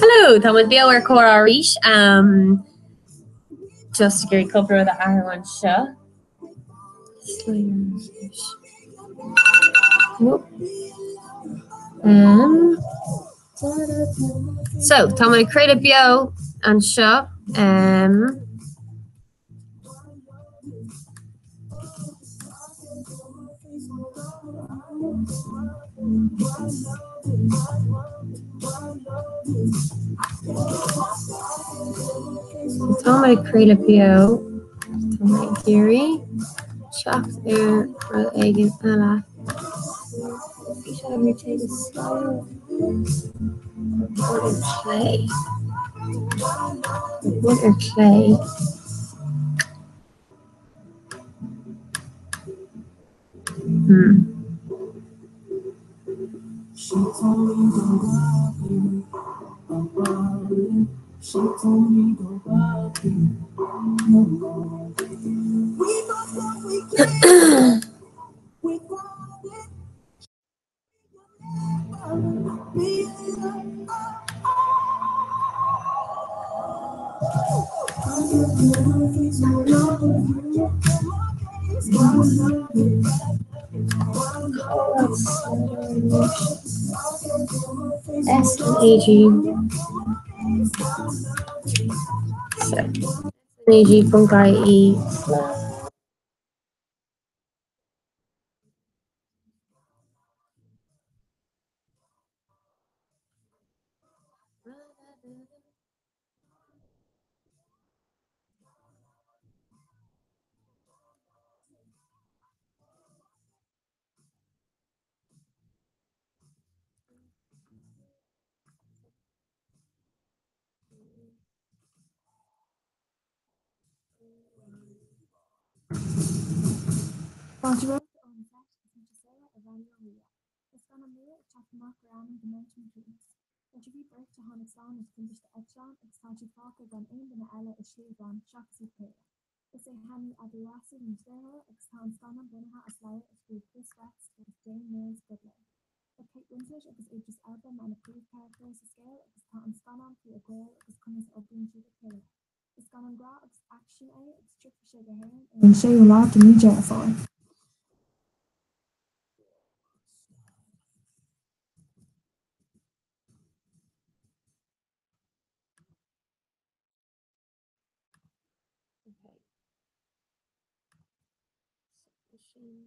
Hello, Tá muid beo ar Comhrá arís. Um, just ag iarraidh cúpla rud a athrú anseo. Um, so, tá muid ag craoladh beo anseo. Um, Tá mé ag craoladh beo. Tá mé ag iarraidh teacht ar rud éigin eile. Bhí sé rté go Play. Rud ar clé. Hmm. SNAG So, SNAG.ie Fáilte romhat ón seit is muid ag Sarah ar Raidió Rí-Rá. Tá scannán nua ag teacht amach ar ainm The Mountain Between Us. Idir bhí beirt a tháinig slán as timpiste eitleáin agus tá siad fágtha gan aon duine eile i slí glan seachas iad chéile. Is é Hany Abu-Assad an stiúrthóir agus tá an scannán bunaithe as leabhar a scríobh Chris West agus Jane Mills Goodloe. Tá Kate Winslet agus Idris Elba mar na príomhcharachtair sa scéal agus tá an scannán faoi a ghaol agus conas a oibríonn siad le chéile. Is scannán grá agus aicsin é agus tiocfaidh sé go hÉirinn ar an 6ú lá de mhí Deireadh Fómhair. Okay. So, sin.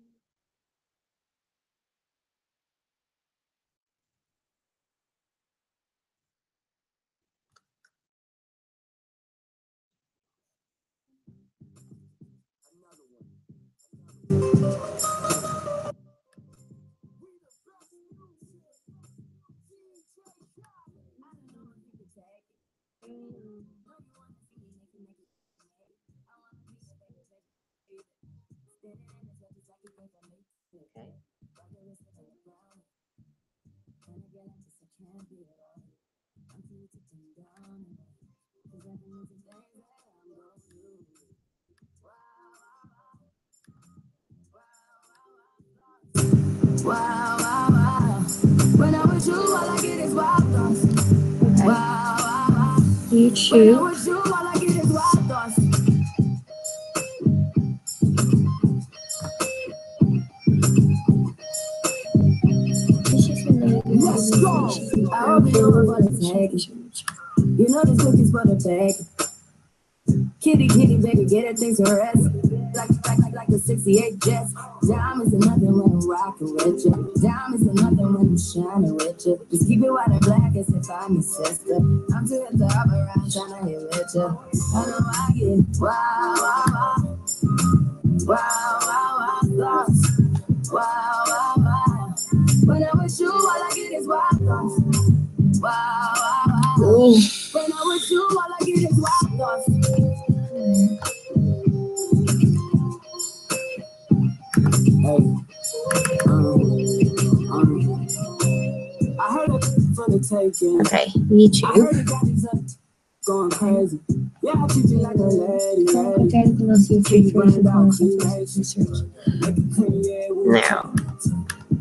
YouTube. You know this cookie's for the bag. Kitty, kitty, baby, get her things to rest. Like, like, like, like a 68 Jets. Diamonds are nothing when I'm rocking with you. Diamonds are nothing when I'm shining with you. Just keep it white and black as if I'm your sister. I'm too hip to hop around trying to hit with you. I know I get wow, wow, wow. Wow, wow, wow, thoughts. Wow, wow, wow. When I'm with you, all I get is wild thoughts. Wow, wow, wow. When I'm with you, all I get is wild thoughts. Hey, I heard it for the taking. Okay, I YouTube. heard it got these up going crazy. Yeah, I treat you like a lady, Go lady. down to the Kitty YouTube version burned out of cremation. search. Make it clean, yeah, we Now,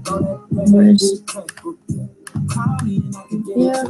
throw that where's baby paper. Yeah.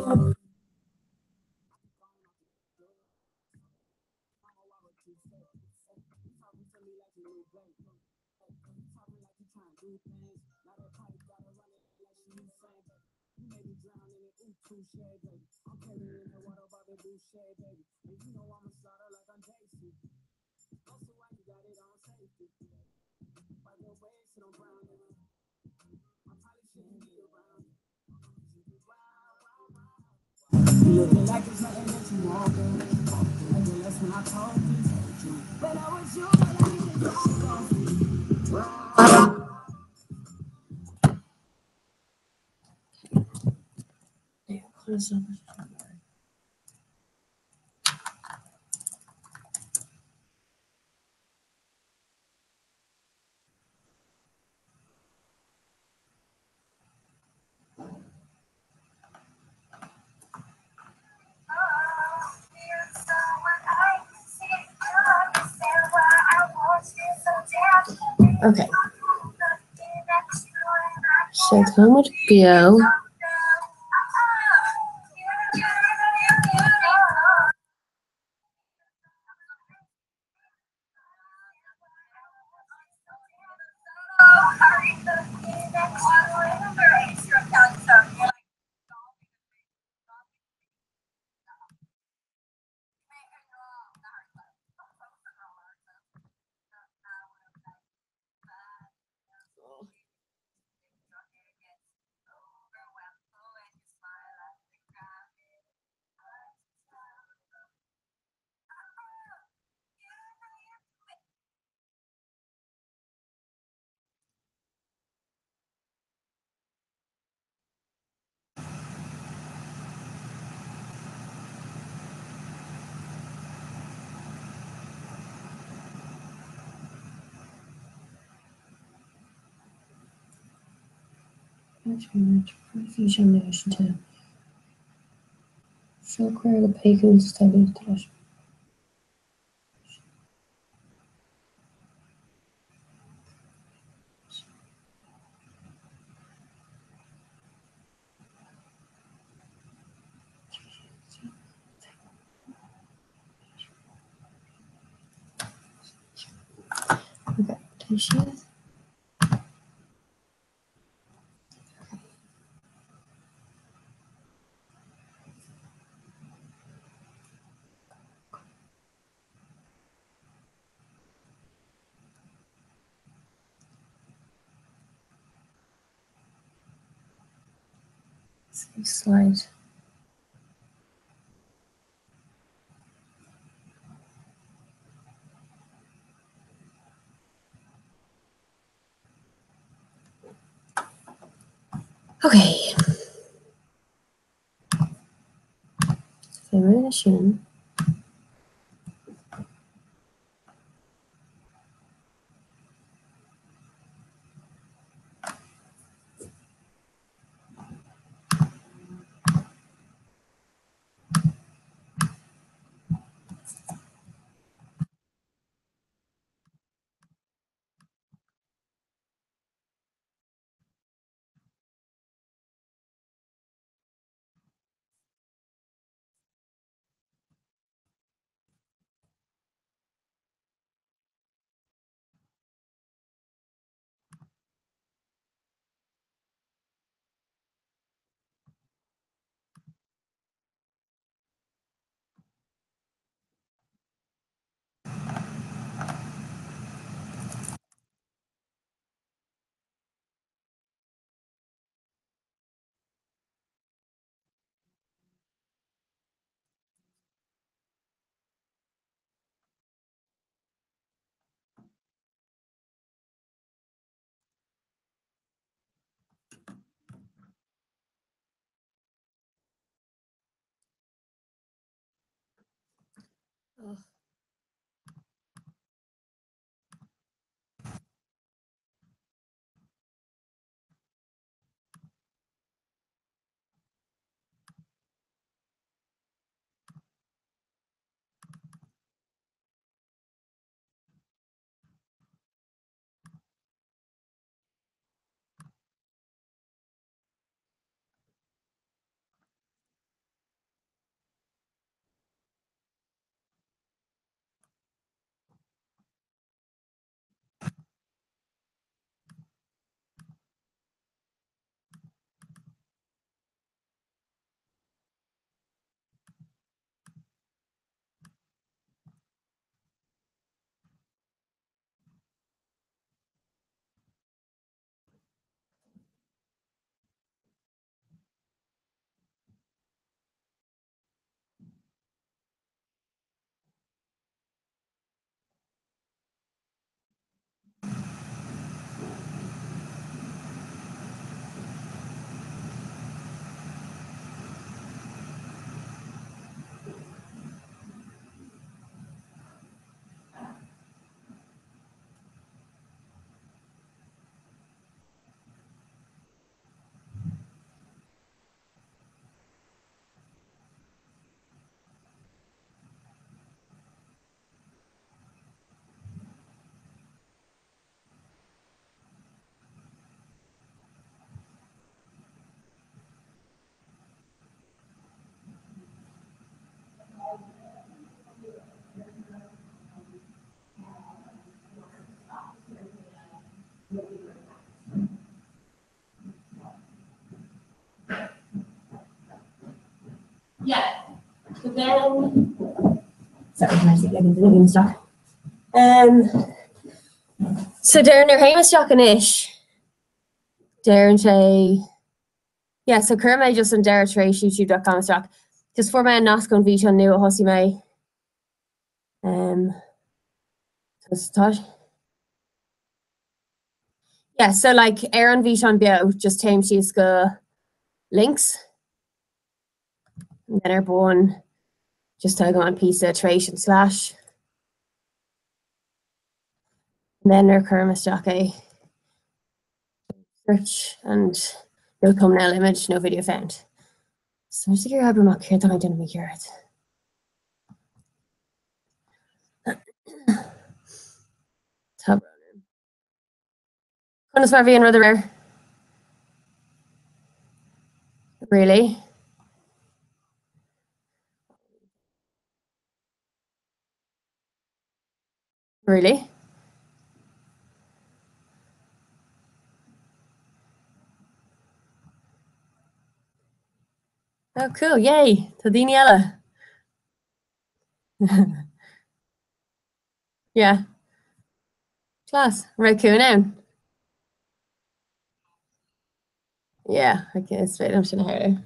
Okay. So tá muid beo. Seo cuireadh le pé cuntas atá luaite leis. Okay, tá siad. Save slide. Okay. So rinne sin. Oh. Yeah. So then Sorry, can I see like an isteach? Um, so deireann nuair théim isteach anois, deireann sé Yeah, so chuir mé just an deireadh tar éis youtube.com isteach. Just fuair mé an nasc ón bhfíseán nua a thosaigh mé. Um, so tá Yeah, so like ar an bhfíseán beo, just téim síos go links. And then ar bun, just tógaim an píosa tar éis an slash. And then nuair a chuirim isteach é, search and no thumbnail image, no video found. So just ag iarraidh oibriú amach céard tá mé ag déanamh mícheart. Tá brón orm. Conas mar bhí an rud aréir? Really? Really? Oh cool, yay! Tá daoine eile. Yeah. Class. Raibh cún ann? Yeah, okay, is féidir liom sin a shamhlú.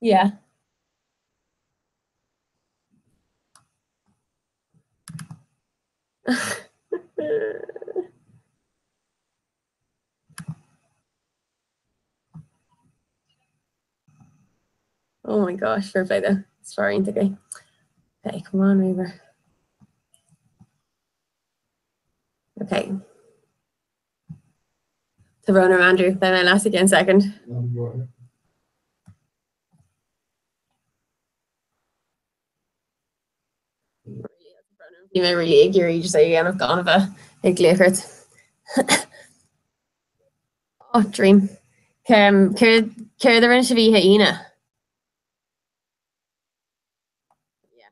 Yeah. Oh my gosh, fair play though. It's fear iontach é. Okay, come on, Weaver. Okay. Tá brón orm Andrew, beidh mé leat again second. Bhí mé really ag iarraidh just é a dhéanamh gan a bheith ag glaoch ort. Oh, dream. Céard céard a rinne sibh oíche Aoine? Yeah.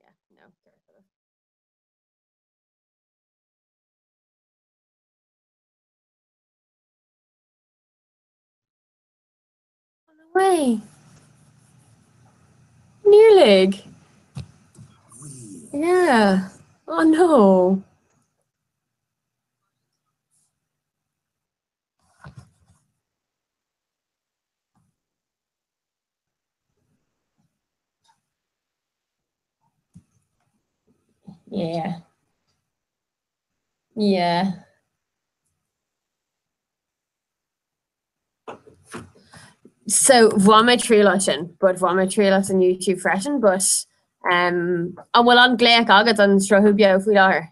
Yeah, no. No way. Níor lig. Yeah. Oh no. Yeah. Yeah. So bhain mé triail as sin, but bhain mé triail as an YouTube freisin, but um, an bhfuil an glaoch agat an sruthú beo faoi láthair?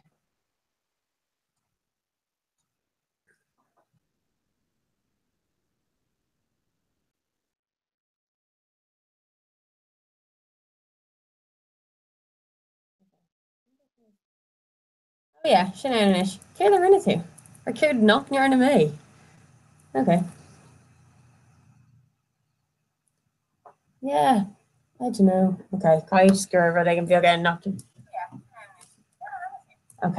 Oh yeah, sin é anois. Céard a rinne tú? Or céard nach ndearna mé? Ok. Yeah, I don't know. Ok, caithfidh go raibh rud éigin beag ann nach... Ok.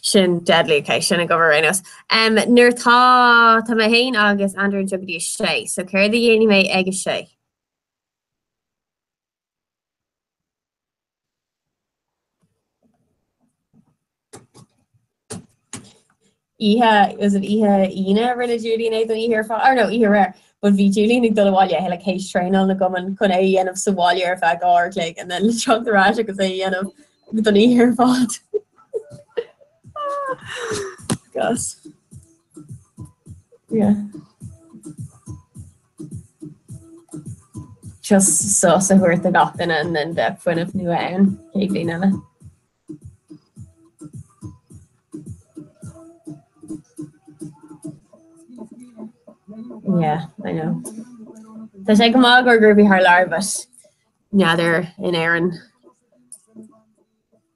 Sin deadly, ok, sin ag obair ar aon nós. Um, nuair tá tá mé féin agus Andrew anseo go dtí a sé, so céard a dhéanfaidh mé ag a sé? Oíche, was it oíche Aoine a rinne Julian é don oíche ar fad, or no, oíche aréir, but bhí Julian ag dul abhaile like théis traenáil na gcumann chun é a dhéanamh sa bhaile ar feadh 2 uair a chloig and then le teacht ar ais agus é a dhéanamh don oíche ar fad. Gas. Yeah. Just sos a thabhairt do gach duine and then bheadh fuinneamh nua ann chéad bhliain eile. Yeah, I know. Tá sé go maith gur grúpaí thar lear but n'fheadar in Éirinn.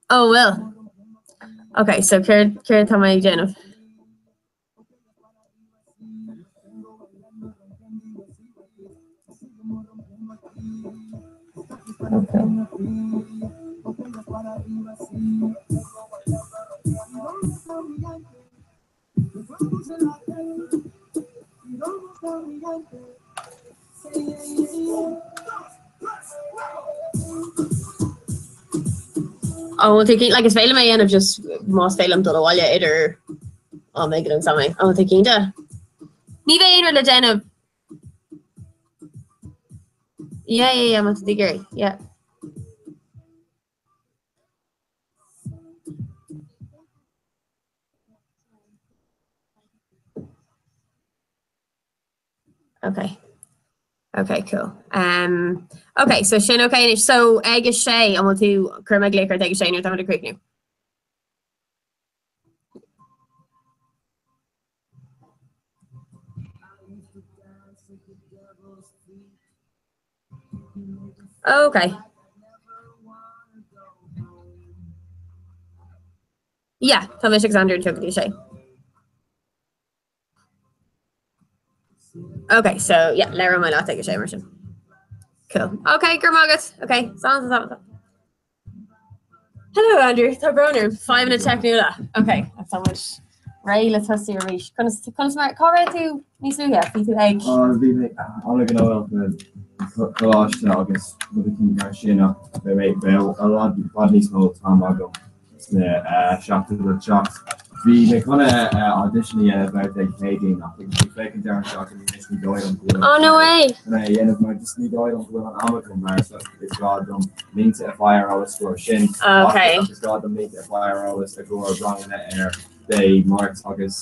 Oh well. Okay, so céard céard tá mé ag déanamh? Okay. An bhfuil tú cinnte, like is féidir liom é a dhéanamh just más féidir liom dul abhaile idir am éigin agus am éigin. An bhfuil tú cinnte? Ní bheidh aon rud le déanamh. Yeah, yeah, yeah, má tá tú ag iarraidh, yeah. Ok. Ok, cool. Um, ok, so sin ok anois. So ag a sé, an bhfuil tú, cuirfidh mé glaoch ort ag a sé nuair atá muid ag críochnú. Ok. Yeah, tá mise agus Andrew anseo go dtí a sé. Ok, so yeah, labhróidh mé leat ag a sé mar sin. Cool. Ok, go raibh maith agat. Ok, slán, slán, slán. Hello Andrew, tá brón orm. Fadhbanna teicniúla. Ok, tá muid réidh le tosú arís. Conas, conas mar, cá raibh tú níos luaithe? Bhí tú ag? Oh, bhí mé an-ghnóthach le coláiste agus rudaí mar sin ach beidh mé, beidh i bhfad níos mó t-am agam. sna seachtainí le teacht. Bhí mé chun audition a dhéanamh ar Dé Céadaoin ach ag féachaint ar an seachtain anois ní dóigh liom go bhfuil Oh no way! chun é a dhéanamh mar just ní dóigh liom go bhfuil an am agam mar is gá dom línte a fháil ar eolas i gcomhair sin Okay. is gá dom línte a fháil ar eolas i gcomhair ranganna ar Dé Máirt agus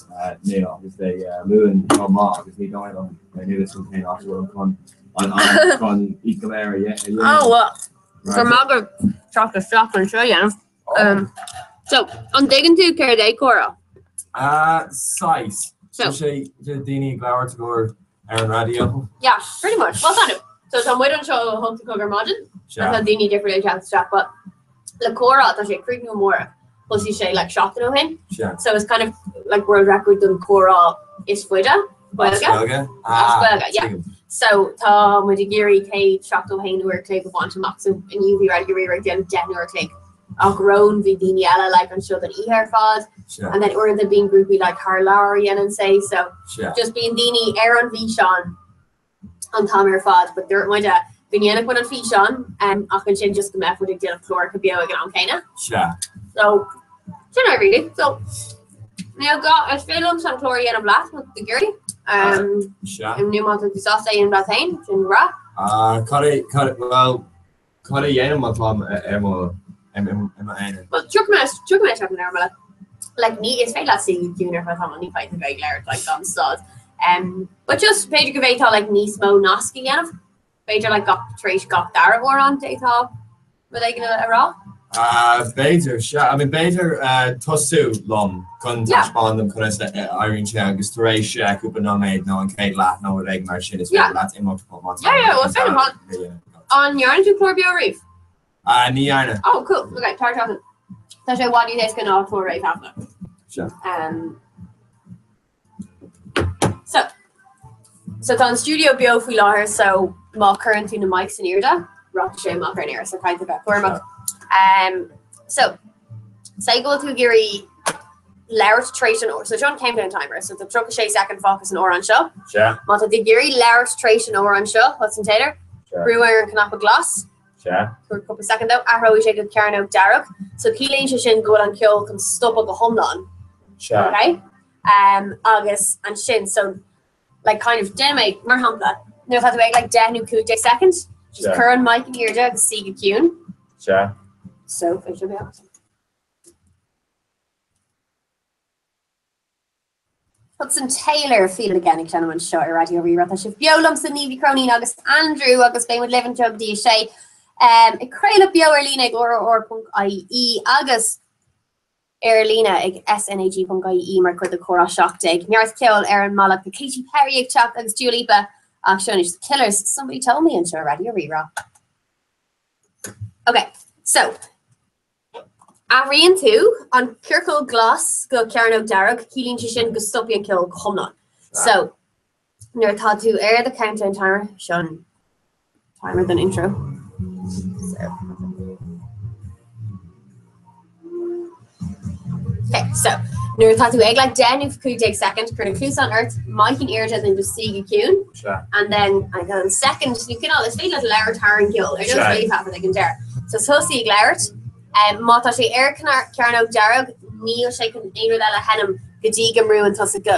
Dé agus Dé Luain chomh maith agus ní dóigh liom níl a fhios agam cén áit a bhfuil chun an am chun iad go léir a dhéanamh. Oh well. Go raibh maith agat teacht isteach anseo a dhéanamh. So, an dtuigeann tú céard é comhrá? Saghas. So. Tá sé de daoine ag labhairt i gcomhair ar an raidió. Yeah, pretty much. Well, kind of. So tá muid anseo ó 8 a chlog ar maidin. Sea. Tá daoine difriúla ag teacht isteach, but le comhrá tá sé ag críochnú amárach. Thosaigh sé like seachtain ó shin. Sea. So it's kind of like world record don comhrá is faide. As Gaeilge. Gaeilge? As Gaeilge, yeah. Tuigim. So tá muid ag iarraidh 171 uair a chloig a bhaint amach, so inniu bhí Raidió Rí-Rá ag déanamh 10 n-uair a chloig. Ach romhainn bhí daoine eile like anseo don oíche ar fad, Sea. and then uaireanta bíonn grúpaí like thar lear a dhéanann sé, so Sea. just bíonn daoine ar an bhfíseán an t-am ar fad, but dúirt muid go ndéanfadh muid an físeán um, ach ansin just go mbeadh muid ag déanamh cláracha beo ag an am céanna. Sea. So sin é really. So níl gá is féidir liomsa an clár a dhéanamh leat má tá tú ag iarraidh. Um, Sea. nó má tá tú sásta é a dhéanamh leat féin, sin breá. Ah, cad é, cad, well, cad a dhéanaim má táim ar mo, i m'aonar? Well, tiocfaidh mé, tiocfaidh mé isteach an uair eile. Like, ní, is féidir leat suí go ciúin ar feadh tamaill, ní bheidh tú ag labhairt like, gan stad. Um, but just b'fhéidir go bhféadfá like, níos mó nasc a dhéanamh. B'fhéidir like gach tar éis gach dara amhrán d'fhéadfá rud éigin a rá? B'fhéidir, sea. I mean b'fhéidir tosú liom chun taispeáint dom conas a éiríonn sé agus tar éis cúpla nóiméad nó an chéad leath nó rud éigin mar sin is féidir leat imeacht má tá Yeah, yeah, well, féidir liom. An ndearna tú clár beo riamh? Ní dhearna. Oh, cool. Okay, tar isteach. Tá sé i bhfad níos éasca ná clár réamhthaifeadta. Sea. Um, So, so tá an stiúideo beo faoi láthair so má chuireann tú na mics in airde, rachaidh sé amach ar an aer, so caithfidh tú bheith cúramach. Um, so, say go bhfuil tú ag iarraidh labhairt tar éis an so seo an countdown timer, so tá 36 soicind fágtha san amhrán seo. Sea. Má tá tú ag iarraidh labhairt tar éis an amhráin seo, Hudson Taylor, Sea. brú ar an cnaipe glas, Sea. Tabhair cúpla soicind dó, athróidh sé go cearnóg dearg. So ciallaíonn sé sin go bhfuil an ceol chun stopadh go hiomlán. Sea. Okay? Um, agus ansin, so, like, kind of, déanfaidh mé, mar shampla, nuair atá tú ag, like, 10 nó 15 soicind, just Sea. cuir an mic in airde agus suí go ciúin. Sea. So, it should be awesome. Hudson Taylor, Feel It Again ag seinm anseo ar Raidió Rí-Rá. Tá sibh beo liomsa, Niamh Ní Chróinín agus Andrew agus beidh muid libh anseo go dtí a sé. Um, ag craoladh beo ar líne ag rrr.ie agus ar líne ag snag.ie mar chuid de Comhrá 17. Neart ceoil ar an mbealach tá Katy Perry ag teacht agus Dua Lipa ach seo anois The Killers, Somebody Told Me anseo ar Raidió Rí-Rá. Ok, so Athraíonn tú an ciorcal glas go cearnóg dearg, ciallaíonn sé sin go stopfaidh an ceol go hiomlán. So, nuair atá tú ar do countdown timer, seo an timer don intro. So. Okay, so, Nuair atá tú ag like 10 nó 15 soicind, cuir na cluasáin ort, mic in airde and then just suí go ciúin. Sea. And then ag an second, nó cineál, is féidir leat labhairt thar an gceol, ar nós réamhthaifead ag an deireadh. So tosaigh ag labhairt, má tá sé ar cearnóg dearg, níl sé chun aon rud eile a sheinm go dtí go mbrúann tusa go.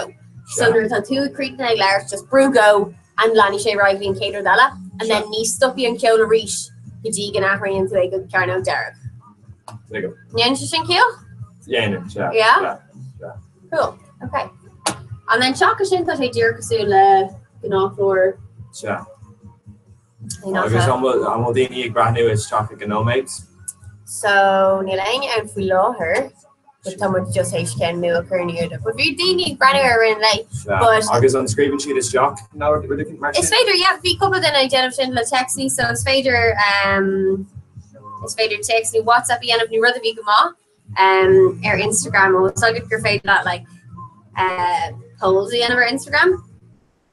So nuair atá tú ag críochnaithe ag labhairt, just brú go and leanfaidh sé ar aghaidh go dtí an chéad rud eile, and then ní stopfaidh an ceol arís go dtí go n-athraíonn tú é go cearnóg dearg. Tuigim. Ndéanann sé sin ciall? Dhéanann, sea. Yeah? Sea. Cool. Okay. And then seachas sin tá sé díreach cosúil le gnáthchlár. Sea. Agus an bhfuil an bhfuil daoine ag breathnú isteach ag an nóiméad? So níl éinne ann faoi láthair, but tá muid just théis ceann nua a chur in airde. But bhí daoine ag breathnú ar an lae. But Agus an scríobhann siad isteach nó rud éicint mar Is sin? féidir, yeah, bhí cúpla duine ag déanamh sin le téacsanna, so is féidir um, is féidir téacs nó WhatsApp a dhéanamh nó rud a bhí go maith um, ar Instagram ó is agat gur féidir leat like, uh, polls a dhéanamh ar Instagram.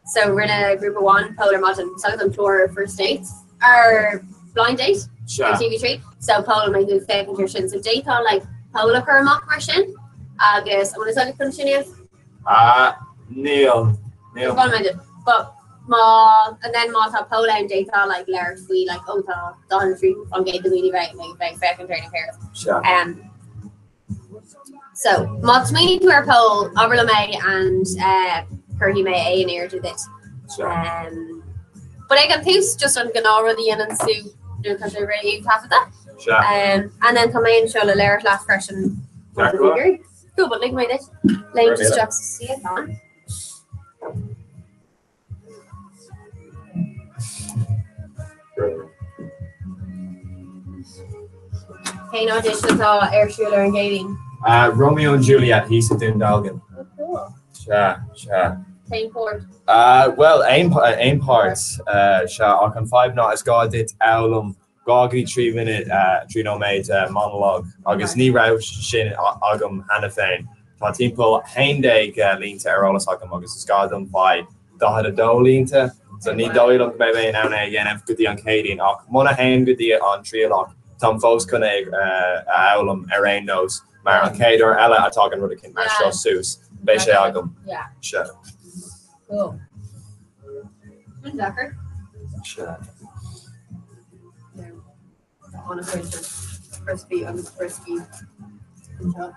So rinne grúpa amháin poll ar maidin so an clár First Dates ar Blind Date ar TV3 so poll mé tú féachaint ar sin so d'fhéadfá like poll a chur amach mar sin agus an bhfuil fhios agat conas sin a dhéanamh? Ah, níl, níl. But má and then má tá poll ann d'fhéadfá like labhairt faoi like oh tá 43% de dhaoine bheith like bheith féachaint ar na céard. Sea. Um, So, má smaoiníonn tú ar poll, abair liom é and uh, cuirfidh mé é in airde duit. Sea. Um, but ag an tús, just an gnáthrud a dhéanann tú nuair atá sé réamhthaifeadta. Sea. Um, and then tá mé anseo le labhairt leat freisin. Ceart go leor. Cool, but lig mé duit. Léim isteach sa suíochán. Cén audition atá ar siúl ar an gCéadaoin? Romeo and Juliet thíos i Dún Dealgan. Oh, cool. Sea, sea. Cén páirt? Bhuel, aon páirt, sea, ach an fadhb ná is gá duit foghlaim 2 go dtí 3 minute, 3 nóiméad monologue agus ní raibh sin agam cheana féin. Tá timpeall 11 línte ar eolas agam agus is gá dom faigh 42 línte, so ní dóigh liom go mbeidh mé in ann é a dhéanamh go dtí an Chéadaoin ach muna théim go dtí an trialach táim fós chun é a fhoghlaim ar aon nós mar an chéad uair eile a tagann rud eicínt mar seo suas beidh sé agam. Sea. Cool. Sin deacair. Sea. Tá an-chuid de crispy agus brioscaí anseo.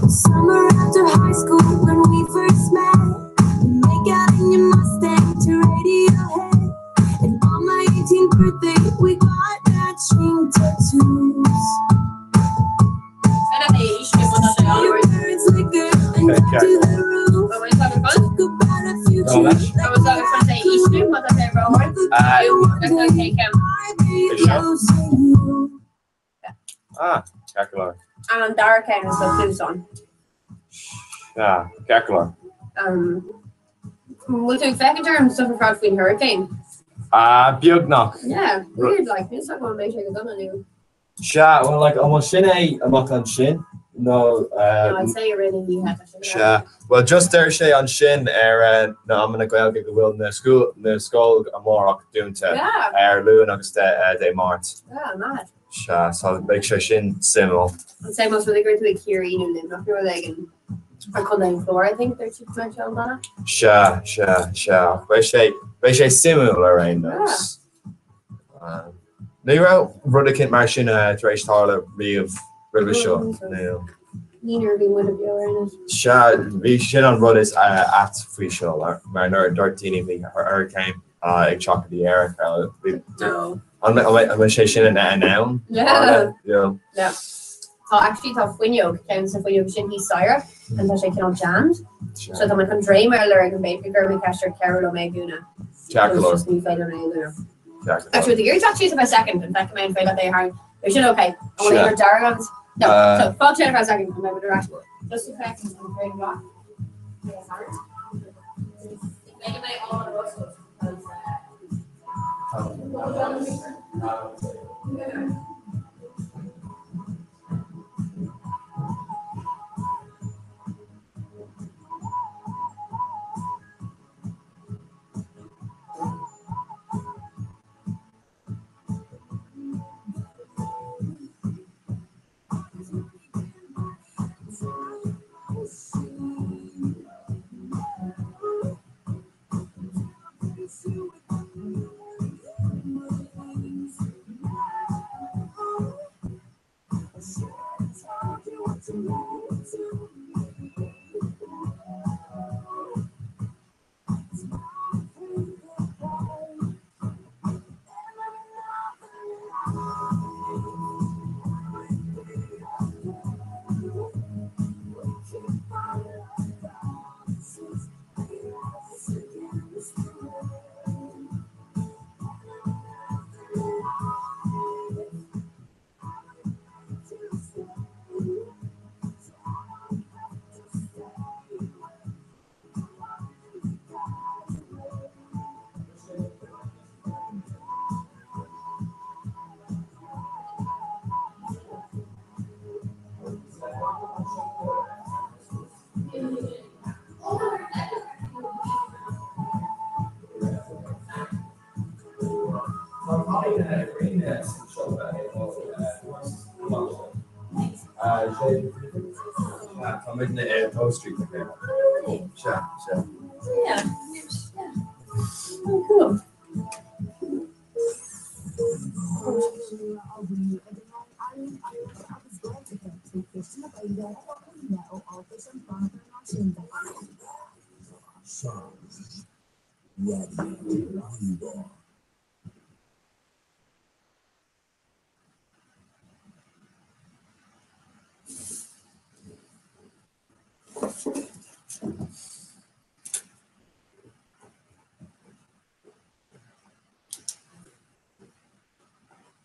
Summer after high school when we first met We make out in your Mustang to Radiohead And on my 18th birthday we got matching tattoos Your parents liquor and got to the roof Talk about a future I'd be losing you Ah, ceart go leor. An dara ceann is an cluasán. Ah, ceart go leor. Bhfuil tú ag féachaint ar an stuff ar fad faoin hurricane? Ah, beagnach. Yeah, weird like, níl 's agam an mbeidh sé go dona nó. Sea, well like, an bhfuil sin é amach ansin nó. No, I'd say already ní hea, tá sin. Sea, well just deir sé ansin ar na amanna Gaeilge go bhfuil na school, na scoil amárach dúnta Yeah. ar Luan agus Dé Máirt. Yeah, mad. Sea, so beidh sé sin suimiúil. I'd say más rud é go bhfuil tú ag Ciarraí nó Luimneach nó rud éigin or Contae an Chláir, I think, they're cheap to an dona. Sea, sea, sea, ach beidh sé, beidh sé suimiúil ar aon nós. Ní raibh rud eicínt mar sin tar éis tarlú riamh roimhe seo, níl. Ní nuair a bhí muid beo ar aon Sea, bhí sin an rud is ait faoi seo, mar nuair a dúirt daoine bhí hurricane ag teacht go dtí Éire, bhí No. An mbeidh sé sin in ann? Yeah. Yeah. Yeah. Tá actually tá fuinneog ceann sa fuinneog sin thíos staighre and tá sé cineál jammed. So tá mé chun dréim ar lorg an b'fhéidir go gcuirfidh mé ceist ar cabhrú liom é a dhúnadh. Ceart go leor. Just ní féidir liom é a dhúnadh. Ceart go leor. Actually, the ear chat síos about second and feicfidh mé an féidir leat é a tharraingt. Beidh sin okay. An bhfuil Sure. aon dearg agat? No. So fág sin ar feadh second and beidh muid ar ais. Just a second and afraid of that. Beidh mé all on the because Tá muidne ar Toe Street Sea, sea. Yeah. Oh, cool.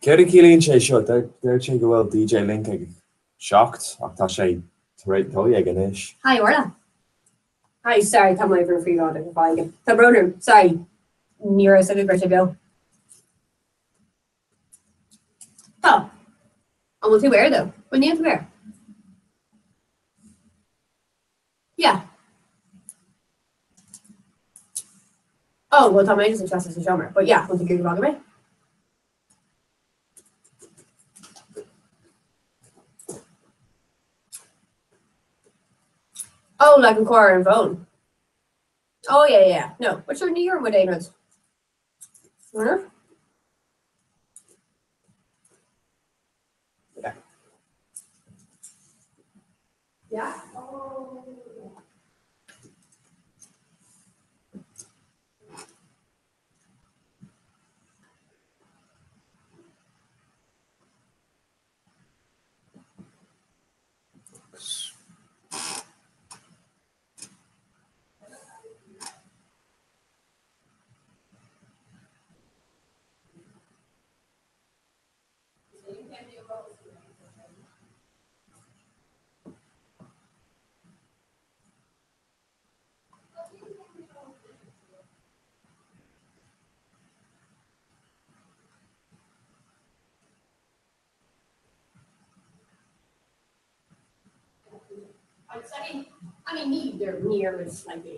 Céard a chiallaíonn sé seo? Deir sé go bhfuil DJ Link ag 7 ach tá sé tar éis 12 anois. Hi Orla. Hi, sorry, tá mo oibre phríobháideach ar fáil. Tá brón orm, sorry, ní raibh a fhios agam go raibh sé beo. Tá. An bhfuil tú air though? Bhuel níl tú air. Yeah. Oh, well tá mé just ag seasamh sa seomra, but yeah, bhfuil tú ag iarraidh go bhfága mé? Oh, like an clár ar an bhfón. Oh yeah, yeah, no, but sure ní dhearna muid aon rud. Huh? Okay. Yeah. Oh. I mean, ní there near is like a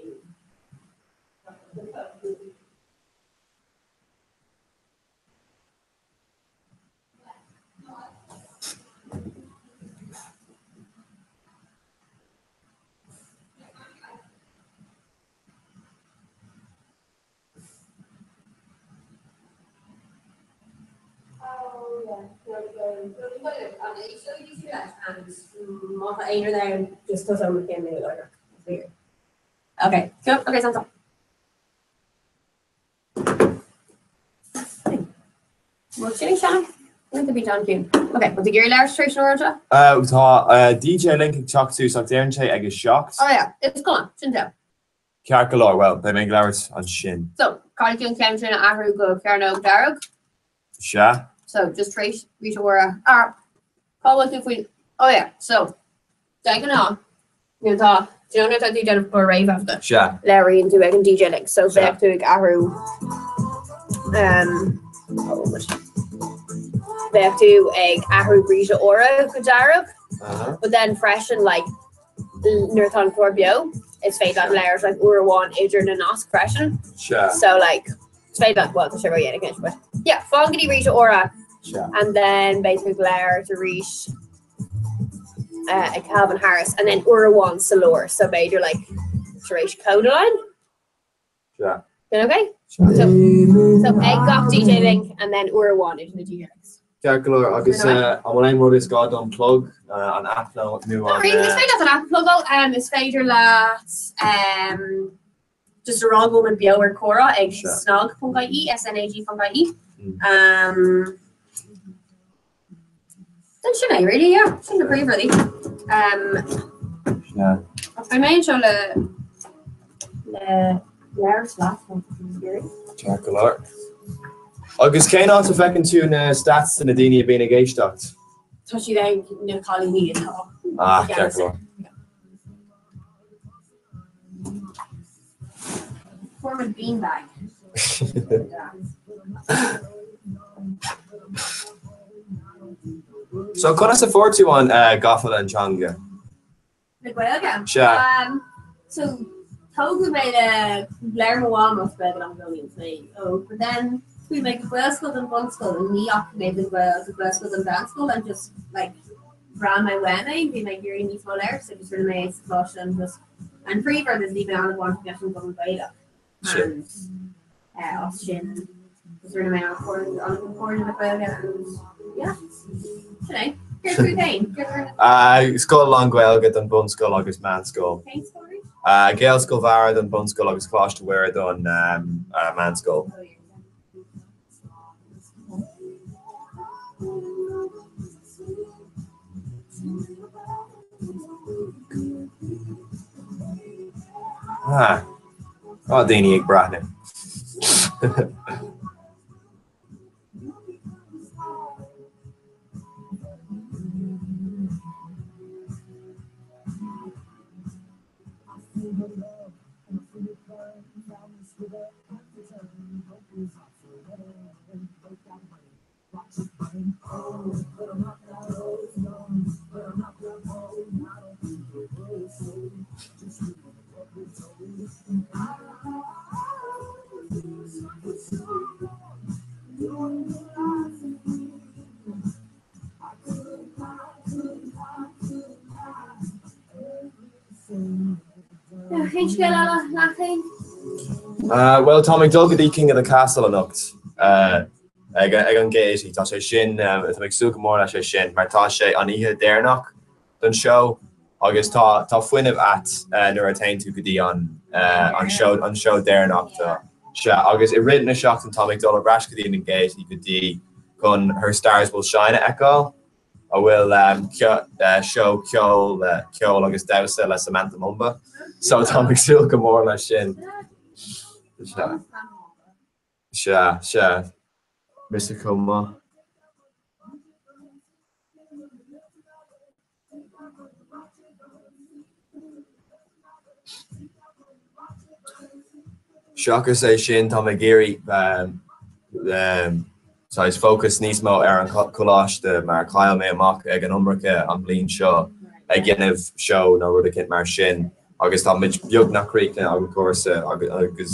Má tá aon rud ann, just tosóidh mé céim nua láithreach. Okay, cool. Okay, sounds up. Bhfuil sin ag seinm? Bhfuil bhí John Cún. Ok, bhfuil tú ag iarraidh labhairt tar éis an amhráin seo? Tá DJ Link ag teacht suas ach deireann sé ag a 7. Oh yeah, is cuma, sin teo. Ceart go leor, bhuel, beidh mé ag labhairt ansin. So, caithfidh tú an ceann sin a athrú go cearnóg dearg. Sea. So, just tar éis Rita Ora. Ah, cá bhfuil tú faoi? Oh yeah, so, de ghnáth, nuair atá, do you know nuair atá tú ag déanamh clár réamhthaifeadta? Sea. Labhraíonn tú ag an DJ Link, so bheadh tú ag athrú, um, cá bhfuil muid? Bheadh tú ag athrú Rita Ora go dearg, Uh-huh. but then freisin, like, nuair atá an clár beo, is féidir leat labhairt like uair amháin idir na naisc freisin. Sea. So like is féidir leat, well tá sé ródhéanach anois, but yeah, fan go dtí Rita Ora Sea. and then beidh tú ag labhairt arís uh, ag Calvin Harris and then uair amháin sa lár, so b'fhéidir like tar éis Kodaline. Sea. Sin okay? So, so ag gach DJ link and then uair amháin idir na DJ links. Ceart go leor, agus an bhfuil aon rud is gá dom plug an app nó an Is féidir leat an app a phlugáil, is féidir leat just a rá go bhfuil muid beo ar Comhrá ag snag.ie, snag.ie. Then sin é really, yeah, sin na príomhrudaí. Beidh mé anseo le le labhairt leat má tá tú ag iarraidh. Ceart go leor. Agus cén áit a bhfeiceann tú na stats de na daoine a bhíonn ag éisteacht? Tá siad ag na cailíní atá. Ah, ceart go leor. Fuair muid beanbag. So conas a fuair tú an gafa leis an teanga? Na Gaeilge? Sea. So tógadh mé le labhair mo mham as Gaeilge liom i gcónaí agus mé óg, but then chuaigh mé go Gaelscoil don bhunscoil and ní fhaca mé don Ghael go Gaelscoil don mheánscoil and just like bhraith mé uaim é, bhí mé ag iarraidh níos mó labhairt so just rinne mé é sa choláiste and just an príomhrud is bhí mé an-bhainteach leis an gCumann Gaelach and as sin just rinne mé an-chairde le Gaeilge and yeah, sin é. Céard fút féin? Céard a rinne Scoil lán-Ghaeilge don bhunscoil agus meánscoil. Cén scoil arís? Gaelscoil Bharra don bhunscoil agus Coláiste Mhuire don meánscoil. Oh yeah. Ah, tá daoine ag breathnú. Cén scéal eile leat féin? Bhuel, táim ag dul go dtí King of the Castle anocht ag an Gaiety. Tá sé sin, táim ag súil go mór leis é sin mar tá sé an oíche deireanach don seó agus tá tá fuinneamh ait nuair a théann tú go dtí an an seó an seó deireanach. Sea, agus i rith na seachtaine táim ag dul ar ais go dtí an Gaiety go dtí chun Her Stars Will Shine a fheiceáil. a bhfuil seó ceoil ceol agus damhsa le Samantha Mumba. So táim ag súil go mór leis sin. Sea. Sea, sea. Mise chomh maith. Seachas é sin, táim ag iarraidh saghas fócas níos mó ar an choláiste mar chaill mé amach ag an iomarca an bhliain seo ag déanamh seó nó rud eicínt mar sin agus tá muid beagnach críochnaithe an cúrsa agus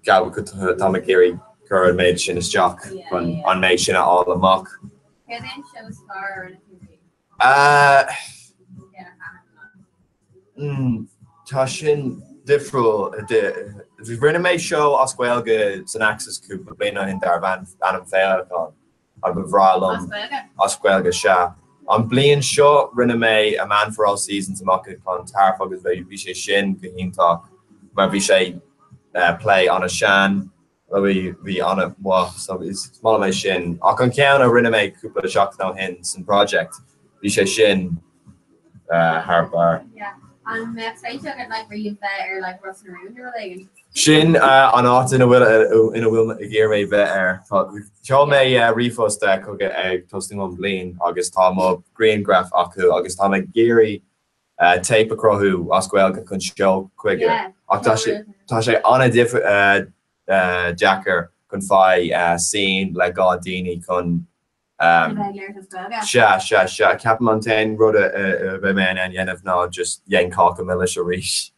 táim ag iarraidh cur an méid sin isteach chun an méid sin a fháil amach. Céard é an seó is fearr a rinne tú riamh? Tá sin difriúil. Rinne mé seó as Gaeilge san Axis cúpla bliain ó shin darbh ainm Féileacán agus ba bhreá liom. As Gaeilge? As Gaeilge, sea. An bliain seo rinne mé A Man for All Seasons amach i gClontarf agus bhí sé sin go hiontach mar bhí sé plé an-sean. Bhí, bhí an-mhaith, so is maith liom é sin. Ach an ceann a rinne mé cúpla seachtain ó shin san project, bhí sé sin thar barr. Yeah. An mbeadh spéis agat like riamh bheith ar like Ros na Rún nó rud éigin? Sin an áit ina bhfuil ina bhfuil ag iarraidh bheith air. Tá, sheol mé ríomhphost chuige ag tosnú an bliain agus tá mo ghrianghraf acu agus tá mé ag iarraidh téip a chruthú as Gaeilge chun seol chuige ach tá sé tá sé an-deacair chun faigh scene le gá daoine chun Sea, sea, sea. Ceapaim an t-aon rud a bheidh mé in ann dhéanamh ná just dhéan cáca milis arís.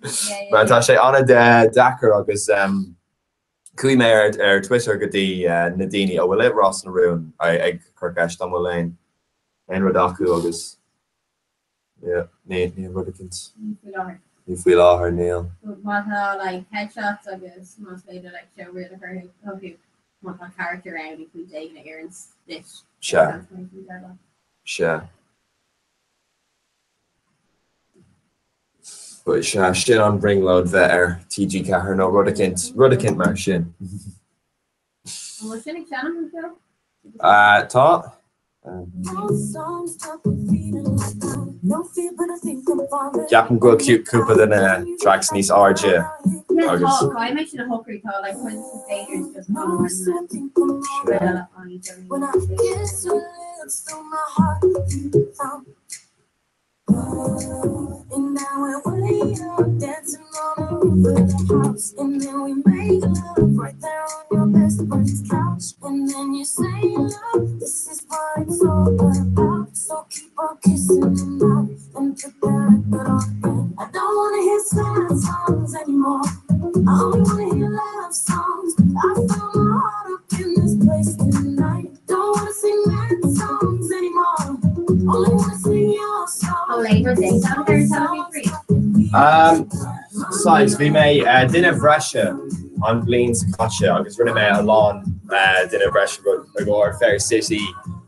Mar tá sé an-deacair agus chuaigh mé ar ar Twitter go dtí na daoine a bhfuil i Ros na Rún ag cur ceist an bhfuil aon aon rud acu agus Yeah, ní, níl rud eicínt. Ní faoi láthair. Ní faoi láthair, níl. Má tá like headshots agus más féidir like showreel a chur chucu má tá character ann ag pointe éigin a oireann duit. Sea. Sea. But sea, sin an bhrionglóid bheith ar TG4 nó rud eicínt, rud eicínt mar sin. An bhfuil sin ag seinm anseo? Tá. Ceapaim go bhfuil cúpla de na tracks níos airde agus. Saghas, bhí mé duine bhreise an bhliain seo caite agus rinne mé a lán duine bhreise rud i gcomhair Fair City,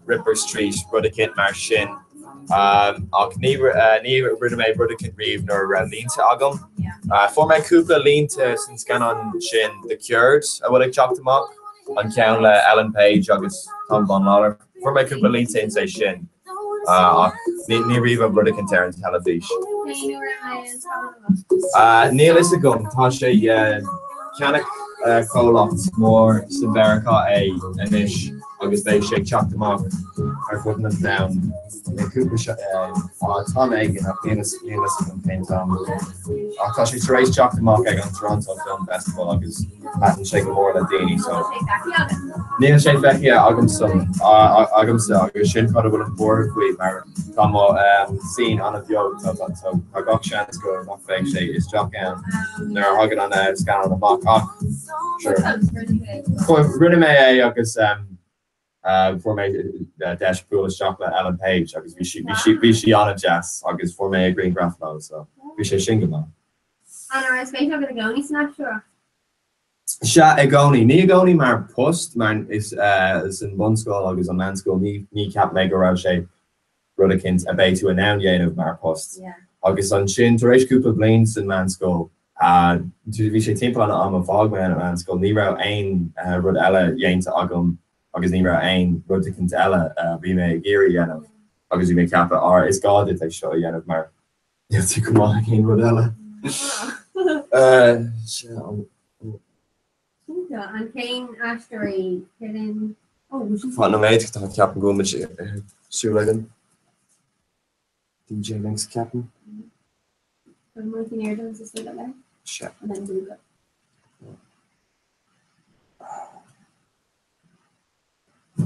Ripper Street, rud eicínt mar sin. Ach ní rinne mé rud eicínt riamh nuair a raibh línte agam. Fuair mé cúpla línte san scannán sin The Cured a bhfuil ag teacht amach, an ceann le Ellen Page agus Tom Vaughan-Lawlor. Fuair mé cúpla línte ins é sin ach ní riamh rud eicínt ar an teilifís. Níl fhios agam, tá sé cheannaigh comhlacht mór sa Mheiriceá é anois agus beidh sé ag teacht amach ar fud an domhain. Le cúpla am éigin ach níl fhios agam cén t-am. Ach tá sé tar éis teacht amach ag an Toronto Film Festival agus thaitin sé go mór le daoine so níl sé feicthe agamsa agus sin cad a bhfuilim buartha faoi mar tá mo scene an-bheag so tá gach seans go nach mbeidh sé isteach ann nuair a thagann an scannán amach ach sure. Rinne mé é agus Fuair mé deis bualadh isteach le Ellen Page agus bhí sí, bhí sí, bhí sí an-deas agus fuair mé grianghraf leo so bhí sé sin go maith. An raibh spéis agat i gcónaí san aisteoireacht? Sea, i gcónaí. Ní i gcónaí mar post, mar is san bunscoil agus an meánscoil ní, ní cheap mé go raibh sé rud eicínt a beidh tú in ann dhéanamh mar post. Agus ansin, tar éis cúpla bliain san meánscoil, bhí sé timpeall an am a bhfág mé an meánscoil, ní raibh aon rud eile dhéanta agam agus ní raibh aon rud eicínt eile a bhí mé ag iarraidh dhéanamh agus bhí mé ag ceapadh, ah, is gá duit é seo a dhéanamh mar níl tú go maith ag aon rud eile. Cinnte, an cén aisteoirí Cillian Ó, Fan nóiméad, tá ceapaim go bhfuil muid ar siúl ag an DJ Lynx ceapaim. Sea.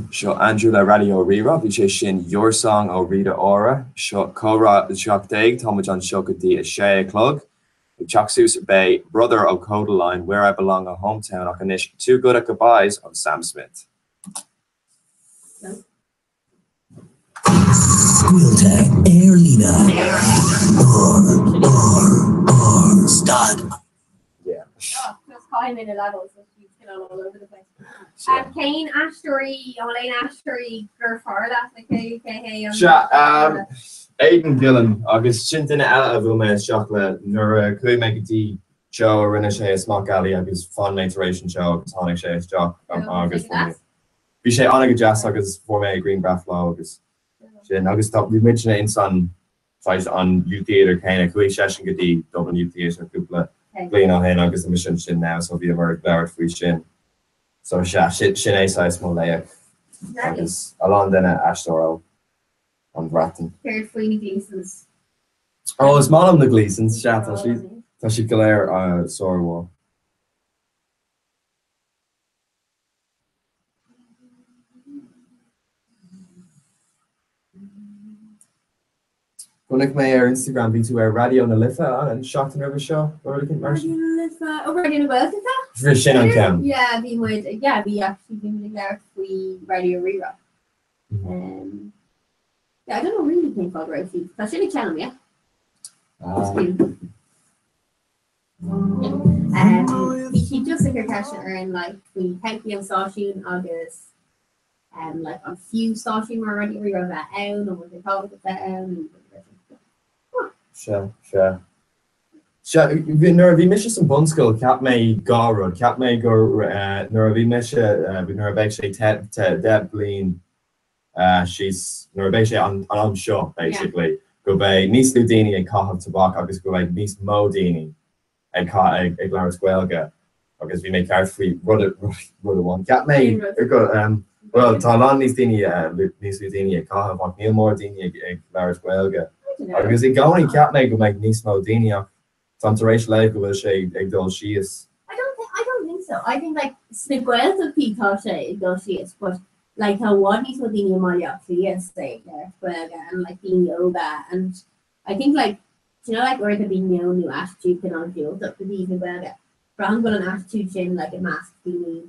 Seo Andrew le Raidió Rí-Rá, bhí sé sin Your Song ó Rita Ora. Seo Comhrá 17, tá muid anseo go dtí a sé a chlog. Ag teacht suas beidh Brother ó Kodaline, Where I Belong ó Hometown ach anois Too Good at Goodbyes ó Sam Smith. Scaoilte ar líne. R R R Stad. Yeah. Oh, just caithfidh mé na levels so she's kind of all over the place. Um, cén aisteoirí, an bhfuil aon aisteoirí gur fearr leat le cé cé hé an Sea, um, Aidan Gillen agus sin duine eile a bhuail mé isteach le nuair a chuaigh mé go dtí seó a rinne sé i Smock Alley agus fan mé tar éis an seó agus tháinig sé isteach agus fuair mé Bhí sé an-go deas agus fuair mé grianghraf leo agus sin agus tá bhí muidne ins an saghas an youth theatre céanna. Chuaigh seisean go dtí Dublin Youth Theatre cúpla bliain ó shin agus tá mise ansin now so bhíomar ag labhairt faoi sin. So sea, sin sin é saghas mo laoch agus a lán duine aisteoir ó an Bhreatain. Céard faoi na Gleesons? Ó is maith liom na Gleesons, sea tá siad tá siad go léir sármhaith. Chonaic mé ar Instagram, bhí tú ar Raidió na Life an seachtain roimhe seo, nó rud éicint mar sin? Raidió na Life, ó Raidió na Gaeltachta? Bhí sin an ceann. Yeah, bhí muid, yeah, bhí actually, bhí muid ag labhairt faoi Raidió Rí-Rá. Um, yeah, I don't know really cén fáth go raibh siad. Tá sin ag seinm, yeah? Ah. Just Bhí siad just ag cur ceisteanna orainn like faoi todhchaí an stáisiúin agus like an fiú stáisiún mar Raidió Rí-Rá a bheith ann, an bhfuil sé tábhachtach bheith ann nó rudaí mar sin. Sea, sea. Sea, nuair a bhí mise san bunscoil cheap mé dhá rud. Cheap mé gur nuair a bhí mise, nuair a bheidh sé 10 bliain síos, nuair a bheidh sé an am seo basically, go mbeidh níos lú daoine ag caitheamh tobac agus go mbeidh níos mó daoine ag ag labhairt Gaeilge agus bhí mé ceart faoi rud rud amháin. Cheap mé go bhuel tá a lán níos daoine níos lú daoine ag caitheamh ach níl mór daoine ag ag labhairt Gaeilge. Agus i gcónaí cheap mé go mbeidh níos mó daoine ach Táim tar éis léamh go bhfuil sé ag dul síos. I don't think, I don't think so. I think like sna Gaeltachtaí tá sé ag dul síos but like tá i bhfad níos mó daoine i mBaile Átha Cliath say ag labhairt Gaeilge and like daoine óga and I think like do you know like uaireanta bíonn meon nó attitude cineál diúltach i dtaobh na Gaeilge. Braithim go bhfuil an attitude sin like i measc daoine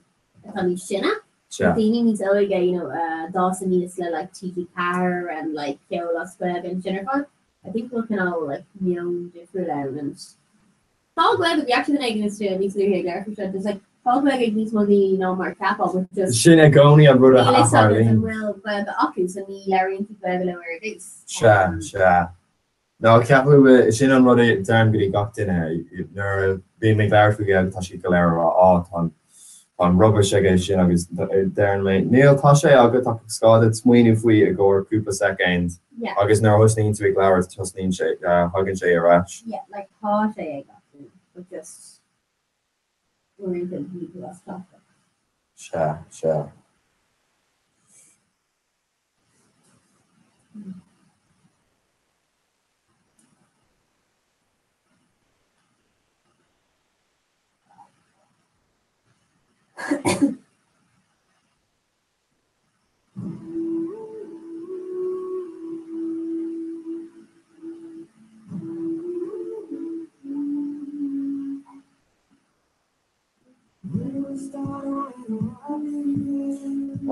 atá níos sine. Sea. Daoine níos óige you know a d'fhás aníos le like TG4 and like ceol as Gaeilge and sin ar fad. I think go bhfuil cineál like meon difriúil ann and tá Gaeilge bhí actually duine éigin is níos luaithe ag labhairt faoi seo just like tá Gaeilge ag níos mó daoine ná mar a cheapfá but just Sin i gcónaí an rud a níl fhios agat an tharlaíonn. bhfuil Gaeilge acu so ní labhraíonn tú Gaeilge leo ar dtús. Sea, sea. Ná ceapaim, sin an rud a deirim go dtí gach duine nuair a bhím ag labhairt faoi Ghaeilge tá siad go léir ag rá á tá an tá an rubbish aige sin agus deireann mé níl tá sé agat ach is gá duit smaoineamh faoi i gcomhair cúpla soicind Yeah. agus nuair a thosnaíonn tú ag labhairt tosnaíonn sé thagann sé ar ais. Yeah, like tá sé ag gach duine but just uaireanta ní tú as cleachtadh. Sea, sea.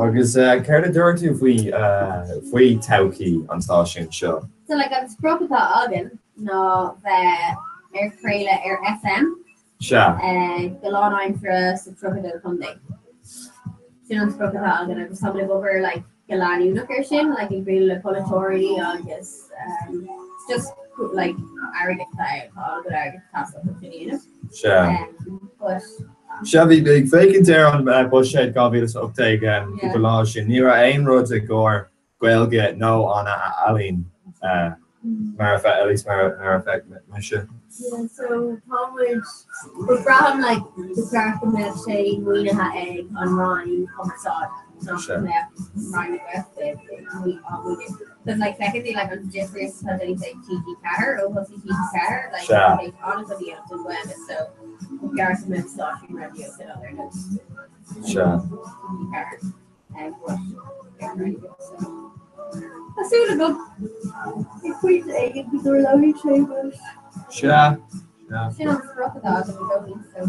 Agus céard a dúirt tú faoi faoi todhchaí an stáisiúin seo? So like an sprioc atá againn ná bheith ar craoladh ar FM Sea. go lánaimseartha sa 32 contae. Sin an sprioc atá againn agus táimid ag obair like go leanúnach air sin, like ag bualadh le polaiteoirí agus um, just like airgead tá tá an-chuid airgead ag teastáil chun sin a dhéanamh. Sea. Um, but Sea, bhí mé ag féachaint ar an uh, buiséad 2018 um, cúpla lá ó shin. Ní raibh aon rud i gcomhair Gaeilge nó an ealaín uh, mar a fe- at least mar mar a fheic mise. Yeah, so tá muid but braithim like ba cheart go mbeadh sé maoinithe ag an Roinn Cumarsáide nó Sea. go mbeadh Roinn na Gaeltachta á maoiniú. Because like feiceann tú like an difríocht atá déanta ag TG4 ó thosaigh TG4 like Sea. tá an-chuid a dhéanamh don Ghaeilge so ba cheart go mbeadh stáisiún raidió cineál ar nós Sea. TG4. Um, but ar an raidió so Tá súil agam ag pointe éigin go dtarlóidh sé but Sea. Sea. sin an sprioc atá agam i gcónaí so.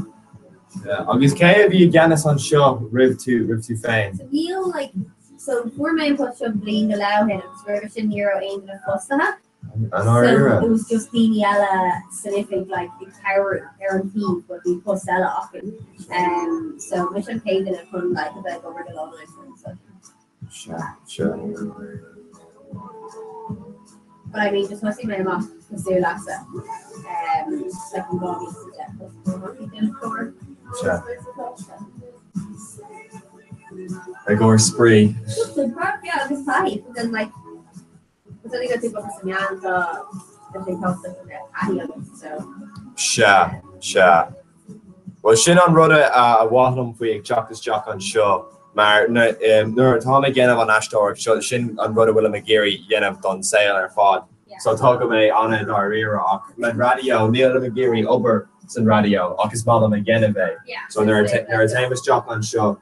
Sea. Agus cé a bhí i gceannas anseo roimh tú roimh tú féin? So níl like so fuair mé an post seo bliain go leith ó shin agus roimhe sin ní raibh aon duine fostaithe. An áiríre? So it was just daoine eile san oifig like ag cabhrú ar an taobh but bhí post eile acu. Um, so mise an chéad duine chun like a bheith ag obair go lánaimseartha so. Sea, sea. But I mean just thosaigh mé amach cosúil leatsa. Um, like in 2010. Sea. I gcomhair spraoi. Just an craic, yeah, agus taithí, but then like Is dóigh go bhfuil sa meán do tá sé tábhachtach go mbeadh taithí agat so. Sea, sea. Bhuel sin an rud a mhaith liom faoi ag teacht isteach anseo mar nuair atáim ag déanamh an aisteoireacht seo sin an rud a bhfuilim ag iarraidh dhéanamh don saol ar fad. So tá go mé an-dáiríre ach le raidió nílim ag iarraidh obair san raidió ach is maith liom ag déanamh é. So nuair a téim isteach anseo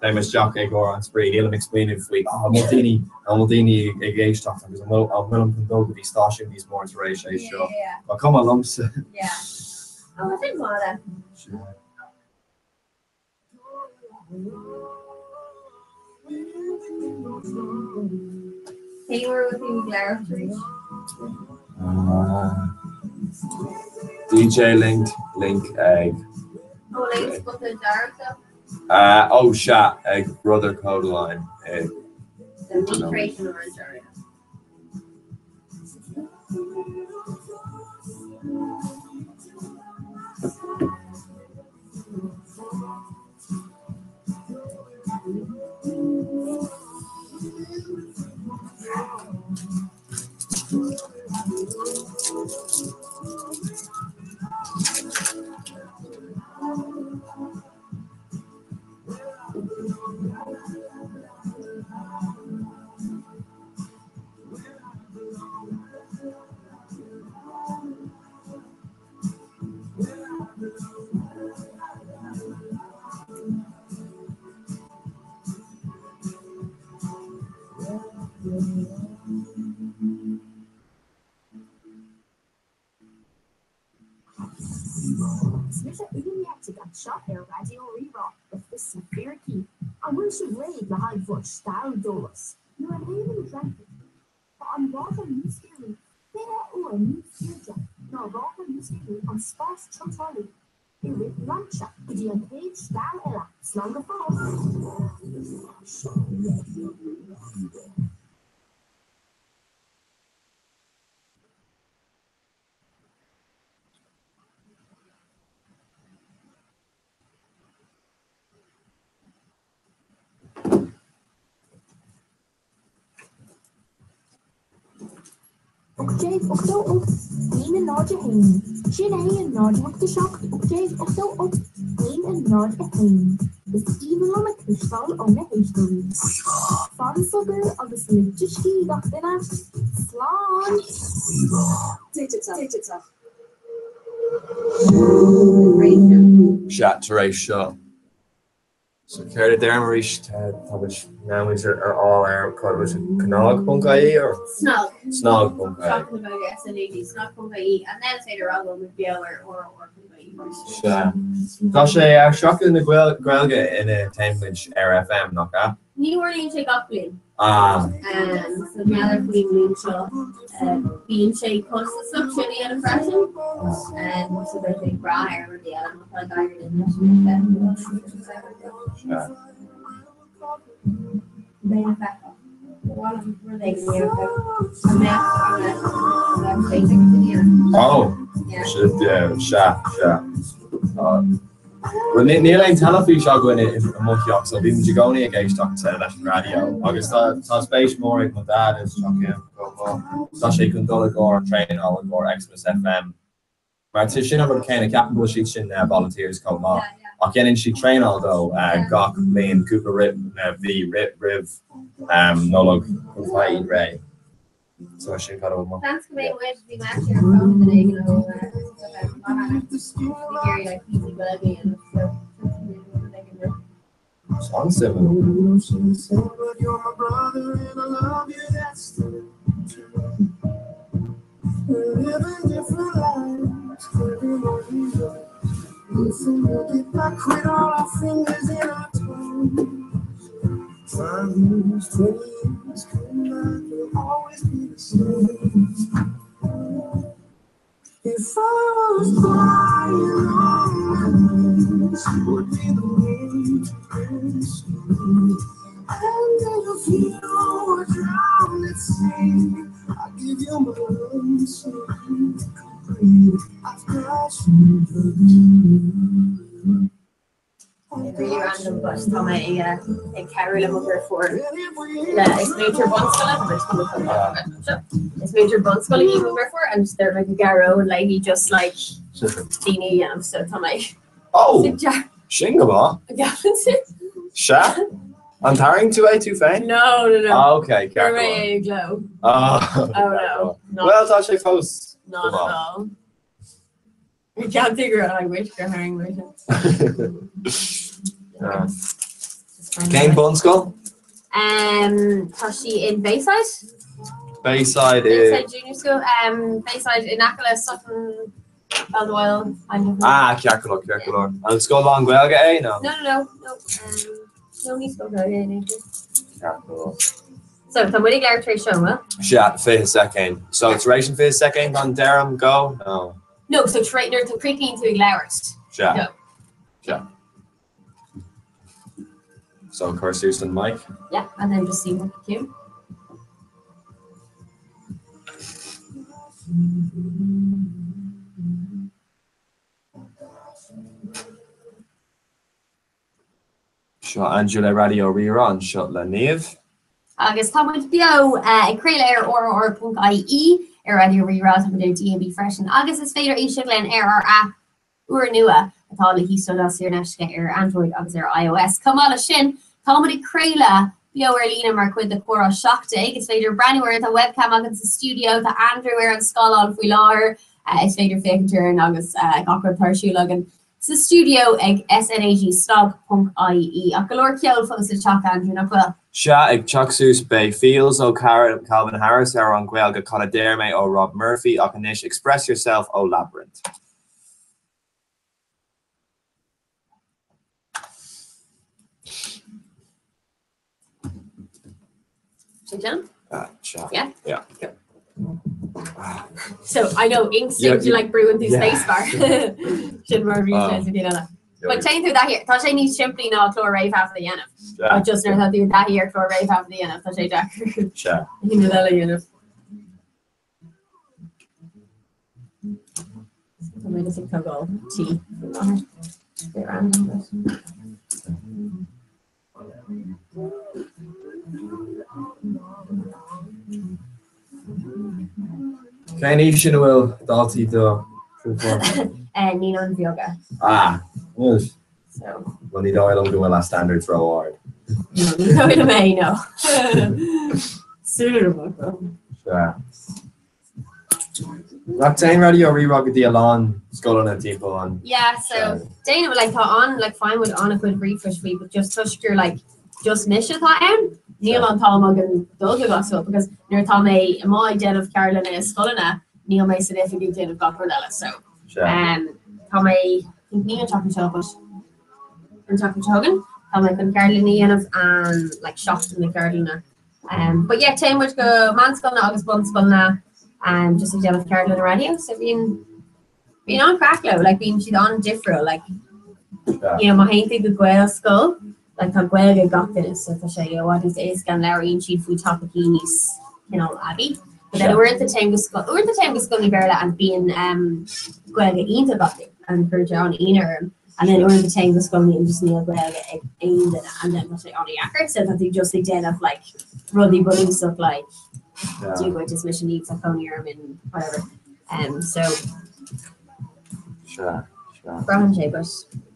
Téim isteach i gcomhair an spraoi, nílim ag smaoineamh faoi ah an bhfuil daoine, an bhfuil daoine ag éisteacht agus an bhfuil, an bhfuilim chun dul go dtí stáisiún níos mór tar éis é seo. Ba chuma liomsa. DJ link link ag. Ó link spota dearg seo. Ó sea, ag Brother Kodaline i. Is mise Úna Ní Fheartaigh anseo ar Raidió Rí-Rá le Fios na Fíricí. An bhfuil sibh réidh le haghaidh bhur steall d'eolas? Nuair a léimeann dreancaid, tá an ráta luasghéarú 20 uair níos airde ná ráta luasghéarú an spás-tointeálaí i rith lainse. Go dtí an chéad steall eile, slán go fóill! Raidió Rí-Rá. 1888 1 0 1 Sin é an 0 8 7 1888 1 0 1 Is aoibhinn liom a chloisteáil ó na héisteoirí. Fan socair agus lig do scíth gach duine. Slán! Digiteach. Sea, tar éis seo. So céard a deirim arís, tá muid now ar all air, cad was it, cnag.ie or? Snag. Snag.ie. Seachtain na Gaeilge, SNAG, snag.ie, and then is féidir a rá go bhfuil muid beo ar RRR.ie. Sea. Tá sé Seachtain na Gaeilge ina dtéann muid ar FM, nach ea? Ní tharlaíonn sé gach bliain. Ah. So mar gheall ar faoin mbliain seo, bíonn sé costasach sin a dhéanamh freisin. So beidh sé ag brath ar rudaí eile má tá ag éirí linn leis an Sea. Beidh le feiceáil. Ba mhaith liom rud éigin a dhéanamh a mbeadh a mbeadh spéis agat a dhéanamh. Oh! Yeah. Sea, sea. Bhuel, níl aon teilifís againn i mo theach so bímid i gcónaí ag éisteacht leis an raidió agus tá spéis mhór ag mo dhaid i chomh maith. Tá sé chun dul i gcomhair traenáil i gcomhair Xmas FM. Mar sin an rud céanna, ceapaim go bhfuil siad sin volunteers chomh maith ach déanann siad traenáil dó gach bliain cúpla mhí roimh Nollaig chun fáil iad réidh. So sin cad a bhfuil mo. Seans go mbeidh muid, bhí Matt ar an bhfón duine éigin ó ag iarraidh like píosa Gaeilge a dhéanamh so seans go mbeidh rud éigin roimh. An-suimiúil. Really random but tá mé ag cabhrú le mo dheirfiúr le is múinteoir bunscoile is múinteoir bunscoile í mo dheirfiúr and they're like gearán léi just like daoine a dhéanamh so tá mé Oh! Sin go maith. Sea? An tharraing tú é tú féin? No, no, no. Ah, ok, ceart go leor. Chuir mé i gcló. Ah, Oh no. Well, tá sé fós. Not at all. Ceapann tú gur I wish gur tharraing mé sin. Cén bunscoil? Um, tá sí in Bayside. Bayside i. Bayside Junior School. Um, Bayside in aice le Sutton Valdoyle. Ah, ceart go leor, ceart go leor. An scoil lán-Ghaeilge é nó? No, no, no, no. Um, no ní scoil Ghaeilge é ní. Ceart go leor. So, tá muid ag labhairt tar éis seo, Sea, 20 soicind. So, tar éis an 20 soicind an deirim go? No. No, so tar nuair a chríochnaíonn tú ag labhairt. Sea. No. Sea. So cuir suas an mic. Yeah, and then just see what you do. Seo Andrew le Raidió Rí-Rá anseo le Niamh. Agus tá muid beo ag craoladh ar rr.ie ar Raidió Rí-Rá, tá muid ar DAB freisin agus is féidir éisteacht linn ar ár aip úrnua atá le híoslódáil saor in aisce ar Android agus ar iOS. Chomh maith leis sin, tá muid ag craoladh beo ar líne mar chuid de Comhrá 17. Is féidir breathnú orainn, tá webcam againn sa stiúideo, tá Andrew ar an scáileán faoi láthair, is féidir féachaint orainn agus gach rud atá ar siúl againn. Sa stiúideo ag SNAG snag ponc ie. Ach go leor ceoil fós le teacht, Andrew, nach bhfuil? Sea, ag teacht suas beidh Feels ó Calvin Harris, amhrán Gaeilge Cad a Deir Mé ó Rob Murphy ach anois Express Yourself ó Labrinth. Sé John? Ah, sea. Yeah? Yeah. Cool. So I know instinct you like brúann tú spacebar. Sin mar bhí sé sa chéad eile. But téann tú i dtaithí tá sé níos simplí ná clár réamhthaifeadta a dhéanamh. But just nuair atá tú i dtaithí ar chlár réamhthaifeadta a dhéanamh tá sé deacair. Sea. Aon rud eile a dhéanamh. Tá mé just ag tógáil tí faoi láthair. Bit random, but. Cén aois ina bhfuil daltaí do Naíonáin Bheaga. Ah, bhuel, So. Bhuel, ní dóigh liom go bhfuil a standards ró-ard. No, ní dóigh liom é, no. Súil agam. Sea. Nach dtéann Raidió Rí-Rá go dtí a lán scoileanna timpeall an. Yeah, so déanaim like tá an like faigheann muid an-chuid ríomhphoist faoi but just toisc gur like just mise atá ann, níl an t-am agam dul go gach scoil because nuair atá mé amuigh ag déanamh ceardlanna i scoileanna níl mé san oifig ag déanamh gach rud eile so um tá mé ní an tseachtain seo but an tseachtain seo chugainn tá mé chun ceardlann a dhéanamh um like seachtain na ceardlanna Um, but yeah, téann muid go meánscoileanna agus bunscoileanna um, just ag déanamh ceardlanna raidió, so bíonn bíonn an-chraic leo, like bíonn siad an-difriúil, like you know, má théann tú go Gaelscoil, like tá Gaeilge ag gach duine, so tá sé i bhfad níos éasca and labhraíonn siad faoi topaicí níos cineál aibí. But then uaireanta téim go scoil, uaireanta téim go scoileanna Béarla and bíonn um, Gaeilge iontach acu and cuireann sé an-ionadh orm. And then uaireanta téim go scoileanna and just níl Gaeilge ag aon duine and then tá sé an-dheacair so tá tú just ag déanamh like rudaí bunúsach like Dia dhuit is mise Niamh tá cónaí orm in whatever. Um, so Sea, sea. braitheann sé but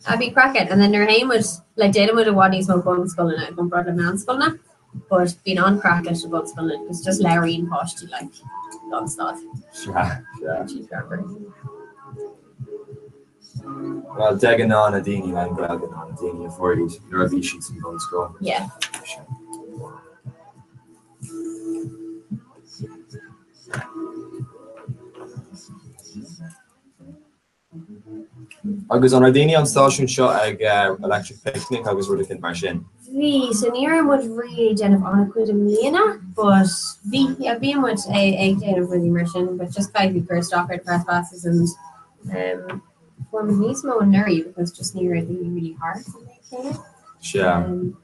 ah bíonn craic ann and then nuair a théann muid like déanann muid i bhfad níos mó bunscoileanna i gcomparáid le meánscoileanna but bíonn an-chraic leis na bunscoileanna because just labhraíonn páistí like gan stad. Sea, sea. Siad greannmhar. Bhuel, de ghnáth na daoine lán Gaeilge ná na daoine a fuair iad nuair a bhí siad san bhunscoil. Yeah. Agus an raibh daoine an stáisiún seo ag Electric Picnic agus rud eicínt mar sin? Bhí, so ní raibh muid really ag déanamh an-chuid i mbliana but bhí, yeah, bhí muid ag déanamh rudaí mar sin but just caithfidh tú cur isteach ar press passes and um, fuair muid níos mó anuraidh because just ní raibh daoine really thart an méid céanna. Sea. Um,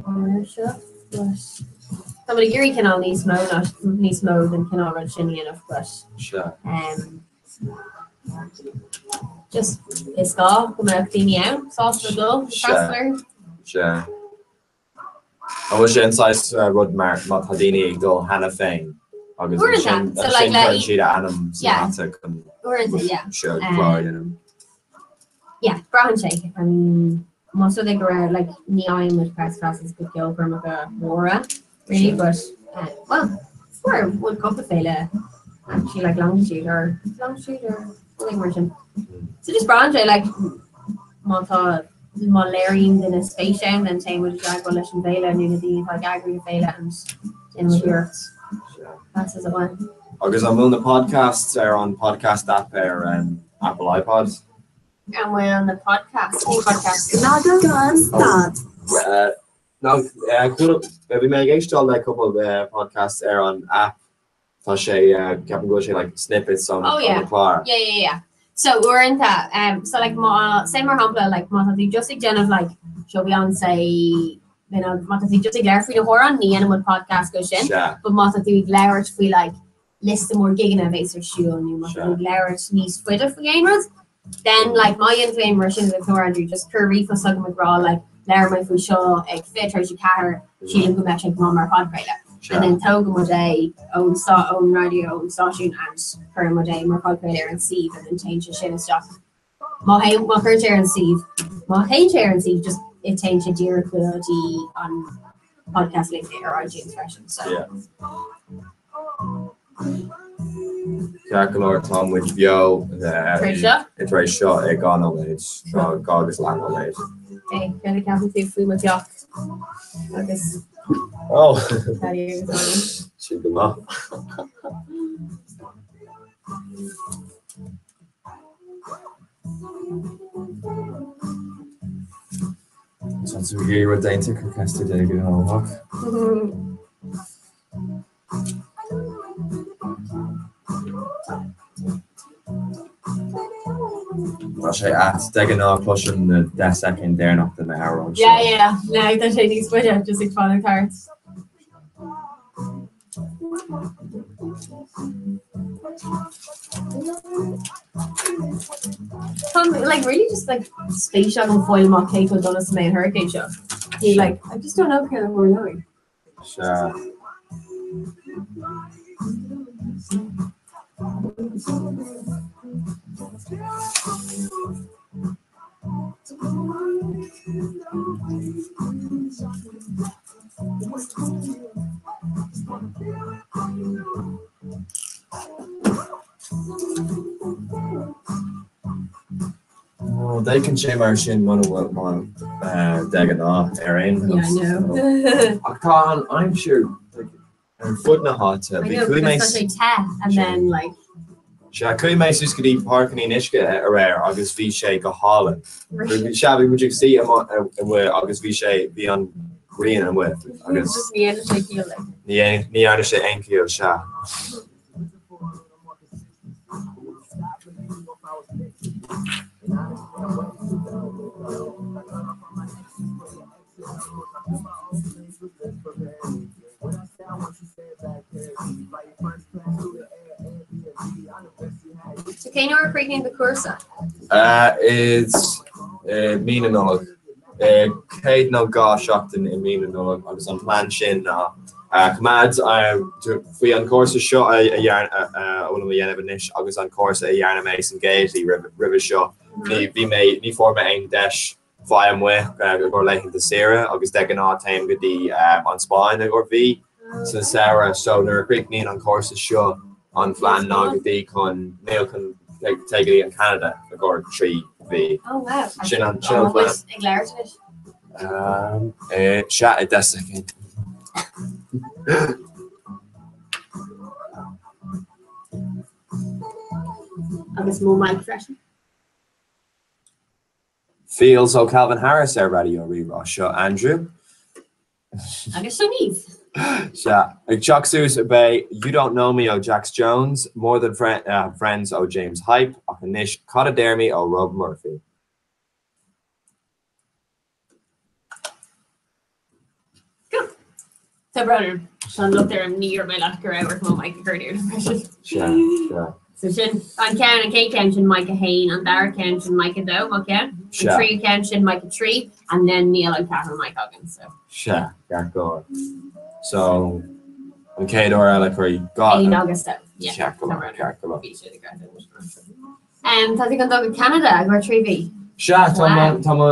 an uair seo but tá muid ag iarraidh cineál níos mó ná níos mó den cineál rud sin a dhéanamh but Sea. um, Just is gá go mbeadh daoine ann sásta dul freastal air. Sea. An bhfuil sé an saghas rud mar má tá daoine ag dul cheana féin agus Uaireanta, so like ansin le cuireann siad a ainm sa Yeah. hata chun Uaireanta, yeah. seo clár a dhéanamh. Yeah, braitheann sé. I mean, más rud é go raibh like ní fhaigheann muid press passes go ceolchoirmeacha móra really but uh, well fuair muid cúpla féile actually like Longitude or Longitude or something mar sin. So just braitheann sé like má tá má léiríonn duine spéis ann then téann muid i dteagmháil leis an bhféile nó na daoine atá ag eagrú na féile and déanann muid iarracht passes a bhain. Agus an bhfuil na podcasts ar an podcast app ar um, Apple iPod? An bhfuil na podcasts, cén podcasts? Cnagadh gan stad. No, bhí mé ag éisteáil le cúpla podcast ar an app. Tá sé, ceapaim go bhfuil sé like snippets on Oh yeah. the clár. Yeah, yeah, yeah. So uaireanta, um, so like má, say mar shampla, like má tá tú just ag déanamh like seo beyond say, you know, má tá tú just ag labhairt faoi na hamhráin, ní dhéanann muid podcast go sin. Sea. But má tá tú ag labhairt faoi like liosta mór gigeanna a bheas ar siúl nó má tá tú ag labhairt níos faide faoi aon rud, then like má dhéanann tú aon mar sin de chlár Andrew, just cuir ríomhphost chugam ag rá like labhair mé faoi seo ag 24:20, sílim go mbeadh sé go maith mar phodchraoladh. And then tógann muid é ón ón raidió ón stáisiún and cuireann muid é mar phodchraoladh ar an suíomh and then téann sé sin isteach. Má théann má chuireann sé ar an suíomh, má théann sé ar an suíomh just téann sé díreach go dtí an podcast link ar iTunes freisin. So. Yeah. Ceart go leor tá muid beo Tar éis seo? tar éis seo i 2 nóiméad, tráth 2 agus leath nóiméad. Hey, céard a cheapann tú faoi mo theach agus Oh! Paddy agus Annie? Sin go maith. Tá tú ag iarraidh rud déanta cuir ceist ar David Holmach. Tá sé ait, de ghnáth cloisim na 10 soicind deireanach de na hamhráin seo. Yeah, yeah, now tá sé níos faide, just ag fanacht thart. Tá like really just like spéis agam fáil amach cé chomh dona is a mbeidh an hurricane seo. Ní like I just don't know céard a tharlóidh. Sea. D'fhéachann sé mar sin muna bhfuil má de ghnáth ar aon nós. Yeah, I know. Ach tá an aimsir like, ar fud na háite. I know, because tá sé te and then like Sea, chuaigh mé suas go dtí Páirc an Fhionnuisce aréir agus bhí sé go hálainn. Sea, bhí muid ag suí amuigh agus bhí sé, bhí an ghrian amuigh agus Ní dhéanann sé ciall like. ní dhearna sé aon chiall, sea. So cén uair a chríochnaíonn do chúrsa? Is i mí na Nollag. Céad nó 2 seachtain i mí na Nollag agus an plean sin ná coimeád faoi an cúrsa seo a bhfuilim a dhéanamh anois agus an cúrsa a dhearna mé san Gaiety roimhe seo. Ní bhí mé ní fuair mé aon deis fáil amuigh i gcomhair laethanta saoire agus de ghnáth téim go dtí an Spáinn i gcomhair mhí san samhradh so nuair a chríochnaíonn an cúrsa seo an phlean ná go dtí chun níl chun téigh go dtí an Canada i gcomhair 3 mhí. Oh wow. Sin an sin an plean. Ag labhairt anois? Sea, i 10 soicind. Agus mo mic freisin. Feels ó Calvin Harris ar Raidió Rí-Rá. Seo Andrew. Agus seo Niamh. Sea. Ag teacht suas beidh You Don't Know Me ó Jax Jones, More Than Friends ó James Hype, ach anois Cad a Deir Mé ó Rob Murphy. Go. Tá brón orm. Tá an locht orm ní dúirt mé leat go raibh ort mo mic a chur in airde freisin. Sea, sea. So sin an ceann, an chéad ceann sin mic 1, an dara ceann sin mic 2, mo cheann, an Sea. tríú ceann sin mic 3, and then níl an ceathrú mic againn, so. Sea, ceart go leor. So, an chéad uair eile cuir dhá. Aon agus dó, yeah. Ceart go leor, ceart go leor. Bhí sé de ghread anois. Tá tú chun dul go Ceanada i gcomhair 3 mhí. Sea, tá mo tá mo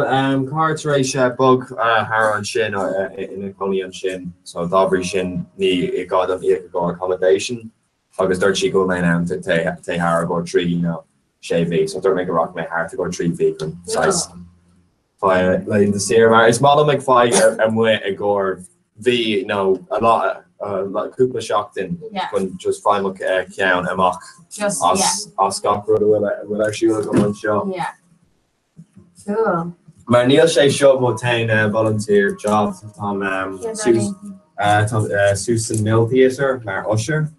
cara tar éis bog thar ansin ina cónaí ansin so dá bhrí sin ní gá dom íoc i gcomhair accommodation agus dúirt sí go bhfuil mé in ann téigh thar i gcomhair 3 nó 6 mhí so dúirt mé go rachaidh mé thart i gcomhair 3 mhí chun saghas fáil laethanta saoire mar is maith liom ag fáil amuigh i gcomhair mhí nó a lá cúpla seachtain chun just fáil mo cheann amach as gach rud a bhfuil ar siúl agam anseo. Cool. Mar níl sé seo mo t-aon volunteer job táim suas. Tá suas san Mill Theatre mar usher.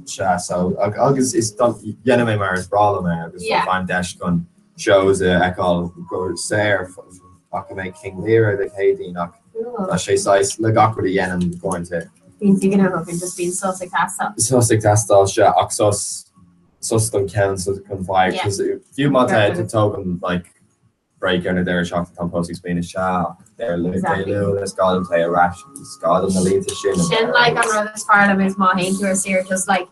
Sea, so agus is déanaim é mar is breá liom é agus faighim deis chun shows a fheiceáil go saor. Fhaca mé King Lear ar Dé Céadaoin ach tá sé saghas le gach rud a dhéanaim uaireanta. Bíonn tú gnóthach and just bíonn sos ag teastáil. Sos ag teastáil, sea, ach sos sos don cheann, sos chun fáil, fiú má tá tógaim like break ar na deireadh seachtaine táim fós ag smaoineamh sea ach ar Dé Luain is gá dom téigh ar ais is gá dom na línte sin a Sin like an rud is fearr liom is má théann tú ar saoire just like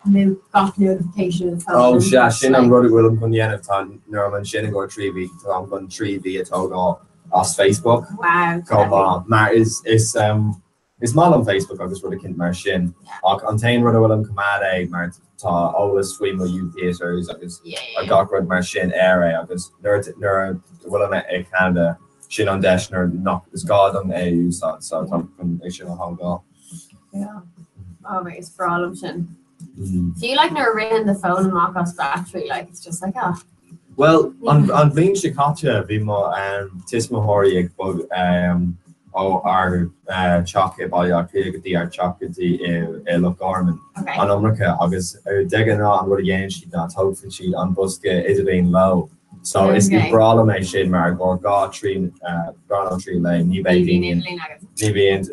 mute gach notification an phone Oh sea sin an rud a bhfuilim chun dhéanamh tá nuair I'm ansin i gcomhair 3 mhí táim chun 3 mhí a tógáil as Facebook Wow chomh maith mar is is um Is maith liom Facebook agus rud eicínt mar sin ach an t-aon rud a bhfuilim coimeád é mar tá eolas faoi mo youth theatres agus gach rud mar sin air é agus nuair nuair a bhfuilim i Canada sin an deis nuair nach is gá dom é a úsáid so táim chun é sin a thógáil. Yeah. Oh mate, is breá liom sin. Fiú like nuair a ritheann do phone amach as battery like it's just like ah. Bhuel, an bhliain seo caite bhí mo tuismitheoirí ag bogadh ó ár teach i Baile Átha Cliath go dtí ár teach go dtí i Loch Garman, an iomarca, agus de ghnáth an rud a dhéanann siad ná tógfaidh siad an bosca idirlín leo. So is breá liom é sin mar i gcomhair dhá, trí, dhá nó trí lae ní bheidh daoine, ní bhíonn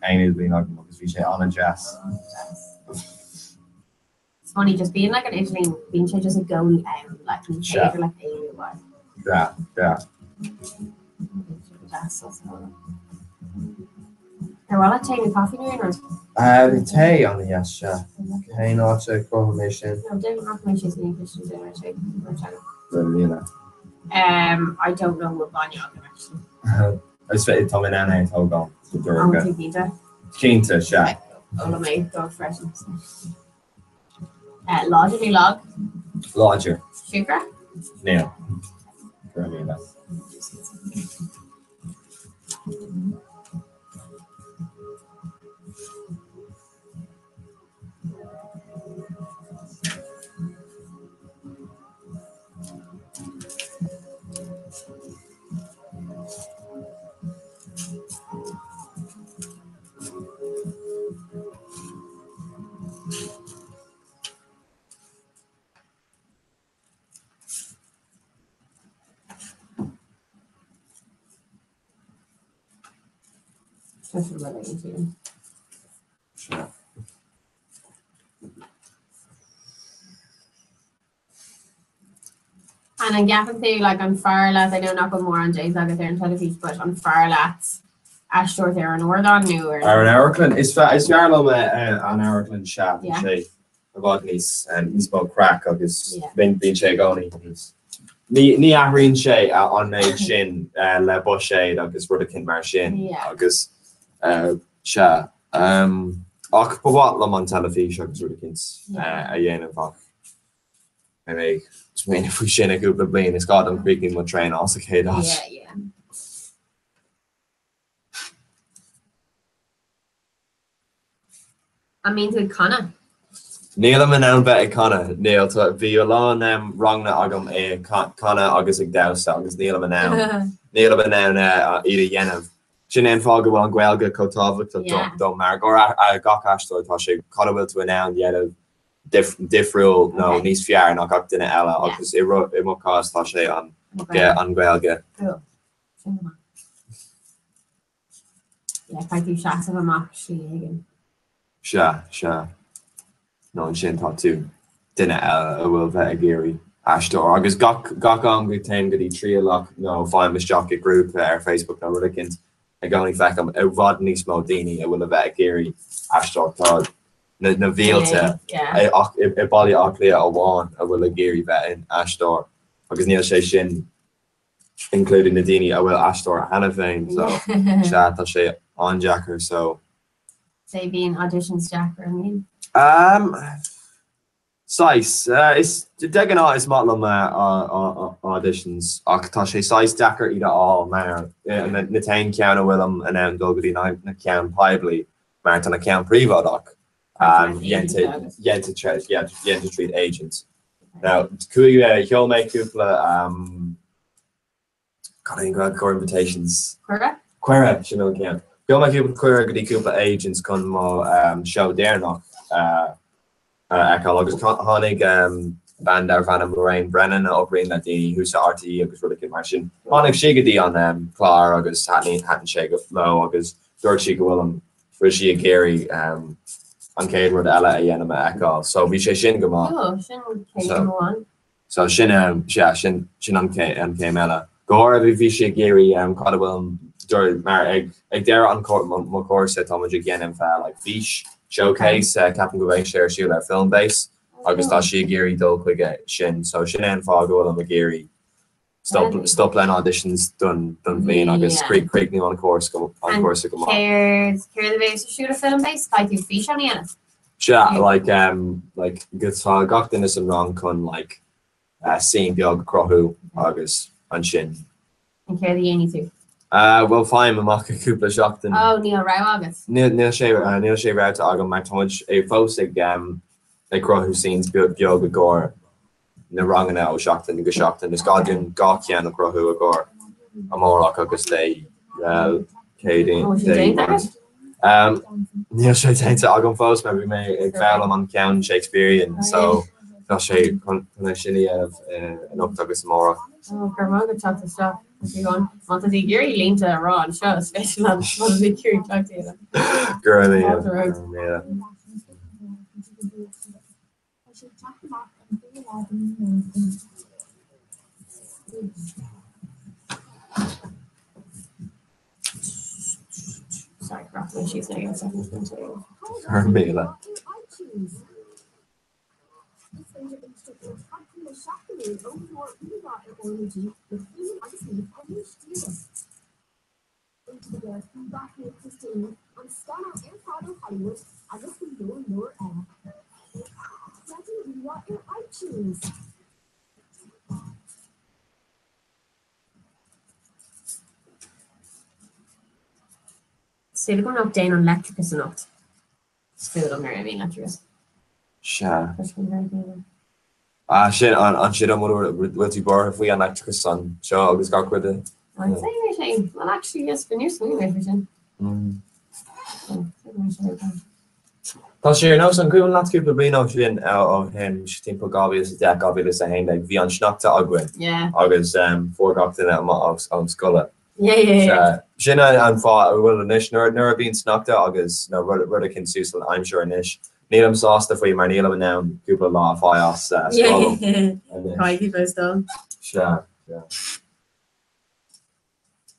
aon idirlíon agam agus bhí sé an-deas. It's funny just bíonn like an idirlíon bíonn sé just i gcónaí ann like ní féidir leat éalú uaidh. Sea, sea. Ar mhaith leat tae nó caife nó aon rud? Bhí tae an-deas, sea. Cén áit a gcrochfaidh mé sin? No, déan rachaidh mé síos go dtí an chistin déanfaidh mé tae mar teanga. Go raibh míle. I don't know bhfuil bainne agam actually. Is féidir, tá mé in ann é a thógáil sa An dorcha. tú cinnte? Cinnte, sea. Ólfaidh mé dó freisin. Láidir nó lag? Láidir. Siúcra? Níl. Go raibh míle. And an gceapann tú like an fearr leat, I know nach bhfuil mórán déanta agat ar an teilifís, but an fearr leat aisteoireacht ar an ardán nó ar Ar an amharclann? Is fearr liom an amharclann sea, bíonn sé i bhfad níos níos mó craic agus bíonn sé i gcónaí níos ní ní athraíonn sé an méid sin le buiséad agus rud eicínt mar sin agus sea ach ba mhaith liom an teilifís agus rud eicínt a dhéanamh ach Beidh mé ag smaoineamh faoi sin i gcúpla bliain. Is gá dom críochnú mo traenáil sa chéad áit. Yeah, yeah. An mbíonn tú ag canadh? Nílim in ann bheith ag canadh, níl. Tá, bhí a lán ranganna agam ag canadh agus ag damhsa agus nílim in ann, nílim in ann iad a dhéanamh. Sin é an fáth go bhfuil an Ghaeilge chomh tábhachtach dom mar go gach aisteoir tá sé cad a bhfuil tú in ann dhéanamh difriúil nó níos fearr ná gach duine eile agus i mo chás tá sé an an Ghaeilge. Cool. Sin go maith. Yeah, caithfidh tú seasamh amach slí éigin. Sea, sea. Nó ansin tá tú duine eile a bhfuil bheith ag iarraidh aisteoir agus gach gach am go téim go dtí trialach nó faighim isteach i grúpa ar Facebook nó rud eicínt i gcónaí feicim i bhfad níos mó daoine a bhfuil a bheith ag iarraidh aisteoireacht. Tá na mílte ach i Baile Átha Cliath amháin a bhfuil ag iarraidh bheith in aisteoir agus níl sé sin including na daoine a bhfuil aisteoir cheana féin so sea tá sé an-deacair so. Sé bíonn auditions deacair an mbíonn? Um Saghas. Is de ghnáth is maith liom auditions ach tá sé saghas deacair iad a fháil mar na t-aon cheann a bhfuilim in ann dul go dtí ná na ceann poiblí mar tá na ceann príobháideach déanta déanta tríd agent. Now chuaigh sheol mé cúpla Cad é an Gaeilge ar invitations? Cuireadh? Cuireadh, sin an ceann. Sheol mé cúpla cuireadh go dtí cúpla agents chun mo seó deireanach a fheiceáil agus tháinig bean darbh ainm Lorraine Brennan a oibríonn le daoine thuas i RTÉ agus rud éicint mar sin. Tháinig sí go dtí an clár agus thaitin sé leo agus dúirt sí go bhfuil an bhfuil sí ag iarraidh an chéad rud eile a dhéanaim a fheiceáil. So bhí sé sin go maith. Oh, sin céim amháin. So sin sea, sin sin an an chéim eile. Go háirithe bhí sí ag iarraidh cad a bhfuil dúirt mar ag ag deireadh an mo chúrsa tá muid ag déanamh like fís showcase ceapaim go mbeidh sé ar siúl ar Filmbase agus tá sí ag iarraidh dul chuige sin. So sin é an fáth go bhfuilim ag iarraidh stop stop le auditions don don bhliain agus críochnú an cúrsa go an cúrsa go maith. Céard céard a bheas ar siúl ar Filmbase? Caithfidh tú físeán a dhéanamh? Sea, like um like go tá gach duine san rang chun like scene beag a chruthú agus ansin. An céard a dhéanfaidh tú? Uh bhuel faighim amach i cúpla seachtain. Oh níl rogha agat? Níl níl sé níl sé roghnata agam mar tá muid fós ag um ag cruthú scenes beag i gcomhair na ranganna ó sheachtain go seachtain. Is gá dúinn dhá cheann a chruthú i gcomhair amárach agus Dé Céadaoin. An bhfuil sé déanta agat? Níl sé déanta agam fós mar bhí mé ag foghlaim an ceann Shakespearean so tá sé chun é sin a dhéanamh anocht agus amárach. Ó, go raibh maith agat teacht isteach. Má tá tú ag iarraidh línte a rá anseo, is féidir leat má tá tú ag iarraidh teacht a dhéanamh. Go raibh míle. Tá sé ag teacht amach ar an 2ú lá de mhí Meitheamh inniu. Súil agam nach dtéann an leictreachas anocht. Is fuath liom nuair a imíonn leictreachas. Sea. Tá sé an chéanna. Ah, sin an an sin an rud bhfuil tú buartha faoi an leictreachas anseo agus gach rud. I'd say mé sin. Well actually yes, bhí níos smaoineamh mé faoi sin. Tá sé ar nós an cuimhin leat cúpla bliain ó shin ó shin timpeall 2010 2011 bhí an sneachta againn Yeah. agus fuair gach duine amach ón scoile. Yeah, yeah, yeah. Sin an fáth a bhfuil anois nuair nuair a bhíonn sneachta agus nó rud rud éicint suas an aimsir anois nílim sásta faoi mar nílim in ann cúpla lá a fháil as scoil anois. Caithfidh bheith dul. Sea, sea.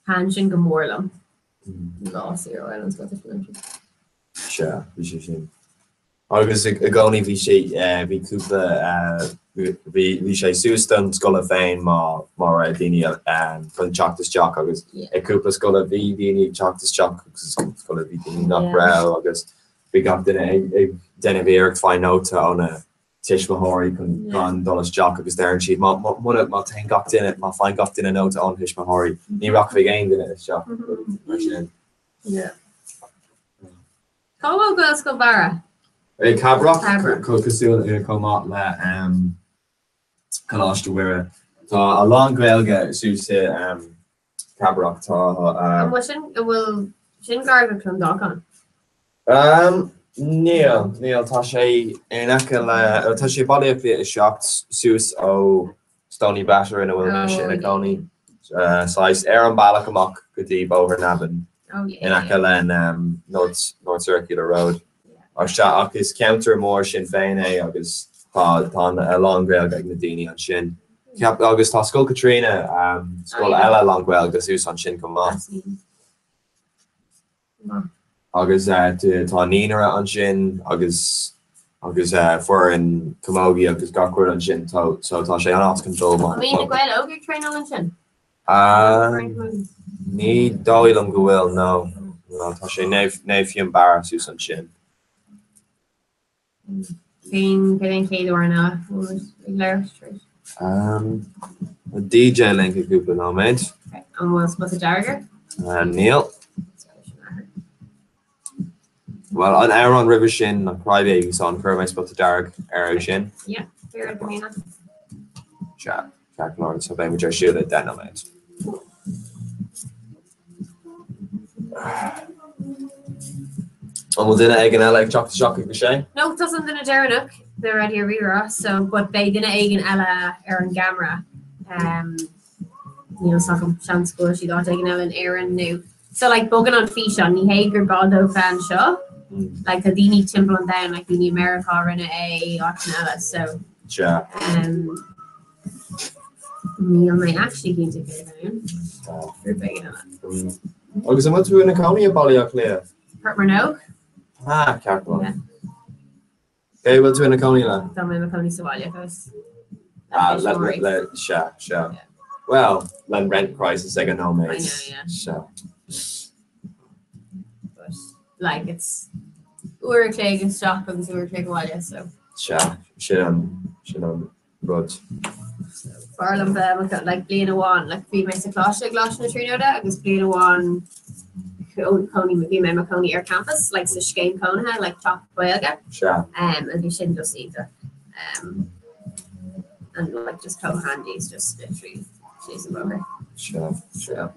Thaitin sin go mór liom. Lá saor ó an Scottish Ministry. Sea, bhí sé sin. Agus i gcónaí bhí sé, bhí cúpla, bhí, bhí sé suas don scoile féin má, má raibh daoine chun teacht isteach agus ag cúpla scoile bhí daoine ag teacht isteach agus scoile bhí daoine nach raibh agus bhí gach duine ag, ag déanamh iarracht fáil nóta ó na tuismitheoirí chun gan dul isteach agus deireann siad má, má, má, má téann gach duine, má faigheann gach duine nóta ón thuismitheoirí ní rachaidh aon duine isteach mar sin. Yeah. Cá bhfuil Gaelscoil Bharra? I Cabrach, cosúil chomh maith le Coláiste Mhuire. Tá a lán Gaeilge suas i Cabrach. Tá. An bhfuil sin, an bhfuil sin gar do Clondalkin? Níl, níl. Tá sé in aice le, tá sé Baile Átha Cliath 7 suas ó Stoneybatter ina bhfuil mise ina cónaí, saghas ar an bealach amach go dtí Bóthar Navan in aice le North North Circular Road. Sea, ach is ceantar mór sin féin é agus tá tá a lán Gaeilge ag na daoine ansin. Ceap agus tá Scoil Caitríona, scoil eile lán Gaeilge suas ansin chomh maith. Agus tá naíonra ansin agus agus foireann camógaí agus gach rud ansin so tá sé an-áit chun dul An mbíonn na Gaeil óga ag traenáil ansin? Ní dóigh liom go bhfuil, no. No, tá sé Naomh Fionnbarra suas ansin. Cén céard é an chéad amhrán eile a bhfuil muid ag labhairt tar éis? DJ link i gcúpla nóiméad. An bhfuil spota dearg air? Níl. Bhuel, an amhrán roimhe sin, an Cry Baby song, chuir mé spota dearg air sin. Yeah, fair enough. Sea, ceart go leor, so beidh muid ar siúl i 10 nóiméad. An bhfuil duine éigin eile ag teacht isteach ag a sé? No, tusa an duine deireanach do Raidió Rí-Rá, so but beidh duine éigin eile ar an gceamara. Um, níl fhios agam, seans go bhfuil siad áit éigin eile in Éirinn nó. So like bogann an físeán, ní hé gur gá dóibh bheith anseo. Like tá daoine timpeall an domhain, like daoine i Meiriceá a rinne é, áiteanna eile, so. Sea. Um, níl mé actually cinnte cé atá ann. Grúpa éigin eile. Agus an bhfuil tú ina cónaí i Baile Átha Cliath? Port Mearnóg. Ah, ceart go leor. Cé bhfuil tú ina cónaí le? Tá mé i mo chónaí sa bhaile fós. Ah, le, le, le, sea, sea. Well, le rent crisis ag an nóiméad. I know, yeah. Sea. But, like, it's uair a chloig isteach agus uair a chloig abhaile, so. Sea, sin an, sin an rud. B'fhearr liom bheith i mo, like, bliain amháin, like, bhí mé sa choláiste i gColáiste na Tríonóide agus bliain amháin chónaí, bhí mé i mo chónaí ar campus, like, sa scéim cónaithe, like, teach Gaeilge. Sea. Um, and bhí sin just iontach. Um, and like just chomh handy, it's just literally síos an bóthar. Sea, sea.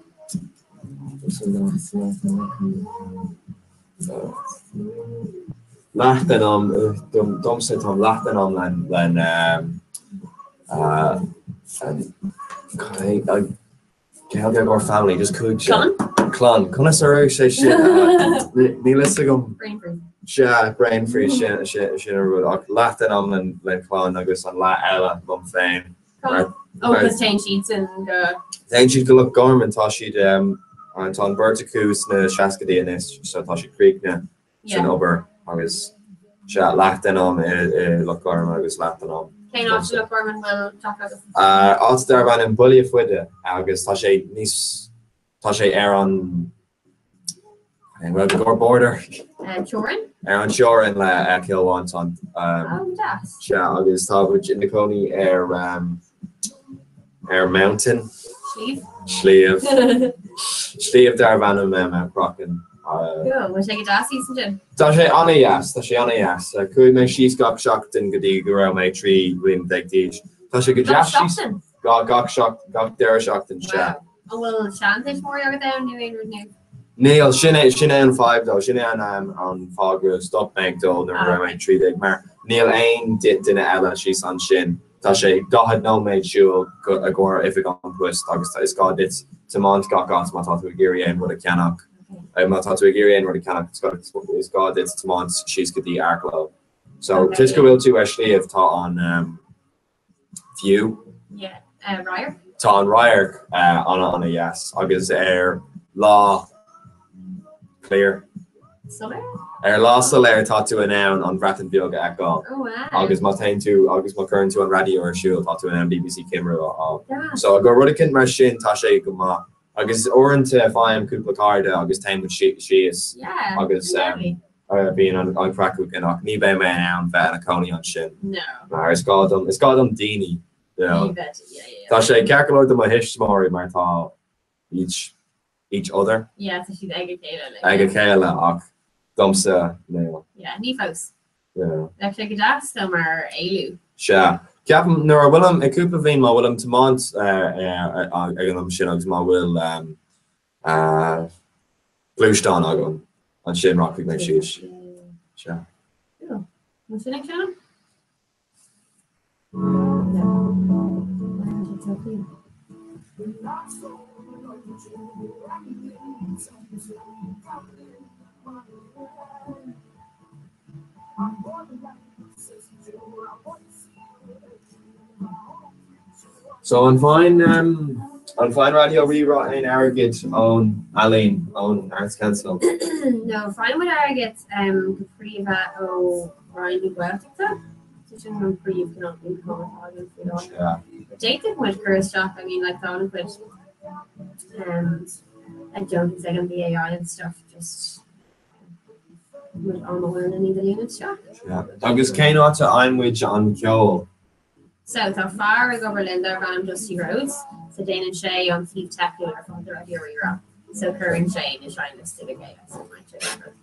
Leath den am, domsa táim leath den am len Gaeilge family, just cúig Clann? Clann. Conas a raibh sé sin? Níl fhios agam. Brain freeze. Sea, brain freeze sin sin an rud ach leath den am len clann agus an leath eile liom féin. Ó, cos téann siadsan go. Téann siad go Loch Garman, tá siad, tá an bheirt acu sna seascaidí anois so tá siad críochnaithe san obair agus sea, leath den am i Loch Garman agus leath den am. Cén áit i Loch Garman bhfuil teach agat? Áit darb ainm Baile Faide agus tá sé níos, tá sé ar an Bhuel, go border. Teorainn? Ar an teorainn le Cill Mhantáin. Oh, deas. Sea, agus tá muid ina cónaí ar ar mountain. Sliabh? Sliabh. Sliabh darb ainm Mount Crochan. Cool, bhfuil sé go deas thíos ansin? Tá sé an-dheas, tá sé an-dheas. Chuaigh mé síos gach seachtain go dtí go raibh mé 13 bliana d'aois. Tá sé go deas síos. Gach gach deireadh seachtain, sea. Wow. An bhfuil seantuismitheoirí agat ann nó aon rud nó? Níl, sin é, sin é an fadhb though, sin é an an fáth gur stop mé ag dul nuair a raibh mé 13 mar níl aon duine eile síos ansin. Tá sé 40 nóiméad siúil go i gcomhair oifig an poist agus is gá duit tiomáint gach áit má tá tú ag iarraidh aon rud a cheannach. Má tá tú ag iarraidh aon rud a cheannach is gá duit tiomáint síos go dtí Arklow. So toisc go bhfuil tú ar sliabh tá an view. Yeah, radharc. Tá an radharc an-an-dheas agus ar lá clear. Soiléir? Ar lá soiléir tá tú in ann an Bhreatain Bheag a fheiceáil. Oh wow. Agus má théann tú agus má chuireann tú an raidió ar siúl tá tú in ann BBC Cymru a fháil. Yeah. So go rud eicínt mar sin tá sé go maith. Agus uaireanta faighim cúpla cairde agus téann muid síos Yeah, agus lovely. bíonn an craic againn ach ní bheidh mé in ann bheith ina cónaí ansin. No. Mar is gá dom, is gá dom daoine. You know. Ní bheidh, yeah, yeah, yeah. Tá sé ceart go leor do mo thuismitheoirí mar tá each, each other. Yeah, tá siad ag a chéile. Like, Ag a chéile ach domsa níl. Yeah, ní fós. Yeah. Bheadh sé go deas though mar éalú. Sea. Ceapaim nuair a bhfuilim i cúpla bhliain má bhfuilim tiomáint ag an am sin agus má bhfuil gluaisteán agam ansin rachaidh mé síos. Sea. Cool. Bhfuil sin ag seinm? So an bhfaigheann an bhfaigheann Raidió Rí-Rá aon airgead ón ealaín, ón Arts Council? No, faigheann muid airgead go príomha ó Roinn na Gaeltachta. So sin an príomh-chineál income atá againn faoi láthair. Yeah. But d'fhéadfadh muid cur isteach, I mean like tá an-chuid like deontas ag an BAI and stuff just muid am a bhfuil na ní líon isteach. Yeah. Agus cén áit a fhaigheann muid an ceol? So tá fear ag obair linn darb ainm Dusty Rhodes, so déanann sé an taobh teicniúil ar fad de Raidió Rí-Rá. So cuireann sé na seinnliostaí le chéile so might sé an rud.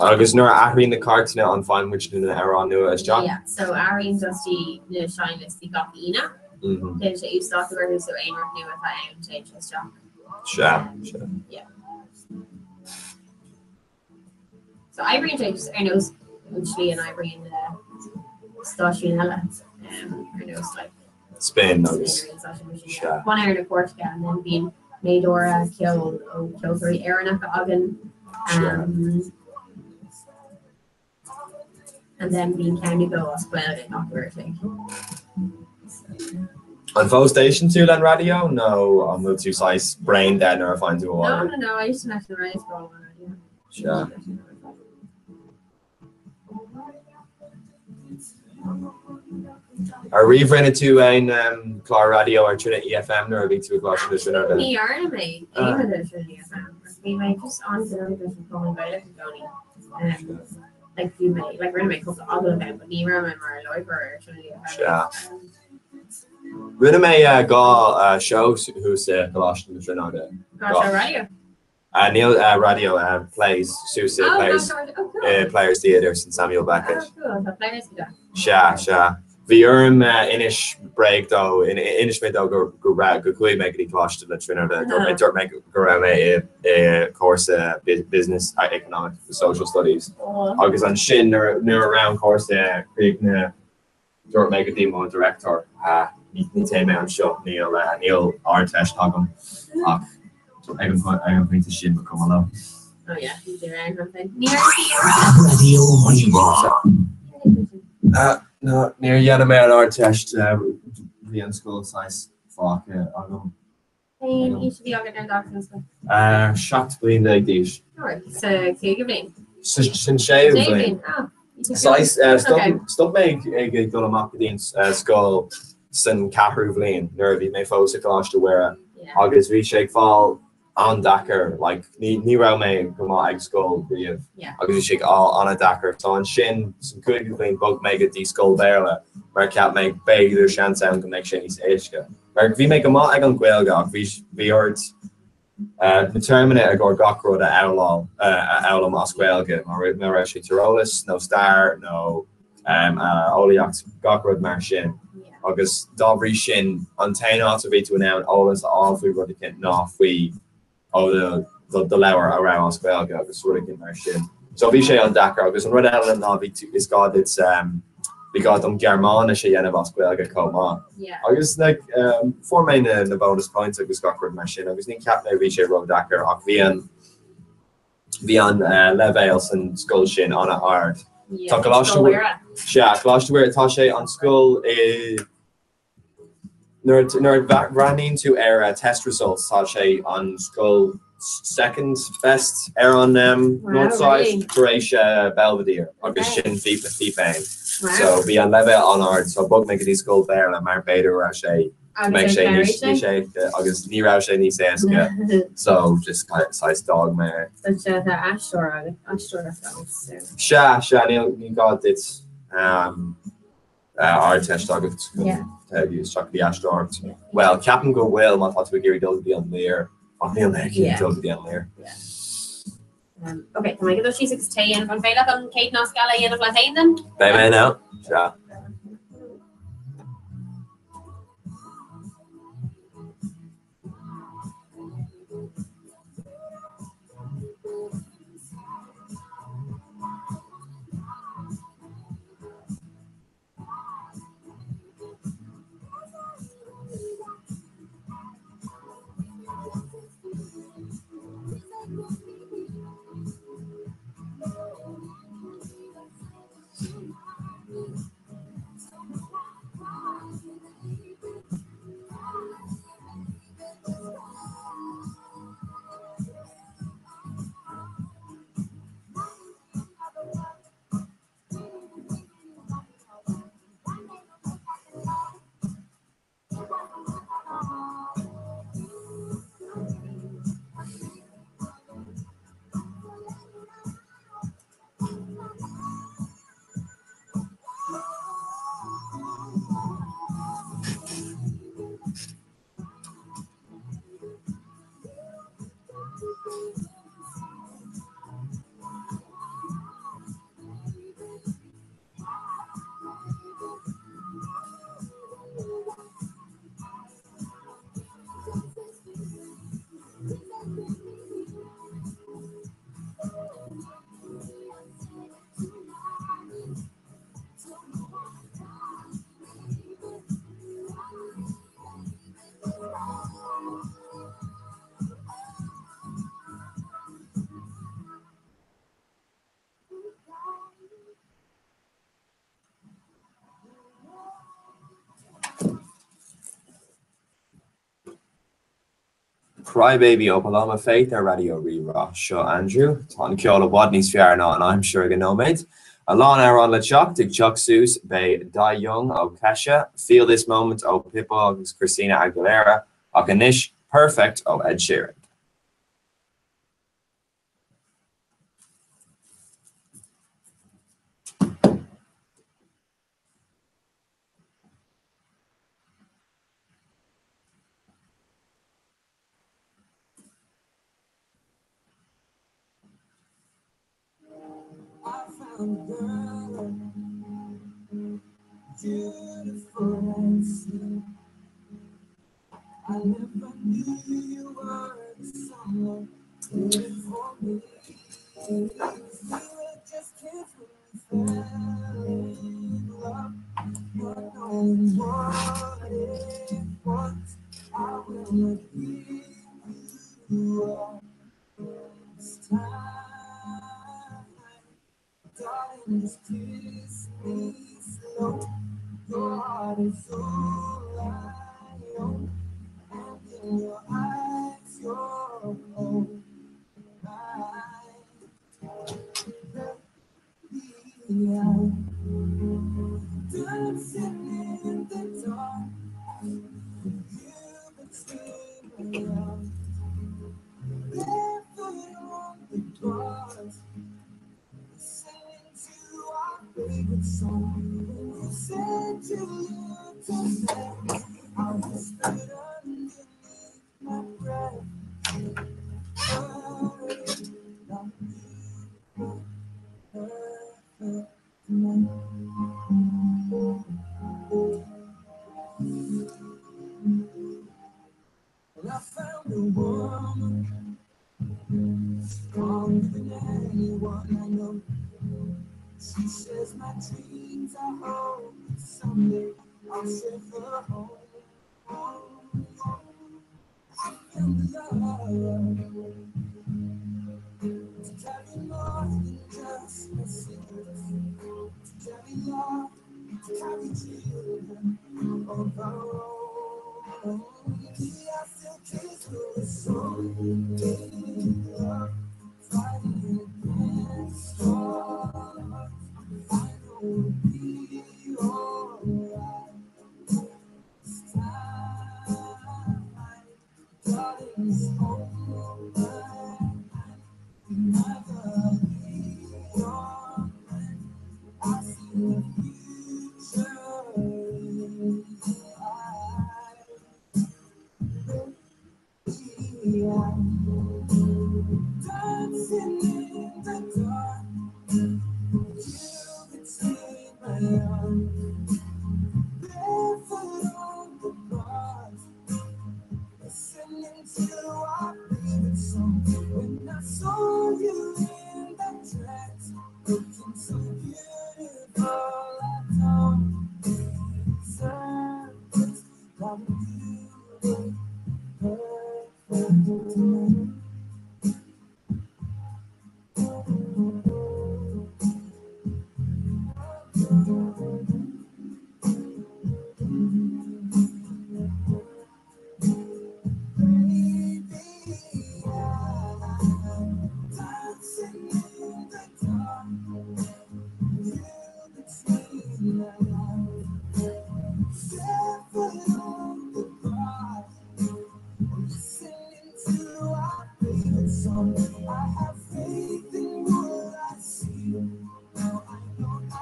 Agus nuair a athraíonn na cairteanna an bhfaigheann muid na hamhráin nua isteach? Yeah, so athraíonn Dusty na seinnliostaí gach Aoine. Déanann sé uasdátú orthu so aon rud nua atá ann téann sé isteach. Sea, sea. Yeah. So oibríonn sé just ar nós an tslí a n-oibríonn stáisiúin eile ar nós like Spin agus sea. Bunaithe ar na cairteacha and then bíonn méadóra ceoil ó ceoltóirí Éireannacha againn. And then bíonn ceann nó dhó as Gaeilge gach uair a chloig. An fós éisteann tú le an raidió nó an bhfuil tú saghas brain dead nuair a faigheann tú abhaile? No, no, no, éistim leis an raidió, is breá liom an raidió. Sea. Ar riamh rinne tú aon clár raidió ar Trinity FM nuair a bhí tú i gColáiste na Tríonóide? Ní dhearna mé aon rud ar Trinity FM. Bhí mé just an-gnóthach leis an Chumann Gaelach i gcónaí. Like bhí mé, like rinne mé cúpla agallamh ann, but ní raibh mé mar láithreoir ar Trinity FM. Sea. Rinne mé 2 seó thuas i gColáiste na Tríonóide. 2 seó raidió? Níl raidió plays suas i Players Players Theatre san Samuel Beckett. Sea, sea. Bhí orm inis bréag dó, inis mé dó go go raibh go chuaigh mé go dtí Coláiste na Tríonóide. Dúirt mé dúirt mé go raibh mé i i cúrsa business economic social studies. Agus ansin nuair nuair a raibh an cúrsa críochnaithe Dúirt mé go dtí mo director, ní théim mé anseo, níl níl Ardteist agam ach ag an ag an bpointe sin ba cuma liom. Oh yeah, ní raibh an thing. Raidió Rí-Rá. No, níor dhein mé an Ardteist, bhí an scoil saghas fágtha agam. Cén aois a bhí agat nuair a d'fhág tú an scoil? 17 bliain d'aois. Alright, sa chéad bhliain? San séú bliain. Saghas, stop mé ag dul amach go dtí an scoil san ceathrú bhliain nuair a bhí mé fós i gColáiste Mhuire agus bhí sé ag fáil an-deacair, like ní raibh mé go maith ag scoil riamh agus bhí sé ag fáil an-deacair. So ansin san cúigiú bliain bhog mé go dtí scoil Béarla mar cheap mé b'fhéidir seans ann go mbeidh sé níos éasca. Mar bhí mé go maith ag an Ghaeilge ach bhí bhí ort na téarmanna i gcomhair gach rud a fhoghlaim a fhoghlaim as Gaeilge, má raibh sé tíreolas nó stair nó eolaíocht, gach rud mar sin. Agus dá bhrí sin, an t-aon áit a bhí tú in ann eolas a fháil faoi rud eicínt ná faoi ó do do leabhar a raibh as Gaeilge agus rud éicint mar sin. So bhí sé an-deacair agus an rud eile ná bhí tú, is gá duit, bhí gá dom Gearmáinis a dhéanamh as Gaeilge chomh maith. Yeah. Agus like fuair mé na na bonus points agus gach rud mar sin agus ní cheap mé bhí sé ró-deacair ach bhí an bhí an leibhéal san scoil sin an-ard. Yeah, Tá Coláiste Scoil Mhuire. Sea, Coláiste Mhuire, tá sé an scoil i Nuair a bhreathnaíonn tú ar test results tá sé an scoil second best ar an north side tar éis Belvedere agus sin FIPE. So bhí an leibhéal an-ard so bhog mé go dtí scoil Béarla mar b'fhéidir go raibh sé go mbeidh sé níos éasca agus ní raibh sé níos éasca so just saghas d'fhág mé é. So tá aisteoir agat, aisteoireacht agat. Sea, sea, ní gá duit. Ardteist agat chun téigh isteach go dtí aisteoireacht. Bhuel, ceapaim go bhfuil má tá tú ag iarraidh dul go dtí an Lir, ach níl mé ag iarraidh dul go dtí an Lir. Ok, tá mé ag dul síos agus tae a dhéanamh. An féidir leat an chéad nasc eile a dhéanamh leat féin then? Beidh mé in ann, sea. Cry Baby ó Paloma Faith ar Raidió Rí-Rá. Seo Andrew. Tá an ceol i bhfad níos fearr ná an aimsir ag an nóiméad. A lán amhrán le teacht, ag teacht suas beidh Die Young ó Kesha, Feel This Moment ó Pitbull agus Christina Aguilera, ach anois Perfect ó Ed Sheeran. I found a girl, beautiful and sweet. I never knew you were the someone waiting for me. We were just kids when we fell in love, not knowing what it was. I will not give you up this time. Darling, just kiss me slow. Your heart is all I own, and in your eyes, you're all mine. Baby, I'm dancing in the dark with you between my arms, barefoot on the grass, listening to our favorite song. When you said you looked a mess, I whispered underneath my breath. Hurry, love you perfect tonight. Well, I found a woman stronger than anyone I know. She shares my dreams. I hope that someday I'll share her home. I found love to carry more than just my secrets, to carry love, to carry children of our own. We are still kids, but we're so in love, fighting against odds. I know we'll be alright this time. Darling, just hold my hand. You'll never be alone. I see the future in your eyes. Baby, I'm dancing in the dark with you between my arms, barefoot on the grass, listening to our favorite song. When I saw you in that dress, looking so beautiful, I don't deserve this. Loving you look perfect tonight. Baby, I'm dancing in the dark with you between my arms, barefoot on the grass, listening to our favorite song. I have faith in what I see. Now I know I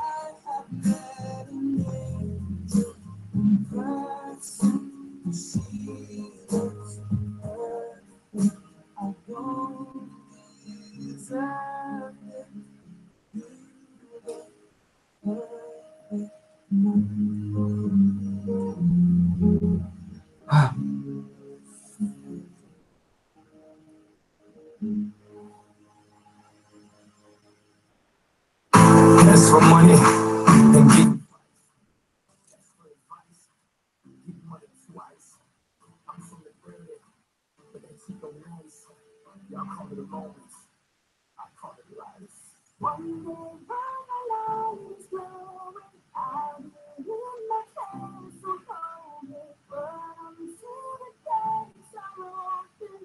have met an angel in person. And she looks perfect. I don't deserve it. You look perfect tonight. Ask for money and get ask for advice, get money twice. I'm from the bread, but that Chico nice. Y'all call it a moment, I call it life. One day when my light is glowing, I'll be in my castle home. But until the gates are open,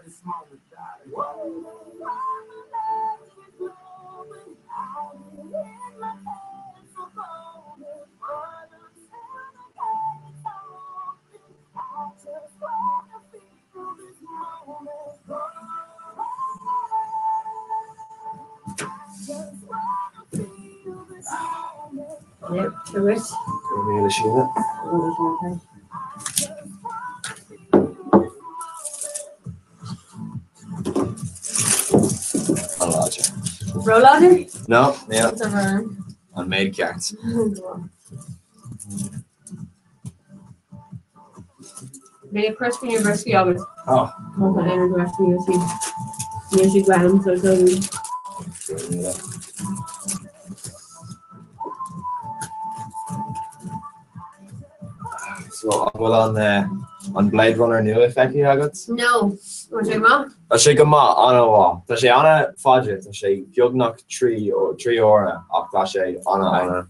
this moment. Síle. An-láidir. Róláidir? No, níl. It's a burn. An méid ceart. Bhí a Christian University agus Oh. Níl siad glam so so So an bhfuil an eh, an Blade Runner nua feicthe agat? No, Bhfuil sé maith? Tá sé go maith, an-mhaith. Tá sé an-fhada, tá sé beagnach 3 uaire ach tá sé ana ana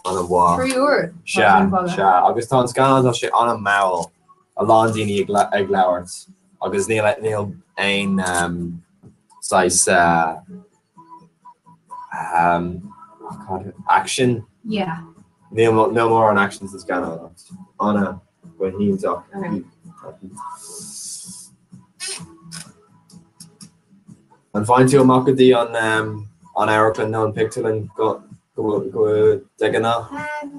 ana-mhaith. 3 uair? Sea, sea. Agus tá an scannán, tá sé an-mhall, a lán daoine ag ag labhairt agus níl níl aon um, saghas uh, um, action. Yeah. Níl níl mórán action sa scannán. Ana go hiontach. Okay. An bhfaigheann tú amach go dtí an um, an amharclann nó an pictiúrlann go go go de ghnáth? Um,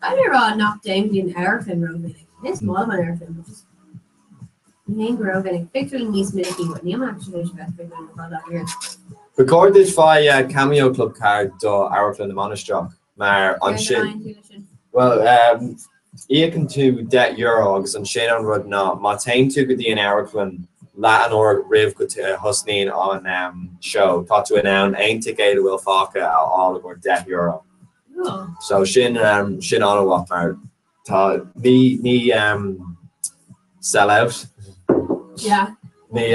I'd rá nach dtéim go dtí an amharclann rómhinic. Is maith liom an amharclann, but just ní théim go rómhinic. Pictiúrlann níos minicí, but níl mé actually tar éis a bheith sa phictiúrlann le fada ach Ba chóir duit faigh Cameo Club Card do Amharclann na Mainistreach mar ansin, bhuel, íocann tú €10 agus ansin an rud ná má téann tú go dtí an amharclann leath an uair roimh go thosnaíonn an seó, tá tú in ann aon ticéad a bhfuil fágtha a fháil i gcomhair €10. So sin sin an-mhaith mar tá ní ní sell out. Yeah. Ní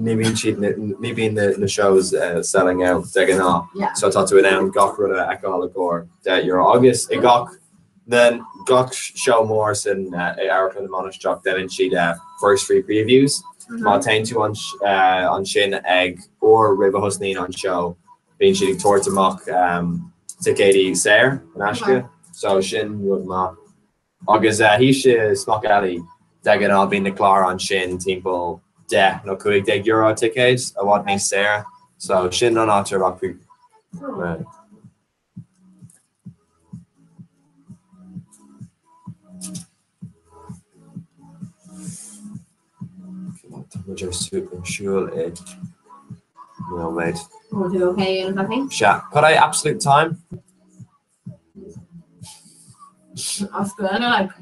ní bhíonn siad ní bhíonn na na shows selling out de ghnáth. Yeah. So tá tú in ann gach rud a fheiceáil i gcomhair €10 agus i gach na gach seó mór san i Amharclann na Mainistreach déanann siad first free previews. Má téann tú ansin ag uair roimh a thosnaíonn an seó Bíonn siad ag tabhairt amach ticéidí saor in aisce, so sin rud maith. Agus thíos i Smock Alley, de ghnáth bíonn na cláir ansin timpeall €10 nó €15 ticéad, i bhfad níos saoire, so sin an áit a rachfaí. Tá muid ar siúl i nóiméad. Bhfuil tú ok in a thing? Sea. Cad é absolute time? As Gaeilge like.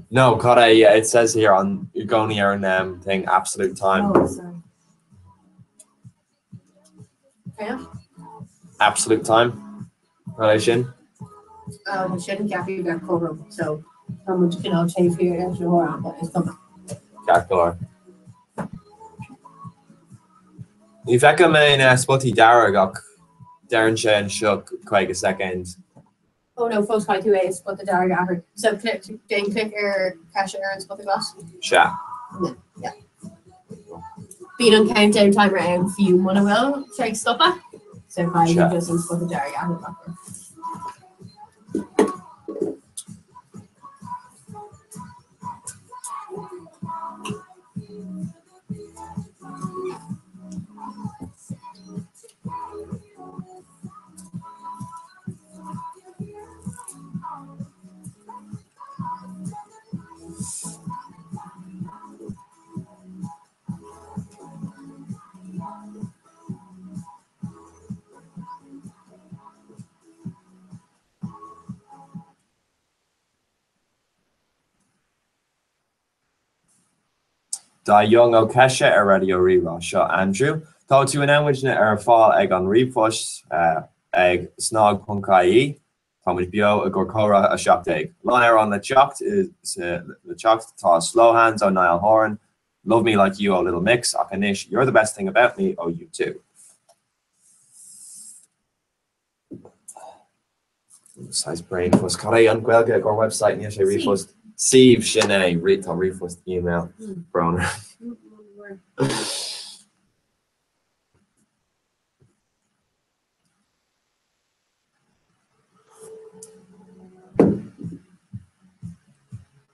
No, cad é, yeah, it says here on i gcónaí ar an um, thing absolute time. Oh, sorry. Yeah. Absolute time. Cad é sin? Oh, sin ceaptha bheith cothrom, so tá muid cineál taobh thiar leis an uair ama, is cuma. Ceart go leor. Ní fheicim aon spotaí dearg ach deireann sé anseo 50 soicind. Oh no, fós caithfidh tú é spota dearg a athrú. So click, déan clic ar ceist ar an spota glas. Sea. Yeah. Bíonn an countdown timer ann fiú muna bhfuil sé ag stopadh. So caithfidh tú just an spota dearg a athrú gach uair. Die Young ó Kesha ar Raidió Rí-Rá. Seo Andrew. Tá tú in ann muidne a fháil ag an ríomhphost ag snag.ie. Tá muid beo i gcomhair Comhrá 17. A lán amhrán le teacht le teacht tá Slow Hands ó Niall Horan, Love Me Like You ó Little Mix ach anois You're the Best Thing About Me ó U2. Saghas brainphost. Cad é an Gaeilge i gcomhair website? Níl sé ríomhphost. Suíomh, sin é. Tá ríomhphost, email, brón orm.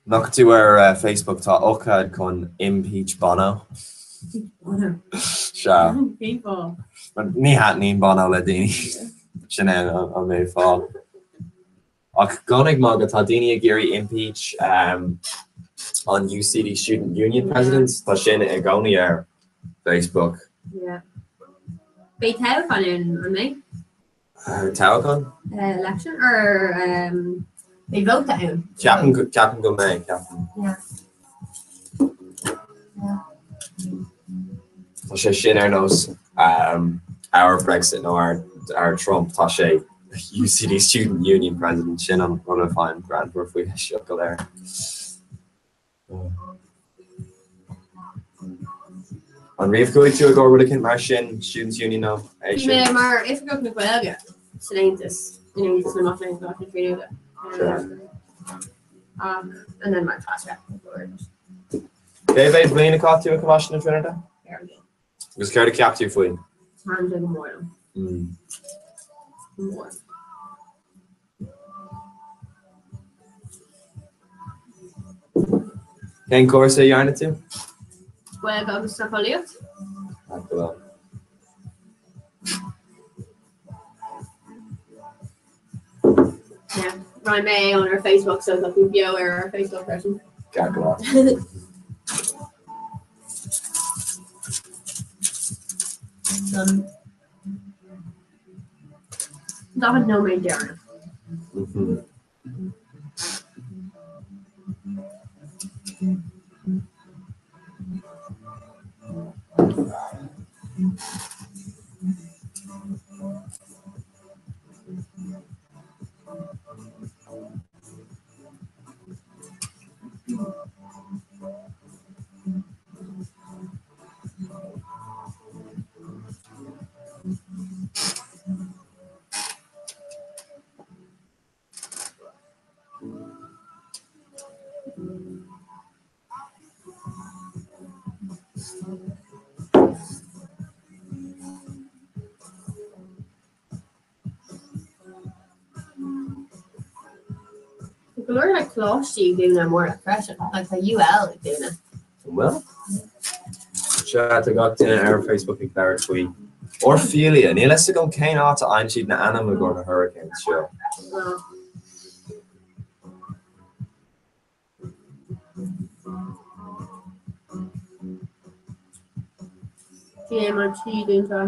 An bhfaca tú ar Facebook tá ócáid chun impeach Bono. Bono. Sea. Cén fáth? Ní thaitníonn Bono le daoine. Sin é an méid fáth. Ach gan ag magadh, tá daoine ag iarraidh impeach an UCD Student Union President. Tá sin i gcónaí ar Facebook. Yeah. Beidh toghchán ann, an mbeidh? Toghchán? Election or beidh vóta ann? Ceapaim go ceapaim go mbeidh, ceapaim. Yeah. Yeah. Tá sé sin ar nós our Brexit nó our our Trump, tá sé UCD Student Union President sin an rud a fhaighim greannmhar faoi seo go léir. An riamh chuaigh tú i gcomhair rud eicínt mar sin, Students' Union nó é sin? Bhí mé mar Oifigeach na Gaeilge san Aontas, in Aontas na Mac Léinn Choláiste na Tríonóide. Ach and then mar class rep. Cé mhéad bliain a chaith tú i Coláiste na Tríonóide? Agus céard a cheap tú faoi? Thaitin sé go mór liom. Go mór. Cén cúrsa a dhearna tú? Gaeilge agus Socheolaíocht. Ah, go bhfuil. Yeah, Roinn mé é on ar Facebook so tá tú beo ar ar Facebook freisin. Ceart go leor. Don 40 nóiméad deireanach. Tá go leor like coláistí ag dúnadh amárach freisin, like tá UL ag dúnadh. An bhfuil? Sea, tá gach duine ar Facebook ag labhairt faoi Orphelia. Níl a fhios agam cén áit a fhaigheann siad na ainm i gcomhair na hurricanes seo. GMIT dúnta.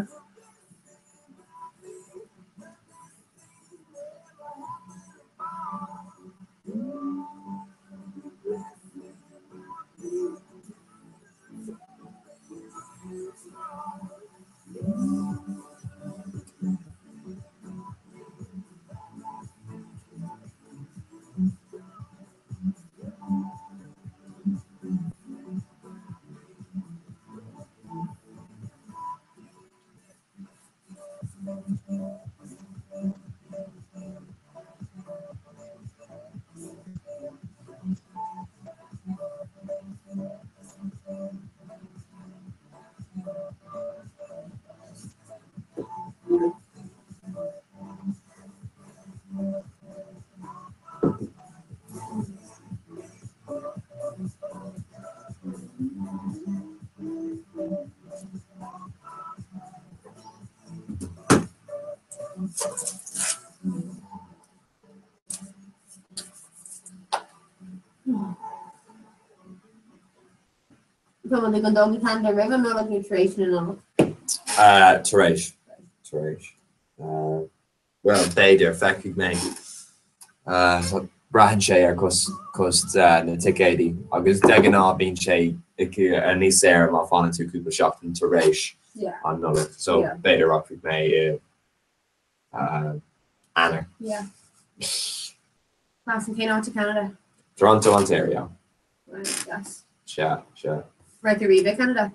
Tá muid ag dul go Ceanada roimh an Nollaig nó tar éis na Nollag? Tar éis. Tar éis. Bhuel, b'fhéidir, feicfidh mé. Braitheann sé ar cost na ticéidí agus de ghnáth bíonn sé níos saoire má fanann tú cúpla seachtain tar éis an Nollaig. So b'fhéidir rachaidh mé i Eanáir. Yeah. Class an cén áit i Ceanada? Toronto, Ontario. Right, yes. Sea, sea. Raibh tú riamh i Ceanada?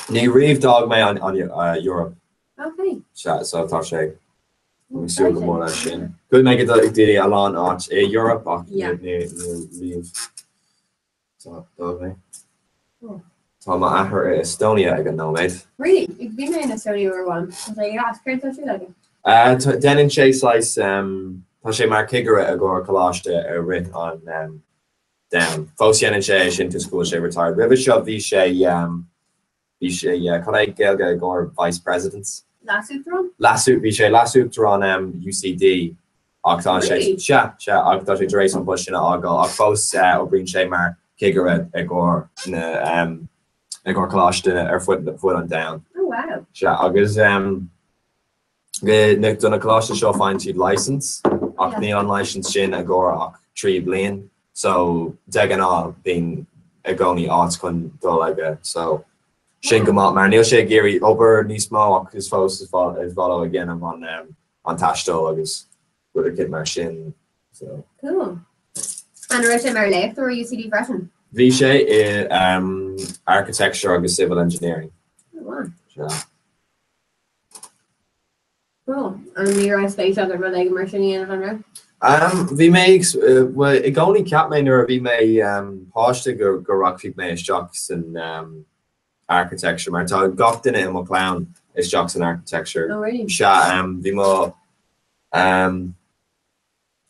Ní riamh d'fhág mé an Eoraip. Ok. Sea, so tá sé ag súil go mór leis sin. Chuaigh mé go dtí a lán áit i Eoraip ach ní riamh d'fhág mé. Tá m'athair i Estonia ag an nóiméad. Really? Bhí mé in Estonia uair amháin. Tá sé deas. Céard tá siúl aige? Déanann sé saghas, tá sé mar chigire i gcomhair coláiste i rith an domhain. Fós dhéanann sé é sin toisc go bhfuil sé retired. Roimhe seo bhí sé Bhí sé, cad é Gaeilge i gcomhair Vice Presidents? Leas-Uachtarán? Leas, bhí sé Leas-Uachtarán UCD ach tá sé, Really? sea, sea, ach tá sé tar éis an post sin a fhágáil ach fós oibríonn sé mar chigire i gcomhair na, i gcomhair coláiste ar fud, fud an domhain. Oh wow. Sea, agus Do na coláiste seo faigheann siad license ach níl an license sin i gcomhair ach 3 bliain so de ghnáth bíonn i gcónaí áit chun dul aige so sin go maith mar níl sé ag iarraidh obair níos mó ach is fós is mhaith leo ag déanamh an an taisteal agus rud eicínt mar sin so. Cool. An raibh sé mar léachtóir i UCD freisin? Bhí sé i architecture agus civil engineering. Oh wow. Sea. Cool. An ní raibh spéis agat rud éigin mar sin a dhéanamh, an raibh? Bhí mé ag, bhuel, i gcónaí cheap mé nuair a bhí mé páiste go go rachfaidh mé isteach san architecture mar tá gach duine i mo chlann isteach san architecture. Oh really? Sea, bhí mo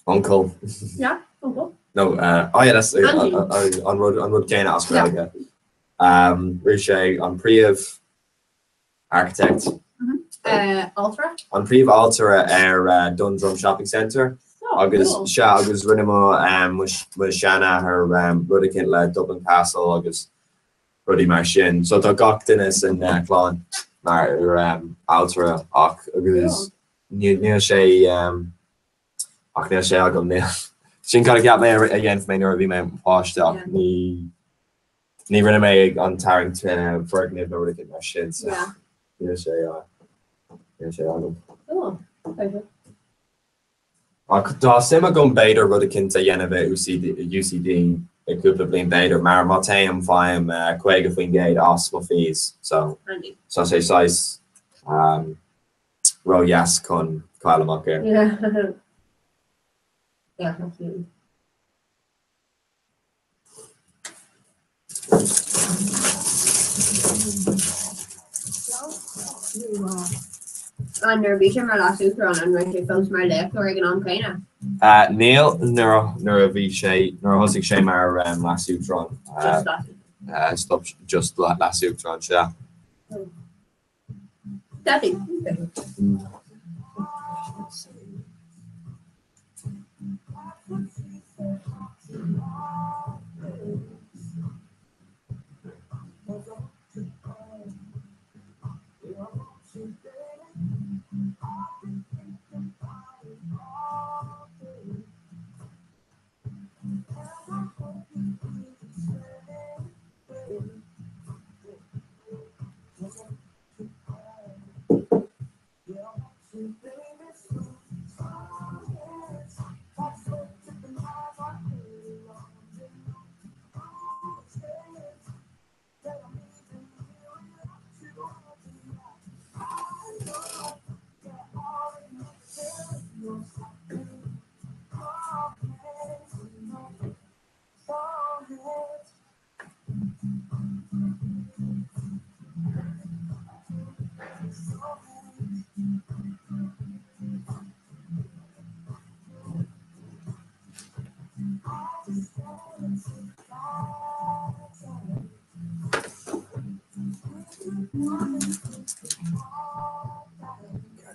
uncle. Yeah, uncle. No, oh yeah, that's Auntie. an rud an rud céanna as Yeah. Gaeilge. Bhí sé an príomh architect. Ailtire? An príomh-ailtire ar Dundrum Shopping Centre agus sea agus rinne mo mo sheanathair rud eicínt le Dublin Castle agus rudaí mar sin. So tá gach duine san chlann mar ailtire ach agus níl sé ach níl sé agam níl. Sin cad a cheap mé a dhéanfaidh mé nuair a bhí mé páiste ach ní Ní rinne mé an tarraingt foirgnimh nó rud éigin mar sin so níl sé níl sé agam. Ach tá suim agam b'fhéidir rud eicínt a dhéanamh i UCD i gcúpla bliain b'fhéidir mar má théim faighim 50% as mo fees so tá sé saghas ró-dheas chun cailleadh amach air. Yeah. Yeah, absolutely. An nuair a bhí sé mar leas-uachtarán, an raibh sé fós mar léachtóir ag an am céanna? Níl, nuair a bhí sé, nuair a thosaigh sé mar leas-uachtarán. Just leas. Stop, just leas-uachtarán, sea. Deadly.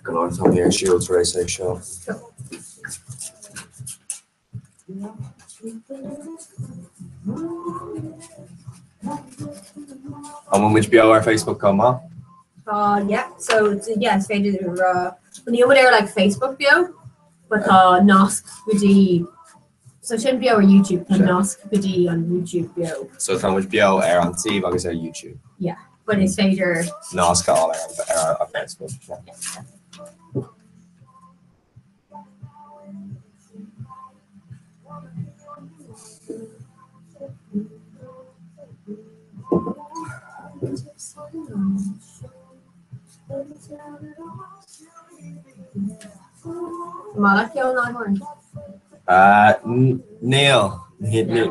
Go leor tá mé ar siúl tar éis é seo. An bhfuil muid beo ar Facebook chomh maith? Tá, yeah. So, yeah, is féidir a rá. Níl muid ar like Facebook beo, but tá nasc go dtí So sin beo ar YouTube, tá nasc go dtí an YouTube beo. So tá muid beo ar an suíomh agus ar YouTube. Yeah, but is féidir. Nasc a fháil ar an Facebook. Yeah. Maith leat ceol Niall Horan? Níl,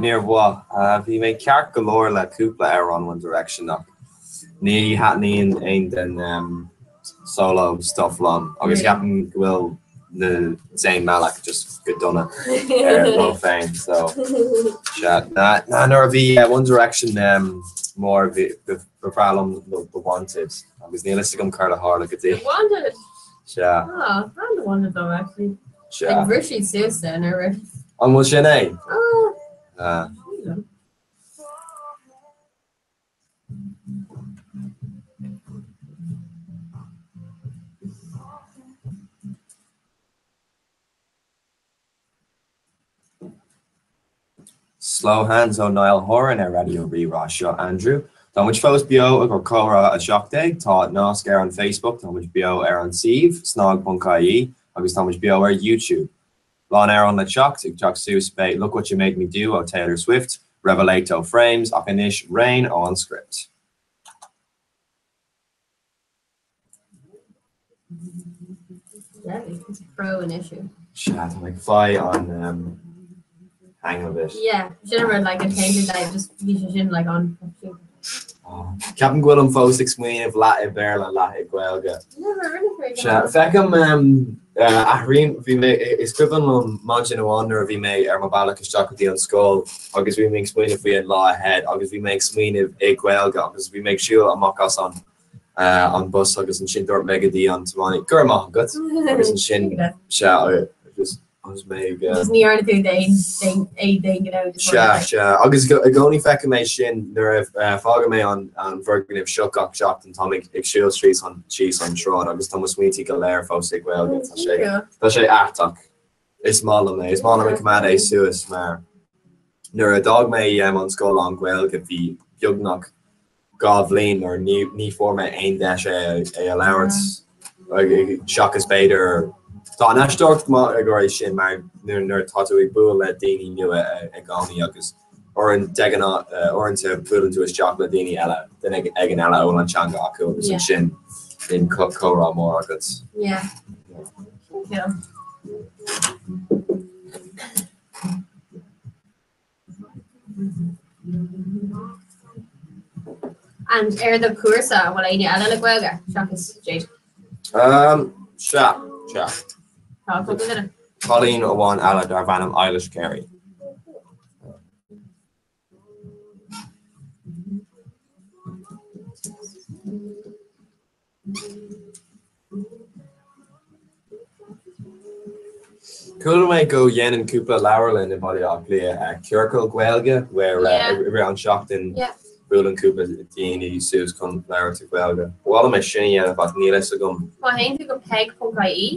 níor mhaith. Bhí mé ceart go leor le cúpla amhrán One Direction ach ní thaitníonn aon den solo stuff liom agus ceapaim go bhfuil na Zayn Malik just go dona ar leo féin so sea. Na nuair a bhí One Direction mór ba bhreá liom The Wanted agus níl fhios agam céard a tharla go dtí. The Wanted! Sea. Ah, I'm the Wanted though actually. Sea. Like bhris siad suas de ar rith. An bhfuil sin é? Ah. Slow Hands ó Niall Horan ar Raidió Rí-Rá. Seo Andrew. Tá muid fós beo i gcomhair Comhrá 17. Tá nasc ar an Facebook, tá muid beo ar an suíomh, snag.ie, agus tá muid beo ar YouTube. Lán amhrán le teacht, ag teacht suas beidh Look What You Made Me Do ó Taylor Swift, Revelate ó Frames ach anois Rain ó An Script. Pro an issue. Sea, tá mé ag fáil an hang of it. Yeah, sin rud like an taobh like just bhí sé sin like on. Ceapaim go bhfuilim fós ag smaoineamh leath i Béarla, leath i Gaeilge. Sea, feicim athraím, bhí mé, is cuimhin liom maidin amháin nuair a bhí mé ar mo bhealach isteach go dtí an scoil agus bhí mé ag smaoineamh faoi an lá ahead agus bhí mé ag smaoineamh i Gaeilge agus bhí mé ag siúl amach as an an bus agus ansin dúirt mé go dtí an tiománaí, 'Go raibh maith agat' agus ansin sea agus agus mé ag. Just ní dhearna tú d'aon é d'aon ghnó. Sea, sea. Agus i gcónaí feicim é sin nuair a fágann mé an an foirgneamh seo gach seachtain táim ag ag siúl síos an síos an tsráid agus tá mo smaointí go léir fós i Gaeilge. Tá sé tá sé ait ach is maith liom é. Is maith liom ag coimeád é suas mar nuair a d'fhág mé an scoil lán-Ghaeilge bhí beagnach 2 bhliain nuair ní fuair mé aon deis é a labhairt seachas b'fhéidir Tá an aisteoireacht maith i gcomhair sin mar nuair atá tú ag bualadh le daoine nua i gcónaí agus de ghnáth uaireanta buaileann tú isteach le daoine eile, duine éigin eile a bhfuil an teanga acu agus ansin bíonn comhrá mór agat. Yeah. Yeah. And ar do chúrsa, an bhfuil éinne eile le Gaeilge seachas Jade? Um, sea, sea. Tá cúpla duine. Cailín amháin eile darb ainm Eilish Carey. Chuala mé go dhéanann cúpla leabharlann i mBaile Átha Cliath ciorcal Gaeilge where i rith an seachtain buaileann cúpla daoine suas chun labhairt i Gaeilge. Ba mhaith liom é sin a dhéanamh ach níl fhios agam. Má théann tú go peig.ie.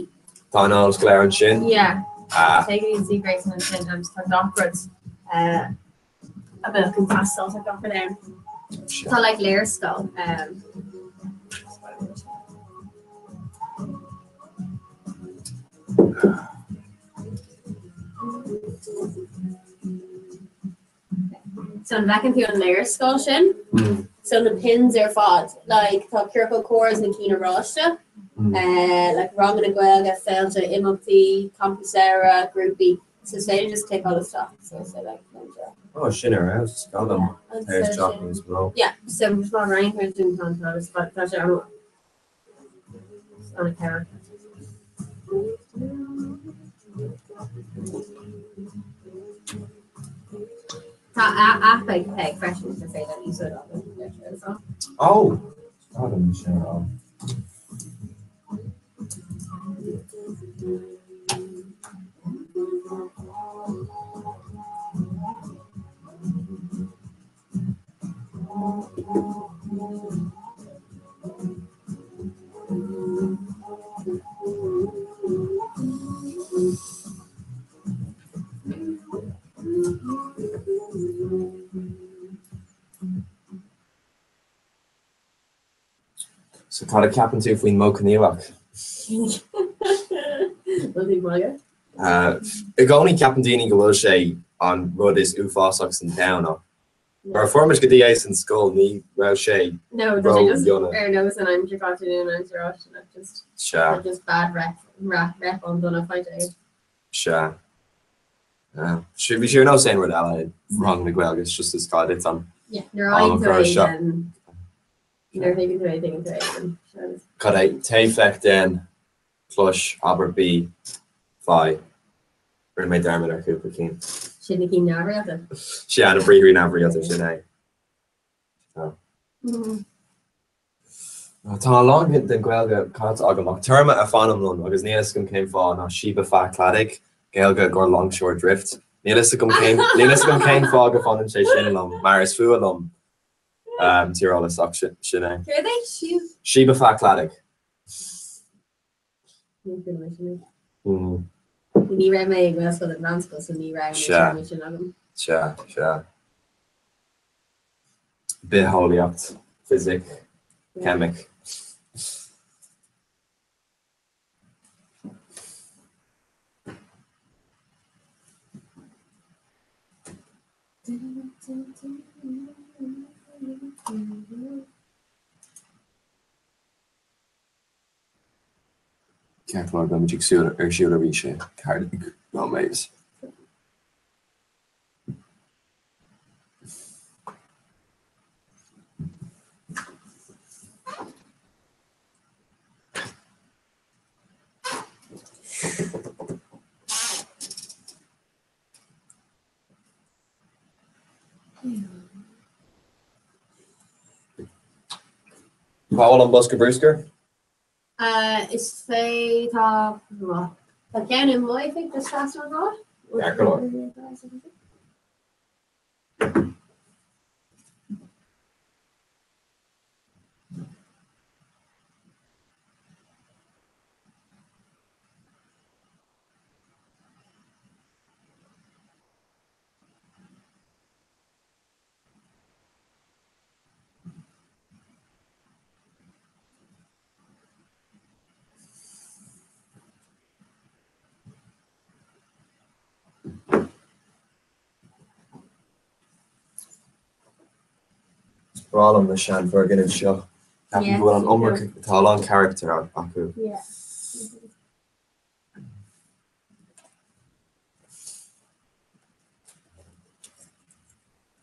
Tá an eolas go léir ansin? Yeah. Téigh go dtí an suíomh gréasáin ansin agus tá gach rud. a bheadh ag teastáil tá gach rud ann. Tá like léarscáil. Um, So an bhfeiceann tú an léarscáil sin? Mm. So na pins ar fad, like tá ciorcal comhrá is na cinn oráiste, Mm. uh, like ranganna Gaeilge, féilte, imeachtaí, campaí samhraidh, grúpaí. So is féidir just cliceáil isteach so say like Nigeria. Oh, sin ar fheabhas, gá dom And tar so isteach sin- níos mó. Yeah, so just má roinn chuir sin tá agus tá sé an an ceann. Tá app ag Peig freisin is féidir úsáid a bhaint. Oh, gá dom sin a rá. So cad a ceapann tú faoin modh coinníollach? Bhfuil tú ag magadh? I gcónaí ceapann daoine go bhfuil sé an rud is uafásach san domhan ach nuair a fuair muid go dtí é san scoil ní raibh sé No, tá sé just ar nós an aimsir chaite nó an aimsir fháistineach, just Sea. just bad rep, rep an-dona faighte aige. Sea. Bhí sé ar nós aon rud eile i rang na Gaeilge, it's just is gá duit an Yeah, nuair a fhaigheann tú é then nuair a thuigeann tú é, tuigeann tú é then. Cad é? Téigh, féach, déan, clois, abair, bí, faigh. Rinne mé dearmad ar chúpla cinn. Sin na cinn neamhrialta. Sea, na briathraí neamhrialta, sin é. Tá a lán den Ghaeilge caillte agam ach téarma a fanann liom agus níl fhios agam cén fáth ná síoba feadh cladaigh, Gaeilge i gcomhair longshore drift. Níl fhios agam cén níl fhios agam cén fáth go fanann sé sin liom mar is fuath liom tíreolas ach sin é. Céard é síob? Síoba feadh cladaigh. Ní chuala mé sin é. Ní raibh mé i nGaelscoil ag meánscoil so ní raibh na téarmaí sin agam. Sea, sea. Bitheolaíocht, fisic, ceimic. Ceart go leor, beimid ag súil ar siúl arís i 14 nóiméad. Cá bhfuil an bosca bruscair? Is fé tá tá ceann i m'oifig just trasna an bhráid. Ceart go leor. Is breá liom na seanfhoirgnimh seo. Ceapaim go bhfuil an iomarca, tá a lán carachtar acu.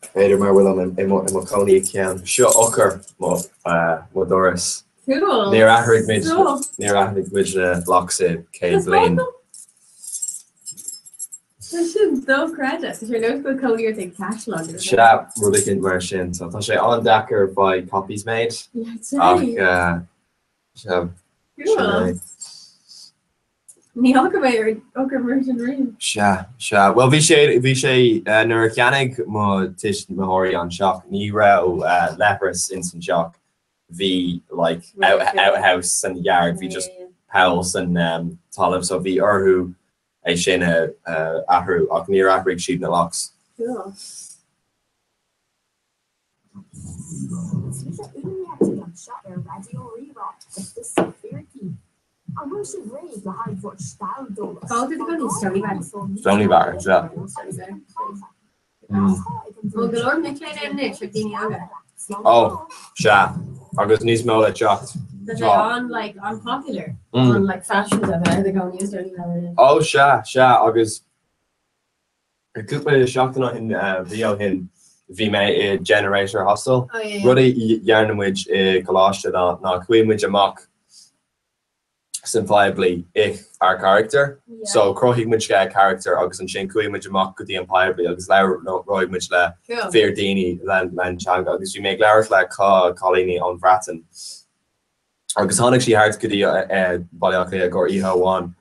B'fhéidir mar bhfuilim i mo chónaí i gceann. Seo eochair mo doras. Cool. Níor athraigh muid níor athraigh muid na locks i 100 bliain. Tá sin dochreidte. Tá sé ar nós go bhfuil cónaí ort ag caisleán. Sea, rud éicint mar sin. So tá sé an-deacair faigh copies made. Yeah, Ach sea, sin é. Ní fhaca mé ar eochair mar sin riamh. Sea, sea. Bhuel, bhí sé, bhí sé, nuair a cheannaigh mo tuismitheoirí an teach, ní raibh leithreas ins an teach. Bhí, like, outhouse san yard, bhí just poll san talamh, so bhí orthu é sin a athrú, ach níor athraigh siad na locks. Cool. Is mise Úna Ní Heitrigh anseo ar Raidió Rí-Rá le Fios na Fíricí. An bhfuil sibh réidh le haghaidh bhur speal d'eolas? Fáilte go dtí Stoneybatter. Stoneybatter, sea. Bhfuil go leor mic léinn ann anois ag daoine óga? Ó, sea. Agus níos mó le teacht. Tá sé an like an-popular, an like faiseanta bheith i gcónaí i Stoneybatter. Ó, sea, sea, agus Cúpla seachtain ó shin, mhí ó shin, bhí mé i Generator Hostel. Rud a dhearna muid i gcoláiste ná ná chuaigh muid amach san phoiblí i ár charachtar. So chruthaigh muid charachtar agus ansin chuaigh muid amach go dtí an poiblí agus labhróidh muid le fíor daoine len teanga agus bhí mé ag labhairt le cailíní ón Bhreatain. Agus tháinig sí thart go dtí Baile Átha Cliath i gcomhair oíche amháin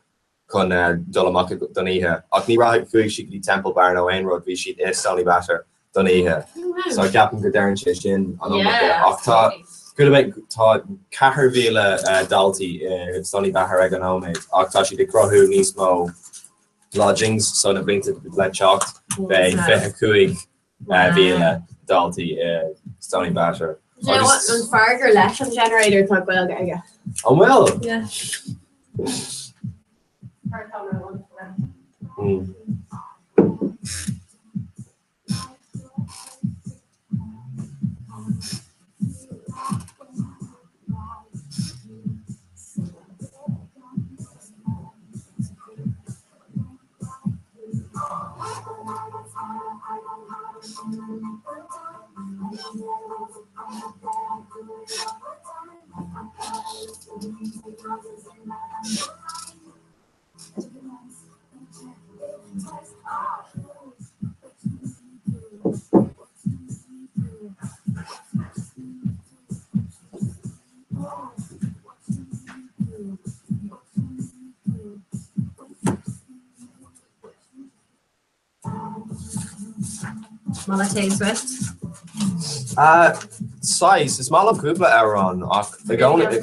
chun dul amach don oíche. Ach ní rachaidh, chuaigh sí go dtí Temple Bar nó aon rud, bhí siad i Stoneybatter. don oíche. So ceapaim go deireann sé sin an iomarca. Ach tá tá 4,000 daltaí i Stoneybatter ag an nóiméad ach tá siad ag cruthú níos mó lodgings so na blianta le teacht beidh 25,000 daltaí i Stoneybatter. Agus an fear gur leis an generator tá Gaeilge aige. An bhfuil? Yeah. Maith leat Taylor Swift? Saghas, is maith liom cúpla amhrán ach i gcónaí.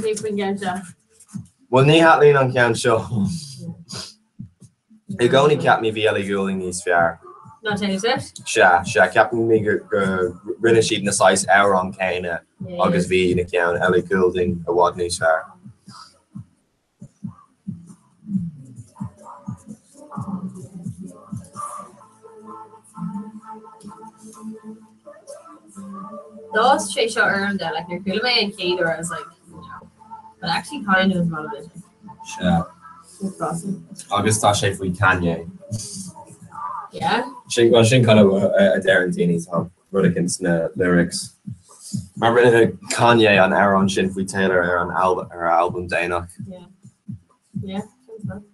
Bhuel ní thaitníonn an ceann seo. I gcónaí ceapaim bhí Ellie Goulding níos fearr. Ná Taylor Swift? Sea, sea, ceapaim go rinne siad na saghas amhrán céanna agus bhí na ceann Ellie Goulding i bhfad níos fearr. D'fhás sé seo orm de, like, nuair chuala mé an chéad uair, I was like, no. But actually kind of is maith liom é. Sea. Agus tá sé faoi Kanye. Yeah? Sin, well, sin kind of a deireann daoine, tá rud éicint sna lyrics. Mar rinne Kanye an amhrán sin faoi Taylor ar an ar a albam déanach. Yeah. Yeah, sounds fun.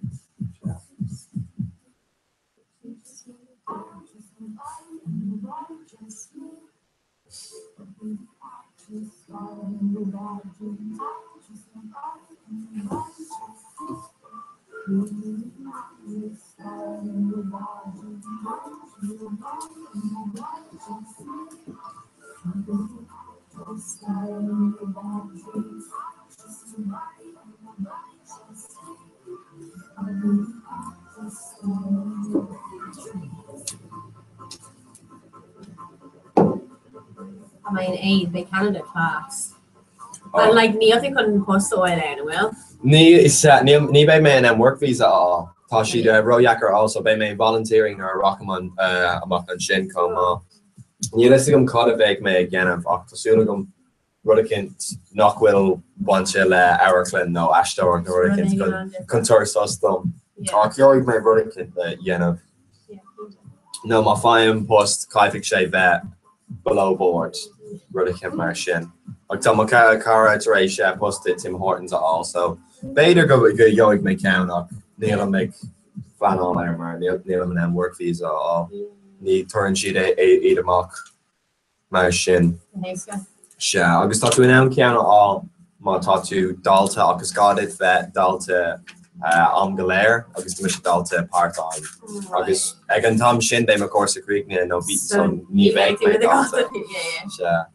Tá mé in éad, beidh Canada class. And like níl tú chun post a fháil ann, an bhfuil? Ní, ní beidh mé in ann work visa a fháil. Tá siad ródheacair a fháil so beidh mé volunteering nuair a rachaim amach ansin chomh maith. Níl fhios agam cad a bheidh mé ag déanamh ach tá súil agam rud eicínt nach bhfuil bainte le amharclann nó aisteoireacht nó rud eicínt chun tabhairt sos dom. Ach gheobhaidh mé rud eicínt le dhéanamh. Nó má faighim post caithfidh sé bheith below board, rud eicínt mar sin. Ach tá mo chara tar éis post i Tim Hortons a fháil so b'fhéidir go gheobhaidh mé ceann ach nílim ag pleanáil air mar nílim in ann work visa a fháil. Ní tabharann siad iad amach. mar sin. Sea, agus tá tú in ann ceann a fháil má tá tú dalta ach is gá duit bheith dalta am go léir agus tá mise dalta part-time. Agus ag an t-am sin beidh mo chúrsa críochnaithe nó bhí so ní bheidh mé dalta. Sea.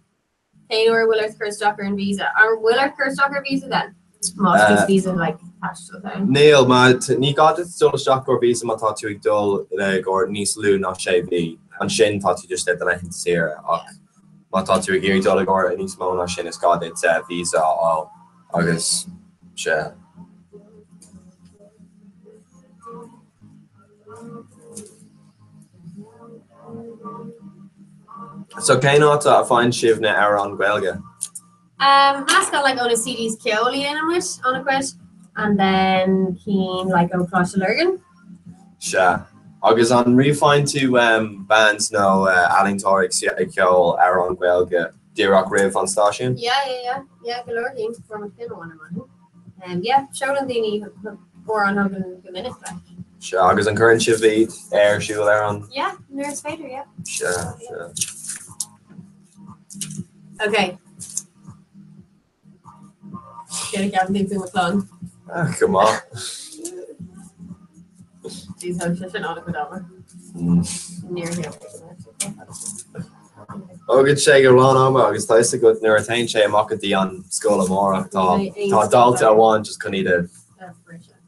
Cén uair a bhfuil ort cur isteach ar an visa? An bhfuil ort cur isteach ar visa then? Má tá visa like taistil ann. Níl, má ní gá duit dul isteach ar visa má tá tú ag dul i gcomhair níos lú ná sé mhí. Ansin tá tú just ar do laethanta saoire ach má tá tú ag iarraidh dul i gcomhair níos mó ná sin is gá duit visa a fháil agus sea. So cén áit a faigheann sibh na amhráin Gaeilge? Um, meascán like ó na CDs ceoil a dhéanann muid an-chuid and then cinn like ó Choláiste Lurgan. Sea. Agus an ríomh-faigheann tú um, bands nó uh, ealaíontóirí ag ceol amhrán Gaeilge díreach roimh an stáisiún? Yeah, yeah, yeah. Yeah, go leor cinn fuair muid ceann amháin amach. Um, yeah, seolann daoine amhráin chugainn go minic like. Sea, agus an cuireann sibh iad ar siúl ar an? Yeah, nuair is féidir, yeah. Sea, sea. Ok. Céard a cheapann tú faoi mo chlann? Ah, go maith. Jeez, thóg sé sin an-chuid ama. Mm. Níor cheap mé go mbeadh sé chomh fada sin. Tógann sé a lán ama agus tá fhios agat nuair a théann sé amach go dtí an scoil amárach tá tá dalta amháin just chun iad a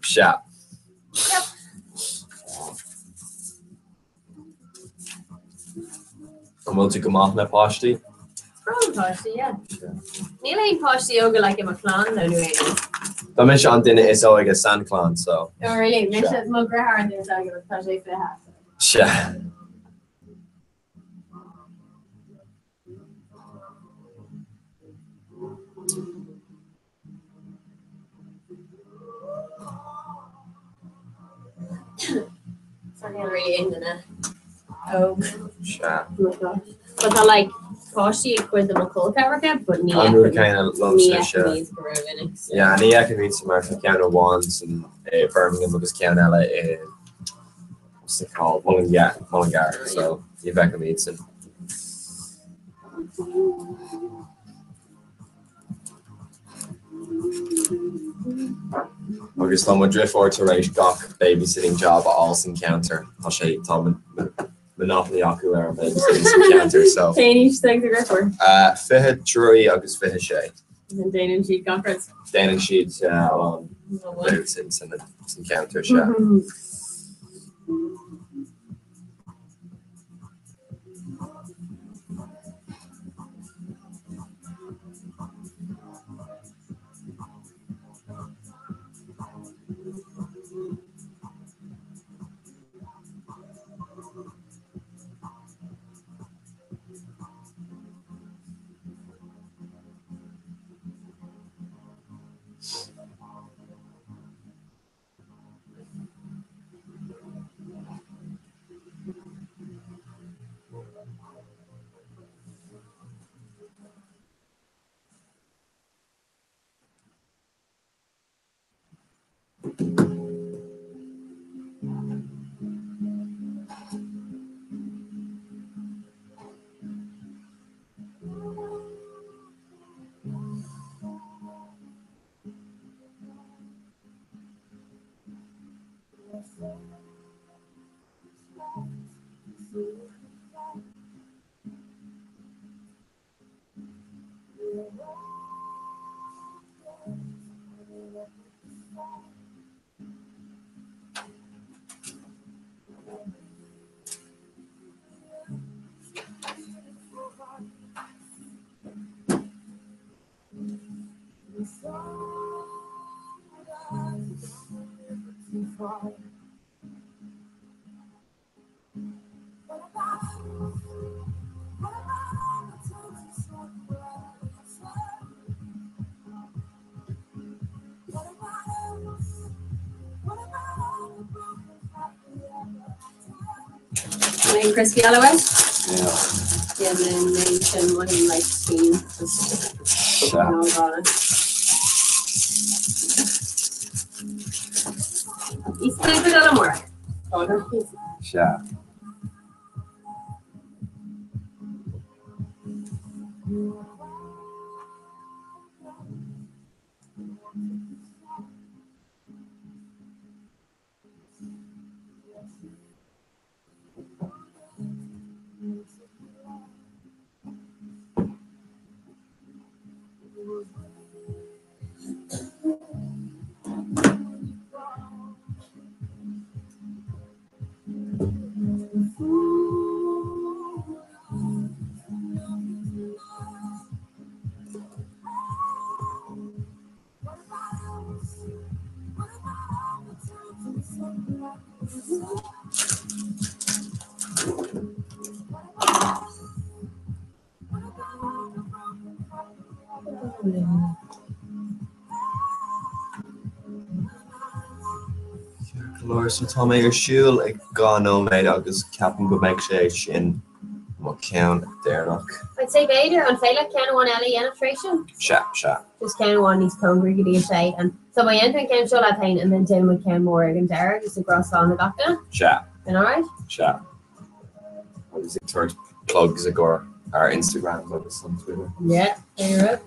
Sea. An bhfuil tú go maith le páistí? Breá liom páistí, yeah. Níl aon páistí óga like i mo chlann nó nó aon. Tá mise an duine is óige san chlann so. Oh really? Mise mo dheartháir an duine is óige but tá sé 20. Sea. So níl really aon duine óg. Sea. But tá like páistí ag cuid de mo chol ceathracha but ní An rud céanna liomsa, sea. ní go rómhinic. so. Yeah, ní fheicim iad san mar tá ceann amháin san i Birmingham agus ceann eile i what's it called Mullingar, Mullingar, so ní fheicim iad san. Agus tá mo dhriofúr tar éis gach babysitting job a fháil san ceantar. Tá sé, tá monopoly acu ar an babysitting san ceantar so. Cén aois atá ag do dhriofúr? 23 agus 26. And déanann siad gach rud? Déanann siad a lán babysitting san ceantar, sea. Aon crispy eile uait? Yeah. Yeah, then maybe sin mothaím like tinn just Sea. Is féidir eile mór. Sea. Ceart go leor, so tá mé ar siúl ag 2 nóiméad agus ceapaim go mbeidh sé sin mo cheann deireanach. I'd say b'fhéidir, an féidir leat ceann amháin eile a dhéanamh tar éis sin? Sea, sea. Just ceann amháin níos cóngaraí go dtí a sé. And so má dhéantar an ceann seo leat féin and then déanann muid ceann mór ag an deireadh agus ag rá slán le gach duine. Sea. Sin alright? Sea. Agus ag tabhairt plugs i gcomhair ár Instagrams agus an Twitter. Yeah, fair enough.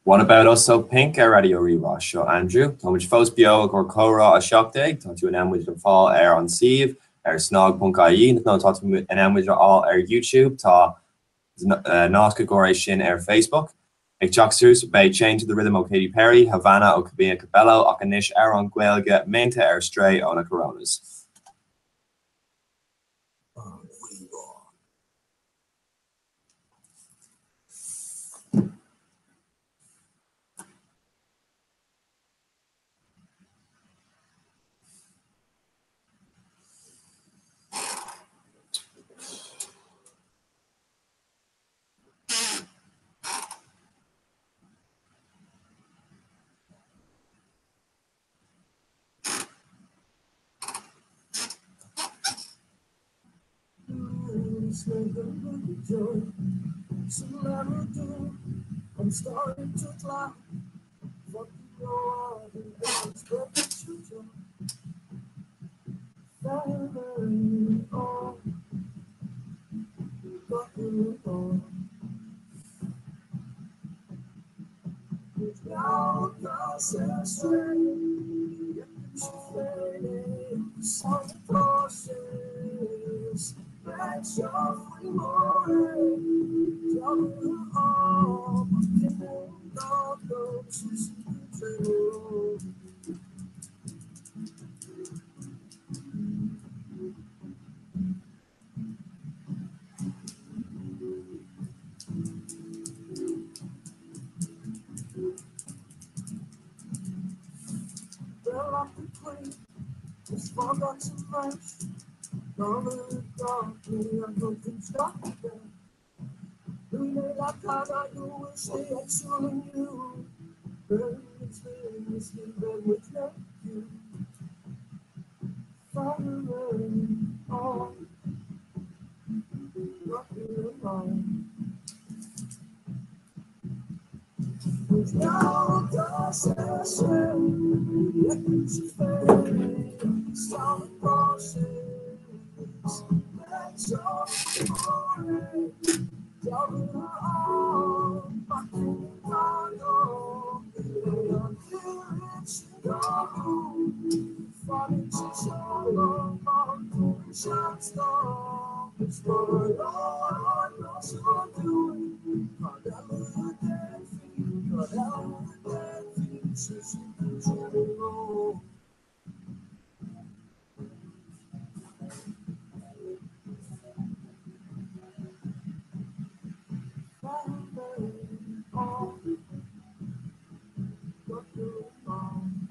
What About Us ó Pink ar Raidió Rí-Rá. Seo Andrew. Tá muid fós beo i gcomhair Comhrá 17. Tá tú in ann muid a fháil ar an suíomh ar snag.ie nó tá tú in ann muid a fháil ar YouTube. Tá nasc i gcomhair é sin ar Facebook. Ag teacht suas, beidh Chained to the Rhythm ó Katy Perry, Havana ó Camila Cabello ach anois amhrán Gaeilge, Méanta ar Strae ó na Coronas.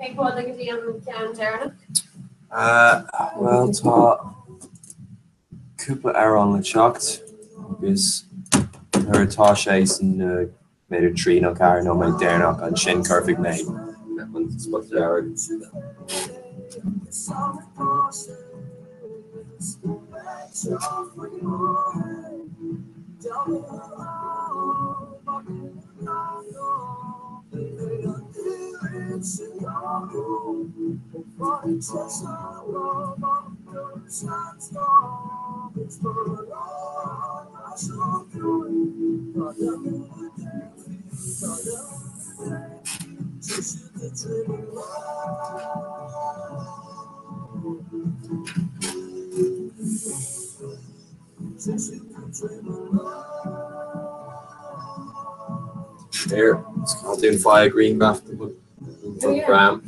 Cén fáth go dtí an ceann deireanach? Bhuel, tá cúpla amhrán le teacht agus nuair atá sé san b'fhéidir 3 nó 4 nóiméad deireanach ansin cuirfidh mé an spota dearg. There, is cuma dúinn faigh grianghraf den Bram.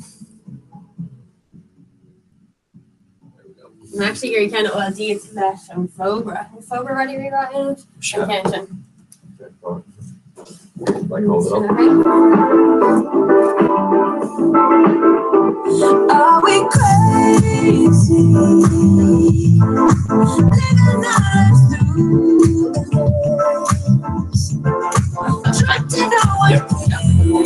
I'm actually ag iarraidh ceann a fháil díot leis an bhfógra. An fógra Raidió Rí-Rá in it? An ceann sin. Like hold it up. Are we crazy? Living our lives through the lens. Trying to know what we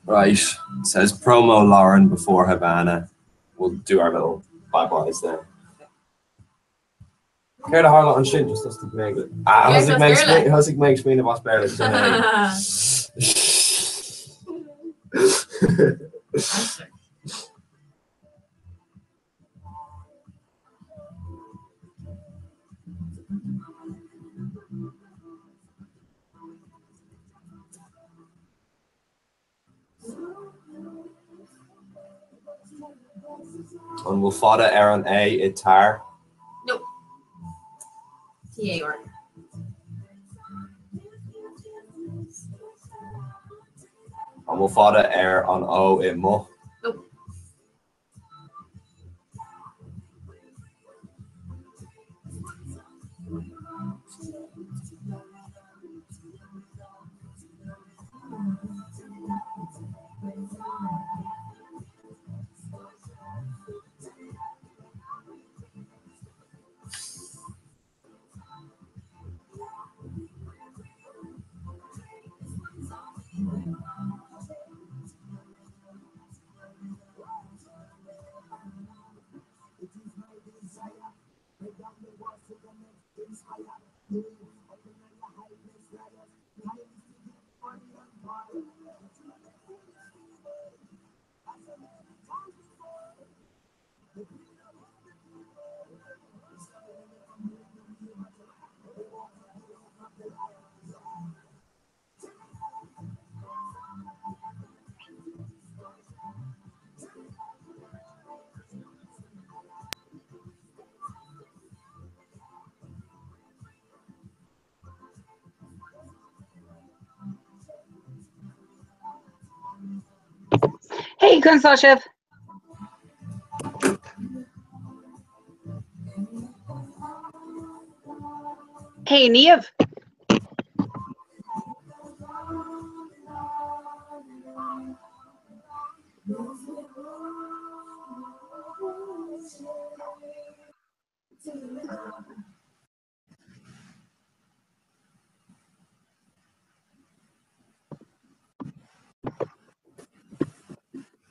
Right, says promo Lauren before Havana. We'll do our little bye-byes there. Céard a tharla ansin just thosaigh mé ag Ah, Yes, thosaigh mé ag as Béarla. thosaigh mé ag smaoineamh as Béarla sin é. An bhfuil fada ar an A i tar? No. T-A-R. An bhfuil fada ar an O i mo? Nope. Hey, conas tá sibh? Hey, Niamh.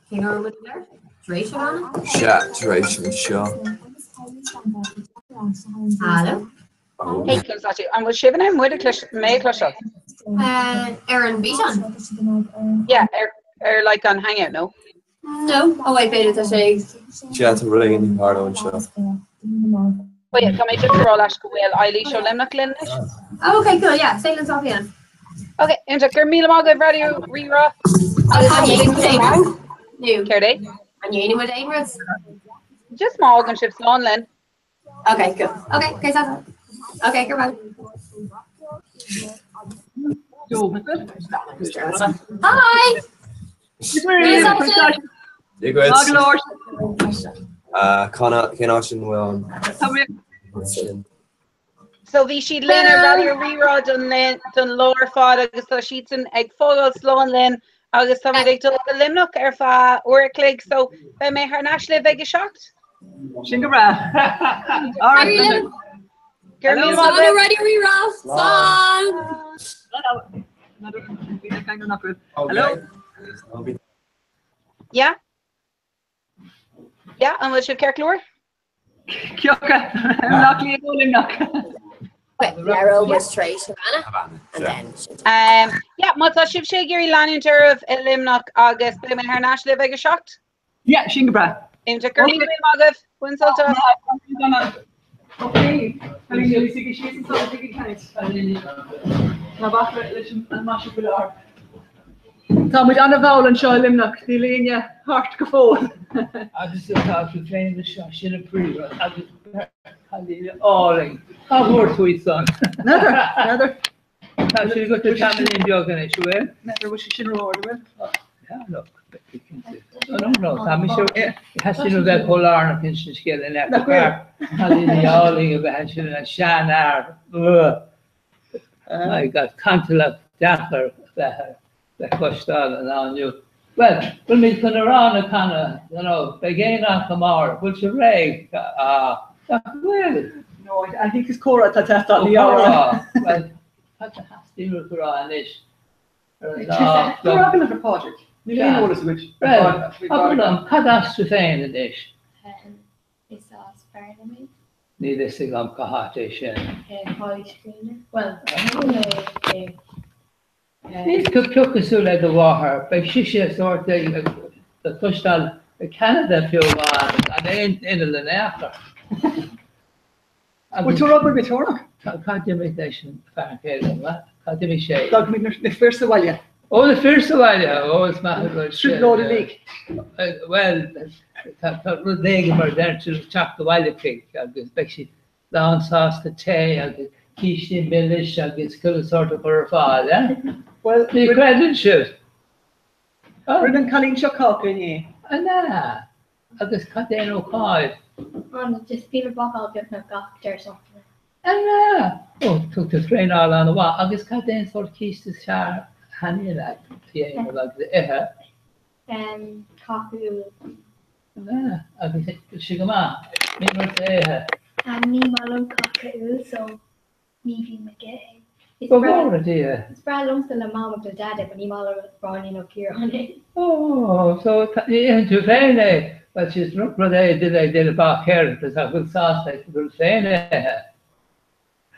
Cén uair a bhfuil muid air? Tar éis Havana? Sea, tar éis anseo. Hello? Hey, conas tá tú? An bhfuil sibh in ann muid a chlois mé a chloisteáil? Ar an bhfíseán? Yeah, ar ar like an hangout, no? No, oh wait, b'fhéidir tá sé ag. Sea, tá rud éigin ag tarlú anseo. Oh yeah, tá mé just ag rá leis go bhfuil Eilís ó Luimneach linn anois. Oh, okay, cool, yeah, say linn Sophie. Ok, iontach, go raibh míle maith agaibh Raidió Rí-Rá. Agus an ndéanfaidh muid aon rud? Nó. Céard é? An ndéanfaidh muid aon rud? Just má fhágann sibh slán linn. Ok, cool. Ok, okay, so. Ok, go raibh. Hi! Dia dhuit. Cén áit an bhfuil an So bhí siad linn ar Raidió Rí-Rá don don lá ar fad agus tá siadsan ag fágáil slán linn agus táimid ag dul go Luimneach ar feadh uair a chloig so beidh mé thar n-ais libh ag a 7. Sin go breá. All right. Go raibh míle maith agaibh. Raidió Rí-Rá. Slán! Hello. Yeah? Yeah, an bhfuil sibh ceart go leor? Cé acu? Nach líon ó Luimneach. Was tar éis Havana and then Um, yeah, má tá sibhse ag iarraidh leanúint oraibh i Luimneach agus beidh mé thar n-ais libh ag a 7. Yeah, sin go breá. Iontach, go raibh míle maith agaibh. Bain sult as. Okay. Tá muid an-mhall anseo i Luimneach, níl éinne thart go fóill. Agus tá tú féin anseo, sin an príomhrud, agus cailíní álainn. Cá bhfuair tú iad san? N'fheadar, n'fheadar. Tá sé agat le tamaillín beag anois, an bhfuil? N'fheadar, bhfuil sé sin ró-ard, an bhfuil? Yeah, look, no, no, tá mise, theastaigh uaim bheith chomh lárnach insan scéal in Nach bhfuil? Cailíní álainn a bheith ansin ina seanfhear. My God, cantalach deacair a bheith ar le cloisteáil an lá inniu. Bhuel, bhfuil muid chun amhrán a chanadh, you know, beidh aonach amárach, bhfuil sibh réidh? Ah, nach bhfuil? No, I think is comhrá atá ag teastáil, ní amhrán. Comhrá, bhuel, cad a theastaíonn uait a rá anois ar an lá? Comhrá agallamh ar Phádraig, níl aon eolas agat. Bhuel, abair liom, cad as tú féin anois? Is as Bearna mé. Níl fhios agam cá háit é sin. Cois Ghrianna. Bhuel, é. Níl tú pioc cosúil le do mháthair, beidh sise sórt ag le cloisteáil i Ceanada fiú amháin gan aon inneall in aon chor. Bhfuil tú ag rá go bhfuil mé teorannach? Cá d'imigh leis an fear céile, an bhfuil? Cá d'imigh sé? D'fhág muid na fir sa bhaile. Ó, na fir sa bhaile! Ó, is maith an rud sin. Trioblóid uilig. Bhuel, tá rud éigin mar a deir tú, teacht abhaile chuig agus beidh siad lán sásta tae agus cístí milis agus chuile sórt a chur ar fáil, eh? Bhuel, Ní chreideann sibh! Rinne an cailín seo cáca inné. An ea? Agus cad é an ócáid? An, just bím ag bácáil beagnach gach deireadh seachtaine. An ea? Ó, thug tú traenáil an-mhaith. Agus cad é an sórt císte is fearr a thaitníonn leat a dhéanamh agus a ithe? Em, cáca úll. An ea? Agus bhfuil sé go maith? Ní rud é ithe. Ní maith liom cáca úll so ní bhím ag ithe é. Is Go breá bhfóire Dia! Is breá liomsa le Mam agus le Daid é but ní maith le Gráinne nó Ciarán é. Ó, so ní itheann tú féin é? Bhuel, is rud é duine ag déanamh báicéireachta is nach bhfuil sásta an rud féin a ithe.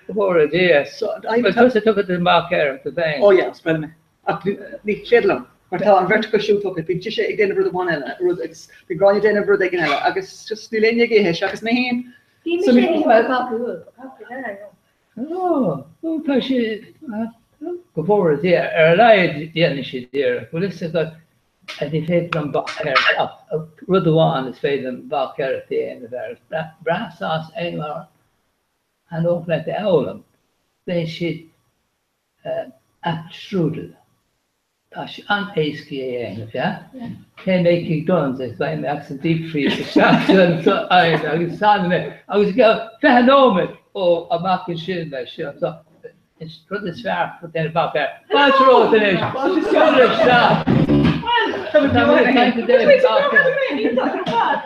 Go bhfóire Dia. Bhuel, tusa tugtha don bháicéireacht tú féin. Ó yeah, is breá liom é. Ach ní féidir liom, mar tá an bheirt acu siúd tugtha, bíonn sise ag déanamh rud amháin eile, rud agus bíonn Gráinne ag déanamh rud éigin eile agus just níl éinne ag ithe seachas mé féin. Bhí mise ag ithe cáca úll, but cáca eile, no. Ó, ó, tá sé, go bhfóire Dia, ar a laghad déanann siad iarracht. Bhfuil fhios agat, ní féidir liom báicéireacht ach rud amháin is féidir liom báicéireacht a dhéanamh air, is breá sásta aon lá thaitneodh leat é a fhoghlaim. Déanann siad apple strudel. Tá sé an-éasca é a dhéanamh, yeah? Téann mé chuig Dunnes agus faigheann mé as an deep freeze isteach san oigheann agus sánann mé agus i gceann 20 nóiméad ó amach ansin leis seo. So, is rud is fearr chun déanamh amach air. Fáilte romhat anois! Seol isteach! Tá muid ag caint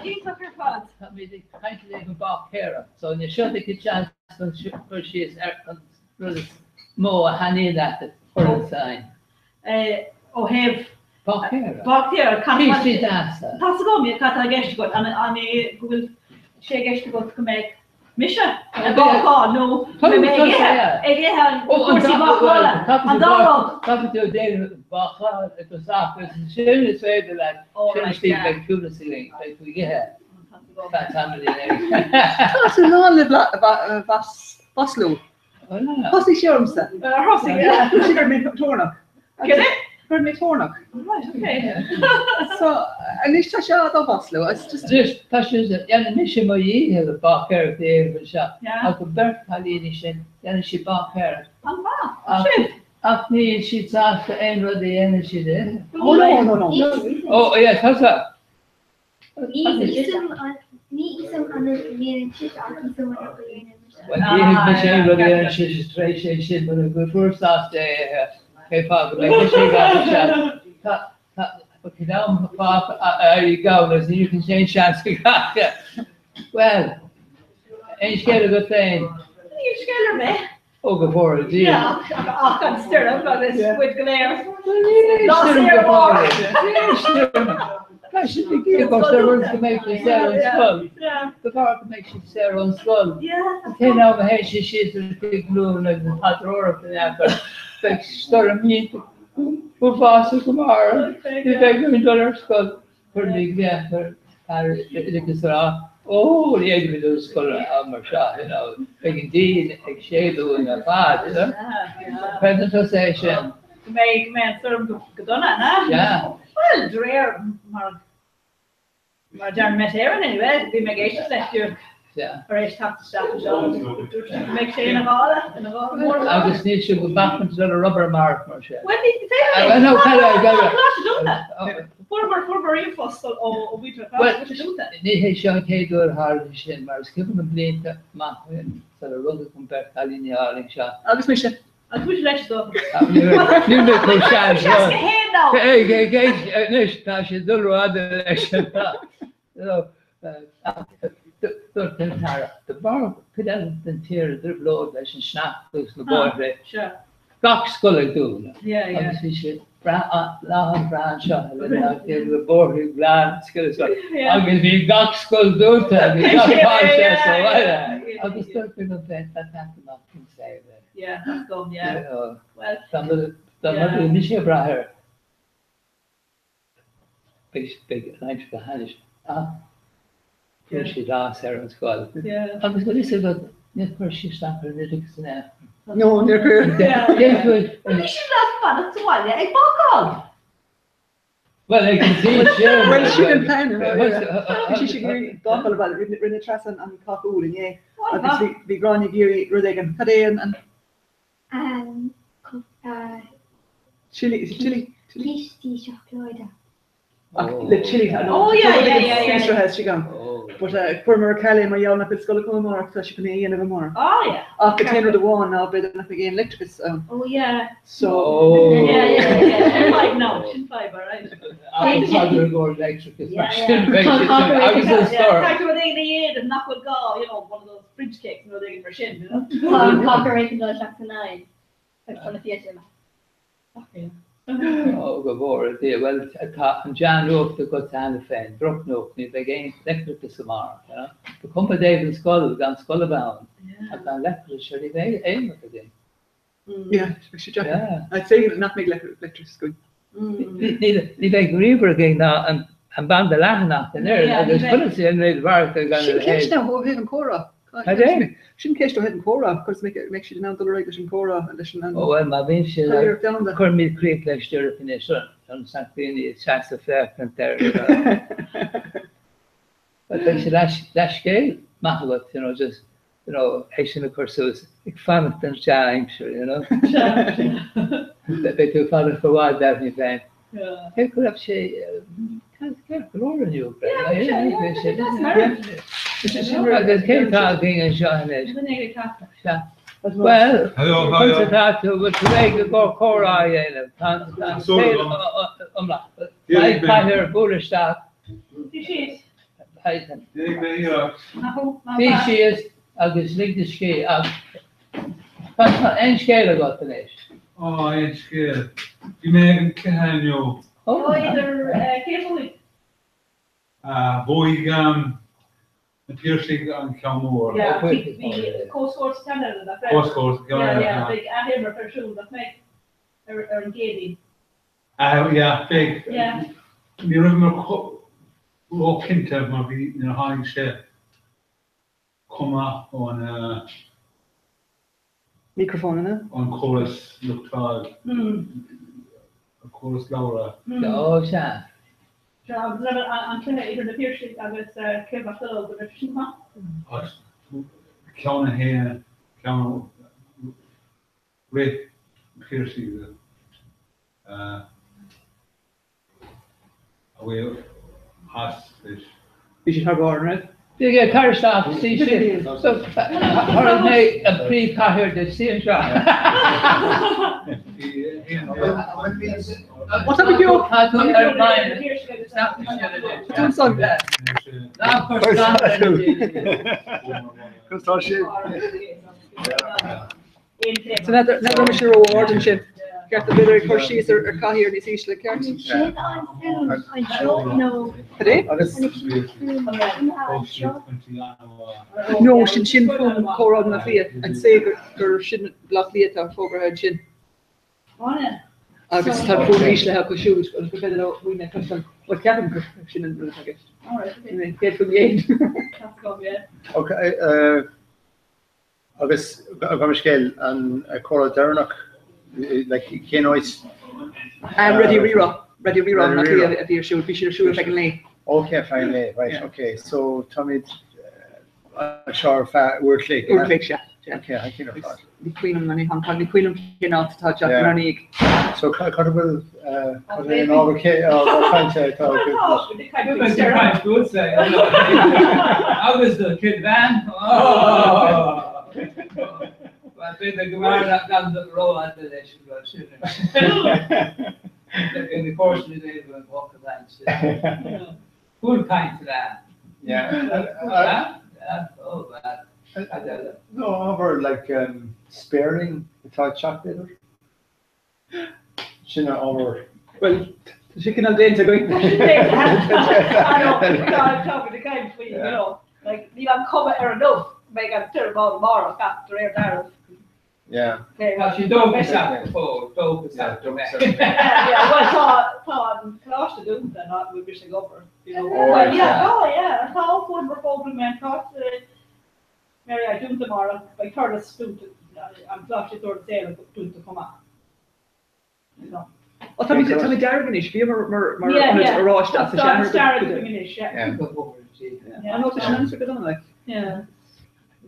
Iontach ar fad! Tá muid ag caint le an báicéireacht. So, anois seo do chance chun cur síos ar an rud is mó a thaitníonn leat a chur ansin. Ó thaobh Báicéireacht. Báicéireacht. Cístí deasa. Tá 's agam cad tá i gceist agat. An é go bhfuil sé i gceist agat go mbeidh mise ag bácáil nó go mbeidh mé ag ithe ag ithe an cúrsaí bácála? An dá rud. Caithfidh tú déanamh bácáil i do theach agus ansin is féidir leat sin istigh beidh ciúnas againn, beidh tú ag ithe. Feadh tamaillín ag. Tá sé lán le mhaslú. Thosaigh sé ormsa. Thosaigh. Dúirt sé go raibh mé teorannach. Cad é? Chuir mé toirneach. Right, okay. So, anois tá sé á mhaslú. It's just. Anois, tá sé, dhéanann mise mo dhícheall báicéireacht a dhéanamh anseo, ach an bheirt chailíní sin, déanann siad báicéireacht. An-mhaith. Sin. Ach níl siad sásta aon rud a dhéanann siad a ithe. Oh no, no, no. Oh, yeah, tusa. Ní íosaim an rud a dhéanann sise ach íosaim an rud a dhéanann mise. Bhuel, ní ithfidh mise aon rud a dhéanann sise tar éis é sin, mura bhfuil sásta é a ithe, cé fáth go mbeidh mise ag gabháil isteach? Tá, tá, ba am fáth a éirí gann agus ní bhíonn aon seans ag Bhuel, aon scéal agat féin? Níl scéal ar bith. Ó, go bhfóire Dia. Yeah, ach an stoirm agus muid go léir. Lá saor amárach. Tá siad ag iarraidh ar rud go mbeidh siad saor ón scoil. De bharr go mbeidh siad saor ón scoil. An t-aon am a théann siad síos ar an tigh glúin agus an paidreoireacht in aon chor, beidh stoirm iontach uafásach amárach. Ní bheidh orainn dul ar scoil. Chuir mé glaoch ar fear oideachais a rá, Ó, ní fhéadfaimid dul ar scoil am mar seo, you know, beidh an díon ag séideadh ar fad, you know. Creideann tusa é sin? Go mbeidh, go mbeidh an stoirm go dona, an ea? Yeah. Bhuel, de réir mar, mar a deir Met Éireann anyway, bhí mé ag éisteacht leis díreach tar éis teacht isteach anseo agus dúirt sé go mbeidh sé ina ghála, ina ghála mór amárach. Agus níl sé go mbeadh dul ar obair amárach mar sin. Bhuel, ní féidir é. No, Tá coláiste dúnta. Fuaireamar, fuaireamar ríomhphost ó ó mhuintir an choláiste, tá sé dúnta. Ní hé seo an chéad uair a tharla sé sin, mar is cuimhin liom blianta maith ó shin sular rugadh an bheirt chailíní álainn seo. Agus mise. Agus mise leis is dócha. Níl mé chomh sean seo. 61 now. Anois, tá sé ag dul rófhada leis. Dúirt an tAire, de bharr cuid eile den tír i dtrioblóid leis an sneachta agus na bóithre, gach scoil ag dúnadh agus bhí sé breá, lá an-bhreá anseo i Luimneach, na bóithre glan agus bhí gach scoil dúnta, bhí gach páiste sa bhaile agus dúirt mé liom féin, tá teacht amach faoin saol é. Dá mbeadh mise ag brath air, Beidh an aimsir go hainnis ach chuir siad as ar an scoil. Agus bhfuil fhios agat, níor chuir sí isteach ar an oideachas in aon chor. No, níor chuir. Bhí siad le fanacht sa bhaile ag bácáil! Bhuel, ag an tslí sin. Bhuel, sin an plean. Bhí sí ag iarraidh bácáil abhaile. Rinne Treasa an cáca úll inné agus bhí Gráinne ag iarraidh rud éigin. Cad é an. Chili, is it chili? Cístí seacláide. Ach le chili tá nó fiosraithe istigh ann. But chuireamar ar ceal é mar gheall nach bhfuil scoil acu amárach, tá sí chun é a dhéanamh amárach. Oh yeah. Ach an t-aon rud amháin ná b'fhéidir nach mbeidh aon leictreachas ann. Oh yeah. So. Yeah, yeah, yeah. Sin fadhb now, sin fadhb, all right. Ach tá go leor leictreachas mar sin beidh sé sin agus an stoirm. Tá rud éigin a dhéanamh nach bhfuil gá, you know, one of those fridge cakes nó rud éigin mar sin, you know. Tá an cáca réidh chun dul isteach san oigheann agus tá na fíosa imithe. Ó, go bhfóire Dia. Bhuel, tá an dea-nuacht agat cheana féin, drochnuacht, ní bheidh aon leictreachas amárach, you know. Ba chuma i dtaobh an scoil, gan scoil a bheith ann, ach gan leictreachas, sure, ní bheidh aon rud againn. Yeah, beidh sé deacair. I'd say nach mbeidh leictreachas againn. Ní bheidh ríomhaire againn ná an banda leathan ach an oiread, agus conas a dhéanfaimid maireachtáil gan a Sin leithéid? ceist now ó thaobh an chomhrá. Cad é? Sin ceist ó thaobh an chomhrá, conas a mbeidh siad in ann dul ar aghaidh leis an chomhrá, leis an Ó bhuel, má bhíonn siad ag, Curiarracht domhanda. cuirfimid críoch leis díreach anois, ionas nach daoine ag seasamh féachaint air. Bhuel, beidh sé leathscéal maith agat, you know, just, you know, é sin a chur suas, ag fanacht don dea-aimsir, you know. Beidh tú ag fanacht i bhfad, Daphne féin. Cé go raibh sé ceart go leor inniu, Agus cé tá againn anseo anois? Bhuel, conas atá tú, bhfuil tú réidh i gcomhair comhrá a dhéanamh? Tá an saol iomlán. Caithfear bualadh isteach. Suigh síos agus lig do scíth. Ach tá aon scéal agat anois? Á, aon scéal. Bhí mé ag an cluiche inniu. Ó, idir cé bhuaigh? Bhuaigh na Piarsaigh an ceann mór. Yeah, bhí comhscór sa ceann eile, nach raibh? Comhscór sa ceann eile. Yeah, yeah, beidh athimirt ar siúl, nach mbeidh? Ar an gCéadaoin. Yeah, beidh. Yeah. Ní rabhamar ró-chinnte mar bhí, nuair a tháinig sé chomh maith ón. Micreafón, an ea? Ón chóras luchtáil. An córas slabhra. Ó, sea. Sea, agus an raibh an cluiche idir na Piarsaigh agus Cill Mocheallóg, an raibh sin go maith? Ceann a haon, ceann rith Piarsaigh a bhfuil as leis. Bhí siad thar barr, an raibh? Bhí ag tar isteach, sí sin. Tharraing mé an príomhchathaoir de sí anseo. Tá mé beo! Tá tú ar maidin. Ná cuir scanradh ar na daoine. Tá sé. So n'fheadar an raibh mise ró-ard ansin. Ceart b'fhéidir ag cur síos ar chathaoir níos ísle, ceart? Sin an fuaim anseo nó Cad é? An sin fuaim anseo? No, sin sin fuaim comhrá na Cliath. I'd say gur sin Baile Átha Cliath atá fógartha ansin. Agus tá fuaim íslithe acu siúd agus gur féidir leo muidne a chloisteáil. Bhuel, ceapaim gur sin an rud atá i gceist. 100%. Ok, Agus gabh mo leithscéal, an comhrá deireanach, like, cén áit? Raidió Rí-Rá, Raidió Rí-Rá i mBleá Cliath a bhí ar siúl, bhí siad ar siúl ar feadh an lae. Ok, ar feadh an lae, right, ok. So táimid anseo ar feadh uair a chloig, Uair a chloig, sea. Ok, thank you ar fad. Ní cuimhin liom, ní cuimhin liom cén áit atá teach inár ndiaidh. So cad a bhfuil, cad é an ábhar cé, ábhar cainte atá Caint fútsa, agus do chuid bhean. B'fhéidir go mb'fhearr gan dul rófhada leis an rud sin. In the course of the day, we'll walk the line. Full caint leat. Yeah. Oh, well. No, ábhar like sparing atá ag teacht b'fhéidir? Sin an ábhar. Bhuel, tá sé cineál déanta againn. Tá sé déanta. I know, tá muid ag caint faoi, you know, like, níl an cuma ar an ubh go mbeidh an tirim ann amárach ach de réir dealraimh. Yeah. Tá sí dóchasach go fóill, dóchasach go mbeidh. Yeah, well, tá, tá an coláiste dúnta ná bhfuil mise ag obair, you know. Well, yeah, tá, yeah, tá, fuaireamar fógra go mbeidh an coláiste Mary I dúnta amárach, beidh Thurles dúnta, an coláiste i dTurlas Éile dúnta chomh maith. You know. Ó, tá mé tá mé dearg anois, bhíomar mar mar ionad oráiste as Tá an dearg againn anois, yeah. Yeah. An tá sin anseo go dona, like. Yeah.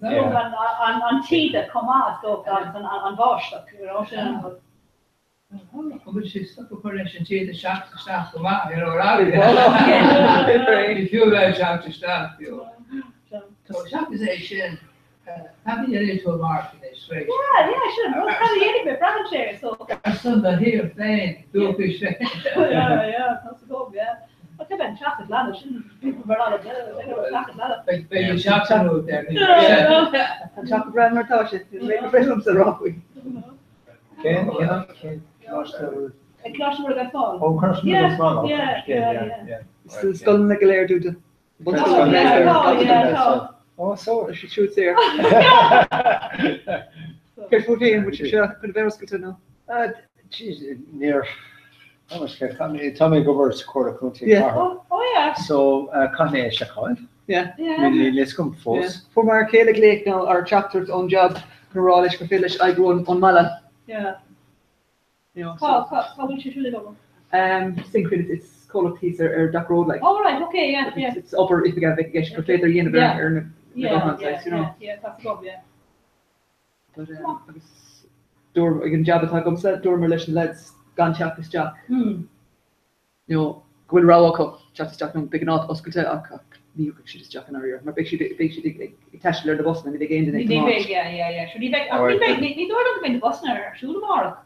An an taoide chomh maith is dócha agus an bháisteach, you know, sin an rud. An bhfuil sé stop a chur leis an taoide teacht isteach go maith ar ár aghaidh? Ní fiú é teacht isteach fiú. Seachas é sin, cad a dhéanfaidh tú amárach anois tar éis? Yeah, yeah, sin an rud, cad a dhéanfaidh mé, braitheann sé, so. Ar son do shaoil féin, dúchais féin. Yeah, yeah, tá 's agam, yeah. Tá mé an teach a ghlanadh, sin mar an teach a ghlanadh. Beidh an teach anuas ar An teach go breá mar atá sé, ní féidir liomsa a rá faoi. Cén cén coláiste a bhfuil? Ag Coláiste Mhuire gan Smál. Ó, Coláiste Mhuire gan Smál, ó, Yeah, yeah, yeah, yeah. Scoileanna go léir dúnta. Bunscoileanna Yeah, tá, yeah, tá. Ó, so. Tá siad siúd saor. Céard fút féin, bhfuil sibh seo chun a bheith oscailte nó? Jeez, níor, tá mé tá mé ag obair sa Chomhairle Contae Yeah. Cathair. Oh, oh yeah. So, caithfidh mé é seiceáil. Yeah. Yeah. Níl a fhios agam fós. Yeah. Fuair m'fhear céile glaoch nó ar teachtaireacht ón jab chun a rá leis gur féidir leis oibriú ón mbaile. Yeah. You know, Cá, so. cá, cá bhfuil sé siúd ag obair? Synchrony, it's comhlacht thíos ar ar Dock Road like. Oh right, okay, yeah, yeah. It's obair oifige a bheadh i gceist gur féidir a dhéanamh ar Yeah. ar na na Yeah, gutháin yeah, saghas, you know. yeah, yeah, tá 's agam, yeah. But agus dúr ag an jab atá agamsa, dúramar leis na lads gan teacht isteach. Hmm. You know, go bhfuil rogha acu teacht isteach nó beidh an áit oscailte ach ach ní thiocfaidh siad isteach i ndáiríre mar beidh siad beidh siad ag ag taisteal ar na busanna, ní bheidh aon duine ag Ní tiomáint. bheidh, yeah, yeah, yeah. Sure, ní bheidh, ach ní bheidh, ní ní dóigh liom go mbeidh na busanna ar siúl amárach.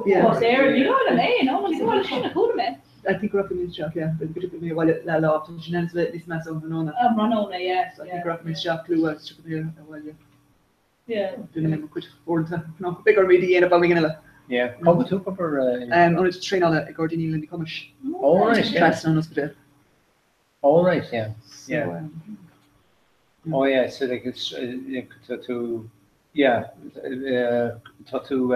Yeah. Bus Éireann, ní dóigh liom é, no, ní dóigh liom sin a chuala mé. I think go rachaidh mé isteach, yeah, but go dtiocfaidh mé abhaile leath lá, tá sin ann níos measa um thráthnóna. Um thráthnóna, yeah, So I yeah. think go rachaidh mé isteach luath agus tiocfaidh mé abhaile. Yeah. Déanfaidh mé mo chuid uaireanta, nó beidh orm iad a dhéanamh am éigin eile. Yeah. Cá bhfuil tú ag obair? Ionad traenála ag Gairdíní Luimnigh Cumais. Oh right, yeah. Trasna an ospidéil. Oh right, yeah. So, Yeah. Oh yeah, so like it's tá tú yeah, tá tú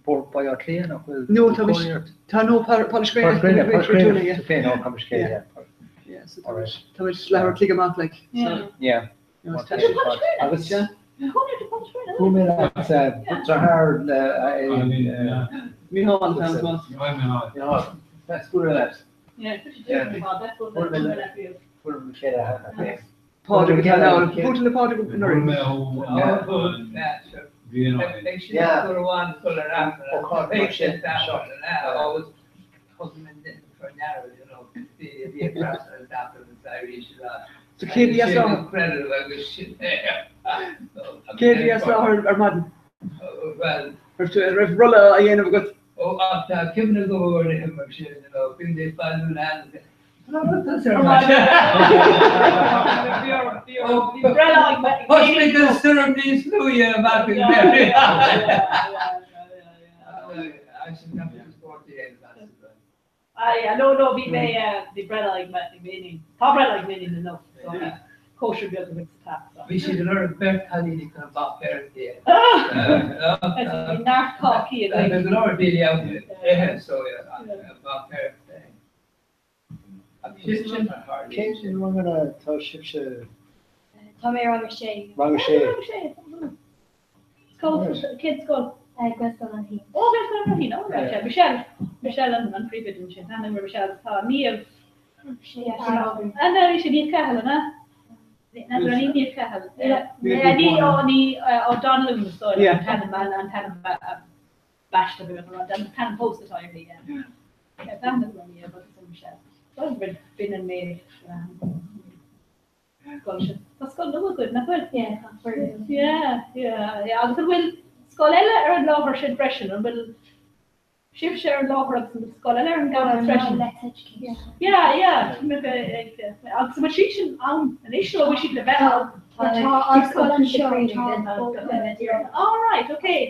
Bóthar Bhaile Átha Cliath nach bhfuil No, tá mise tá no Páirc Páirc Ghréine, Ghréine, Páirc Ghréine, yeah. tú féin, oh, Camas Céile, Yeah. yeah. Yeah, so tá muid tá muid leathuair an chloig amach like. So, Yeah. Agus Chuaigh mé leat deartháir le Micheál atá ann, Tomás. Micheál. That's good leat. Yeah, Fuair mé chéile cheana. Pádraig atá ann. Buail le Pádraig anuraidh. So cé a bhí as láthair? Cé a bhí as láthair ar maidin? Raibh rolla á dhéanamh agat? Ó ach tá cuimhne agam uairithe mar sin, you know, bíonn mé ag bailiú na hainmneacha. Thosaigh an stoirm níos luaithe amach in Derry. Aye, no, no, bhí mé, bhí breithlá ag m'éinín. Tá breithlá ag m'iníon inniu, so bhí cóisir beag againn sa teach, so. Bhí siad ag lorg beirt cailíní chun an bháicéireacht a dhéanamh. Bhí neart cácaí againn. Bhí go leor daoine ann ithe, so báicéireacht. Cén ranganna atá sibhse? Tá mé i rang a sé. Rang a sé. Rang a sé. Cén scoil? Gaelscoil Fhaichí. Ó, Gaelscoil Fhaichí, ó right, yeah. Michelle, Michelle an an príomhoide ansin. Tá an Michelle, tá Niamh. An bhí sé Niamh Cahill, an ea? N'fheadar an í Niamh Cahill. Ní, ó, ní, O'Donnell is dóigh liom an t-ainm, an t-ainm baiste a bhí an t-ainm pósta atá uirthi, yeah. Yeah, tá aithne agam ar Niamh agus ar Michelle. Bhuel, b'in an méid scoil sin. Tá scoil nua agaibh, nach bhfuil? Yeah, tá foirgneamh. Yeah, yeah, yeah. Agus an bhfuil scoil eile ar an láthair sin freisin? An bhfuil sibhse ar an láthair agus an bhfuil scoil eile ar an gcampus freisin? Let's Educate. Yeah, yeah. Agus an bhfuil siad sin ann anois nó an bhfuil siad le bheith ann? Tá an scoil anseo, tá All right, okay.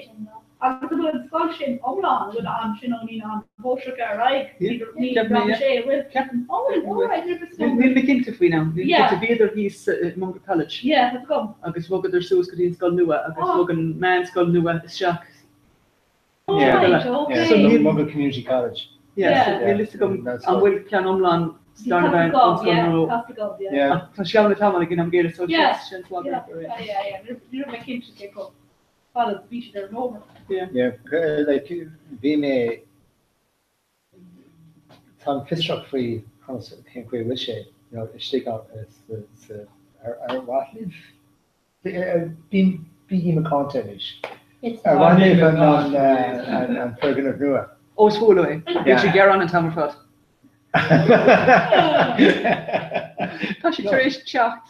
Agus an bhfuil an scoil sin iomlán, an bhfuil an sin ón naíonán shóisearach ar aghaidh, níl rang a sé, an bhfuil? Ceapaim. Ó bhfuil, all right, níl fhios agam. Níl mé cinnte faoin am, níl mé cinnte, bhíodar thíos i Munger College. Yeah, tá fhios agam. Agus bhogadar suas go dtí an scoil nua agus bhog an meánscoil nua isteach. All right, okay. So níl Munger Community College. Yeah, so níl fhios agam an bhfuil ceann iomlán darna bheith an scoil nua. Tá fhios agam, yeah. Tá sé ann le tamall ag an am gcéanna, so seans maith go raibh. Yeah, yeah, yeah, ní raibh mé cinnte cé chomh. fada is a bhí siad ar an mbóthar. Yeah, like, bhí mé, táim fiosrach faoi conas, cén chaoi a bhfuil sé, you know, istigh ann, sa, ar, ar mhaith libh, bígí macánta anois, ar mhaith libh an, an, an foirgneamh nua? Ó, is fuath liom é. Bíonn sé ag gearán an t-am ar fad. Tá sé tar éis teacht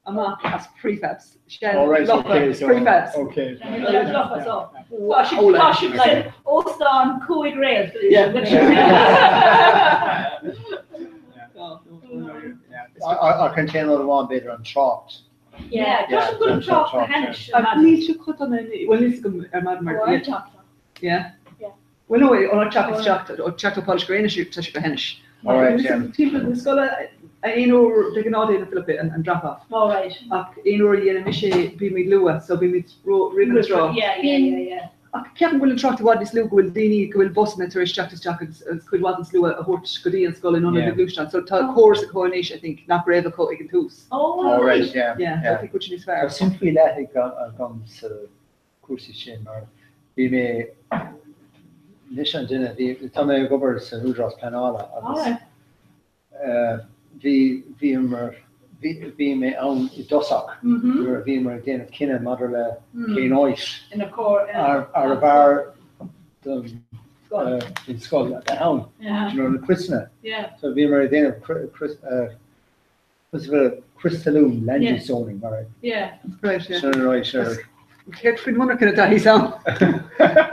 amach as prefabs. Sin All right, lofa okay, so, prefabs. okay. Lofa, so. Tá siad tá siad san óstán 5 réalt. Ach an t-aon rud amháin b'fhéidir an trácht. Yeah, tá siad go an trácht na hainnis. Ach níl sé chomh dona, bhuel níl 's agam ar maidin mar. Ó, an teacht. Yeah. Yeah. Bhuel no, ó teacht isteach, ó teacht ó Pháirc Gréine tá sé go hainnis. All right, yeah. Timpeall na scoile aon uair de ghnáth déanann Philip an drop off. All right. Ach aon uair a dhéanann mise é bímid luath so bímid roimh an tráth. Yeah, yeah, yeah, yeah. Ach ceapaim go bhfuil an trácht i bhfad níos lú, go bhfuil daoine, go bhfuil busanna tar éis teacht isteach agus cuid mhaith den slua a thabhairt go dtí an scoil in ionad na gluaisteán. So tá córas acu anois I think nach raibh acu ag an tús. Oh, All right, yeah, Yeah, so I think go bhfuil sé níos fearr. Tá suim faoi leith agam sa cúrsaí sin mar bhí mé anois an duine bhí tá mé ag obair san Údarás Pleanála agus bhí bhíomar bhí bhí mé ann i dtosach nuair a bhíomar ag déanamh cinneadh maidir le cén áit arbh fhearr don don scoil a bheith ann, you know, na criosanna. So bhíomar ag déanamh crios Crios talún, land use zoning, mar é. Right, yeah. Sin an right, sure. Céard faoin monarcha atá thíos ann?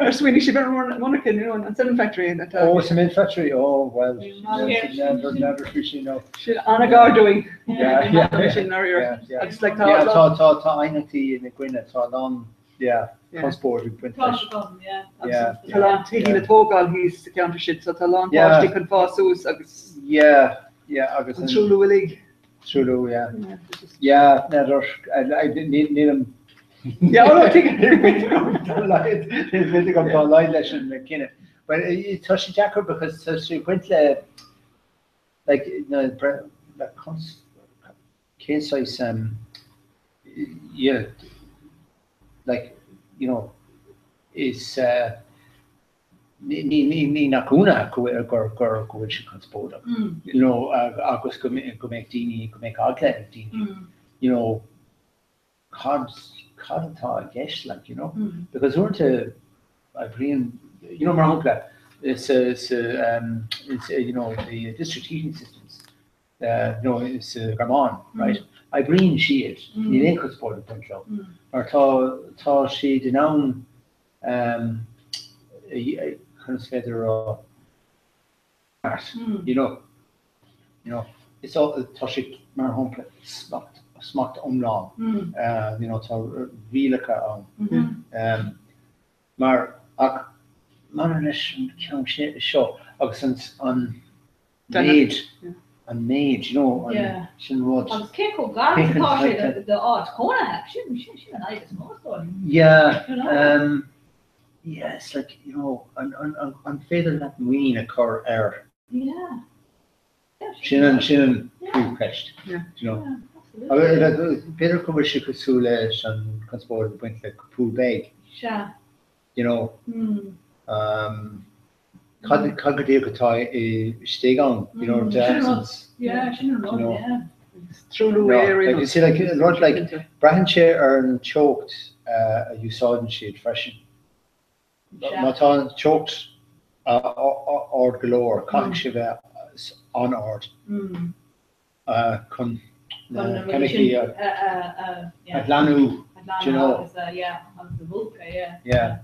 Ar smaoinigh sibh ar an monarcha, you know, an cement factory atá. Oh, cement factory, oh, well, n'fheadar, n'fheadar faoi sin, no. Sin an-ghar dúinn. Yeah, yeah. Sin dáiríre. Agus like tá. Yeah, tá, tá, tá aighneachtaí ina gcoinne, tá a lán, yeah, conspóid ag baint Tá leis. sé agam, yeah. Yeah, Tá a lán tithe le tógáil thíos sa cheantar sin, so tá a lán páistí chun fás suas agus. Yeah, yeah, agus an truailliú uilig. Truailliú, yeah. Yeah, n'fheadar, nílim. Yeah, oh no, tuigim. Níl fhios agam dá laghad leis an cinneadh. But tá sé deacair because tá sé ag baint le, like, na, le cons, cén saghas, yeah, like, you know, is, Ní nach ionadh go bhfuil sé conspóideach, you know, agus go mbeadh daoine, go mbeadh eagla ag daoine, you know, cad, cad atá i gceist, like, you know, because uaireanta oibríonn, you know, mar shampla, sa, sa, you know, the district heating systems, you know, sa Ghearmáin, right, oibríonn siad, níl aon chonspóid ag baint leo, mar tá, tá siad in ann Conas is féidir a rá ceart, you know, you know, is tá sé mar shampla smacht, smacht iomlán, you know, tá rialacha ann. Mar, ach maidir leis an ceann seo agus an méid, an méid, you know, an, sin rud. Agus cé chomh gar is atá sé d'áit chónaithe, sin, sin, sin an fhadhb is mó is dóigh. Yeah, um, yeah, it's like, you know, an, an, an, an féidir leat muinín a chur air? Yeah. Sin an, sin an phríomhcheist, you know. B'fhéidir go bhfuil sé cosúil leis an conspóid a bhaint le Poolbeg. Sea. You know, um, Cad cad go díreach atá istigh ann, you know, the absence. Yeah, sin an rud, yeah. Truailliú aeir, you see, like, rud like, braitheann sé ar an teocht a úsáideann siad freisin. Má tá an teocht ard go leor, caithfidh sé bheith an-ard chun na ceimicí a ghlanadh, do you know. Yeah.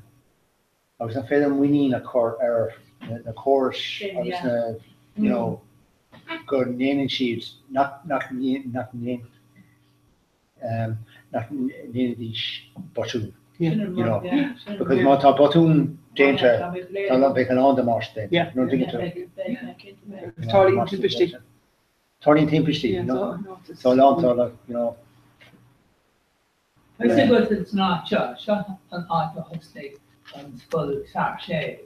Agus an féidir muinín a chur ar na córais agus na, you know, go ndéanann siad, nach, nach, nach nach ndéanfaidís botún, you know, because má tá botún déanta, tá, beidh a lán damáiste déanta, nó tuigeann tú. Tarlaíonn timpistí. Tarlaíonn timpistí, you know, tá a lán, tá, you know. Is agat san áit seo, seo an áit a thosnaigh an scoil Sáirséal.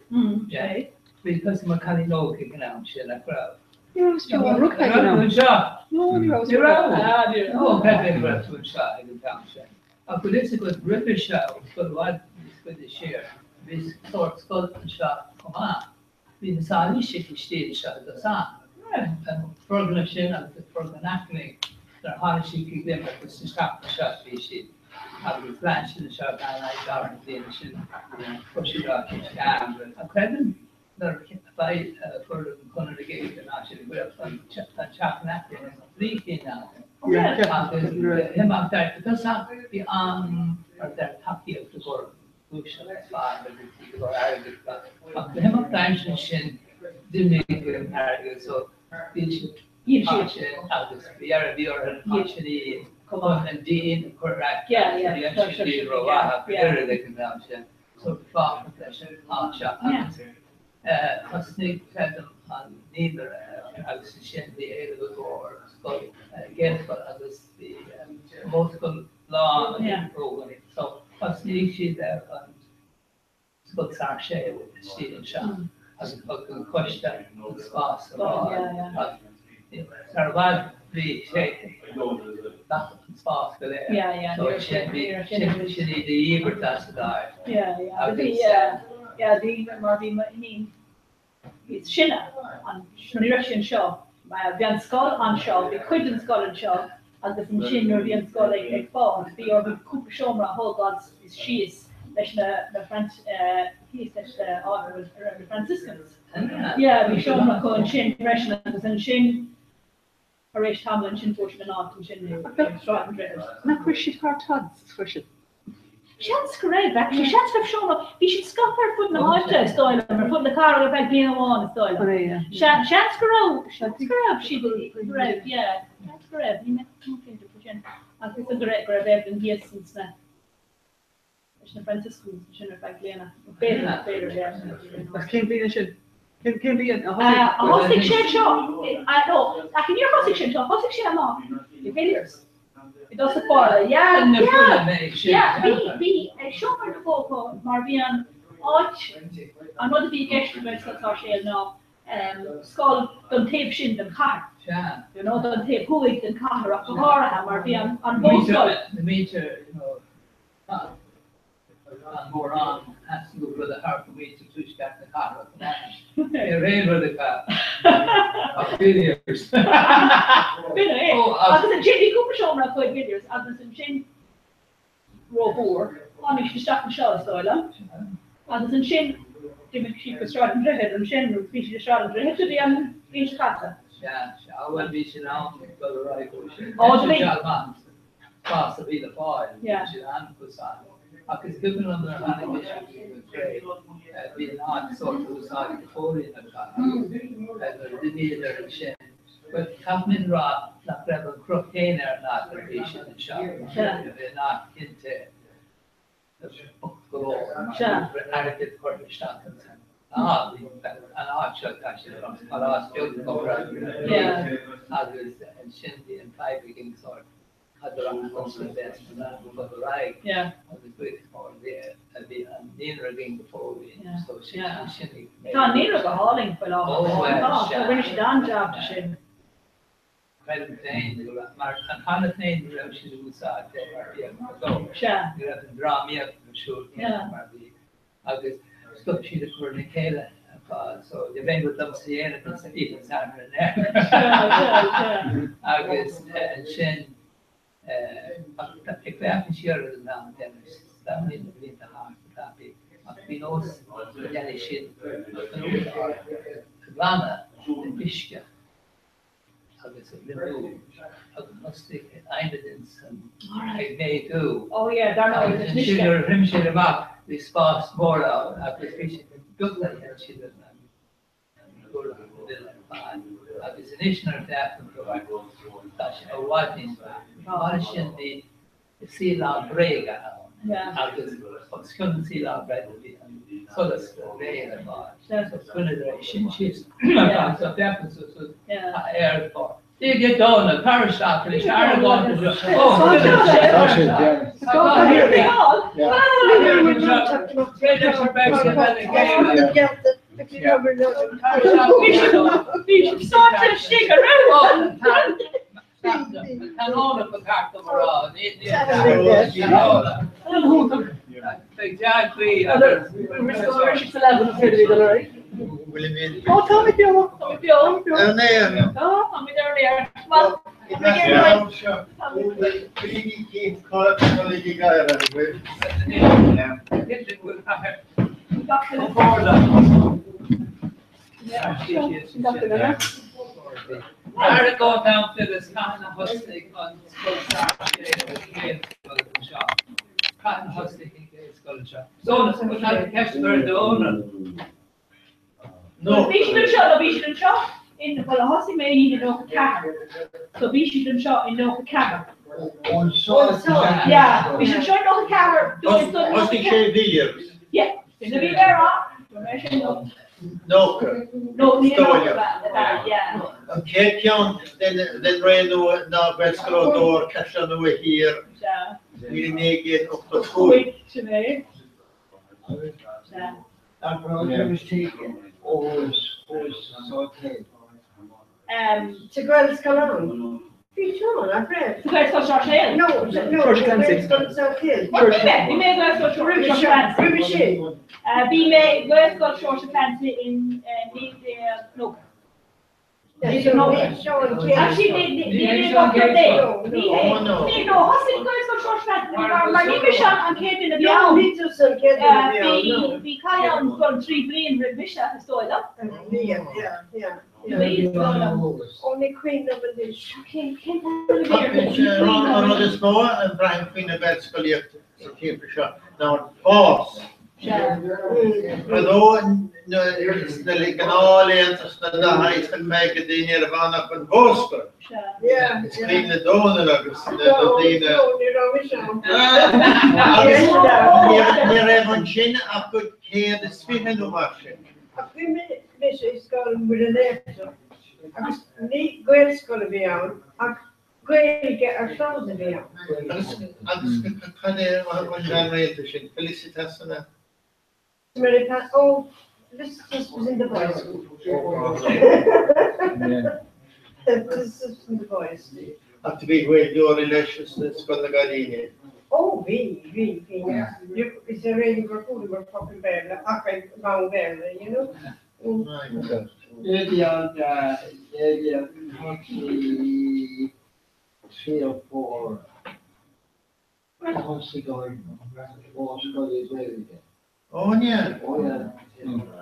Bhí tusa i do chailín óg ag an am sin, nach raibh? Ní raibh fiú an rugtha ag an am. Ní raibh tú anseo? No, ní raibh. Ní raibh? Ó, creidim go raibh tú anseo ag an t-am sin. Ach bhfuil fhios agat roimhe seo, scoil i bhfad níos faide siar, bhí sórt scoil anseo chomh maith. Bhí na Sailísigh istigh anseo i dtosach. An foirgneamh sin agus an foirgneamh in aice linn, nuair a tháinig siad chuig Luimneach is isteach anseo a bhí siad. Agus lean siad anseo ar feadh an dara bliana sin. Chuir siad áit isteach. Ach creidim nuair a fuair Conradh na Gaeilge an áit sin go raibh an teach in aice linn an dlí cinn ann. Agus imeacht ar i dtosach bhí an ar tacaíocht i gcomhair gluaiseacht is fearr agus í go leor airgid ach le himeacht aimsire ansin d'imigh an t-airgead so bhí siad sin agus bhí ar bhí orthu ansin í chun an díon a chur ar ais bhí ansin bhí rómhaith ach oiread ag an am sin so fágfad leis an áit seo agus thosnaigh creidim an naíonra agus ansin bhí éileamh i gcomhair scoil Gaelscoil agus bhí Modhscoil lán ógánach. So thosnaigh siad ar an scoil Sáirséal istigh anseo agus thug an coiste an spás ar fáil agus sar i bhfad bhí sé gach an spás go léir. So sin bhí sin sin iad a dhíbirt as an áit. Agus Yeah, bhí mar bhí m'iníon níos sine, ní raibh sí anseo, bhí an scoil anseo, bhí cuid den scoil anseo agus ansin nuair a bhí an scoil ag ag fás, bhí orthu cúpla seomra a thógáil síos leis na na thíos leis na áit a raibh na Franciscans. Yeah, bhí seomra acu ansin freisin agus ansin tar éis tamaill ansin fuair siad an áit ansin i Sráid an Droichid. Nach raibh siad thar Todd's freisin? Seans go raibh, actually. Seans go raibh seomra, bhí siad scaipthe ar fud na háite, is dóigh liom, ar fud na cathrach ar feadh bliain amháin, is dóigh liom. Seans go raibh, seans go raibh siad, go raibh, yeah, seans go raibh, ní mé cinnte faoi sin, ach is go raibh, go raibh Evelyn thíos ins na, leis na Franciscans ansin ar feadh bliana. B'fhéidir, b'fhéidir, yeah. Ach cén bhliain é sin? Cén, cén bhliain a thosaigh? A thosaigh sé seo, no, ach níor thosaigh sé seo, thosaigh sé amach i Villiers. I dtosach báire, yeah, yeah, yeah, bhí, bhí seomra nó dhó acu mar bhí an áit, an rud a bhí i gceist le Gaelscoil Sáirséal ná scoil don taobh sin den chathair, you know, don taobh thuaidh den chathair ach go háirithe mar bhí an, an bhunscoil. Na mílte, you know, Gan mórán easnamh rud a tharla muintir tuaisceart na cathrach in ais. Ní raibh aon rud acu ach billiards. B'in é. Agus ansin bhí cúpla seomra acu ag billiards agus ansin rómhór. Tháinig siad isteach anseo is dóigh liom. Agus ansin d'imigh siad go Sráid an Droichid ansin nó bhí siad i Sráid an Droichid go dtí an bhliain seo caite. Sea, sea. Bhuel bhí sin ann dul ar aghaidh ó sin. Ó, bhí. spás a bhí le fáil, bhí siad an-chosanta. Ach is cuimhin liom nuair a tháinig mise go dtí an cré, bhí an áit sórt úsáidte go fóillín acu agus nuair a d'imíodar ansin, bhuel, caithfidh mé a rá nach raibh an cruth céanna ar an áit nuair a bhí siad anseo. Bhí an áit cinnte bocht go leor, mar airgead curtha isteach ansin. An áit seo, tá sé spás beag agus ansin bhí an fadhb againn sórt cad a rachadh an bheas an dul ar aghaidh agus buíochas mór le a bhí an naíonra againn go fóill so sin sin ag Tá an naíonra go hálainn faoi láthair. Tá, rinne siad an-jab de sin. Creidim féin go raibh, mar an halla féin ní raibh siad ag úsáid é mar bhí fadó. Ní raibh an drámaíocht ar siúl céanna mar bhí agus stop siad ag cur le chéile ar fad so ní raibh aon rud liomsa a dhéanamh an oíche Sathairn agus ansin ach ag féachaint siar ar an am déanamh samhlaím na blianta thart go tapaidh ach bhí nós go ndéanadh siad an urlár a ghlanadh le uisce. agus a ghliomú agus thosaigh an adhmad ansan ag méadú. Oh yeah, dar ndóigh, Agus ansin nuair a throim siad amach bhí spás mór ann agus bhí siad beagnach dhein siad an urlár a mhilleadh ar fad. Agus anois nuair a féachaim air tá sé i bhfad níos fearr. Mar sin bhí síleáil bréige ann agus os cionn an tsíleáil bhréige bhí an solas réidh ar fad. So choinneodar é sin síos ar fad. So féachann tú so tá air fá. Dia duit Dónal, tar isteach anois, argóint anseo. Ó, Tá sé déanta. Bhí sáite istigh an raibh? Ó tá mé beo, tá mé beo. Ar an aer. Tá, tá mé ar an aer. Well, Bhí siad anseo, nó bhí siad anseo in, bhuel, thosaigh mé i 1994, so bhí siad anseo in 94. Yeah, bhí siad anseo in 94, Thosaigh sé Williams. Yeah, sin a bhí mé a rá, dúirt mé sin nó. 90. No, ní Is dóigh liom. 90, yeah. An chéad cheann den ré nua ná Gaelscoil Ó Dór, Caisleán Nua Thiar, 1985. Sin é. Sea. Sa Ghaelscoil ann? Bhí tú ann, nach raibh? Sa Ghaelscoil Seoirse Hill? No, no, Seoirse Clancy. Gaelscoil South Hill. Bhí mé, bhí mé i Gaelscoil Seoirse Clancy. Roimhe sin. Bhí mé i Gaelscoil Seoirse Clancy in 1990. Actually, ní ní ní ní ní no, thosaigh Gaelscoil Seoirse Clancy mar ní mise an chéad duine a bhí ann. Ní tusa an chéad duine a bhí ann, no. Bhí Kai ann don trí bliain roimh mise, is dóigh liom. Yeah, yeah, yeah. Ó ní cuimhin liom anois. An rud is mó a bhraithim faoi na Gaelscolaíocht sa tír seo ná an fás. Fadó sna gnáthlaethanta sna daicheadaí sna caogaidí ní raibh ann ach an mhodhscoil. Is cuimhin le Dónal agus na daoine. Agus ní raibh ansin ach go 120 nó mar sin. Ach bhí mise i Scoil Mhuire Naofa agus ní Gaelscoil a bhí ann ach Gaeilge ar fad a bhí ann. Agus agus cad é an bhean rialta sin? Felicitas an ea? Mary Pat, oh, Felicitas was in the boys' school. Felicitas was in the boys' school. Ach do bhí Gaeilgeoirí leis i Scoil na gCailíní. Ó bhí, bhí, bhí. Is ar éigean gur chualamar focal Béarla ach ag rang Béarla, you know. 1934 thosaigh an Mhodhscoil i Gaeilge. Ó yeah. Ó yeah.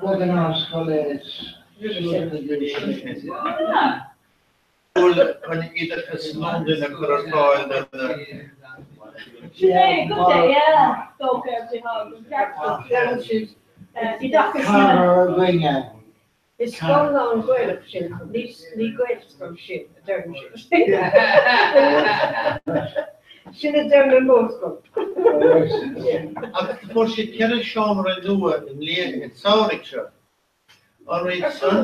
Rud an scoil is Bhuel, chun oideachas Londain a chur ar fáil do na. Sin é, go dté, yeah. Dócha ar bith an ceart. Oideachas na. Cabhair againne. Is scoil lán-Ghaelach sin, ní Gaelscoil sin, a deireann siad. Sin a deir na Modhscoil. Agus fuair siad 4 seomra nua i mbliana, an samhradh seo. An iad san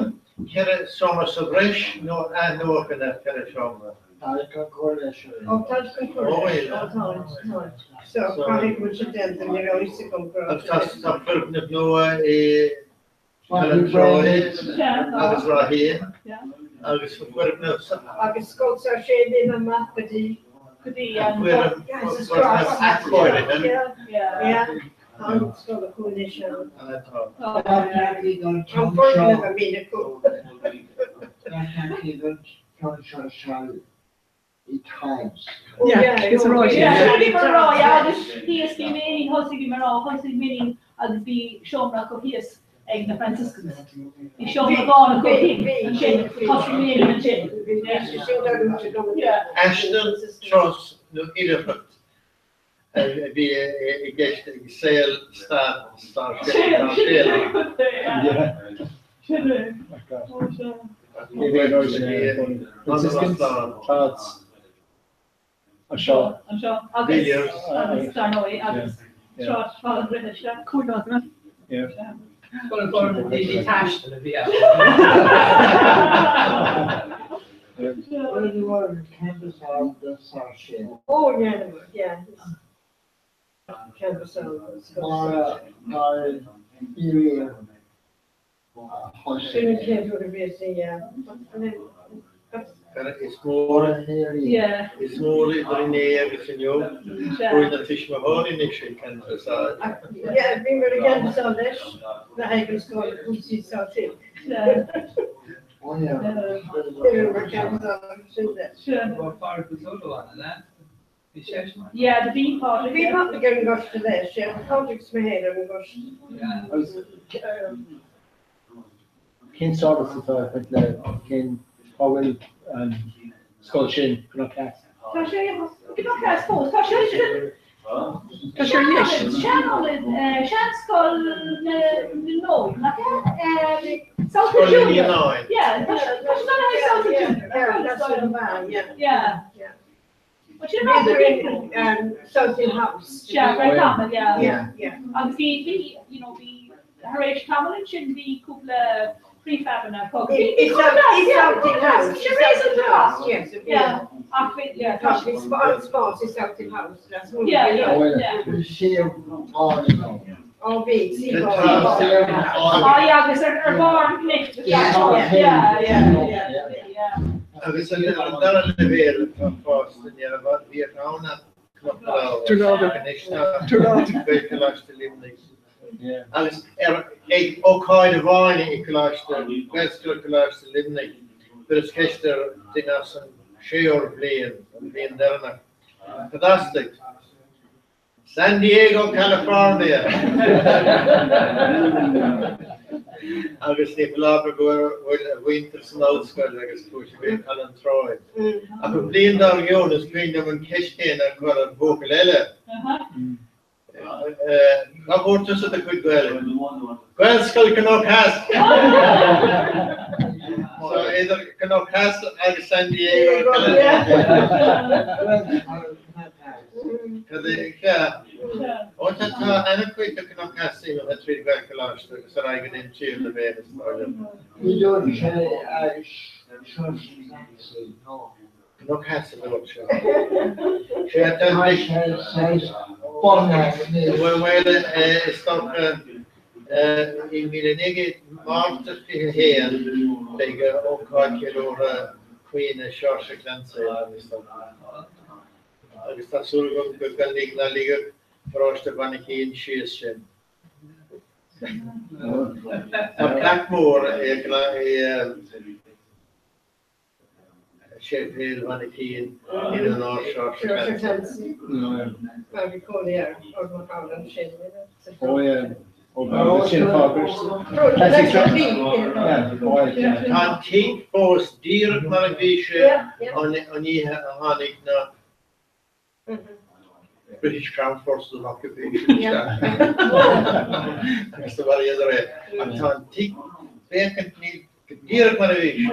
4 seomra sa bhreis nó athnuachan ar 4 seomra? Táid chun cur leis ar Ó, táid chun cur leis. Ó, táid, táid. So, caithfidh go bhfuil sé déanta, ní raibh fhios agam go raibh Agus tá foirgneamh nua i agus Ráithín agus foirgneamh sa. Agus scoil Sáirséal imithe amach go dtí. Go dtí an. Foirgneamh athchóirithe. Yeah. Tá an scoil acu anois ann. Tá. An foirgneamh a bhíonn acu. Ceann seo seal i Times. Yeah, is rá yeah. Bhí mar rá yeah agus thíos bhí Minnie thosaigh bhí mar rá thosaigh Minnie agus bhí seomra acu thíos ag na Franciscans. Bhí seomra bán acu thíos ansin thosaigh Minnie ansin. Yeah. Aistear, turas nó oilithreacht a bhí i gceist ag saol stair Sáirséalach. Sin é. Anseo. Anseo. Agus, agus dar ndóigh, agus Sráid Bhaile an Droichid, sea. Cúig áiteanna. Bhuel, bhí taisteal a bhí ann. Oh, yeah, yeah. Campus Mar mar iarraidh Sin an chéad rud a bhíos i yeah. Is mór is mór idir inné agus inniu. Chuaigh na tuismitheoirí anois ag canbhasáil. Yeah, bhíomar ag canbhasáil leis le haghaidh an scoil cúrsaí Sáirséal. Bhíomar canbhasáil sin leis. Bhí seisean ann. Yeah, do bhí Pádraig. Bhí Pádraig ar an gcoiste leis, yeah, bhí Pádraig is mé féin ar an gcoiste. Agus cén stádas atá ag baint le cén cá bhfuil an scoil sin, Cnoc Theas? Tá sé Cnoc Theas fós, tá sé sin Tá sé ar dheis. Seanionad, seanscoil na nÓg, nach ea? South Junior. Yeah, tá sé South Junior. Yeah, yeah. Bhíodar in South House. Sea, ar feadh tamaill, yeah. Yeah, yeah. Agus bhí, bhí, you know, bhí, thar éis tamaill ansin bhí cúpla prefabanna acu. Bhí, bhí I cúpla, South, yeah, South cúpla, House, sé réasúnta House, maith. yes, Yeah, ach bhí, yeah, tá Tá sé. an spás i South House, that's one. Yeah, yeah, yeah. Bhí séú áine. Ó bhí, sí. Ah, yeah, agus ar, ar bharr an chnoic, yeah, yeah, yeah, yeah, yeah. Agus ar an dara leibhéal atá fásta ní raibh bhíodh ann ach Cnoc na Anois tá Gaelcholáiste Luimnigh. Agus ar ag ócáid amháin i gColáiste Gaelscoil Choláiste Luimnigh cuireadh ceist ar duine as an séú bliain, an bhliain deireanach, Cad as duit? San Diego, California! Agus ní foláir go bhfuil a mhuintir san ollscoil agus chuaigh sé go Caladh an Tráid. Ach an bhliain dár gcionn is cuimhin liom an cheist chéanna a chur ar bhuachaill eile. Cá bhfuair tusa do chuid Gaeilge? Gaelscoil Cnoc Theas! So idir Cnoc Theas agus San Diego, California. Cad é sea? Ó tá tá an-chuid de Cnoc Theas imithe tríd Ghaelcholáiste agus ar aghaidh go dtí an tríú leibhéal is dóigh liom. Ní dúirt sé Seoirse Clancy nó. Cnoc Theas a dúirt sé. Sea tá Tá sé saghas bunaithe anois. Bhuel bhuel is dócha i 1900 Márta 21 beidh ócáid ceiliúrtha cuimhne Seoirse Clancy ann is dócha. Agus tá súil agam go nár ligeadh Paróiste Mhainicín síos sin. Tá plaic mhór i Séipéal Mhainicín in onóir Seoirse Clancy. Tá an tigh fós díreach mar a bhí sé an oíche a tháinig na British Crown Forces of Occupation isteach agus do mharaíodar é. Ach tá an tigh féachaint níl díreach mar a bhí sé.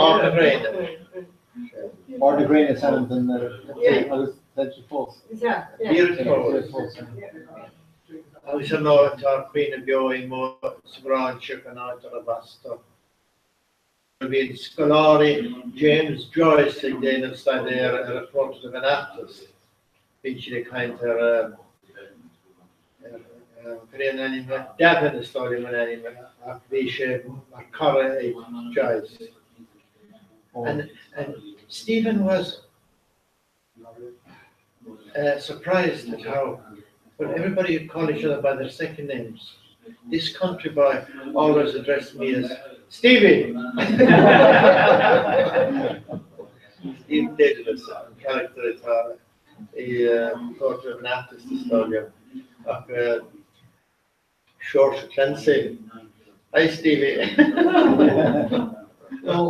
Ard na Gréine. Ard na Gréine is ainm don agus tá sé fós. Díreach fós. Agus ar ndóigh tá cuimhne beo i mo sa Ghráinseach an áit arbh as dó. Bhí an scoláire James Joyce ag déanamh staidéir ar A Portrait of an Artist. Bíonn siad ag caint ar cad é an ainm, Davin is dóigh liom an ainm ach bhí sé mar cara ag Joyce. And, and Stephen was uh, surprised at how but everybody called each other by their second names. This country boy always addressed me as Stevie. Steve Dedalus an character atá i Portrait of an Artist is dóigh liom. Ach Seoirse Clancy. Hi Stevie. Níl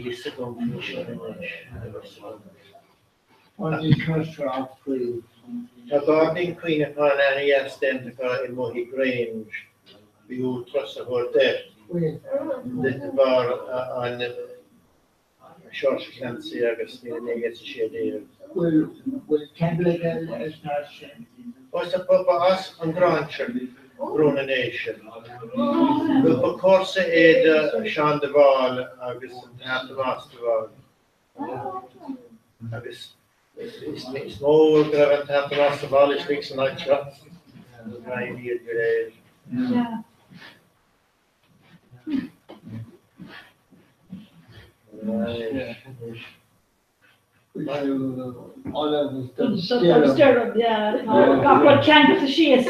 fhios agam faoi sin anois. Níl fhios agam. Tá gairdín cuimhneacháin an-dheas déanta acu i mBohey Grange. B'fhiú turas a thabhairt air. De bharr an Seoirse Clancy agus 1916. Bhfuil ceangal aige leis an áit sin? Ó sea, ba as an Ghráinseach, Brú na nDéise. Ba chomharsa é do Seán de Bhál agus an tAthair Tomás de Bhál. Agus is mó go raibh an tAthair Tomás de Bhál istigh san áit seo. Roinn iad go léir. Gach rud ceangailte síos.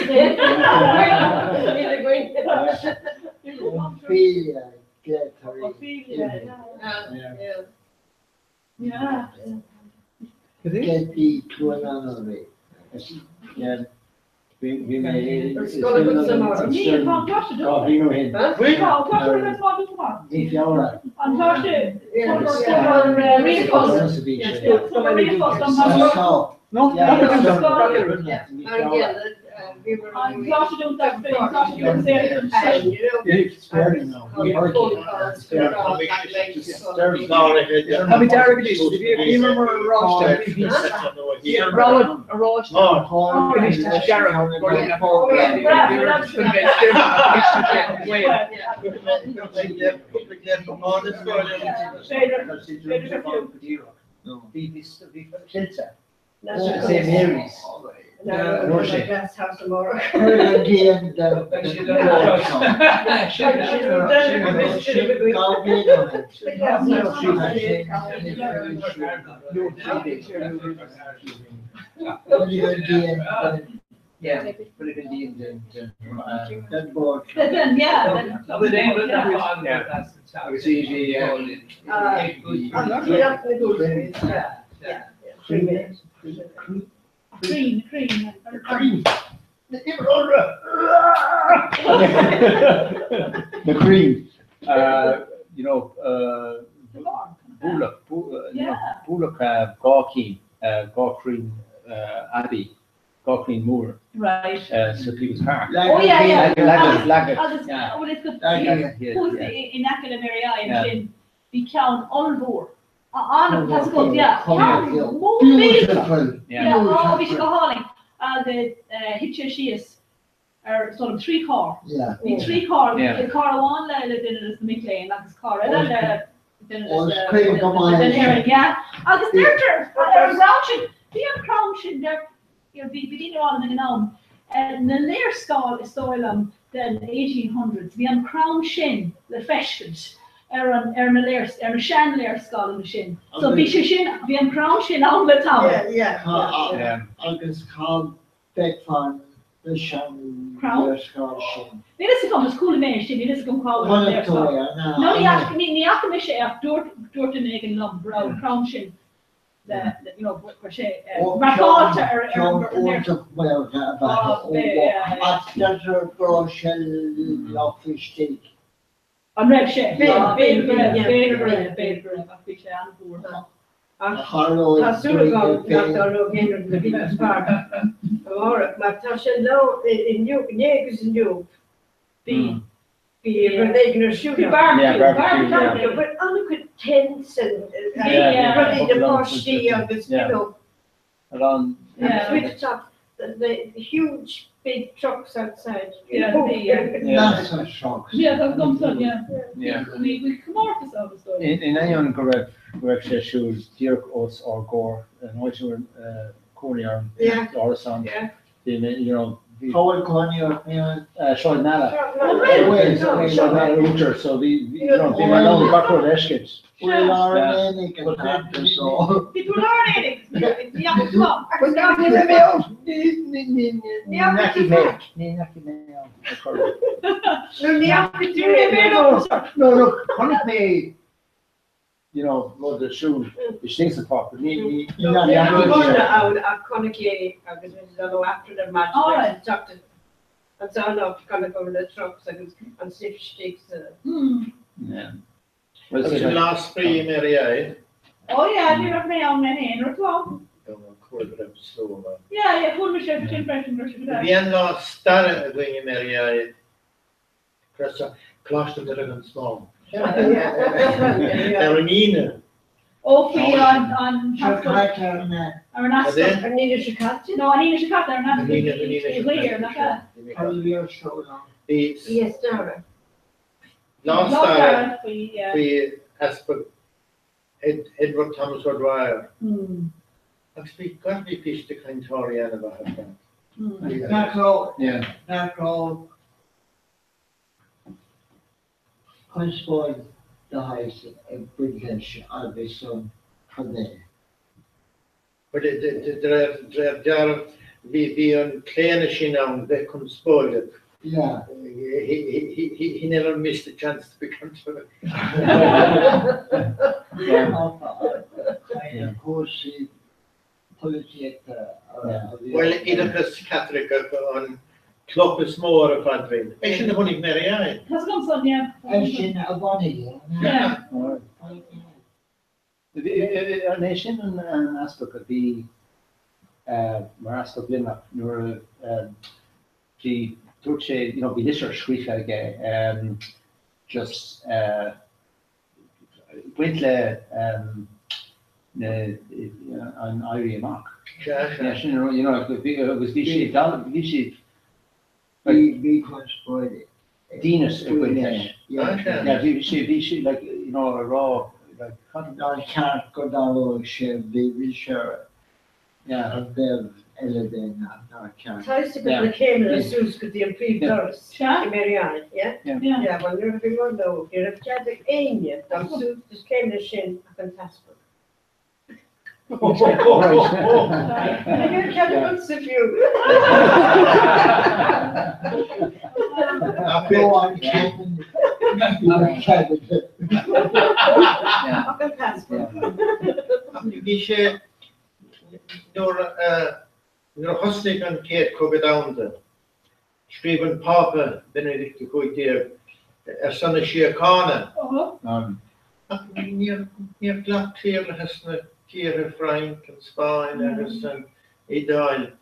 St Mary's. Cream, cream. Cream. The cream. Uh, you know, uh, Búlach, Búlach Gácín, Gácrín Abbey, Gácrín Mór. Right. Sa People's Park. Oh yeah, yeah. Lagan, Lagan. Agus, bhuel is go, thuas in aice le Mary I ansin, bhí ceann ollmhór. An, tá go, yeah. Ceann mór millteach. Yeah, oh, bhí sé go hálainn. Agus thit sé síos ar sort of 3 carr. Bhí 3 carr, bhí carr amháin le le duine des na mic léinn agus carr eile le duine des na den fhoireann, yeah. Agus deirtear ar an gcrann sin, bhí an crann sin, deir, you know, bhí daoine ann ag an am, na léarscáil is dóigh liom den 1800s, bhí an crann sin le feiscint. ar an, ar na léars, ar na seanléarscáileanna sin. So bhí sé sin, bhí an crann sin ann le tamall. Yeah, yeah. Agus cá bhfeicfeá na seanléarscáil sin? Níl fhios agam, just chuala mé é sin, níl fhios agam cá bhfuil an léarscáil. No, ní fhaca, ní, ní fhaca mise é ach dúirt, dúirt duine éigin liom go raibh an crann sin le, le, you know, go raibh sé marcáilte ar, ar, ar an léarscáil. Ceann iontach maorga ab ea é, ach deirtear go raibh sé lofa istigh. An raibh sé? B'fhéidir go raibh, b'fhéidir go raibh, b'fhéidir go raibh, ach bhí sé an-mhór. Ach tá súil agam nach dtarlóidh aon rud le People's Park amárach mar tá sé lá inniu, inné agus inniu, bhí bhí rud éigin ar siúl. Bhí barbecue, barbecue. But an-chuid tents and rudaí na páistí agus you know. Ar an. Yeah. With the top, the, the huge big trucks outside. Yeah, the, yeah. Massive trucks. Yeah, that's gone so, yeah. Yeah. Bhí bhí comórtas ann is dóigh. In ainneoin go raibh go raibh sé ar siúl díreach os ár gcomhair, an áit a bhfuil cónaí orm, árasán, bhí mé, you know, bhí. Cá bhfuil cónaí ort, Mary? Sráid Meala. Sráid Meala Uachtar, so bhí, you know, bhí mé in ann gach rud a fheiscint. Bhí lár an aonaigh an t-am so. Bhí tú i lár an aonaigh, ní fhaca tú ann. Ní raibh mé ann, ní ndeachaigh mé, ní ndeachaigh mé ann. No, ní fhaca tú mé. No, no, chonaic mé you know, rud ar siúl istigh sa pháirc, ní, ní, ní raibh ann ach chonaic é agus bhí sé ó Aifreann ar maidin agus teacht ansan off chonaic go raibh na trucks agus an stuif istigh sa. Yeah. Agus an lá spraoi i Mary I. Oh yeah, ní raibh mé ann mé féin, raibh tú ann? Chuala go raibh slua ann. Yeah, yeah, chuala mise sin freisin go raibh sé go deas. Bhí an lá staire againn i Mary I. Coláiste Mhuire gan Smál. Ar an Aoine. Ó faoi an an Seo caite ar an ar an easpag. An Aoine seo caite? No, an Aoine seo caite ar an easpag i gCliar, nach ea? Bhí Yes, Dara. Lá staire faoi Easpag Edward Thomas O'Dwyer. Agus bhí gach ní píosa de cainteoirí an-mhaith ar fad. Nach raibh, nach raibh conspóid de shaghas ag baint leis agus an cad é. De réir dealraimh, bhí an claonadh sin ann bheith conspóideach. Yeah. He never missed a chance to be controversial. Cúrsaí polaitíochta a bhí. Bhuel, oideachas Caitliceach an chloch is mó ar a phaidrín. Eisean a bhunaigh Mary I. Tá 's agam san, yeah. Eisean a bhunaigh é. Yeah. An é sin an easpag a bhí mar easpag Luimneach nuair a bhí, dúirt sé, you know, bhí litir scríofa aige just ag baint le na, an Éirí Amach. Sea, sea. Sin, you know, agus bhí sé, bhí sé, Bhí conspóid Díonais ag baint leis. Yeah, bhí sé, bhí sé, like, you know, a rá, like, cad. Nár cheart go dtarlódh sé, bhí sé ar an dtaobh eile de, nár cheart. Tá fhios agat na céimeanna suas go dtí an príomhdhoras i Mary I, yeah? Yeah, bhuel nuair a bhí mé óg ní raibh cead ag éinne dul suas na céimeanna sin ach an t-easpag. Ní raibh cead agatsa fiú. Go on, Kevin. Kevin. Ach an t-easpag. Bhí sé nuair a thosnaigh an Chéad Chogadh Domhanda, Scríobh an Pápa Beinidict XV ar son na síochána, ach níor ghlac cliarlathas na tíortha, Frainc, an Spáinn agus an Iodáil,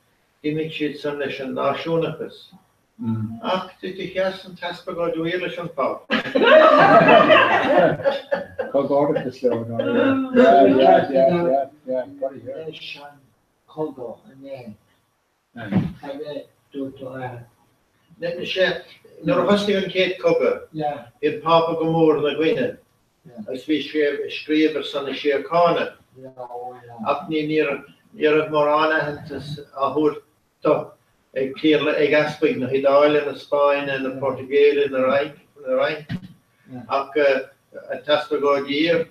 d'imigh siad san leis an náisiúnachas. Ach do sheas an tEaspag Ó Duibhir leis an Phápa. Comhghairdeachas leo, yeah, yeah, yeah, yeah. Leis an chogadh, an é? Cad é dúirt tú air? Sea, nuair a thosnaigh an Chéad Chogadh, bhí an Pápa go mór ina gcoinne agus bhí sé ag scríobh ar son na síochána. Ach ní raibh mórán aitheantas á thabhairt dó ag ag easpaig na hIodáile, na Spáinne, na Portaingéile, na Fraince. Ach. An tEaspag Ó Duibhir,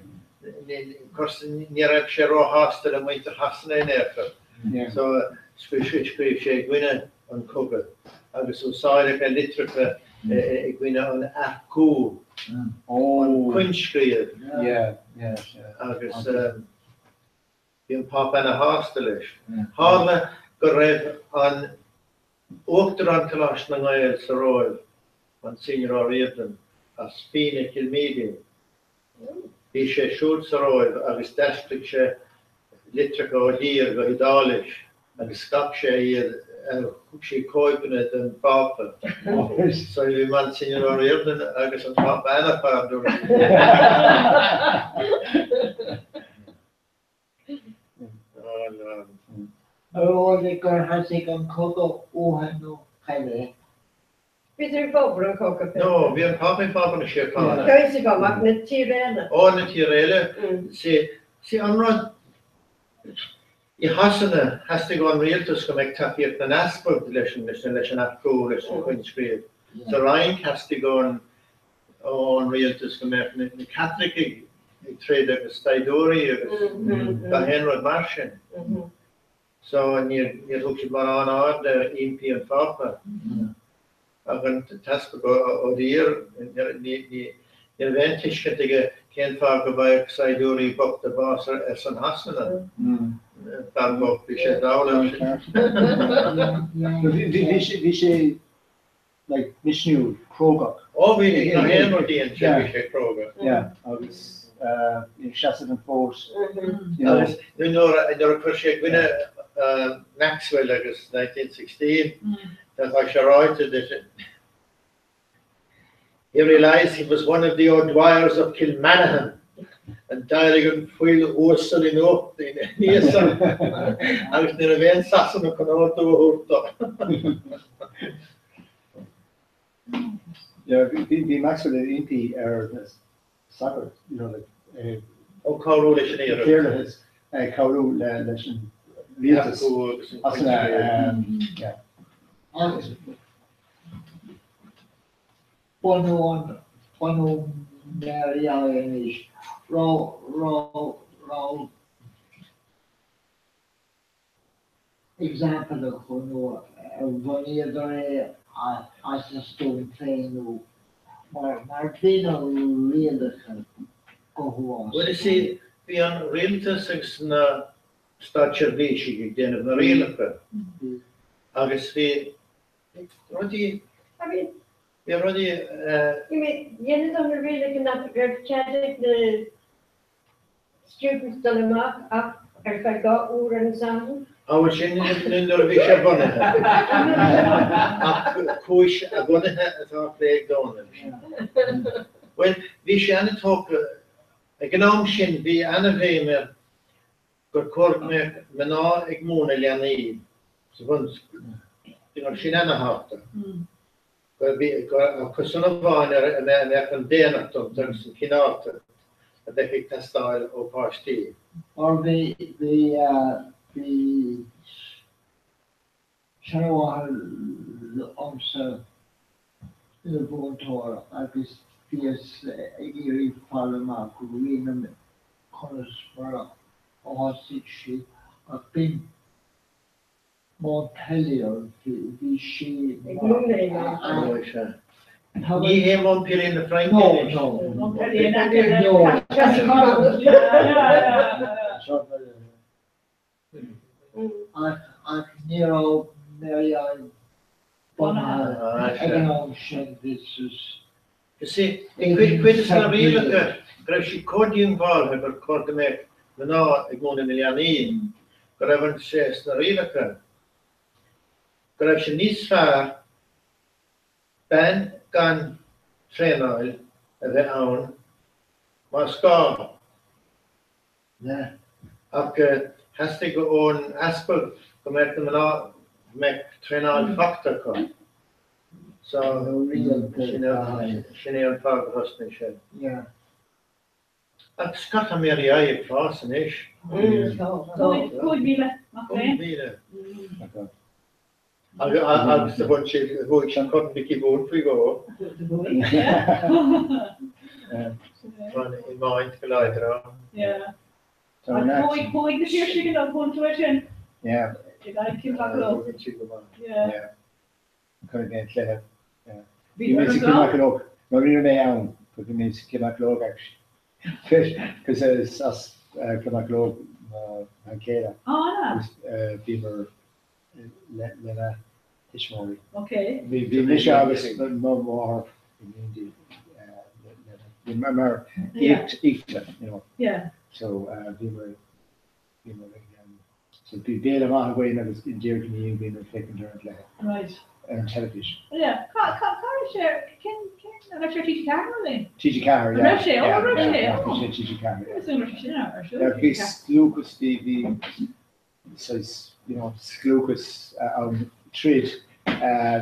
ní raibh sé róshásta le muintir Shasana in aon chor. So scríobh sé i gcoinne an chogaidh agus úsáideadh a litreacha i gcoinne an earcú, an coinscríobh agus bhí an Pápa ana-shásta leis. Tharla go raibh an Uachtarán Coláiste na nGael sa Róimh, Monsignor O'Riordan, as Fenagh, Kilmeedy. Bhí sé siúd sa Róimh agus d'aistrigh sé litreacha ó Duibhir go hIodáilis agus scaip sé iad, thug sé cóipeanna don Phápa. So bhí Monsignor O'Riordan agus an Pápa ana-chairdiúil. Ar eol gur thosaigh an cogadh uathu nó cad é? Bhíodar i bhfabhar an chogaidh. No, bhí an Pápa i bhfabhar na síochána. Tá fhios agam, ach na tír eile. Ó, na tír eile. See, see an rud, i Shasana, theastaigh ón rialtas go mbeadh tacaíocht na n-easpag leis an, leis an earcú, leis an choinscríobh. Sa Fhrainc, theastaigh ón, ón rialtas go mbeadh na Caitlicigh ag troid agus saighdiúirí agus gach aon rud mar sin. So níor thug siad mórán aird ar impí an Phápa. Ach an tEaspag Ó Duibhir, ní raibh aon tuiscint aige cén fáth go bhfaigheadh saighdiúirí bochta bás ar son Shasana. Fear bocht, bhí sé dall air sin. Bhí sé like, misniúil, crógach. Ó bhí, gach aon rud a dhein sé, bhí sé cróga. Yeah, agus ag seasamh an fóid, you know. Agus nuair a chuir sé i gcoinne Maxwell agus 1916, tá sé ráite that he realised he was one of the O'Dwyers of Kilmanahan and d'éirigh an fuil uasal in ucht aníos agus ní raibh aon Sasanach chun ordú a thabhairt dó. Yeah, bhí Maxwell ag impí ar na sagairt, you know, like, Ó cabhrú leis an iarracht. Cliarlathas, cabhrú leis an rialtas as an, yeah. Agus bunú an, bunú Mary I anois, raibh, raibh, raibh example acu nó ar bhunaíodar é as a stuaim féin nó mar, mar bhí na rialacha go huafásach. Bhuel, you see, bhí an rialtas agus na státseirbhísigh ag déanamh na rialacha agus bhí rudaí, bhí rudaí. You mean, dheineadar na rialacha nach raibh cead ag na students dul amach ach ar feadh 2 uair ar an Satharn? Á bhuel sin nuair a bhí sé bunaithe. Ach cúis a bhunaithe atá á phlé ag Dónal. Bhuel, bhí sé an-tógtha, ag an am sin bhí an-bhéim ar gur chóir go mbeadh mná ag múineadh leanaí sa bhunscoil. Sin ana-thábhachtach. Gur acu san amháin a mbeadh an daonnacht iontu agus an chineáltacht a bheadh ag teastáil ó pháistí. Mar bhí, bhí, bhí seanmháthair liomsa ina mhúinteoir agus bhíos ag iarraidh fáil amach rian conas mar a thosaigh sí ach b'in Montpellier bhí sí mar Ní hé Montpellier na Fraince anois. No, no. Montpellier in aice le Ach ach ní raibh Mary I bunaithe ag an am sin this is You see, bhí cuid de na rialacha go raibh siad chomh díongbháilte gur chóir go mbeadh mná ag múineadh na leanaí, go raibh an sé sna rialacha go raibh sé níos fearr bean gan traenáil a bheith ann más gá. Ach theastaigh ón easpag go mbeadh na mná, go mbeadh traenáil fachta acu. So, sin é an fáth gur thosnaigh sé. Ach tá Mary I ag fás anois. 5,000, nach é? 5,000. Agus do bhain siad, bhuaigh siad Corn Mhicí Mhóir faoi dhó. Do bhuaigh, yeah. Tá an iomáint go láidir ann. Yeah. Chuaigh na Piarsaigh an pointe uaidh sin. Yeah. In aghaidh Cill Mocheallóg. Yeah. Yeah. Chonaic mé an cluiche. Yeah. Bhí mé sa Cill Mocheallóg. No, ní raibh mé ann, but bhí mé sa Cill Mocheallóg actually. Cos is as Cill Mocheallóg mo bhean chéile. Oh, yeah. Agus bhíomar lena tuismitheoirí. Okay. Bhí mise agus mo mháthair in éindí lena, mar aíochta, you know. Yeah. So bhíomar, bhíomar ag, so bhí béile maith againn agus díreach ina dhiaidh bhíomar ag féachaint ar an gcluiche. Right. Ar an teilifís. Yeah. Cá, cá, cá raibh sé, cén, cén, an raibh sé ar TG4 nó aon? TG4, yeah. An raibh sé? Oh, an raibh sé? Yeah, bhí sé TG4, yeah. Is ionadh sin ar siúl. Yeah, bhí scliúchas, bhí, bhí, saghas, you know, scliúchas ann troid ar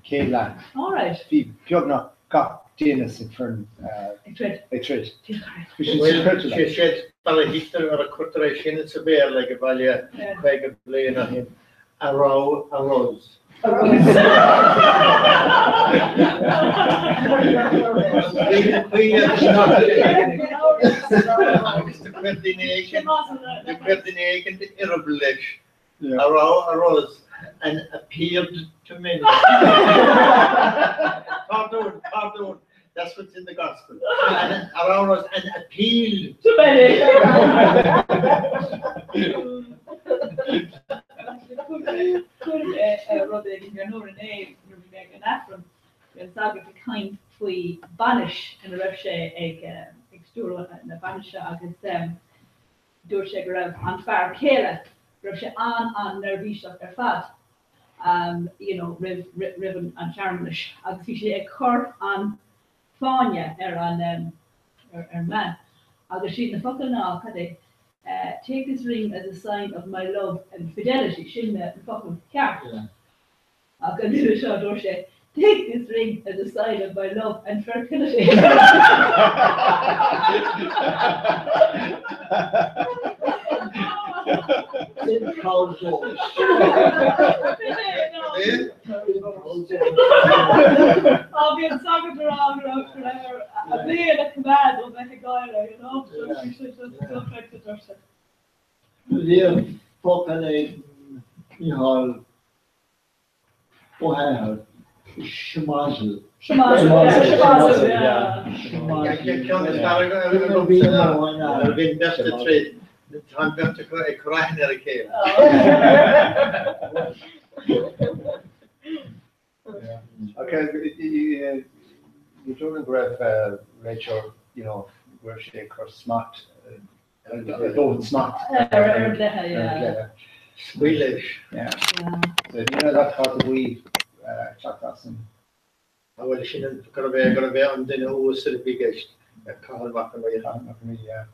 chéad leath. All right. Bhí beagnach gach duine sa foireann ag troid. Ag troid. Bhí siad Bhuel, sochreidte, like. sé siad mar a thuigtear mar a cuirtear é sin sa Bhéarla ag baile 50 bliain ó shin, a row arose. Agus do chuir duine éigin, do chuir duine éigin eireaball leis, a row arose and appealed to many. Pardún, pardún, that's what's in the gospel. And a row arose and appealed to many. Chuir mé rud éigin ar ndóigh inné nuair a bhí mé ag an Aifreann, bhí an sagart ag caint faoi bainis ina raibh sé ag stiúradh na bainise agus dúirt sé go raibh an fear céile, go raibh sé an-an-neirbhíseach ar fad you know roimh roimh an searmanas agus bhí sé ag cur an fáinne ar an ar an mbean agus siad na focail ná, cad é, take this ring as a sign of my love and fidelity, sin na focail cheart. Ach an uair seo dúirt sé, take this ring as a sign of my love and fertility. Sin cowboy. Á bhí an sagart ag rá go raibh go raibh air a bhéal a choimeád ó bheith ag gáire, you know, so bhí sé just dochreidte dúirt sé. Bhíodh focal ag Micheál Ó hEithir, Schmazzle. Schmazzle, yeah, yeah. Ceann is fearr agamsa ná nuair a bhíonn beirt ag troid, tá an bheirt acu ag cur aithne ar a chéile. Okay, ní dóigh liom go raibh réiteoir, you know, go raibh sé ag cur smacht, dóthain smacht ar an gcluiche, yeah. Scaoil leis. Yeah. So ní raibh ach cárta buí ag teacht as an. Bhuel, sin an, gurbh é, gurbh é an duine uasal a bhí i gceist, Cathal Mac an Rí. Cathal Mac an Rí, yeah.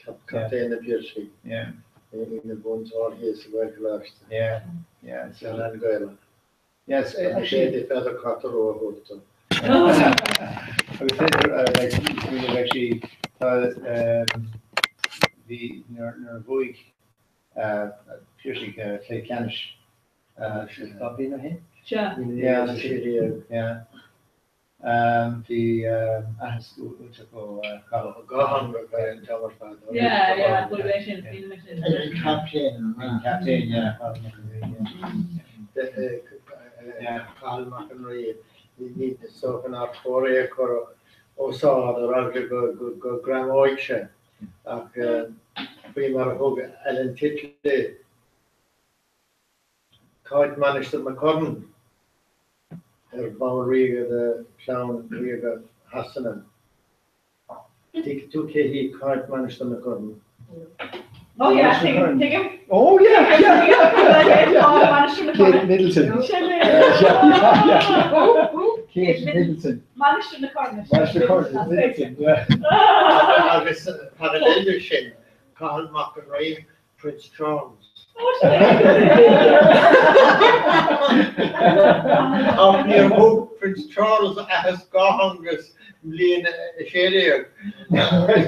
Captaen na bPiarsaigh. Yeah. Ina mhúinteoir thíos sa Ghaelcholáiste. Yeah, yeah. Sean Gaelach. Yes, actually. Is féidir cárta rua a thabhairt dó. Agus féidir, like, actually, tá, bhí, nuair a bhuaigh Piarsaigh cluiche ceannais 2 bhliain ó shin? Sea. Yeah, yeah. Bhí aitheasc iontach ó Cathal. Dhátheangach an t-am ar fad. Yeah, yeah, bhuel é sin, bhí mé sin. An captaen, an captaen, yeah. Cathal Mac an Rí, ní is dócha nár chóir é a chur os ard ar eagla go ngreamóidh sé, ach faoi mar a thug Alan Titley Cáit Mainistir na Corann ar bhall ríoga de chlann ríoga Shasana. Tuigeann tú cé hí Cáit Mainistir na Corann? Oh yeah, tuigim, tuigim. Oh yeah, yeah, yeah, yeah. Kate Middleton. Sin é. Yeah, yeah, yeah. Kate Middleton. Mainistir na Corann. Mainistir na Corann, Middleton, yeah. Agus parallel leis sin, Cathal Mac an Rí, Prince Charles. Ach níor thug Prince Charles aitheasc dhátheangach i mbliain a 16 ag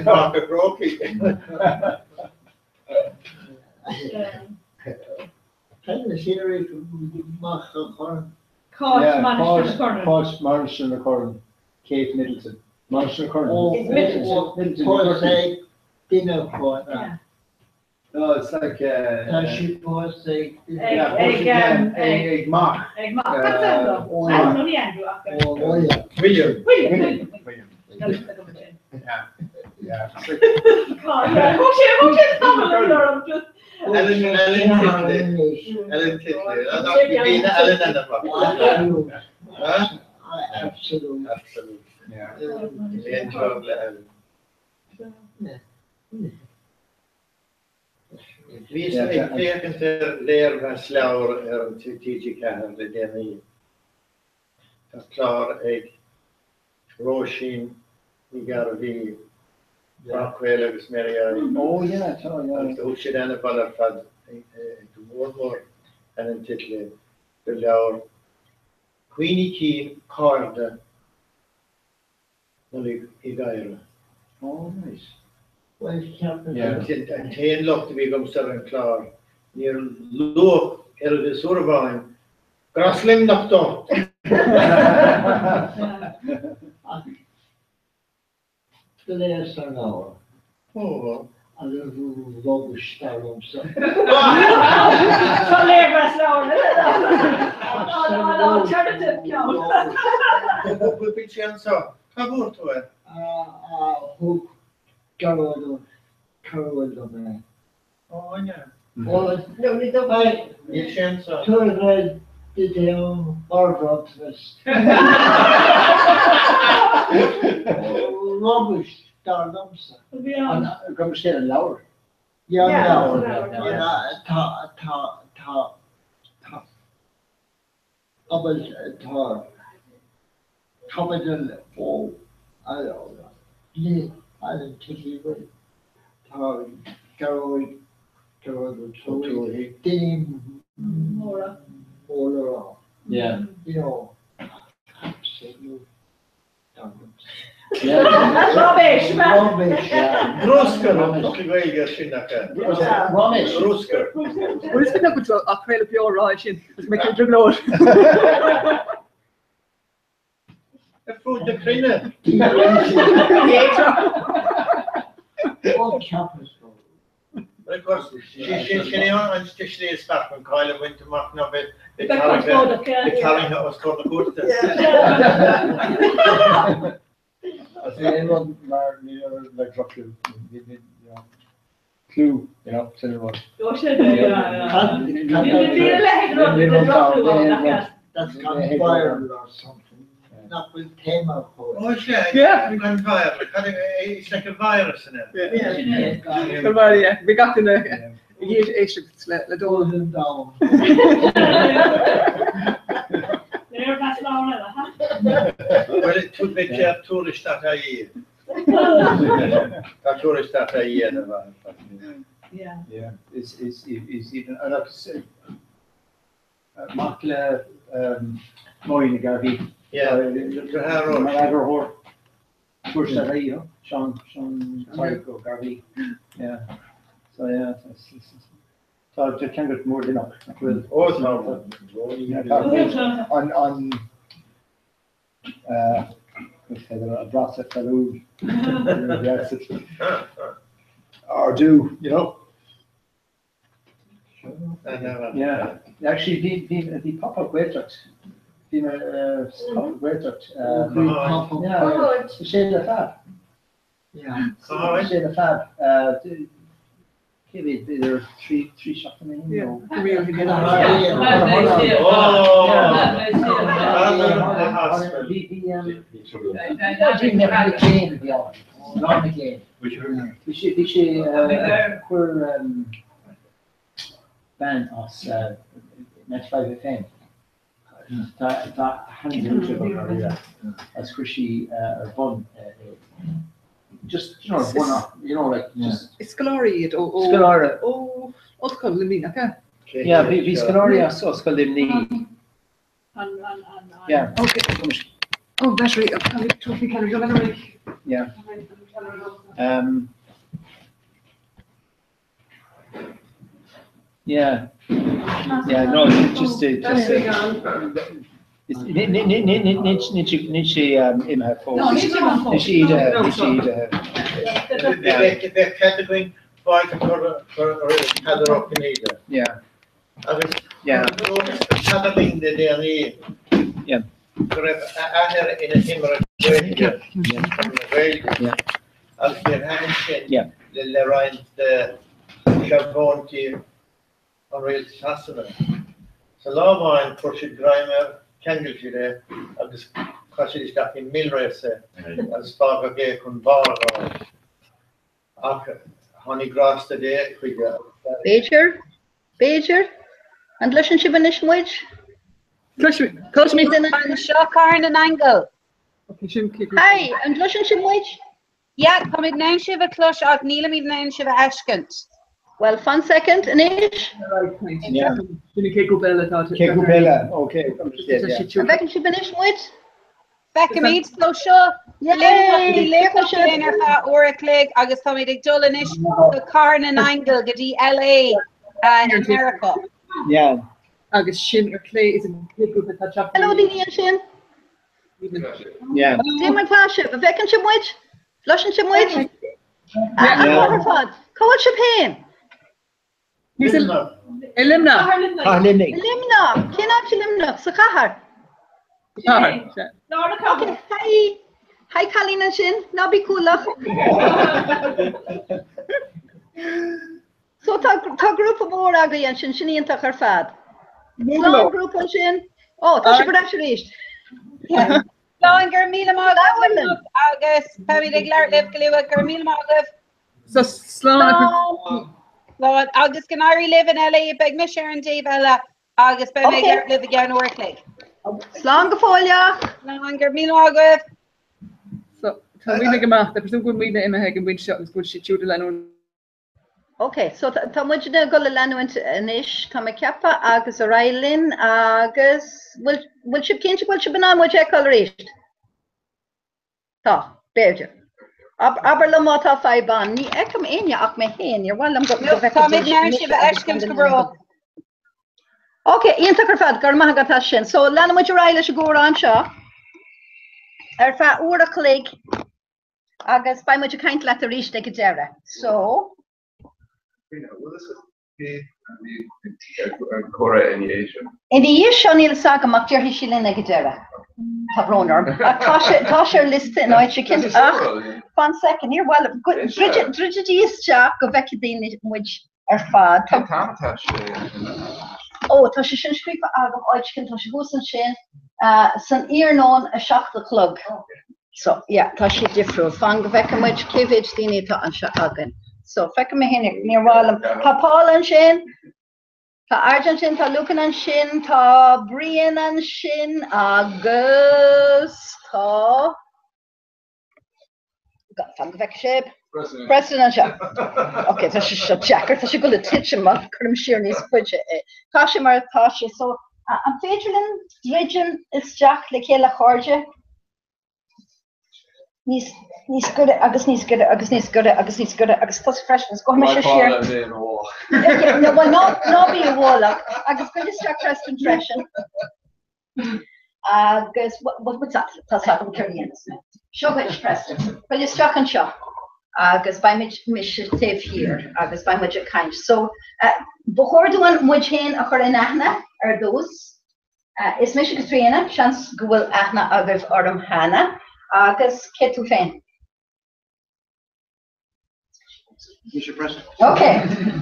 Páirc an Chrócaigh. Cáit Mainistir na Corann. Kate Middleton. Mainistir Chorn. Is Midleton. Fós ag duine acu an ea? No, it's like uh, Tá sí fós ag duine. Yeah, fós ag ag mac. Ag mac. Cad é an Andrew, ní Andrew ach. William. William. William. William. Yeah. Yeah. Thug sé thug sé tamall orm just. Ellen Ellen Titley. Ellen Titley. Bhí Ellen Ellen Huh? Absolute. Absolute. Yeah. Bhí an le Ellen. Bhíos ag féachaint ar léirmheasleabhar ar an TG4 le déanaí. Tá clár ag Róisín Ní Ghairbhí, Podchraoladh agus Mary I. Oh yeah, tá, yeah. Agus thug siad an-mholadh ar fad, go mór mór Alan Titley, do leabhar Queenie Keane, Cairde Nollaig i gCairo. Oh nice. Bhuel, ceapaim. An t-aon locht a bhí agamsa ar an chlár, níor luadh oiread is uair amháin gur as Luimneach dó! Ach do léas an leabhar. Ó. Agus rubais dar liomsa. Tá léirmheasleabhar eile an alternative ceann. Bhí sé anseo. Cá bhfuair tú é? Thug Gearóid Ó Cearúil dom é. Ó, an ea? Níl sé anseo. Tabhair é duit é mar bhronntanas. Rubais dar liomsa. Gabh mo scéal an leabhar. Yeah, an leabhar. Tá, tá, tá, tá. Agus tá caibidil ó Alan Titley, tá Gearóid, Gearóid Ó Tuathaigh, daoine móra le rá, you know, absolute Rubbish! Rubbish! Bruscar an focal Gaeilge ar sin nach ea? Rubbish! Bruscar. Bhuel is féidir go ach craoladh beo a rá é sin agus go mbeidh tú i dtrioblóid. Ar fud na cruinne. Ó ceapas go. Sin é an tslí is fearr chun cáil a bhaint amach ná bheith tarraingthe os comhair na cúirte. Is é an rud mar ní raibh le droch-chlú, clú, you know, sin an rud. Ó sin é, yeah, yeah. Bhí a leithéid de rud, de droch-chlú ann, nach ea? That's gone viral or something. Nach bhfuil téama chomh. Ó sea, gone viral. Cad é, it's like a virus in it. Go maith, yeah. Bhí gach duine ag éisteacht le Dónal. Down. Léirmheasleabhar eile, ha? Bhuel, beidh sé ar tuairisc.ie. Tá tuairisc.ie ar an Yeah. Yeah, is, is, is even, agus, Mac le Máirín Nic Gairbhí. Mar eagarthóir Tuairisc.ie, Seán, Seán Tadhg Ó Gairbhí. Yeah. So yeah, tá tá ceangal mór Luimneach, nach bhfuil? Ó tá. An an féidir a brat feiliúil Ardú, you know. Yeah, actually bhí bhí bhí pop-up Gaeltacht. Bhí mé pop-up Gaeltacht. Yeah, sé le fab. Yeah. Sé le fab. Cé mhéad b'fhéidir trí trí seachtaine ó shin nó. Bhí bhí bhí McCain a bhí ann. Ron McCain. Bhí sé bhí sé chuir bean as 95 FM. Tá tá an-lucht agus chuir sí ar bun é. Just you know one off, you know like just. Is scoláirí iad ó ó Scoláire. ó Ollscoil Luimnigh, nach ea? Yeah, bhí bhí scoláirí as Ollscoil Luimnigh. An an an an. Yeah. Okay. Oh, battery. Trophy ceann Yeah. Um, yeah. Yeah, no, just just. Níl sí imithe fós. Níl sí ídithe. Níl sí ídithe. Bheadh cead againn fáilte a chur roimh Peadar Ó Cinnéide. Agus Peadar linn le déanaí go raibh a athair ina thimire Gaeilge, Gaeilge agus níor thaitin sin le roinnt de shearbhóntaí an rialtais Shasana. So lá amháin fuair siad greim air, cheangail siad é agus chaith siad isteach i millrace é agus fágadh é chun barr a fháil. Ach tháinig grásta Dé chuige agus d'éirigh. B'fhéidir. B'fhéidir. An gcloiseann sibh anois muid? Cloisimid. Anseo Cathair na nAingeal. Hi, an gcloiseann sibh muid? Yeah, táimid in ann sibh a chlois ach nílimid in ann sibh a fheiscint. Well, fan soicind anois. Sin an chéad grúpa eile atá. Chéad grúpa eile, ok. An bhfeiceann sibh anois muid? Feicimid, so seo Luimneach, bhí Luimneach linn ar feadh uair a chloig agus táimid ag dul anois go Cathair na nAingeal go dtí LA i Meiriceá. Yeah. Agus sin ar clé is an chéad grúpa atá teacht. Hello daoine ansin. Yeah. Cé mar tá sibh? An bhfeiceann sibh muid? Cloiseann sibh muid? An-mhaith ar fad. Cá bhfuil sibh féin? I Luimneach. Cathair Luimnigh. I Luimneach. Cén áit i Luimneach? Sa chathair? Cathair. Lár na cathrach. Hi. Hi cailín ansin. Ná bí cúlach. So tá tá grúpa mór agaibh ansin, sin iontach ar fad. Slán grúpa ansin. Ó, tá sibh ar ais arís. Slán, go raibh míle maith agaibh agus beimid ag labhairt libh go luath, go raibh míle maith agaibh. So slán. Slán agus go n-éirí libh in LA, beidh mise ar an dtaobh eile agus beidh mé ag labhairt libh i gceann uair a chloig. Slán go fóilleach. Slán, go raibh míle maith agaibh. So tá muid ag imeacht, I presume go bhfuil muidne imithe ag an bpointe seo agus go bhfuil siad siúd ag leanúint. Ok, so tá muidne ag dul a leanúint anois, tá mé ag ceapadh, agus ar aghaidh linn agus bhfuil bhfuil sibh cinnte go bhfuil sibh in ann muid a fheiceáil arís? Tá, b'fhéidir. Abair liom má tá fadhb ann. Ní fheicim éinne ach mé féin, níor mhaith liom go go bhfeicfeadh Táimid in ann sibh a fheiscint go breá. Ok, iontach ar fad, go raibh maith agat as sin. So leanfaidh muid ar aghaidh leis an gcomhrá anseo ar feadh uair a chloig. Agus beidh muid ag caint leat arís ag an deireadh. So. Ina dhiaidh seo níl fhios agam ach déarfaidh sí linn ag an deireadh. Tá brón orm. Ach tá sé tá sé ar liosta in áit eicínt ach fan soicind, níor mhaith liom, druidigí isteach go bhfeicfidh daoine muid ar fad. Cén t-am atá sé sin? Ó, tá sé sin scríofa agam áit eicínt, tá sé thuas ansin, san iarnóin 7 a chlog. So, yeah, tá sé difriúil. Fan go bhfeicfidh muid cé mhéid daoine atá anseo againn. So, feicim mé féin, níor mhaith liom. Tá Paul ansin, tá Arj ansin, tá Lucan ansin, tá Brian ansin agus tá. Fan go bhfeicfidh sibh. Preston anseo. Ok, tá sé seo deacair, tá sé ag dul a titim má chuirim siar níos faide é. Tá sé mar atá sé, so an féidir linn druidim isteach le chéile a chairde? Níos, níos gaire agus níos gaire agus níos gaire agus níos gaire agus tusa freisin, is gabhfaidh mise siar. No, well, ná, ná bí i bhfolach agus cuir isteach Preston freisin. Agus tá fhios agam céard a dhéanfas mé. Seo dhuit, Preston. Gabh isteach anseo agus beidh muid mise taobh thiar agus beidh muid ag caint. So, ba chóir dúinn muid féin a chur in aithne ar dtús. Is mise Caitríona, seans go bhfuil aithne agaibh orm cheana. Agus cé tú féin? Mise Preston. Ok,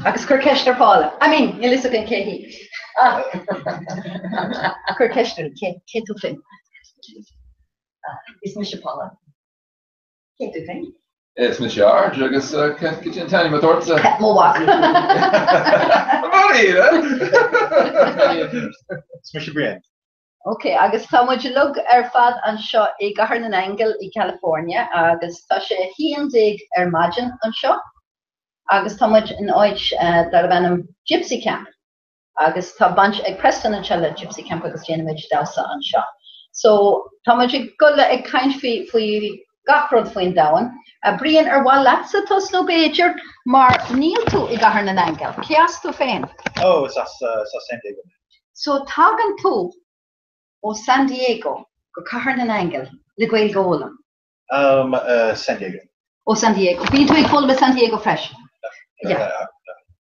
agus cuir ceist ar Paula. I mean, níl fhios againn cé hí. Cuir ceist uirthi, cé, cé tú féin? Is mise Paula. Cé tú féin? Is mise Arj agus cad é an t-ainm atá ortsa? Mo mhac. Maria! Is mise Brian. Ok, agus tá muid uilig ar fad anseo i gCathair na nAingeal i California agus tá sé 11 ar maidin anseo agus tá muid in áit darb ainm Gypsy Camp agus tá baint ag Preston anseo le Gypsy Camp agus déanaimid damhsa anseo. So tá muid ag dul ag caint faoi faoi gach rud faoin domhan. Brian, ar mhaith leatsa tosnú b'fhéidir mar níl tú i gCathair na nAingeal. Cé as tú féin? Oh, is as San Diego mé. So tagann tú. ó San Diego go Cathair na nAingeal le Gaeilge a fhoghlaim? Um, San Diego. Ó San Diego. Bíonn tú ag foghlaim i San Diego freisin? Yeah.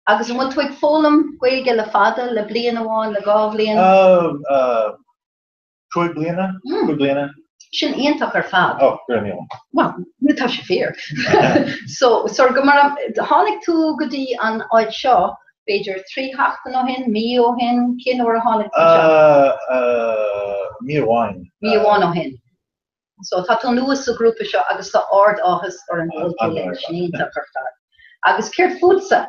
Agus an bhfuil tú ag foghlaim Gaeilge le fada, le bliain amháin, le 2 bhliain? Um, 5 bliana, 5 bliana. Sin iontach ar fad. Oh, go raibh míle. Well, ní tá sé fíor. So, so go mar tháinig tú go dtí an áit seo, b'fhéidir 3 sheachtain ó shin, mí ó shin, cén uair a tháinig tú anseo? Uh, uh, mí amháin. Mí amháin ó shin. So tá tú nua sa ghrúpa seo agus tá ard-áthas orainn go bhfuil tú linn, sin iontach ar fad. Agus céard fútsa?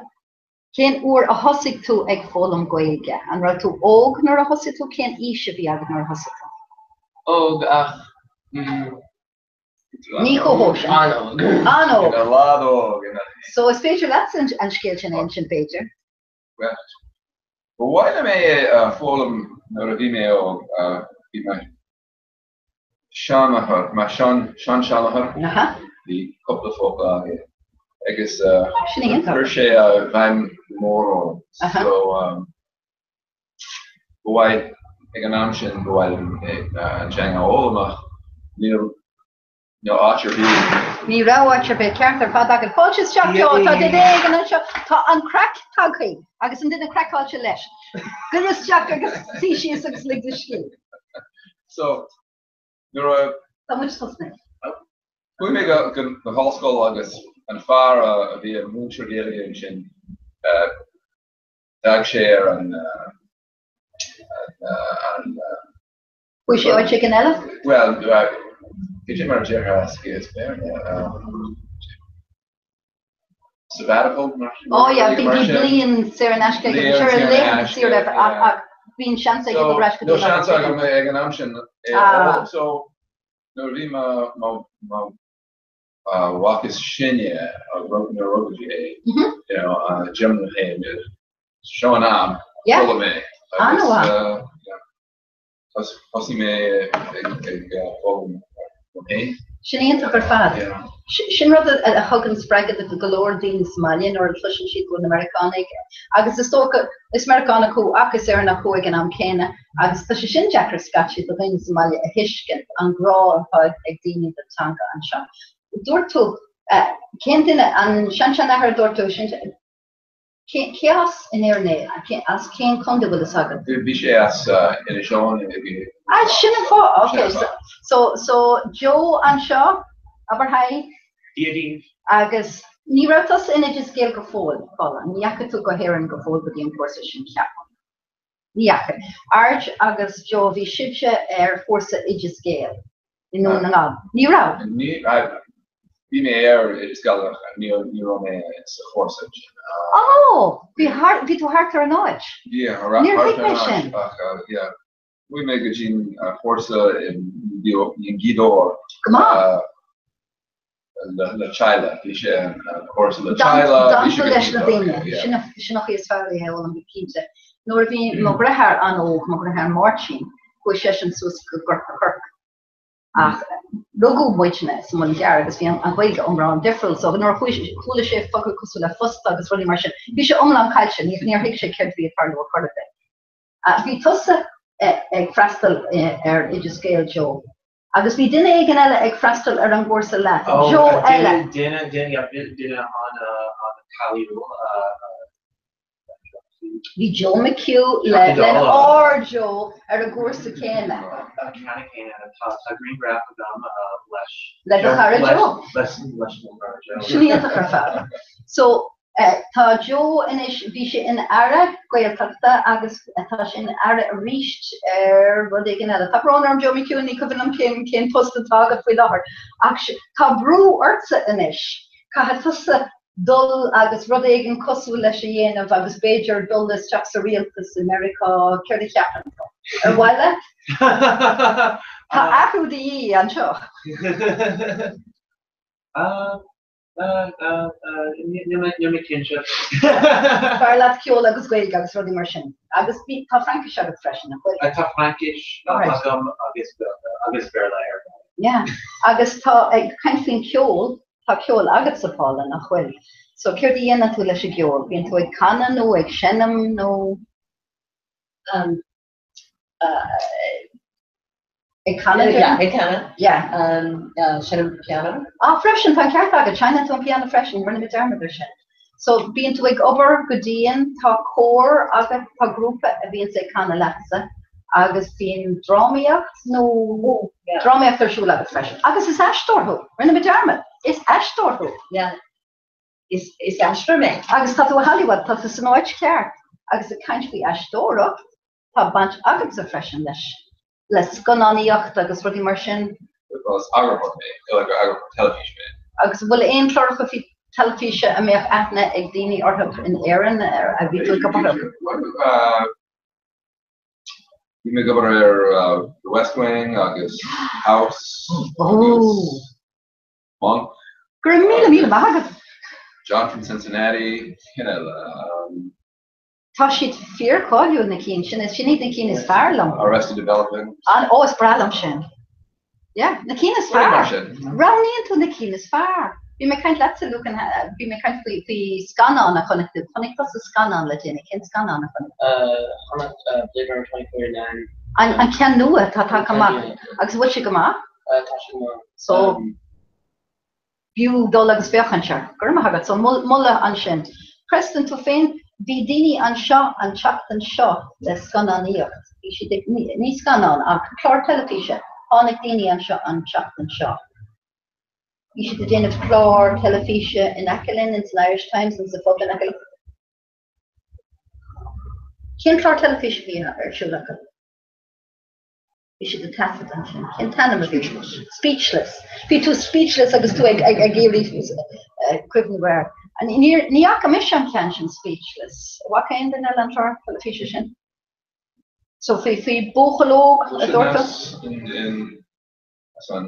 Cén uair a thosaigh tú ag foghlaim Gaeilge? An raibh tú óg nuair a thosaigh tú? Cén aois a bhí agat nuair a thosaigh tú? Óg ach Ní chomh hóg sin. An-óg. An-óg. Ina leaid óg ina. So is féidir leatsa an scéal sin a insint b'fhéidir? Bhuel, ba mhaith liom é a foghlaim nuair a bhí mé óg. Bhí mé seanathair, mo shean-seanathair, bhí cúpla focal aige agus chuir sé i bhfeidhm go mór orm. So ba mhaith, ag an am sin, ba mhaith liom an teanga a fhoghlaim ach níl níl áit ar bith. Ní raibh áit ar bith, ceart ar fad agat. Fáilte isteach Joe, tá duine éigin anseo, tá an craic tagtha agus an duine craiceáilte leis. Gabh isteach agus suigh síos agus lig do scíth. So, nuair a. Tá muid tosnaithe. Chuaigh mé go go hollscoil agus an fear a bhí ag múinteoir Gaeilge ansin, d'fhág sé ar an an. Chuaigh sé áit éigin eile? Bhuel, cad é mar a déarfá as Béarla? Sabbatical? Oh yeah, bhí bliain saor in aisce aige, sure, laethanta saoire ach bhí an seans aige dul ar ais go dtí an seans agam ag an am sin. Ah. So, nuair a bhí mo mhac is sine nuair a rugadh é, you know, deirim liom féin, seo an am, foghlaim é. An-mhaith. Thosaigh mé ag foghlaim liom féin. Sin iontach ar fad. Sin rud a thugann spreagadh do go leor daoine sa mbaile nuair a chloiseann siad go bhfuil na Meiriceánaigh, agus is dócha, is Meiriceánach thú ach is Éireannach thú ag an am céanna, agus tá sé sin deacair scaití do dhaoine sa mbaile a thuiscint, an grá atá ag daoine don teanga anseo. Dúirt tú, cén duine, an sean-seanathair a dúirt tú, sin, Cé as in Éirinn é? As cén contae bhfuil fhios agat? Bhí sé as Inis Eoghain ag. Ah, sin an fáth, ok. So, so Joe anseo, abair hi. Dia daoibh. Agus ní raibh tusa in Oideas Gael go fóill, Paula, ní dheachaigh tú go hÉirinn go fóill go dtí an cúrsa sin, ceapaim. Ní dheachaigh. Art agus Joe, bhí sibhse ar chúrsa Oideas Gael i nDún na nGall. Ní raibh? Ní, bhí mé ar Oideas Gael ach ní raibh mé sa chúrsa sin. Ó, bhí thart, bhí tú thart ar an áit? Bhí, thart ar an áit ach yeah, chuaigh mé go dtí an chúrsa i nGaoth Dobhair. Go maith. le teaghlach, bhí sé an cúrsa le teaghlach. D'fhan tú leis na daoine, sin an chaoi is fearr le é a fhoghlaim go cinnte. Nuair a bhí mo dheartháir an-óg, mo dheartháir Máirtín, chuaigh seisean suas go Gort a' Choirce. Ach rugadh muidne sa Muileann gCearr agus bhí an Ghaeilge iomlán difriúil, so nuair a chuala sé focail cosúil le fosta agus rudaí mar sin, bhí sé iomlán caillte, níor thuig sé céard a bhí ag tarlú ar chor ar bith. Bhí tusa ag freastal ar Oideas Gael, Joe. Agus bhí duine éigin eile ag freastal ar an gcúrsa leat, Joe eile. Duine, duine, yeah, duine an-cháiliúil. Bhí Joe McHugh le, le ár Joe ar an gcúrsa céanna. An ceann céanna, tá, tá grianghraf agam leis. Le do chara Joe? Leis, leis mo chara Joe. Sin iontach ar fad. So, Tá Joe anois, bhí sé ina Aire Gaeltachta agus tá sé ina Aire arís ar rud éigin eile. Tá brón orm Joe McHugh, ní cuimhin liom cén cén post atá agat faoi láthair. Ach tá brú ortsa anois. Caithfidh tusa dul agus rud éigin cosúil leis a dhéanamh agus b'fhéidir dul isteach sa rialtas i Meiriceá, céard a cheapann tú? Ar mhaith leat? Tá athrú de dhíth anseo. Níl mé cinnte. B'fhearr leat ceol agus Gaeilge agus rudaí mar sin. Agus bí, tá Fraincis agat freisin, nach bhfuil? Tá Fraincis agam agus Gaeilge agus Béarla ar ball. Yeah. Agus tá, ag caint faoin cheol, tá ceol agatsa, Paula, nach bhfuil? So céard a dhéanann tú leis an gceol? Bíonn tú ag canadh nó ag seinm nó? Ag canadh? Yeah, ag canadh. Yeah. Seinnim piano. Ah, freisin, tá an ceart agat, seinneann tú an piano freisin, rinne mé dearmad ar sin. So, bíonn tú ag obair go dian, tá cór agat, tá grúpa a bhíonns ag canadh leatsa agus bíonn drámaíocht nó drámaíocht ar siúl agat freisin. Agus is aisteoir thú, rinne mé dearmad, is aisteoir thú. Yeah. Is is aisteoir mé. Agus tá tú i Hollywood, tá tú san áit cheart agus ag caint faoi aisteoireacht, tá baint agatsa freisin leis le scannánaíocht agus rudaí mar sin. Bhuel, is eagarthóir mé, eagarthóir teilifíse mé. Agus an bhfuil aon cláracha teilifíse a mbeadh aithne ag daoine orthu in Éirinn a bhí tú ag obair orthu? Bhuel, bhí mé ag obair ar The West Wing agus House agus Monk. Go raibh míle míle maith agat! John from Cincinnati, cén eile? Tá siad fíorcháiliúil na cinn sin, sin iad na cinn is fearr liom. Arrested Development. An, ó is breá liom sin. Yeah, na cinn is fearr. Mar sin. Roghnaíonn tú na cinn is fearr. Bhí mé ag caint leatsa, Lucan, bhí mé ag caint faoi, faoi scannán a chonaic tú. Chonaic tusa scannán le déanaí. Cén scannán a chonaic? Chonaic Blade Runner 2049. An, an ceann nua atá tagtha amach. Agus bhfuil sé go maith? Tá sé go maith. So, B'fhiú dul agus féachaint air. Go raibh maith agat. So, moladh ansin. Preston, tú féin, bhí daoine anseo an tseachtain seo le scannánaíocht. Bhí siad ag, ní scannán, ach clár teilifíse. Tháinig daoine anseo an tseachtain seo. Bhí siad ag déanamh clár teilifíse in aice linn, ins an Irish Times, ins an phub in aice linn. Cén clár teilifíse a bhí ar siúl acu? Bhí siad ag taifead ansin. Cén t-ainm a bhí? Speechless. Bhí tú speechless agus tú ag iarraidh cuimhneamh air. Ní fhaca mise an ceann sin Speechless. An bhfaca aon duine eile an clár teilifíse sin? So faoi faoi buachaill óg a dúirt tú? As an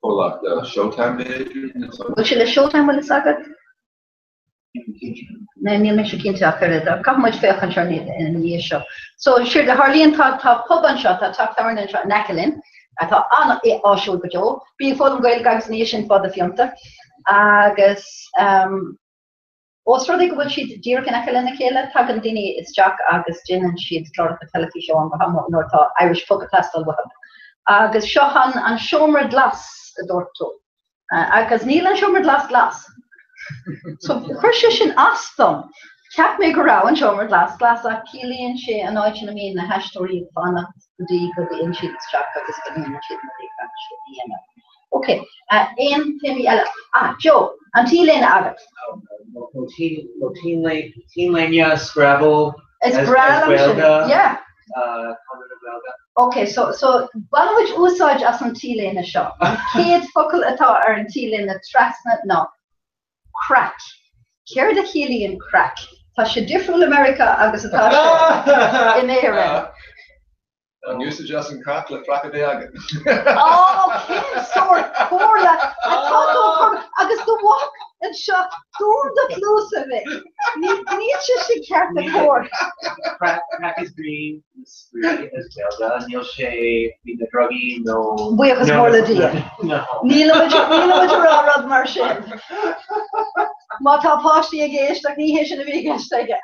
comhlacht Showtime b'fhéidir? Bhfuil sé le Showtime bhfuil fhios agat? Níl mise cinnte ach oiread. Caithfidh muid féachaint air ina dhiaidh seo. So, séard a tharlaíonn, tá tá pub anseo, tá teach tábhairne anseo in aice linn, atá an-áisiúil go deo. Bí ag foghlaim Gaeilge agus ina dhiaidh sin faigh do phionta. Agus um, ós rud é go bhfuil siad díreach in aice lena chéile, tagann daoine isteach agus déanann siad cláracha teilifíse ann go ham nuair atá Irish pub ag teastáil uathu. Agus seo an, an seomra glas a dúirt tú. Agus níl an seomra glas glas. So chuir sé sin as dom. Cheap mé go raibh an seomra glas glas ach ciallaíonn sé an áit ina mbíonn na haisteoirí ag fanacht go dtí go dtéann siad isteach agus go ndéanann siad na rudaí a dhéanamh. Ok, aon téamaí eile? Ah, Joe, an T-léine agat. Nó T-léine, Scrabble, Is breá liom sin. Yeah. Conradh na Gaeilge. Ok, so, so bainfidh muid úsáid as an T-léine seo. An chéad focal atá ar an T-léine trasna ná craic. Céard a chiallaíonn craic? Tá sé difriúil i Meiriceá agus atá sé in Éirinn. An úsáid as an craic le craic a bheith agat. Ó, cén sórt comhairle atá tú a chur agus do mhac anseo, dún do chluasa, a mhic. Níl sé sin ceart a chóir. Craic is brí is spraoi as Gaeilge, níl sé faoi na drugaí nó. Buíochas mór le Dia. Níl muid ag rá rud mar sin. Má tá páistí ag éisteacht, ní hé sin a bhí i gceist aige.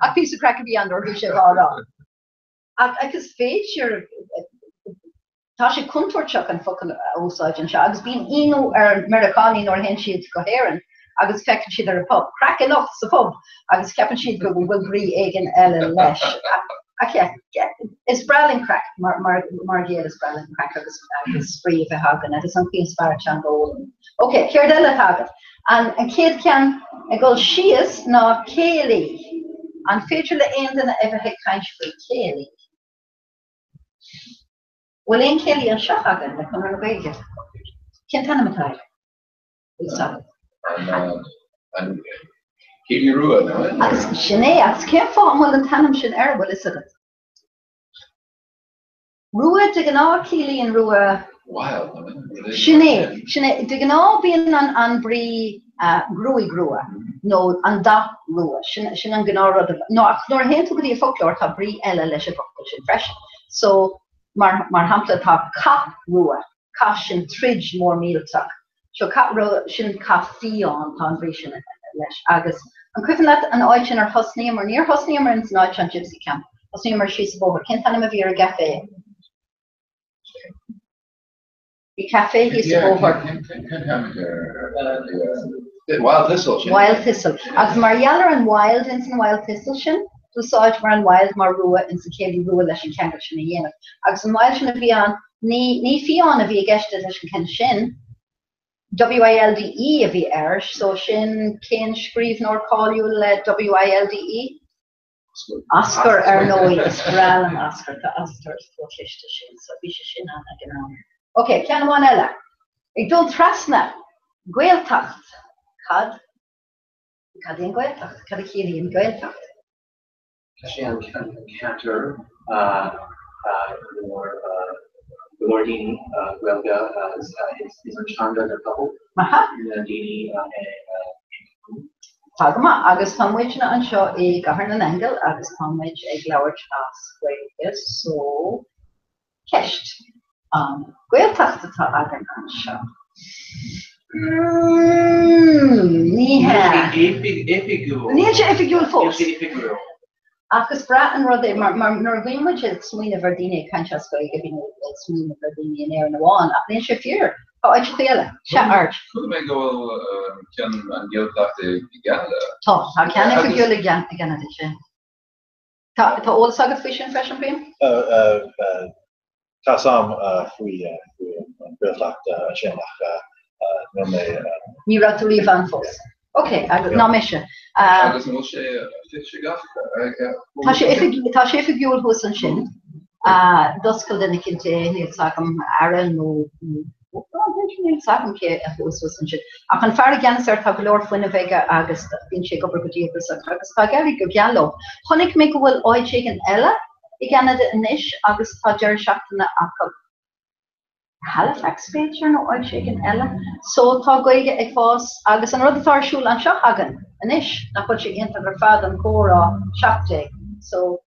Ach píosa craic a bhí ann nuair a bhí sé á rá. Ach is féidir, tá sé contúirteach an focal a úsáid anseo agus bíonn ionadh ar Meiriceánaigh nuair a théann siad go hÉirinn agus feiceann siad ar an pub, craic anocht sa phub agus ceapann siad go bhfuil brí éigin eile leis. Ach yeah, is breá linn craic, mar mar Ghaeil is breá linn craic agus agus spraoi a bheith againn agus an chaoi is fearr teanga a fhoghlaim. Ok, céard eile atá agat? An chéad cheann ag dul síos ná céilí. An féidir le aon duine a bheith ag caint faoi céilí? Bhfuil aon céilí anseo againn le Conradh na Gaeilge? Cén t-ainm atá air? An Céilí Rua, nó? Agus sin é, agus cén fáth a bhfuil an t-ainm sin air, bhfuil fhios agat? Rua, de ghnáth ciallaíonn rua. Wild. Sin é, sin é. De ghnáth bíonn an an brí gruaig rua nó an dath rua. Sin sin an gnáthrud a nó ach nuair a théann tú go dtí an foclóir tá brí eile leis an bhfocal sin freisin. So mar mar shampla tá cath rua, cath sin troid mór millteach. So cath rua, sin cath fiáin, tá an bhrí sin leis. Agus an cuimhin leat an áit inar thosnaíomar? Níor thosnaíomar ins an áit seo, an Gypsy Camp. Thosnaíomar síos an bóthar. Cén t-ainm a bhí ar an gcafé? Bhí caife thíos sa bhóthar. Wild Thistle sin. Wild Thistle. Agus mar gheall ar an Wild ins an Wild Thistle sin, d'úsáideamar an Wild mar rua ins an Céilí Rua leis an ceangal sin a dhéanamh. Agus an Wild sin a bhí ann, ní, ní fiáin a bhí i gceist leis an ceann sin, WILDE a bhí air, so sin, cén scríbhneoir cáiliúil le WILDE? Oscar, ar ndóigh, is breá liom Oscar, tá Oscar chomh cliste sin, so bhí sé sin ann ag an am. Ok, ceann amháin eile. Ag dul trasna, Gaeltacht. Cad, cad é an Ghaeltacht? Cad a chiallaíonn Gaeltacht? Tá sé an ceantar go leor go leor daoine Gaeilge is an teanga den phobal na daoine Tá go maith. Agus tá muidne anseo i gCathair na nAingeal agus tá muid ag labhairt as Gaeilge so ceist. An Gaeltacht atá againn anseo? Ní hea. Níl sé oifigiúil fós. Ach is breá an rud é, mar nuair a bhíonn muid ag smaoineamh ar daoine ag caint as Gaeilge, bíonn muid ag smaoineamh ar daoine in Éirinn amháin, ach níl sé fíor. Tá áiteachaí eile. Sea, Art. Chuala mé go bhfuil ceann an Ghaeltacht i gCeanada. Tá, tá ceann oifigiúil i gCeanada, sea. Tá eolas agat faoi sin freisin, Brian? Tá 'fhios a'm faoi an Ghaeltacht ansin ach níl mé. Ní raibh tú riamh ann fós. Ok, ná mise. Agus an bhfuil sé oifigeach? Tá sé tá sé oifigiúil thuas ansin. D'oscail duine eicínt é, níl 'fhios agam, aire nó Níl 'fhios agam cé a chuaigh suas ansin. Ach an fear i gceannas air, tá go leor fuinnimh aige agus bíonn sé ag obair go díograiseach agus tá ag éirí go geal leo. Chonaic mé go bhfuil áit éigin eile i gCeanada anois agus tá deireadh seachtaine acu, Halifax b'fhéidir nó áit éigin eile. So tá Gaeilge ag fás agus an rud atá ar siúl anseo againn anois, nach bhfuil sé iontach ar fad, an comhrá 17. So.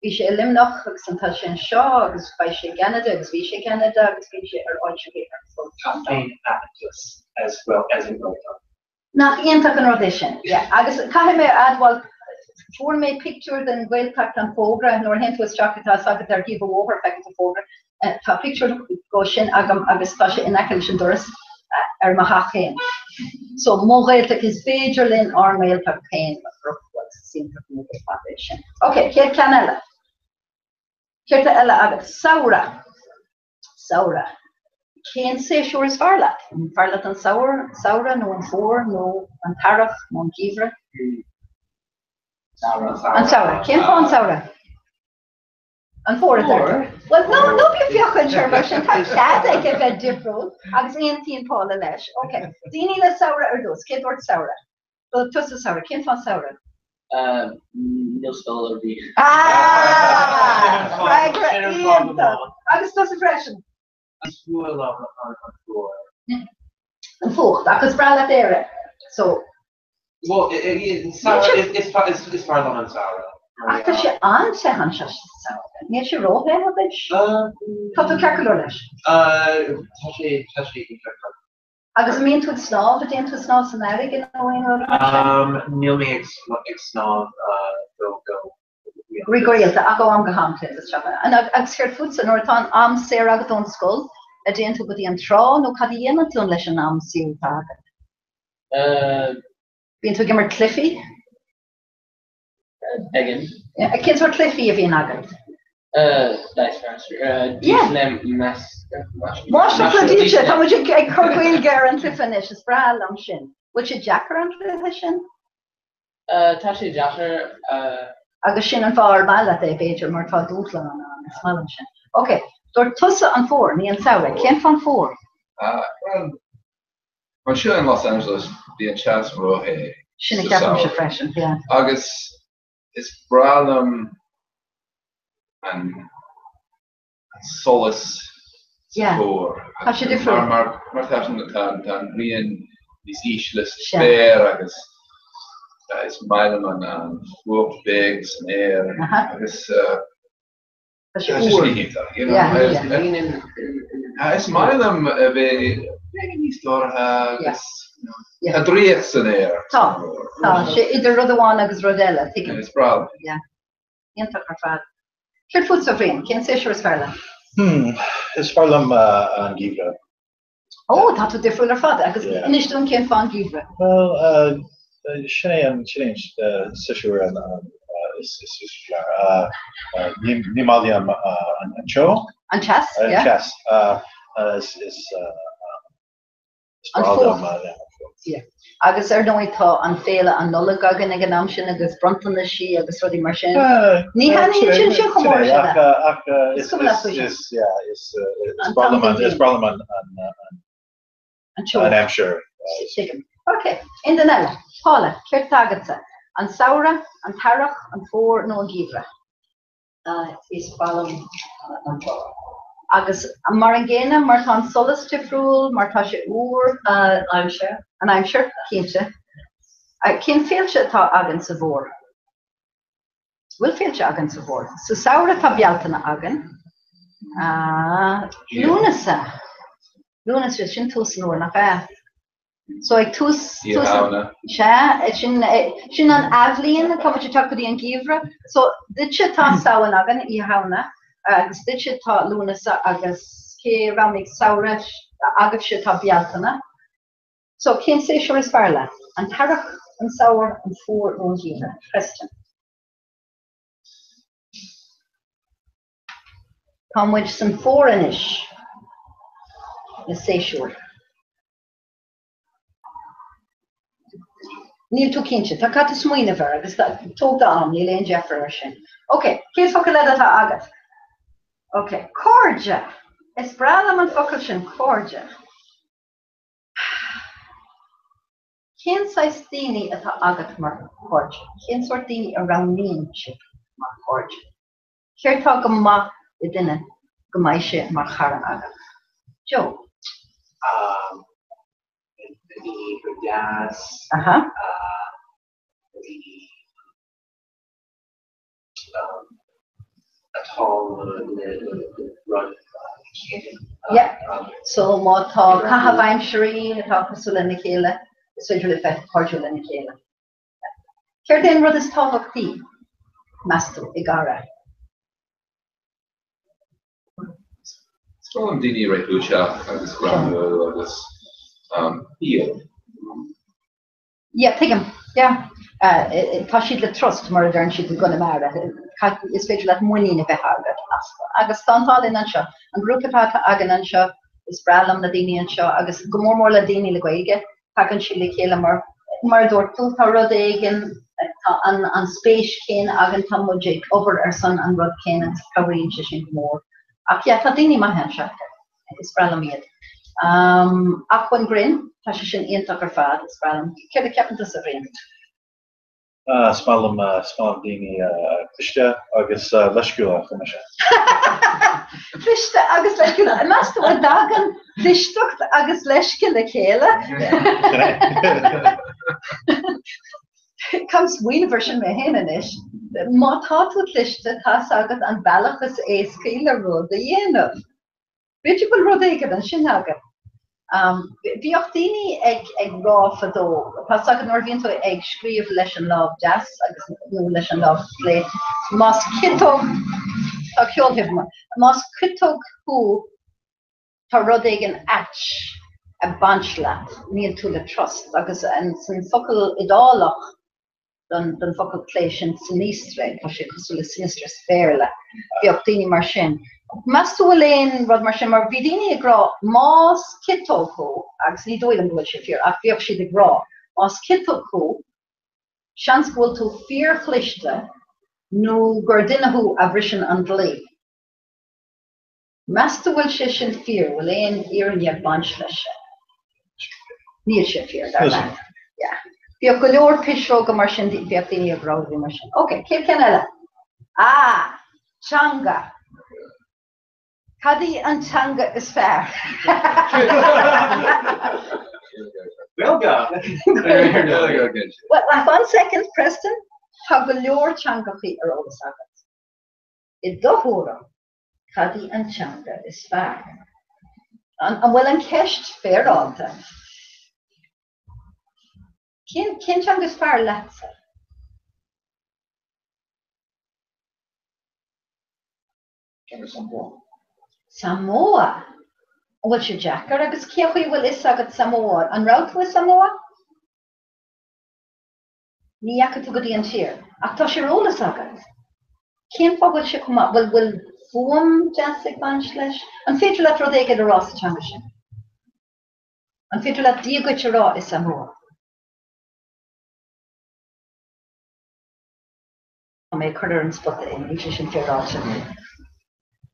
Bhí sé i Luimneach agus an tá sé anseo agus beidh sé i gCeanada agus bhí sé i gCeanada agus bíonn sé ar áiteachaí ar fud an domhain. Féin-aitheantas as well as an nGaeltacht. Nach iontach an rud é sin? Yeah. Agus caithfidh mé a admháil, fuair mé pictiúr den Ghaeltacht an fógra, nuair a théann tú isteach tá 'fhios agat ar thaobh an bhóthair feiceann tú fógra. Tá pictiúr dhó sin agam agus tá sé in aice leis an doras ar mo theach féin. So, mo Ghaeltacht, is féidir linn ár nGaeltacht féin a chruthú agus is iontach an rud ar fad é sin. Ok, chéad ceann eile. Céard tá eile agat? Samhradh. Samhradh. Cén séasúr is fearr leat? An fearr leat an samhradh nó an fómhar nó an t-earrach nó an geimhreadh? Samhradh. An samhradh. Cén fáth an samhradh? An fómhar a deir tú. Bhuel, ná ná bí ag féachaint air mar sin, tá cead aige bheith difriúil agus aontaíonn Paula leis. Ok, daoine le samhradh ar dtús, cé dúirt samhradh? Bhuel, tusa samhradh, cén fáth samhradh? Níl scoil ar bith. Ah! Freagra iontach! Agus tusa freisin? Is fuath liom an fuacht. An fuacht, ach is breá leat Éire. So. Well, is fearr liom an samhradh. Ach tá sé an-te anseo sa samhradh. Níl sé róthe duit? Tá tú ceart go leor leis? Tá sé tá sé ceart. Agus an mbíonn tú ag snámh, an dtéann tú ag snámh san fharraige nó aon rud mar sin? Níl mé ag snámh go go Go rialta, ach ó am go ham téann tú isteach. Agus céard fútsa, nuair atá an am saor agat ón scoil, an dtéann tú go dtí an trá nó cad a dhéanann tú leis an am saor atá agat? Bíonn tú ag imirt cluichí? Beagán. Cén sórt cluichí a bhíonn agat? Dice Master. Máistreacht na Dílse, tá muid ag cur Gaeilge ar an chluiche anois, is breá liom sin. Bhfuil sé deacair an cluiche sin? Tá sé deacair. Agus sin an fáth ar maith leat é, b'fhéidir, mar tá dúshlán ann. Is maith liom sin. Ok, dúirt tusa an fómhar, ní an samhradh. Cén fáth an fómhar? Bhuel, anseo in Los Angeles bíonn teas róthe Sin a sa cheapaimse samhradh. freisin, yeah. Agus is breá liom an solas sa fómhar. Tá sé difriúil. Mar mar tá tá an ghrian níos ísle sa spéir agus is maith liom an an fuacht beag san aer agus Tá sé úr. Is maith liom a bheith beagán níos dorcha agus tá draíocht san aer. Tá, tá sé idir rud amháin agus rud eile, tuigim. Is breá liom. Iontach ar fad. Céard fútsa, a Bhriain? Cén séasúr is fearr leat? Hmm, is fearr liom an geimhreadh. Ó, tá tú difriúil ar fad. Agus inis dúinn cén fáth an geimhreadh. Bhuel, sin é an sin é an séasúr an is is fearr. Ní ní maith liom an teo. An teas, yeah. An teas. Is is An fuacht. Agus ar ndóigh tá an féile an Nollaig againn ag an am sin agus bronntanaisí agus rudaí mar sin. Ní thaitníonn sin sin chomh mór sin. Ach is breá liom an aimsir. Tuigim. Ok, aon duine eile? Paula, céard atá agatsa? An samhradh, an t-earrach, an fómhar nó an geimhreadh? Is breá liom an fómhar. Agus mar an gcéanna, mar tá an solas difriúil, mar tá sé úr. Aimsir. An aimsir, cinnte. Cén féilte atá againn sa bhfómhar? Bhfuil féilte againn sa bhfómhar? Sa samhradh tá Bealtaine againn. Lúnasa. Lúnasa, sin tús an fhómhair, nach ea? So ag tús, Oíche Shamhna. Sea, sin, sin an athbhliain, tá muid ag teacht go dtí an geimhreadh. So duitse tá Samhain againn, Oíche Shamhna, agus duitse tá Lúnasa agus cé a roghnaigh samhradh agaibhse tá Bealtaine. So cén séasúr is fearr leat? An t-earrach, an samhradh, an fómhar nó an geimhreadh? Preston. Tá muid san fómhar anois, na séasúir. Níl tú cinnte. Tá caithfidh tú smaoineamh air agus tóg do am, níl aon deifir air sin. Ok, cén focal eile atá agat? Ok, cairde! Is breá liom an focal sin, cairde. Cén saghas daoine atá agat mar chairde? Cén sórt daoine a roghnaíonn sibh mar chairde? Céard tá go maith i duine go mbeidh sé mar chara agat? Joe. Daoine go deas. Aha. Daoine atá le rud céanna. Yeah. So má tá caitheamh aimsirí atá cosúil lena chéile, is féidir libh bheith cairdiúil lena chéile. Céard é an rud is tábhachtaí, meas tú, i gcara? Is breá liom daoine réchúiseach agus greannúil agus fial. Yeah, tuigim. Yeah. Tá siad le trust, mar a deireann siad i gConamara. Is féidir leat muinín a bheith agat astu. Agus tá an t-ádh linn anseo. An grúpa atá againn anseo, is breá liom na daoine anseo agus go mór mór le daoine le Gaeilge. Tagann siad le chéile mar, mar a dúirt tú, tá rud éigin, tá an, an spéis chéanna againn, tá muid ag obair ar son an rud céanna agus cabhraíonn sé sin go mór. Ach yeah, tá daoine maithe anseo. Is breá liom iad. Um, acmhainn grinn, tá sé sin iontach ar fad, is breá liom. Céard a cheapann tusa, Bhriain? Is maith liom is maith liom daoine cliste agus leisciúla chomh maith sin. Cliste agus leisciúla. Meas tú an dtagann clisteacht agus leisce le chéile? Caithfidh smaoineamh ar sin mé féin anois. Má tá tú cliste, tá's agat an bealach is éascaí le rud a dhéanamh. B'fhéidir go bhfuil rud éigin ansin agat. Bhíodh daoine ag ag rá fadó, tá's agat nuair a bhíonn tú ag scríobh leis an lámh deas agus nó leis an lámh chlé, más ciotóg, tá ceol taobh amuigh, más ciotóg thú tá rud éigin ait ag baint leat, níl tú le trust agus san focal Iodálach don focal clé sin sinistra, tá sé cosúil le sinister sa Bhéarla. Bheadh daoine mar sin. Meas tú bhfuil aon rud mar sin, mar bhí daoine ag rá más ciotóg thú, agus ní dóigh liom go bhfuil sé fíor, ach bhíodh siad ag rá, más ciotóg thú, seans go bhfuil tú fíorchliste nó gur duine thú a bhriseann an dlí. Meas tú bhfuil sé sin fíor, bhfuil aon fhírinne ag baint leis sin? Níl sé fíor, dar leat. Yeah. Bhíodh go leor pisreoga mar sin, bhíodh daoine ag rá rudaí mar sin. Ok, céad ceann eile. Ah, teanga. Cad í an teanga is fearr? Gaeilge! Well, one second, Preston. Tá go leor teangachaí ar eolas agat. I do thuairim, Cad í an teanga is fearr? An bhfuil an ceist féaráilte? Cén teanga is fearr leatsa? Samoa. An bhfuil sé deacair? Agus cén chaoi a bhfuil fhios agat Samoa? An raibh tú i Samoa? Ní dheachaigh tú go dtí an tír. Ach tá sé ar eolas agat. Cén fáth bhfuil sé chomh maith? Bhfuil, bhfuil fuaim deas ag baint leis? An féidir leat rud éigin a rá sa teanga sin? An féidir leat Dia dhuit a rá i Samoa? Tá mé ag cur ar an spota é, níl sé sin féaráilte.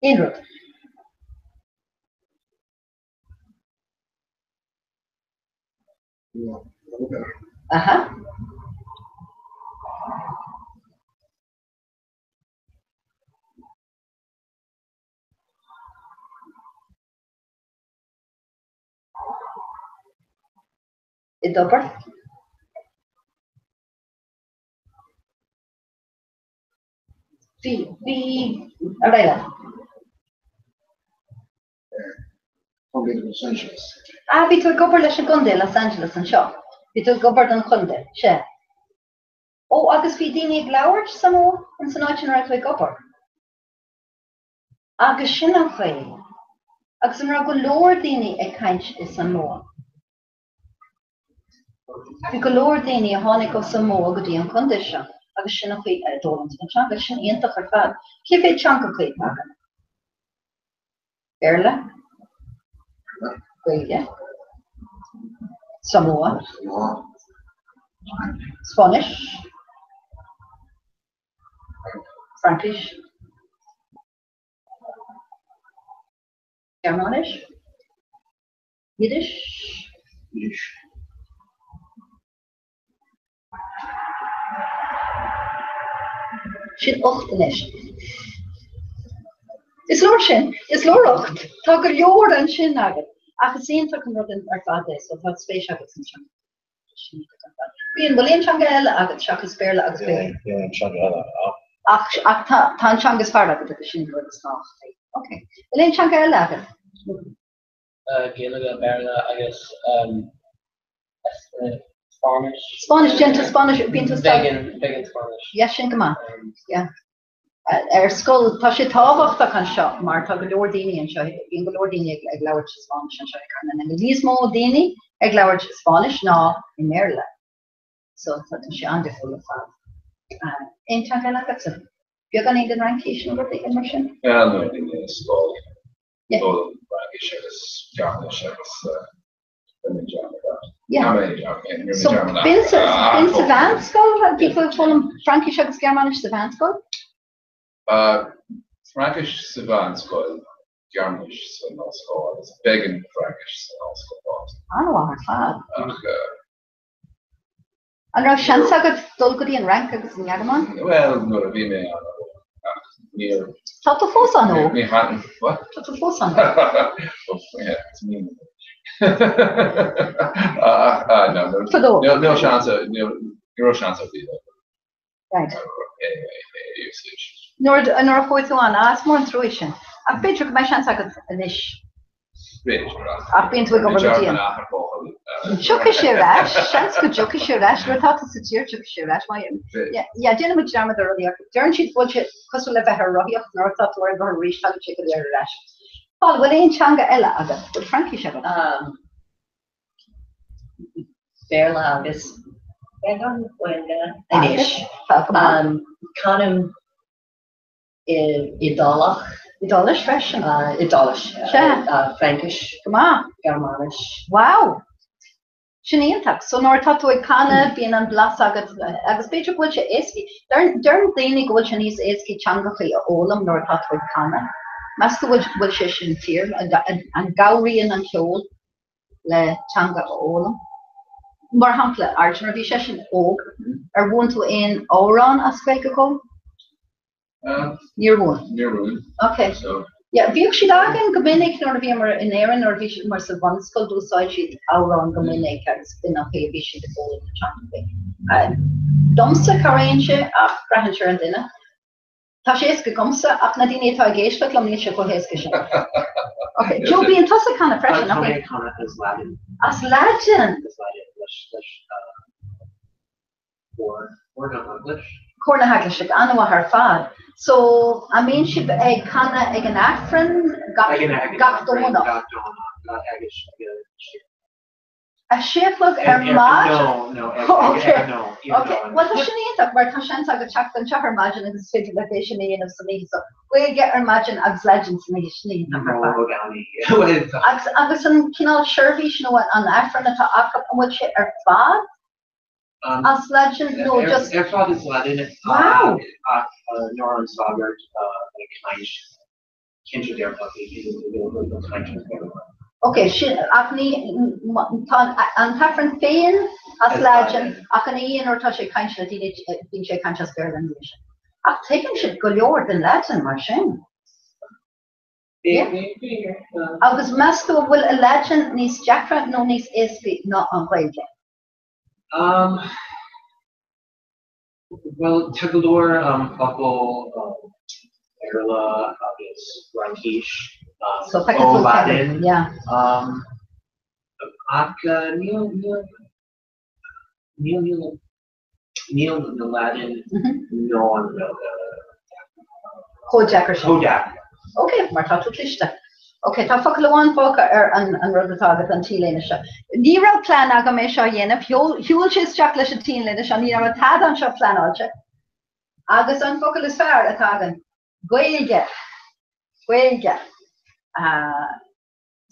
Aon rud. Aha. I d'obair? Bhí, bhí, ar aghaidh leat. Contae Los Angeles. Ah, bhí tú ag obair leis an gcontae, Los Angeles, anseo. Bhí tú ag obair don chontae, sea. Ó, agus bhí daoine ag labhairt Samó in san áit ina raibh tú ag obair? Agus sin an chaoi. Agus an raibh go leor daoine ag caint i Samoa? Bhí go leor daoine a tháinig ó Samoa go dtí an contae seo agus sin an chaoi a d'fhoghlaim siad an teanga. Sin iontach ar fad. Cé mhéad teangacha atá agat? Béarla? Gaeilge? Samoa? Spáinnis? Fraincis? Gearmáinis? Yiddish? Yiddish. Sin 8 anois. Is leor sin, is leor 8. Tá go leor ansin agat. Ach is iontach an rud ar fad é, so tá spéis agat san teanga. Sin iontach ar fad. Brian, bhfuil aon teanga eile agat seachas Béarla agus Gaeilge? Níl aon teanga eile. Ach, ach tá, tá an teanga is fearr agat agus sin an rud is tábhachtaí. Ok. Bhfuil aon teanga eile agat? Gaeilge, Béarla agus Spáinnis. Spáinnis, déanann tú Spáinnis, bíonn tú Beagán, beagán Spáinnis. Yeah, sin go maith. Yeah. Ar scoil, tá sé tábhachtach anseo mar tá go leor daoine anseo, bíonn go leor daoine ag, ag labhairt Spáinnis anseo i gCathair na nAingeal. Níos mó daoine ag labhairt Spáinnis ná i mBéarla. So tá sé an-difriúil ar fad. Aon teanga eile agatsa? Beagáinín den Fhraincis nó rud éigin mar sin? Yeah, nuair a bhí mé i scoil. D'fhoghlaim Fraincis agus Gearmáinis agus rinne mé dearmad air. Yeah. So b'in sa b'in sa mheánscoil bhí tú ag foghlaim Fraincis agus Gearmáinis sa mheánscoil? Fraincis sa mheánscoil, Gearmáinis san ollscoil agus beagán Fraincis san ollscoil fosta. An-mhaith ar fad. Ach An raibh seans agat dul go dtí an Fhrainc agus an Ghearmáin? Bhuel, nuair a bhí mé an-óg, ach níor. Tá tú fós an-óg. Ní thaitin, what? Tá tú fós an-óg. Yeah, it's me. Ah, no, Fadó. Níl seans, ní raibh seans ar bith. Right. Usage. Nuair nuair a chuaigh tú ann, ah, is mór an trua sin. Ach b'fhéidir go mbeidh seans agat anois. B'fhéidir, ach. Ach bíonn tú ag obair go dian. Tiocfaidh sé ar ais, seans go dtiocfaidh sé ar ais, nuair atá tú sa tír tiocfaidh sé ar ais. Yeah, déanann muid dearmad ar rudaí ach deireann siad go bhfuil sé cosúil le bheith ar rothaíocht nuair atá tú ar an rothar arís tagann sé go léir ar ais. Paul, bhfuil aon teanga eile agat? Bhfuil Fraincis agat? Béarla agus beagán Gaeilge anois. Canaim Iodálach. Iodáilis freisin? Iodáilis. Sea. Fraincis. Go maith. Gearmáinis. Wow! Sin iontach. So nuair atá tú ag canadh bíonn an blas agat agus b'fhéidir go bhfuil sé éascaí. Deireann daoine go bhfuil sé níos éascaí teangachaí a fhoghlaim nuair atá tú ag canadh. Meas tú bhfuil sé sin fíor? An gcabhraíonn an ceol le teanga a fhoghlaim. Mar shampla, Arjun, nuair a bhí seisean óg, ar mhúin tú aon amhrán as Gaeilge dhó? Níor mhúin. Níor mhúin. Ok. Yeah, bhíodh siad againn go minic nuair a bhíomar in Éirinn, nuair a bhíomar sa bhunscoil, d'úsáid siad amhráin go minic agus b'in an chaoi a bhí siad ag foghlaim na teanga. Domsa, cabhraíonn sé ach braitheann sé ar an duine. Tá sé éasca agamsa, ach na daoine atá ag éisteacht liom, níl sé chomh héasca sin. Ok, Joe, bíonn tusa ag canadh freisin, nach bhfuil? Tá mé ag canadh as Laidin. As Laidin? As Laidin, leis, leis, cór, cór na hEaglaise. Cór na hEaglaise, an-mhaith ar fad. So, an mbíonn sibh ag canadh ag an Aifreann gach Ag an ag an gach Aifreann Domhnach? gach Domhnach agus ag a sé. A sé a chlog ar Ag ar maidin? no no ag Oh, ag okay. ag no yeah Okay. no Bhuel tá sin iontach mar tá seans agat teacht anseo ar maidin agus is féidir leat é sin a dhéanamh san oíche. So, Gaeilge ar maidin agus Laidin san oíche, sin iontach ar no fad. i gcónaí. Bhuel tá. Agus agus an cineál seirbhís nó an an Aifreann atá acu, an bhfuil sé ar fad Um, as Laidin nó ar just ar fad as Laidin Wow! ach ach nuair an sagart ag caint cinnte dearfach ag caint as Béarla. Ok, sin, ach ní, tá an t-aifreann féin as As Laidin Laidin. ach ina dhiaidh nuair atá sé ag caint le daoine bíonn sé ag caint as Béarla ina dhiaidh sin. Ach tuigeann siad go leor den Laidin mar sin. Yeah. Agus meas tú an bhfuil an Laidin níos deacra nó níos éascaí ná an Ghaeilge? Um, bhuel, tá go leor um, focal um, Béarla agus Fraincis um, So feicfidh ó tú Laidin. yeah. Um, ach uh, níl níl níl níl níl na Laidin nó an Ghaeilge Chomh deacair sin. chomh deacair. Ok, mar tá tú cliste. Ok, tá focal amháin fágtha ar an, an rud atá agat an T-léine seo. Ní raibh plean agam é seo a dhéanamh, shiúil sé isteach leis an T-léine seo, ní raibh tada anseo pleanáilte. Agus an focal is fearr atá againn, Gaeilge. Gaeilge. Uh,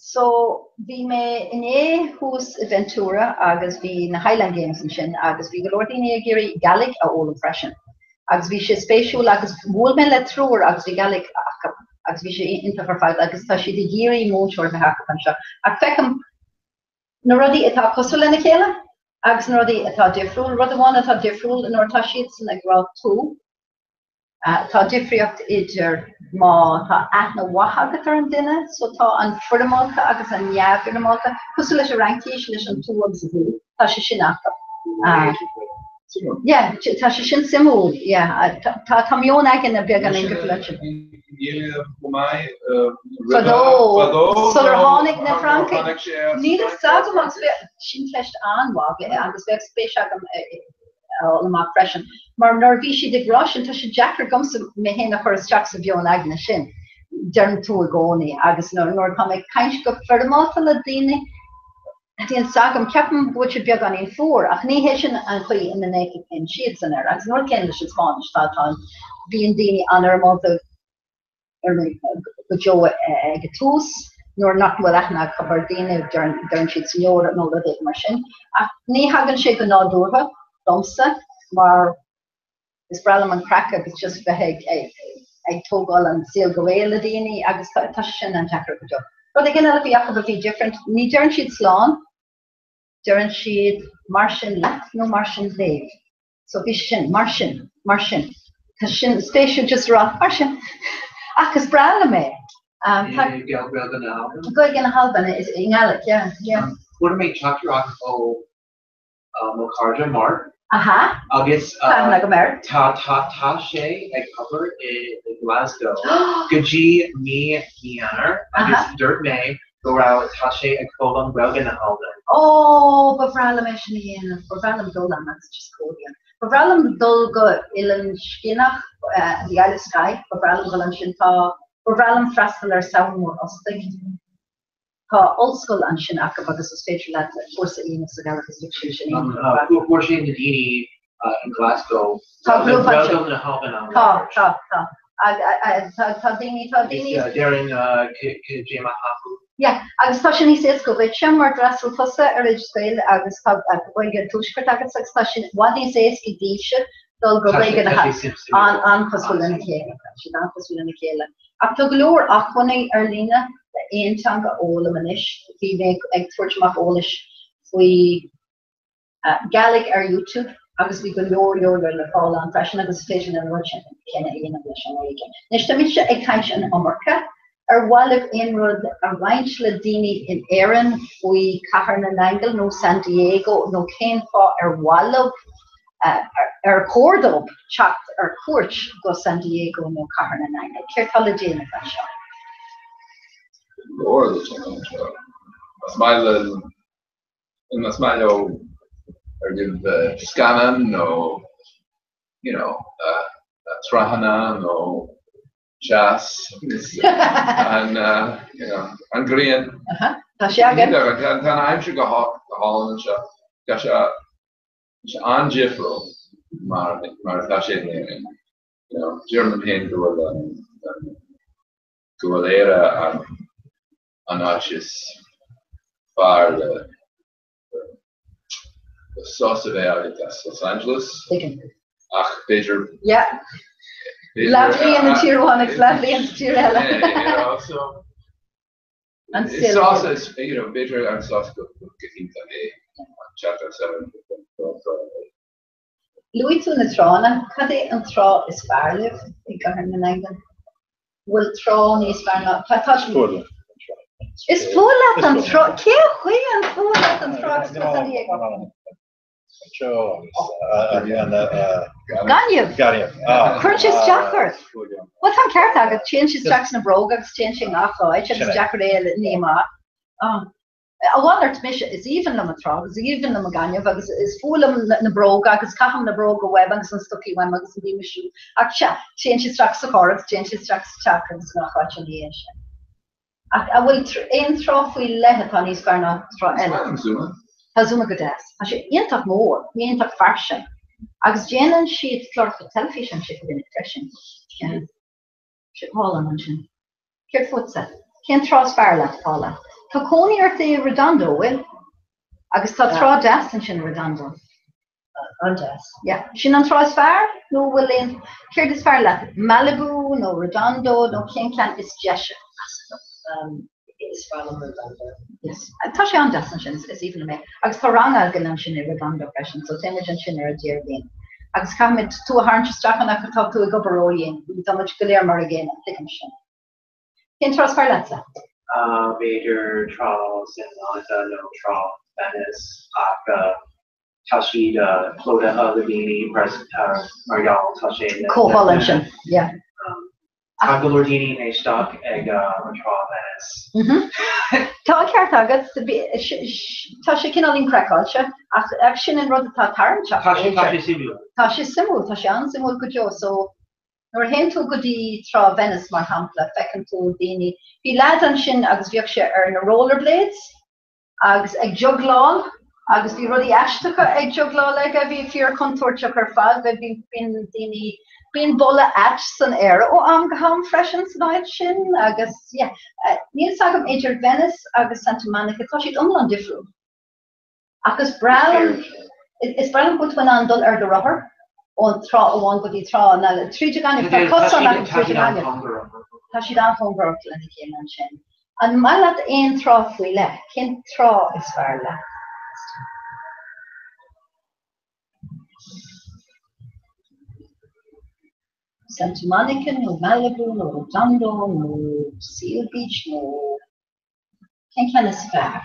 So, bhí mé inné thuas i Ventura agus bhí na Highland Games ansin agus bhí go leor daoine ag iarraidh Gaelic a fhoghlaim freisin. Agus bhí sé spéisiúil agus bhuail mé le triúr agus bhí Gaelic acu agus bhí sé iontach ar fad agus tá siad ag iarraidh múinteoir a bheith acu anseo. Ach feicim na rudaí atá cosúil lena chéile agus na rudaí atá difriúil. Rud amháin atá difriúil nuair atá siadsan ag rá tú, Tá difríocht idir má tá aithne mhaith agat ar an duine, so tá an foirmeálta agus an neamhfhoirmeálta, cosúil leis an Fhraincis, leis an tu agus an vous, tá sé sin acu. Yeah, tá sé sin suimiúil, yeah. Tá tá meon againne beagáinín difriúil leis sin. Fadó, sular tháinig na Francaigh. Níl a fhios agam agus sin ceist an-mhaith agus bheadh spéis agam a fháil amach freisin, mar nuair a bhí siad ag rá sin, tá sé deacair agamsa mé féin a chur isteach sa mheon aigne sin, deirim tú i gcónaí, agus nuair atá mé ag caint go foirmeálta le daoine, níl a fhios agam, ceapaim go bhfuil siad beagáinín fuar, ach ní hé sin an chaoi ina n-amharcann siadsan air, agus an rud céanna leis an Spáinnis, tá, tá, bíonn daoine an-fhoirmeálta go deo ag an tús, nuair nach bhfuil aithne acu ar daoine, deireann siad señor nó rud éigin mar sin. Ach ní thagann sé go nádúrtha domsa mar is breá liom an craic agus just bheith ag ag tógáil an saol go réidh le daoine agus tá sé sin an-deacair go deo. Rud éigin eile a bhí acu a bhí different, ní deireann siad slán, deireann siad mar sin leat nó mar sin libh. So bhí sin, mar sin, mar sin. Tá sin spéisiúil just a rá, mar sin. Ach is breá liom é. Um, tá Gaeilge na hAlban? Gaeilge na hAlban is i nGaelic, yeah, yeah. Fuair mé teachtaireacht ó mo chairde Mark. Aha. Agus Tá aithne agam air. tá tá tá sé ag obair i Glasgow go dtí mí mí Eanáir agus dúirt mé go raibh tá sé ag foghlaim Gaeilge na hAlban. Ó, ba bhreá liom é sin a dhéanamh, ba bhreá liom dul ann agus just cónaí ann. Ba bhreá liom dul go Oileán Sgitheanach, the Isle of Skye, ba bhreá liom dul ansin, tá, ba bhreá liom freastal ar Samhain Mhór Ostaig. Tá ollscoil ansin acu agus is féidir leat cúrsa a dhéanamh sa Ghaelic agus bheadh sé sin iontach ar fad. Fuair sé na daoine in Glasgow. Tá grúpa ansin. Gaeilge na hAlban ann. Tá, tá, tá. Tá tá daoine, tá daoine. Deireann cad é mar atá tú. Yeah, agus tá sé níos éasca dhuitse mar d'fhreastail tusa ar Oideas Gael agus tá Gaeilge an Tuaiscirt agat agus tá sé i bhfad níos éasca daoibhse dul go Gaeilge na hAlban. An-chosúil lena chéile, tá siad an-chosúil lena chéile. Ach tá go leor acmhainní ar líne le aon teanga a fhoghlaim anois. Bhí mé ag tabhairt amach eolais faoi Gaelic ar YouTube agus bhí go leor leor leor le fáil ann freisin agus is féidir an rud sin céanna a dhéanamh leis an nGaeilge. Anois tá mise ag caint an iomarca. Ar mhaith libh aon rud a roinnt le daoine in Éirinn faoi Cathair na nAingeal nó San Diego nó cén fáth ar mhaith leo ar chóir dóibh teacht ar cuairt go San Diego nó Cathair na nAingeal? Céard tá le déanamh anseo? Go leor le déanamh anseo. Is maith le Más maith leo ar libh scannán nó you know tráthanna nó teas an you know an ghrian. Tá sé againn. Tá an aimsir go hálainn anseo. Tá sé an-difriúil mar mar atá sé in Éirinn. You know, deirim liom féin go bhfuil an go bhfuil Éire an an áit is fearr le le sos a bheith agat as Los Angeles. Ach b'fhéidir Yeah. Leathbhliain i tír amháin agus leathbhliain sa tír eile. Yeah, you know, so An Is sos is, you know, b'fhéidir an sos go hiontach é an teacht as an Luaigh tú na tránna. Cad é an trá is fearr libh i gCathair na nAingeal? Bhfuil trá níos fearr ná tá tá Is fuath liom an trá. Is fuath leat an trá? Cén chaoi an fuath leat an trá agus tú i San Diego? Seo agus an Gaineamh! Gaineamh. Cuireann sé isteach ort. Bhuel tá an ceart agat, téann sé isteach sna bróga agus téann sé i ngach áit agus deacair é a ní amach. A mhalairt mise, is aoibhinn liom an trá agus is aoibhinn liom an gaineamh agus is fuath liom na bróga agus caithim na bróga uaim agus na stocaí uaim agus an bím ag siúl. Ach sea, téann sé isteach sa charr agus téann sé isteach sa teach agus i ngach áit ina dhiaidh sin. Ach an bhfuil aon trá faoi leith atá níos fearr ná trá Is eile? maith liom Zuma. Tá Zuma go deas. Tá sé iontach mór, iontach fairsing. Agus déanann siad cláracha teilifíse ansin go minic freisin. Yeah. Sé go hálainn ansin. Céard fútsa? Cén trá is fearr leat, Paula? Tá cónaí ort i Redondo, bhfuil? Agus tá trá deas ansin i Redondo. An-deas. Yeah. Sin an trá is fearr? Nó bhfuil aon, céard is fearr leat? Malibu nó Redondo nó cén ceann is deise? Is fearr liom Redondo. Yes. Tá sé an-deas ansin, is aoibhinn liom é. Agus tá rang againn ansin i Redondo freisin, so téann muid ansin ar an Déardaoin. Agus caithfimid tú a tharraingt isteach ann ach tá tú ag obair ródhian. Tá muid go léir mar a gcéanna, tuigim sin. Cén trá is fearr leatsa? B'fhéidir trá Santa Monica nó trá Venice ach tá siad plódaithe le daoine mar gheall tá sé Chomh hálainn sin, yeah. Tá go leor daoine ag isteach ag an trá Venice. Tá an ceart agat, tá sé cineáilín craiceáilte, ach sin an rud atá tarraingteach. Tá sé tá sé suimiúil. Tá sé suimiúil, tá sé an-suimiúil go deo. So, nuair a théann tú go dtí trá Venice, mar shampla, feiceann tú daoine, bhí leaid ansin agus bhíodh sé ar na rollerblades, agus ag jugláil agus bhí rudaí aisteacha ag jugláil aige, bhí fíor chontúirteach ar fad, bhí bíonn daoine, bíonn boladh ait san aer ó am go ham freisin san áit sin agus yeah, níl 's agam idir Venice agus Santa Monica, tá siad iomlán difriúil. Ach is breá liom, is breá liom go bhfuil tú in ann dul ar do rothar ó trá amháin go dtí trá eile, tríd an gaineamh, tá cosán acu tríd an gaineamh. Tá siad an-chóngarach lena chéile ansin. An maith leat aon trá faoi leith? Cén trá is fearr leat? Santa Monica nó Malibu nó Redondo nó Seal Beach nó cén ceann is fearr?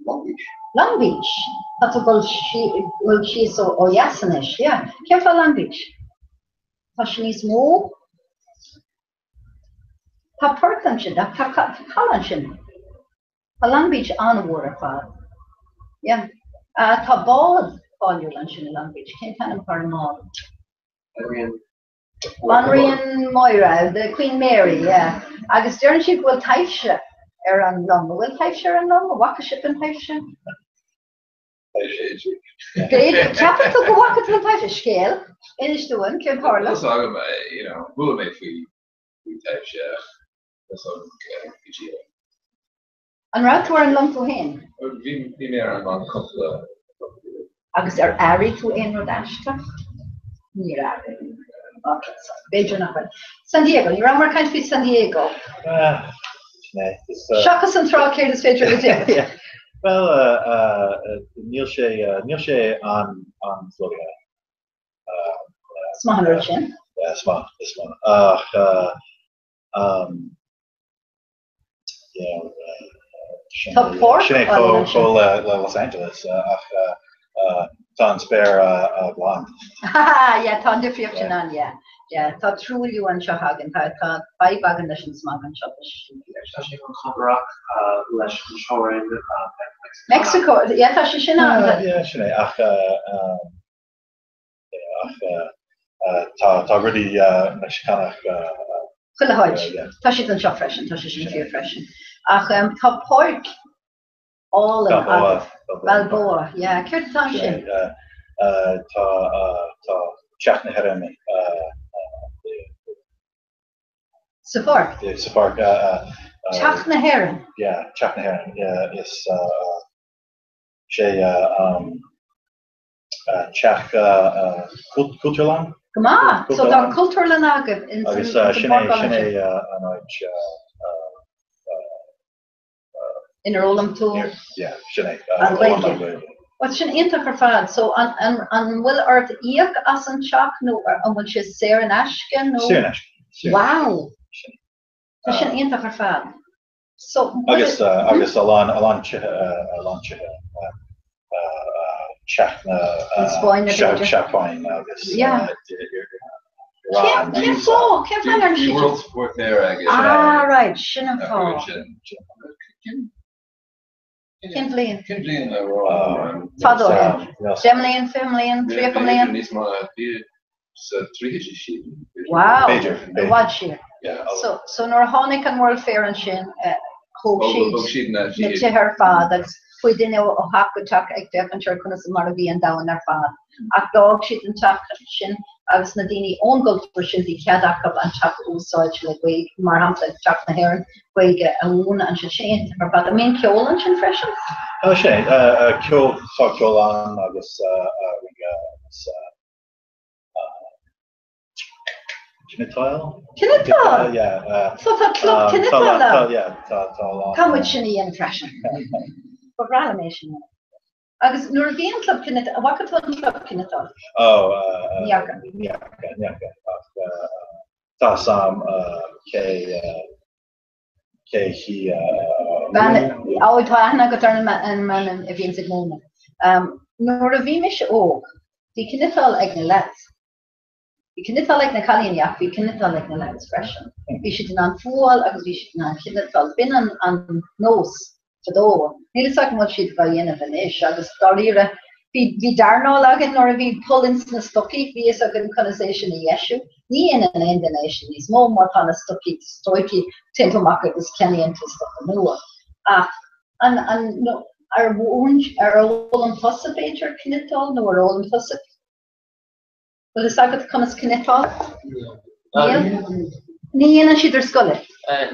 Long Beach. Long Beach. Tá tú ag dul síos ó dheas anois, yeah. Cén fáth Long Beach? Tá sé níos mó? Tá port ansin, tá caladh ansin. Tá Long Beach an-mhór ar fad. Yeah. Tá bád cáiliúil ansin i Long Beach. Cén t-ainm atá ar an mbád? Banríon Máire, the Queen Mary, yeah. Agus deireann siad go bhfuil taibhse ar an long. An bhfuil taibhse ar an long? An bhfaca sibh an taibhse? B'fhéidir. Ceapann tú go bhfaca tú an taibhse? Scéal. Inis dúinn, céard tharla? Tá agam, you know, chuala mé faoi faoi taibhse ach tá agam go dtí An raibh tú ar an long tú féin? Bhí bhí mé ar an long cúpla cúpla Agus ar airigh tú aon rud aisteach? Níor airigh. Ok, so b'fhéidir nach bhfuil. San Diego, ní rabhamar ag caint faoi San Diego. Ah, sin é. Is, uh, Seachas an trá céard is féidir le déanamh? Well, uh, uh, níl sé, uh, níl sé an, an-phlódaithe. Uh, Is maith an rud sin. Yeah, is maith, is maith. Ach, uh, um, you know, uh, Tá páirc sin é álainn chomh ansin. chomh le, le Los Angeles, uh, ach uh, uh, tá an spéir uh, uh, glan. Yeah, tá an difríocht sin ann, yeah. Yeah, tá truailliú anseo againn, tá, tá fadhb againn leis an smog anseo, tá sé sin fíor. Tá sé chomh cóngarach leis an teorainn Mexico, yeah, tá sé sin ann. Yeah, sin é, ach, uh, um, yeah, ach, uh, Tá tá rudaí Meicsiceánach Chuile háit. Tá siad anseo freisin, tá sé sin fíor freisin. Ach tá páirc álainn Balboa. Balboa, yeah. Céard atá ansin? Tá tá Teach na hÉireann Sa pháirc? Sa pháirc. Teach na hÉireann? Yeah, Teach na hÉireann. Yeah, is sé teach Cultúrlann. Go maith! So tá cultúrlann agaibh in san Agus sin pháirc é álainn sin é sin. an áit Inar fhoghlaim tú Yeah, sin é. an Ghaeilge. Bhuel, sin iontach ar fad. So an an an bhfuil ort íoc as an teach nó an bhfuil sé saor in aisce nó? Saor in aisce. Saor in aisce. Wow! Tá sin iontach ar fad. So, Agus agus a lán a lán tithe a lán tithe teach na An Spáinn b'fhéidir? Seapáin agus Yeah. Iran Cén fáth? Cén fáth ar Bhí World's Fair aige. Ah, right, sin an fáth. Cén bhliain? Cén bhliain a raibh? Fadó ó shin. 10 mbliain, 20 mbliain, 30 mbliain? Níos mó ná sa tríochaidí sílim. Wow, B'fhéidir, i b'fhéidir. bhfad siar. Yeah, So, so nuair a tháinig an World Fair ansin, thóg Thóg siad siad na na tithe ar fad agus chuaigh duine ó theach go teach ag féachaint ar conas mar a bhí an domhan ar fad. Ach d'fhág siad an teach sin agus na daoine ón gcultúr sin bhí cead acu an teach a úsáid le Gaeilge, mar shampla Teach na hÉireann, Gaeilge a mhúineadh ansin. Sin iontach ar fad. An mbíonn ceol ansin freisin? Tá sé, ceol, tá ceol ann agus rince agus Cniotáil? Cniotáil? Yeah. So tá club cniotála ann? Yeah, tá tá a lán. Caithfidh muid sin a dhéanamh freisin. Ba bhreá liom é sin a dhéanamh. Agus nuair a bhí an club cniotála, an bhfaca tú an club cniotála? Oh, Ní fhaca. Ní fhaca, ní fhaca. Ach tá a fhios agam cé cé hí a Bean, ó tá aithne agat ar an mbean a bhíonns ag múineadh. Nuair a bhí mise óg, bhí cniotáil ag na lads. Bhí cniotáil ag na cailíní ach bhí cniotáil ag na lads freisin. Bhí siad in ann fuáil agus bhí siad in ann cniotáil. B'in an an nós fadó. Níl fhios agam an bhfuil siad á dhéanamh anois agus dáiríre bhí bhí darnáil againn nuair a bhí poll ins na stocaí, bhí fhios againn conas é sin a dheisiú. Ní dhéanann aon duine é sin níos mó mar tá na stocaí stróicthe, téann tú amach agus ceannaíonn tú stoca nua. Ach an an ar mhúin ar fhoghlaim tusa b'fhéidir cniotáil nó ar fhoghlaim tusa Bhfuil fhios agat conas cniotáil? Níl. Ní dhéanann siad ar scoil é?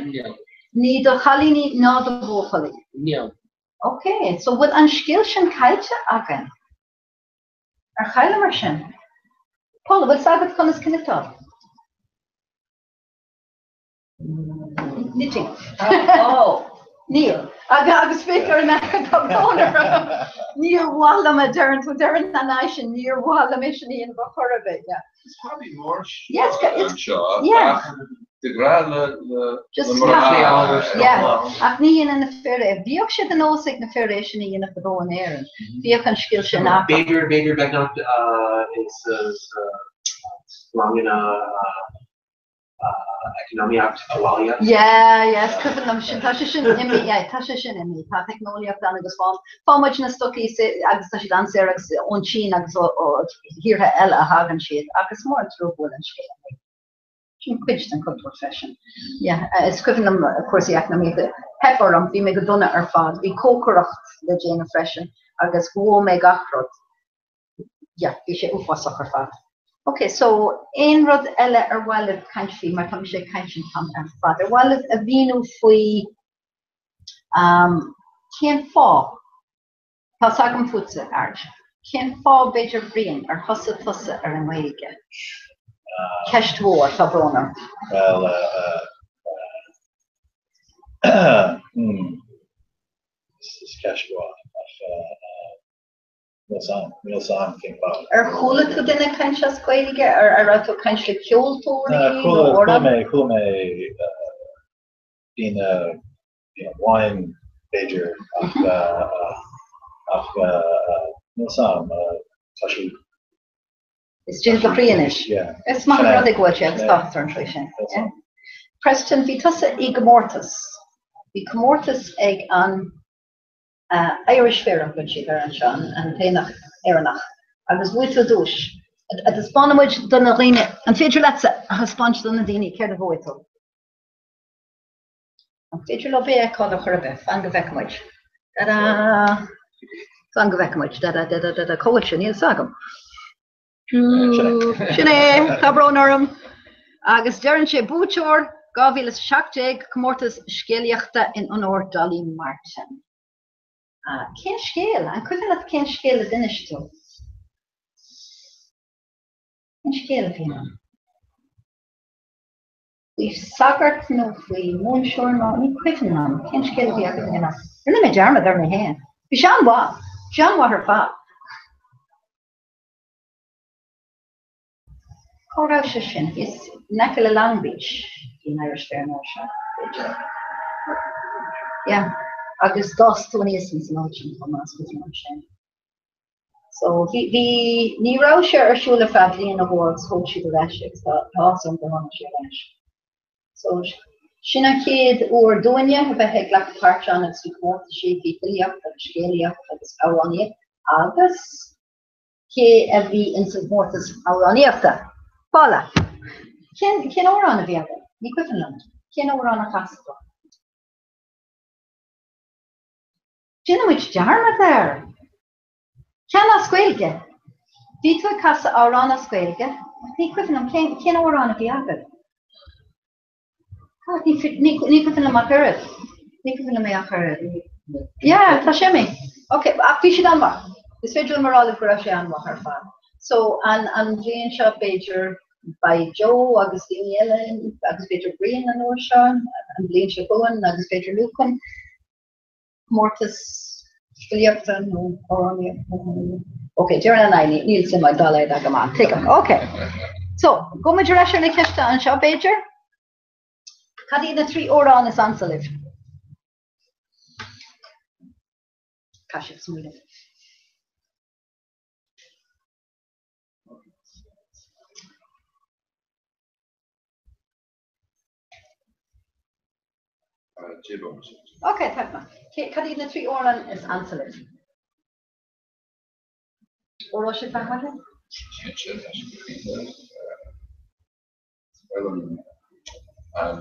Níl. Ní do chailíní ná do bhuachaillí? Níl. Ok, so bhfuil an scil sin caillte againn? Ar chailleamar sin? Paul, bhfuil fhios agat conas cniotáil? Knitting. Oh. Níl. Agus féach ar an tá brón orm. Níor mhaith liom a deireann tú deireann an aghaidh sin, níor mhaith liom é sin a dhéanamh ar chor ar bith. Yeah. It's probably more Yes, it's anseo yeah. ach de ghnáth le le Just le mná. Yeah. Ach ní dhéanann na fir é. Bhíodh sé de nós ag na fir é sin a dhéanamh fadó in Éirinn. Bhíodh an scil sin acu. B'fhéidir b'fhéidir beagnach is ranganna eacnamaíocht abhaile. Yeah, yeah, is cuimhin liom sin. Tá sé sin imithe, yeah, tá sé sin imithe. Tá teicneolaíocht ann agus fág, faigheann muid na stocaí agus tá siad an-saor agus ón tSín agus ó thíortha eile a thagann siad ach is mór an trua go bhfuil an scéal imithe. Sin cuid den chultúr freisin. Yeah, is cuimhin liom cúrsaí eacnamaíochta. Theip orm, bhí mé go dona ar fad. Bhí cócaireacht le déanamh freisin agus dhóigh mé gach rud. yeah, bhí sé uafásach ar fad. Ok, so aon rud eile ar mhaith libh caint faoi, mar tá mise ag caint an t-am ar fad, ar mhaith libh a mhíniú faoi um, cén fáth, tá 's agam fútsa, Art, cén fáth b'fhéidir Brian ar thosaigh tusa ar an nGaeilge? Ceist mhór, tá brón orm. Well, uh, uh, hmm, is ceist mhaith, ach uh, uh, Níl 's a'm, níl 's a'm cén fáth. Ar chuala tú duine ag caint as Gaeilge? Ar ar raibh tú ag caint le ceoltóirí nó Chuala, chuala amhrán? mé, chuala mé daoine, daoine amháin b'fhéidir ach ach níl 's a'm, tá sé. Istigh i do chroí anois. Yeah. Is maith an rud é go bhfuil sé agus tá áthas orm faoi sin. Yeah. Preston, bhí tusa i gcomórtas. Bhí comórtas ag an Irish Fair a thugann siad air anseo, an tAonach Éireannach, agus bhuaigh tú duais. A dtaispeánfaidh muid do na dhaoine, an féidir leatsa a thaispeáint do na daoine céard a bhuaigh tú? An féidir leo é a fheiceáil ar chor ar bith? Fan go bhfeicfidh muid. Ta-da! Fan go bhfeicfidh muid. Da-da, da-da, da-da. Cá bhfuil sé? Níl a fhios agam. Sin é, tá brón orm. Agus deireann sé buaiteoir 2017 comórtas scéalaíochta in onóir Dolly Martin. Cén scéal? An cuimhin leat cén scéal a d'inis tú? Cén scéal a bhí ann? Faoi sagart nó faoi mhúinteoir nó ní cuimhin liom cén scéal a bhí agat a dhéanamh. Rinne mé dearmad ar mé féin. Bhí sé an-mhaith. Bhí sé an-mhaith ar fad. Cá raibh sé sin? Thíos in aice le Long Beach. Bhí an Irish Fair an uair seo, b'fhéidir. Yeah. Agus d'fhás tú aníos ins an áit sin chomh maith, is cuimhin liom sin. So, bhí, bhí, ní raibh sé ar siúl ar feadh bliain nó dhó agus thóg siad ar ais agus tá áthas orm gur tháinig sé ar ais. So, sin an chéad uair dúinne a bheith ag glacadh páirt ann agus bhí comórtaisí, bhí filíocht agus scéalaíocht agus amhránaíocht agus Cé a bhí ins an gcomórtas amhránaíochta? Paula. Cén, cén amhrán a bhí agat? Ní cuimhin liom. Cén amhrán a chas tú? Déanann muid dearmad air! Ceann as Gaeilge. Bhí tú ag casadh amhrán as Gaeilge, ach ní cuimhin liom cén, cén amhrán a bhí agat? Ní cuimhin liom ach oiread. Ní cuimhin liom é ach oiread. Yeah, tá sé imithe. Ok, ach bhí siad an-mhaith. Is féidir liom a rá libh go raibh sé an-mhaith ar fad. So, an an bhliain seo b'fhéidir beidh Joe agus daoine eile agus b'fhéidir Brian an uair seo, an bhliain seo chugainn agus b'fhéidir Lucan. Comórtas filíochta nó amhránaíochta. Ok, deireann an aghaidh, níl suim dá laghad agam ann. Tuigim. Ok. So, gabhfaidh muid ar ais ar na ceisteanna anseo, b'fhéidir? Cad iad na 3 amhrán is ansa libh? Caithfidh sibh smaoineamh. Ok, tá go maith. Cad iad na 3 amhrán is ansa libh? Ó raibh sibh feadh maithe? An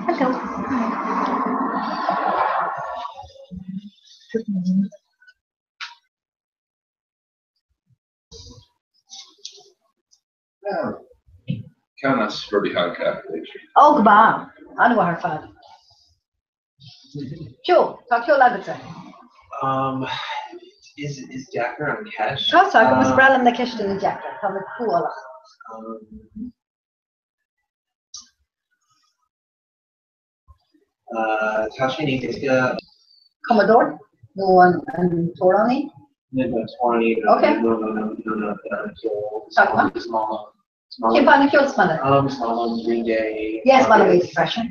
Hello. Ceann as Herbie Hancock, b'fhéidir. Ó, go maith. An-mhaith ar fad. Joe, tá ceol agatsa. Um, is, is deacair an cheist. Tá a fhios agam, is breá liom na ceisteanna deacra, tá mé cruálach. Um, uh, tá sé níos éasca. Cumadóir nó an an t-amhránaí? Nó an t-amhránaí Ok. nó nó nó nó nó an ceol. Tá go maith. Is maith liom. Is maith Cén liom. banna ceoil is maith leat? Um, is maith liom Green Day. Yes, maith liom iad freisin.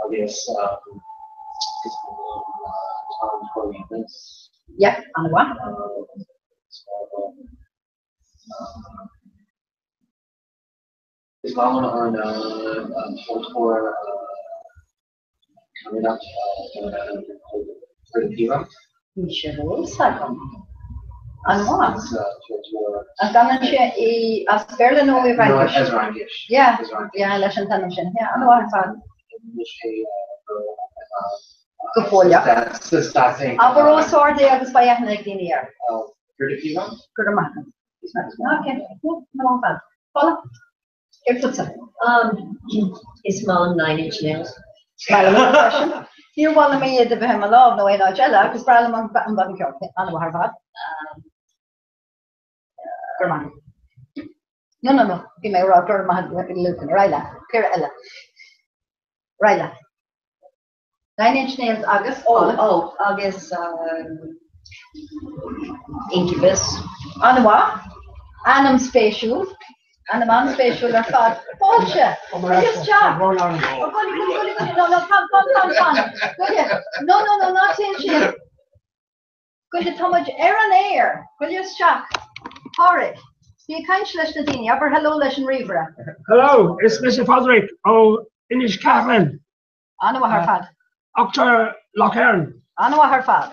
Agus um, is maith liom uh, Tom Coriolanus. Yeah, an-mhaith. Um, is maith liom um, Is maith liom an an ceoltóir Ceanadach Freddie Piva. Níl sé ar eolas agam. An-mhaith. Is ceoltóir. An gcanann sé i as Béarla nó i bhFraincis? No, as Fhraincis. Yeah, yeah, leis an t-ainm sin. Yeah, an-mhaith ar fad. Níl sé Go fóilleach. Sa Stáit Aontaithe. Abair os ard é agus beidh aithne ag daoine air. Freddie Piva. Go raibh maith agat. Ok, yeah, an-mhaith ar fad. Paula, céard fútsa? Um, is maith liom Nine Inch Nails. Is maith liom iad freisin. Níor mhaith liom iad a bheith i mo lámh nó aon áit eile ach is breá liom an banna ceoil. An-mhaith ar fad. Go raibh maith. No, no, no, bhí mé ag rá go raibh maith agat Lucan, ar aghaidh leat. Péire eile. Ar aghaidh leat. Nine Inch Nails agus? Oh, oh, agus um, Incubus. An-mhaith. Ainm spéisiúil. Ainm an-spéisiúil ar fad. Fáilte! Gabh isteach! Oh, goile, goile, goile, goile, no, no, fan, fan, fan, fan. Goile, no, no, no, ná téigh ansin. Goile, tá muid ar an aer. Goile isteach. Pádraig, bí ag caint leis na daoine, abair hello leis an ríomhaire. Hello, is mise Pádraig ó Inis Ceithleann. An-mhaith ar fad. Uachtar Loch Éirne. An-mhaith ar fad.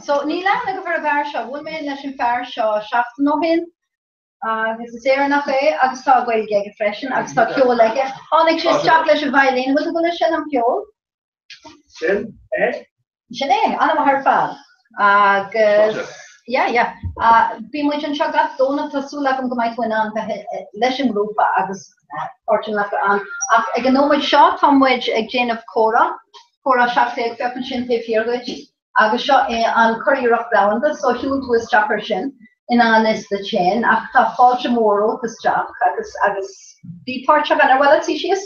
So, níl aithne agam ar an bhfear seo. Bhuail mé leis an fear seo seachtain ó shin agus is Éireannach é agus tá Gaeilge aige freisin agus tá ceol aige. Tháinig sé isteach leis an veidhlín. Bhfuil tú ag dul ag seinm ceol? Sin é. Sin é, an-mhaith ar fad. Agus, yeah, yeah. Bíonn muid anseo gach Domhnach, tá súil agam go mbeidh tú in ann bheith leis an ngrúpa agus páirt a ghlacadh ann. Ach ag an nóiméad seo tá muid ag déanamh comhrá, comhrá 17, féach ansin taobh thiar dhuit, agus seo é an curiarracht domhanda, so shiúil tú isteach ar sin i ngan fhios duit féin, ach tá fáilte mhór romhat isteach agus, agus bí páirteach ann. Ar mhaith leat suí síos?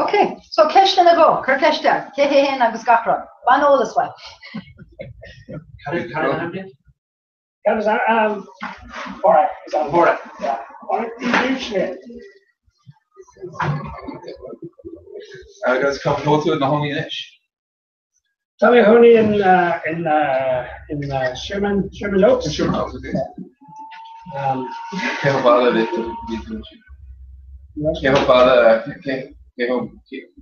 Ok, so ceisteanna go, cuir ceist air, cé hé fhéin agus gach rud. Bain eolas uaidh. Cad is ainm Pádraig? Is ainm Pádraig. Pádraig Uí Dúisne. Agus cá bhfuil tú i do chónaí anois? Tá mé i mo chónaí in in in Sherman Sherman Oaks. Sherman Oaks, okay. Cé chomh fada le tú? Cé chomh fada cé chomh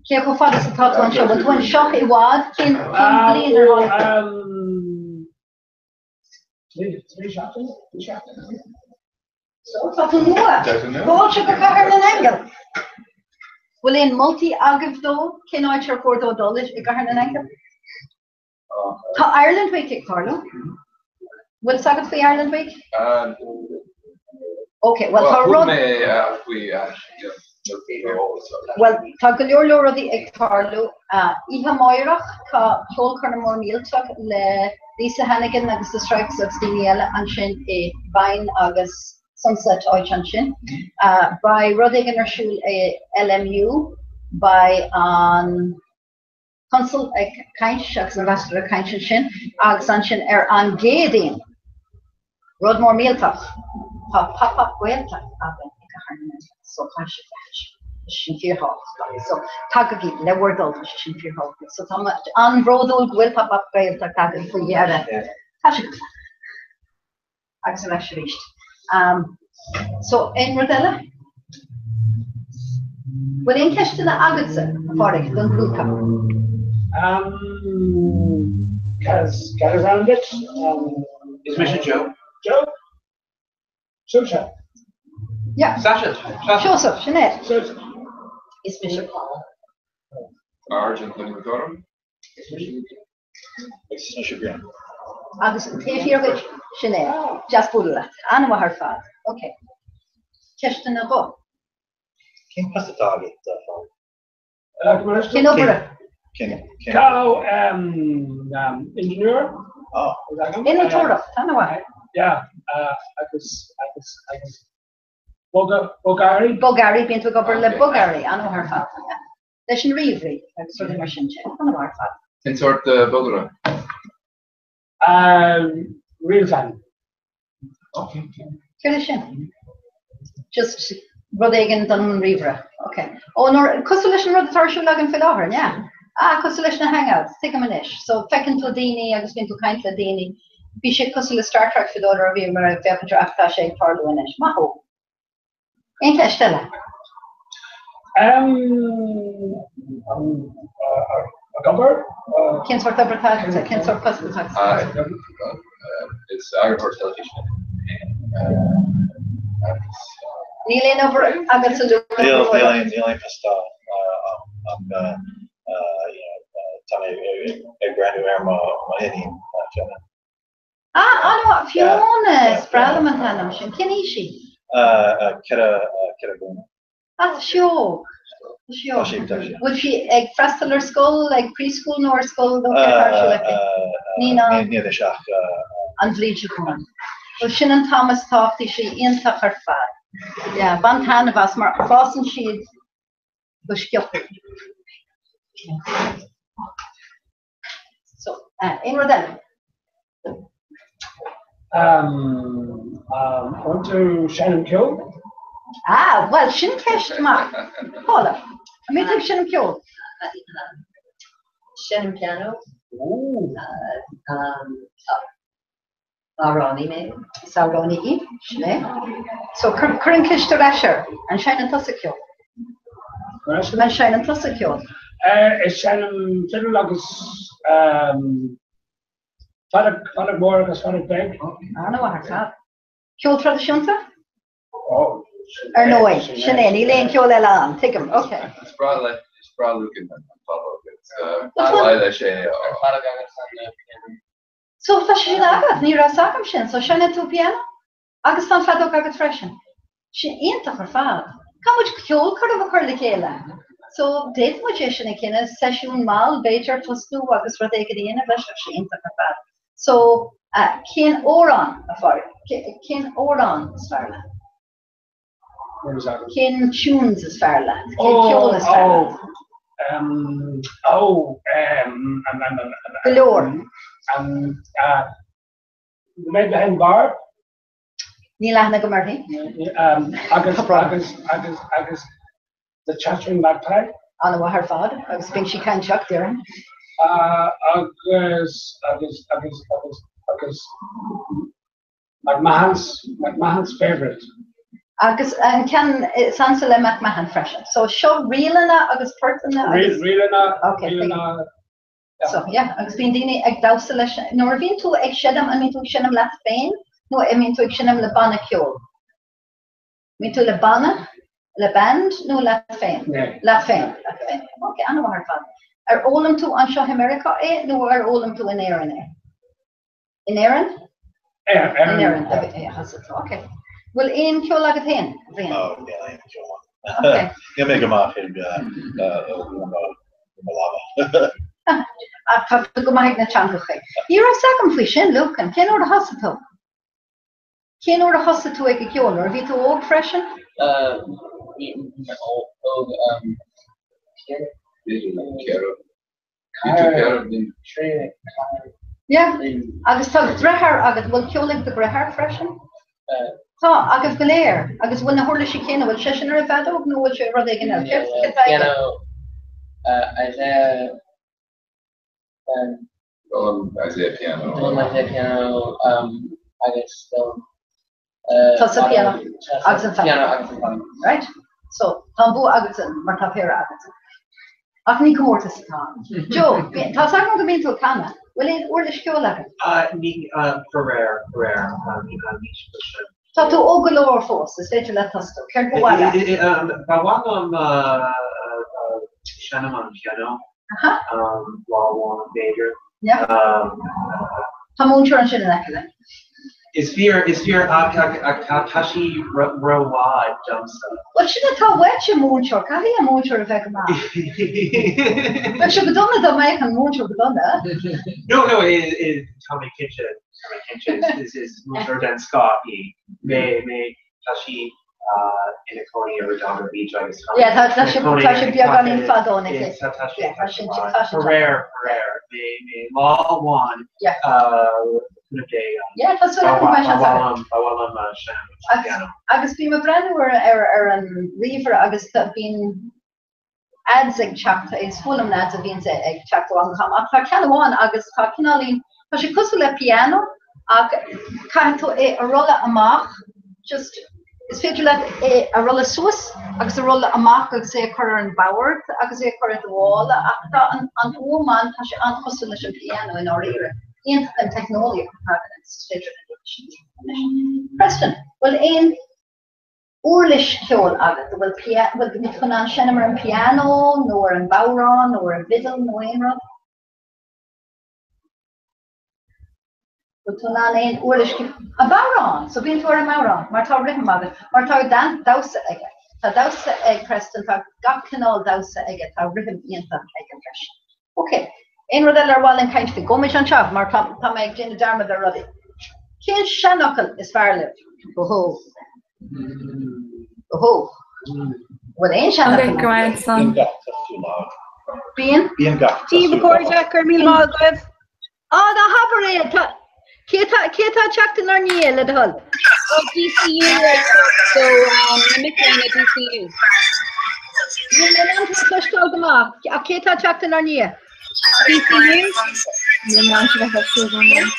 Cé chomh fada is atá tú anseo? Bhfuil tú anseo i bhfad? Cén bliain ar tháinig tú? 3 seachtain 3 seachtain. So tá tú nua. Fáilte go Cathair na nAingeal. Bhfuil aon moltaí agaibh dó? Cén áit ar chóir dó dul i gCathair na nAingeal? Tá Ireland Week ag tarlú. Bhfuil fhios agat faoi Ireland Week? Ok, well tá rud... mé faoi Well, tá go leor leor rudaí ag tarlú. Oíche amárach tá ceolchoirm mór millteach le Lisa Hannigan agus The Strikes agus daoine eile ansin i Vine agus Sunset áit ansin. Beidh rud éigin ar siúl i LMU, beidh an Consul ag caint agus an Ambassador ag caint ansin agus ansin ar an gCéadaoin, rud mór millteach, tá Pop Up Gaeltacht againn i gCathair na nAingeal so caithfidh sibh bheith ansin, tá sé sin fíorthábhachtach. So tagaigí le bhur dtoil, tá sé sin fíorthábhachtach. So tá muid an-bhródúil go bhfuil Pop Up Gaeltacht againn faoi dheireadh. Tá sé go fóill. Agus ar ais arís. So, aon rud eile? Bhfuil aon ceisteanna agatsa, a Phádraig, don ghrúpa? Cad is ainm duit? Is mise Joe. Joe? Seosamh. Yeah. Sasha. Seosamh, sin é. Seosamh. Is mise Paul. Arjun Thungaram. Is mise Brian. Agus taobh thiar dhuit, sin é. Deas bualadh leat. An-mhaith ar fad. Ok. Ceisteanna dhó. Cén post atá agat, a Phádraig? Cén obair? Tá engineer. Innealtóireacht, an-mhaith. Yeah, agus agus agus bogearraí. Bogearraí, bíonn tú ag obair le bogearraí, an-mhaith ar fad. Leis an ríomhairí agus rudaí mar sin de, an-mhaith ar fad. Cén sórt bogearra? Real time. Céard é sin? Just rud éigin don ríomhaire. Ok. Ó, nuair, cosúil leis an rud atá ar siúl againn faoi láthair, an ea? Ah, cosúil leis na Hangouts, tuigim anois. So, feiceann tú daoine agus bíonn tú ag caint le daoine. Bhí sé cosúil le Star Trek fadó nuair a bhíomar ag féachaint air ach tá sé ag tarlú anois. Maith thú. Aon cheist eile? Ag obair? Cén sórt obair atá agatsa? Cén sórt post atá agatsa? Is eagarthóir teilifíse Níl aon obair agatsa Níl níl aon níl aon post ach tá mé ag breathnú ar mo iníon Fiona. Ah, an-mhaith, Fiona! Is breá liom an t-ainm sin. Cén aois í? 4 bliana. Ah, tá sí óg. Tá sí óg. Tá sí, tá sí. Bhfuil sí ag freastal ar scoil, ag preschool nó ar scoil nó céard atá ar siúl aici? Naíonáin? Níl anois ach. An bhliain seo chugainn. Bhuel, sin an t-am is tábhachtaí, sé iontach ar fad. Yeah, bain taitneamh as mar fásann siad go sciobtha. So, aon rud eile? Um, tú seinm ceol? Ah, well, sin ceist maith. Paula, an mbíonn tú ag seinm ceol? Seinm piano. Um, amhránaí mé. Is amhránaí í, sin é. So, cuir an ceist ar ais air. An seinneann tusa ceol? An seinneann tusa ceol? Is seinnim fiddle agus feadóg, feadóg mhór agus feadóg bheag. An-mhaith ar fad. Ceol traidisiúnta? Ó, Ar ndóigh, sin é, níl aon cheol eile ann, tuigim, ok. Is breá le, is breá Lucan an feadóg, is maith leis é a. An feadóg agus an pianó. So tá sé sin agat, ní raibh 's agam sin, so seinneann tú pianó? Agus tá an feadóg agat freisin. Sin iontach ar fad. Caithfidh muid ceolchoirm a chur le chéile. So d'fhéadfadh muid é sin a chinneadh, seisiún mall b'fhéidir, tosnú agus rud éigin a dhéanamh leis, bheadh sé iontach ar fad. So cén amhrán, a Phádraig, cén amhrán is fearr leat? Cén tunes is fearr leat? Cén ceol is fearr leat? Oh, Go leor. The Man Behind the Bar. Níl aithne agam uirthi. Agus, agus, agus, agus The Chattering Magpie. An-mhaith ar fad, agus bíonn sí cainteach, déarfainn. Agus, agus, agus, agus, agus McMahon's, McMahon's Favourite. Agus an ceann is ansa le McMahon freisin. So seo ríleanna agus portanna agus. Ríleanna, ríleanna. So, yeah, agus bíonn daoine ag damhsa leis, nuair a bhíonn tú ag seinm, an mbíonn tú ag seinm leat féin nó an mbíonn tú ag seinm le banna ceoil? Mbíonn tú le banna, le band nó leat féin? Leat féin. Leat féin. Ok, an-mhaith ar fad. Ar fhoghlaim tú anseo i Meiriceá é nó ar fhoghlaim tú in Éirinn é? In Éirinn? In Éirinn. Ok. Bhfuil aon cheol agat féin, Bhriain? Oh, níl aon cheol agam. Níl mé go maith ag mo lámha. Ach tá tú go maith ag na teangacha. Ní raibh 's agam faoi sin, Lucan. Cén uair a thosaigh tú? Cén uair a thosaigh tú ag an gceol? Nuair a bhí tú óg freisin? Bhí mé óg. B'fhéidir Yeah. Agus tá deartháir agat, bhfuil ceol ag do dheartháir freisin? Tá, agaibh go léir. Agus bhfuil na huirlisí céanna, bhfuil seisean ar an bhfeadóg nó bhfuil sé rud éigin eile? Céard céard atá aige? Piano, Isaiah, D'fhoghlaim Isaiah piano. D'fhoghlaim Isaiah piano agus d'fhoghlaim Tusa piano agus an piano agus an feadóg. Right? So, tá an bua agatsa mar tá péire agatsa. Ach ní comórtas atá ann. Joe, tá 's agam go mbíonn tú ag canadh. Bhfuil aon uirlis ceoil agat? Ní, faraor, faraor, ní sin. Tá tú óg go leor fós, is féidir leat tosú. Céard ba mhaith leat? Ba mhaith liom seinm an piano lá amháin b'fhéidir. Tá múinteoir ansin in aice leat. Is fíor, is fíor ach tá sí rómhaith domsa. Bhuel sin atá uait i múinteoir, caithfidh an múinteoir a bheith go maith. Bheadh sé go dona dá mbeadh an múinteoir go dona. No, no, tá mé cinnte, tá mé cinnte, is múinteoir den scoth í. Mé, mé, tá sí ina cónaí i Redondo Beach agus tá Yeah, tá tá sé tá sé beagáinín fada óna chéile. Tá tá sé Yeah, tá sin tá sin Faraor, faraor, mé mé lá amháin Yeah. cúnamh Dé Yeah, tá súil agam go mbeidh seans agat. Ba mhaith liom seinm an piano. Agus bím ag breathnú ar ar ar an ríomhaire agus tá bíonn ads ag teacht, is fuath liom na ads a bhíonns ag teacht ó am go ham, ach tá ceann amháin agus tá cineáilín, tá sé cosúil le piano ach caithfidh tú é a rolladh amach, just, is féidir leat é a rolladh suas agus a rolladh amach agus é a chur ar an bord agus é a chur i do mhála ach tá an an fhuaim ann, tá sé an-chosúil leis an piano i ndáiríre. Iontach an teicneolaíocht atá againn agus is féidir linn sin anois. Preston, bhfuil aon uirlis cheoil agat? An bhfuil bhfuil tú in ann seinm ar an pianó nó ar an bhodhrán nó ar an bhfidil nó aon rud? Bhfuil tú in ann aon uirlis ceoil? An bodhrán! So bíonn tú ar an mbodhrán mar tá rithim agat, mar tá damhsa aige. Tá damhsa ag Preston, tá gach cineál damhsa aige, tá rithim iontach aige freisin. Ok. Aon rud eile ar mhaith linn caint faoi? Gabhfaimid anseo mar tá tá mé ag déanamh dearmad ar rudaí. Cén seanfhocal is fearr libh? Ohó. Ohó. Bhfuil aon seanfhocal? Ok, go raibh san. Bíonn gach cosúil lag. Bíonn? Bíonn gach Dia cosúil chairde, lag. go raibh míle maith agaibh. Á, ná habair é! Tá, cé tá, cé tá ag teacht inár ndiaidh, le do thoil? Ó DCU ag teacht so na mic léinn ag DCU. Níl mé in ann tú a chloisteáil go maith, ach cé tá ag teacht inár ndiaidh? DCU? Níl mé in ann sibh a chloisteáil go maith.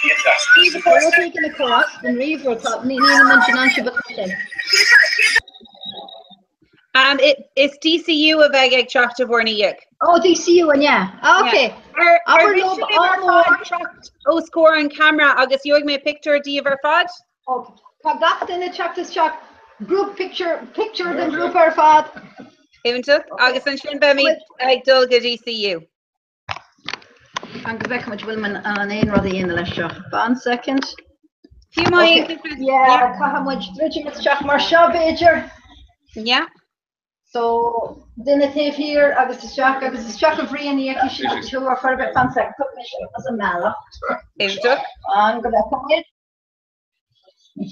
Tá rud éigin ag cur as don ríomhaire, tá, ní, níl muid in ann sibh a chloisteáil. Um, is DCU a bheidh ag teacht i bhur ndiaidh. Oh, DCU, an ea? Ah, ok. Ar ar mhiste libh ar fad teacht os comhair an camera agus gheobhaidh mé pictiúr díobh ar fad? Ok. Tá gach duine teacht isteach, group picture, picture den ghrúpa ar fad. Iontach. Agus ansin beimid ag dul go DCU. Fan go bhfeicfidh muid bhfuil mé in ann aon rud a dhéanamh leis seo. One second. Fiú má Okay. Yeah, caithfidh muid druidim isteach mar seo b'fhéidir. Yeah. So, duine taobh thiar agus isteach agus isteach a Bhriain ní fheicfidh siad tú ar chor ar bith. Fan sec, thug mise as an mbealach. Iontach. Fan go bhfeicfidh muid.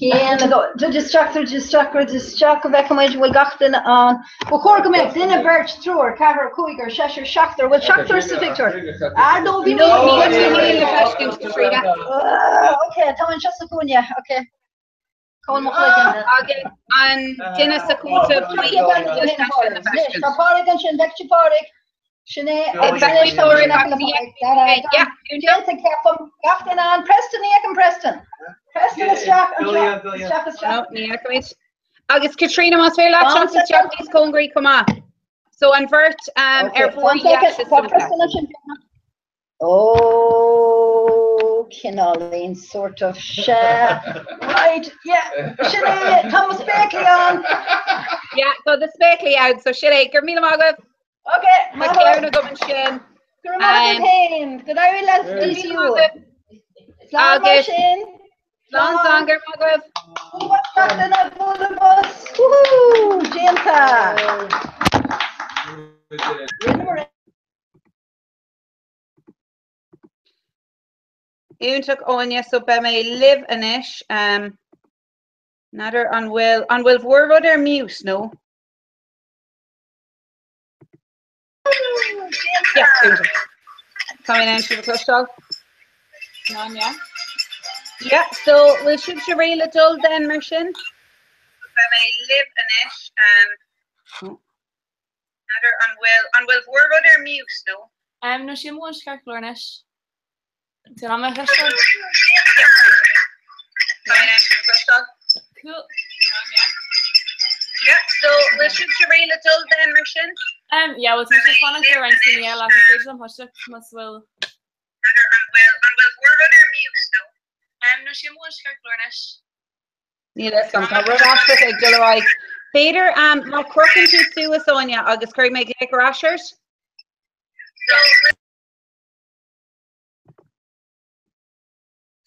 Chéan druid isteach, druid isteach, druid isteach go bhfeicfidh muid bhfuil gach duine ann. Ba chóir go mbeadh duine, beirt, triúr, ceathrar, cúigear, seisear, seachtar, bhfuil seachtar sa phictiúr? Ah, no, bhí No, níl tú féin le feiscint, Caitríona. Ah, ok, tá anseo sa chúinne, ok. Cá bhfuil mo chloigeann? Agus an duine sa chóta buí le feiscint. Tá Pádraig ansin, bheadh Pádraig. Sin é, agus anois tá muid in aice le Pádraig. Déanta, ceapaim, gach duine ann. Preston, ní fheicim Preston. Preston isteach anseo, isteach, isteach. No, ní fheicimid. Agus Caitríona, más féidir leat teacht isteach níos cóngaraí chomh maith. So an bheirt ar bhur dheis is Tá dócha. Preston ansin. Ó, cineáilín, sort of, sea. Right, yeah, sin é, tá mo spéaclaí ann. Yeah, tá do spéaclaí ann, so sin é. Go raibh míle maith agaibh. Ok, Tá maith ceann agam ansin. Go raibh maith agat féin. Go n-éirí leat DCU. Slán mar Agus sin. slán slán go raibh maith agaibh. Gach duine bualadh bos. Woohoo! Déanta! Rinneamar é. Iontach Áine, so beidh mé libh anois. Um, N'fheadar an bhfuil an bhfuil bhur rud ar mute nó? Yeah, iontach. Tá mé in ann sibh a chloisteáil? Ná yeah. Yeah, so bhfuil sibhse réidh le dul then mar sin? Beidh mé libh anois. Um, N'fheadar an bhfuil an bhfuil bhur rud ar mute nó? Um, nó sílim go bhfuil sé ceart go leor anois. Tá mé a chloisteáil? Tá mé in ann sibh a chloisteáil? Cool. Yeah, so bhfuil sibhse réidh le dul then mar sin? Um, yeah, well, tá sé fanacht ar roinnt daoine eile ach is féidir liom thoiseacht más bhfuil. N'fheadar an bhfuil an bhfuil bhur rud ar mute nó? Um, nó sílim go bhfuil sé ceart go leor anois. Níl a fhios agam, tá rud aisteach ag dul ar aghaidh. B'fhéidir um, má chrochann tú suas Áine agus cuirfidh mé glaoch ar ais ort?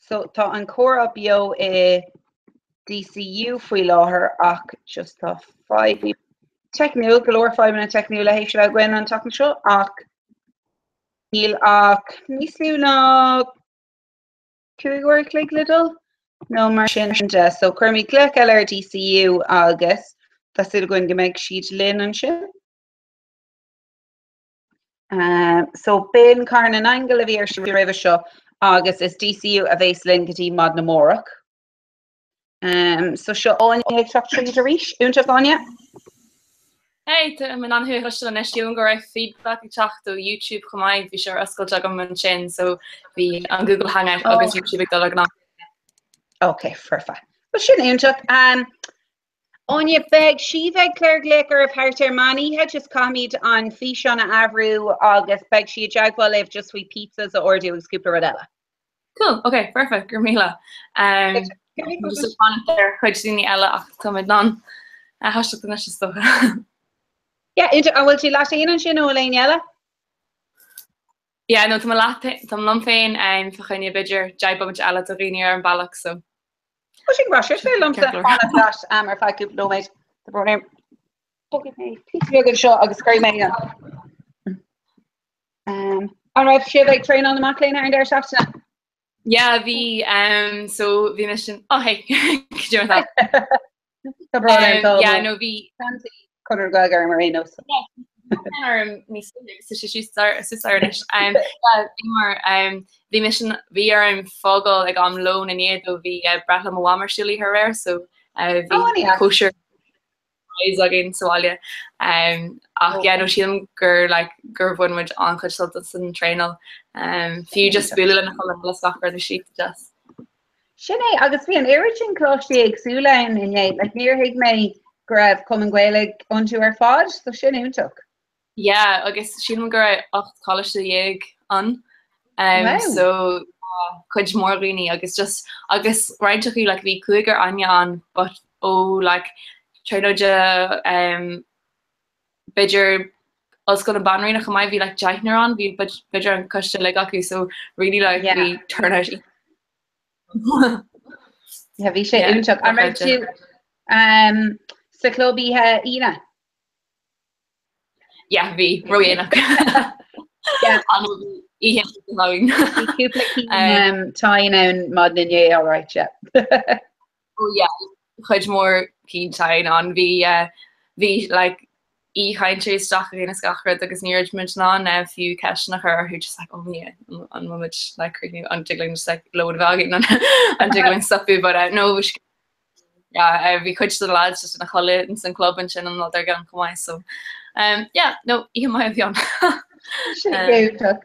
So tá an comhrá beo i DCU faoi láthair ach just tá fadhb teicniúil, go leor fadhbanna teicniúla théis a bheith againn an tseachtain seo ach níl ach níos lú ná 5 uair a chloig le dul nó mar sin de. So cuirfimid glaoch eile ar DCU agus tá súil againn go mbeidh siad linn ansin. Um, so b'in Cathair na nAingeal a bhí ar siúl roimhe seo agus is DCU a bhéas linn go dtí maidin amárach. Um, so seo Áine ag teacht tríd arís. Iontach Áine? Hey, tá mé in ann thú a chloisteáil anois, sílim go raibh feedback ag teacht ó YouTube chomh maith, bhí sé ar oscailt agam ansin, so bhí an Google Hangout agus YouTube ag dul ag an am. Ok, foirfe. Well sin iontach. Um, Áine, beidh Síomha ag cur glaoch oraibh thart ar meán oíche, just caithfimid an físeán a fhabhrú agus beidh sí i dteagmháil libh just faoi pizzas a ordú agus cúpla rud eile. Cool, ok, perfect, go raibh míle. Um, just ag fanacht ar chuid daoine eile ach tá mé in ann a thoiseacht anois is dócha. Yeah, an bhfuil tú leat féin ansin nó le éinne eile? Yeah, no, tá mé leat, tá mé liom féin um, fá choinne b'fhéidir 10 bomaite eile tá dhaoine ar an bealach, so. Tá sin great, is féidir liomsa fanacht leat um, ar feadh cúpla nóiméad. Tá brón orm. Bogfaidh mé píosa beag anseo agus cuirfidh mé an. Um, an raibh sibh ag traenáil na mac léinn ar an deireadh seachtaine? Yeah, bhí, um, so bhí mé sin, oh hey, could you that? Tá brón orm, tá Um, yeah, no, bhí Conradh na Gaeilge orm ar aon nós. orm níos sa sé anois. Um, yeah, bhí mar, um, bhí mé sin, bhí orm fágáil ag am lóin inné do bhí uh, breithlá mo mham ar siúl oíche aréir, so uh, bhí Oh, yeah. cóisir againn sa bhaile. Um, ach yeah, no, sílim gur like, gur bhain muid an-chuid sult as an traenáil. Um, fiú just bualadh lena chéile le gach rud is deas. Sin é, agus bhí an oiread sin coláistí éagsúla ann inné, like, níor thuig mé go raibh Cumann Gaelach iontu ar fad, so sin iontach. Yeah, agus sílim go raibh 18 coláiste ann. Um, wow. So cuid mhór dhaoine agus just agus roinnt acu like, bhí cúigear againne ann but ó like, Tríonóide um, b'fhéidir Ollscoil na Banríona chomh maith bhí like, deichniúr ann bhí b'fhéidir an coiste uilig acu so really like, yeah. bhí turnout Yeah, bhí sé iontach. An raibh tú um, sa chlub oíche Aoine? Yeah, bhí ródhéanach. Oíche Halloween. Bhí cúpla cinn tine ann maidin inné, all right, yeah. Oh yeah, chuid mhór cinn tine ann. Bhí eh, bhí like aoichainteoirí isteach againn is gach rud agus ní raibh muid in ann eh, fiú ceisteanna a chur orthu just like oh yeah, an bhfuil muid like críochnú an dtig linn just like lón a bheith againn an an dtig linn stopadh but eh, no bhí yeah, eh, bhí cuid de na lads just ina chodladh ins an club ansin an lá dár gcionn chomh maith so um, yeah, no oíche maith a bhí ann. Sin iontach.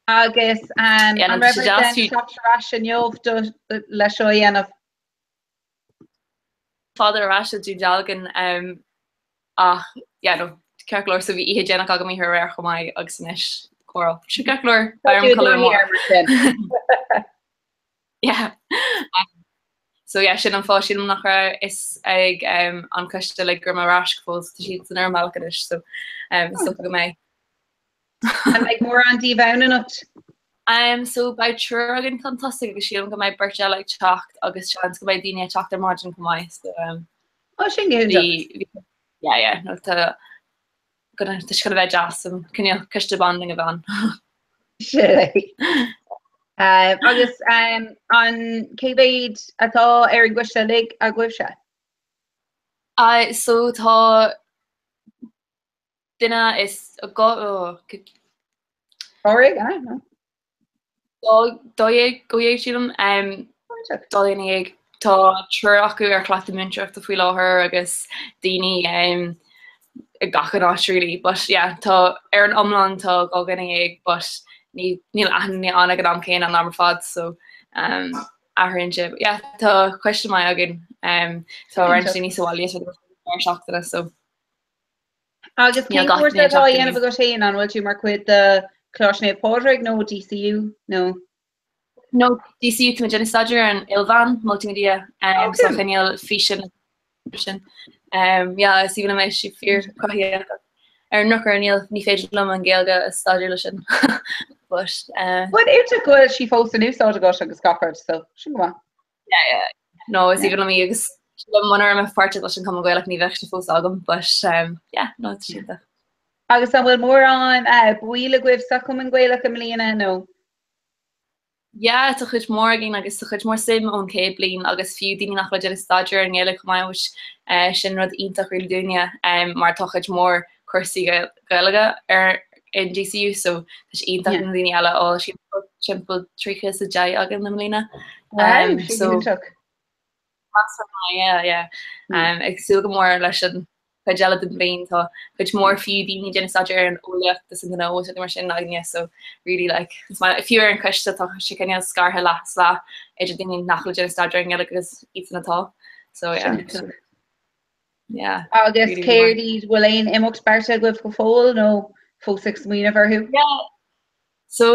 Agus um, Yeah, no, an tá raibh sé ort deas then fiú- teacht ar ais inniu do- le seo a dhéanamh? Fada ar ais i Dún Dealgan um, ach yeah, no, ceart go leor so bhí oíche déanach agam oíche aréir chomh maith agus anois comhrá. Sin ceart go leor Tá beidh tú orm codladh dóigh ar amárach. mar sin. Yeah. So yeah, sin an fáth sílim nach raibh fhios ag um, an coiste like, go raibh mé ar ais go fóill so tá siad san ar an mbealach anois so um, is dócha go mbeidh. An mbeidh mórán díobh ann anocht? Um, so beidh triúr againn chun tosaigh agus sílim go mbeidh beirt eile ag teacht agus seans go mbeidh daoine ag teacht ar maidin chomh maith. So, um, Ó, sin go hiontach. bhí, bhí, yeah, yeah, no, tá, gonna, tá sé chun a bheith deas an cineál coiste bonding a bheith ann. Sin é. Um, agus um, an cé mhéad atá ar an gcoiste uilig agaibhse? Uh, so tá duine is go Áraigh, eh? No. 12 go dhéag sílim. Dá dhuine dhéag. Tá triúr acu ar chleachtadh múinteoireachta faoi láthair agus daoine i gach aon áit really. But yeah, tá ar an iomlán tá 12 dhuine but ní níl achan duine ann ag an am céanna an am ar fad so um, athraíonn sé. But yeah, tá coiste maith againn. Um, tá roinnt daoine sa bhaile so ar seachtaine so Agus Níl cén gach cúrsa duine ag atá á teacht dhéanamh agat féin? An bhfuil tú mar chuid de Choláiste Naomh Pádraig nó DCU nó? No, DCU tá mé ag déanamh staidéar ar an ilmheán, multimedia, um, so Okay. cineál físean sin. Um, yeah, is aoibhinn liom é, sé fíorchruthaitheach. Ar an ndrochuair níl ní féidir liom an Ghaeilge a staidéar leis sin. But, uh, But iontach go bhfuil sí fós in úsáid agat agus gach rud, so sin go maith. Yeah, yeah. No, is aoibhinn liom í agus sílim muna raibh mé páirteach leis an Cumann Gaelach ní bheadh sé fós agam, but um, yeah, no, tá sé iontach. Agus an bhfuil mórán uh, baill agaibh sa Chumann Gaelach i mbliana nó? Yeah, tá cuid mhór againn agus tá cuid mhór suim ón chéad bliain agus fiú daoine nach bhfuil ag déanamh staidéar ar an nGaeilge chomh maith, which uh, sin rud iontach really dúinne um, mar tá cuid mhór cúrsaí Gaeilge ar in DCU so tá sé iontach na daoine eile a fháil sílim timpeall 30 is 10 againn i mbliana. Wow, Um, sin so iontach. measartha maith, yeah, yeah. Um, ag súil go mór leis an chuid eile den bhliain tá cuid mhór fiú daoine ag déanamh staidéar ar an eolaíocht is an gnó is rudaí mar sin againne so really like is maith fiú ar an choiste tá sé cineál scartha leath is leath idir daoine nach bhfuil ag déanamh staidéar ar an nGaeilge agus iadsan atá. So yeah. Sin iontach. Yeah. Agus céard iad, bhfuil aon imeacht beartaithe agaibh go fóill nó fós ag smaoineamh orthu? Yeah. So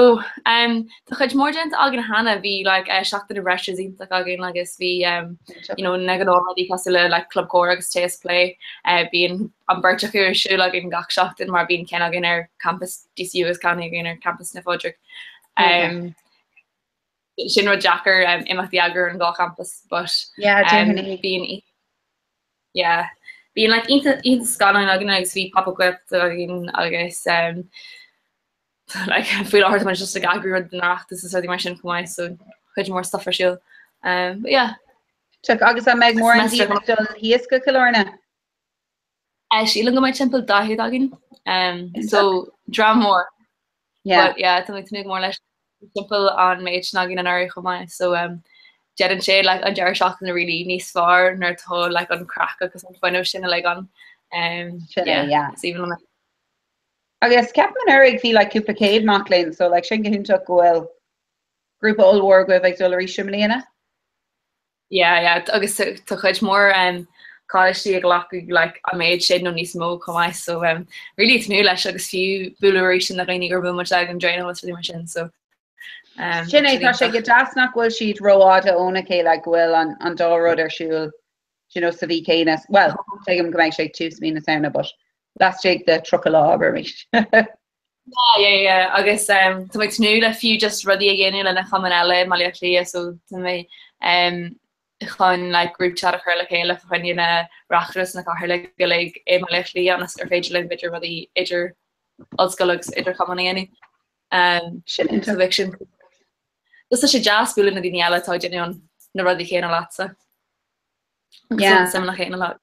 um, tá chuid mór déanta againn cheana, bhí like, uh, seachtain na bhFreshers iontach againn agus bhí um, you know, na gnáthrudaí cosúil le like, Club Comhrá agus Tae is Plé. Uh, bíonn an beirt acu ar siúl againn gach seachtain mar bíonn ceann againn ar campus DCU agus ceann againn ar campus Naomh Phádraig. Um, sin rud deacair um, imeachtaí a eagrú ar an dhá champas but Yeah, um, definitely. bíonn Yeah. Bíonn like oíche oíche scannáin againn agus bhí pop-up Gaeltacht againn agus um, like faoi láthair tá muid just ag eagrú rud den Oireachtas is rudaí mar sin chomh maith so cuid mhór stuff ar siúl. Um, but yeah. Iontach, agus an mbeidh mórán Semester díobh ag dul thíos go Cill Airne? Eh, sílim go mbeidh timpeall 40 againn. Um, so dream mór. Yeah. But yeah, tá mé ag tnúth go mór leis timpeall an méid sin againn anuraidh chomh maith. So um, déanann sé like, an deireadh seachtaine really níos fearr nuair atá like, an craic agus an fuinneamh sin uilig ann. Um, Sin é, yeah, yeah. Is aoibhinn liom é. Agus ceapaim anuraidh bhí like cúpla céad mac léinn, so like sin go hiontach go bhfuil grúpa ollmhór agaibh ag dul arís i mbliana. Yeah, yeah, agus tá cuid mhór um, coláistí ag glacadh like an méid sin nó níos mó chomh maith so um, really tnúth leis agus fiú bualadh arís na dhaoine gur bhuail muid ag an dtraenáil is rudaí mar sin so um, Sin é tá sé go deas nach bhfuil siad rófhada óna chéile go bhfuil an, an dá rud ar siúl you know, sa mhí céanna. Well, tuigim go mbeidh sé tús mí na Samhna, but laistigh de 30 lá abraimis. Yeah, yeah, yeah. Agus um, tá mé ag tnúth le fiú just rudaí a dhéanamh le na cumainn eile i mBaile Átha Cliath so tá mé um, chun like, group chat a chur le chéile fá choinne na reachtaire is na cathaoirligh uilig i mBaile Átha Cliath ionas gur féidir linn b'fhéidir rudaí idir ollscoil agus idir chumann a dhéanamh. Um, sin so bheadh sin Just tá sé deas bualadh na daoine eile atá ag déanamh na rudaí céanna leatsa. Agus Yeah. an suim chéanna leat.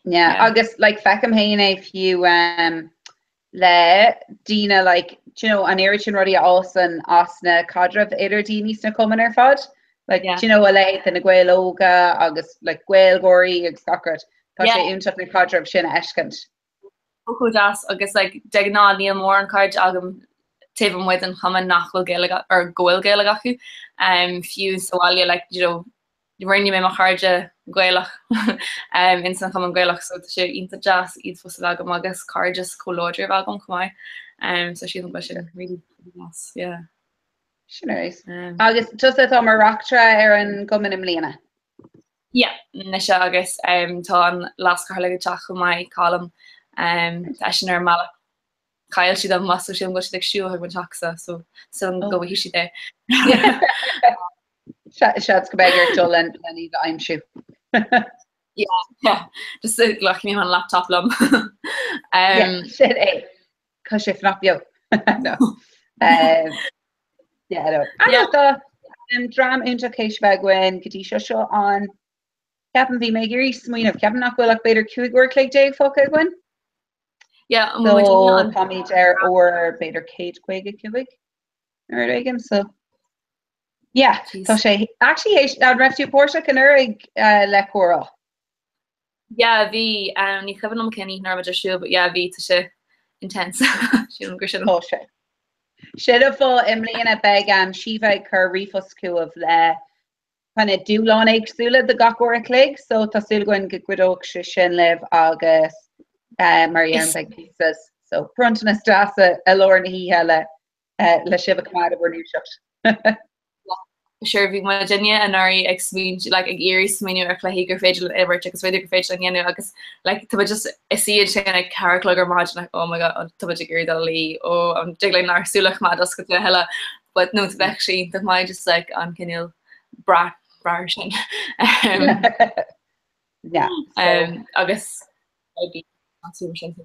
Yeah, agus like feicim féin é fiú um, le daoine like do you know, an oiread sin rudaí a fhásann as na caidrimh idir daoine sna cumainn ar fad. Like Yeah. do you know, a leithéid de na Gaeil Óga agus like Gaeilgeoirí agus gach rud. Tá Yeah. sé iontach na caidrimh sin a fheiscint. Chomh deas agus like de ghnáth níl mórán cairde agam taobh amuigh den chumann nach bhfuil Gaeilge or go bhfuil Gaeilge acu. Um, fiú sa bhaile like you know, rinne mé mo chairde Gaelach um, ins an Chumann Gaelach so tá sé iontach deas iad fós a bheith agam agus cairdeas chomh láidir a bheith agam chomh maith. Um, so sílim go bhfuil sin really, really deas, yeah. Sin é. Um, agus tusa atá mar reachtaire ar an gcumann i mbliana? Yeah, mise agus um, tá an leaschathaoirleach ag teacht chomh maith, Colm. Um, tá sin ar an mbealach Chaill siad an bus so sílim go bhfuil siad ag siúl chuig an teachsa so sílim go bhfaighidh siad é. Seans go mbeidh ort dul len iad a aimsiú. Yeah, yeah. Just glacfaidh mé an laptop liom. Um, sin é. Tá sé fanacht beo. No. Um, yeah, no. Yeah. Tá um, dream iontach théis bheith againn go dtí seo seo an ceapaim bhí mé ag iarraidh smaoineamh, ceapaim nach bhfuil ach b'fhéidir 15 uair a chloig fágtha againn. Yeah, So táimid ar uair b'fhéidir 155 nó rud éigin so yeah, tá sé actually théis an raibh tú páirteach anuraidh uh, le comhrá. Yeah, bhí um, ní cuimhin liom cén oíche a raibh muid ar siúl, but yeah, bhí tá sé intense. Sílim gur sin. Tá sé. Sin an fáth i mbliana beidh um, Síomha ag cur ríomhphost chugaibh le kind of dúshláin éagsúla do gach uair a chloig, so tá súil againn go gcuideoidh sé sin libh agus mar a deirim beidh píosa so bronntanas deas i lár na hoíche le le sibh a choimeád i bhur ndúiseacht. Sure, bhí muidinne anuraidh ag smaoint like ag iarraidh smaoineamh ar chluichí gur féidir linn imirt agus rudaí gur féidir linn dhéanamh agus like tá muid just ag suí ansin ag ceathair a chlog ar maidin like oh my god tá muid ag iarraidh dul a luí ó an dtig linn ár súile a choimeád oscailte a thuilleadh but no bheadh sé iontach maith just like an cineál brath brath sin. Yeah. Um, agus sin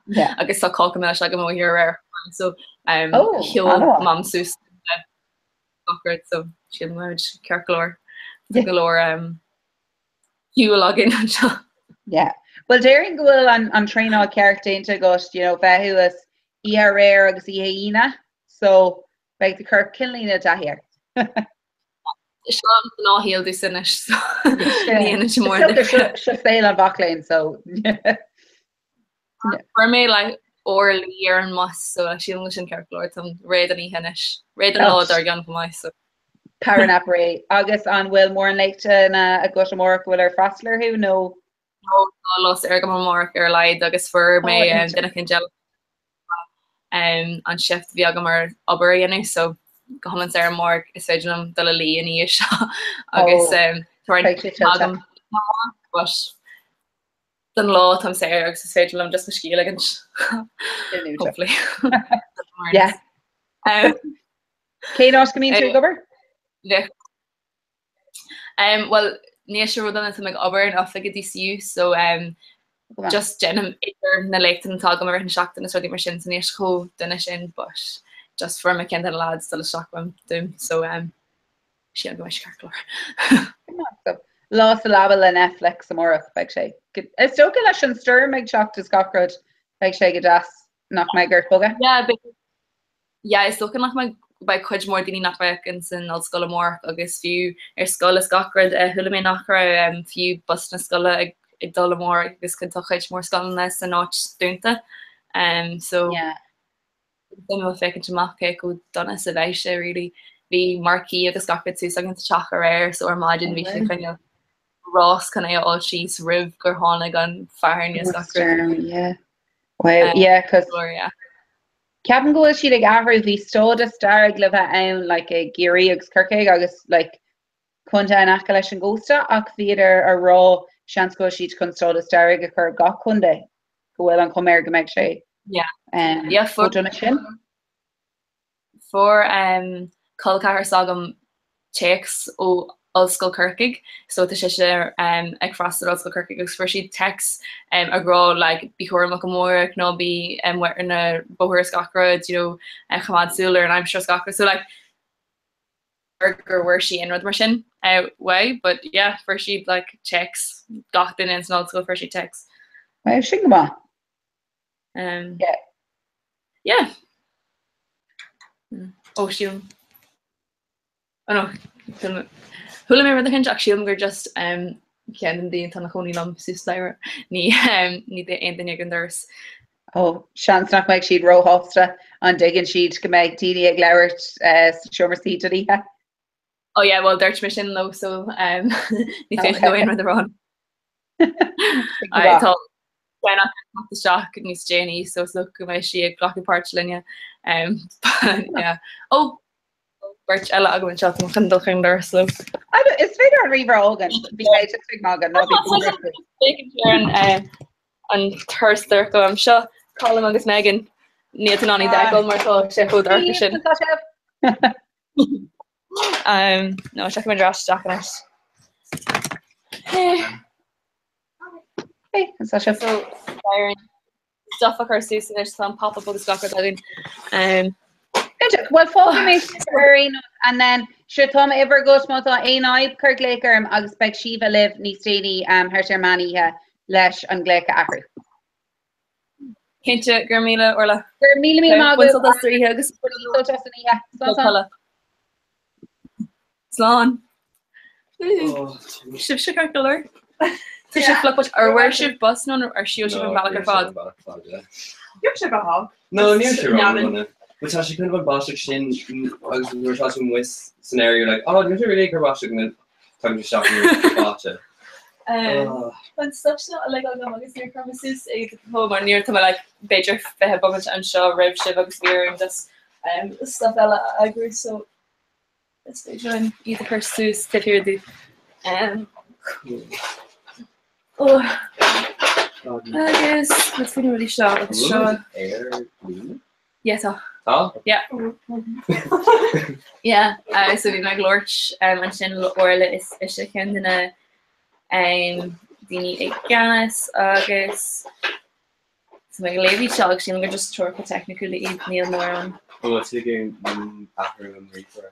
Yeah. agus tá cáca milis agam ó oíche aréir so um, Oh, sheol an-mhaith. mam suas gach so sílim muid ceart go leor go leor um, ceol againn anseo. Yeah. Well déarfainn go bhfuil an, an traenáil ceart déanta agat, you know, bheith thuas oíche aréir agus oíche Aoine, so beidh do chorp cineál i dtaithí air. Seo an gnáthshaol domhsa anois so ní dhéanann sé mórán difríocht. Seo saol an mhac léinn so Fuair mé like uair luí ar an mbus so sílim go bhfuil sin ceart go leor táim réidh don oíche anois. Réidh don lá dár gcionn chomh maith so. Power nap réidh. Agus an bhfuil mórán léachtanna agat amárach go bhfuil ort freastal orthu nó? No, tá lá saor agam amárach ar a laghad agus fuair mé duine éicint eile an shift a bhí agam ar obair a dhéanamh so go hiomlán saor amárach is féidir liom dul a luí ina dhiaidh seo agus tá agam but don lá táim saor agus is féidir liom just mo scíth a ligint. Hopefully. Yeah. Cén áit go mbíonn tú ag obair? Um, well, níl sé ródhona táim ag obair in oifig i DCU so um, just déanaim idir na léachtanna atá agam i rith na seachtaine is rudaí mar sin so níl sé chomh dona sin but just fuair mé ceann de na lads dul isteach uaim dom so um, sílim go mbeidh sé ceart go leor. Lá sa leaba le Netflix amárach beidh sé. Is dócha leis an stoirm ag teacht is gach rud beidh sé go deas nach mbeidh ort bogadh. Yeah, yeah, is dócha nach mbeidh beidh cuid mhór daoine nach mbeadh ins an ollscoil amárach agus fiú ar scoil is gach rud. Chuala mé nach raibh fiú bus na scoile ag ag dul amárach agus tá cuid mhór scoileanna san áit dúnta. Um, so yeah. Suimiúil féachaint amach cé chomh dona is a bheidh sé really. Bhí marquee agus gach rud suas againn sa teach aréir so ar maidin bhí sé cineál. rás chun é a fháil síos roimh gur tháinig an fearthainn is gach rud. Yeah. Well, yeah, cos yeah. Ceapaim go bhfuil siad ag athrú, bhí stádas dearg le bheith ann like i gCiarraí agus Corcaigh agus like contae in aice leis an gcósta ach bhíodar a rá seans go bhfuil siad chun stádas dearg a chur gach contae go bhfuil an chuma air go mbeidh sé Yeah. um, Yeah, chomh dona sin. Fuair um, col ceathar s'agam téacs ó Ollscoil Corcaigh so tá sise um, ag freastal ar Ollscoil Corcaigh agus fuair sí text um, ag rá like, bí cúramach amárach ná bí amuigh ar na bóithre is gach rud, you know, uh, coimeád súil ar an aimsir is gach rud. So like, gur bhfuair sí aon rud mar sin uaidh but yeah fuair siad like téacs gach duine ins an ollscoil fuair siad téacs. Well sin go maith. Um, yeah. Yeah. Ó sílim. Oh no. Chuala mé rud éicint ach sílim gur just um, ceann den daoine atá ina chónaí liom suas staighre ní um, ní aon duine ag an doras. Ó, seans nach mbeidh siad róshásta an dtuigeann siad go mbeidh daoine ag labhairt sa seomra suí don oíche. Oh yeah, well dúirt mé sin leo so um, ní féidir leo aon rud a rá. Tá ceann acu ag teacht isteach níos déanaí so is dócha go mbeidh sí ag glacadh páirt linne. Um, but, yeah. Oh, beirt eile agam anseo tá mé chun dul chuig an doras leo. Is féidir an ríomhaire a fhágaint, bhí mé just ag magadh, ná bí an turas dorcha agam seo, Colm agus Megan, níl tú in ann iad a fheiceáil mar tá sé chomh dorcha sin. Um, no, seach mé isteach anois. Hey, tá sibh. So, Byron, stuff a chur suas anois tá an pop-up agus gach rud againn. Um, Well, fágfaidh mé ar aon nós and then sure tá m'uimhir agat má tá aon fhadhb cuir glaoch orm agus beidh Síomha libh níos déanaí um, thart ar meán oíche leis an glaoch a athrú. Cinnte, go raibh míle Orla. Go raibh míle míle maith Bain sult as an oíche agus sult as an oíche. Slán slán. Slán. Sibhse ceart go leor? Tá sibh fliuch ar bhfuair sibh bus nó ar shiúil sibh an bealach ar fad? Níl sé go No, níl sé ró But tá sé kind of an báisteach sin agus nuair atá tú amuigh san aer you're like, oh, níl sé really ag cur báisteach and then tagann sé isteach and you're báite. An stuff seo uilig agam agus níor chuir mé suas é mar níor tá mé like b'fhéidir 20 bomaite anseo roimh sibh agus bhí orm just um, stuff eile a eagrú so is féidir linn iad a chur suas taobh thiar díobh. Um, oh, agus let's faoi na rudaí seo agus seo. Yeah, tá. Tá? Yeah. Yeah, uh, so bhí mé ag labhairt um, ansin le Orla is ise ceann de na um, daoine i gceannas agus Tá mé ag léamh iad seo agus sílim gur just treoracha teicniúla iad, níl mórán. An bhfuil tú ag athrú an ríomhaire?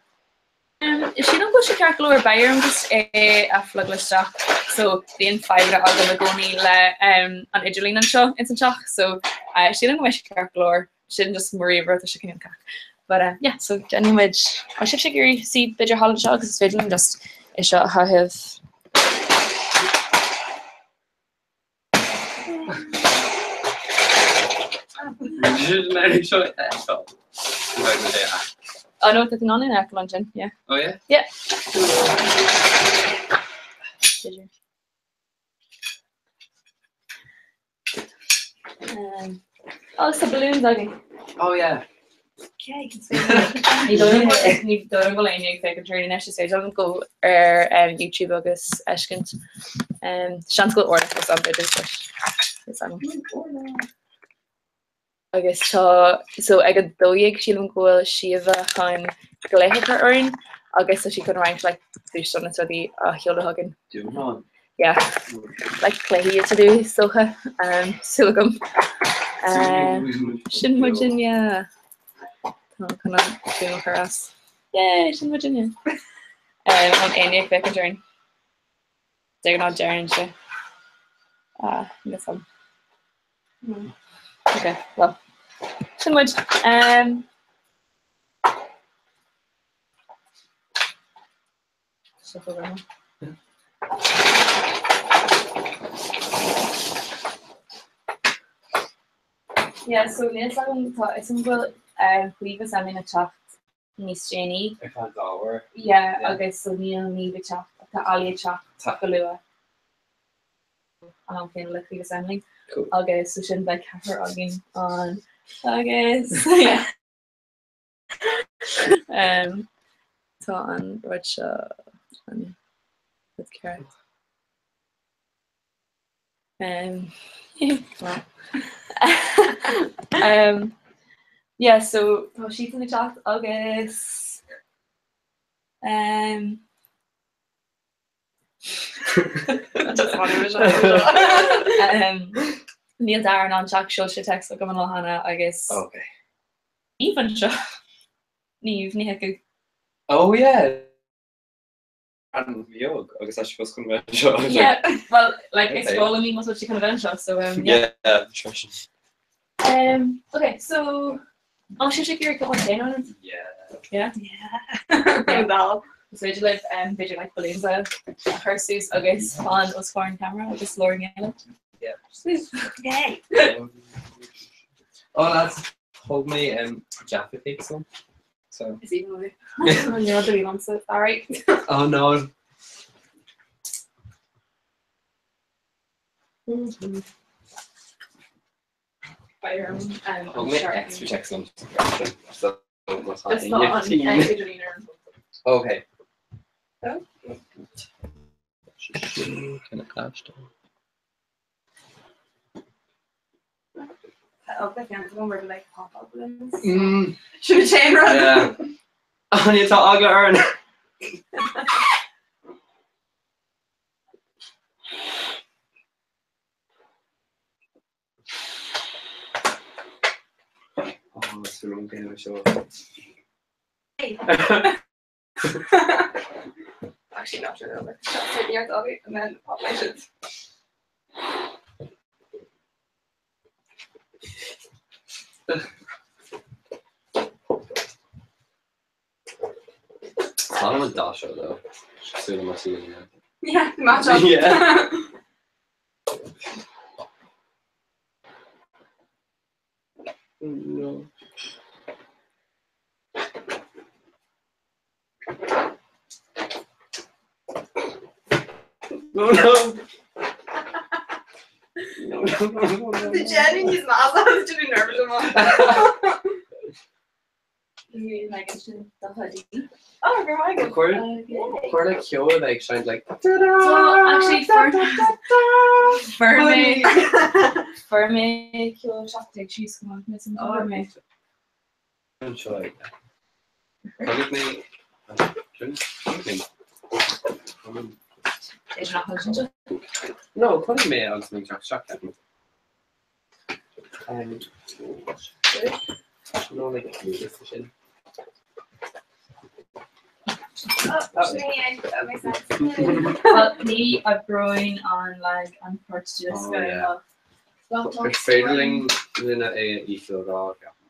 Sílim go bhfuil sé ceart go leor, beidh orm just é a phlugáil isteach so bíonn fadhbanna agam i gcónaí le an idirlíon anseo ins an teach so sílim go mbeidh sé ceart go leor, sin just mo ríomhaire tá sé cineál cac. But yeah so déanfaidh muid, an sibhse ag iarraidh suí b'fhéidir thall anseo agus is féidir liom just é seo a chaitheamh. Oh no, tá tú in ann é a fheiceáil ansin, yeah. Oh yeah? Yeah. Um, oh, tá balloons againn. Oh yeah. Ní dóigh liom go bhfuil éinne ag féachaint orainn anois, is féidir liom dul ar YouTube agus fheiscint. Seans go bhfuil Orla fós ann b'fhéidir but is ann. Agus tá so ag 12 sílim go bhfuil Síomha chun glaoch a chur orainn agus tá sí chun roinnt like dúshlán is rudaí a sheoladh chugainn. Dúshlán? Yeah. Like cluichí is rudaí is dócha. Um, súil agam. Um, sin muidinne. Tá chun an dún a chur as. Yay, sin muidinne. Um, an éinne ag féachaint orainn. De ghnáth deireann sé. Ah, níl 'fhios a'm. Okay, well. Sin muid. Um, Yeah, so níl 'fhios agam tá 'fhios agam go bhfuil Caoimhe is Emín ag teacht níos déanaí. Ar feadh dhá uair. Yeah, agus so níl Niamh ag teacht ach tá Ali ag teacht go luath. an am céanna le Caoimhe is Emily agus so sin beidh ceathrar againn ann agus yeah. um, tá an rud seo an rud ceart. Um, um, yeah, so tá siad ag teacht agus um, Níl Darren in ann teacht sheol sé text chugam an lá cheana agus Okay. Niamh anseo. Niamh, ní thiocfaidh. Oh yeah! An bheag agus tá sí fós chun bheith anseo. Yeah, well, like, is foghlaim í má tá sí chun a bheith anseo, so um, yeah. Yeah, sure. Um, okay, so an bhfuil sibh ag iarraidh cupán tae nó rud? Yeah. Yeah? Yeah. Is féidir libh um, b'fhéidir like balloons a chur suas agus fan os comhair an camera agus labhair i nGaeilge. Yeah. Yay! Oh lads, thug mé um, Jaffa cakes liom. So. Is even with You're not doing on so all right. Oh no. Thug mé extra text liom so Okay. Sin rud. Áine tá eagla orainn. Oh, it's the wrong game, sure. Actually, not sure though. Like, near doggy, and then pop my shit. Tá an dá seo though. Súil mar sí. Yeah, match up. Yeah. No. No, no. No, no, no, no, no. The Jenny is not I'm nervous about. Oh, go ahead. Cuir le ceol like shine like Actually, fuair mé fuair mé ceol seachtain síos go maith mé san fuair mé. Anseo ag. Chonaic mé chonaic mé Is nach bhfuil sin No, chonaic mé agus mé ag teacht isteach ceapaim. No, like sin. Well, ní oibreoinn an like an port Oh, yeah. Is féidir linn linne é a íoslódáil ceapaim.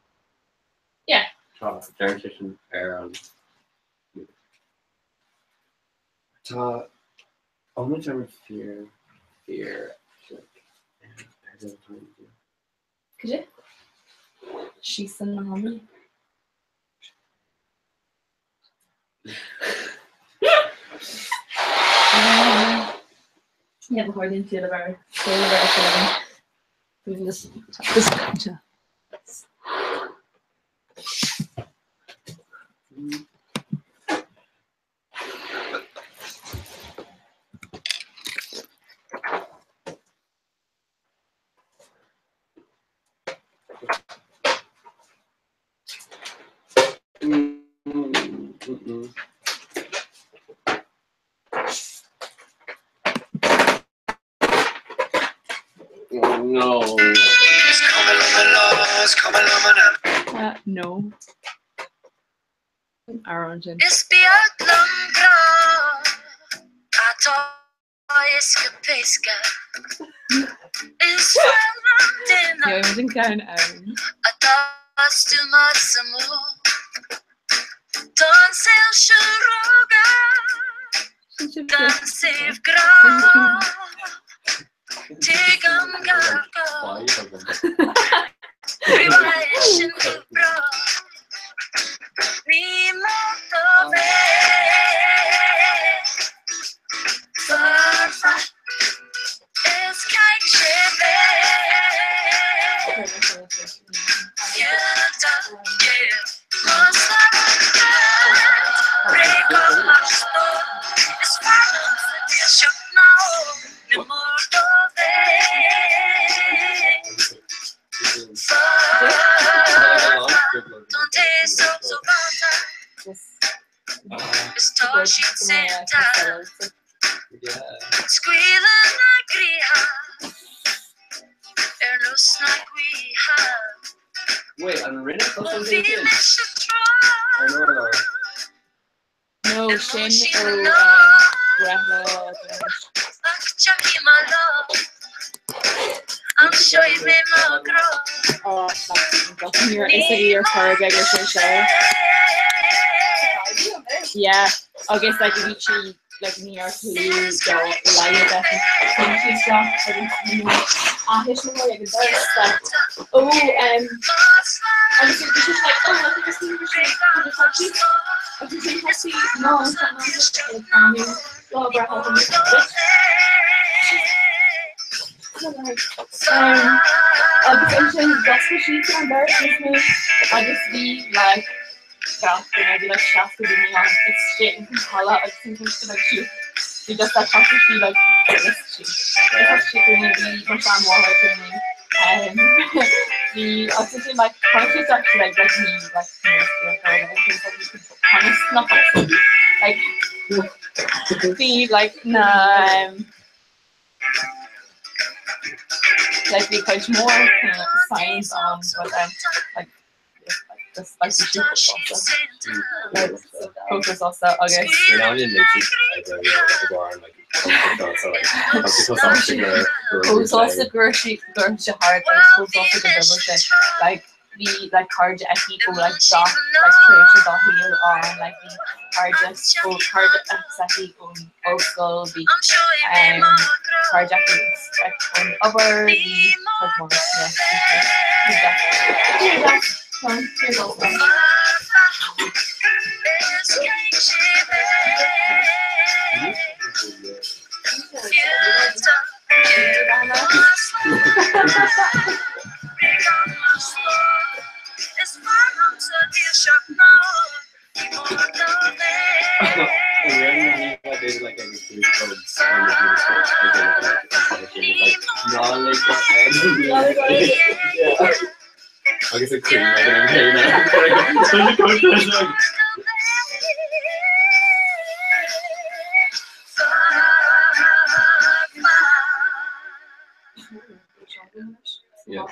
Yeah. Tá deireann sé sin ar an Tá iomaid ar fíor fíor Cad é? Síos na hamaí. Yeah, ba chóir duinn fial a bheith fial a bheith ar siúl againn. Just just Oh no. No. Amhrán sin. Is beag liom grá atá éasca péasca. Is fuil an duine Gheobhaidh muid an ceann ann. atá stuama is amú. Tá an saol seo róghar gan saobh grá. Tuigim gar gá. Rí-mhaith sin go breá. Ní maith dom é. Foirfe is Bhí mise tráth. Ar an urlár. No, sin ó breithlá Ach tiocfaidh mo lá. Aimseoidh mé mo ghrá. Ní raibh fhios aici ar chor ar bith gur sin sé. Yeah, agus like bhí sí like ní raibh clue dá laghad aici. Tháinig sí isteach agus bhí a thuismitheoirí ag an doras like oh agus bhí sí like oh look at this agus bhí sí no lá breithe Agus ansin d'oscail sí an doras níos mó agus bhí like gach duine, bhí like 60 duine ann istigh ins an halla agus ansin she like she bhí just like thosaigh sí like d'inis sí. Thosaigh sí ag caoineadh, bhí mo sheanmháthair ag caoineadh, bhí agus ansin like tháinig sí isteach she like like ní like conas nach like bhí like na like bhí cuid mhór signs ann but like just like bhí siad chomh sásta like chomh sásta agus chomh sásta go raibh sí go raibh sé thart agus chomh sásta go dtoibreodh sé like bhí like cairde aici ó like gach like tréimhse dá shaol ann like bhí cairde ó cairde s'aici ón ollscoil bhí cairde aici like ón obair bhí cuid mhór yeah Agus ag caoineadh ag an am céanna. Yeah.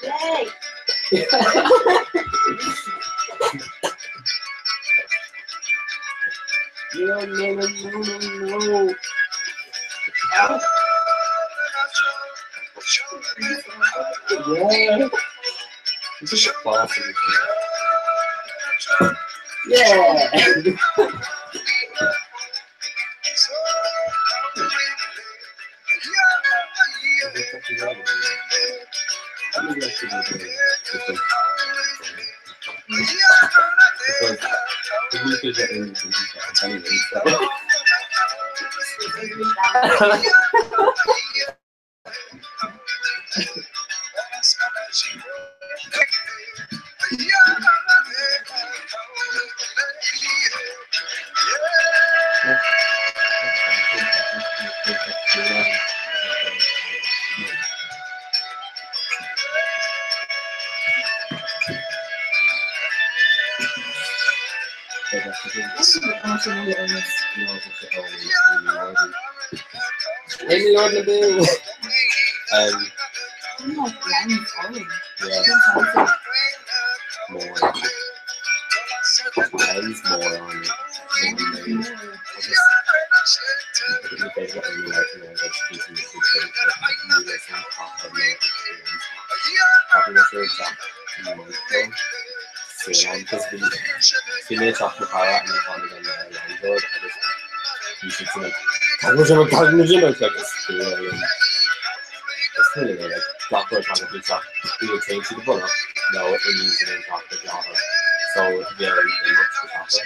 Yay! No, no, no, no, no, no. Yeah. It's just classic. Yeah. Hey, Lord Nabu. Yeah. More. Lens more on it. Bhí mé teach mo chara and tháinig an landlord agus bhí siad sin like like is is tuile mé like gach rud tagann faoi teach either téann siad i bhfolach nó imíonn siad ón teach go láthair so bhí orm imeacht go tapa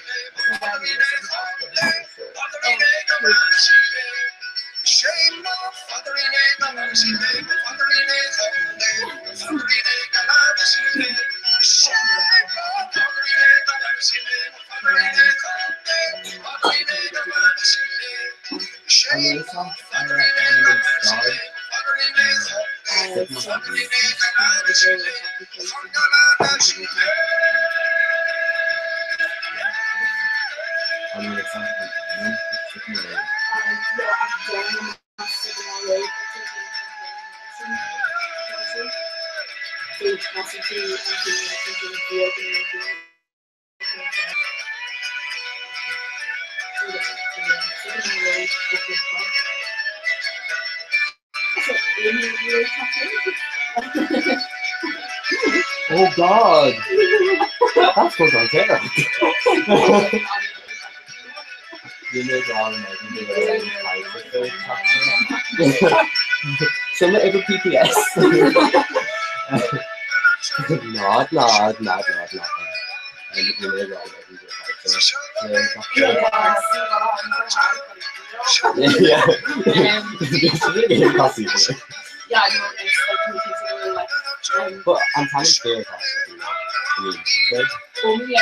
Oh God! That's goes on Sarah. Sin uimhir PPS. 0 0 0 0 0. But I'm kind of fair Oh, yeah.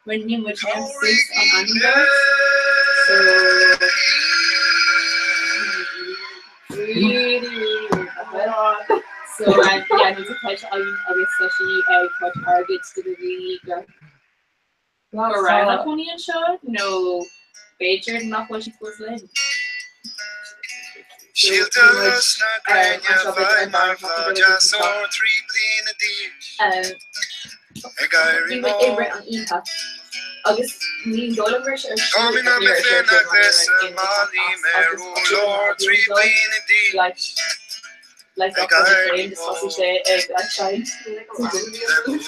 Rinne muid suas an ainm so really really really So yeah, nó tá sé againn agus tá sí ag tabhairt airgid do na daoine gur go raibh ina cónaí anseo nó b'fhéidir nach bhfuil siad fós linn. Síolta sna gréine bheidh mar bhláth deas ór 3 bliana d'aois ag éirí Bhí mé mór. i rith an oíche agus ní dóigh liom go raibh sé ar Tá siúl mé ach na ní raibh sé ar mé féin siúl mar agus ní raibh aon Molly rud as mé agus ó tá sé lár ina 3 rud bliana d'aois like like ag gach rud éirí féin just thosaigh mór. sé ag like seinnt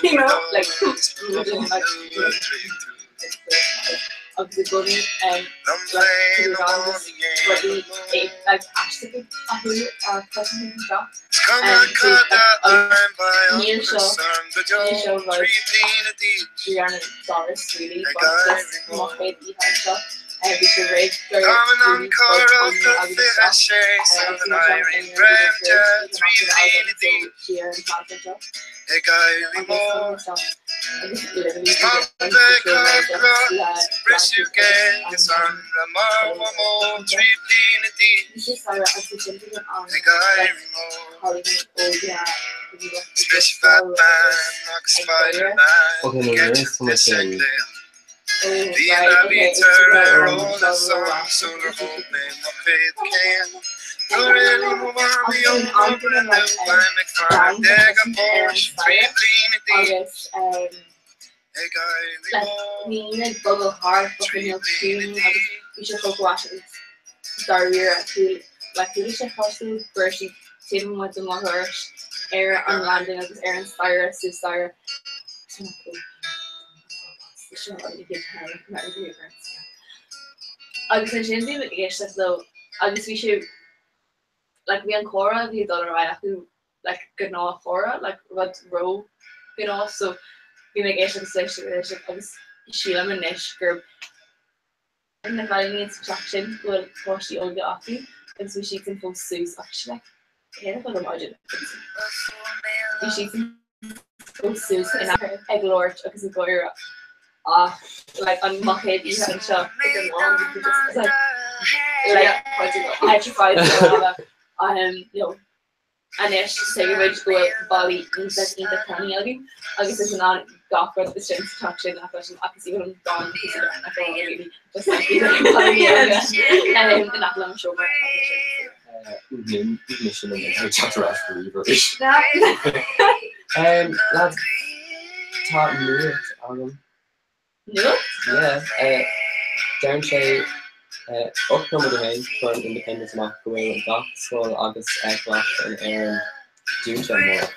you know like like agus i gcónaí like agus rudaí like aisteacha acu a chloisim anseo Is cuma cad a fheidhm beidh níl seo ocras orm go deo níl seo rud 3 bliana d'aois dhearna doras really ag but just éirí mo mór. chéad oíche anseo bhí sé réidh gur Táim in ann daoine rud cairt againn a isteach 26 agus sula bhí anseo n-éirím aon greim rud de roimh 3 oíche amach bliana againn so d'aois siar an t-am anseo ag éirí agus mór. anseo agus literally Is bhí maith an bheith siúl mé just cairt le is briseadh blancas agus géag is an anraith marbh mór 3 bliana d'aois Bhí sé saor agus bhí sin an am ag éirí mór. cailíní óga Is mise Batman agus Spiderman Okay, no, ag there is eitilt so much is ag in léim. Oh, Bhí right, a okay, it's bhítear right ar on eolas the orm sular thóg mé mo chéad chéim. Nuair a d'fhill mo mhamaí ón obair inniu beidh mé ag fanacht ag an bPorsche 3 bliana d'aois agus ag éirí like mór. bhí ag bogadh thart ba choinneal ciúin agus bhí sé chomh glas agus dáiríre like chuala sé cosúil go raibh siad taobh amuigh de mo dhoras ar an landing agus ar an staighre suas staighre. Agus ansin bhí mé ag éisteacht leo agus bhí sé like bhí an comhrá a bhí ag dul ar aghaidh acu like gnáthchomhrá like rud ró ghnáth so bhí mé ag éisteacht agus éisteacht agus éisteacht agus sílim anois gurb na cailíní sa teach sin go bhfuil páistí óga acu agus bhí siadsan fós suas ach sin like cé nach bhfuil an maidin bhí siadsan fós suas in ag labhairt agus ag gáire ach like an mo chéad oíche anseo ag an am bhí just like like petrified um you know Anois tuigimid go bhfuil ballaí iontach iontach tanaí againn agus is in ann gach rud is sin sa teach sin a chloisim ach is even gan píosa de na fáil really just like iad ag ballaí óga in aice liom seomra agus sin. Níl sin an ag teacht ar ais go ríomh arís. Lads, tá nuacht agam. Nuacht? Yeah, deireann sé 8 nóiméad ó shin, chuir an Independent amach go bhfuil gach scoil agus coláiste in Éirinn dúnta amárach.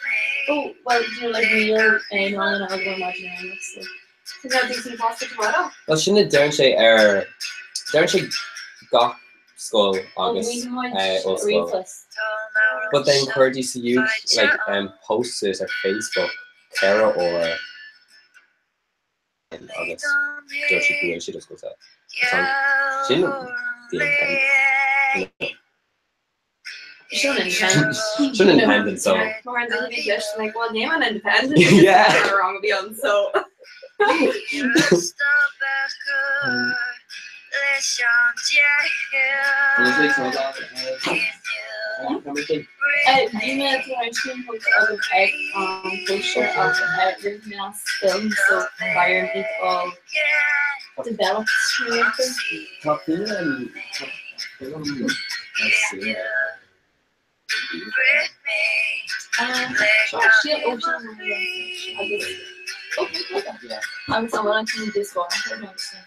Oh, well, do you know, like, níl aon ranganna agam ar maidin ar aon nós, like. So now DCU fosta tomorrow? Well, sin a deireann sé ar, deireann sé gach scoil agus ollscoil. But then chuir DCU like, post suas ar Facebook 4 uair agus dúirt siad go bhfuil siad oscailte. Sin the independent. Sin independent. Sin independent, so. Mar an duine bhí leis, like, well, name an independent. Yeah. Wrong bhí an, so. Bhí mé tar éis sin agam ag an cóisir ach rinne mé as film so beidh orm iad a fháil developed nó anything. Tá film tá film ar saoire Síl ó sin agus agus an bhfuil an cinneadh díospóireachta nó agus an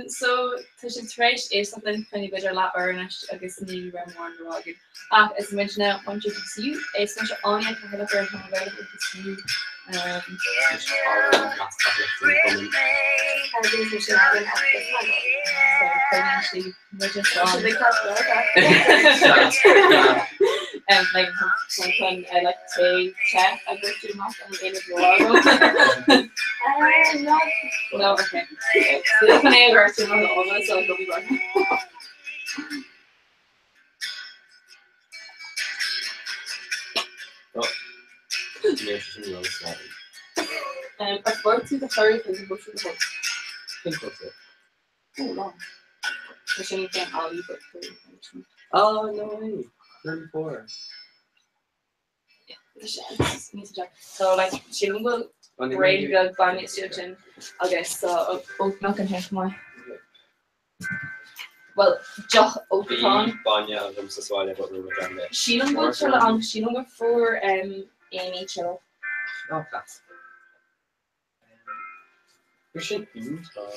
So tá sibh tar éis éisteacht linn fá choinne b'fhéidir leath uair anois agus ní raibh mórán le rá againn. Ach is muidne muintir DCU, is mise Áine, Cathaoirleach ar an Chumann Gaelach i DCU. Ar fuair tú do chuireadh chuig an gcóisir go fóill? Oh, long. Tá sin ag déanamh Ali but Oh, no way. 34. So like sílim go bhfuil braon beag bainne istigh ansin agus so oat milk an chomh maith. Well, deoch oat atá ann. Bhí bainne agam sa bhaile but rinne mé dearmad. Sílim go bhfuil tuilleadh ann, sílim gur fuair Amy tuilleadh. Oh, class. Bhí sin iontach.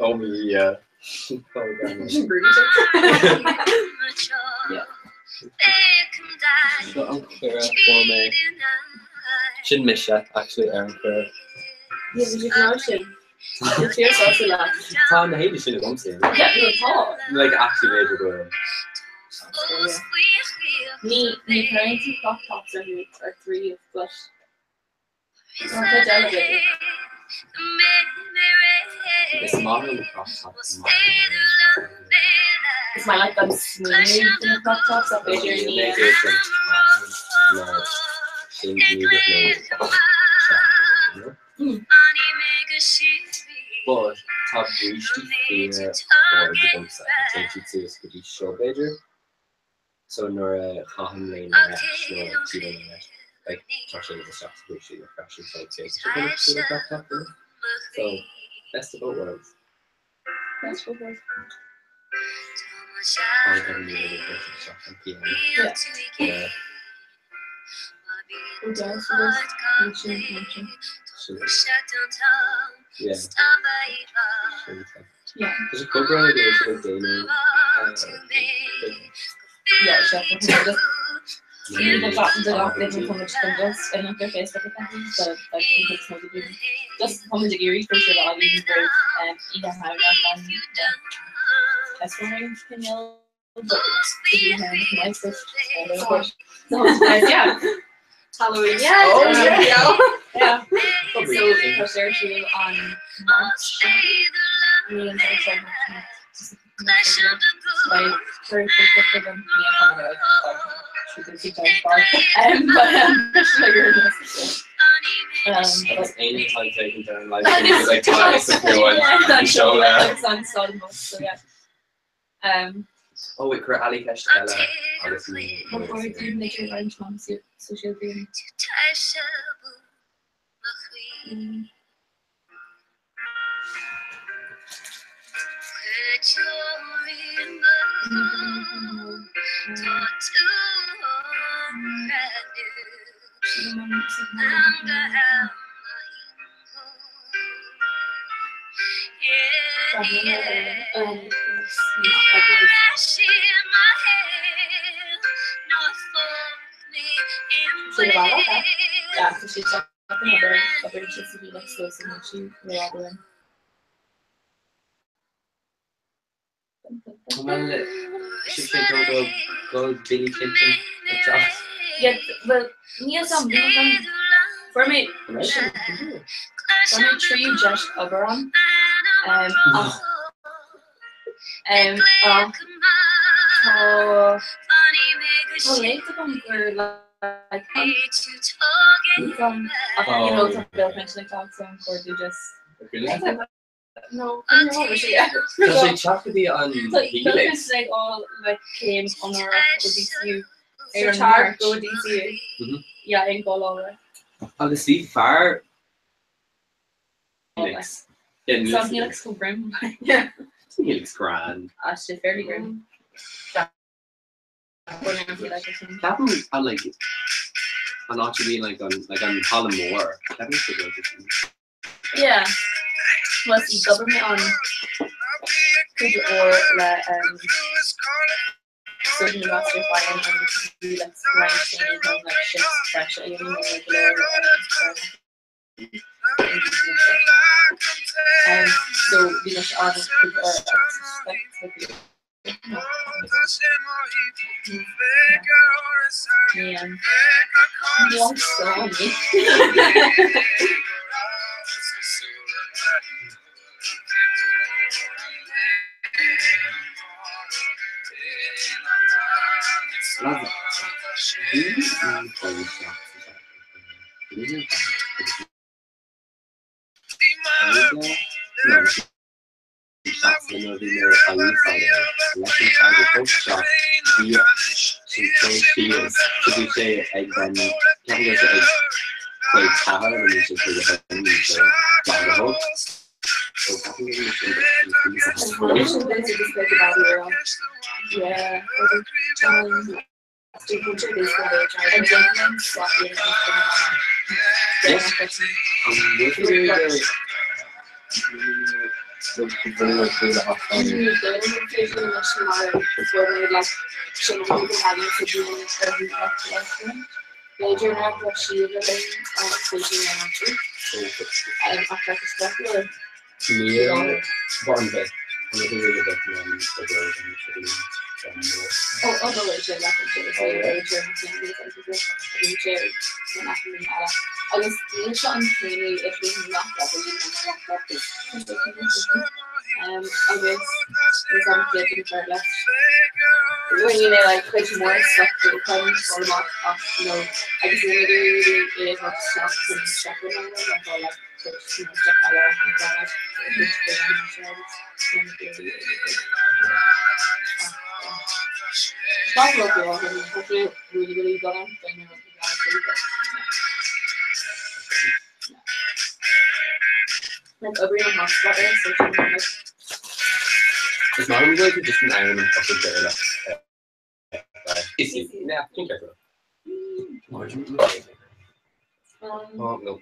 Oh me, yeah. Seo an cuireadh fuair mé. Sin mise, actually, ar an cuireadh. Yeah, bhí sé sin. Tá na héadaí sin agamsa. Yeah, no, tá. Like, actually b'fhéidir go bhfuil. Ní ní chuireann tú crop tops orthu ar thrí but tá cuid eile b'fhéidir. Is maith liom crop tops. Is maith leat gan smaoineamh faoi na crop tops ach b'fhéidir ní. B'fhéidir sin mar sin ní bheadh But tá brístí fíor ard agamsa, téann siad suas go dtí seo b'fhéidir, so nuair a chaithim léine leis nó t-léine leis, like tá sé isteach sa bhríste freisin so like féachann sé kind of cosúil le crop top, you know? So best of both worlds. Best of both worlds. Tháinig an míle de chuid isteach an piano. Yeah. Yeah. Ó deas agus ansin ansin. Sin. Yeah. Sin tá. Yeah. Tá sé fógra ag éis ag déanamh Yeah, sé just Just tá muid ag iarraidh cóisir a bheith againn roimh Oíche Shamhna gan cineál Yeah. Halloween, yeah. Oh, yeah. Yeah. So tá sé ar siúl an March. Agus aon time taken down like like tá Oh wait, chuir Ali ceist eile agus ní Tá fóir daoibh na trí roinnt mam sóisialta. Bhuel, sibh sé dul go go Billy Clinton ag teacht. Yeah, well, níl am Fuair mé fuair mé tríú deis obair ann ach ach tá tá léite agam gur like ach you know tá Bill Clinton ag teacht so an cuardú just No, Tá sé ag teacht go dtí an Helix. Ag fháil le céim onórach ó DCU ar an Máirt. Go DCU. Yeah, in Galway. Agus bhí fear Helix. So Helix go grim. Helix grand. Ah, sé fairly grim. Ceapaim an like an áit a bhí like an like an halla mór. Ceapaim go bhfuil sé sin. Yeah. Well, see, d'obair mé ann cúpla uair le um, Southern Master Fire and bhí like roinnt daoine chun like shifts breise a dhéanamh nuair go leor um, so bhí mise ann cúpla uair agus like, Seachtain nuair a bhí mé á úsáid air leis an teanga fós seo bhí sin cé síos go bhí sé ag bheith ceapaim go raibh sé ag cuid ceathair nó bhí sé cuid a haon bhí sé daichead a hocht so ceapaim go bhí sin Agus níl seo an t-aon idirlíon nach oibríonn ar mo laptop is agus is an chéad duine fearr leis. Rinne mé like cuid mhór stuff chun dul amach ach no agus níl mé ag iarraidh é a thabhairt isteach chun siopa nó rud like tá like cuid mhór stuff eile ar an gclár Is maith liom go bhfuil tú just in ann an focal Béarla Is í. Yeah, think I will. Oh, no.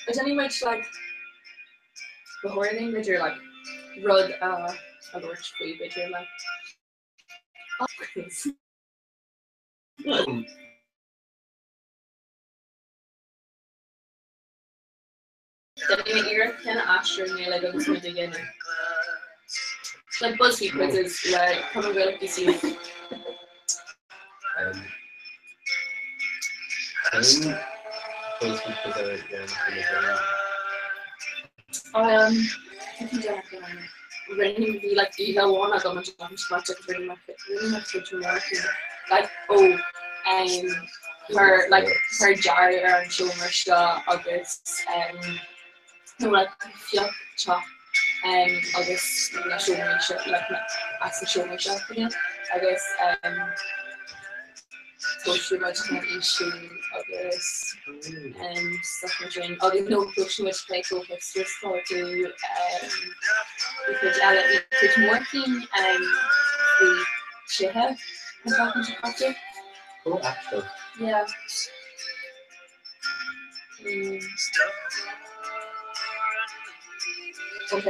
Is any muid like ba chóir linn b'fhéidir like rud a a labhairt faoi b'fhéidir like quiz. Déanfaidh mé iarracht ceann a aistriú i nGaeilge agus muid ag déanamh like BuzzFeed quizzes le Cumann Gaelach DCU. Cén BuzzFeed quiz a dhéanann tú le déanaí? Um, rinne bhí like oíche amháin agam an tseachtain seo caite agus rinne mé rinne mé cuid mhór like ó um, cuir like cuir dearadh ar an seomra seo agus um, nó like fiuch te agus na seomraí seo like na as na seomraí seo you know agus thomhais muid na ísliú agus stuff mar sin agus nó thomhais muid cé chomh hipster is atá tú bhí cuid eile bhí cuid mhór cinn faoi tithe an tseachtain seo caite. Oh, actually. Yeah. Ok,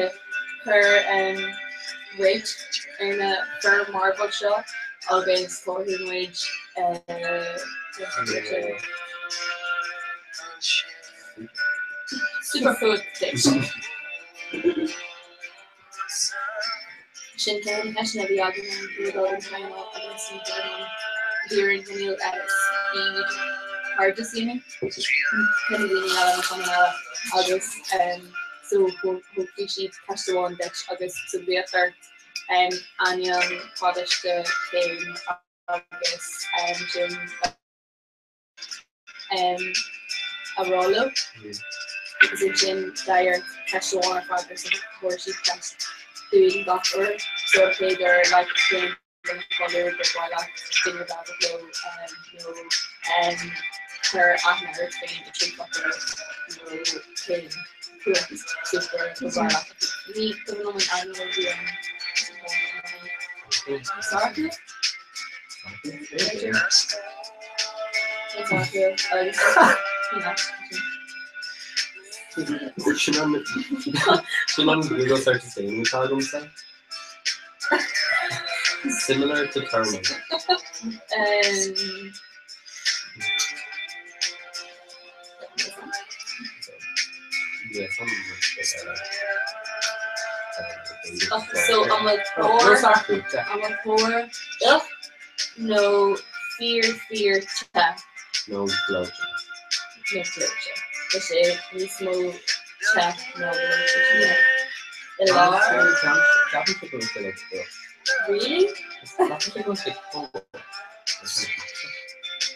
cuir rate ar na fir marbha seo agus tabharfaidh muid super fuacht duit. Sin ceann de na ceisteanna a bhí againn ar an chéad lá den traenáil agus ní dóigh liom bhí orainn cineál speed cairdeas a dhéanamh le na daoine eile na cumainn eile agus so thógfaidh siad ceist amháin duit agus so bheadh ort ainm paróiste céim agus sin a rá leo agus ansin beidh ort ceist amháin a fhreagairt so chuir siad ceist dúinn gach uair so an chéad uair like cén duine colúr gur mhaith leat dinnéar a bheith leo nó cuir aithne ort féin i dtrí focal nó cén chumhacht super ba mhaith leat ní cuimhin liom an ainm a bhí ann Sorcha? Sin an Google search is déanaí atá agamsa. Similar to Termin. Yeah, some So an bhfuil Thor an bhfuil Thor fliuch nó fíor fíor te? Nó gleoite. Nó gleoite. Tá sé níos mó te ná gleoite. I lár. Ceapaim go bhfuil sé like fliuch. Really? Ceapaim go bhfuil sé cold.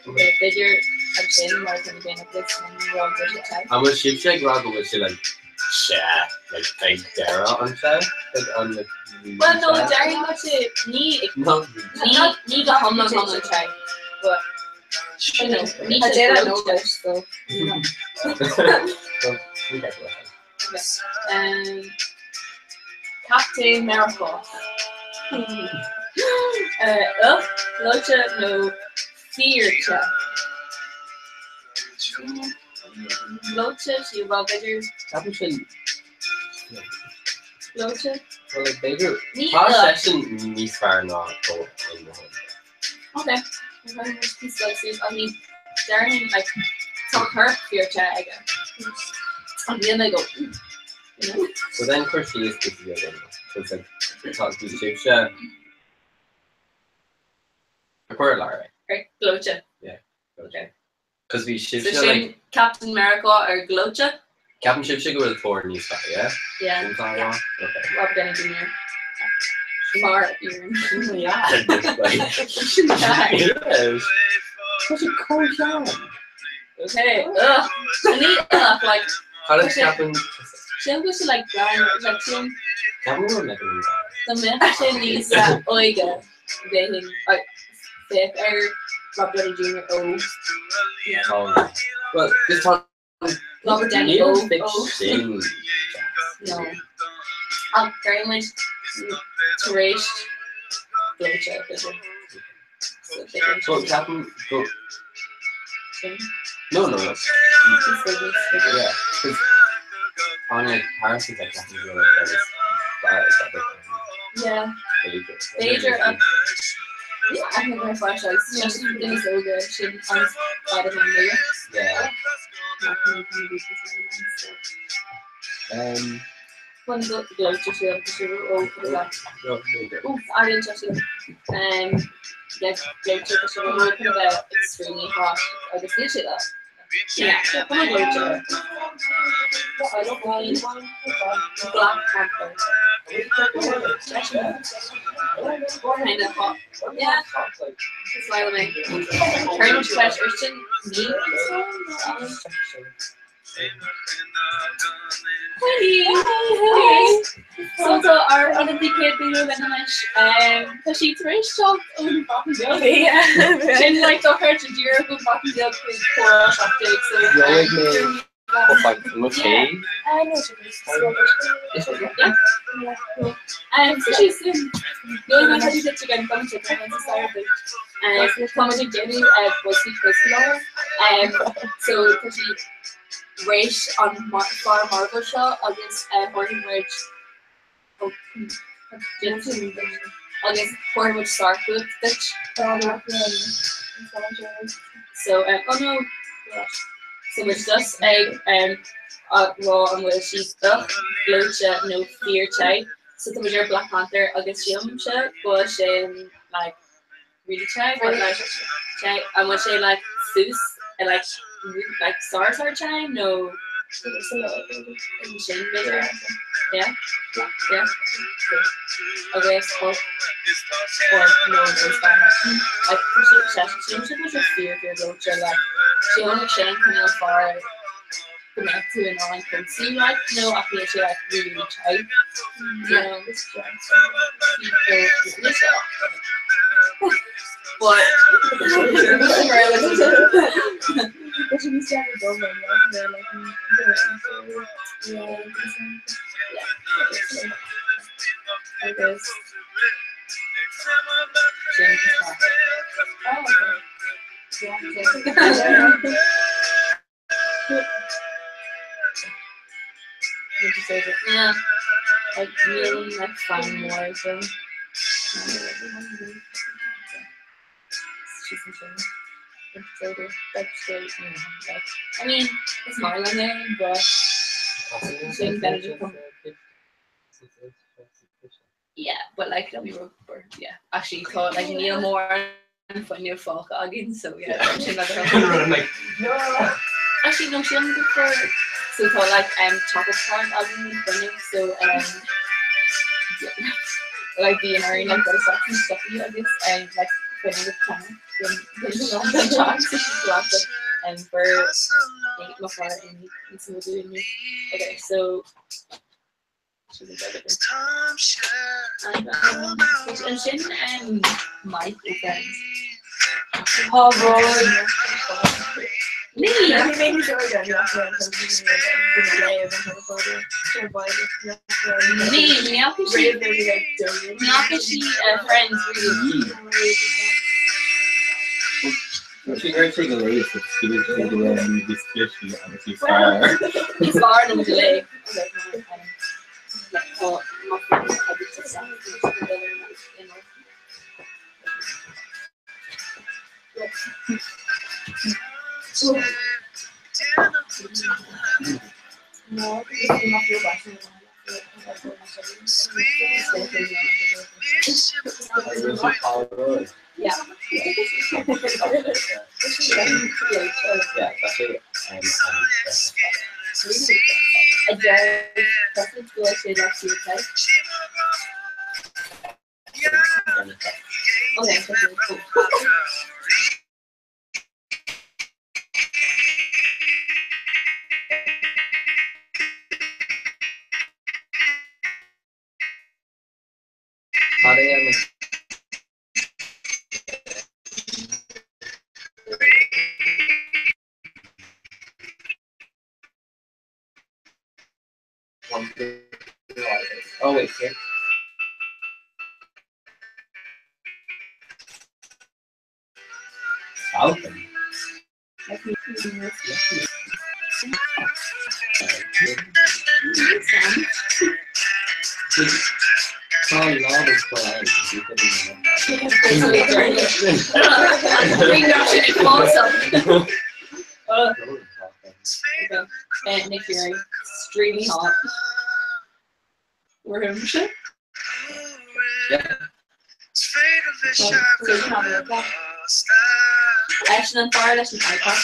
B'fhéidir ansin mar tá mé déanamh this an rud go sé te. An bhfuil sibhse ag rá go bhfuil sé like te like ag deireadh an te like an like really Well no te? déarfainn go sé ní No ní ní go hiomlán hiomlán te but you know ní Tá sé deireadh gleoite so Well, we get to that. Um, Captaen Meiriceá. Fliuch, gleoite nó fíor-te? Gleoite, sí well b'fhéidir. Ceapaim sin. Gleoite? Well, like, b'fhéidir. Ní Tá fliuch. seisean níos fearr ná go in mo thuairim. Ok. I mean, déarfainn like tá corp fíor-te aige. An bhíonn mé go you know? So then cuir síos píosa beag orm, cos like tá bhí sibhse cuir i lár é. Ar gleoite. Yeah. Ok. Cos bhí So sibhse sin like Captain America ar gleoite? Ceapann sibhse go bhfuil Thor níos fearr, yeah? Yeah. Sin atá á rá? Ok. Robert Downey Jr. Fear iarainn. Yeah. Sin ceart. Yes. Tá sé chomh sean. Okay. Ugh. Ní ugh, like Cad a cheapann Sin go sé like brown like sin Ceapann go bhfuil mé go Dá mbeadh sé níos óige bheinn like féach ar Robert Downey Jr. óg. Tá. Well, just tá Robert Downey Níl óg fit óg. sin. No. Ach déarfaidh muid tar éis gleoite b'fhéidir. So b'fhéidir So ceapaim go sin. No, no, no. Is féidir, is féidir. Yeah, 'cause on like Paris is like ceapaim go bhfuil like that Yeah. B'fhéidir. B'fhéidir ach níl aithne agam ar fear seo, is sin duine is óige sin an Spider-Man nua. Yeah. Nach mé chun bhí Spider-Man, so. Um, Bhuel, gleoite sé agus sé ó chun a bheith. no, b'fhéidir. Oof, airíonn sé sin. Um, yeah, gleoite tá sé ó chun a bheith extremely hot agus níl sé that. Yeah, come on gleoite. Black Panther. Kind of hot. Yeah. Is maith liom é. Cuireann muid ceist ar sin ní Hey! So tá ár ionadaí céad bliain linn anois. Tá sí tar éis teacht ón Bhreatain Bheag. Sin like dochreidte díreach ón Bhreatain Bheag chuig Comhrá 17 so Gheobhaidh mé cupán tae. So sí sin Nuair tá sí duit again tá muid ag déanamh BuzzFeed quiz faoi láthair. So tá sí réis an fear marbhach seo agus thabharfaidh muid agus thabharfaidh muid sárchumhacht duit. So oh no so muid just ag a rá an bhfuil sí fliuch, gleoite nó fíor te. So tá muid ar Black Panther agus sílimse go bhfuil sin like really te but like te an bhfuil sé like suas i like like sár sár te nó sin b'fhéidir yeah yeah agus or nó is like tá sé sílimse go bhfuil sé fíor fíor gleoite like sílim sin an cineál fear go mbeadh tú in ann pósadh like you know ach níl sé like really really te you know but agus sin Yeah. Like níl like fan mór so. I mean, is maith liom é, but sin Benedict Cumberbatch. Yeah, but like don't be rubber. Yeah, actually tá like níl mórán fuinneamh fágtha againn, so yeah, sin like like no. Actually no, sílim go for so tá like top up card againn le fuinneamh, so yeah, like bhí an orainn like dul isteach sna siopaí agus like fuinneamh a cheannach don teach so sin glacadh for mo chara níos mó dúinne. Okay, so Ansin Mike ó Friends. Tá rud. Ní! Ní, ní fhaca sí ní fhaca sí Friends really. Bhí sé go léir sa scéal go raibh an discretion agus níos fearr. Níos fearr ná muid uilig. Yeah. Yeah, that's it. A deir go bhfuil sé le fíor Okay, cool. Cad é an Oh wait, here. Falcon. Tá lá Nick Fury, extremely hot. We're him. Yeah. Eisean an fear leis an iPad.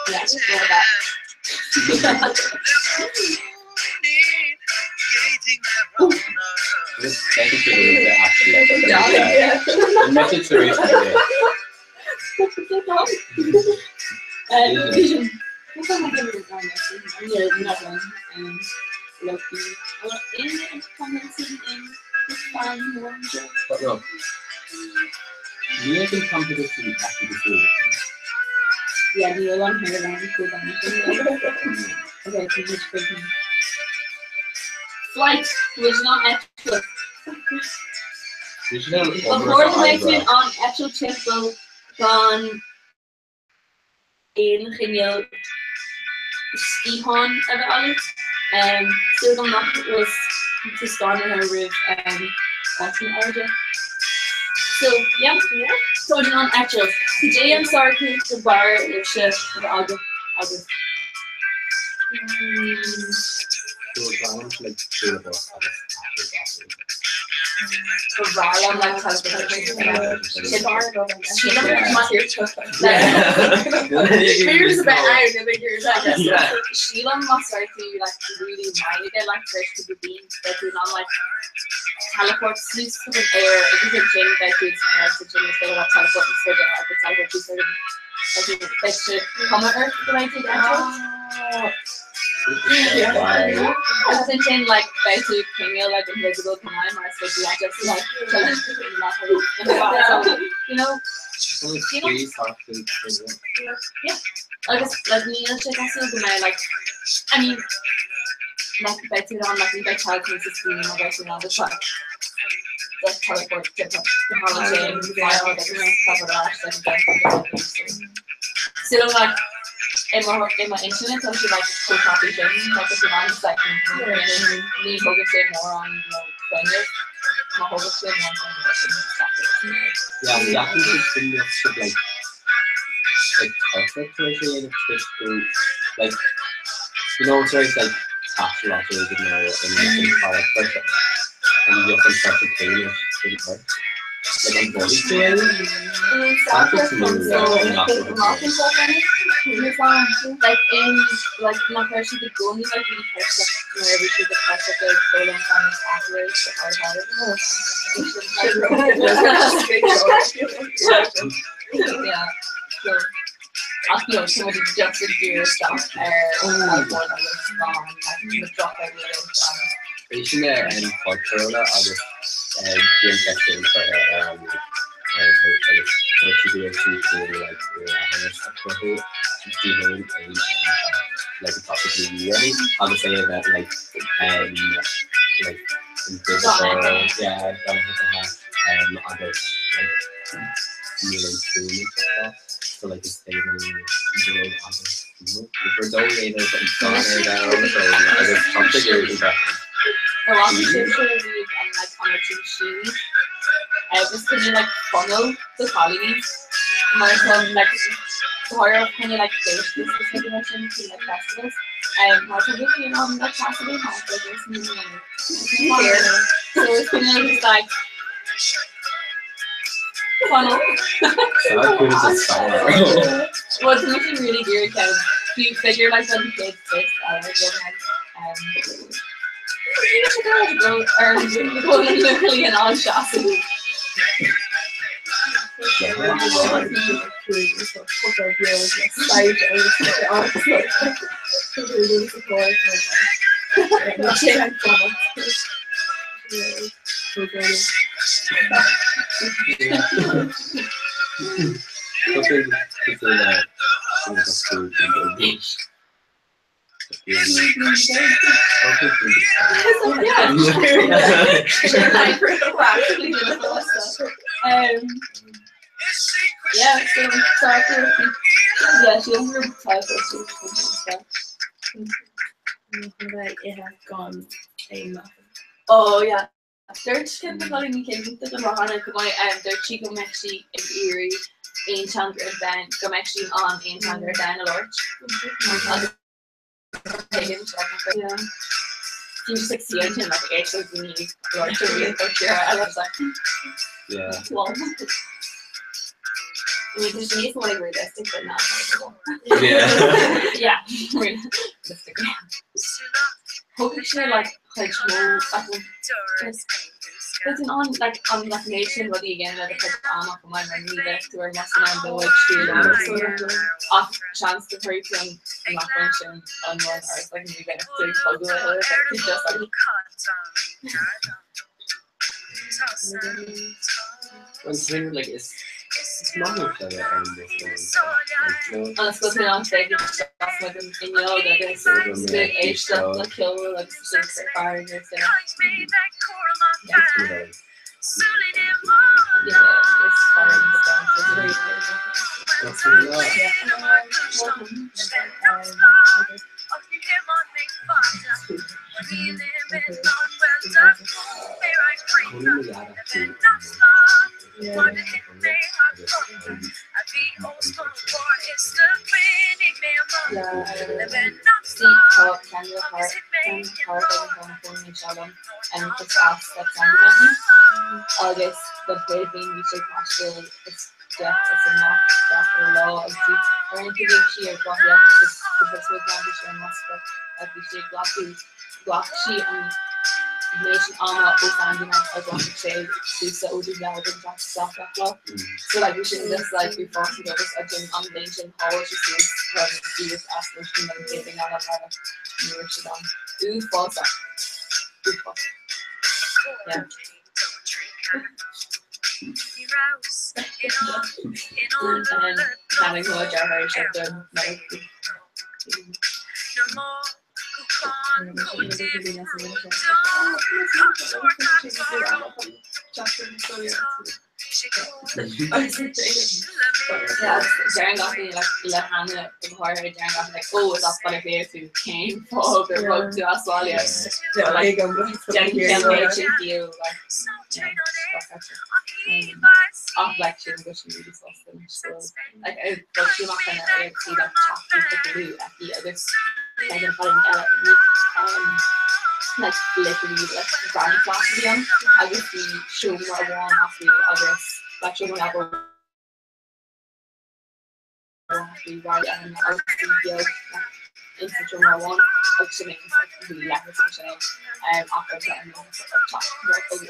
Yeah, go that. Message to Níl an competition aici go dtí. Yeah, níl an hairline go Okay, so which big Flight was not eitilt. Ba chóir go mbeadh tú in ann eitilt timpeall gan aon chineál sciathán a bheith agat. Súil agam nach bhfuil tú scanraithe roimh áiteanna airde. So, yeah, tá muid in ann eitilt. Cad é an sárchumhacht ab fhearr libhse a bheith agaibh? Ba bhreá liom like Sílim más raibh tú like really maith aige like tar éis cúpla bliain beidh tú in ann like teleport suas chuig an aer agus ansin beidh tú san aer so sin is féidir leat teleport níos faide agus teleport suas chuig an beidh sé cuma ort go mbeidh tú ag eitilt. Agus ansin like beidh tú cineál like invisible chomh maith mar is féidir leat just like you know Yeah. Agus like níl sé cosúil go mbeidh like I mean like beidh tú in ann like ní bheidh teilifís sa screen nó beidh tú in ann just like just teleport to go ansin file agus teleport ar ais like So like i mo i mo intinne tá sé like chomh tapaidh sin tá sé in ann just like ní thógann sé mórán you know fuinnimh má thógann sé mórán fuinnimh sin Yeah, definitely sin sibh like like perfect tar éis a dhéanamh toisc go like you know tar éis like taisteal áit éigin nó in tá like perfect an bheadh an perfect céanna sin ort like an bhfaighidh tú é? Like in like nach raibh siad i gcónaí like really perfect nuair a bhí siad ag toiseacht ag foghlaim conas athrú Yeah so ach you know tá muid just ag díriú isteach ar California agus gan like na droch-ideas agus Bhí sin ar an podchraoladh agus bhí an cheist sin curtha ar an ar an host agus dúirt siad go raibh siad ag iarraidh like rathúnas a chruthú di féin aon am like atá siad de dhíth uirthi agus é a bheith like um like invisible yeah gan a bheith um agus like níl aon fuaim ag teastáil so like is féidir rud agus you know gur dóigh dhéanamh an gan ar a bheith ann agus tá sé ag iarraidh an bhreatain. Ar bhfaca sibhse riamh an like an rud sin agus can you like funnel do chailíní mar tá like go háirithe can you like féis is mar sin to like festivals mar tá rudaí in ann like festival mar like is ní so it's kind of just like funnel. Well, it's looking really weird kind of you figure like when kids this locally in an seasamh. Yeah, so sorry yeah, she Oh yeah. Dúirt ceann de na cailíní cinnte go mbeadh go mbeidh dúirt sí go mbeadh sí ag iarraidh aon teanga ar domhan, go mbeadh sí in ann aon teanga ar domhan a labhairt. Agus tuigim yeah. Bhí just like seeing him like éisteacht le daoine ag labhairt ar bith or tíre eile just like Yeah. Well. I mean, there's níos mó like realistic than that. Yeah. Yeah, realistic. Thógfaidh sé like chuid mó like But in an like an like méid sin rudaí a dhéanamh le do chuid ama chomh maith mar ní bheadh tú ar an mbus in am dó ag siúl ach seans go gcuirfidh tú an an meachain sin an run ort like ní bheadh tú ag bogadh a thuilleadh bheadh tú just like Well, it's really, like, is is maith liom sé bheith ar an mbus in am like, you know. Agus go bhfuil an féidir isteach le an fhuinneog agus tú ag éisteacht le ceol agus tú ag cur fearg ar sin. Yeah, it's fine, but then it's really Agus don chéad bhliain bhí sé ag taisteal isteach is amach gach uile lá agus bhí uaireanta bhí sí ar rothaíocht agus go bhfios dom bhí sí ar an mbus but bhí sí ag glacadh Ghlac sí an méid sin ama ó Sandymount a ghlacfadh sé domhsa ó Dún Dealgan teacht isteach gach lá. So like bhí sin just like bhí fás agus ansin an bhliain sin shábháil sí suas chun íoc as lóistín don chéad duine eile mar like ní raibh siad ann. Uafásach. Uafásach. Yeah. Cheannaigh mo deartháir seo don Nollaig. Deireann gach duine le hAnna go háirithe deireann gach duine like oh is as Baile Átha Cliath tú cén fáth gur bhog tú as baile ach like sin go sin really sásta anois so like bhog sí amach lena ar sí like teach iontach nua aici agus like an chailín eile um like literally like granny flat a bhí ann agus bhí seomra amháin acu agus like seomra leaba amháin acu right agus bhí beag like insa seomra amháin agus sin é like bhí leithreas agus sin é um ach like an teach mór ollmhór.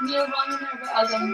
Níl ranganna ar bith agam.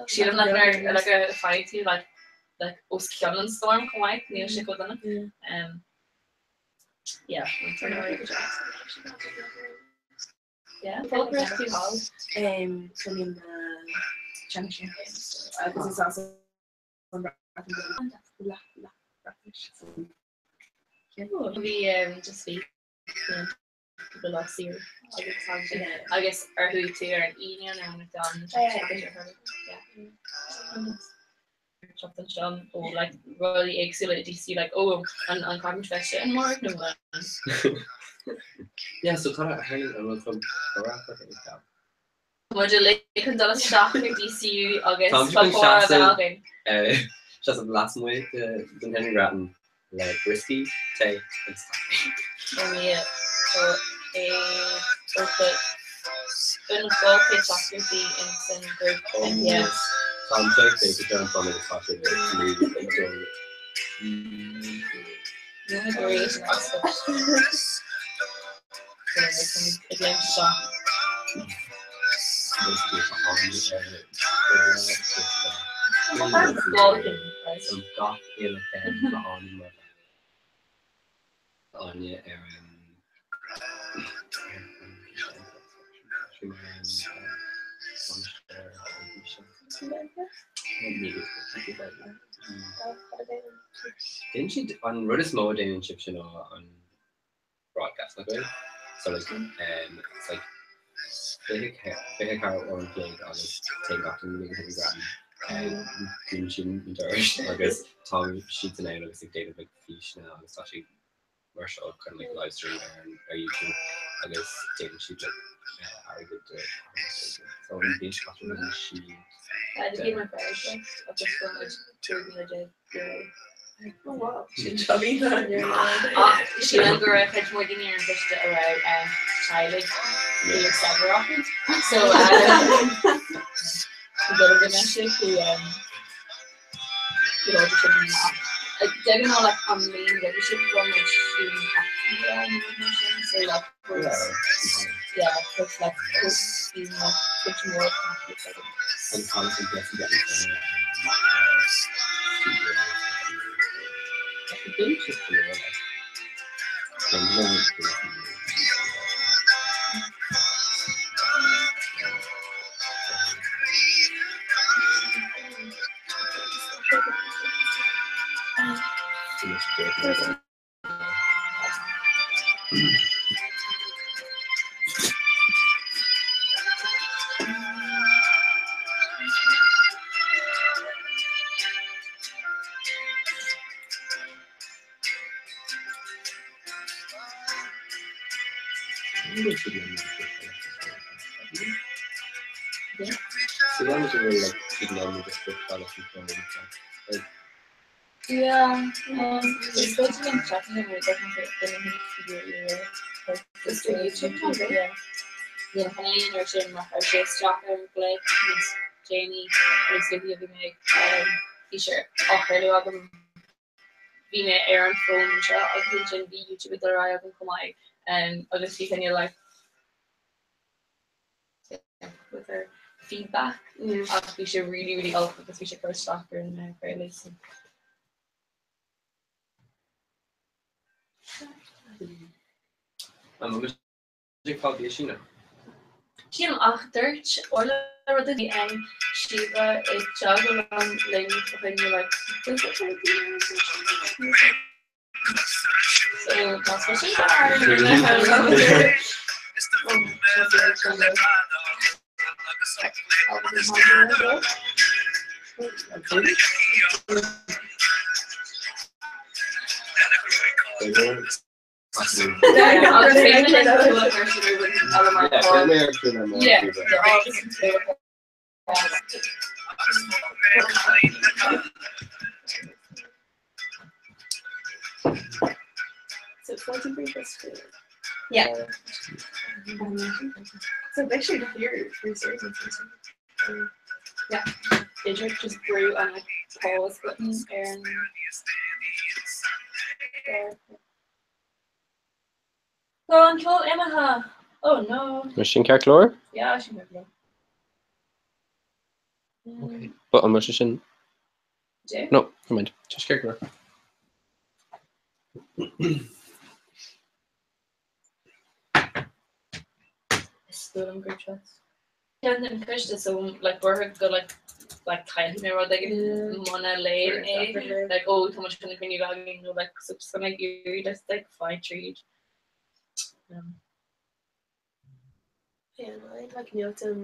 Sílim like nuair like a faigheann tú like like os cionn an storm chomh maith níl sé chomh dona. Yeah. Yeah. Fógraíocht tú thall. Tuilleann na teanga agus is as an Bhreatnais. Bhí just bhí go lá saor agus agus ar chuaigh tú ar an Aoine nó an Teacht anseo ó like rudaí éagsúla i DCU like ó an an caithfidh bheith sin mar nó an Yeah, so tá a tharlaíonn an bhfuil chun comhrá Muid uilig chun dul isteach ar DCU agus tá comhrá a bheith againn. Seasamh lasmuigh den Henry Grattan le brioscaí, tae agus caife. Ó mí ó é ó an 200 teachtaireachtaí in san group NPS. Tá an ag féachaint ar an bhfón agus tá sé ag ag dul. Níl mé ag iarraidh sin a oscailt. Ag léim isteach. Gach uile cheann tá Áine mar Áine ar an Déanann siad an rud is mó a déanann sibhse ná an broadcast nach bhfuil? So like it's like 24 uair an chloig agus téann gach duine go dtí an dúnann siad na dorais agus tá siad san ann agus ag déanamh like físeanna agus tá siad mar seo kind of like live stream ar an ar YouTube agus déanann siad like airgead de so an bhliain seo caite rinne siad Agus fuair muid €15,000. Sílim go raibh cuid mhór daoine ar an gcoiste a raibh teaghlaigh fíor saibhir acu. So go go mbeidh sé faoi go láidir sin ach de ghnáth like an mbliain roimhe sin bhronn muid sílim 8 mbliana nó rud mar sin so like yeah cos like bhí cuid mhór tacaíocht agam. Agus tháinig an Blessing Getting Yeah, is dóigh liom seachtain nó definitely duine Just do YouTube channel, yeah. Yeah, an aon ar sin mar chuir sé isteach ar an gclub níos déanaí níos luaithe bhí mé ag bhí sé á chraoladh agam bhí mé ar an bhfón anseo agus ansin bhí YouTube ag dul ar aghaidh agam chomh maith agus bhí cineál like with her feedback ach bhí sé really really olc agus bhí sé cur isteach ar an craoladh so. An bhfuil ag fáil bia Síneach? Sílim ach dúirt Orla rud a bhí ann Síomha i dteagmháil linn fá choinne like So más sin So 14 plus 2. Yeah. So actually the theory for series Yeah. B'fhéidir just brú an like pause button ar an there. Tá an ceol imithe! Oh no. Mar sin ceart go leor? Yeah, sin ceart go leor. But an bhfuil sé sin? Dé? No, never mind. Just ceart go leor. Is dóigh liom group chats. Ceann den choiste so like buartha go like like caillfidh mé rud éigin muna léim é like oh tá muid chun cruinniú againn nó like so just gonna iarraidh just like fáil tríd. Yeah, like Newton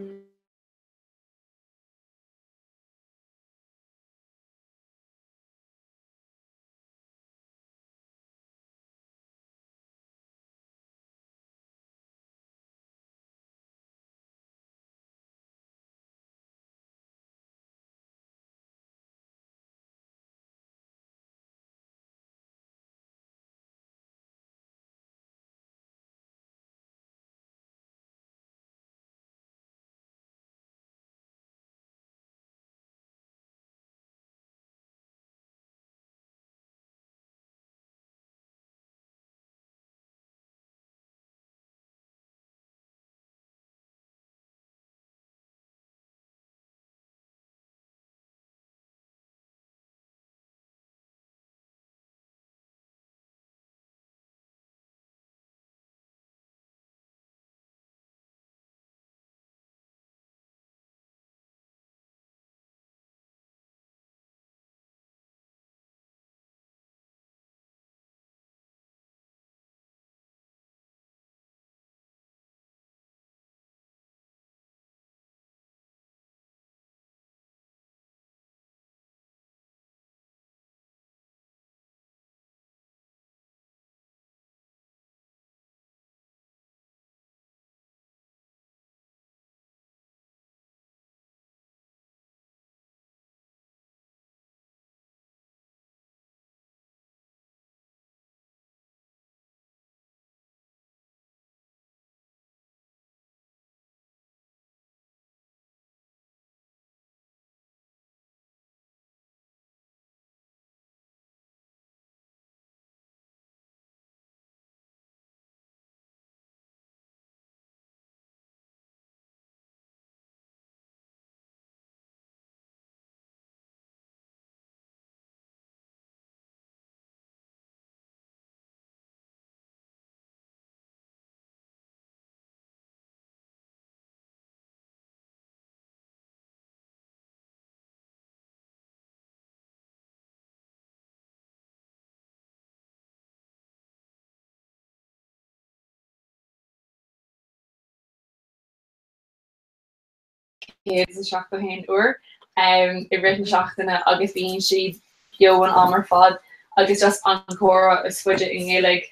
171 uair i rith na seachtaine agus bíonn siad beo an am ar fad agus just an comhrá is faide i nGaeilge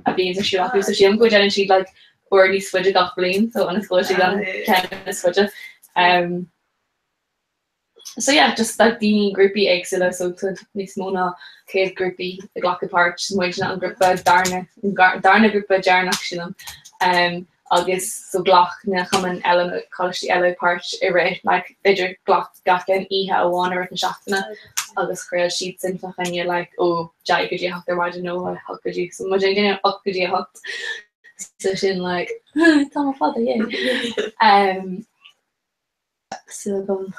a bhíonns ar siúl acu. So sílim go déanann siad like uair níos faide gach bliain so ionas go bhfuil siad an ceann is faide. Um, So yeah, just like daoine grúpaí éagsúla so tá níos mó ná 100 grúpaí ag glacadh páirt, muidne an grúpa darna, darna grúpa deireanach sílim. Um, agus so ghlac na cumainn eile na coláistí eile páirt i rith like b'fhéidir ghlac gach aon oíche amháin i rith na seachtaine agus chraol siad sin fá choinne like ó 10 go dtí 8 ar maidin nó 8 go dtí so muid ag déanamh 8 go dtí 8 so sin like tá mo fada yeah. Um, Súil agam.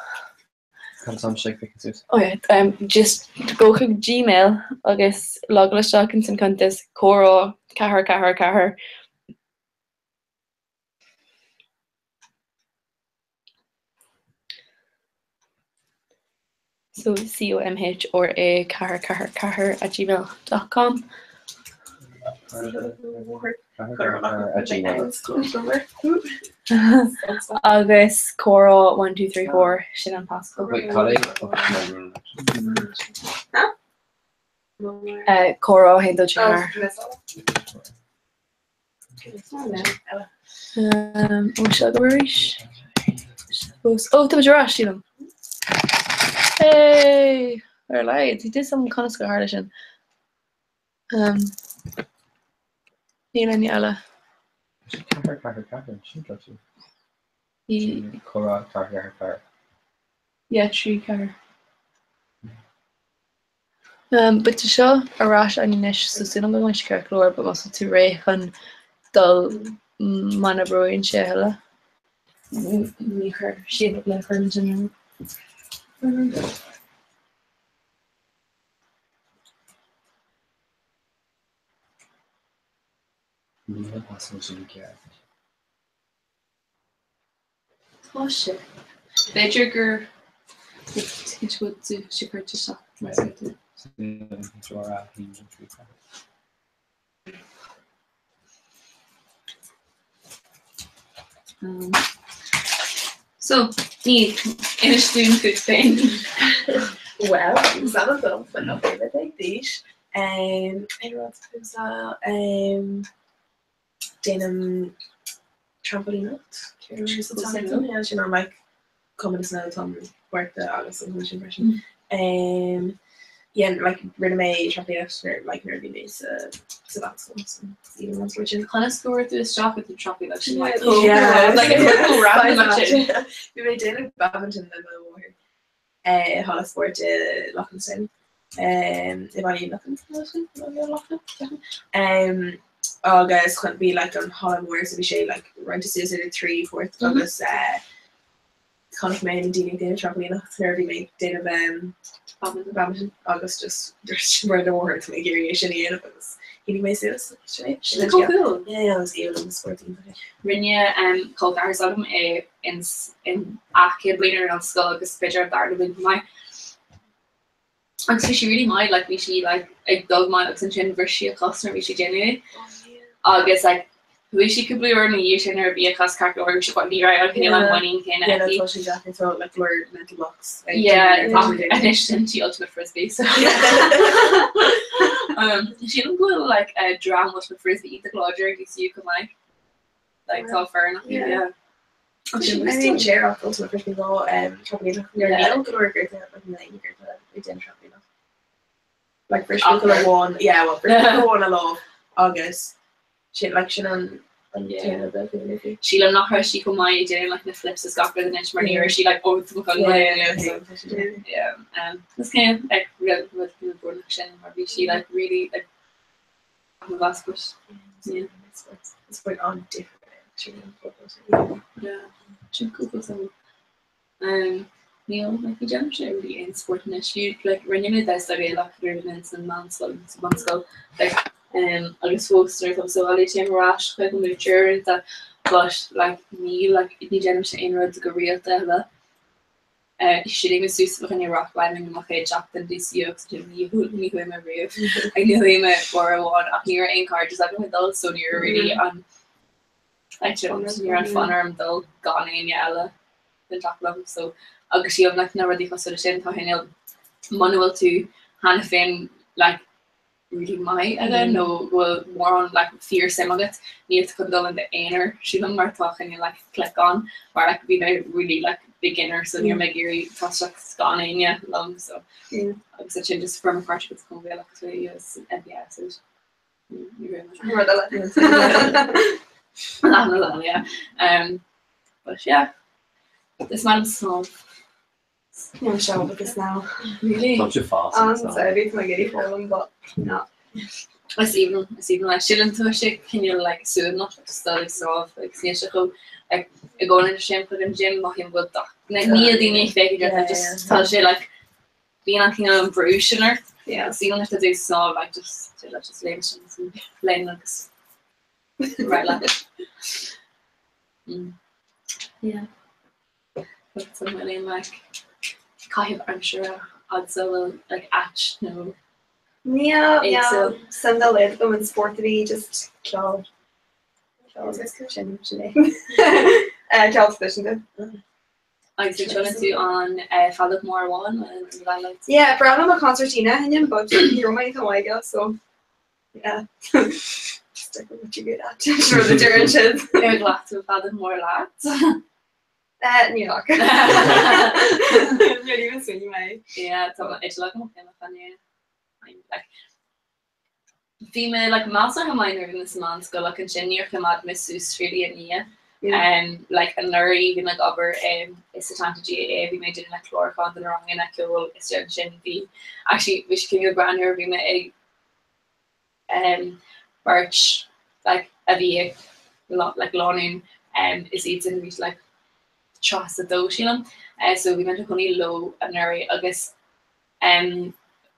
Cad is am sé ag piocadh suas? Oh yeah, um, just go chuig Gmail agus logáil isteach ins an cuntas comhrá 444. So C-O-M-H-R-A 444 at gmail dot com. Agus comhrá 1234 sin an passcode. Wait, cad é? Comhrá 1 2 3 4. Ó seo go arís. Ó tá ar ais sílim. Hey! Ar a laghad, bhí fhios agam conas gur tharla sin. Níl aon ní eile. 4 4 4 sin droch. Comhrá 4 4 4. Yeah, 3 4. But tá seo ar ais againn anois so súil agam go mbeidh sé ceart go leor but más tú réidh chun dul muna brúann sé a thuilleadh. Ní chuir siad le cuireann sin orm. Níl an passport sin ceart. Tá sé. B'fhéidir gur sé cuirte isteach mar is tú. So, ní inis dúinn fút féin. Well, is ainm dom Fionn d'aois. Aon rud Déanaim trampailíneacht sin an like cumann is mó táim páirteach agus an sin freisin. Um, yeah, like rinne mé trampailíneacht nuair like nuair a bhí mé sa sa mheánscoil so even an sort sin. Conas go bhfuair tú isteach i trampailíneacht sin like Yeah, like it's like go random sin. Bhí mé déanamh badminton le mo mháthair. Eh, halla spóirt i Loughlinstown. Um, i Baile Uí Lochlainn, Um, agus chun bhí like an halla mór so bhí sé like roinnte suas idir 3 pháirt mm -hmm. agus uh, chonaic mé na daoine ag déanamh trampailíneacht nuair a bhí mé ag déanamh um, badminton agus just dúirt mé le mo mháthair tá mé ag iarraidh é sin a dhéanamh agus shínigh mé suas sin é. Sin chomh cool. Yeah, yeah, agus aoibhinn liom an spórt iontach. Rinne um, col ceathar s'agam é ins in a chéad bhliain ar an scoil agus b'fhéidir an darna bliain chomh maith. Agus bhí sí really maith, like bhí sí like ag dul maith agus ansin bhris sí a cos nuair a bhí sí ag déanamh é. Agus like chuaigh sí cúpla uair ina dhiaidh sin nuair a bhí a cos ceart go leor, bhí sí ní raibh an cineál an muinín céanna Yeah, aici. tá sé deacair tá like go leor mental blocks ag Yeah, daoine ach nuair atá anois sin sí ultimate frisbee so um, sílim go bhfuil like uh, dream ultimate frisbee iontach láidir ag DCU chomh maith. Like tá foireann acu, yeah. Dainséarach ultimate frisbee ná trampailíneacht nuair níl go leor gortuithe like níl aon gortuithe ag déanamh trampailíneacht. Like bhris buachaill amháin yeah well bhris buachaill amháin a lámh agus sin like sin an an t-aon rud a bhí léi. Sílim nach raibh sí chomh maith ag déanamh like na flips is gach rud anois mar ní raibh sí like oh tá mo chun yeah so yeah um is cén like rud rud na brónach sin mar bhí sí like really like mo mheas but yeah. It's quite an-difriúil sin. Yeah, sin cúpla suim. Um, níl like, ní déanaimse really aon spórt anois. Fiú like, rinne mé damhsa Gaelach nuair a bhí mé san meánscoil sa bhunscoil like, um, agus fós nuair atá sa bhaile téim ar ais chuig an múinteoir uaireanta but like, ní like, ní déanaimse aon rud go rialta eile. Shínigh mé suas fá choinne rock climbing i mo chéad seachtain DCU agus ansin ní ní chuaigh mé riamh. Like ní chuaigh mé uair amháin ach ní raibh aon cairdeas agam ag dul so ní raibh really an like ní raibh an fonn orm dul gan éinne eile. chun teacht liom so agus sílim like na rudaí cosúil leis sin tá cineál muna bhfuil tú cheana féin like really maith aige nó go bhfuil mórán like fíor suim agat níl tú chun dul in d'aonar sílim mar tá cineál like clique ann mar like bhí mé really like beginner so ní raibh mé ag iarraidh toiseacht gan éinne liom so agus ansin just fuair mé páirt agus Cumann Gaelach agus bhí us MPS agus ní raibh mé Rud eile. Lean lean yeah but yeah is maith liom snámh. Níl mise ábalta snámh. Really? Tá sé fás An bhí mé ag iarraidh foghlaim but no. Is aoibhinn, is aoibhinn leis. Sílim tá sé cineál like suaimhneach just dul ag snámh agus níl sé chomh like i gcónaí tá sé chuig an gym mothaím go bhfuil gach níl daoine ag féachaint ort like just tá sé like bíonn an cineál an brú sin ort. Yeah. Is aoibhinn leis tú ag snámh like just just léim sin léim agus right leat. Yeah. Agus an bhfuil aon like caitheamh aimsire agatsa a bhfuil like ait nó Níl, níl éagsúil? suim dá laghad agam in spórt a bhí just ceol. Ceol agus sin sin é. Ceol traidisiúnta. Agus an seinneann tú an feadóg mór amháin an bhfuil Yeah, breá liom an concertina a sheinm but ní raibh mé chomh maith aige so yeah. Stick with what you're good at. Sin rud a deireann siad. Ar ghlac tú an feadóg mór leat? Níl ach. Níor even smaoinigh mé. Yeah, tá an fhidil agam féin ach an like Bhí mé like measartha maith nuair a bhí mé sa meánscoil ach ansin níor choimeád mé suas really i ndiaidh. Um, like anuraidh bhí mé ag obair um, i Setanta GAA bhí mé ag déanamh like clárúchán do na ranganna ceoil is ansin bhí actually bhí sé cineál greannmhar bhí mé ag um, beirt like, a bhí ag like, lánúin um, is iad sin bhí like, 32 sílim. Uh, so bhí mé i mo chónaí leo anuraidh agus um,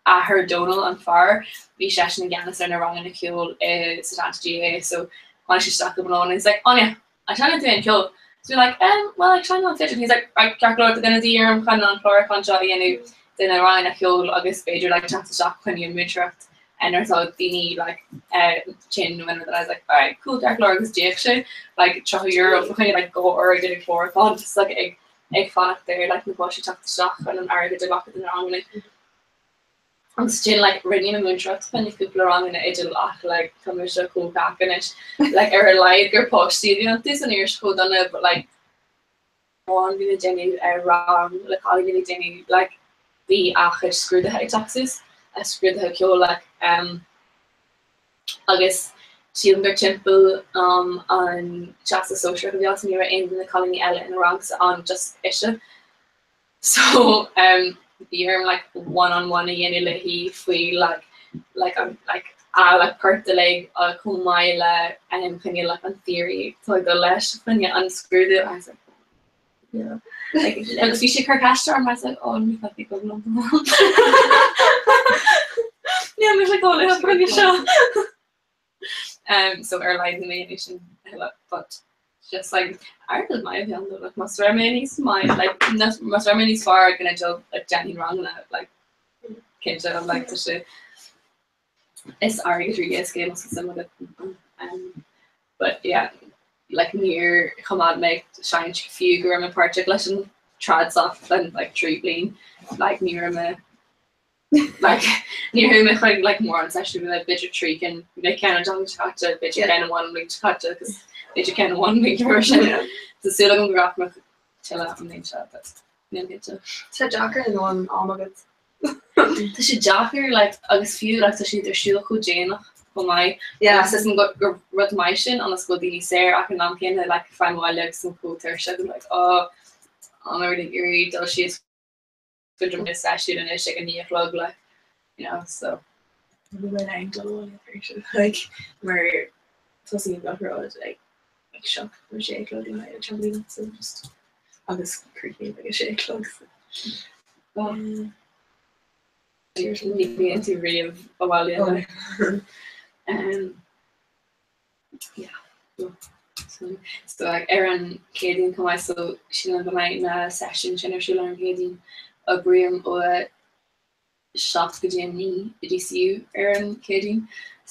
athair Dónal an fear, bhí seisean i gceannas ar na ranganna ceoil i Setanta GAA so tháinig sé isteach go mlón and he's like, Áine, an seinneann tú aon cheol? So we're like, um, well, like, seinnim an fidil. He's like, right, ceart go leor, tá duine de dhíth orm chun an clárúchán seo a dhéanamh de na ranganna ceoil agus b'fhéidir like, teacht isteach chun an múinteoireacht nuair atá daoine like, uh, tinn nó and I was like, alright, cool, ceart go leor agus d'íoc sé like, €30 fá choinne like, 2 uair ag déanamh clárúchán just like, ag, ag fanacht ar like, na páistí teacht isteach chun an airgead a ghlacadh do na ranganna. Agus ansin like rinne mé múinteoireacht fá choinne cúpla ranganna fidil ach like tá mise chomh cac anois like ar a laghad gur páistí a bhí iontu so ní raibh sé chomh dona but like amháin bhí mé ag déanamh ar rang le cailín a bhí ag déanamh like bhí a chuid scrúduithe ag teacht suas a scrúduithe ceoil like um agus sílim gur timpeall um an Teastas Sóisearach a bhí ann so ní raibh aon duine cailíní eile ina rangsa ann just ise. So um bhí orm like one on one a dhéanamh léi faoi like like an like a like port uilig chomh maith le um choinne like an theory atá ag dul leis choinne an scrúdú I was like yeah like agus bhí sí ag cur ceiste orm I was like oh ní feicfidh go liom Níl mise ag dul le choinne seo. Um, so ar a laghad níl mé ag déanamh sin a thuilleadh but just like airgead maith a bhí ann though like más raibh mé níos maith like más raibh mé níos fearr ag an fhidil like déanfainn ranganna like cinnte like tá sé is airgead really is game is suim agat um, but yeah like níor choimeád mé ag seinnt fiú go raibh mé páirteach leis an trad soc den like 3 bliain like ní raibh mé Like, níor chuaigh mé chuig like mórán seisiún like b'fhéidir 3 cinn, bhí ceann an tseachtain seo caite, b'fhéidir ceann amháin an bhliain seo caite agus b'fhéidir ceann amháin an bhliain roimhe sin. Tá súil agam go rachaidh mé tuilleadh an bhliain seo but níl cinnte. Tá sé deacair an bhfuil am agat. Tá sé deacair like agus fiú like tá siad ar siúl chomh déanach chomh maith. Yeah. Agus is gur gur rud maith sin ionas go bhfuil daoine saor ach an am céanna like faighim abhaile agus I'm chomh tuirseach and like oh I'm already ag iarraidh dul síos go dtí na seisiún anois ag 9 a chlog like you know so. Ní bhfuil aon dul abhaile tar éis sin like mar tosaíonn gach rud ag ag 7 nó 6 a chlog le haghaidh an trampoline so just agus críochnaím ag 6 a chlog so. Ní bhíonn tú riamh abhaile like. Um, yeah. So, so like, ar an Chéadaoin chomh maith so sílim go mbeidh na seisiúin sin ar siúl ar an Chéadaoin oibrím ó 7 go dtí 9 i DCU ar an Chéadaoin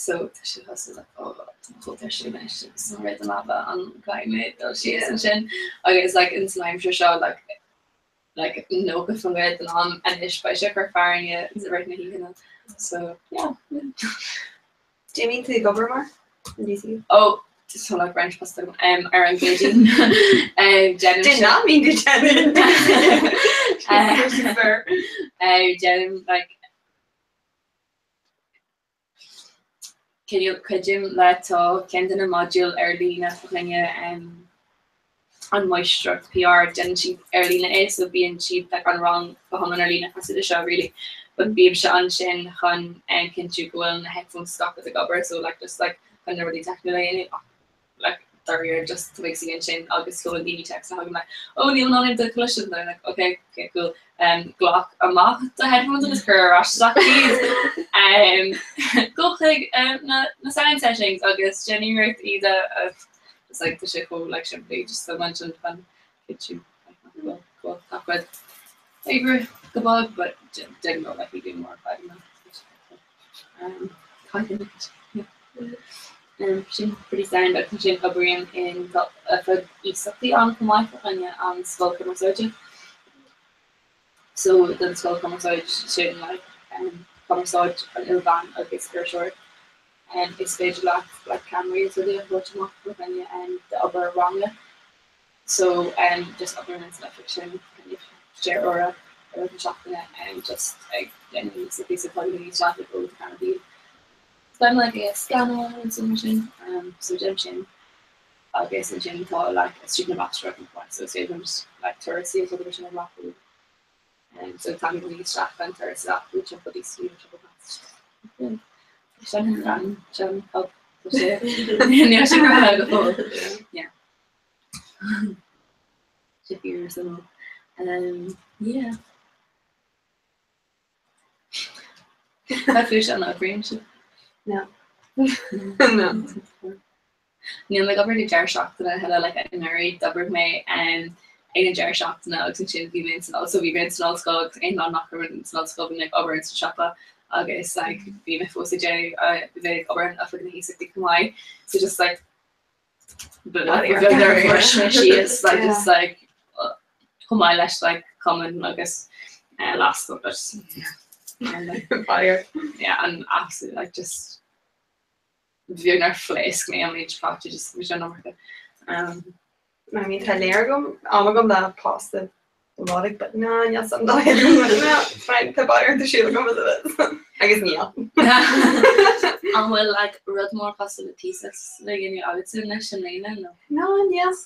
so tá sé cosúil like, oh. Tá tuirseach anois agus an rud an leaba an gcaithfidh mé dul síos ansin agus like ins an aimsir seo like like 90% den am anois beidh sé ag cur fearthainne i rith na hoícheanta so yeah. Do you mean tú ag obair mar? In DCU? Oh, tá like roinnt post agam um, ar an gCéadaoin. Um, déanaim Did sin- not mean to tell you. Uh, déanaim like Cineál cuidím le tá ceann de na modúil ar líne fá choinne an Máistreacht PR, déanann siad ar líne é so bíonn siad like an rang go hiomlán ar líne cosúil le seo really but bímse ansin chun cinntiú go bhfuil na headphones gach rud ag obair so like just like chun na rudaí teicniúla a dhéanamh ach like dáiríre just tá mé ag suí ansin agus faigheann daoine text chugam like oh níl in ann do chloisteáil and I'm like okay okay cool um, glac amach do headphones agus cuir ar ais isteach iad um, go chuig um, na, na sound settings agus déan iarracht iad a a just like tá sé chomh like simplí just tá mé ansin chun cinntiú like nach bhfuil go bhfuil gach rud ag obair go bog but de ghnáth like ní bhíonn mórán fadhbanna um, caithfidh yeah. Sin pretty sound agus ansin oibrím in oifig iasachtaí ann chomh maith fá choinne an Scoil Cumarsáide. So don Scoil Cumarsáide sin like cumarsáid an ilmheán agus iriseoireacht. Is féidir leat like ceamaraí is rudaí a thabhairt amach fá choinne d'obair ranga. So just oibrím in san oifig sin sé uaire i rith na seachtaine just ag déanamh iasachtaí so tá daoine isteach ag ó tá ceamaraí So like a scannán and so mar sin so déanaim sin agus ansin tá like student ambassador agam chomh maith so is féidir liom just like turas a dhéanamh sin amach so tagann daoine isteach an turas a go timpeall DCU nó timpeall Sin an sin hub tá sé níl sé go go fóill. Yeah. Sé fíor suimiúil. Yeah. Tá fúis an oibríonn sibh? No. No. Níl mé ag obair go deireadh seachtaine a thuilleadh like anuraidh d'oibrigh mé um, ag an deireadh seachtaine agus ansin bhí mé san so bhí mé san ollscoil agus aon lá nach raibh mé san ollscoil bhí mé ag obair in sa siopa agus like bhí mé fós ag déanamh uh, bhí mé ag obair in oifig na hiasachtaí chomh maith so just like Bhris mé síos like just like chomh maith leis like cumann agus leas but Fire. Yeah, an absolute like just bheag nár phléasc mé an méid faighte just bhí sé an iomarca. Um, I mean, tá léir agam am agam le post Don Nollaig, but ná níl san dul Fine, tá bail ar siúl agam as it is. Agus níl. An bhfuil like rud mór cosúil le thesis le déanamh agatsa anois i mbliana nó? No, níl.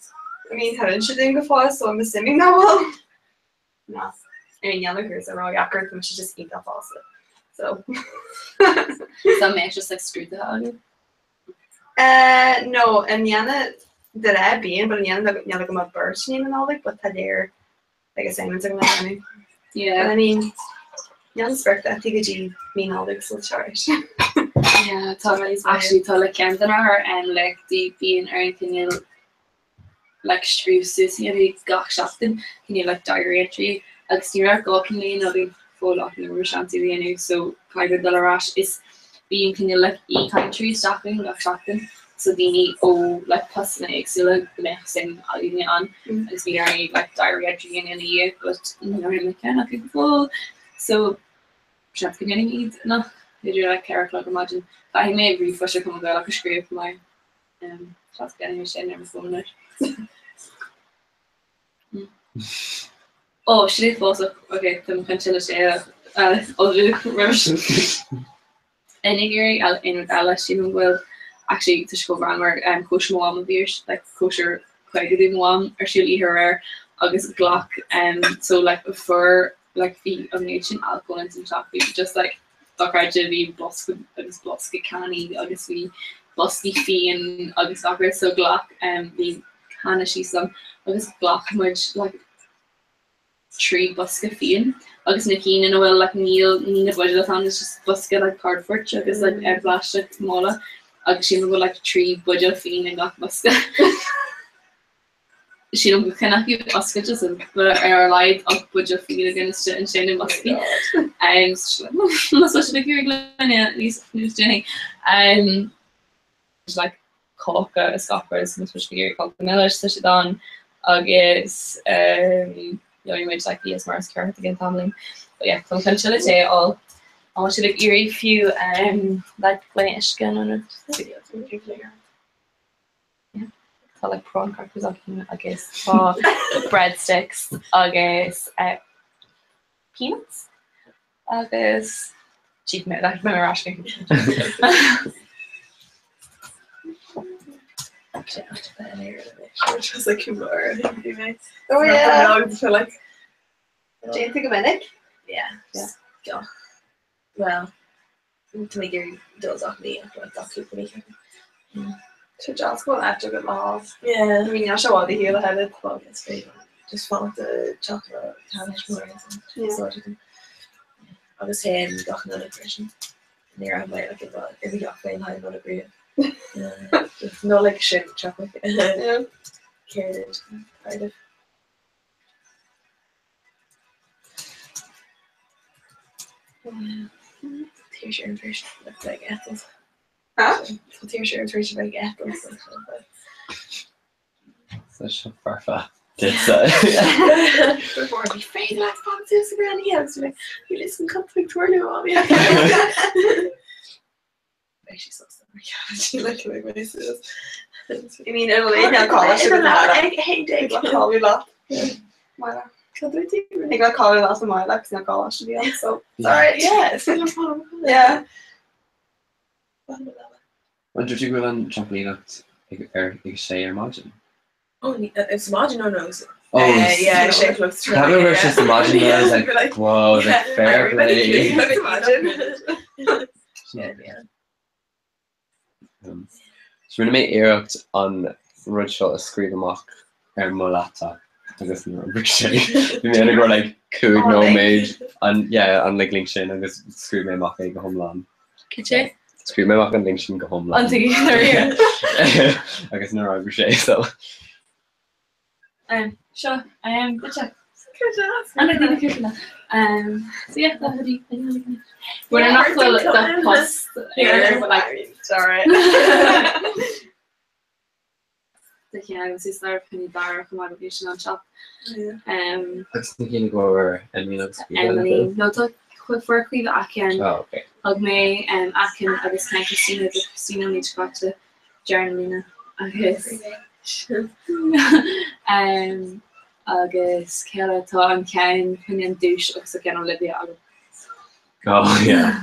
I mean, tá roinnt dúinn go fóill, so I'm assuming nach bhfuil. No. I mean, níl na cúrsa ródheacair, tá mise just iontach falsa. So. Tá mé just like scrúduithe agat? Uh, no, i mbliana de réir bíonn, but i mbliana níl agam ach beirt i ndiaidh na Nollag, but tá léir like assignments agam le déanamh. Yeah. But I mean, níl an spriocdhátaí go dtí mí Nollag, so it's alright. Yeah, tá actually tá le ceann den ár um, léachtaí bíonn ar an cineál like scríobh suas a dhéanamh gach seachtain, cineál like diary entry agus ní raibh gá cinn léinn againn fóill ach ní raibh seans iad a dhéanamh so caithfidh dul ar ais is bíonn cineál like aoichainteoirí isteach againn gach seachtain so daoine ó like postanna éagsúla go mbeadh suim againne ann agus bhí orainn like diary entry a dhéanamh ina dhiaidh but ní raibh mé ceann acu go fóill so seans go ndéanfaidh iad nach b'fhéidir like 4 a chlog ar maidin caithfidh mé ríomhphost ar Chumann Gaelach a scríobh mar Seans go ndéanfaidh mé sin ar mo fón anois. Ó, sin é fós, ok, tá mo chun sin leis é a ullmhú roimh. Ag iarraidh aon rud eile, sílim go bhfuil, actually tá sé chomh greannmhar, cóisir mo mham a bhí ar, like cóisir caogaidí mo mham ar siúl oíche aréir agus ghlac so like fuair like bhí an méid sin alcóil ins an teach, bhí just like dochreidte, bhí bosca agus bosca cannaí agus bhí boscaí fíon agus gach rud so ghlac bhí canna síos liom agus ghlac muid like 3 bosca fíon agus na cinn ina bhfuil like níl ní na buidéil atá ann it's just bosca like cardboard agus like ar phlaisteach mála agus sílim go bhfuil like 3 buidéal fíon i ngach bosca. Sílim go ceann acu oscailte so ar a laghad 8 buidéal fíon againn istigh ansin i mboscaí. Má tá sibh ag iarraidh gloine níos níos déanaí. Like cáca is gach rud so má tá sibh ag iarraidh cáca milis tá siad ann agus gheobhaidh muid like bia mar is ceart ag an tamaillín. But yeah, tá chun tuilleadh tae a fháil. An bhfuil sibh ag iarraidh fiú like gloine uisce nó rud? Yeah. Tá like prawn crackers againn agus tá breadsticks agus peanuts agus cheap mé like mé ar ais Just like Oh yeah. Like Déanta go minic? Yeah. Yeah. Well, tá mé ag iarraidh dul gach mí ach like gach cúpla mí. Tá deas go bhfuil áit agat le háil. Yeah. I mean, sé bhfad i shíl a headed. Well, it's great. Just fanacht teach teach mór Yeah. Agus théim gach Nollaig freisin. Ní raibh mé like i mo i mo theach féin le Nollaig riamh. Nollaig sin teach Yeah. Céard Cardiff. Tuirse orm tar éis a bheith ag eitilt. Huh? Tá tuirse orm tar éis a bheith ag eitilt. Tá seo foirfe. Duitse. Before bhí féidir leat fanacht suas go breá agus bhí like, listen cad tá ag tarlú á Beidh sí sásta mar cheann sí le go mbeidh mé suas. I mean, ar leith an coláiste go Ag 11 le cáiliú leat. Cad dúirt tú? Ag le cáiliú leat sa mbaile agus na coláiste bhí ann, so it's alright. Yeah, it's no problem. Yeah. An dúirt tú go bhfuil an trampailíneacht ag ar ag sé ar maidin? Oh, it's maidin no no. Oh, yeah, sé a chlog sa That was just imagine I was like, whoa, I was like, fair play. Imagine. Yeah. So rinne mé iarracht an rud seo a scríobh amach ar mo laptop agus níor oibrigh sé. Bhí mé ag like 5 Oh, nóiméad an yeah, an like link sin agus scríobh mé amach é go hiomlán. Cad é? Scríobh mé amach an link sin go hiomlán. An tuigim Agus níor oibrigh sé so. Um, seo, um, duitse. An daoine cúpla. Um, so yeah, that would be We're not the post here, but like, Sorry. The yeah, agus is leir penny bar chomh maith sin an shop. Um, Agus na cinn go raibh Emily agus Emily, no tá fuair Caoimhe ceann. Oh, okay. Thug mé um, ceann agus ceann Christina do Christina ní caite Jeremina agus um, agus céile tá an ceann chun an duais agus a ceann Olivia agam. Oh yeah.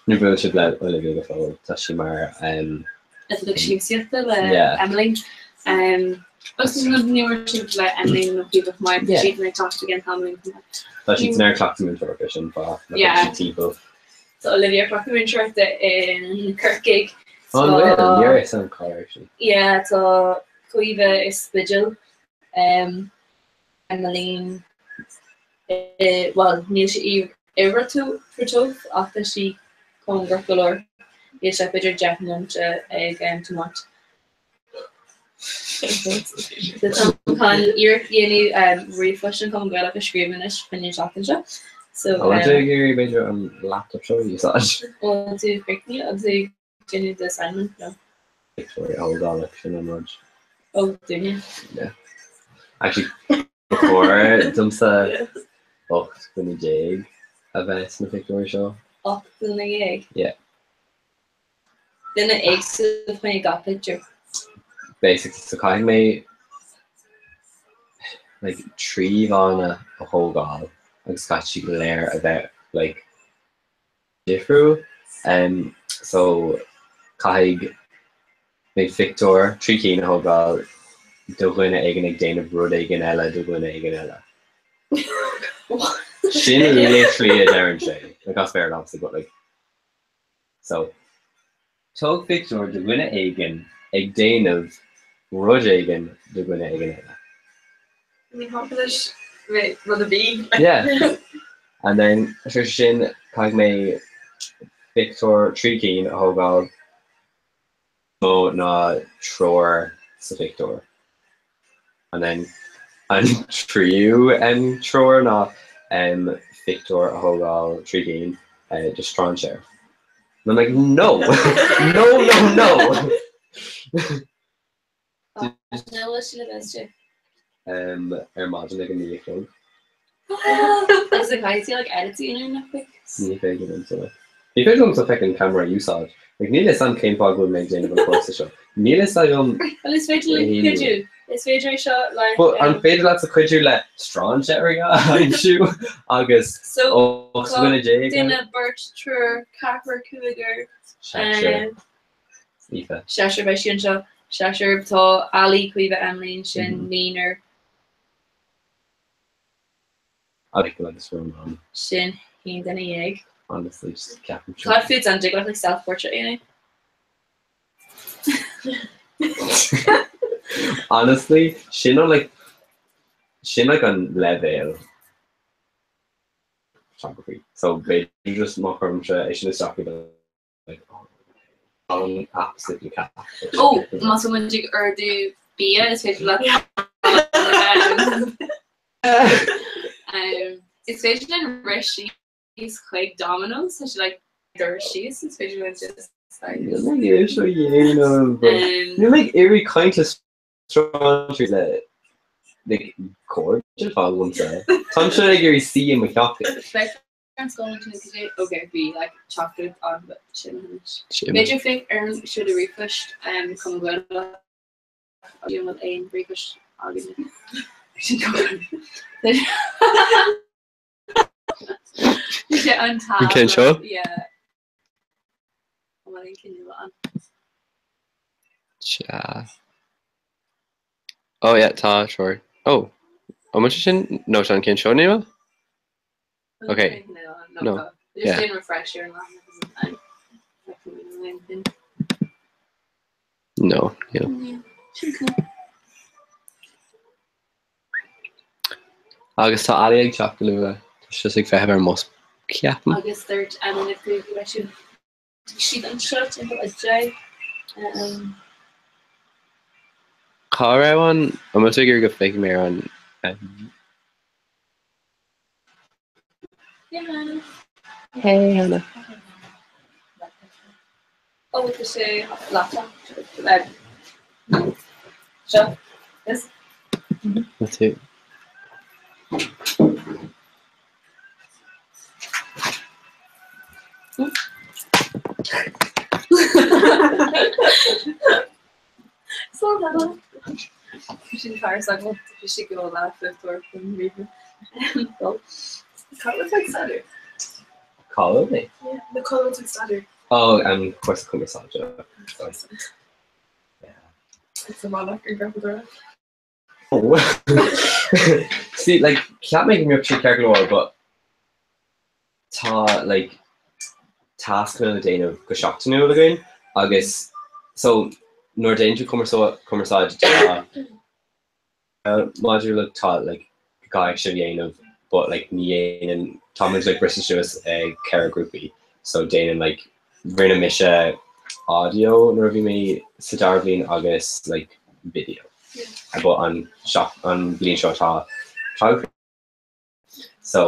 Níor bhuail sibh le Olivia go fóill, tá sí mar um, Oifigeach Siamsaíochta le Yeah. Emily. Um, agus ní raibh sibh le Emily nó Caoimhe chomh maith, Yeah. siad ag teacht again tamall. Tá sí ar cleachtadh múinteoireachta sin fáth nach Yeah. bhfuil sí timpeall. So Olivia cleachtadh múinteoireachta in Corcaigh. An bhfuil? Ní raibh san chlár actually. Yeah, tá Caoimhe i Spidéal, um, Emmeline, eh, well, níl sí i i Ratoath ach tá sí cóngarach go leor. Níl sé b'fhéidir 10 nóiméad ag um, tiomáint. So tá chun iarracht a dhéanamh um, ríomhphost an Cumann Gaelach a scríobh anois fá choinne an tseachtain seo. So, An bhfuil tú um, ag iarraidh b'fhéidir an laptop seo a úsáid? Bhfuil tú críochnaithe agus tú ag déanamh do assignment? No. Pictiúirí a thógáil sin an rud. Ó, dúinne. Yeah. Actually, ba chóir domsa 18 duine a bheith sna pictiúirí seo. 18 duine? Yeah. Duine éagsúil fá choinne gach pictiúr. Basically, so caithfidh mé like 3 íomhánna a thógáil agus caithfidh siad go léir a bheith like difriúil. Um, so caithfidh mé phictiúr, 3 cinn a thógáil de dhuine éigin ag déanamh rud éigin eile do dhuine éigin eile. Sin literally a deireann sé. Like as Béarla obviously, but like So, tóg pictiúr de dhuine éigin ag déanamh rud éigin do dhuine éigin eile. I mean, thapaidis rud a bhí. Yeah. And then, tar éis sin, caithfidh mé pictiúr 3 cinn a thógáil mó ná triúr sa phictiúr. And then an tríú treoir ná pictiúr a thógáil 3 cinn de strainséir. And I'm like, no! No, no, no! Bhfuil sí le bheith istigh? Ar maidin ag 9 a chlog. Agus an caithfidh tú like edit a dhéanamh nach bhfuil? Ní féidir liomsa like. Ní féidir liomsa feckin camera a úsáid. Like níl fhios agam cén fáth go bhfuil mé ag déanamh an cúrsa seo. Níl fhios agam Well is féidir linn cuidiú. Is féidir é seo like But an féidir leatsa cuidiú le strainséirí a aimsiú agus So 18 dhuine? duine, beirt, triúr, ceathrar, cúigear. Seisear. Aoife. Seisear beidh sí anseo. Seisear tá Ali, Caoimhe, Emily sin naonúr. Agus Rónán. Sin haon duine dhéag. Honestly, just ceapaim seo. Cad fút an dtig leat like self portrait a dhéanamh? Honestly, sin an like sin like an leibhéal photography. So b'fhéidir just má chuirimse é sin isteach i like oh absolutely cat. Ó, má tá muid ag ordú bia is féidir leat Is féidir linn rith síos chuig Domino's, tá sé like doras síos, is féidir linn just like Níl mé ag iarraidh seo a dhéanamh. Níl mé ag iarraidh caint le strainséirí le like cairde atá agamsa. Táimse ag iarraidh suí i mo theach. Ar an scoil an cad é ok bhí like teachtaireacht ann but sin anois. B'fhéidir féach ar an seoladh ríomhphoist cuma Gaelach an bhfuil aon ríomhphost againne. Bhí sé an An ceann seo? Yeah. An bhfuil aon cinn nua ann? Sea. Oh yeah, tá, sure. Oh, an bhfuil sé sin? No, tá an ceann seo nua? Ok. No. Just Yeah. déan refresh ar an leathanach agus an No, níl. Sin cool. Agus tá Ali ag teacht go luath. Tá sé just ag feitheamh ar an mbus, ceapaim. Agus dúirt Emma Nic Ruaidh go raibh siad siad anseo timpeall 10. Um, Cá raibh an, an bhfuil tú ag iarraidh go bhféachfaidh mé ar an um, Yeah, Hey Hannah. Oh, tá sé laptop. Seo. This. Let's see. Sin fear s'agam bhí sé go le fiftóir Cá bhfuil tú ag staidéar? Cá bhfuil mé? No cá bhfuil tú ag staidéar? Oh, an cúrsa cumarsáide. Sorry. It's a mbealach ar grafadóireacht. Oh. See, like, cheap mé go mbeadh sé ceart go leor, but tá, like, tascanna le déanamh go seachtainiúil againn agus so nuair a déanann tú cumarsáid tá maidir le tá like caithfidh sibh a dhéanamh but like ní dhéanann tá muid like briste suas ag 4 grúpaí so déanann like rinne mise audio nuair a bhí mé sa dara bhliain agus like video but an an bhliain seo tá photography so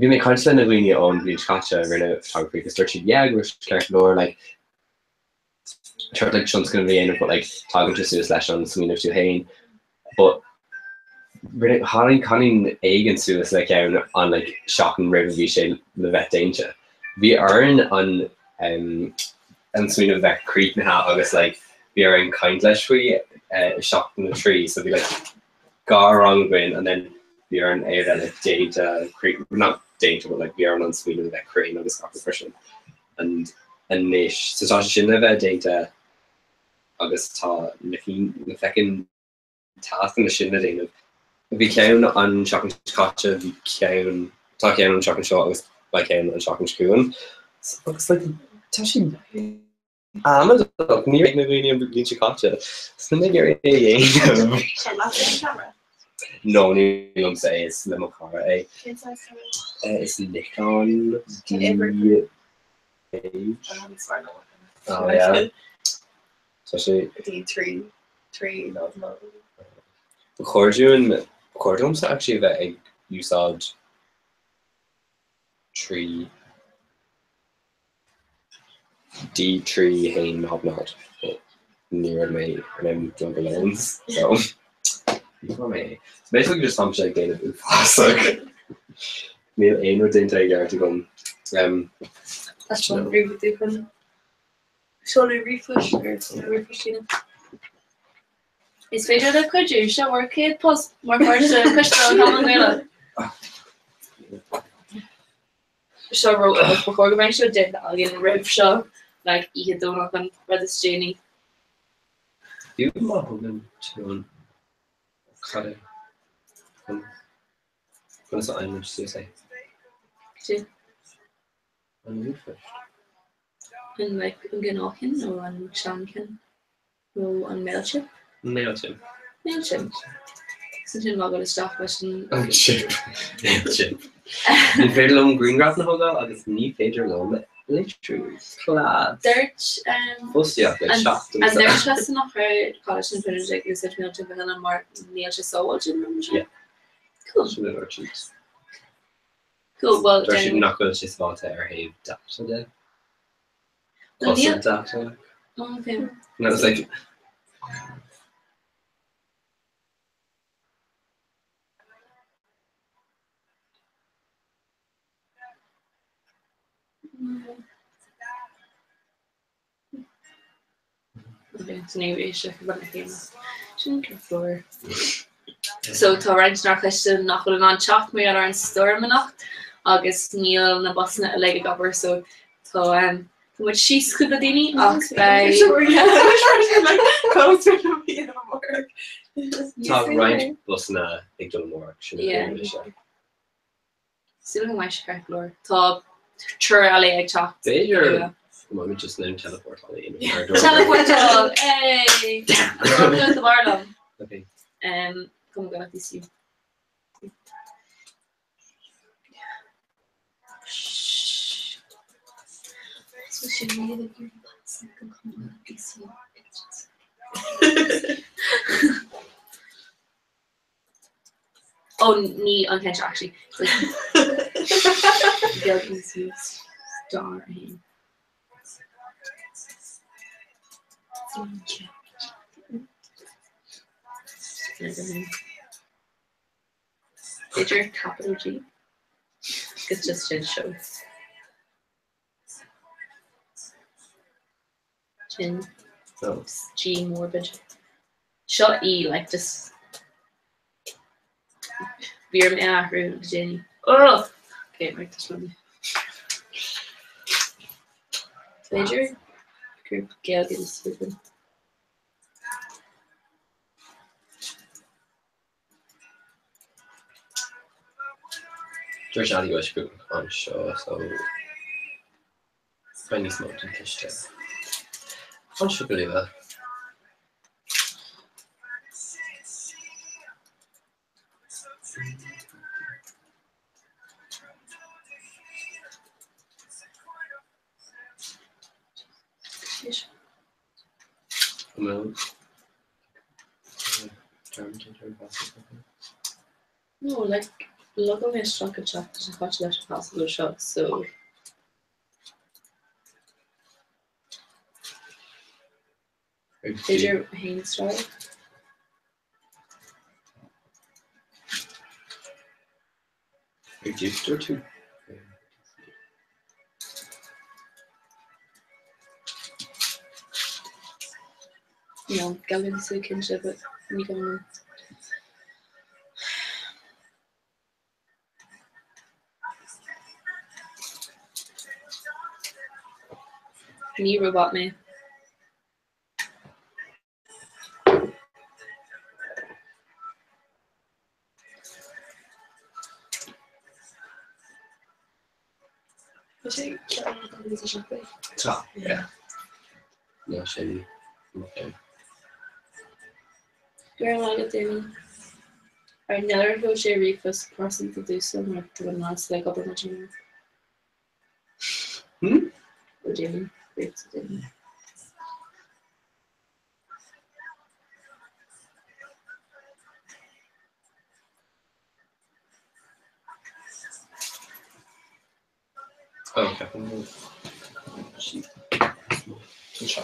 bhí mé ag caint le na dhaoine ón bhliain seo caite a rinne photography agus dúirt siad yeah go raibh sé ceart go leor like sort like tionscnamh a dhéanamh but like tagann tú suas leis an smaoineamh tú féin but rinne tháinig cailín éigin suas le ceann an like seachtain roimh a bhí sé le bheith déanta. Bhí orainn an um, an smaoineamh a bheith críochnaithe agus like bhí orainn caint leis faoi uh, seachtain a 3 so bhí like 2 rang againn and then bhí orainn é a bheith like déanta not déanta but like bhí orainn an smaoineamh a bheith cruinn agus gach rud freisin. And anois so tá sé sin le bheith déanta agus tá na cinn na feckin tascanna sin le déanamh. Bhí ceann an seachtain seo caite, bhí ceann, tá ceann an seachtain seo agus beidh ceann an seachtain seo chugainn. Agus like tá sé amaideach, ní raibh na daoine an bhliain seo caite, so níl mé ag iarraidh é a dhéanamh. Sé leat é an ceamara? No, ní liomsa é, is le mo chara é. Cén saghas ceamara? Is Nikon D Oh yeah. Tá sé. D 3 3 0 0. Ba chóir dúinn, ba chóir domsa actually a bheith ag úsáid 3 D 3 1 0 0. Ní raibh mé in ann dul go lón so ní fuair mé é. So basically just táimse ag déanamh uafásach. Níl aon rud déanta i gceart agam. Um, Tá sé an ríomh chun seoladh ríomhphoist ar ríomhphost líne. Is féidir libh cuidiú, seo bhur chéad post mar pháirt de Coiste an Chumann Gaelach. Seo ró ba chóir go mbeidh seo déanta againn roimh seo, like oíche Domhnach an rud is déanaí. Fiú má thugann tú an cad é conas a fhaigheann muid suas é? Cad é? An ríomhphost. An like an gnáthcheann nó an seancheann? Nó an Mailchimp? Mailchimp. Mailchimp. Sin sin logáil isteach leis an. An chip. Mailchimp. Ní féidir liom grianghraf a thógáil agus ní féidir liom litriú. Class. Dúirt Fostaíocht le seachtain. An dúirt tusa nach raibh Coláiste na Tríonóide ag úsáid Mailchimp a thuilleadh mar níl sé sábháilte nó mar sin? Yeah. Cool. Sin a dúirt siad. Cool, well Dúirt siad nach bhfuil sé sábháilte ar thaobh data de. Cosaint data. Oh, okay. And I was like, Okay, so ní bhí sé go chéanna. Sin ceart. So tá roinnt inár choiste nach bhfuil in ann teacht mar gheall ar an stoirm anocht agus níl na busanna uilig ag obair so tá um, tá muid síos cúpla daoine ach beidh Tá roinnt busanna ag dul amárach sin Yeah. an sé. Súil go mbeidh sé ceart go leor. Tá triúr eile ag teacht. B'fhéidir go mbeidh muid just in ann teleportáil a dhéanamh ar dóigh. Teleportáil! Hey! Go do bharr liom. Okay. Um, Come go DCU. Ó ní an ceann seo actually. Beag níos star a haon. B'fhéidir capital G agus just sin show. Sin G mór b'fhéidir. Seo í like just bhí orm é a athrú le déanaí. Oh! Okay, right, tá sin B'fhéidir grúpa Gaeilge is féidir. Dúirt Annie go bhfuil sé anseo so beidh níos mó den chiste anseo go luath. No, like, logáil mé isteach an tseachtain seo caite leis an password seo, so B'fhéidir haon star? Ar dtús dúirt tú? No, Gaeilge sa cinnte, but ní go Ní robot mé. Tá, yeah. Nó sin mo cheann. Go raibh maith agat, Damien. Ar n'fheadar an bhfuil sé ríomhphost pearsanta domhsa mar tá an nasc le obair muid inniu. Hmm? Ó Damien, ríomhphost Damien. Oh, ceapaim go bhfuil sí an teach.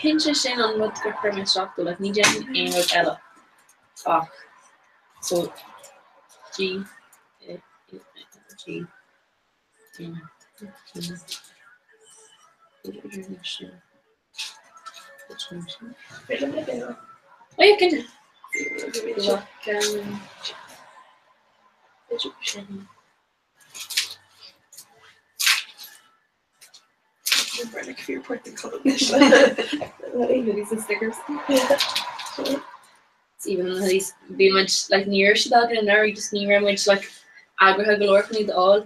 Cinnte sin an rud gur chuir mé isteach dó, like ní dhéanfainn aon rud eile ach so G A G D Oh yeah, cinnte. Even the hoodies bhí muid like ní raibh siad againn anuraidh just ní raibh muid like eagraithe go leor chun iad a fháil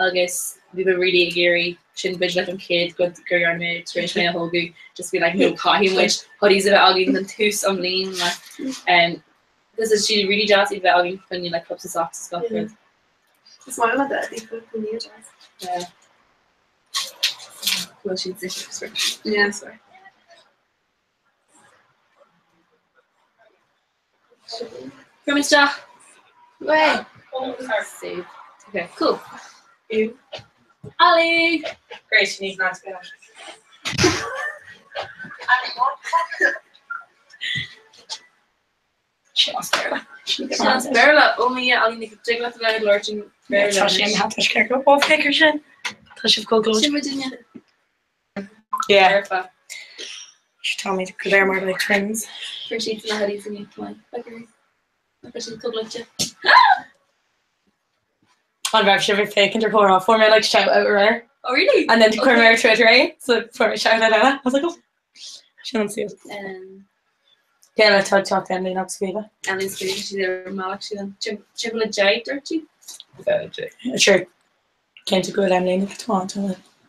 agus bhí mé really ag iarraidh sin b'fhéidir like an chéad rud gur dhearna mé tar éis mé a thoghadh just be like no caithfidh muid hoodies a bheith againn don tús an bhliain like um because it's siad really deas iad a bheith againn chun like cups and socks is gach rud. Is maith le Daddy faoi deas. Yeah. Bhfuil siad sa Yeah, sorry. Come isteach. Way. Save. Okay, cool. Ew. Ali! Great, she needs an antibiotic. Sin as Béarla. Sin as Béarla. Ó mo Dhia, Ali, ní dtig leat a bheith ag labhairt in Béarla. Tá sé imithe tá sé go ó féach air sin. Tá sibh chomh gleoite. Sin muidinne. Yeah. Dearfa. Táimid go léir mar like twins. Fuair siad na hoodies inniu, come on. Nach raibh siad chomh gleoite. An raibh sibh ag féachaint ar chomhrá? Fuair mé like shout out aréir. Oh really? And then chuir mé ar Twitter é, so fuair mé shout out eile. I was like, oh, sin an saol. Um, Cé eile atá ag teacht Emily agus Caoimhe? Emily is Caoimhe, siad ar an mbealach siad an timpeall le deich dúirt sí? Sure. Cinnte go bhfuil Emily nic Tuán.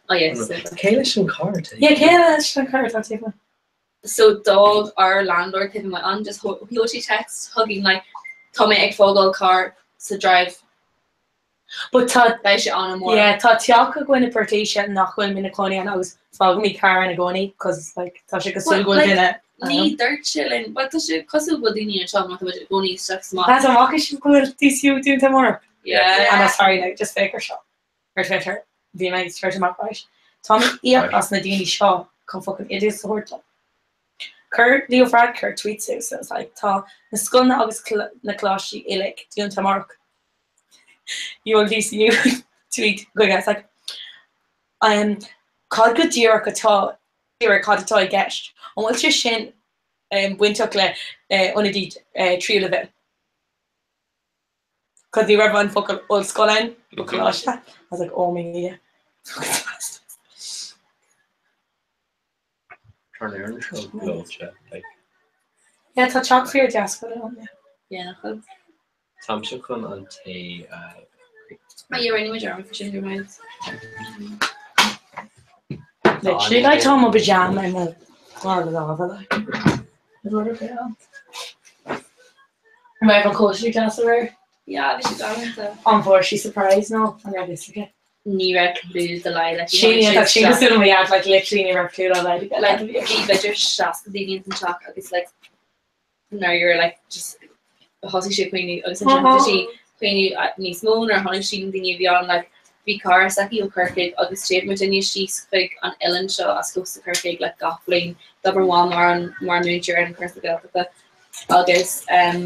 Oh yes. Cé leis an carr taobh? Yeah, cé leis an carr atá taobh amuigh? So d'fhág our landlord taobh amuigh an just sheol sí text chugainn like tá mé ag fágáil carr sa drive. But tá Beidh sé ann amárach. Yeah, tá teach againn i bPort Laoise nach bhfuil mé ina cónaí ann agus fágaimid carr ann i gcónaí cos like tá sé cosúil go bhfuil duine Ní dúirt sé linn, but tá sé cosúil go bhfuil daoine anseo má tá muid i gcónaí isteach is amach. Lads, an bhfaca sibh go bhfuil DCU dúnta amárach? Yeah. Ah no, sorry, no, just féach ar seo. Ar Twitter, bhí mé ag tabhairt amach right. Tá mé ag íoc as na daoine seo chun fucking oideas a thabhairt dom. Chuir Leo Varadkar tweet suas, it was like, tá na scoileanna agus na coláistí uilig dúnta amárach. Sheol DCU tweet chuige, it's like, um, cad go díreach atá, díreach cad atá i gceist? An bhfuil sé sin um, bainteach le uh, ionadaí uh, tríú leibhéal? Cos ní raibh an focal ollscoil ann, but coláiste. I was like, oh my God. Tá an fhoireann seo gleoite, like. Yeah, tá teach fíor deas go ann, yeah. Yeah, nach bhfuil? Táimse chun an tae a Oh yeah, rinne muid dearmad faoi sin go raibh. Literally, like, tá mo pyjama i mo chlár láimhe, like. Rud ar bith ann. An raibh an cóisir deas aréir? Yeah, bhí sé galánta. An bhfuair sí surprise nó an raibh fhios aici? Ní raibh clue dá laghad aici. Sin iontach, sin cosúil le mo dhaid, like literally ní raibh clue dá laghad aici. Like bhí b'fhéidir 60 daoine ins an teach agus like nuair like just thosaigh sí ag caoineadh agus ansin thosaigh sí ag caoineadh níos mó nuair a chonaic sí na daoine a bhí ann like bhí cara s'aici ó Chorcaigh agus téann muidinne síos chuig an oileán seo as cósta Chorcaigh like gach bliain d'obair mo mham mar an mar múinteoir ar an chúrsa Gaeltachta agus um,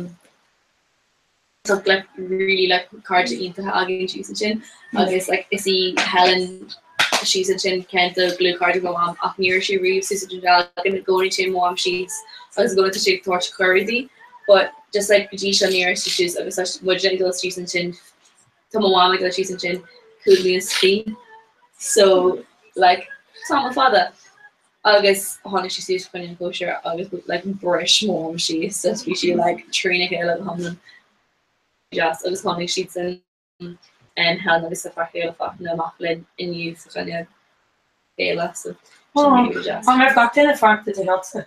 tá like really like cairde iontacha againn síos ansin agus like is í Helen síos ansin ceann de dhlúthchairde mo mham ach ní raibh sí riamh suas ansin againn i gcónaí téann mo mham síos agus i gcónaí tá sí ag tabhairt cuireadh di but just like go dtí seo ní raibh sí suas agus tá muid ag dul síos ansin tá mo mham ag dul síos ansin cúig bliana is fiche so like tamall fada agus tháinig sí suas chun an cóisir agus like bhris mo mham síos just bhí sí like trína chéile go hiomlán deas agus tháinig siad sin um, Helen agus a fear céile Fachtna amach linn inniu sa choinne béile so sin really really deas. An raibh gach duine fágtha do theachsa?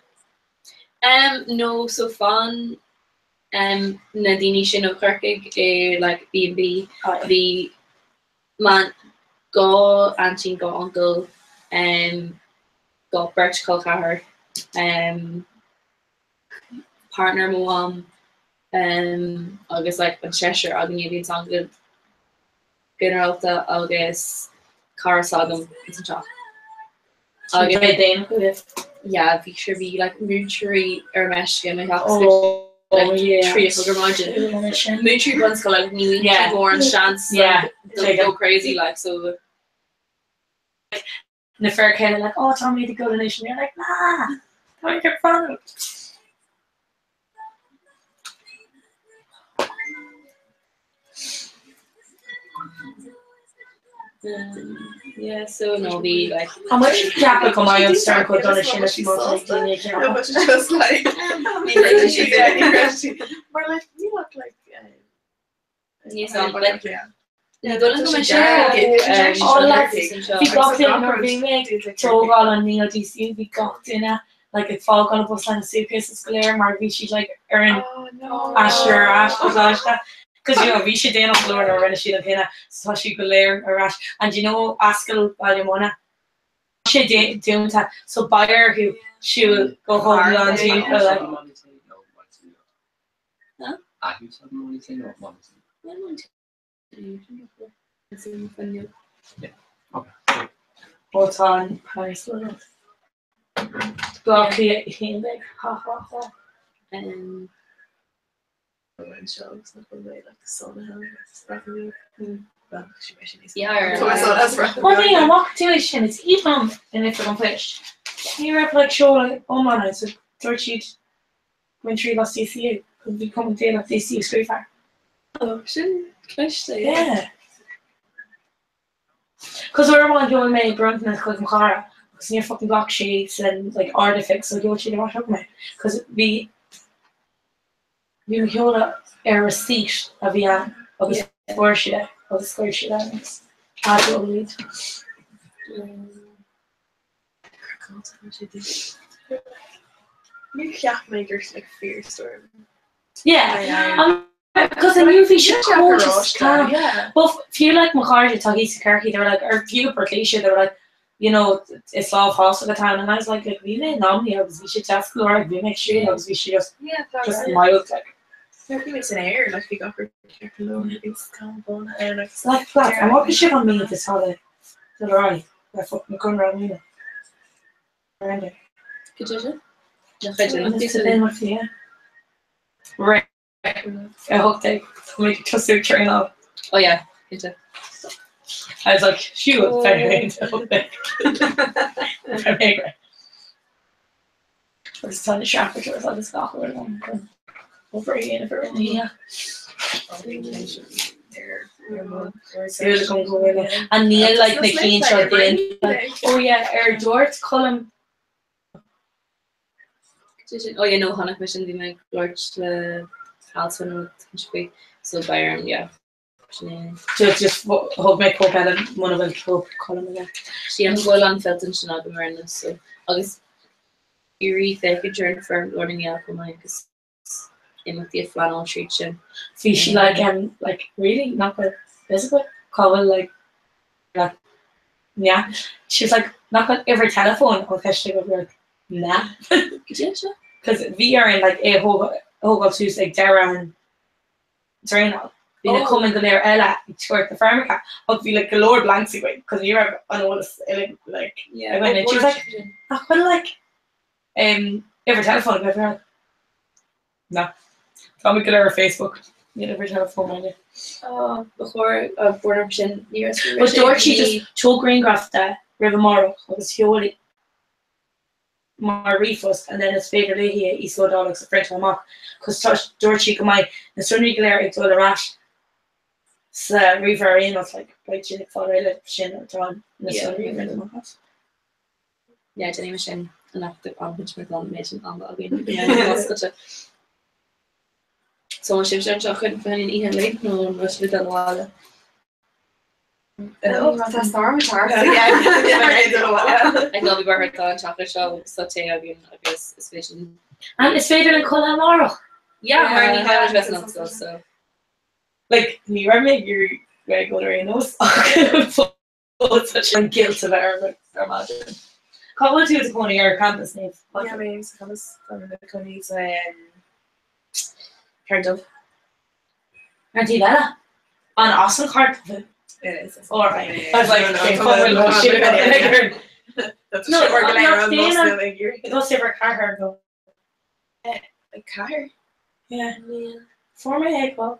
Um, no, so fan um, na daoine sin ó Chorcaigh i like B&B bhí Man, dhá aintín, dhá uncail, dhá beirt chol ceathar, partner mo mham agus like an seisear againne a bhí ansan go. Ginearálta agus cara s'agam ins an teach. Agus bhí daoine acu libh? Yeah, bhí sure bhí like múinteoirí ar meisce mo theach Oh, like yeah. 3 a chlog ar maidin. Múinteoirí bunscoile like ní Yeah. mórán seans Yeah. like, they'll go crazy like so Na fir céile like, oh, tá mé ag dul anois, and you're like, nah, tá mé ag fanacht. Yeah, so no bhí like An bhfuil siad ceaptha go mbeidh an stoirm chomh dona sin is má tá daoine ag No, ceapadh? but it's just like Mar like you look like Níos am like Ní dóigh liom go mbeidh sé Oh, lads, bhí gach duine nuair a bhí mé ag tógáil an Neo DCU, bhí gach duine like ag fágáil an bus lena suitcases go léir mar bhí siad like ar an aistear ar ais go Coláiste. Cos you know bhí sé déanach go leor nuair a rinne siad an cinneadh so tá siad go léir ar ais. And you know Ascaill Baile Munna, tá sé dúnta so beidh orthu siúl go hiomlán timpeall like. Ó tá an Paris le Bleá Cliath 11 ha ha ha. Ó ní an bhfaca tú é sin is aoibhinn liom in Oifig an Phoist. Ní raibh like seoladh iomlán ann so dúirt siad Bhain triail as DCU, cos bhí Cumann Gaelach DCU scríofa air. Oh, sin cliste, yeah. Cos uair amháin sheol mé bronntanas chuig mo chara agus níor fucking ghlac sé san like Ard-Oifig so sheol siad ar ais chugam é cos bhí bhí mo sheoladh ar receipt a bhí ann agus fuair siad é agus scoir siad é agus admháil iad. Níor cheap mé gur like fíor storm. Yeah. Um, because inniu bhí sé chomh just calm. But fiú like mo chairde atá thíos i Corcaigh, they were like, or fiú i bPort Laoise, they were like, you know, is lá fásach atá ann. And I was like, like bhí mé in Omni agus bhí sé deas go leor, like bhí mé ag siúl agus bhí sé just, just mild like. Bhí mé san aer, like bhí gach rud ceart go leor, bhí scamall bán ann agus. Like, lads, an bhfaca sibh an méid atá le dul ar aghaidh le fucking conradh nua? Render. Cad é sin? Rith ar 18 tá muid ag tosú ag traenáil. Oh yeah, cinnte. I was like, siúl ar 18. Tá mé ag rith. Agus tá na sharpers agus gach rud ann chun obair a dhéanamh ar an oíche. Súil agam go bhfuil an níl like na cinn seo déanta. Oh yeah, ar dúirt Colm Oh yeah, no, chonaic mé sin bhí mé ag labhairt le Alison nó faoi so beidh orm, yeah. Just thug mé cóip eile muna bhfuil cóip Colm aige. Sílim go bhfuil an fillteán sin agam ar nós so agus iarraidh féachaint ar an foirm Glór na nGael chomh maith agus imeachtaí a phleanáil tríd sin. Bhí sí like um like really nach bhfuil fhios agat cá bhfuil like like yeah she was like nach bhfuil uimhir teileafóin an cheist agam like nah Go dtí seo? Cos bhí orainn like é a thógáil suas ag deireadh an traenáil. Bhí na cumainn go léir eile ag tabhairt na foirmeacha ach bhí like go leor blanks againn cos ní raibh an eolas uilig like againn and she was like nach bhfuil like um uimhir teileafóin agaibh like no táimid go léir ar Facebook níl uimhir teileafóin againne. Oh, ba chóir a bhfoirm sin ní raibh But dúirt sí just tóg grianghraf de roimh amárach agus seol í. mar ríomhphost and then is féidir léi é íoslódáil agus a phriontáil amach cos tá dúirt sí go mbeidh na sonraí go léir ag dul ar ais sa ríomhaire ar aon nós like beidh sin ag fáil réidh le sin atá na sonraí a bhaint amach as. Yeah, déanfaidh mé sin anocht ag an mar tá an méid sin ama againn go mbeidh an oscailte. So an sibhse anseo chun féin oíche lae nó an bhfuil sibh ag dul abhaile? Tá storm tar. Ag ná bí buartha tá an teach seo agus tá tae againn agus is féidir linn. And is féidir linn codladh amárach. Yeah, mar ní chaithfidh muid bheith san ollscoil so. Like, ní raibh mé ag iarraidh bheith ag dul ar aon nós ach an guilt a bheith orm ar maidin. Cá bhfuil tú i do chónaí ar campus, Niamh? Yeah, mé sa campus tá mé i mo chónaí sa Charn Dubh. Ar an taobh eile? An as an Charn Dubh? All right. I was like, cén fáth a bhfuil sin agat? No, Tá sé ar ceathair go. Ceathair? Yeah. Fuair mé é go.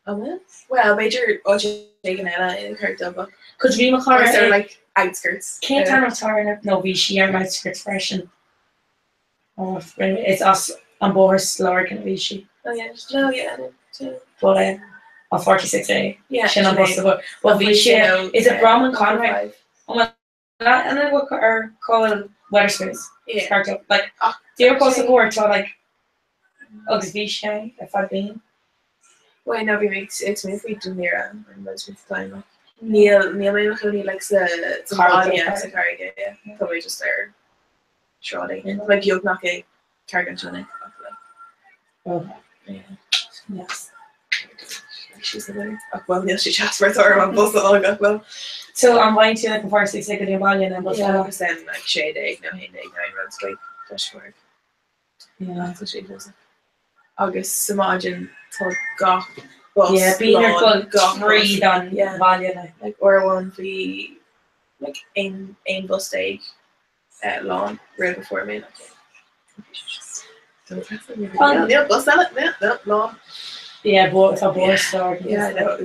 An Well, b'fhéidir áit éigin eile i Carraig Dhubh. Cos bhí mo chara ar like outskirts. Cén t-ainm atá ar nó bhí sí ar outskirts freisin. Oh, is as an Bóthar Lorgan a bhí sí. Oh yeah, no, yeah, no. But um, 46A. Yeah, sin an bus a Well bhí sé is it Brom and Conway? Oh and then what ar call Wetherspoons. Yeah. Like Dear cos a gcóir tá like agus bhí sé ar feadh bliain. Well, no, bhí mé it's mé faoi Dún Laoghaire an most of the time. Níl níl mé i mo chónaí like sa sa bhaile sa Charraig yeah. Tá mé just ar sráid éigin. Tá mé beagnach i Carraig an Tsionnaigh ach like. Okay. Yeah. Yes. She's the winner. Ach well níl sé deas mar tá orm an bus a fháil gach lá. So an bhfaigheann tú like an 46A go dtí an baile and then bus Yeah, eile? agus then like 16 nó 11 nó aon rud like leis mar Yeah. tá sé fós. Agus sa maidin tá gach bus Yeah, bíonn ar lán, dul gach bus. tríd an Yeah. bhaile like. Like uair amháin bhí like aon aon bus déag lán roimh a fuair mé Níl bus eile lán. Yeah, tá bus Yeah, no,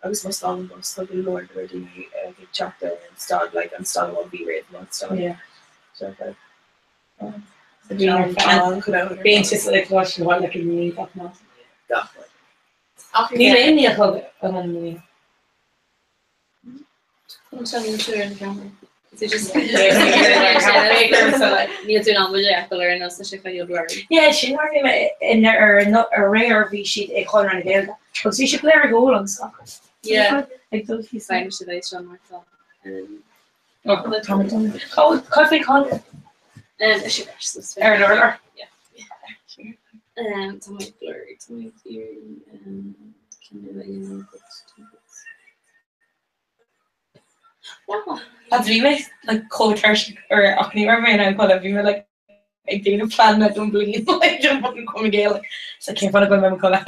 agus má stad an bus tá go leor go leor daoine ag teacht ar an stad like an stad amháin bhí roimh an stad. Yeah. So like Bíonn sé like leis an bhaile go ní gach ná. Gach Níl aon ní a thug an ní. Níl tú in ann buille a fheiceáil ar nós tá sé chomh blurry. Yeah, sin mar bhí mé in ar aréir bhí siad ag Conradh na Gaeilge agus bhí siad go léir ag ól an soccer. Yeah. Ag dul síos. Beidh mise bheidh seo mar tá. Cad faoi Conradh? Ar an urlár. Tá mé blurry, tá mé ag iarraidh cinneadh a dhéanamh but Agus bhí mé like chomh tuirseach ar ach ní raibh mé in ann codladh, bhí mé like ag déanamh pleananna don bhliain like don fucking Cumann Gaelach. So cén fáth nach bhfuil mé ag codladh?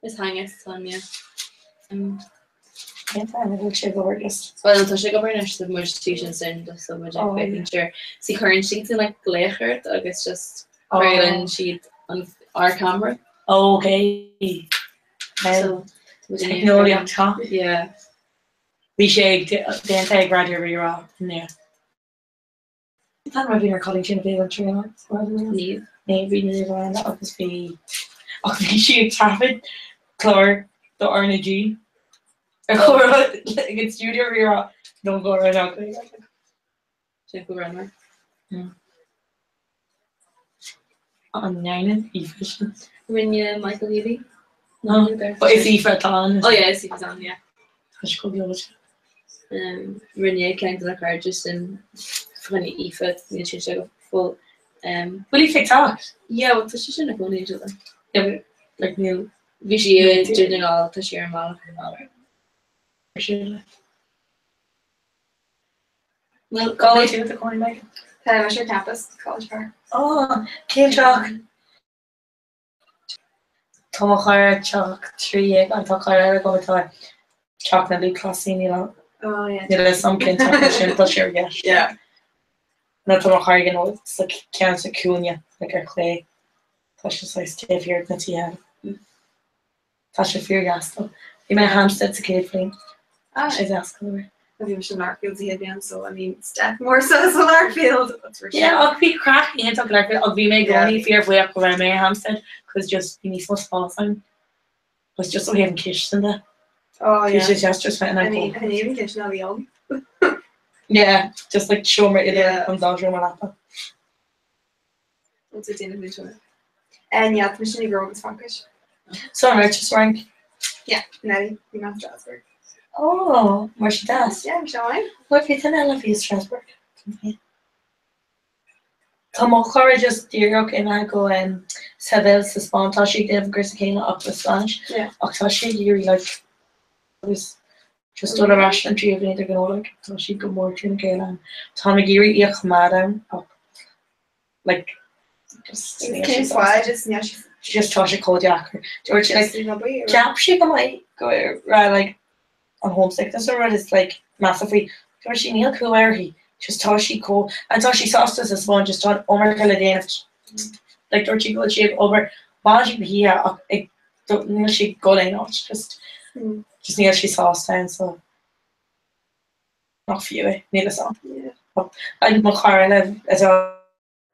Is theanga Sonia. Cén fáth a bhfuil sé ag obair just? Well tá sé ag obair anois so muid tí sin sin just so muid ag Oh, yeah. féachaint ar sí cuireann siad sin like glaoch ort agus just Oh. craolann siad an ár camera. Okay. So Teicneolaíocht ha? Yeah. Bhí sé ag déanta ag Raidió Rí-Rá inniu. Tá mar bhí ar cailín sin a bhí an traenáil Niamh. Ní bhí Niamh ann agus bhí ach bhí sí ag taifead clár do RnaG ar chomhrá ag an stiúideo Rí-Rá don gcomhrá nach Sé go raibh An ndéanann Aoife sin? Rinne Michael Healy. No, but is Aoife atá ann. Oh yeah, is Aoife atá ann, yeah. Tá sé chomh gleoite. Um, rinne ceann de na cairde sin rinne Aoife níl sé seo go fóill. Um, Bhfuil Aoife ag teacht? Yeah, well, tá sé sin i gcónaí anseo. Yeah, but, like níl Bhí sí i Dún na nGall, tá sí ar an mbealach. Sin. Well, Cá bhfuil tú i do chónaí, Megan? Tá mise ar campus, College Park. Oh, cén teach? Tá mo chara teach 13 an tá cara eile agam atá teach na lúthchleasaí níl Oh yeah. níl a fhios agam cén teach é sin tá sé ar dheis. Yeah. Nó tá mo chara ag an sa ceann sa cúinne like ar chlé. Tá sé saghas taobh thiar de na tithe eile. Tá sé fíordheas though. Bhí mé i Hampstead sa chéad bhliain. Tá sé deas go leor. Bhí mise in Larkfield sa chéad bhliain so I mean step more so sa Larkfield. That's for sure. Yeah, ach bhí craic iontach i Larkfield ach bhí mé i gcónaí fíorbhuíoch go raibh mé i Hampstead cos just bhí níos mó spás ann. Agus just ó thaobh an chistin de. Oh Bhí yeah. sé deas just bheith in I ann mean, cócaireacht. I even kitchen a bhí ann. Yeah, just like seomra idir Yeah. an dá sheomra leapa. What's it déanamh anseo? Eh, ní fhada sin ag rá agus Fraincis. So an raibh tú sa Fhrainc? Yeah, Nelly, bhí mé i Strasbourg. Oh, mar sin deas. Yeah, bhí sé ann. Bhuel, bhí duine eile a bhí i Strasbourg. Tá mo chara just díreach imithe go um, Seville sa Spáinn. Tá sí ag déanamh an cúrsa céanna ach le Spanish. Yeah. Ach tá sí ag iarraidh like, agus just dul ar ais an tríú bhliain de ghnó like, tá sí go mór trína chéile ann. Táim ag iarraidh í a choimeád ann ach like just níl sí Cén sásta. fáth just níl sí Just tá sé chomh deacair. Dúirt sí like Just níl baol. cheap sí go mbeidh go raibh like an homesickness or rud is like measa faoi. Dúirt sí níl cumha uirthi. Just tá sí chomh and tá sí sásta sa Spáinn just tá an iomarca le déanamh. Like dúirt sí go bhfuil sí ag obair maidin go hoíche ach ag níl sí ag dul aon áit just just níl sí sásta ann so nach fiú é níl a fhios agam. Like mo chara eile atá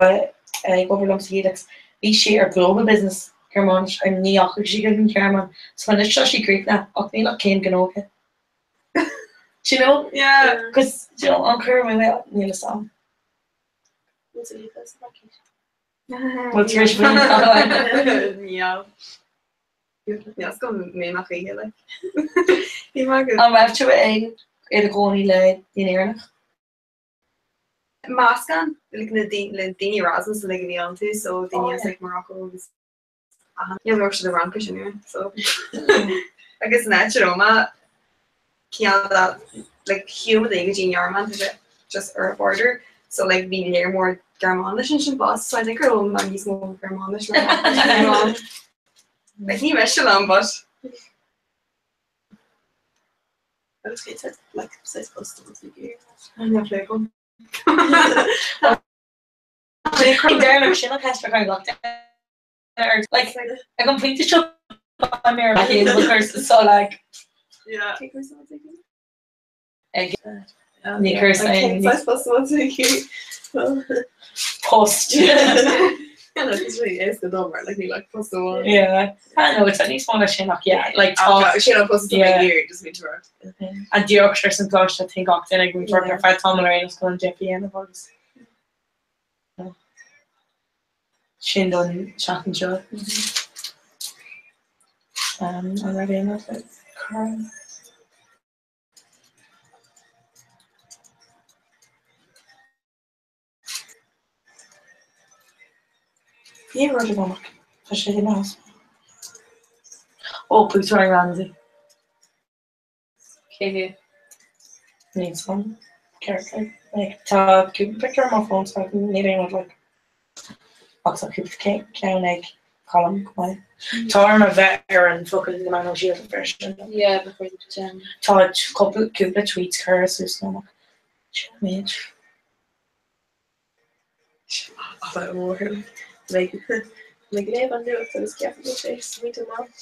ag obair liom sa Helix bhí sí ar Global Business Gearmáinis and ní dheachaigh sí go an Ghearmáin so anois tá sí críochnaithe ach níl ach céim gnó aici. Do you know? Yeah. Cos do you know an cur amú é níl a fhios agam. Bhfuil tar éis bhliain Níl. Níl go mé nach oíche like. Bhí mé go. An raibh tú ag i do chónaí le daoine Éireannach? Meascán like na daoine le daoine Erasmus like a bhí iontu so daoine as like Morocco agus Níl raibh siad i bhFraincis anyway so agus an áit a raibh mé cineál de like shiúil muid go dtí an Ghearmáin tá sé just ar an border so like bhí léar mór Gearmáinis ansin fosta so I think go raibh mé níos mó Gearmáinis ná Like ní miste liom but Agus cé tá like saghas post Ní phlé agam. Deireanach sin an cheist a chuir gach duine ort. Like, ag an bpointe seo beidh mé ar mo chéad chúrsa so like Yeah. ag ní cúrsa aon Cén saghas post atá tú ag iarraidh? post. Yeah, no, it's really éasca dom mar like ní like post amháin. Yeah. I know, tá níos mó ná sin ach yeah, like tá Ah, sin an post atá mé ag iarraidh, just mé rá. An díreach ar san coláiste tá gach duine ag múinteoir ar feadh tamall ar aon nós chun an dip a dhéanamh agus sin don seachtain seo. An raibh aon rud le cur? Bhí rud agam ach tá sé imithe. Ó, buaiteoir an Ramsey. Cé hé? Níl 's agam. Ceart like tá cúpla pictiúr ar mo phone so níl aon rud like ach tá cúpla ceann ag Colm go maith. Tá orm a bheith ar an focal na meáin shóisialta freisin. Yeah, before the gym. Tá cúpla cúpla tweets curtha suas agam ach sin an méid. Ag léamh an nuacht agus ceapaim go bhfuil sé smaointe maith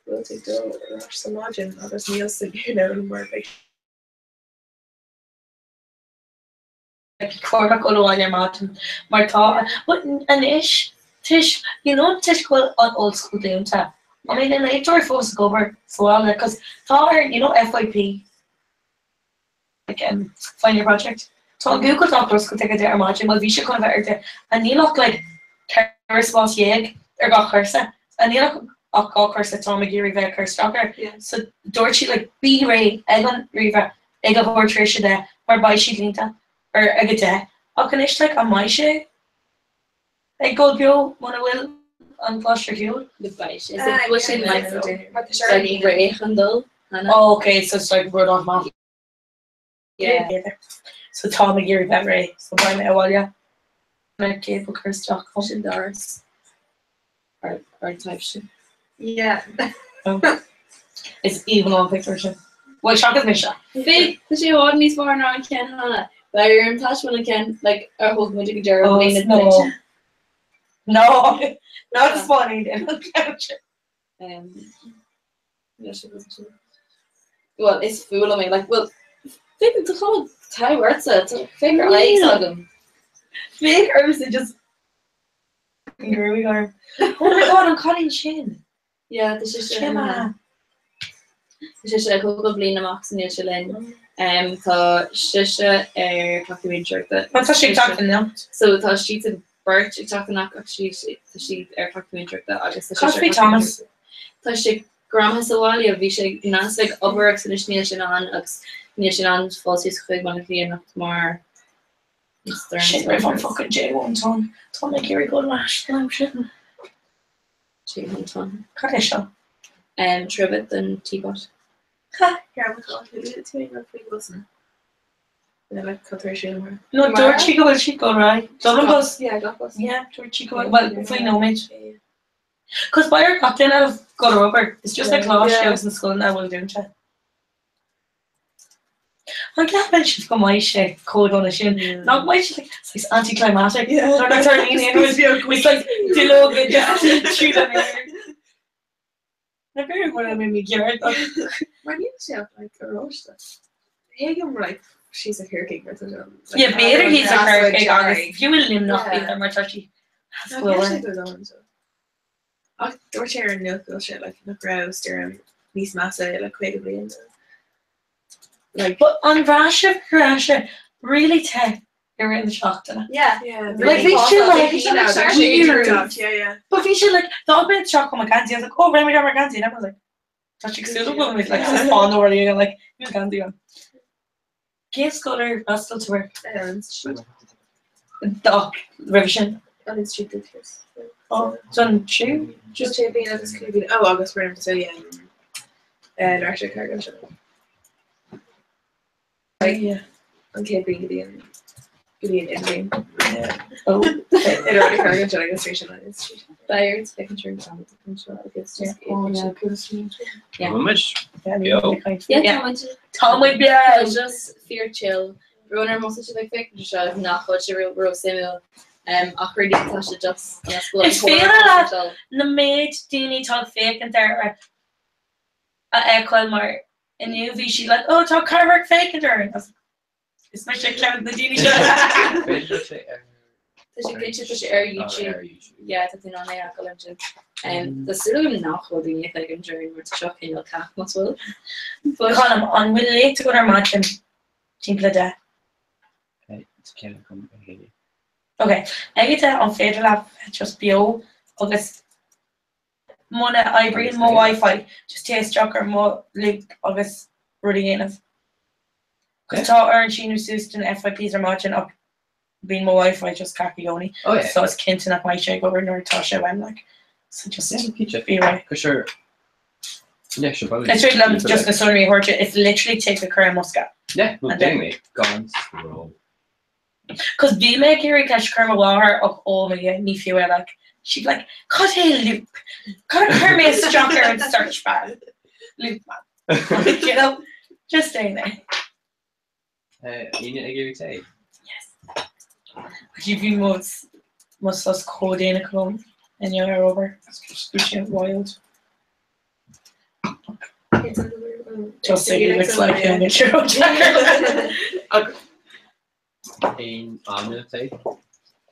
go bhfuil tú ag dul ar ais sa maidin agus níl sa ghnó mar beidh Cormac ó abhaile ar maidin mar tá but anois toisc you know toisc go bhfuil an ollscoil dúnta I mean an léachtóir fós ag obair sa bhaile cos tá ar you know FYP like um final year project tá an Google Doc oscailte ag 10 ar maidin bhuel bhí sé chun a bheith ar 10 and níl ach like 14 spás ar gach cúrsa and níl ach ach dhá chúrsa táim ag iarraidh bheith ag cur isteach air so dúirt sí like bí réidh ag an ríomhaire ag a huair tar éis a 10 mar beidh siad líonta ar ag a 10 ach anois like an mbeidh sé ag dul beo muna bhfuil an coláiste ar shiúl? Beidh sé. So bhfuil sé like réidh chun dul? Oh okay so it's like rud automatic. Yeah. So táim ag iarraidh bheith réidh, so beidh mé abhaile. Mé céad cur isteach. Sin doras ar an taobh sin. Yeah. Is aoibhinn liom an pictiúr sin. Bhuel, seachas mise. Féach, tá sé i bhfad níos fearr ná an ceann cheana. Beidh orm taispeáint an ceann like, a thóg muid ag deireadh Oh, bliana no. duit. No, ná taispeáin aon duine an ceann sin. Um, níl sé go sin. Well, is fuath liom é, like, well, féach, tá cuma te ortsa, tá féach ar aghaidh agam. Féach ormsa just Gruaig orm. Oh my god, an cailín sin! Yeah, tá sise Sin é. Tá sise ag tógáil bliain amach so níl sí linn. Um, tá sise ar cleachtadh múinteoireachta. Tá sí ag teacht anocht. So tá siad beirt ag teacht anocht ach sí tá siad ar cleachtadh múinteoireachta agus tá Cad sise ar faoi cleachtadh Thomas? múinteoireachta. Tá sé greamaithe sa bhaile, bhí sé in ann ag obair agus anois níl sé in ann agus níl sé in ann fáil suas chuig Baile Átha Cliath anocht mar Sin roimh an fucking J1 Ton. Tá mé ag iarraidh dul ar ais san am sin. J1 Ton. Cad é seo? Um, trivet don teapot. Ha! No, No, dúirt sí go bhfuil sí ag dul ar aghaidh. Dul an bus? Yeah, gach bus. Yeah, dúirt sí go bhfuil, well, faoi nóiméad. Cos beidh ar gach duine dul ar obair. It's just na coláistí agus na scoileanna a bhfuil dúnta. An gceapann sibh go mbeidh sé chomh dona sin? Nach mbeidh sé like saghas anticlimactic? Nuair nach dtarlaíonn aon rud, it's like duilleoga just tríd an aer. Na b'fhéidir go bhfuil mé mícheart ach. Mar níl sé ach like oráiste. Thuigim like she's a Corcaigh mar tá sé an. Yeah, b'fhéidir he's a Corcaigh agus fiú i Luimneach b'fhéidir mar tá sí as glór. Ach dúirt sé ar an nuacht go bhfuil sé like nach raibh stoirm níos measa le 50 bliain nó like. But an bhraith sibh go raibh sé really te i rith na seachtaine? Yeah. Like bhí sé like weird. Yeah, yeah. But bhí sé like d'fhág mé an teach chomh geansaí I was like oh rinne mé mar geansaí and everyone was like tá sé cosúil go bhfuil muid like sa Spáinn nó rud éigin like níl geansaí ann. Cén scoil ar fhreastail tú air? Ar an street. Ach roimhe sin? An institiúid dúchais. Ó, don tríú? Just sé bliain agus cúig bliana. Ó, agus roimh so yeah. Lár cargo seo. Yeah. An chéad bhliain go dtí an go dtí an idirbhliain. Ó. Ar an cargo seo agus tar sin an institiúid. Beidh ort féachaint ar an gcampa anseo agus just Oh, yeah, Yeah. Bhfuil muid beo? Yeah, tá muid. Tá muid beo! Tá just fíor chill. Brón orm más sibh ag féachaint ar seo nach bhfuil sé ró suimiúil. Um, ach really tá sé just an go bhfuil Is féidir leat na méid daoine atá ag féachaint air a fheiceáil mar inniu bhí siad like oh tá ceathrar ag féachaint air. Is mise ceann de na daoine seo. B'fhéidir sé ar Tá sé cinnte tá sé ar YouTube. Yeah, tá tú in ann é a fheiceáil ansin. Um, Tá súil agam nach bhfuil daoine ag féachaint air mar tá seo cineál cac más bhfuil. But- Colm, an bhfuil léacht agat ar maidin timpeall a 10? Ceann agam ag a Ok, ag a 10 an féidir leat bheith just beo agus muna oibríonn mo wifi just téigh isteach ar mo loop agus rud a dhéanamh. Cos tá orainn síniú suas don FYPs ar maidin ach bíonn mo wifi just cac i gcónaí. Oh yeah. So is cinnte nach mbeidh sé ag obair nuair atá sé uaim like. So just Yeah, cinnte. be ready. Cos sure. Yeah, sure. Is féidir liom just na sonraí a thabhairt, it's literally téigh go cur i mbosca. Yeah, well And then- déanfaidh mé gan stró. Cos bhí mé ag iarraidh ceist a chur ar mo mháthair ach oh my god ní fiú é like she'd be like cad é loop? Cad a chuir mé isteach ar an search bar? Loop man. Like, you know, just staying there. Aoinne ag iarraidh tae? Yes. Actually bhí mo mo sos chomh déanach liom inniu ar obair. It's just bhí sé wild. Just so you looks like him it's your own Aon anna tae?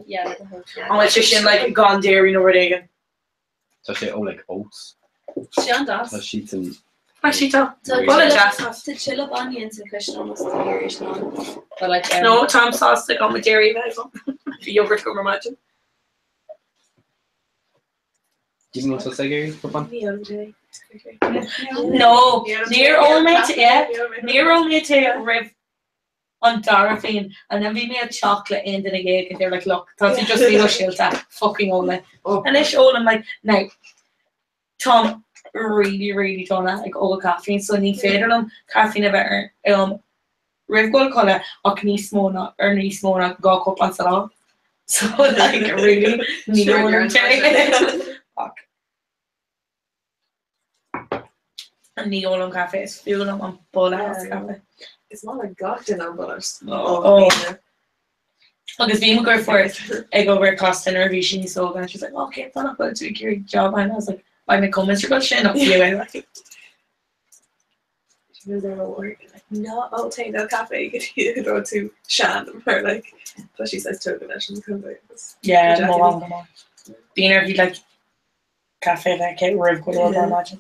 Yeah, le do thoil. An bhfuil sé sin like gan dairy nó rud éigin? Tá sé ó like oats. Sé an-deas. Tá siad san Actually tá. Tá Bhuel deas. Tá tuilleadh bainne insa chuisneoir más tú ag iarraidh sin ann. But like, um, No, táim sásta gan mo dairy bheith agam. Bhí yogurt agam ar maidin. Did you want to say cupán? No, níor ól mé tae, níor ól mé tae roimh an dara pingin and then bhí mé ag teacht le aon duine dhéag and they were like look tá tú just míshóisialta fucking ól é. Anois ólaim like now táim really really dona ag ól caiféin so ní féidir liom caiféin a bheith ar um roimh dhul a chodladh ach níos mó ná ar níos mó ná 2 cupán sa lá. So like really ní ólaim tae. Ach. Ní ólaim caife, is fuath liom an boladh as caife. Is maith le gach duine an boladh. Oh. Agus bhí mo dheirfiúr ag obair Costa nuair a bhí sí níos óga and she was like, oh, cén fáth nach bhfuil tú ag iarraidh job and I was like, beidh mé chomh miserable sin ach fiú é like. She was there work like, ná ól tae ná caife go dtí go raibh tú sean mar like tá sí saghas tógtha leis an caife agus Yeah, mo mham go maith. Bíonn uirthi like caife a bheith aici roimh go leor ar maidin.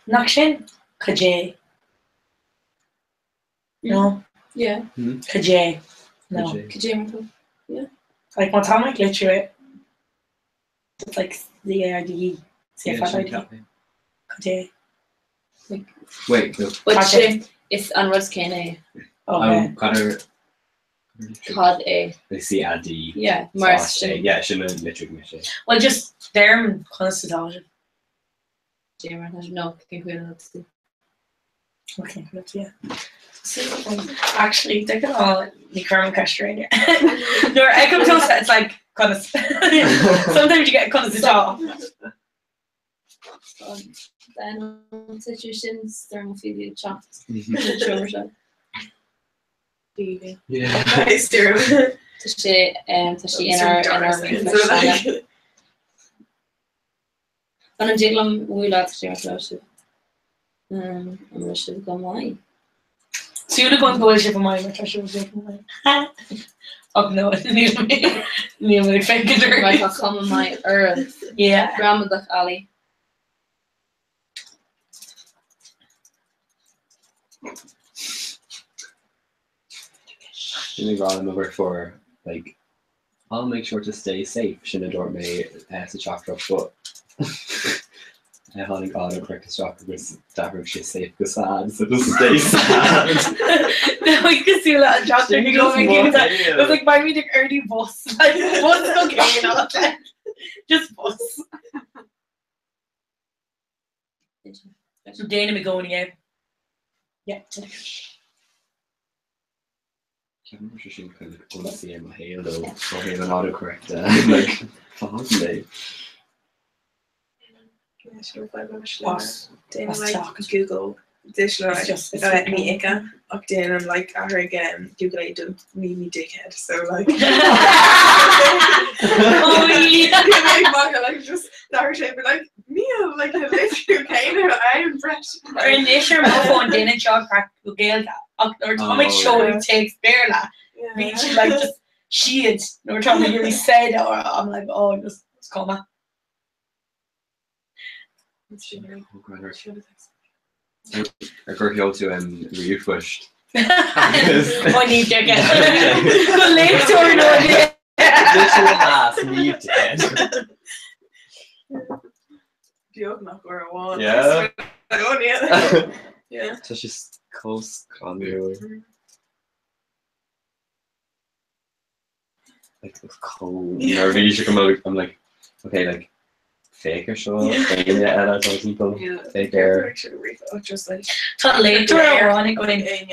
Nach sin cad é? No? Yeah. Cad é? No. Cad é mar tá? Yeah. Like má tá mé ag litriú é, it's like C A R D E. C F I D. Cad é? Wait, no. But sin is an rud céanna é. Okay. Cad Cad é? C A D. Yeah, mar sin. Yeah, sin a litrigh mise. Well just deirim conas atá sé. Cad é mar tá sé? No, cén chaoi a bhfuil tú? Okay, good, yeah. So, actually, de ghnáth ní chuirim an ceist ar éinne. Nuair a fheicim tusa, it's like conas. Sometimes you get conas atá. Tá sin storm fi teacht seomra seo. Tá sé tá sí inár inár Fan an dtig liom bualadh leat sibh an bhfuil sibh go maith? Súil agam go bhfuil sibh go maith mar tá sibh go maith. Ach no, níl mé níl mé ag féachaint oraibh. Mar tá cuma maith oraibh. Yeah. Gramadach Ali. Sin ag rá le mo dheirfiúr like I'll make sure to stay safe sin a dúirt mé sa teachtaireacht but tháinig autocorrect isteach agus d'athraigh sé safe go sad so just stay sad. Cosúil le an teachtaireacht go It was like beidh muid ag ordú bus like bus go céanna just bus. Déanaim i gcónaí é. Yeah. Ceapaim go raibh sé sin kind of ionsaí ar mo shaol though, ó thaobh an autocorrect de, like, fág mé. As Déanaim as like teacht. Google Dis It's just it's ní ice ach déanaim like athraigh Google é do ní ní dickhead so like Oh yeah. like just d'athraigh sé but like níl like na litriú céanna ann freisin. Ar anois ar mo fón déanann sé autocorrect go Gaeilge ach nuair atá mé ag seoladh téacs Béarla bíonn siad like just siad nuair atá mé ag iarraidh said or I'm like oh just it's cuma. Ar gur sheol tú an ríomhphost? Oh ní dickhead. Go léachtóir nó Literal ass ní dickhead. Beagnach uair amháin. Yeah. Oh yeah. Yeah. Tá sé chomh scanrúil. Like chomh neirbhíseach go I'm I'm like okay like féach ar seo éinne eile atá timpeall féach ar Tá léachtóir amháin againn.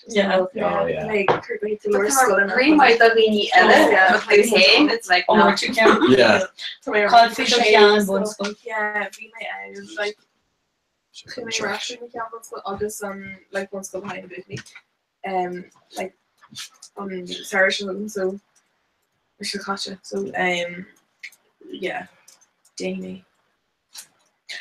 Yeah. Oh, yeah. Rí-mhaith do dhaoine eile but tú féin it's like Oh, no. tú ceann. Yeah. Cad faoi do cheann bunscoil? Yeah, bhí mé ann like chuaigh mé ar ais chuig mo cheann bunscoil agus an like bunscoil behind the buachaillí um like an samhradh seo chugainn so seo caite so um yeah déanfaidh mé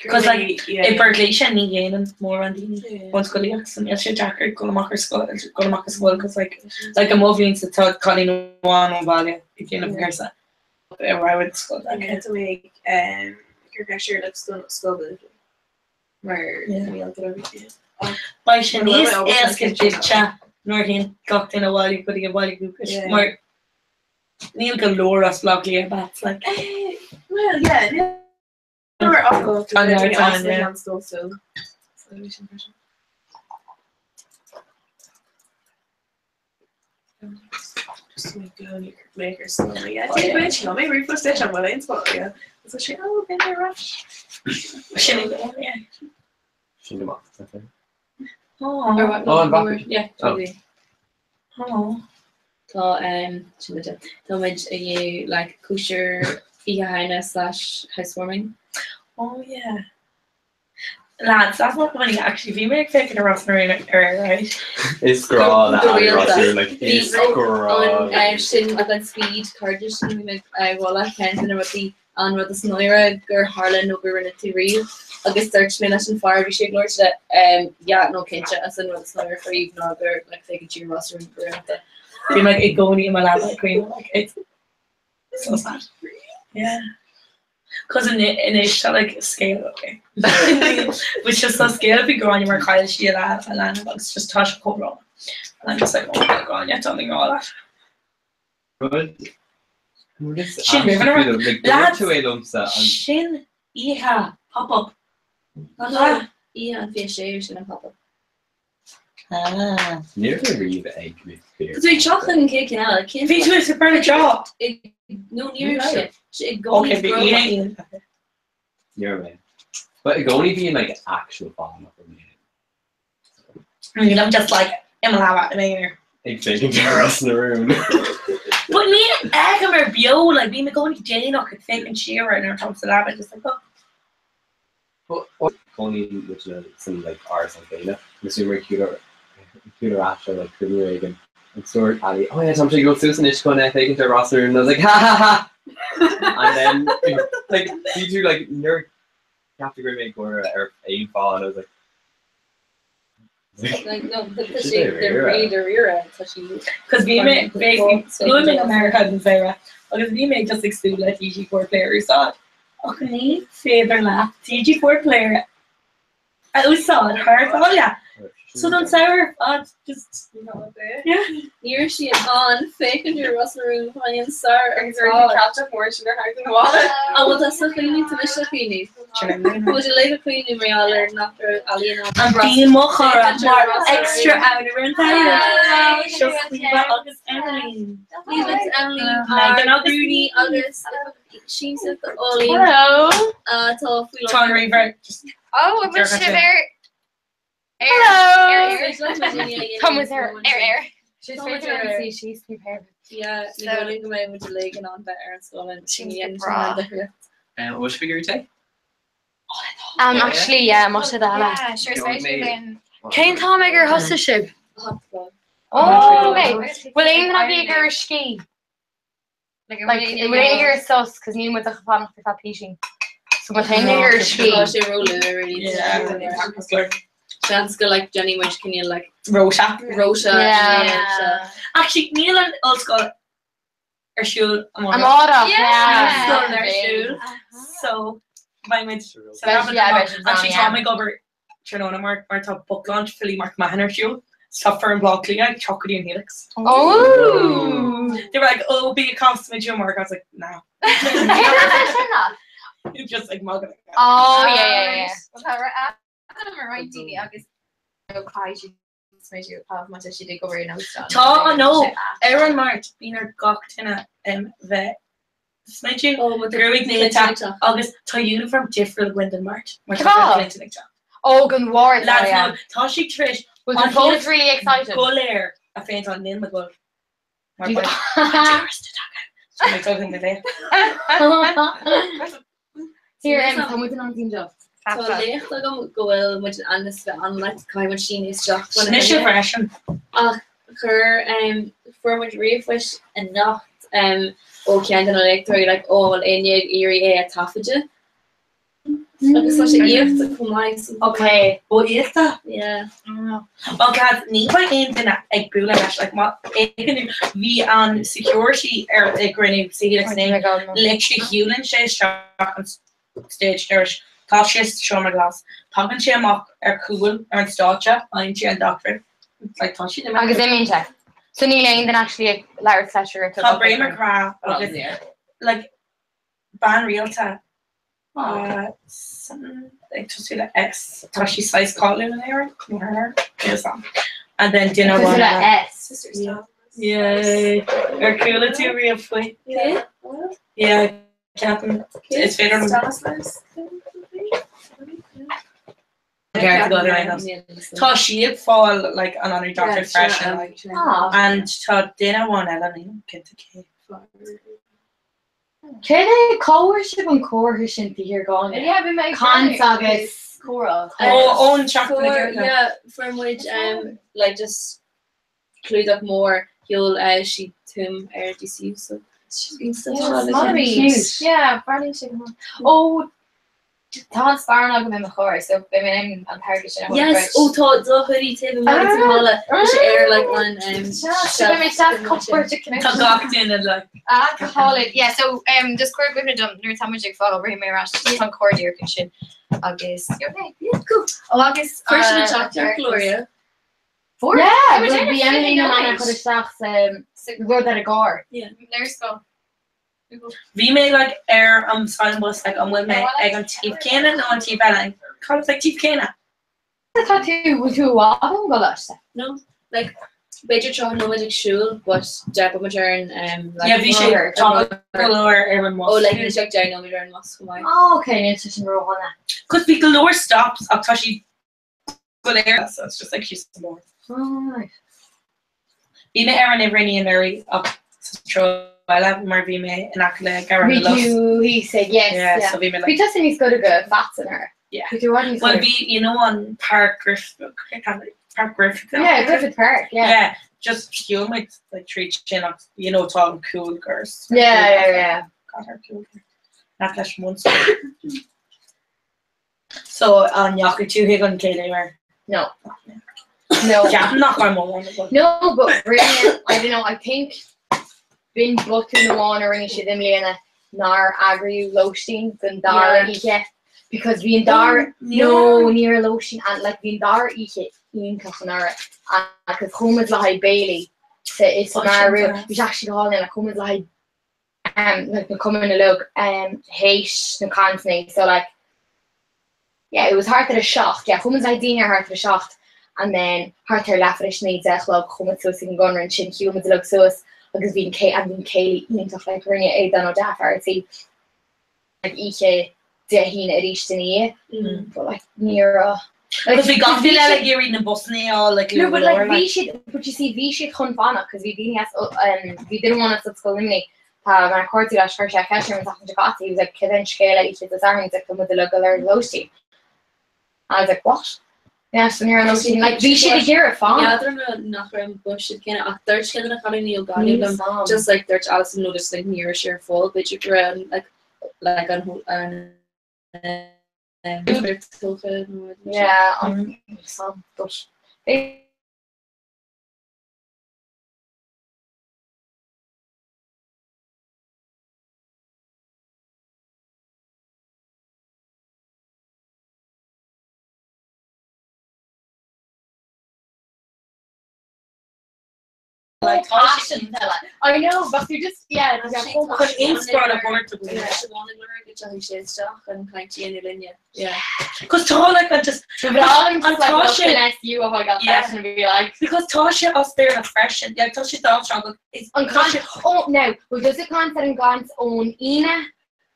Cos like i bPort Laoise ní dhéanann mórán daoine bunscolaíocht so níl sé deacair dul amach ar scoil dul amach as scoil cos like like i mo bhliainsa tá cailín amháin ón bhaile ag déanamh an cúrsa ar rogha scoil like. Tá mé ag um cur ceist ar like scoil scoil mar níl go raibh Beidh sé níos éasca duitse nuair a théann gach duine abhaile go dtí a bhaile dúchais mar níl go leor as Baile Átha Cliath that's like Well yeah níl mar ach go Tá neart ann, yeah. scoil so so bhí sin freisin. Just make go make her slow yeah Tá mé ríomhphost é an bhfuil aon spot yeah. So sé oh been there rush. Sin é go yeah. Sin go maith. Okay. Oh. Oh, an bhfaca? Yeah, Oh. Oh. Tá um, sin muid. Tá muid ag dhéanamh like cóisir Oíche Shamhna slash housewarming. Oh yeah. Lads, that's not funny actually. Bhí mé ag féachaint ar Ros na Rún aréir, right? Is grá le Ali Ros na Rún, like, is grá. An sin ag an speed cairde sin bhí mé ag rá ceann de na rudaí an rud is náire gur tharla nó gur rinne tú riamh agus dúirt mé leis an fear a bhí sé ag labhairt le yeah no cinnte as an rud is náire riamh ná gur like féachann tú ar Ros na Rún go rialta. Bhí mé i gcónaí i mo leaba ag caoineadh like it's so sad. Yeah. Cos anois tá like scéal okay. But just tá scéal faoi Gráinne mar chaill sí a leanbh agus just tá sé chomh brónach. And I'm just like oh my God Gráinne tá mé i ngrá leat. Rud Sin roimh an Like dúirt tú é liomsa an Sin oíche pop-up. Oíche an 26 sin an pop-up. Ah. Ní raibh mé riamh ag na fir. Tá tú ag teacht an chéad cinn eile. Cén Bhí tú sa Bernard Shaw. No ní raibh sé. Sé i gcónaí Okay, bhí oíche iontach. Ní raibh mé. But i gcónaí bíonn like actual fáth nach raibh mé. I mean, I'm just like i mo leaba i m'aonar. Ag féachaint ar Ros na Rún. But ní fheicim ar beo, like bím i gcónaí déanach ag féachaint siar air nuair atáim sa leaba, just like oh. But cónaíonn muid san like árasán céanna agus bhí muid ag siúl ar ais ó like cruinniú éigin agus dúirt Ali oh yeah táimse ag dul suas anois chun féachaint ar Ros na Rún and I was like ha ha ha and then like bhí tú like nuair cheap tú go raibh mé ag gáire ar aon fáth and I was like Like no tá sé dáiríre tá sí Cos bhí mé luaigh mé America den saoire agus bhí mé just ag súil le TG4 Player a úsáid. Ach ní féidir leat TG4 Player a úsáid thar sáile. So don samhradh ar fad just yeah. Ní raibh sí in ann féachaint ar Ros na Rún chun an samhradh Agus ar an catch mór sin ar thart an bhaile. An bhfuil tusa ag caoineadh? Tá mise ag caoineadh. Tá muid uilig ag caoineadh mar gheall ar nach raibh Ali in ann. An Bhí mo chara mar extra ann ar an tsamhradh. Seo Caoimhe agus Emmeline. Caoimhe agus Emmeline Megan agus Rooney agus Siamsa Ollie. Hello. Tá faoi Tá an ríomhaire just Oh, an bhfuil sibh ar Hello. Tá muid ar ar air. Tá muid ar air. Síos ní pé. Yeah, ní dóigh liom go mbeidh muid uilig in ann bheith ar an scoil sin ní Bra. Um, bhfuil sibh ag iarraidh tae? Um, actually, yeah, má sé eile. Yeah, sure, is féidir linn. Cén t-am ag ar thosaigh sibh? Oh, okay. Bhfuil aon duine agaibh ag iarraidh scíth? Like, bhfuil éinne ag iarraidh sos, cos níl muid ach ag fanacht ar feadh písín. So má tá éinne ag iarraidh scíth. Tá sé róluath already. Yeah. Seans go like déanfaidh muid cineál like Rota. Rota. Yeah. Actually, níl an ollscoil ar siúl amárach. Amárach, Níl yeah. an scoil ar siúl. So, beidh muid sa Beidh- yeah, beidh siad Actually, ann, tá yeah. mé ag obair tráthnóna mar mar tá book launch Filí Mark Mahon ar siúl. So tá foireann Bhaile Átha Cliath ag teacht go dtí an Helix. Oh! They were like, oh, bí ag caint muid amárach. I was like, no. Just like mugging. Oh, yeah, yeah, yeah. Well, tá Adam ar roinnt daoine agus caithfidh siad smideadh tá má tá siad ag obair in óstán. Tá an nó ar an Máirt bíonn ar gach duine bheith smideadh, gruaig néata agus tá uniform difriúil againn don Máirt mar tá Cad? Clinton ag teacht. Oh, don Mháirt, Lads, oh, yeah. no, tá sí tar éis Bhfuil tú an fós Helix really excited? go léir a phéinteáil níl mé ag dul mar Did- beidh tourist attack. So mé dul na bhéal. Here, em, tá muid in ann seo. Tá léacht agam go bhfuil muid in ainm is bheith an like caithfidh muid síneadh isteach chun a Mise chinneadh. freisin. Ach chuir um, fuair muid ríomhphoist anocht um, ó cheann de na léachtóirí like, ó bhfuil éinne ag iarraidh é a taifeadadh. Agus tá sé íochta chomh maith. so- Ok, ó íochta? Yeah. Well, lads, ní bheidh aon duine ag bualadh leis, like, má fhéachann tú, bhí an security ar ag gcruinniú sa Helix inné, literally shiúlann sé isteach an stage doors, tá sé sa seomra glas, tagann sé amach ar chúl ar an stáitse, faigheann sé an doctorate, like, tá siad Agus imíonn sé. So níl aon duine actually ag labhairt leis ar Tá Bray McGrath agus, like, bean rialta ag tosú le S. Tá sí saghas cáiliúil in Éirinn, nó thar lear, níl 'fhios a'm. And then duine Tosú amháin le eile. S. Yeah. Ar chuala tú riamh faoi? Yeah, ceapaim. Is féidir liom. Tá sí ag fáil like an honorary doctorate freisin like. Ah. And tá duine amháin eile, nílim cinnte cé. Céard é, cá bhfuair sibh an comhartha sin do Thír Gáinne? Yeah, bhí mé ag Caint breathnú. agus comhrá. Ó, ón tseachtain na Fuair, Gaeilge. yeah, fuair muid um, like just clúdach mór sheol uh, sí Tuaim ar DCU so Cute. Yeah, breathnaíonn sé go maith. Ó, tá an sparán agam i mo charr, so beidh mé in ann an t-airgead sin a thabhairt Yes, ó tá do hoodie taobh amuigh sa halla tá sé ar like an um, So beidh mé isteach cupboard Tá gach duine like. Ah, go hálainn. Yeah, so um, just cuir i gcuimhne dom nuair atá muid ag fágáil rithfidh mé ar ais tá an carr díreach ansin agus okay, yeah, cool. Ó agus Fuair sin an teachtaireacht Gloria. Fuair? Yeah, Bhí muid bhí ar Emily na na mana chur isteach sa rud ar an gcarr. Léarscáil. Bhí mé like ar an signpost like an bhfuil mé ag an taobh céanna nó an taobh eile? Kind of like taobh céanna. Tá tú bhfuil tú i bhfad ón gcoláiste? No, like b'fhéidir 30 nóiméad ag siúl but deich bomaite ar an um, like, Yeah, bhí sé tá go leor ar an Ó mbus. like níl sé ach 10 nóiméad ar an mbus chomh maith. Oh, okay, níl sé sin ródhona. Cos bhí go leor stops ach tá siad go léir so it's just like she's more. Oh, Bhí mé ar an uimhir ní anuraidh ach sa treo eile mar bhí mé in aice le Garraí Bhí na Lus. tú thíos ag, yes, Yeah, yeah. so bhí mé Bhí like tusa níos gaire go Fatson ar. Yeah. Bhí tú i bhfad níos Well gaire. bhí you know an Park Griff Park Griffith Yeah, Griffith Park, yeah. Yeah, just shiúil muid like tríd sin ach you know tá an cúl gur Yeah, yeah, yeah. Got her cúl. Nach leis Munster. So an ndeachaigh tú chuig an chéad uair? No. No. Ceapaim nach raibh mórán agam. No, but rinne, I don't know, I think b'in botún amháin a rinne siad i mbliana nár eagraíodh lóistín don dara Yeah. oíche because bhí an dara no ní raibh lóistín and like bhí an dara oíche iontach anuraidh agus chuaigh muid le haghaidh béilí sa i sa Oh, mBarr sin Rua. deas. Bhí sé actually go hálainn like chuaigh muid le haghaidh um, like na cumainn uilig um, théis na cainteanna so like yeah it was thart ar a 7 yeah chuaigh muid le haghaidh dinnéar thart ar a 7 and then thart ar leathuair tar éis 9 10 a chlog chuaigh muid suas ag an gConradh ansin shiúil muid uilig suas agus bhí an cé and bhí an céilí iontach like rinne Aodán Ó Deá fear an tí like oíche Dé hAoine arís ina dhiaidh Mm. but like ní raibh Because bhí gach duine eile ag iarraidh na busanna a fháil like No, but like leor bhí like. siad, but you see bhí siad chun fanacht cos bhí daoine as um bhí duine amháin as Ollscoil Luimnigh tá mé cairdiúil leis chuir sé ceist orm an tseachtain seo caite he was like cad é an scéal oíche Dé Sathairn like tá muid uilig ag lorg lóistín I was like what? Yeah so ní raibh lóistín like bhí siad ag iarraidh fanacht. N'fheadar mé nach raibh an bus siad céanna ach dúirt ceann de na cailíní ó Gaillimh Níl liom 's a'm. just like dúirt Alison nó just like ní raibh sé ar fáil b'fhéidir go raibh an like like an an Yeah, an sam but Like, tá sé passion I know but you just yeah Chun inspioráid a thabhairt do dhaoine. Cos tá like an just an an tá sé SU a thug Yeah. freisin be like because tá sé as Béarla freisin yeah tá sé dátheangach is an tá sé oh now well does it count ar an gcaint ón Aoine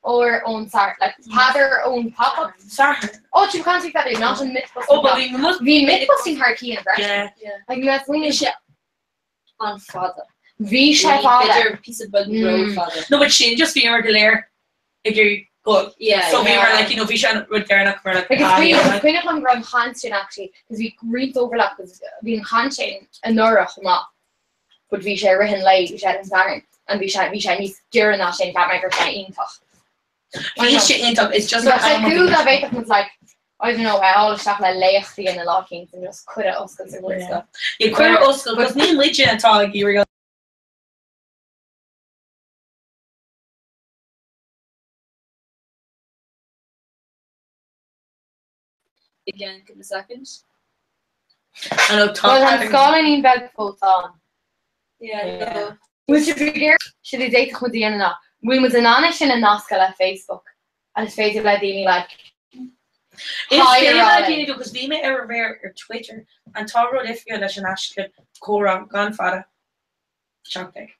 or ón Satharn like Peadar ón pop-up Satharn oh tú caint Peadar not an mythbusting Oh, but bhí mus- bhí mythbusting thar cionn freisin Yeah. like mé Bhí sé an-fhada. Bhí sé fada. B'fhéidir píosa beag ró-fhada. No but sin just bhíomar go léir ag iarraidh dul. Yeah, So bhíomar yeah. like you know bhí sé an rud deireanach mar like Like ah, yeah, like- cuimhneach liom go raibh an chaint sin actually because bhí roinnt overlap because bhí an chaint sin anuraidh chomh maith but bhí sé i rith an lae bhí sé ar an Satharn and bhí sé bhí sé níos giorra ná sin cheap mé go raibh sé iontach. Bhí sé iontach it's just Bheadh sé an am a cool bhí dá sé. bhféadfadh muid like I don't know a fháil isteach le léacht a dhéanamh lá éicint and just cuireadh oscailt ar Yeah. Yeah, cuireadh oscailt because ní muide atá ag iarraidh Again, give me a second. I know tá Well an scáileáinín beag fós ann. Yeah, no. Bhfuil sibh ag iarraidh sin a d'fhéadfadh muid a dhéanamh ná bhfuil muid in ann é sin a nascadh le Facebook agus féidir le daoine like Is hi a féidir rá le linn. daoine because bhí mé ar aréir ar Twitter and tá rud difriúil leis an haischlib comhrá gan fada 17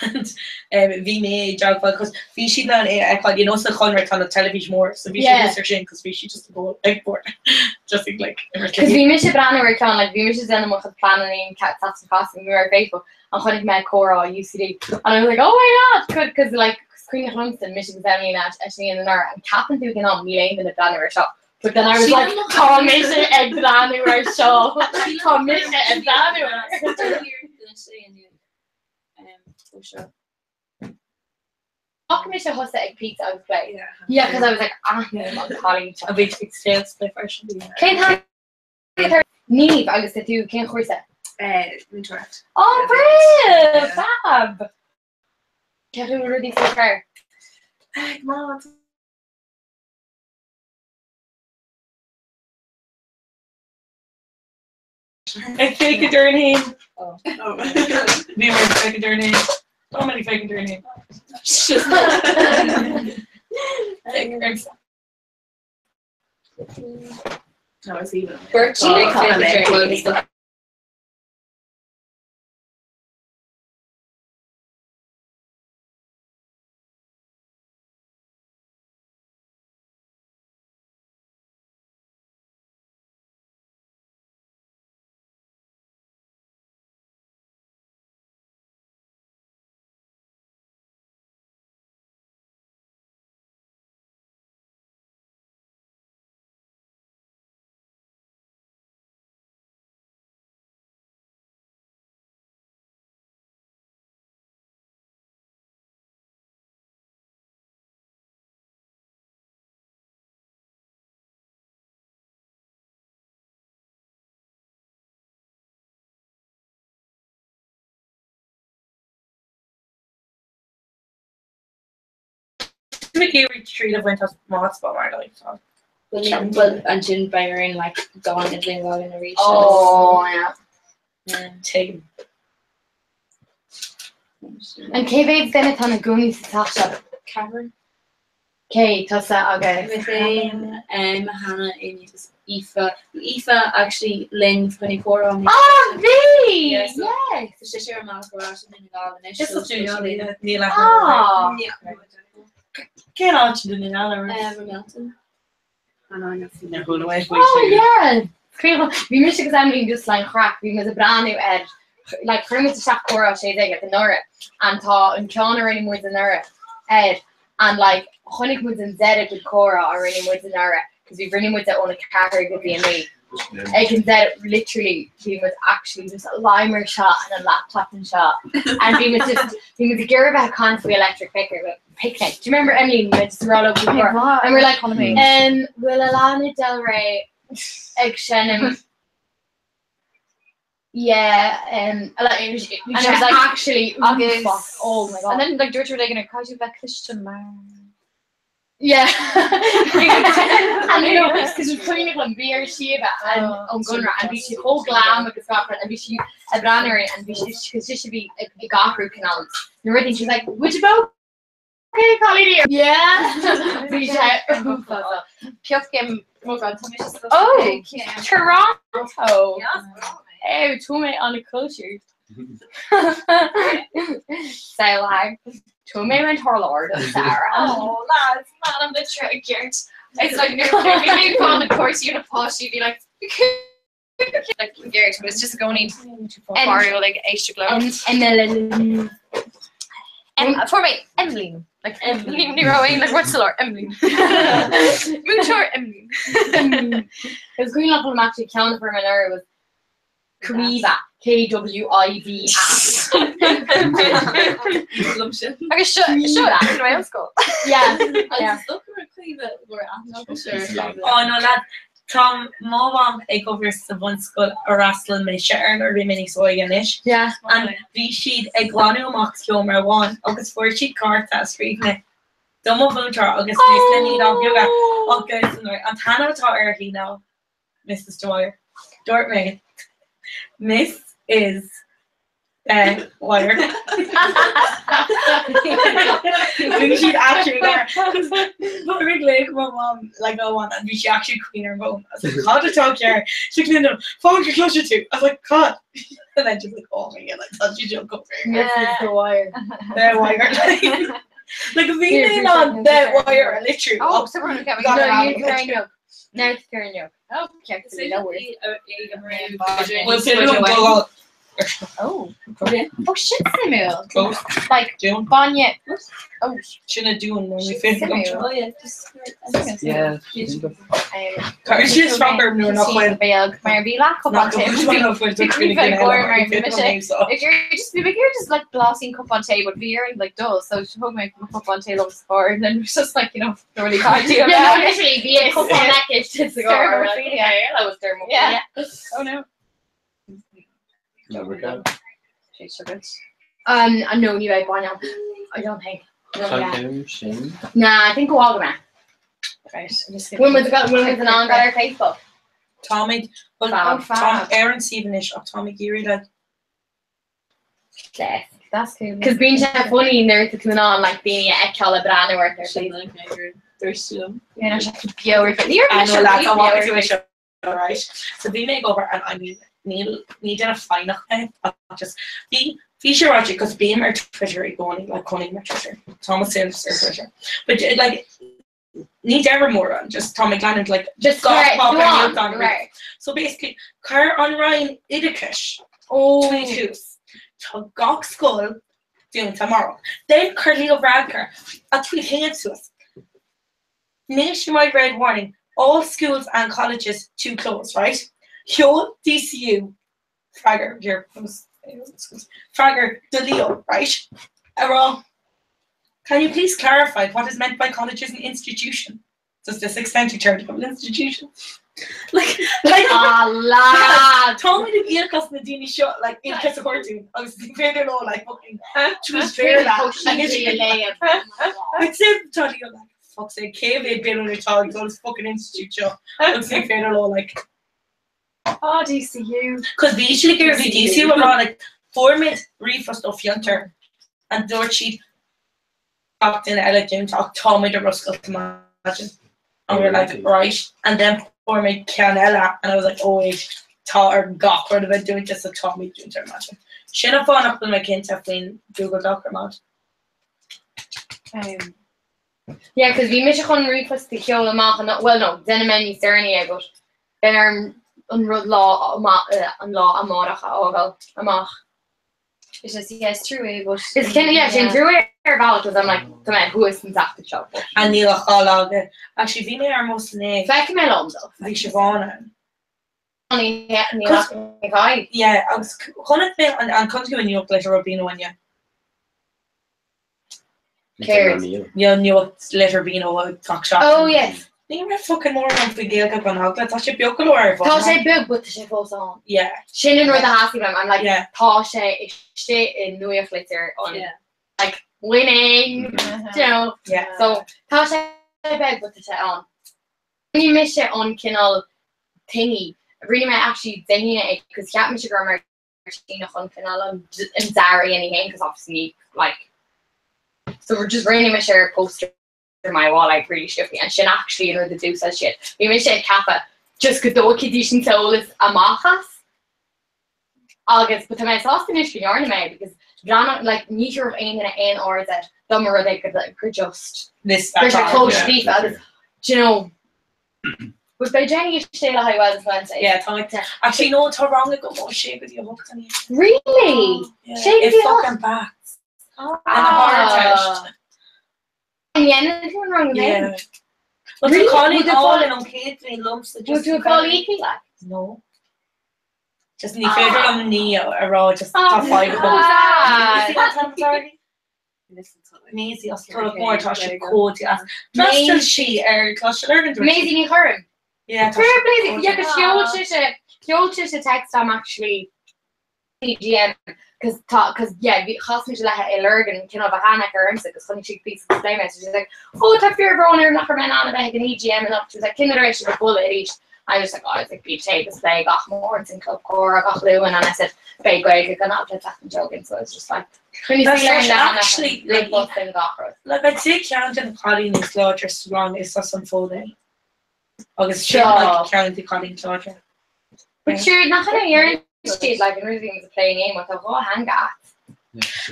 and um, bhí mé ag teagmháil cos bhí siad in ann é a fheiceáil you know sa Chonradh tá na teilifís mór so bhí siad Yeah. thíos ar sin cos bhí siad just ag gabháil ag bord just ag like imirt Cos bhí mise ag breathnú ar ceann like bhí mise ag déanamh mo chuid pleananna an tseachtain seo caite bhí mé ar Facebook and chonaic mé comhrá UCD and I was like oh my god good cos like cuimhneach liomsa mise agus Emily in áit eislíon anuraidh and ceapann tú ag an am níl aon duine ag breathnú ar seo. But then I was like tá mise ag breathnú ar seo tá mise ag breathnú ar. Ach mise thusa ag pizza agus plé. Yeah, because I was like aithním an cailín seo. A bhí tú ag scéal split freisin. Cén t-ainm Niamh agus tá tú cén chúrsa? Múinteoireacht. Oh, brilliant! Fab! Cén chaoi a bhfuil rudaí so far? Go maith. Ag féachaint ar an fhéin. Bhí mé ag féachaint ar an fhéin. Tá mé ag féachaint ar an fhéin. Beirt ag féachaint ar an fhéin. Mé ag iarraidh triail a bhaint as mo hotspot mar like tá. Well ansin beidh orainn like dul an idirlíon login arís. Oh yeah. Tuigim. An cé mhéad duine atá ina gcónaí sa teach seo? Ceathrar. Cé, tusa agus? Mé féin, Hannah, Amy agus Aoife. Aoife actually linn faoi choinne comhrá. Ah, bhí! Yeah, so Yes! Tá sise ar an mbealach ar ais i nDún na nGall anois. Is so tú níl Ah! Cén áit i nDún na nGall ar Ramelton. Oh yeah! Bhí mise agus Emily just like craic, bhí muid ag breathnú ar like chuir muid isteach comhrá 16 like anuraidh and tá an ceann a rinne muid anuraidh air and like chonaic muid an deireadh den chomhrá a rinne muid anuraidh cos bhí rinne muid é óna 4 go dtí 9 ag an deireadh literally bhí muid actually just luíomar anseo and an laptop anseo and bhí muid just bhí muid ag iarraidh bheith ag caint faoi electric picnic picnic. Do you remember Emily muid just rá leo and we're like bhfuil Lana Del Rey ag seinm Yeah, like, it was, and it was like actually agus oh my god. And then like dúirt rud éigin ar caithfidh bheith cliste mar Yeah. And you know, because it's pretty much bhí ar Shiva and an Gunra and bhí sí chomh glam agus gach rud and bhí sí ag breathnú orainn and bhí sí cos sise bhí ag athrú cineál na rudaí she was like would you go okay cailíní yeah bhí sé Piocaim oh god tá mise Oh Toronto Oh tá mé an-cultured So like tá mé an tarlóir Sarah. Oh lads man I'm literally ag ceart. It's like bhí mé ag fáil na cúrsaí na páistí bhí like like geart but it's just going barúil like éisteacht leo. Emily For me Emily like Emily ní raibh aon like what's the Emily Múinteoir Emily It was green level actually ceann for an hour was Quiva K W I V A. Agus seo seo an Gaelscoil. Yeah. Yeah. Oh no lad, tá mo mham ag obair sa bhunscoil a fhreastail mise ar nuair a bhí mé níos óige anois. Yeah. And bhí siad ag glanadh amach seomra amháin agus fuair siad cárta a scríobh mé do mo mhúinteoir agus mé sna naíonáin bheaga agus an t-ainm atá uirthi ná Mrs Dwyer. Dúirt mé Miss is the wire. Bhí siad actually there. Bhí mé ag glaoch mo mham like no one and bhí sí actually ag caoineadh ar an bhfón. I was like, cad atá cearr? She's like, no, no, fág gur cloiseadh tú. I was like, cad? And then she's like, oh my god, like, tá sí seo go Mrs. The Wire. The Wire. Like bhí mé on the wire literally. Oh, so we're gonna get No, you carry no. Now it's carrying no. Oh, check the no worries. Well, Oh. Oh, sin suimiúil. Close. Like, bainne. Oh. Sin a dún nó ní féidir liom Suimiúil. Oh yeah, just Yeah. Cuir síos freagra nuair nach bhfuil. Beag mar bhí leathchupán tae. Nach bhfuil do Bhí bheith góir mar bhí mise. If you're just bhí mé just like blaisín cupán tae, but bhí ar like dul, so thug mé mo chupán tae liom sa charr, and then it was just like, you know, really hard to Yeah, no, literally, bhí a cupán aici sa gcarr. Yeah, I was there. Yeah. Oh no. Lubricant. She's so good. Um, no, ní bheidh bainne. I don't think. No, yeah. Tá sin. Nah, I think go bhfágfaidh mé. Right, I'm just Bhfuil muid bhfuil muid in ann dul ar Facebook? Táimid well, Fab. Tá ar an suíomh anois ach táim ag iarraidh like Class. That's cool. Cos bíonn sé funny nuair atá tú in ann like daoine a fheiceáil ag breathnú ort ar Facebook. Dúirt tú liom. Yeah, no, sé beo ar Facebook. Ní raibh I mise know lads, riamh I beo want ar to Facebook. right? So bhí mé ag obair and I mean níl ní duine foighneach mé ach just bhí bhí sé ráite cos bím ar Twitter i gcónaí like cónaím ar Twitter. Tá mo saol ar Twitter. But like ní deirim mórán just tá mé ag leanúint like Just gach right, pop go ar on, nuachtán right. So basically chuir an Roinn Oideachais Oh. tweet suas tá gach scoil dúnta amárach. Then chuir Leo Varadkar a tweet féin suas. Nationwide red warning, all schools and colleges to close, right? Sheol DCU freagra here, freagra do Leo, right? A rá, Can you please clarify what is meant by colleges and institution? Does this extend to charitable institutions? Like, like, Ah, lad. Tá mé ag íoc as na daoine seo, like, oideachas a thabhairt dúinn, agus ní féidir leo, like, fucking tweet Béarla. I'd say tá Leo like, fuck's sake, cé mhéad billiún atá ag dul sa fucking institute seo, agus ní féidir leo, like, Oh, DCU. Cos bhí siad ag iarraidh, bhí DCU ag rá, like, fuair muid ríomhphost ó Fiontar and dúirt siad gach duine eile dúnta ach táimid ar oscailt ar maidin. And we were like, right. And then fuair muid ceann eile and I was like, oh wait, tá ar gach rud a bheith dúnta so táimid dúnta ar maidin. Sin an fáth nach bhfuil mé cinnte faoin Google Doc ar maidin. Um, Yeah, cos bhí mise chun ríomhphost a sheoladh amach an, well no, déanfaidh mé níos deireanaí é but beidh orm an rud lá an lá amárach a fhágáil amach. It's just, yeah, it's true é, but... Is cin, yeah, sin true é ar bhealach cos I'm like, tá mé thuas an tseachtain seo but. And níl ach lá againn. Actually bhí mé ar an mbus inné. Feicfidh mé liom though. Bhí Siobhán ann. Ní ní ní Yeah, agus chonaic mé an an chonaic tú an nuachtlitir Rubino inné. Céard? Yeah, nuachtlitir Rubino gach seachtain. Oh yes. Ní raibh fucking mórán faoi Gaeilge gan eagla, tá sé beag go leor ar Tá sé beag but tá sé fós ann. Yeah. Sin an rud a theastaigh uaim, I'm like, Yeah. tá sé istigh i nuachtlitir an Yeah. like winning, you know. Yeah. So tá sé beag but tá sé ann. Rinne mise an cineál thingy, rinne mé actually Dé hAoine é cos cheap mise go raibh mé Martina chun cineál an dearadh a dhéanamh féin cos obviously ní like so we're just rinne mise ar poster my wall like really sciobtha and sin actually an rud a d'úsáid siad. Bhí mise ag ceapadh just go dtógfaidís an t-eolas amach as agus but tá mé sásta anois go ndearna mé because bhreathnódh like ní thabharfadh aon duine aon aird air dá mba rud é go gur just This gur sé that clóscríofa agus do you know But beidh Jenny istigh le haghaidh Wells Wednesday. Yeah, tá mé Actually no, tá rang agam ó sé go dtí a hocht an oíche. Really? Yeah, Sé go i dtí a hocht? fucking Bats. Ah. An Ardteist. An dhéanann tú an rang Yeah. féin? Well, tá Really? cailín Would you call álainn ón chéad bhliain liomsa Would you call íocaí like? No. Just ní féidir liom ní a rá just tá Ah. fadhb agam. Ah. Maisie as Tulach Mhór tá sí chomh deas. D'fhreastail sí ar Coláiste Lurgan dúirt sí. Maisie Ní Churraoin. Yeah, tá Fair sí play. chomh Yeah, 'cause deas. sheol sise sheol sise text dom actually DM cos tá cos yeah bhí chas mise léi i Lurgan cineál bheadh aithne aici ormsa cos chonaic sí píosa de mé so she's like oh tá fíorbhrón orm nach raibh mé in ann a bheith ag an EGM anocht she was like cén uair a raibh sibh ag bualadh arís I was like oh it's like bhí tae agus plé gach Máirt in Club Comhrá gach Luan and I said beidh Gaeilge gan eagla tseachtain seo chugainn so I was just like That's such actually like like in gach rud. Like I'd say ceann de na cailíní is láidre sa rang is as an Fód é. Agus sin Seo. like ceann de cailíní is láidre. But sure nach ina dhéanann siad like an rud a bhíonn ag plé in aon tá dhá theanga agat.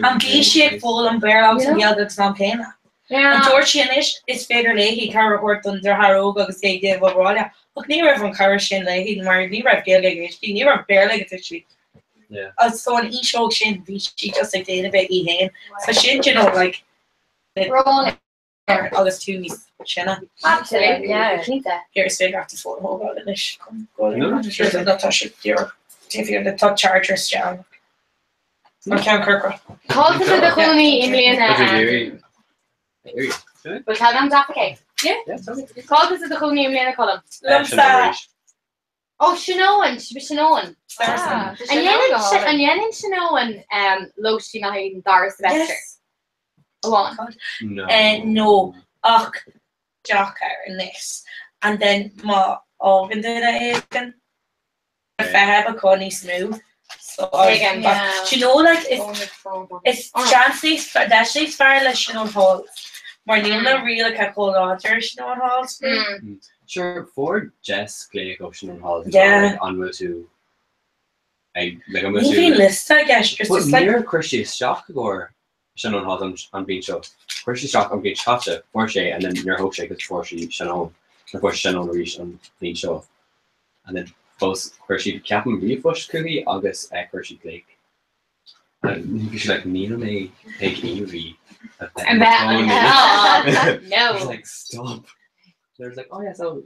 An bhí sí ag foghlaim Béarla agus an Ghaeilge ag an am céanna? Yeah. An dúirt sí anois is féidir léi cabhair a thabhairt don deartháir óg agus é ag déanamh obair bhaile, ach ní raibh an chabhair sin léi mar ní raibh Gaeilge ag a tuistí, ní raibh Béarla ag a tuistí. Yeah. Agus so an aois óg sin bhí sí just ag déanamh é í fhéin. So sin you know like agus tú níos sine. Absolutely, yeah, cinnte. Here is féidir leat do phone a thógáil anois chun go Nó tá sé díreach taobh thiar tá charger isteach. An ceann corcra. Cá bhfuil tú i do chónaí i mbliana? Bhfuil cead agam Jaffa Cake? Yeah. Cá bhfuil tú i do chónaí i mbliana Colm? Liomsa. Ó Sin Eoin, Sin Eoin. An ndéanann Sin Eoin lóistín le haghaidh an dara semester? Amháin. No, ach deacair anois. And then má fhágann duine éigin feitheamh acu níos mó. So, do you know like is is seans níos deis níos fearr le Sin Eoin Halls mar níl na rialacha chomh láidir Sin Eoin Halls. Sure, fuair Jess glaoch ó Sin Eoin Halls Yeah. an bhfuil tú ag like an bhfuil Ní tú bhíonn liosta i gceist, just But it's like níor chuir sí isteach i gcomhair Sin Eoin Halls an an bhliain seo. Chuir sí isteach an bhliain seo caite, fuair sé and then níor thóg sé cos fuair sí Sin Eoin. Nuair fuair sí Sin Eoin arís an bhliain seo. And then fós chuir sí ceapaim ríomhphost chuici agus eh chuir sí glaoch. And bhí sí like níl mé ag iarraidh a bheith A bheith i No. I was like stop. They was like oh yeah so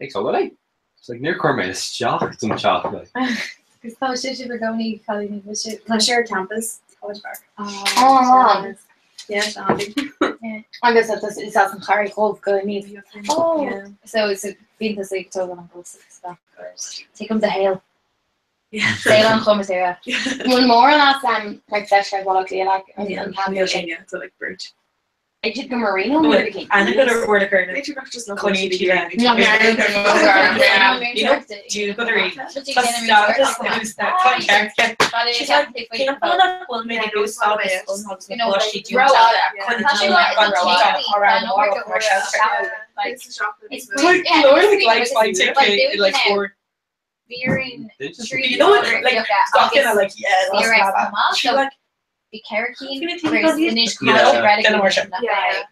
ag tógáil é. It's like níor chuir mé isteach don teach like. Agus tá sé sibh i gcónaí cailíní bhfuil sé Tá sé ar campus College Park. Oh. Yeah, Sean. Agus is as an Charraig Dhubh go Niamh. Oh, so it's a bíonn tusa ag tógáil an bus agus that. Take him the hail. Saol an choimiséara. Bhfuil mórán as like deisceart Bhaile Átha Cliath like an Yeah, an níl campus. sin yeah, so like beirt. Ag siad go Marino nó rud éigin. Anna go ar bhord a chur B'fhéidir nach just nach Chun bhfuil iad siad ag No, iarraidh. You know, do go rí. Tá stádas na tá ceart She's like, cén fáth nach bhfuil mé ag úsáid agus na páistí dúnta chun dul gan títeán a rá amárach mar shelter. It's Like, Lord, like, like, like, like, for Bhíoraon You know what, like, talking like, yeah, that's bad. She's like, Bhí ceithre Can you cinn think of these? anois Yeah. yeah. Then we're sure. Yeah.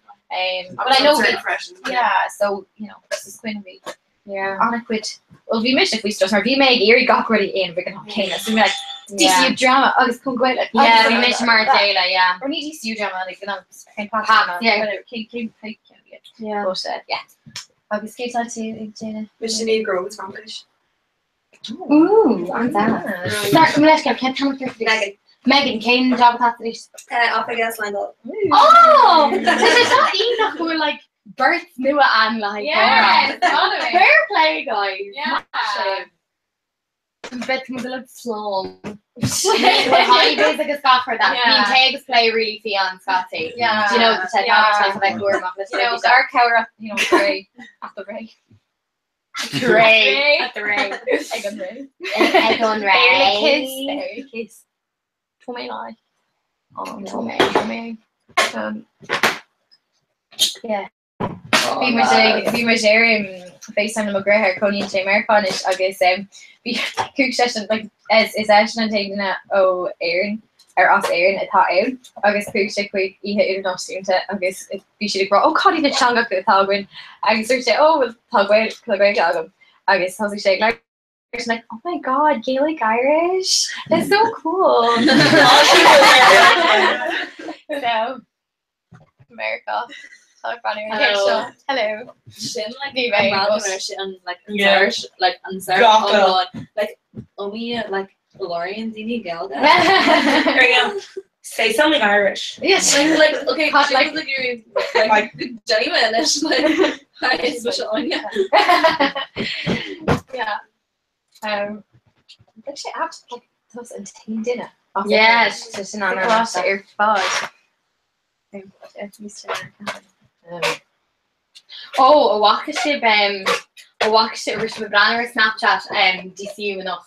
But I know Certain that, impressions. yeah, so you know, this is Quinn bhí Yeah. an-chuid well bhí mise faoi strus mar bhí mé ag iarraidh gach rud a dhéanamh ag an am céanna so bhí mé like Yeah. DCU drama agus chun Gaeilge Yeah, bhí mise mar a chéile, yeah. Or ní DCU drama like an cén Pass, drama yeah. whatever cén cén cén cén Yeah. But yeah. Agus cé tá tú ag déanamh? Mise ní grow Fraincis. Ooh, an-deas. Sorry, go leis cén t-am Megan. Megan, cén job atá arís? Oifig slándála. Oh! Tá sé seo iontach go bhfuil like beirt nua ann le haghaidh Yeah, comhrá. totally. Fair play, guys. Yeah. Massive. Beidh muid uilig slán. Bhfuil holidays agus gach rud that. Yeah. Bíonn tae agus plé really fiáin scaití. Yeah. Do you know, tá sé Yeah. tá a bheith cúramach le You know, seirbhís. gar cabhrach, you know, ré at the ré. Ré. At the ré. Ag an ré. Ag an ré. Barely kiss. Barely kiss. Tá mé lá. Oh, tá mé, tá mé. Yeah. Bhí muid ag bhí muid ar um, FaceTime le mo dheartháir cónaíonn sé i Meiriceá anois agus um, bhí chuaigh seisean like, is is eisean an t-aon duine ó Éirinn ar as Éirinn atá ann agus chuaigh sé chuig oíche idirnáisiúnta agus bhí siad ag rá ó cad iad na teangacha atá againn agus dúirt sé ó well, tá Gaeilge tá Gaeilge agam agus thosaigh sé ag labhairt like oh my god Gaelic Irish that's so cool so America Tá breathnú ar an seo. Hello. Sin like Ní an bheidh rud us. go raibh sé an like an Yeah. search like an search Gach oh lá. God like iomaí like labhraíonn daoine Gaeilge. There you go. Say something Irish. Yes. Like like okay Hot, she like- was like you're like genuine ish like hi is Michelle Anya. Yeah. Um, like sé act like thus an tain duine. Yeah, tá sin an ar fad. Oh, an bhfaca sibh um, an bhfaca sibh ris breathnú ar Snapchat um, DCU anocht.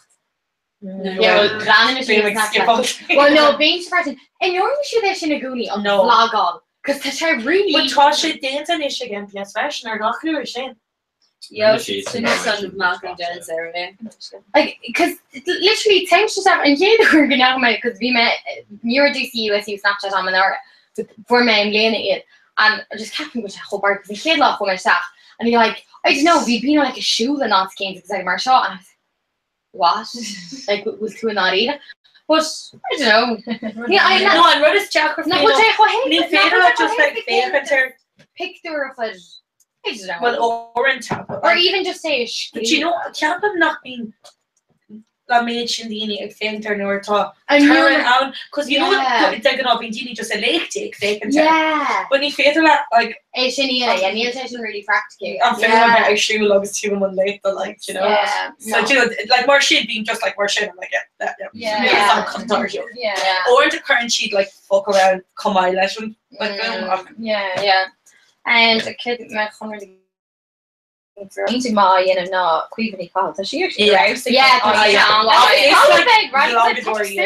Yeah, well, breathnaigh mise Bhí ar like skip Snapchat. all. Well, no, bíonn sé freisin. An ndearna siad é sin i gcónaí an No. vlogáil, cos tá sé really But tá sé déanta anois ag MPS freisin ar gach uair sin. Yo Rinne siad sin sin son Malcolm Jennings ar mé. Like, cause literally téim sé an chéad uair go ndeachaigh mé, cause bhí mé ní raibh DCU SU Snapchat agam anuraidh, so fuair mé i mbliana iad, and I just ceapaim go bhfuil sé chomh bard, cause an chéad lá a chuaigh mé isteach, and bhí like, I don't know, bhí daoine like ag siúl in áit éicint agus like mar seo, and I was like, what? Like, bhfuil tú i ndáiríre? But, I don't know. Yeah, I No, an rud is deacra Nach bhfuil sé chomh Ní féidir leat just like féachaint ar pictiúr a chur. I don't know. Well, uaireanta. but, Or like, even just say a But you know, ceapaim nach mbíonn an méid sin daoine ag féachaint air nuair atá An torann nuair- ann, 'cause you know Yeah. de ghnáth bíonn daoine just ag léicht ag féachaint air. Yeah. But ní féidir leat like É sin é, yeah, níl sé sin really practical. an féidir leat bheith ag siúl agus tú i mbun léachta like, you know. Yeah, So no. do you know, like mar sin bím just like mar sin, I'm like yeah, that, yeah. Yeah. Níl a fhios agam cad atá ar siúl. Yeah. Uaireanta cuireann siad like focal ann chomh maith leis an like film ach Yeah, yeah. And céard mé chun Iontach maith á dhéanamh ná Caoimhe Ní Chathail. Tá sí actually Yeah. ar fheabhas aici. Yeah, tá sí an-mhaith. It's It's like like vlogadóirí.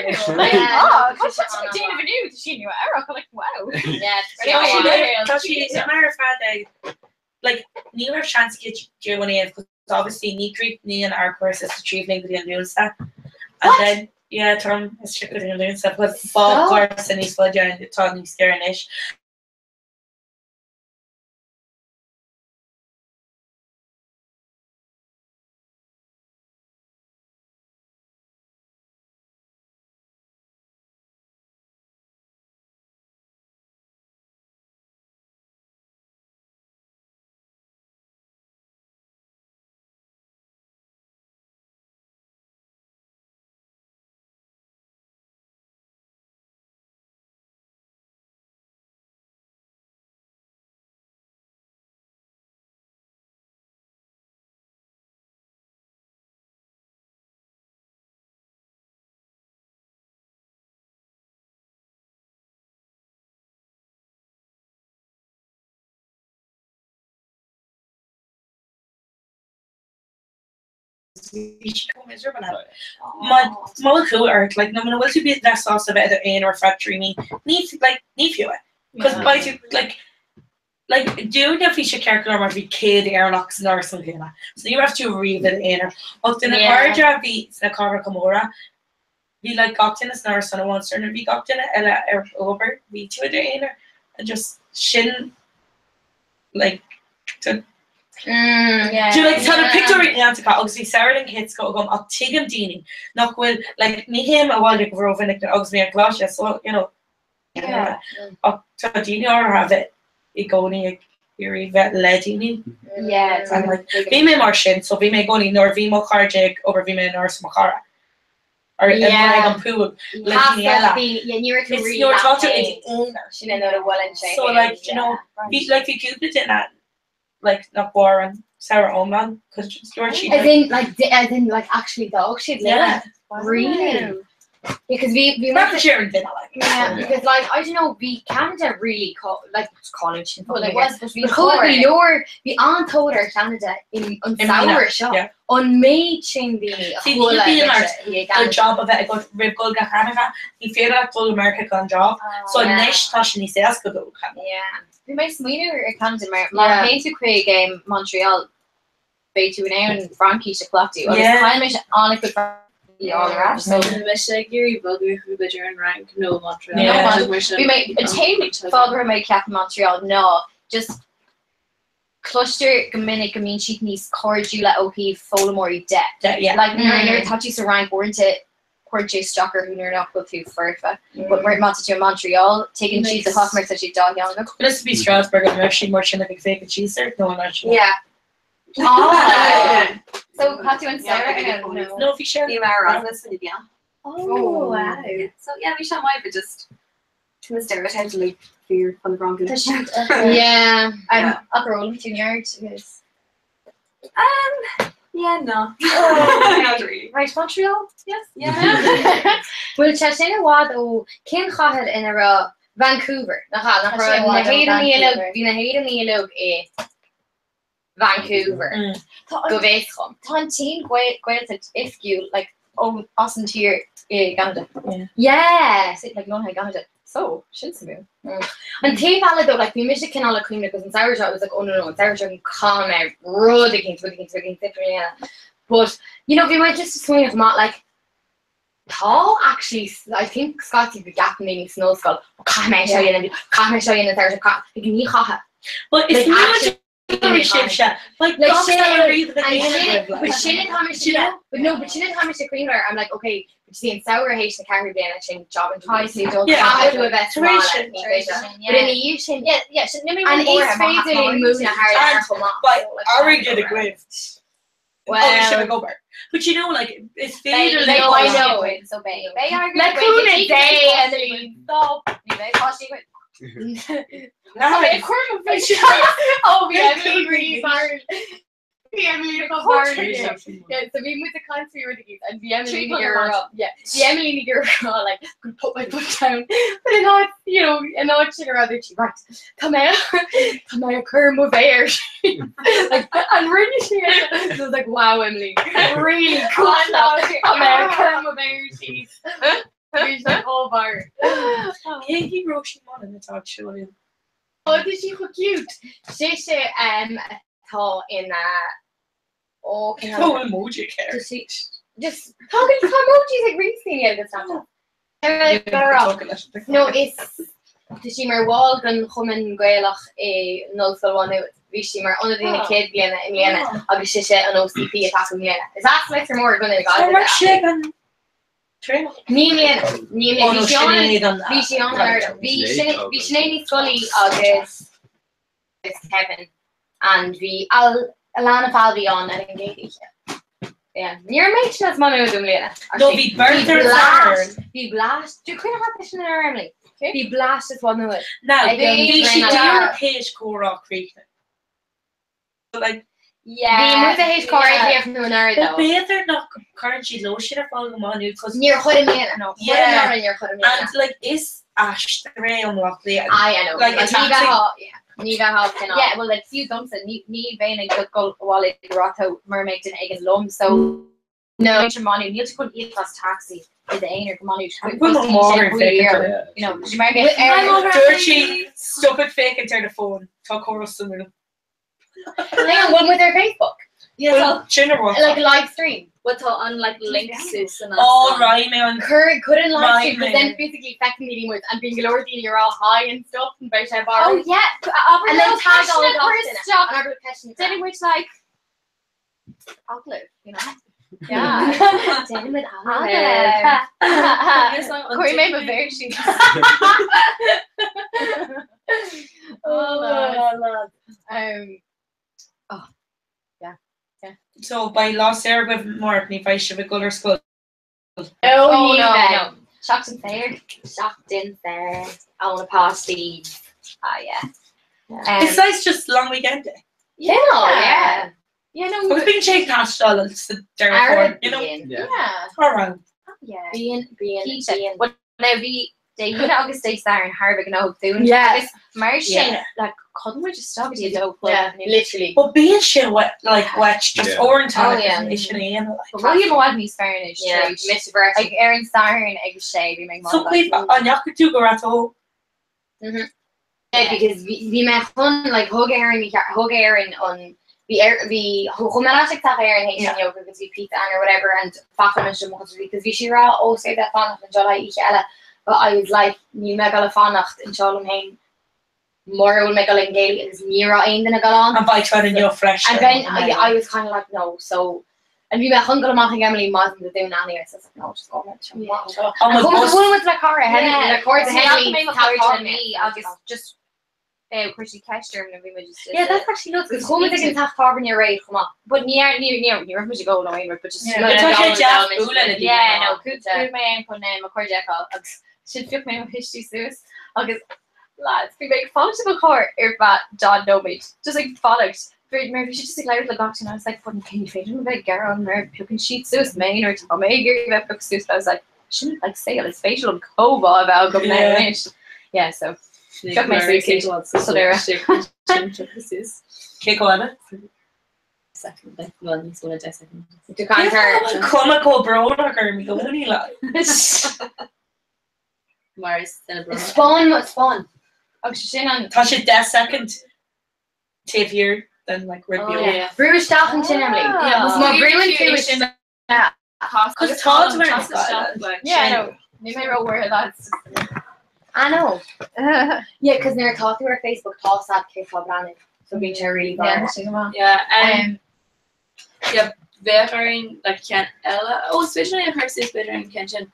Ah, tá sí ag déanamh inniu, tá sí nua ar like wow. Yeah, Tá sí Anyway, tá sí mar ar fad ag like ní raibh seans aici J1A because obviously ní chríochnaíonn ár cúrsa sa tríú bhliain go dtí an Lúnasa. And then yeah tá is go dtí an Lúnasa because bá cúrsa níos faide atá níos géire anois. Bhí sí chomh miserable ann. Má má bhfuil cumha ort, like, nó muna bhfuil tú bheith sásta bheith i d'aonar ar feadh 3 mí, ní, like, ní fiú é. Cos beidh tú, like, like, dúinne bhí sé ceart go leor mar bhí 100 Éireannach san árasán céanna. So ní raibh tú riamh i d'aonar. Ach do na cairde a bhí sna cathracha móra, bhí like gach duine san árasán amháin, so nuair a bhí gach duine eile ar obair, bhí tú i d'aonar. And just sin, like, do, Do like tá na pictiúirí iontacha agus bhí samhradh den chéad scoth agam ach tuigim daoine nach bhfuil like ní théim abhaile go rómhinic agus mé ar choláiste so you know ach tá daoine áirithe a bheith i gcónaí ag iarraidh bheith le daoine. Yeah, And like bhí mé mar sin so bhí mé i gcónaí nuair a bhí mo chairde ag obair bhí mé in áras mo chara. Or ag an pool le daoine eile. Yeah, ní raibh tú It's really nuair atá leat tú i féin. d'aonar. Sin é nuair a bhfuileann sé So féin, like you know bhí like bhí cúpla duine like nach mhair an samhradh iomlán cos just dúirt siad As in like di- as in like actually d'fhág siad Yeah. Really? Because bhí bhí Braitheann sé ar an duine like. Yeah, because like I don't know bhí Canada really co- like college sin Well, it was, but bhí But chuaigh go tóir. leor bhí an-tóir ar Canada in an I mbliana, samhradh seo. yeah. An méid sin daoine a See, ní chuala bhíonn leis ort a bhí ag do Canada. job a bheith agat roimh dul go Ceanada, ní féidir leat dul go Meiriceá gan job, so yeah. anois tá sé níos éasca dul go Ceanada. Yeah. Bhí mé ag smaoineamh ar Canada mar má Yeah. théann tú chuig um, Montreal beidh tú in ann Fraincis a chleachtadh agus Yeah. caithfidh mise an-chuid Fraincis all ar ais. So Bhí mise ag iarraidh bogadh chuig b'fhéidir an Fhrainc nó Montreal. Yeah. Mar sin. Bhí mé an t-aon fáth go raibh mé ag ceapadh Montreal ná just cloistear go minic go mbíonn siad níos cairdiúla ó thaobh foghlaimeoirí de. De, yeah. Like nuair Mm. nuair atá tú sa Fhrainc uaireanta cuireann sé isteach orthu nuair nach bhfuil tú foirfe. But mar má tá tú i Montreal, tuigeann siad do chách mar tá siad dátheangach. But is bhí Strasbourg an raibh siad mar sin ag féachaint síos ort nó an raibh siad? Yeah. Ah. So chaith tú an samhradh ann? No. No, bhí sé. Bhí mé ar Erasmus in Evian. Oh, wow. So yeah, bhí sé maith, but just to na stereotypes like fear fan Franken. Tá siad Yeah. Um, ach ar fhoghlaim tú neart agus Um, yeah, no. Oh, Not really. Right, Montreal? Yes. Yeah. Bhfuil sé sin i bhfad ó cén chathair ina raibh Vancouver nach ea? Nach Tá sé i raibh na bhfad ó hÉireannaigh uilig Vancouver. bhí na hÉireannaigh uilig i Vancouver Tá an go bhfios dhom. Tá an t-aon Gaeltacht oifigiúil like ó as an tír i gCanada. Yeah. So, like lonnaithe i gCanada. So, sin suimiúil. An taobh eile though, like bhí mise cineál ag cuimhneamh cos an samhradh seo I was like oh no no an samhradh seo caithfidh mé rud éicint rud éicint rud éicint difriúil a dhéanamh. But you know bhí mé just ag smaoineamh maith like tá actually I think scaití go gceapann daoine san ollscoil oh caithfidh mé seo a dhéanamh caithfidh mé seo a dhéanamh an samhradh seo caithfidh like ní chaithfidh. But is Like ní actually Bhí sibhse, like Like gach sin eile riamh a and dhéanamh sin agaibh, like. but sin atá mise Yeah. but no but sin atá mise cuimhneamh air I'm like okay But you see an samhradh théis na ceathrú bliana sin job interview. Caithfidh tú dul Yeah. Caithfidh tú a bheith sa Tar éis bhaile, sin, ní tar éis féidir. sin, But ina yeah. dhiaidh sin, Yeah, yeah, sin níl mé and is ró-bhuartha má féidir linn múineadh thar lear chomh maith. Beidh airgead agaibh. Well- Agus sibh ag obair. But you know, like, is féidir Beidh, leo- I know, so beidh. Beidh airgead Le agaibh, cúnamh beidh Dé, páistí Emily, stop. Ní bheidh páistí agaibh. Tá mé ag cur mo bhris. Ó, bhí Emily really barúil. Bhí Emily chomh barúil. Yeah, so bhí muid ag caint faoi rud éigin and bhí Emily ag rá, yeah, bhí Emily ag rá like, I'm gonna put my foot down. But in áit, you know, in áit sin a rá dúirt sí, right, tá mé tá mé ag cur mo mhéar. Like, and rinne sí é. So I was like, wow, Emily, really cool. Tá mé ag cur mo mhéar síos. Bhí sé chomh barúil. Cé hí Róisín Mullen atá ag siúl in? Oh, tá sí chomh cute. Sise atá ina ó cén Tá emoji aici. Tá sí just tá tá emojis ag roinnt daoine ar Snapchat. No is tá sí mar bhall den Chumann Gaelach i nOllscoil Mhá Nuad. Bhí sí mar ionadaí na chéad bhliana i mbliana agus sise an OCP atá acu i mbliana. Is as Leitir Móir i gContae na Tá Gaillimhe. mar sé gan Ní i mbliana, ní i mbliana. Oh, no, Bhí sí ann, Sinéad an- bhí sí ann anuraidh. Bhí Sinéad, Sinéad, bhí Sinéad Ní Scolaí agus agus Kevin and bhí Al, Alana Falvey ann ar an gcéad oíche. Yeah. Ní raibh mé sin as Maigh Nuad i mbliana. No, bhí beirt ar an Satharn. Bhí blast, do cuimhin leat sin ar Emily? Bhí blast as Maigh Nuad. Now, Ag an bhí sí traenáil. díreach théis comhrá críochnaithe. Like, Yeah. Bhí muid théis comhrá a chríochnú anuraidh But though. b'fhéidir nach cuireann siad lóistín ar fáil go Maigh Nuad 'cause Níor chuir i mbliana, no. Chuir Yeah. anuraidh, níor chuir i mbliana. And like is aistear é an Loch Liath. I I know. Like, Like, it's ní actually- bheifeá, yeah, ní bheifeá cineál. Yeah, well, like, fiú domsa, ní, ní bheinn ag dul abhaile go Ráth Tó mura mbeadh duine éigin liom, so No. Níl Maigh Nuad, níl tú chun íoc as taxi i d'aonar go Maigh Nuad. Bhfuil mo mháthair ag féachaint orm? You know, she might get Dúirt sí, stop ag féachaint ar do fón, tá córas suimiúil. Hang on, bhfuil muid ar Facebook? Well, sin a rud. Like live stream. Well, tá an like link suas san Oh, right, mé an. Cuir cuir an live stream, Right, because then physically feiceann daoine muid and bíonn go leor daoine ag rá hi and stuff and beidh sé barr. Oh yeah, And then tag all the stuff. And abair ceisteanna. Déanfaidh muid like Agallamh, you know? Yeah. Déanfaidh muid agallamh. Chuir mé mo mhéar síos. Oh, lad. Oh, yeah, yeah. So beidh lá saor agaibh amárach ní bheidh sibh ag dul ar scoil. Oh, no, no. Seachtain saor. Seachtain saor. Ó na páistí. Ah, yeah. It's nice just long weekend. Yeah, yeah. Yeah, no. Agus bíonn sé ag taisteal sa deireadh fómhair, you know? Yeah. All round. Yeah. Bíonn, bíonn, bíonn. Well, now bhí Dé hAoine agus Dé Sathairn thar a bheith gnóthach dúinn. Yeah. Agus mar sin, Yeah. like, chodail muid isteach go dtí a dó a chlog. Yeah, literally. But bíonn sé wet, like wet, just Yeah. uaireanta Oh, yeah. é sin a dhéanamh, like. But bhí i bhfad níos fearr anois Yeah, tar éis. mise bhreis. Like, ar an Satharn ag a sé, bhí mé ag So moladh. Caoimhe, an ndeachaigh tú go Rath Tó? Mhm. Yeah, because bhí bhí mé chun, like, thug Erin, thug Erin an, bhí ar, bhí, chuaigh mé ar ais ag teach Erin théis an yoga agus bhí pizza ann or whatever and bhfaca mise mo chuid because bhí sí ag rá ó is féidir leat fanacht anseo le haghaidh oíche eile but I was like níl mé ag dul a fanacht anseo liom féin mura bhfuil mé ag dul ag an gcéilí agus ní raibh aon duine ag dul ann. An mbeidh tú ann inniu freisin? And then I, I was kind of like no so and bhí mé chun dul amach ag Emily maidin Dé Domhnaigh anyway so I was like no just go ahead seo amach seo. An And bhfuil chuaigh bus- bhuail muid le cara Henley le cairde Henley mé tabhairt me agus just chuir sí ceist orm nó bhí muid just Yeah, that's actually nuts. Because chuaigh muid ag an teach tábhairne aréir chomh maith. But ní ní ní ní raibh muid ag ól nó aon rud, but just Yeah, but tá sé deas bualadh le daoine. Yeah, no, chuaigh mé ann chun mo chairde a fheiceáil agus sin phioc mé mo thuistí suas agus lads, bhí mé ag fanacht i mo charr ar feadh 40 nóiméad, just ag fanacht. Bhí mar bhí siad just ag labhairt le gach duine, I was like, but ní féidir liom a bheith ag gearán mar piocann siad suas mé nuair atá mé ag iarraidh a bheith pioctha suas, but I was like, sin like saol, is féidir liom comhrá a bheith agam now Yeah. anois. Yeah, so phioc mé suas iad sa deireadh. Cé go eile? Well, níos mó ná 10 second. Do cantar. Cuma chomh brónach orm i gcónaí like. Mar is duine brónach. Spawn mo spawn. Agus sin an Tá sé 10 second taobh thiar den like rud Oh, beag. yeah. Brú isteach ansin Emily. Yeah. Má bhrúann tú isteach. Cos tá tú ar an scoil. Yeah, no. Ní mé ró-bhuartha lads. I know. Yeah, cos nuair atá tú ar Facebook tá sad cé tá breathnú. So bíonn sé really Yeah, bad. sin go maith. Yeah, yeah, Bheadh orainn like ceann eile, ó is féidir linn a chur suas b'fhéidir an ceann sin.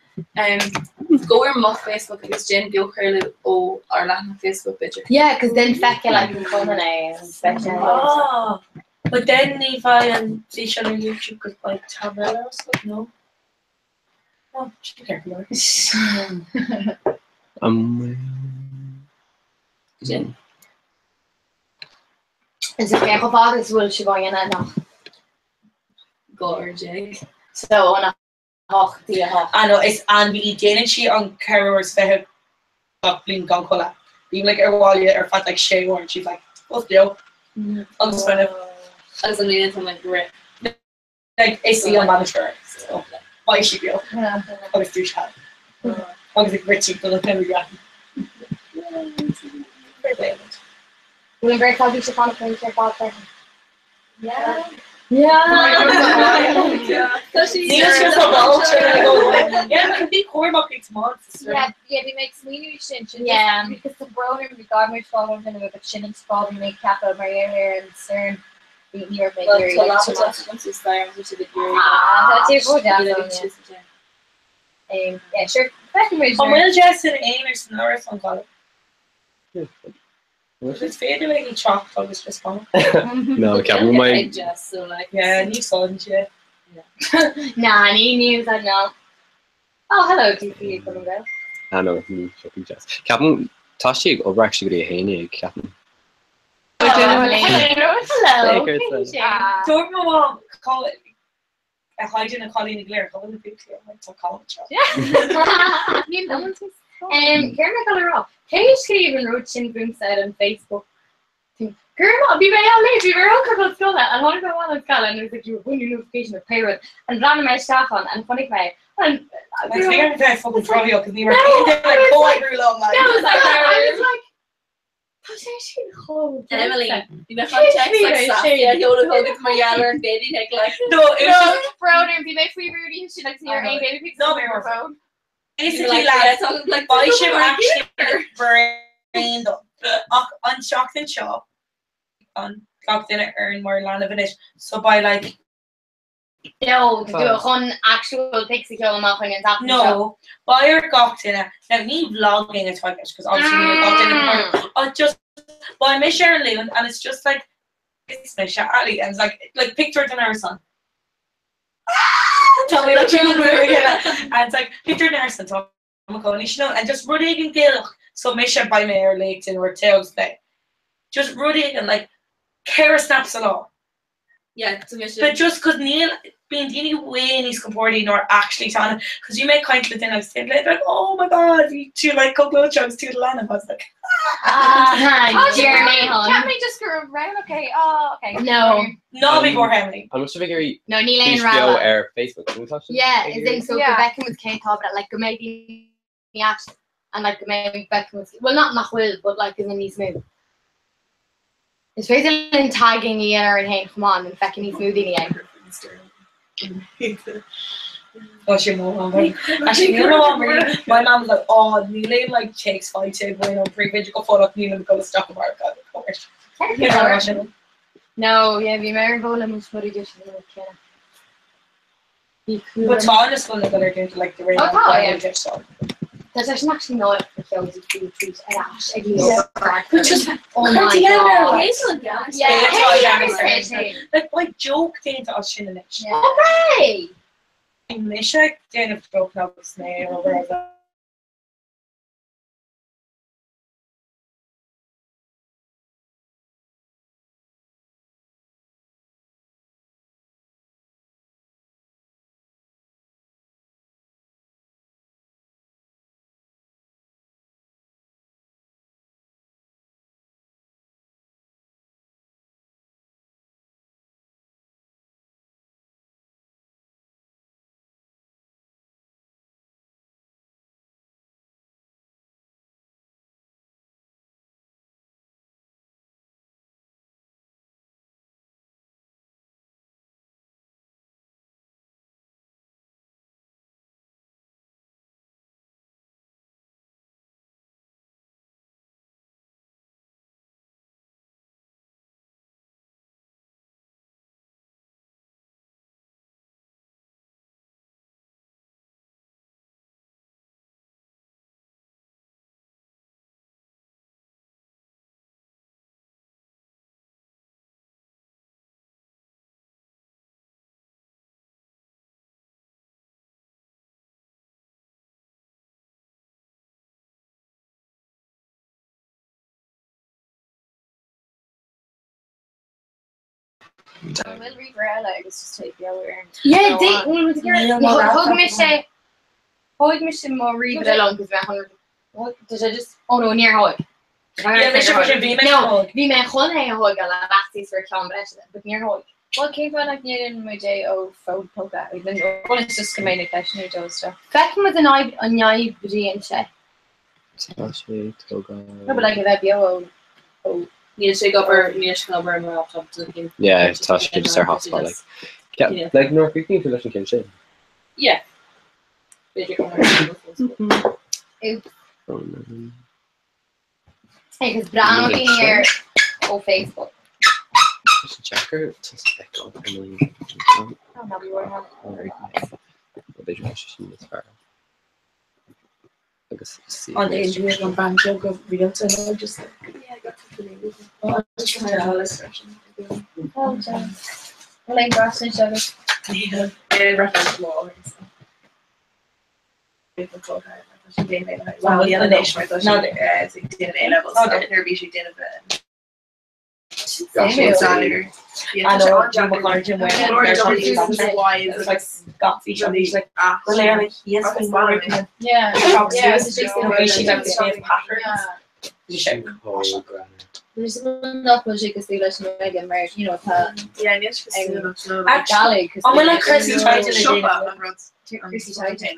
Go ar mo Facebook agus déan beochraoladh ó ár leathanach Facebook b'fhéidir. Yeah, cos then feicfidh like an Conan é agus feicfidh Ah, but then ní bheidh an físeán ar YouTube cos beidh tab eile ar oscailt, no? Oh, sin ceart go leor. Sin. Is é cé chomh fada is a bhfuil sibh á dhéanamh nach? 12 uair. So óna 8 dtí 8. Ah no, is ainmhí í. Déanann sí an 24 uair gach bliain gan codladh. Bím like ar bhaile ar feadh like 6 uair and she's like, fós beo. Agus fuinneamh. Agus an líon tá like rith. Like is í an bainisteoir so beidh sí beo agus dúisithe. Agus ag rith timpeall an chlub. Fair play. Bhfuil an bheirt agaibh ag fanacht ar fad freisin? Yeah. Yeah, bhí mé ag smaoineamh sin sin Yeah. because tá brón orm bhí gá muid fáil an duine but sin an fáth bhí mé ag ceapadh mar gheall ar an stoirm bhí ní raibh mé ag iarraidh like Ah, tá tír bhóid as ann, yeah. Yeah, sure. Feicfidh muid An bhfuil Jess ina aonar san árasán Colm? Is féidir léi teacht agus just fanacht. No, ceapaim go mbeidh. Yeah, ní úsáideann sí é. Nah, ní ní úsáid no. Oh, hello, DC ag come go. Ah no, ní thiocfaidh Jess. Ceapaim tá sí ag obair actually go dtí 11, ceapaim. Hello. Hello. Dúirt mo mham a haidin na cailíní go léir, cá bhfuil na buachaillí? I'm like, tá Colm anseo. Céard mé dul a rá? Cé a scríobh an rud sin fúmsa ar an Facebook? Grma, bhí mé á léamh, bhí mé ar iompar chun scoile and tháinig mé abhaile ón scoil and it was like you have one new notification of pé rud and bhreathnaigh mé isteach ann and chonaic mé and Like, bhí orm bheith fucking tráthúil 'cause ní raibh aon duine le comhoibriú liom, like. No, I was like, I was like, Tá sé sin chomh Emily, bhí mé chun text like Saskia a sheoladh chugat mar gheall ar an baby pic like. No, it was just Brón orm, bhí mé faoi rún sin agus ní raibh aon baby pics No, on my phone. Basically, Like, lads, yeah, talking like beidh sibh actually brain dom. Ach an tseachtain seo, an gach duine ar an mar leanbh anois, so beidh like No, chun actual pics a sheoladh amach chuig an tseachtain seo. No, beidh ar gach duine, now ní vlogging atá i gceist, cos obviously níl gach duine mm. Ach just, beidh mise ar an Luan and it's just like, it's mise Ali, and it's like, like picture den árasán. Tá mé like, and it's like, picture den árasán, tá mo chónaí sin ann, and just rud éigin Gaelach, so mise beidh mé ar LinkedIn or rté agus beidh. Just rud éigin, like, ceithre snap sa lá. Yeah, so mise. But just cos níl, bíonn daoine way níos compordaí ná actually tá ann, cos bhí mé ag caint le duine agus they'd be like, oh my god, bhí tú like chomh gleoite agus tú i do leanbh, I was like, Ah, dear me, hon. Ceap mé just go raibh round, okay, oh, okay. No. Ná bí buartha Emily. An bhfuil sibh ag iarraidh No, níl aon fís beo rogha. ar Facebook? An bhfuil tá sibh Yeah, ag is in iarraidh? so go bhfeicfidh muid cé atá but like go mbeidh daoine at and like go mbeidh bhfeicfidh muid well not nach bhfuil but like is in níos mó. Is féidir linn tagging a dhéanamh orainn féin chomh maith an feicfidh níos mó daoine é. Tá sé mó Actually, níl mo mham really, my mum was like, oh, níl aon like téacs faighte ag ón bpríomhoide go fóill ach nílim ag dul isteach amárach agus cóir. No, yeah, bhí mé ar an bhfón le mo smudaí duit an rud céanna. Bhí cúl But tá na scoileanna go léir dúnta like de réir Oh, tá, yeah. an so. Tá sé sin actually náireach go sheol tú faoi tweet ar ais ag Leo Varadkar. But just Oh my God. Yeah, Yeah. Hey, Like, beidh joke déanta as sin anois. Okay! Mise ag déanamh joke agus mé ar obair An bhfuil ríomhaire eile agus just téigh beo ar an Yeah, dé, thug mise, thóg mise mo ríomhaire liom cos bheith chun, did I just, oh no, níor thóg. Yeah, mise freisin, bhí mé No, thóg. bhí mé chun é a thógáil le faitíos gur ceann breise, but níor thóg. Well, cén fáth nach ndéanann muid é ó fón póca? Well, it's just go mbeidh na ceisteanna dul isteach. Feicfidh muid an an oibríonn sé. Tá sé tógáil. No, but like a bheith beo ó ó Níl sé ag obair, níl sé ag obair ar mo laptop do cinn. Yeah, tá sé just ar hotspot like. Yeah, Yeah. like nuair a chríochnaíonn tú leis an ceann sin. Yeah. B'fhéidir go mbeidh. Oops. Oh, no. Agus breathnóidh daoine air ó Facebook. Tá sé deacair tá sé feiceáil ar mo líne. Oh, no, we were not. B'fhéidir go bhfuil sé sin níos fearr. Agus sí. An é an bean beag go rialta nó just Yeah, I got to the Oh, just trying to Alice freisin. Oh, John. Well, I'm brassing agus. Yeah, reference law. Well, the other nation right déanamh A levels nuair bhí sé déanamh There's nach bhfuil sé cosúil leis an nGaeilge mar you know tá Gaelic An bhfuil an cúrsaí taighde le déanamh? Cúrsaí taighde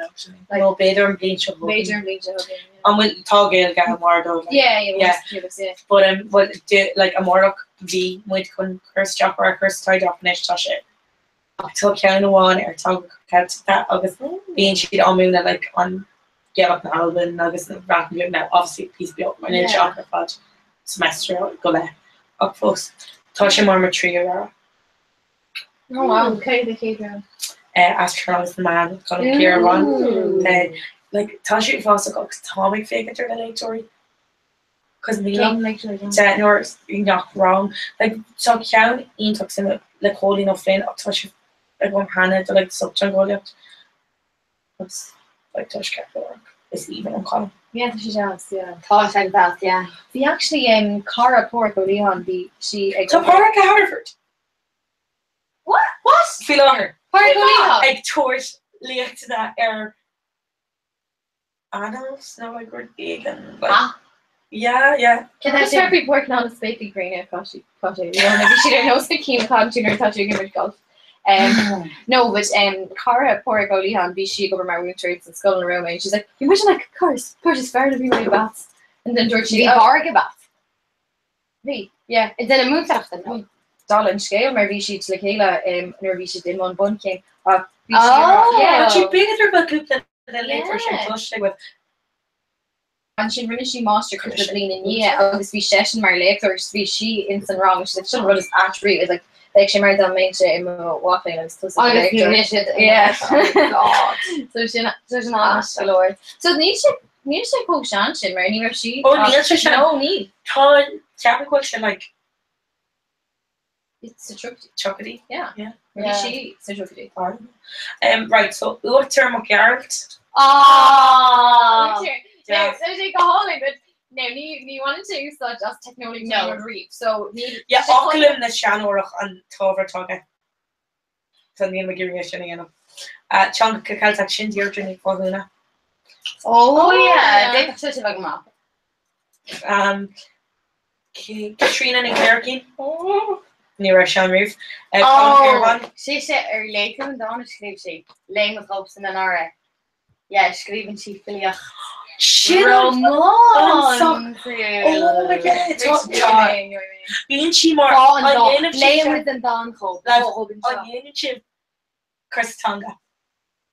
Nó b'fhéidir an bhliain seo chugainn. B'fhéidir an bhliain seo chugainn. An bhfuil tá Gaeilge mar dó? Yeah, yeah, Yeah. yeah. But um, well, de, like, amárach bhí muid chun cur isteach ar chúrsa taighde ach anois tá sé. Ach tá ceann amháin ar teanga Ceilteachta agus bíonn siad á múineadh like, an Gaelach na hAlban agus na Breataine Beag now obviously píosa beag mar níl sé ach ar fad semester go leith ach fós tá sé mar mo tríú rogha. Oh wow, cé the chéad rogha? Eh, Aistriúchán agus na Meáin Colm Ciaráin. Eh, like, tá sé uafásach agus táim ag féachaint ar na léachtóirí cos níl deichniúr i ngach rang. Like, tá ceann iontach suimiúil le Cóilín Ó Floinn ach tá sé agam cheana do like sochtheangeolaíocht agus like tá sé ceart go leor is aoibhinn liom Colm. Yeah, tá sé deas, yeah. Tá sé deas, yeah. Bhí actually um, cara Páraic Ó Liatháin, bhí sí ag Tá Páraic i Harvard! What? What? Faoi láthair. Páraic Ó Liatháin? Ag tabhairt léachtanna ar Annals nó like rud éigin like Ah. yeah yeah. Cé tá faoi Páraic ná na spéaclaí gréine atá sí tá sé you know, bhí siad ar nós na cinn atá tú nuair atá tú ag imirt golf. Um, no, but um, cara Páraic Ó Liatháin bhí sí ag obair mar mhúinteoir sa scoil ina raibh mé and she's like, you wish like cars, cars is fearr to be my bats. And then dúirt sí, Bhí "Oh." Páraic ag bat. Bhí, yeah. Ag déanamh múinteoireachta nó? Dála an scéil mar bhí siad le chéile um, nuair a bhí siad i mbun bunchéim ach bhí sí Oh! yeah. Tá sí b'fhéidir go bhfuil cúpla de léachtóir sin cloiste agaibh. Ansin rinne sí máistir cúpla bliain i ndiaidh agus bhí seisean mar léachtóir agus bhí sí ins an rang she's like sin rud is ait riamh is like bheadh sé mar dá mbeinnse i mo mhac léinn agus tusa Agus léachtóir. bhí siad Yeah. Oh God. So sin so sin ait go leor. So níl sé níl sé chomh sean sin mar ní raibh sí Ó níl sé sean. No níl. Tá ceapaim go bhfuil sé like It's a tríochaidí. Tríochaidí. Yeah. Yeah. Bhí sí sa tríochaidí. Um, right, so Uachtar Mac Gearailt. Ah! Now, so sé go hálainn, but now ní ní bhaineann sé úsáid as teicneolaíocht No. riamh, so ní Yeah, Acallam na Seanórach an t-ábhar atá aige. So níl mé ag iarraidh é sin a dhéanamh. Uh, Teangacha Ceilteach sin Deirdre Ní Mhathúna. Oh yeah, d'fhéadfadh sé sin bheith go maith. Um, Caitríona Ní Chléirchín. Ní raibh sé ann riamh. Uh, Colm Oh, Ciaráin. sise ar léigh tú an dán a scríobh sí, Léigh mo chóipsean anuraidh. Yeah, scríobhann sí filíocht. Sin an- Rómánsúil. Oh my God, tá- tá- Bíonn sí mar Tá an an dán. dhéanamh Léigh sibhse- muid an dán chomh. Lads, chomh anseo. An dhéanann sibh cúrsa teanga.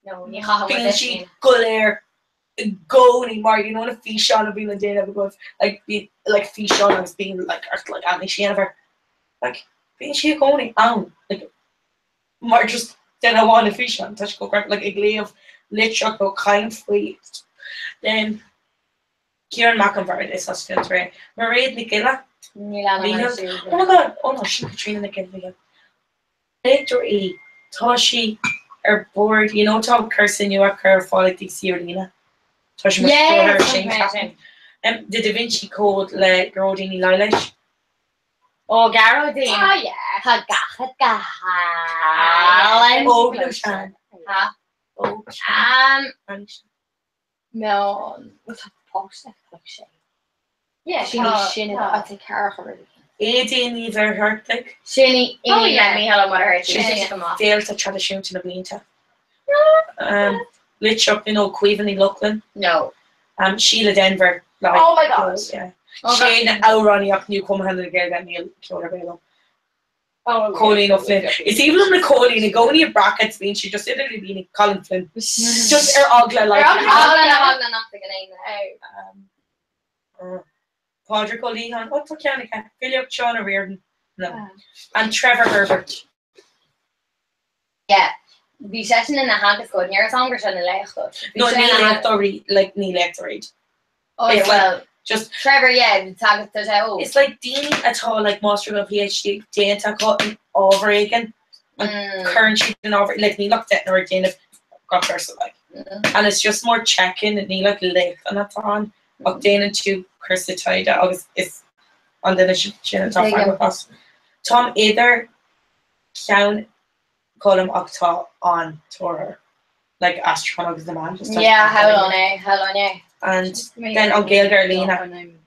No, ní chaithfidh muid Bíonn é sí sin. go léir i gcónaí mar you know na físeáin a bhíonn á déanamh agaibh like bíonn like físeáin agus bíonn like ort like anailís a dhéanamh air like bíonn sí i gcónaí ann like mar just duine amháin i bhfíseán tá sé go great like ag léamh litreach nó caint faoi then Ciarán Mac an Bhaird is as Fiontar é Mairéad Nic Giolla Níl ainm Mhícheáil ar siúl. Oh my god oh no sin Caitríona Nic Giolla Mhícheáil Léachtóir í tá sí ar bord you know tá cúrsa nua curtha ar fáil ag DCU ar líne tá sí mar Yes, stiúrthóir sin okay, ceapaim. Um, The Da Vinci Code le Gearóidín Ní Laighléis. Ó Gearóidín. Ah yeah. Tá gach rud go hálainn. Óg nó sean? Ha? Óg. Um, Meán. Bhuel tá páiste like sé. Yeah, Sin í sin atá ceathracha rud. Aedín Ní Mhuircheartaigh. Sin í Oh, iníon yeah. le Mícheál Ó Muircheartaigh. Sin Sin go maith. Féilte traidisiúnta na blianta. Um, Litríocht nó Caoimhe Ní Lochlainn. No. Um, Síle Denvir. Like, Oh my God. Yeah. Oh, Sin amhránaíocht nuachumtha na Gaeilge níl ceol ar bith liom. Oh, Cóilín Ó Floinn. Is aoibhinn liom na Cóilín i gcónaí i brackets bíonn sé just idir daoine Colin Flynn. Just ar eagla like. Ar eagla na heagla nach dtuigeann aon Um, Pádraig Ó Liatháin, oh tá ceann aige, Filíocht Seán Ó Ríordáin, no. And Trevor Herbert. Yeah. Bhí seisean ina theagascóir, ní raibh a fhios agam go raibh sé ina léachtóir. Bhí No, sé ní ina léachtóirí, like, ní léachtóirí. Oh, yeah, It's like, well, just Trevor, yeah, teagasc tá sé óg. It's like daoine atá like máistir nó PhD déanta acu in ábhar éigin, and cuireann siad in ábhar, like níl ach deichniúr ag déanamh gach cúrsa like. And it's just more checking, ní like léachtanna atá ann, ach déanann tú cúrsa taighde agus is an duine sin atá freagrach as. Táim idir ceann Colm ach tá an-tóir air. Like aistriúchán agus na meáin. just tá Yeah, sé how long é, how long é. And then an Ghaeilge ar líne.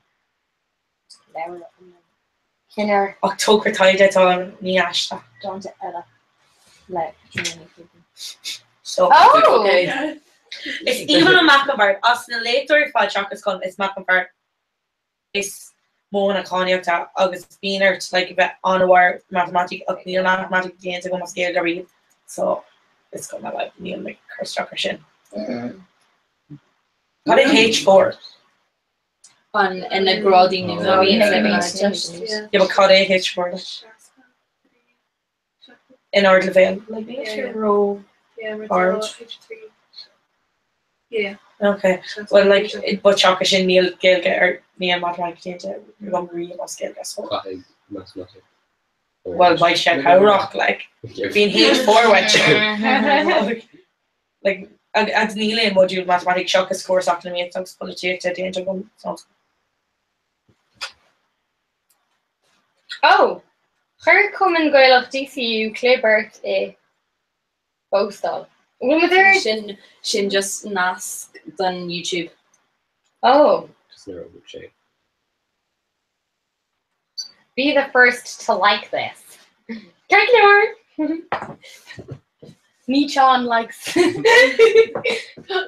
Cinneadh. Ach togra taighde atá ann, ní aiste. Dánta eile le Caitríona Ní Chuilfinn. So, Oh! Is aoibhinn liom Mac an Bhaird. As na léachtóirí fad seachas Colm, is Mac an Bhaird is mó na cáilíochta agus bíonn ort like a bheith an-mhaith matamaitic ach níl matamaitic déanta agam as Gaeilge riamh so is cuma like níl mé ag cur isteach ar sin. Cad é H4? An na grádaí nua a bhíonn ag just Yeah, but cad é H4? In ardleibhéal. Like níl sé ró ard. Yeah. Okay. Well, like, but seachas sin níl Gaeilge ar níl matamaitic déanta agam riamh as Gaeilge so. Caithfidh matamaitic. Well, beidh sé cabhrach, like, bíonn H4 uait. Like, agus níl aon modúl matamaitic seachas cúrsa eacnamaíochta agus polaitíochta déanta agam. So. Oh! Chuir Cumann Gaelach DCU clib ort i bpostáil. Bhfuil muid ar. Sin sin just nasc don YouTube. Oh. Just nuair a bhfuil sé. Be the first to like this. Ceart go leor! Níteán likes.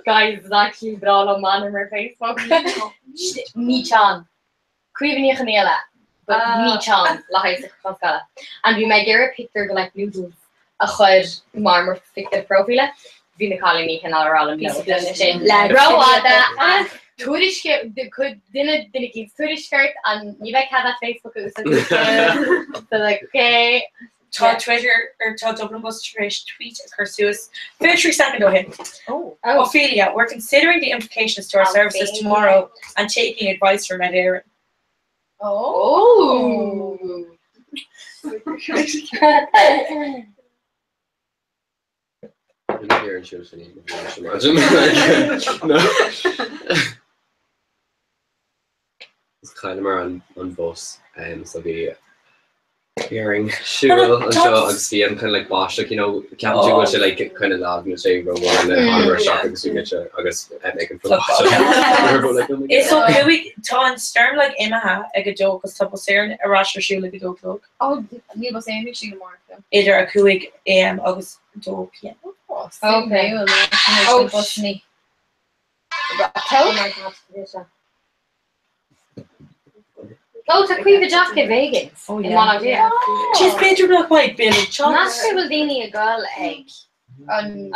Guys, is actually breá liom m'ainm ar Facebook. Níteán. Caoimhe Ní Chonaola, but Níteán le haghaidh socrúchán scoile. And bhí mé ag iarraidh pictiúr de like noodles a chur mar mo phictiúr próifíle. Bhí na cailíní cineál ag rá liom no sin rófhada tuairisc duine duine eicínt tuairisc ort an ní bheidh cead agat Facebook a úsáid so like okay. Tá Twitter or tá Dublin Bus tar éis tweet a chur suas 23 soicind ó shin. Oh. Ophelia, we're considering the implications to our services tomorrow and taking advice from Met Éireann. Oh. Ní ar an siúl sin imagine. No. Is chailleamar an an bus um, so bhí orainn siúl anseo agus bhí an kind of like báisteach you know ceapann tú go bhfuil sé like kind of lag nó sé rómhór le mm. isteach agus bhí mise agus ag an Is ó chuaigh tá an stoirm like imithe ag a dó agus tá Bus Éireann ar ais ar siúl ag a dó a chlog. Oh, níl Bus Éireann ag siúl amárach. Idir a 5 AM agus 2 PM. Okay. Oh, bus ní. Oh, tá Caoimhe Jack i Vegas. Oh, In Baile Átha Cliath. Jeez, b'fhéidir nach mbeidh Bill ag teacht. Meas tú bhfuil daoine ag dul ag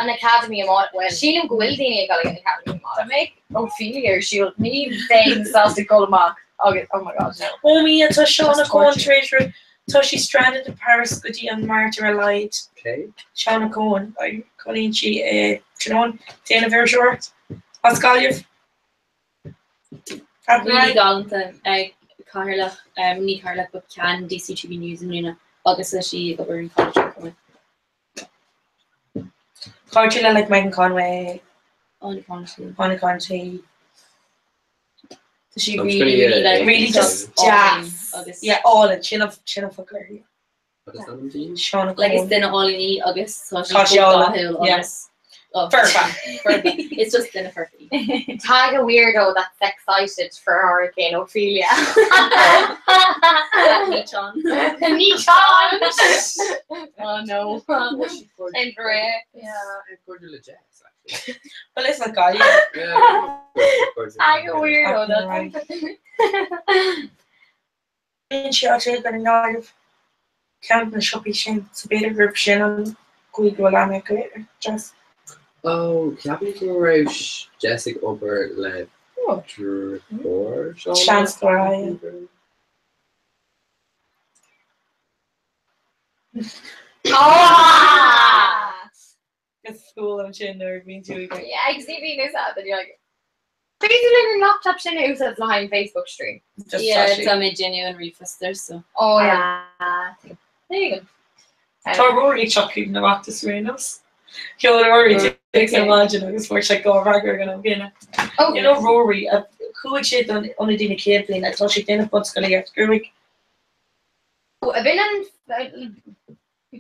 an Academy amárach? Sílim go bhfuil daoine ag dul ag an Academy amárach. Dá mbeadh Ophelia ar siúl, ní bheinn sásta dul amach agus, oh my god, no. Oh Mia, tá Shauna Cohen tar éis rud, tá sí stranded in Paris go dtí an Máirt ar a laghad. Okay. Shauna Cohen, cónaíonn sí i Tráthnóna, déanamh iriseoireacht as Gaillimh. Really galánta ag Cathaoirleach, ní Cathaoirleach but Ceann DCTV News i mbliana agus tá sí ag obair in College chomh maith. Cairde le like Megan Conway, Áine Connolly. Áine Connolly. Tá sí really, really like really just álainn deas. agus Yeah, álainn, sin an sin an focal uirthi. Seán Like is duine álainn í agus tá sí Tá sí chomh álainn, dathúil yeah. agus oh, Foirfe. Foirfe. It's just duine foirfe í. Tag a weirdo that's excited for Hurricane Ophelia. Níchon. Níchon! Oh no. Emperor. Yeah. Cordial le Jess, actually. Well, it's like Gaia. Yeah. Tag a weirdo that's Bíonn sé áit éigin i nGaillimh, ceann de na siopaí sin, so b'fhéidir gurb sin an chaoi go bhfuil aithne acu ar Jess. Ó, ceapaim go raibh Jess ag obair le deartháir Seán. Seans go raibh, yeah. Ah! Is cool ansin nuair a bhíonn tú ag. Yeah, agus ní bhíonn fhios agat, and you're like, Féidir linn an laptop sin a úsáid le haghaidh an Facebook stream. Yeah, tá mé ag déanamh an ríomhphost air, so. Oh yeah. There you go. Tá Rory ag teacht chuig na Oireachtas ar aon nós. Sheol Rory téacs ar maidin agus fuair sé dhá fhreagra ag an am céanna. You know Rory, a chuaigh sé don ionadaí na chéad bhliain, tá sé ag déanamh bunscolaíocht, gruaig. Oh, a bhíonn an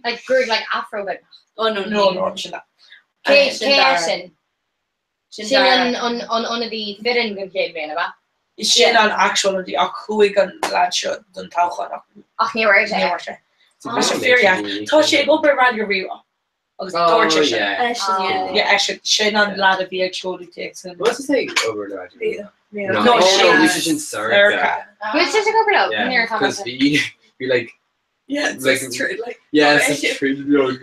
like gruaig like afro beagnach. Oh no, no, no, sin that. Cé Sin cé Dara. é sin? Sin Sin Dara. an an an ionadaí fireann den chéad bhliain, ab ea? Sin an actual ionadaí ach chuaigh an lad seo don toghchán ach Ach ní raibh sé. ní raibh sé. Tá sé fíor Tá sé ag obair Raidió Rí-Rá agus Oh, dúirt sé sin. yeah. Eisean, yeah. Yeah, eisean. Sin an lad a bhí ag seoladh téacsanna. What's he say over the radio? No, No, oh, sin- no, bhí sé sin Sorcha. Bhfuil sé ag obair leo? Yeah, Ní raibh because bhí bhí like Yeah, it's like just true, like, yeah, okay. it's a true Dúirt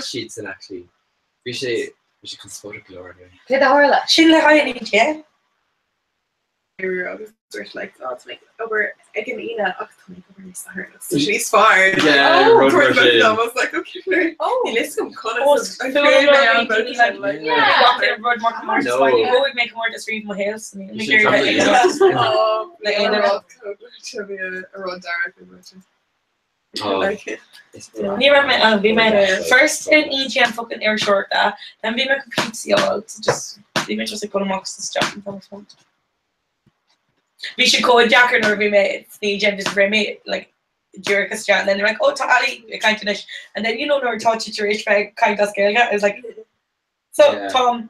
siad sin actually. Bhí sé bhí sé conspóideach go leor anyway. Cé a tharla? Sin le haghaidh an ETN. Agus dúirt like, oh, tá mé ag obair ag an Aoine ach tá mé ag obair níos Sathairn agus tá sé níos fearr. Yeah, Oh, rud mar dúirt sin. I was like, okay, níl fhios agam conas Oh, a chuir mé an like, sin, like, yeah. Rud mar comórtas No. like, Bhuaigh mé comórtas riamh mo shaol so níl mé You should ag iarraidh probably- bheith ag Oh, Le aon rud rud. chomh a rud Dara faoi mar sin. Oh, Like, it's breá. Ní raibh mé ann, bhí mé first in EGM fucking iriseoireachta, then bhí mé chun pizza a fháil, so just bhí mé just ag dul amach is isteach an t-am ar fad. Bhí sé chomh deacair nuair a bhí mé sna EGM just rith mé like díreach isteach and then they're like, oh tá Ali ag caint anois and then you know nuair atá tú tar éis bheith ag caint as Gaeilge, I was like, so Yeah. Tom,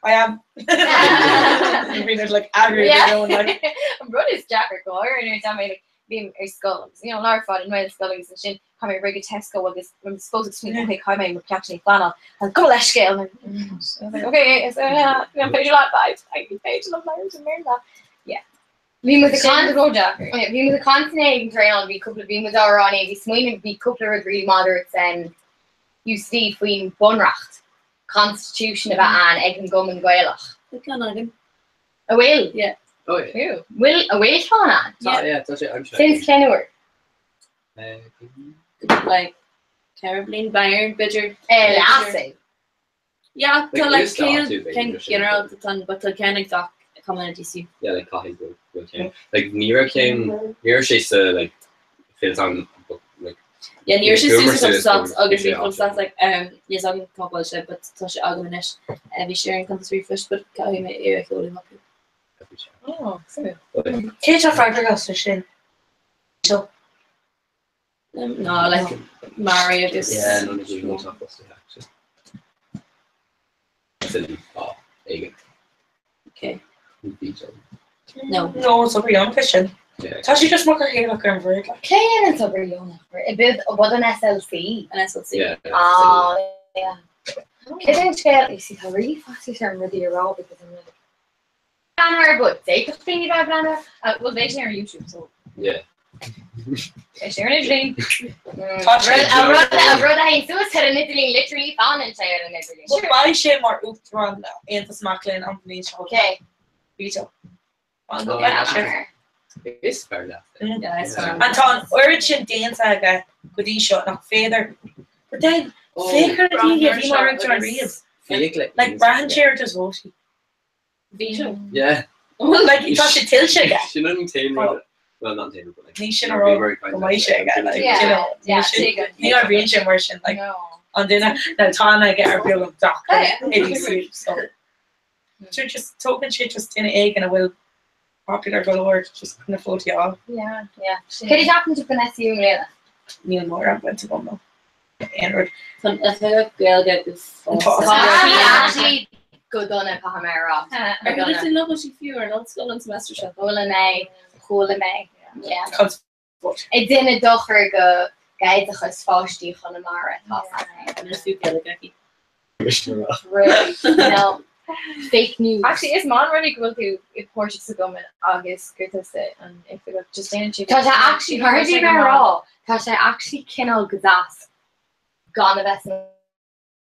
I am. Bhí mé like angry Yeah. like An rud is deacair go háirithe nuair atá mé like, bím ar scoil agus you know lá ar fad i nGaelscoil agus ansin tá mé ag rith go Tesco agus I'm supposed to smaoineamh okay caithfidh mé mo cheachtanna a phleanáil and go leithscéal and I was like okay so yeah an féidir leat bye féidir liom labhairt i mBéarla yeah Bhí muid ag Sin caint go deacair. Yeah, bhí muid ag caint inné ag an traenáil, bhí cúpla, bhí muid á rá inné, bhí smaoineamh, bhí cúpla rud really maith dúirt um, UCD faoin bunreacht, constitution a bheith ann ag an gCumann Gaelach. Tá ceann agam. A bhfuil? Yeah. Oh yeah. Bhfuil, a bhfuil ceann ann? Tá, yeah, tá sé aimsithe. Since cén uair? Eh, Like, ceithre bliain Bayern, b'fhéidir. Eh, leasú. Yeah, Like, tá like uasdáta, céad b'fhéidir, ceann sin. ginearálta tá but tá ceann ag gach cumann i DCU. Yeah, like caithfidh go bhfuil ceann. Like ní raibh ceann, ní raibh sé sa like fillteán but like Yeah, ní raibh sé Boomer suas suas sat agus bhí bhí sé chomh sat like um níl fhios agam cá bhfuil sé but tá sé agam anois. Eh, bhí sé ar an cuntas ríomhphoist but caithfidh mé é a sheoladh chucu. Oh, suimiúil. Cé tá freagrach as sin? So Um, no, like Mary agus Yeah, no, ní raibh tá fostaithe actually. Sin á éigin. Okay. Bhí sé. No. No, it's obair dheonach é sin. Yeah. Tá sé just mar chathaoirleach ar an bhord like. Cé an obair dheonach? I bid what an SLC? An SLC. Yeah. Ah, yeah. Cé an scéal, you see, tá really faitíos orm rudaí a rá because I'm like, Pleanáil but d'fhéadfadh daoine bheith ag pleanáil. Uh, Well, beidh sé ar YouTube, so Yeah. beidh sé ar an idirlíon. Tá sé A rud a rud a théann suas ar an idirlíon literally fanann sé ar an idirlíon. Well, beidh sé mar uachtarán Aontas Mac Léinn an bhliain seo. Okay. Vito. An Oh, go mbeidh sé. Is fearr leat. Mm. Yeah, is fearr. An tá an oiread sin déanta aige go dtí seo nach féidir. But then, Oh. féach ar na daoine a bhí mar uachtarán Agus- riamh. Féach le Like, braitheann sé ar just vótaí. Vito. Yeah. Like, tá sé tuillte aige. Sin an t-aon rud. Well, not an t-aon rud, but like. Ní sin a bhí rá mar ag caint go mbeidh sé aige, like, Yeah, you know, yeah, ní sin- tuigim. ní oibríonn sé mar sin, like, No. an duine na tá aige ar beag gach Oh, yeah. ADC, so. So just tógann sé just duine éigin a bhfuil popular go leor just chun na vótaí a fháil. Yeah, yeah. Cé a cheapann tú faoin SU i mbliana? Níl mórán baint agam leo. Aon rud. Tá an oifigeach Gaeilge go Tá sí actually go dona caithfidh mé a rá. Ar chuala tú nach bhfuil sí fiú ar an ollscoil an semester seo? Chuala mé, chuala mé. Yeah. Ag déanamh dochar go oideachas pháistí Chonamara tá Anois fiú Gaeilge aici. Really? No. Fake news. Actually, is maith an rud é go bhfuil tú i páirteach sa gcumann agus gur tusa an oifigeach. Just déanann sé. Tá sé actually, caithfidh mé a rá, tá sé actually cineál go deas gan a bheith san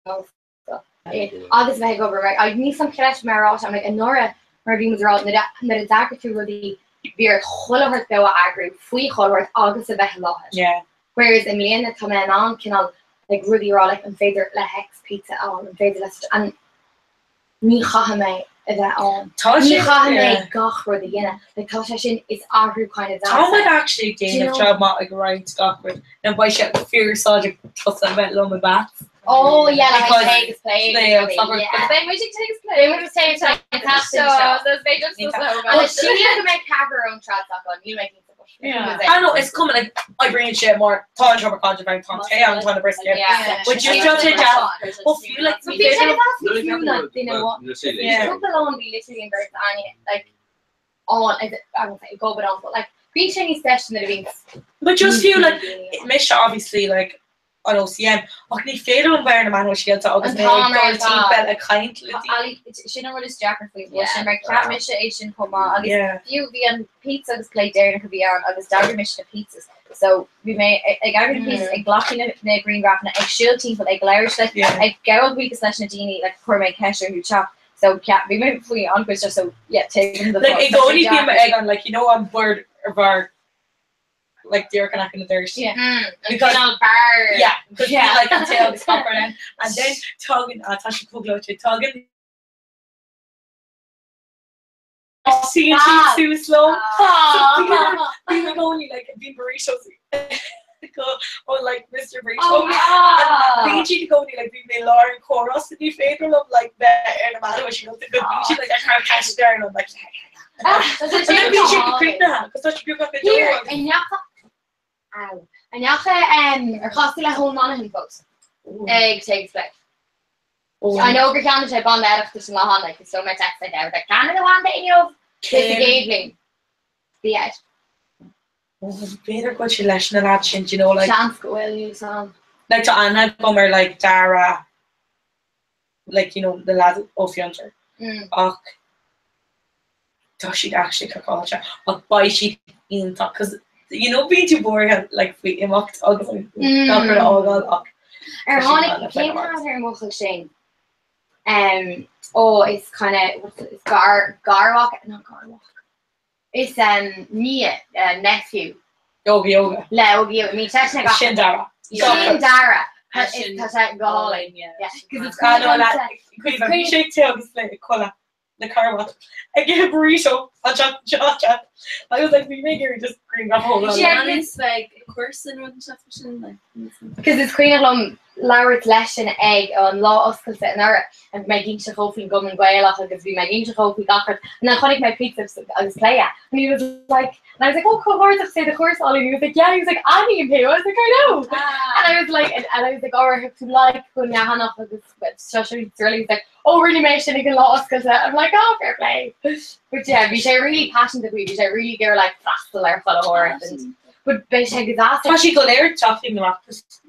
ollscoil agus a bheith ag obair mar I níl some ceist mar a rá sé, I'm like anuraidh mar a bhí muid a rá nuair a nuair a d'eagraigh tú rudaí bhí ort chuile shórt beo a eagrú faoi chuile shórt agus a bheith i láthair. Yeah. Whereas i mbliana tá mé in ann cineál like rudaí a rá like an féidir le X pizza a fháil, an féidir le such and ní chaithfidh mé a bheith ann. Tá Ní sé chaithfidh mé yeah. gach rud a dhéanamh. Like tá sé sin is athrú kind of Tá deas muid é. actually ag Do you déanamh know? job maith ag roinnt gach rud. Now beidh sé fíor-úsáideach tusa a bheith liom i bPeats. Oh yeah, like Because tae agus plé plé agus agus rudaí, gach rud. yeah. Beidh muid ag tae agus plé. Beidh muid ag tae agus plé an tseachtain seo. So beidh just Agus sílim go mbeidh ceathrar ón tsráid s'acu, níl mé cinnte. I know is cuma like oibríonn sé mar tá an seomra caidrimh ann tá an tae ann tá na brioscaí Yeah. But just tá sé deas ó fiú like Bhí sé deas fiú na duine amháin. Yeah. Cúpla lá bhí literally an bheirt againne like on I won't say go but on but like bhí sé níos deise nuair a bhíonn But just fiú like mise obviously like an OCM ach ní féidir liom bheith ar na meáin shóisialta agus An mé ag t-am ar dul fad. timpeall ag caint le daoine. Ali, Sin an rud is deacra faoi Yeah. sin mar cheap mise é sin chomh maith agus Yeah. fiú bhí an pizza agus plé deireanach a bhí ann agus d'eagraigh mise na pizzas so bhí mé ag eagrú na pizzas ag glacadh na na grianghrafanna ag siúl timpeall ag labhairt le Yeah. ag gabháil buíochas leis na daoine like chuir mé ceist orthu teacht so ceap bhí mé faoi an-chuid stress so yeah tuigim do Like fáth i tá sé gcónaí bím deacair. ag an like you know an bord ar bharr like díreach in aice na doirse. Yeah. Mm, an Because cineál bar. yeah, because Yeah. like an tae agus copper then and then tagann ah tá sé chomh gleoite tagann sí Stop. suas liom. So Aw. bím i gcónaí like bíonn burritos go ó like Mr. Burrito. Oh, yeah. Bíonn siad i gcónaí like bím i lár an chomhrá so ní féidir liom like bheith ar na meáin shóisialta go bíonn siad like ag cur ceist orm like yeah, yeah, yeah. Tá sé And sin then bíonn siad go críochnaithe agus tá siad beagnach go Here, deo. an ndeacha Ow. An ndeacha ar chas tú le hEoin Monaghan fós ag Tae agus Plé. I know gur cheannaigh sé banda Oireachtais an lá cheana, cos so mé text aige, I was like, ceannaigh do bhanda inniu! Sé sa gcéad bhliain. Bhí air. B'fhéidir go bhfuil sé leis na lads sin, do you know, like. Seans go bhfuil, níl 'fhios a'm. Like tá aithne agam ar like Dara, like you know, na lads ó Fiontar. Ach tá siad actually craiceáilte ach beidh siad iontach cos you know bíonn tú buartha like faoi imeacht agus an gach rud a fhágáil ach Ar tá siad tháinig an-fun cén amach. t-ainm ar an mbuachaill sin? Um, ó is kind of is gar garmhac not garmhac. Is um, nia uh, nephew. Yoga yoga. Le Yoga yoga. Bíonn seisean ag Sin Dara. Sin Dara. Ah, sin Tá sé go hálainn. yeah. Yeah, 'cause it's Ah, no, cuimhin le liomsa- cuimhin bhí sé te agus le codladh le carmhac ag ithe burrito an seachtain seo. I was like bhí mé ag iarraidh just grianghraf a thógáil. Yeah, Agus like cúrsa an rud an seachtain sin like Cos is cuimhin liom labhairt leisean ag an lá oscailte anuraidh and bhí mé ag inse dhó faoin gCumann Gaelach agus bhí mé ag inse dhó faoi gach rud and then chonaic mé pizza agus plé and he was like and I was like oh comhghairdeas le do chúrsa Ollie and he was like yeah he was like aithním thú I was like I know and I was like and, and I was like oh ar thug tú like don leathanach agus seo seo really he was like oh rinne mé sin ag an lá oscailte I'm like oh fair play but yeah bhí sé really passionate faoi bhí sé really ag iarraidh like freastal ar chuile shórt and but beidh sé go deas Tá sí go léir teacht na Oireachtas.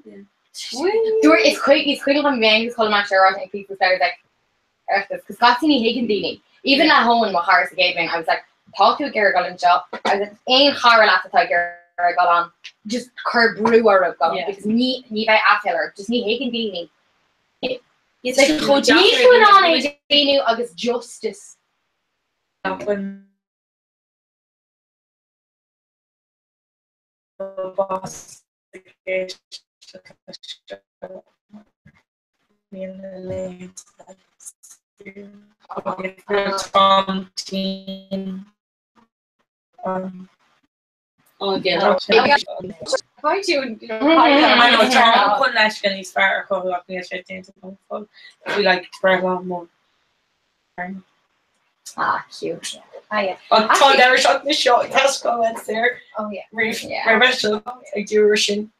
Dúirt is cuimhin is cuimhin liom bheith agus chuala mé sé rá ag pizza Sarah's like Oireachtas cos gach ní thuigeann daoine. Even le hEoin mo chara sa gcéad bhliain I was like tá tú ag iarraidh dul anseo I was like aon chara leat atá ag iarraidh dul ann just cuir brú orthu go Yeah. because ní ní bheidh aiféala ort just ní thuigeann daoine. It's Like, chomh Níl deacair tú in ann é a déanamh agus justice. Nach bhfuil mo boss ag éisteacht leis seo. Níl na laethanta Tom tinn. Oh, yeah. Find you and you know, I know Tom chun leisce níos fearr a chothú ach níl sé déanta agam fós. Faoi like breithlá mór. Ah, cute. Ah, yeah. Ach tá deireadh seachtaine seo ag teastáil uait saor Oh yeah. roimh Yeah. roimhe seo ag dúradh sin.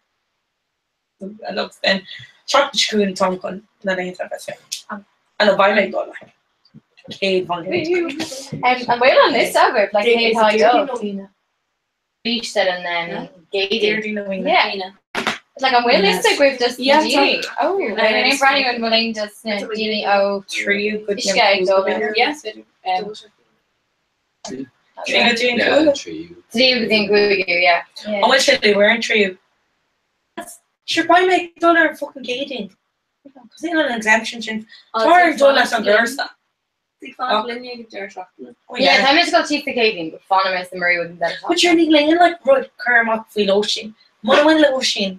Agus then seachtain seo chugainn táim chun na laethanta a bheith saor. And beidh mé ag dul like 100%. An bhfuil an liosta agaibh like cé atá ag dul? Arís ar an gCéadaoin. Yeah. Like an bhfuil liosta agaibh just na daoine? Oh, ar aon breathnú an bhfuil aon just na daoine ó Tríú go Uisce ag dul. Yes, Tríú go dtí an cúigiú? Tríú go dtí an cúigiú, yeah. An bhfuil sé luath ar an tríú? Sure, beidh mé ag dul ar an fucking Céadaoin. Cos níl an exemption sin. Tá orm dul leis an gcúrsa. Ag fanacht linne ag an deireadh seachtaine. Yeah, tá mé ag dul síos sa Chéadaoin, but fanfaidh mé sa Murraywood an deireadh But sure, níl aon like rud cur amach faoi lóistín. Muna bhfuil lóistín,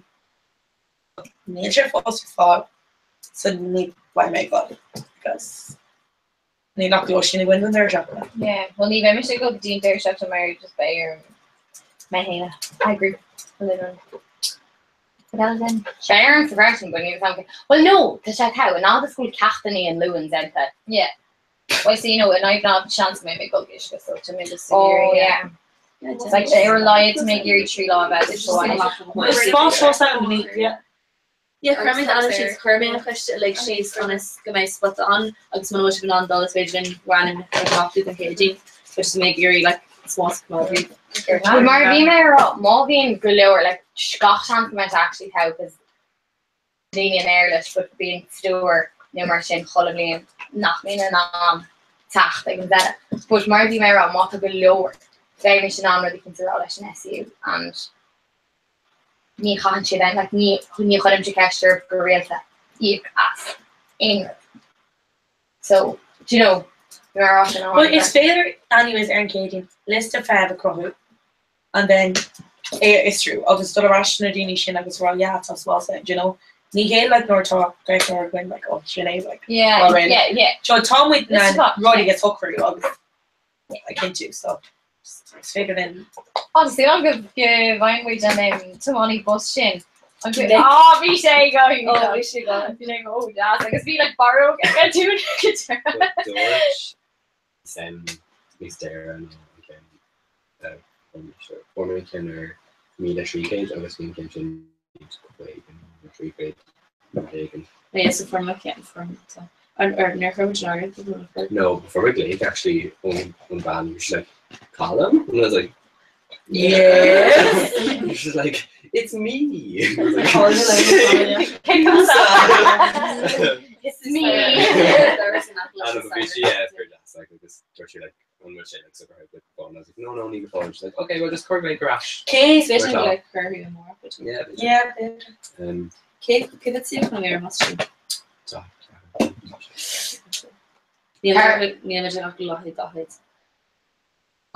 níl sé fós ar fáil. So ní bheidh mé ag dul because níl ach lóistín againn don deireadh seachtaine. Yeah, well ní bheidh mise ag dul go dtí an deireadh seachtaine mar just beidh orm mé féin a eagrú linn an Beidh orm sa freisin, but níl a fhios agam. Well no, tá sé togha, an fhad is go bhfuil ceachtanna an Luain déanta. Yeah. Well so you know, an fhadhb ná seans go mbeidh mé ag dul go uisce so tá mé just ag Oh iarraidh yeah. Like ar a laghad tá mé ag iarraidh 3 lá a bheith so I Spás fós ann, yeah. Yeah, chuir mé d'ainm síos, chuir mé an choiste uilig síos ionas go mbeidh spota ann agus muna bhfuil sibh in ann dul is féidir linn bhur n-ainm a chur amach don Chéadaoin, but just mé ag iarraidh like spás a choimeád daoibh. But mar a bhí mé a rá, má bhíonn go leor, like gach seans go mbeidh sé actually togha cos daoine in Éirinn but bíonn triúr nó mar sin chuile bhliain nach mbíonn in ann teacht ag an deireadh. But mar a bhí mé a rá, má tá go leor, beidh mise in ann rud eicínt a rá leis an SU and ní chaitheann siad aon, like, ní, ní chuirimse ceist orthu go rialta íoc as aon rud. So, do you know, bhí mé a rá sin Well, is féidir anyways ar an Chéadaoin liosta feithimh a chruthú and then é a fhiosrú agus dul ar ais na daoine sin agus rá yeah tá spás ann, do you know. Ní hé like nuair atá gairceoir againn like oh sin é like Yeah, well, really. yeah, yeah. So tá muid in Liosta ann fá- rudaí a shocrú agus a chinntiú so is féidir linn. Agus súil agam go bhfaigheann muid an tiománaí bus sin. Á bhí sé go bhí sé go bhí sé go deas agus bhí like barróg aige dúinn. Dúirt Sam níos deireadh ná an ceann fuair mé ceann ar 1300 agus bhí an ceann sin 150 nó 300 nó rud éigin. Yeah, so fuair mé ceann fuair mé tá. Ar ar níor chuir muid an áirithe go bhfuil No, before we glaoch actually ón ón bhean she was like Colin? And I was like Yes. She's like it's me. I was like, It's me. I know, but bhí sí yeah, fair deas, like, agus dúirt sí like an bhfuil sé like super hype like phone. I was like no no ní go phone. She's like okay well just cuir mé ar ais. Cé Is féidir linn like cur thú amárach but Yeah, Yeah, b'fhéidir. Cé cé mhéad suíochán ar an sin? Tá. Níl níl muid ach le haghaidh 40.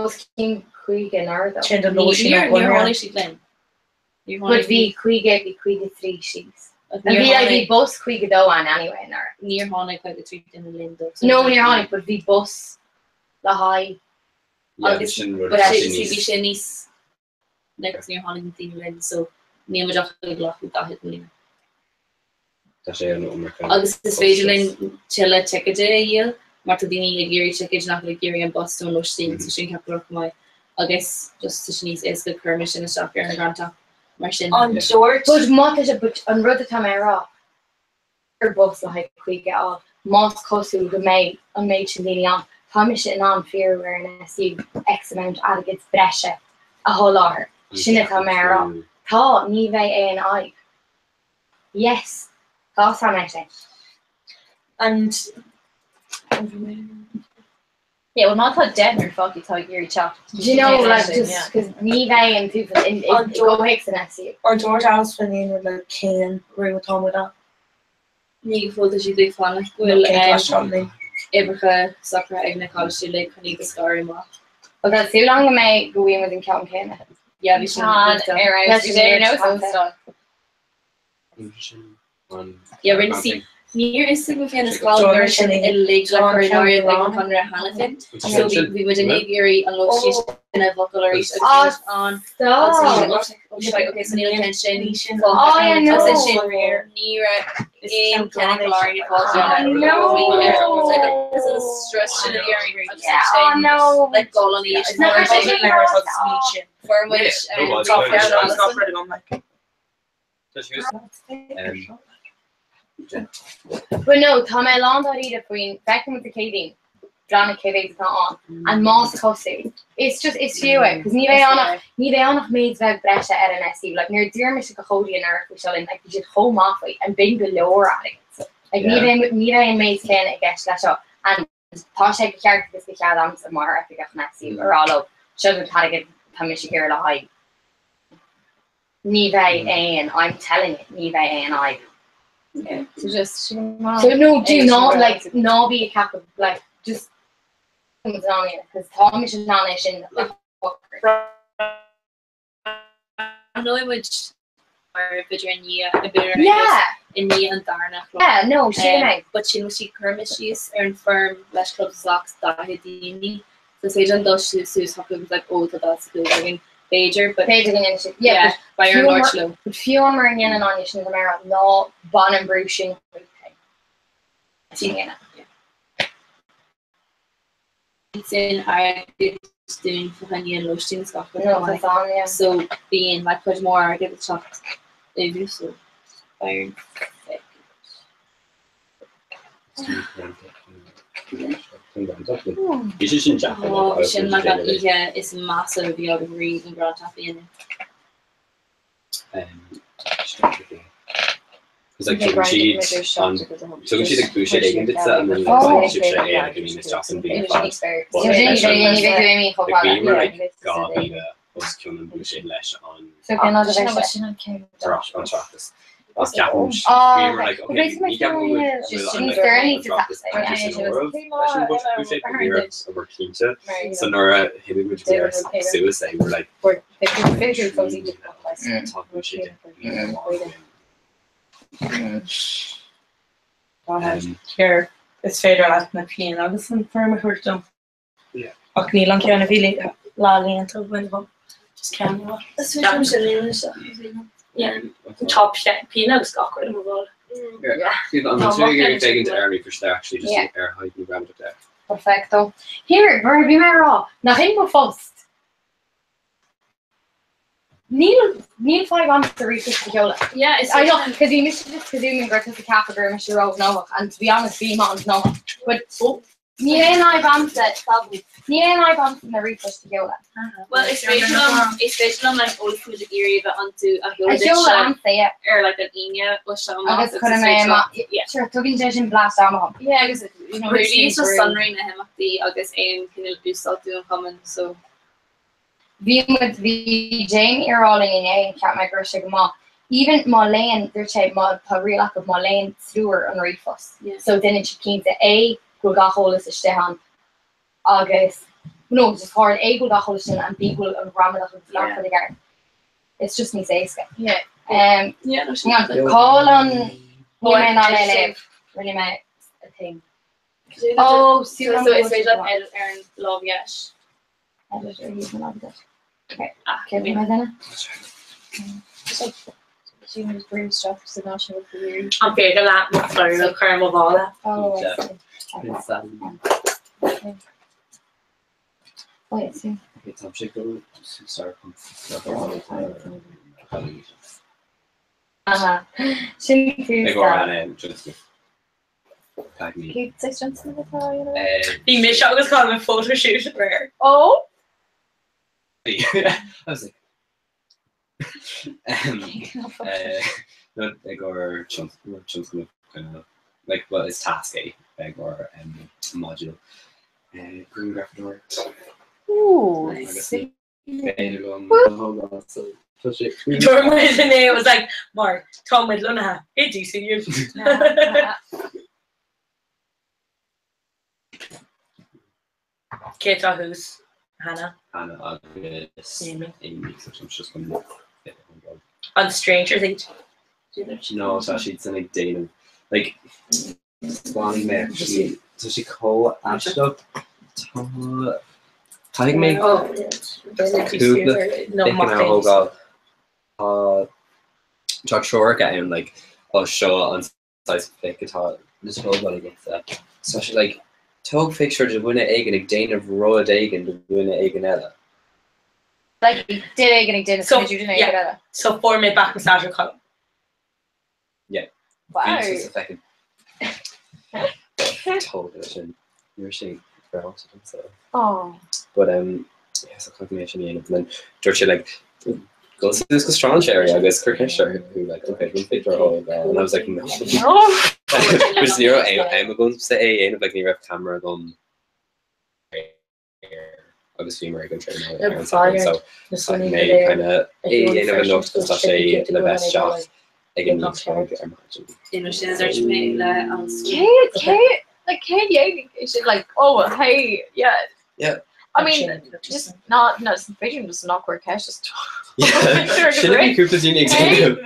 Os cionn 50 anuraidh. Sin don lóistín Níor ó níor Bhunreacht. tháinig siad linn. Níor But tháinig bhí 50 bhí 53 síos. Níor Bhí like, bhí tháinig bus 52 ann anyway anuraidh. níor tháinig 53 duine linn dó. No níor tháinig but bhí bus le haghaidh Yeah, Agus sin rud but atá see sé bhí níos sé níos like níor tháinig na daoine linn so níl muid ach ag glacadh 40 mbliana. Tá sé an iomarca Agus is féidir linn tuilleadh ticéid a dhíol mar tá daoine ag iarraidh ticéid nach bhfuil ag iarraidh an bus nó an lóistín so sin ceart go leor chomh maith agus just tá sé níos éasca cuirfidh sin isteach ar an grant app mar sin. An dúirt But má tá sé but an rud atá mé a rá ar bus le haghaidh 50 a fháil más cosúil go mbeidh an méid sin daoine ann tá mise in ann fíorú ar an SU X amount airgid breise a sholáthar. Sin atá mé a rá. Tá, ní bheidh aon fhadhb. Yes, tá sam é sin. And Yeah, well má tá deichniúr fágtha atá ag iarraidh teacht. Do you know, like, just cos ní bheidh an t-uafás in An gcomhthéacs an SU. Ar dúirt Alice faoin aon rud le cén room atá muid ann? Ní go fóill tá siad ag fanacht go bhfuil Cén class seo linn? oibreacha socraithe ag na coláistí uilig chun iad a scaradh amach. Well tá súil agam go mbeidh go bhfaighidh muid an ceann céanna. Yeah, bhí sin Tá ar fheabhas, bhí sé ar nós óstán. Yeah, rinne sí. Níor fhios agam féin is gá go raibh sin uilig le cur in áirithe ag an Conradh cheana féin. So bhí bhí muid ag iarraidh an lóistín sin a bhookáil arís agus bhí muid ann agus bhí muid oh oh shite okay so níl an ceann sin Oh yeah, no. Agus ansin ní raibh aon ceann ag Lauren ag fáil Oh no. Agus an stress sin a bhí orainn agus Yeah, oh ansin no. like dul an oíche sin. Nach raibh sé sin sin. Fuair muid No, Tá well, Alison. Tá sé thuas. But no, tá mé lán dáiríre faoin, feicfidh muid Dé Céadaoin, breathnaigh cé mhéad atá ann, and más cosúil, it's just, is fiú é, cos ní bheidh ann ach, ní bheidh ann ach méid bheag breise ar an SU, like nuair a d'iarr mise go Chódí anuraidh faoi seo linn, like bhí siad chomh maith faoi, and b'in go leor airgead. Like ní bheidh, ní bheidh an méid céanna i gceist leis seo, and tá sé go ceart agus go cead agamsa mar oifigeach an SU a rá leo, seo an t-airgead tá mise ag iarraidh le haghaidh. Ní bheidh aon, I'm telling you, ní bheidh aon fhadhb. Yeah, so just So no, do not, like, ná bí ag ceapadh, like, just because tá mise in ann é sin a shocrú. Breathnóidh muid mar b'fhéidir i ndiaidh i b'fhéidir Yeah. i ndiaidh an darna chlár. Yeah, no, sin é. But sin sí chuir mé síos ar an foirm leis Club Socks 40 daoine. So is féidir an dul suas chucu agus like oh tá 45 againn b'fhéidir but B'fhéidir go ndéanann siad, yeah, yeah, but beidh ar fiú labhairt mar leo. but fiú mar a ndéanann Áine sin go mbeidh ná bain an brú sin chuig féin. Sin dhéanamh. Sin airgead dúinn fá choinne an lóistín is gach rud No, chomh maith. tá ann, yeah. So bíonn like cuid mhór airgead ag teacht uaidh so beidh ar Bhí sé sin deacair. Oh, bhí sin like an oíche is measa a bhí agam riamh an Grand Tap a dhéanamh. Cos like tugann siad an tugann siad like buiséad éigin duitse and then like sibhse é like I mean isteach san bhliain ar fad. But like leis an like bhíomar like 2,000 os cionn an bhuiséid leis an an tOireachtas. Agus ceapaim bhíomar like okay ní ceapaim go bhfuil an like an tOireachtas curtha san áireamh leis an buiséad but ní rabhamar cinnte. So nuair a shuimigh muid go léir suas é we were like tá buiséad 10,000 amháin againn. Here, is féidir leat na pianna agus an foirm a thabhairt dom. Ach níl an ceann a bhí leathlíonta againn agam. Just ceann nua. Is féidir liom sin a dhéanamh isteach. Yeah. Tá pianna agus gach rud i mo mhála. An bhfuil tú ag iarraidh féachaint ar an ríomhphost there actually just ar haghaidh na gramadach there? Perfecto. Here, mar a bhí mé ag rá, nach in mo phost. Níl, níl fadhb agamsa ríomhphost a sheoladh. Yeah, is I know, cos bhí mise just presuming gur tusa ceapadh go raibh mise róghnóthach and to be honest bhí mé an-ghnóthach. But níl aon fhadhb agamsa, níl aon fhadhb agamsa na ríomhphoist a sheoladh. Well, is féidir liom, is féidir liom like eolas muid ag iarraidh a bheith iontu a A sheoladh sheoladh duitse agamsa, yeah. ar like an Aoine ó seo amach Agus cuirfidh mé amach, yeah. sure, tugann sé sin blast ama dhom. Yeah, agus you know, really is just sonraí na himeachtaí agus aon cineál uasdátú an chumainn, so. Bhí muid, bhí Jamie ag rá linn inné and cheap mé go raibh sé go maith. Even má léann, dúirt sé má tá riail acu má léann triúr an ríomhphost. So déanann siad cinnte A go bhfuil gach eolas istigh ann agus no just tharla A go bhfuil gach eolas istigh ann and B go bhfuil an ghramadach agus gach rud i gceart. It's just níos éasca. Yeah. Um, Yeah, no, sin hang on, call an níl mé in ann é a léamh. Rinne mé a thing. Oh, so is féidir leat edit ar an lámh dheis. Edit ar thaobh na láimhe deise. Okay. Cé bhí mé duine? An féidir leat mo chlár a chur i mo mhála? Oh, I see. Okay. Oh, I see. Tá sé go Aha. Sin tús. Ag rá an just Bhí mise agus Colm ag photoshoot aréir. Oh! I was like no ag ár tionscnamh kind of like well is tasc é ag ár module grianghrafadóireacht. Ooh, Agus sick. féidir liom a thógáil so tá sé Dúirt muid inné it was like mar tá muid lonnaithe i DCU. Cé atá thuas? Hannah. Hannah agus Amy. Amy so tá just chun An strangers iad. No tá siad san ag déanamh like Spáinigh mé actually tá sé chomh aisteach tá caithfidh mé cúpla picanna a thógáil tá tá treoracha ann like ó seo an saghas pic atá le tógáil agatsa so tá sé like tóg pictiúr de dhuine éigin ag déanamh rud éigin do dhuine éigin eile. Like duine éigin ag déanamh So duine éigin eile. So fuair mé back massage ó Colm. Bhí sé sa feiceann. Tóg leis sin. Ní raibh sé breáite domsa. Oh. But um, yeah, so caithfidh mé sin a dhéanamh. And then dúirt sé like, go suas go strainséirí agus cuir ceist orthu like, okay, do you want picture a thógáil? And I was like, no. No. Which ní raibh aon am agamsa é a dhéanamh, like ní raibh camera agam agus bhíomar ag an traenáil ar an Satharn so caithfidh mé kind of é a dhéanamh anocht agus tá sé le bheith isteach ag an 9 ar maidin. You know, sin dúirt mé le an Cé cé like cé dhéanfaidh é sin like oh hey yeah. Yeah. I mean just not no b'fhéidir just nach bhfuair ceist just Yeah. Sin a bhí cúpla daoine ag déanamh.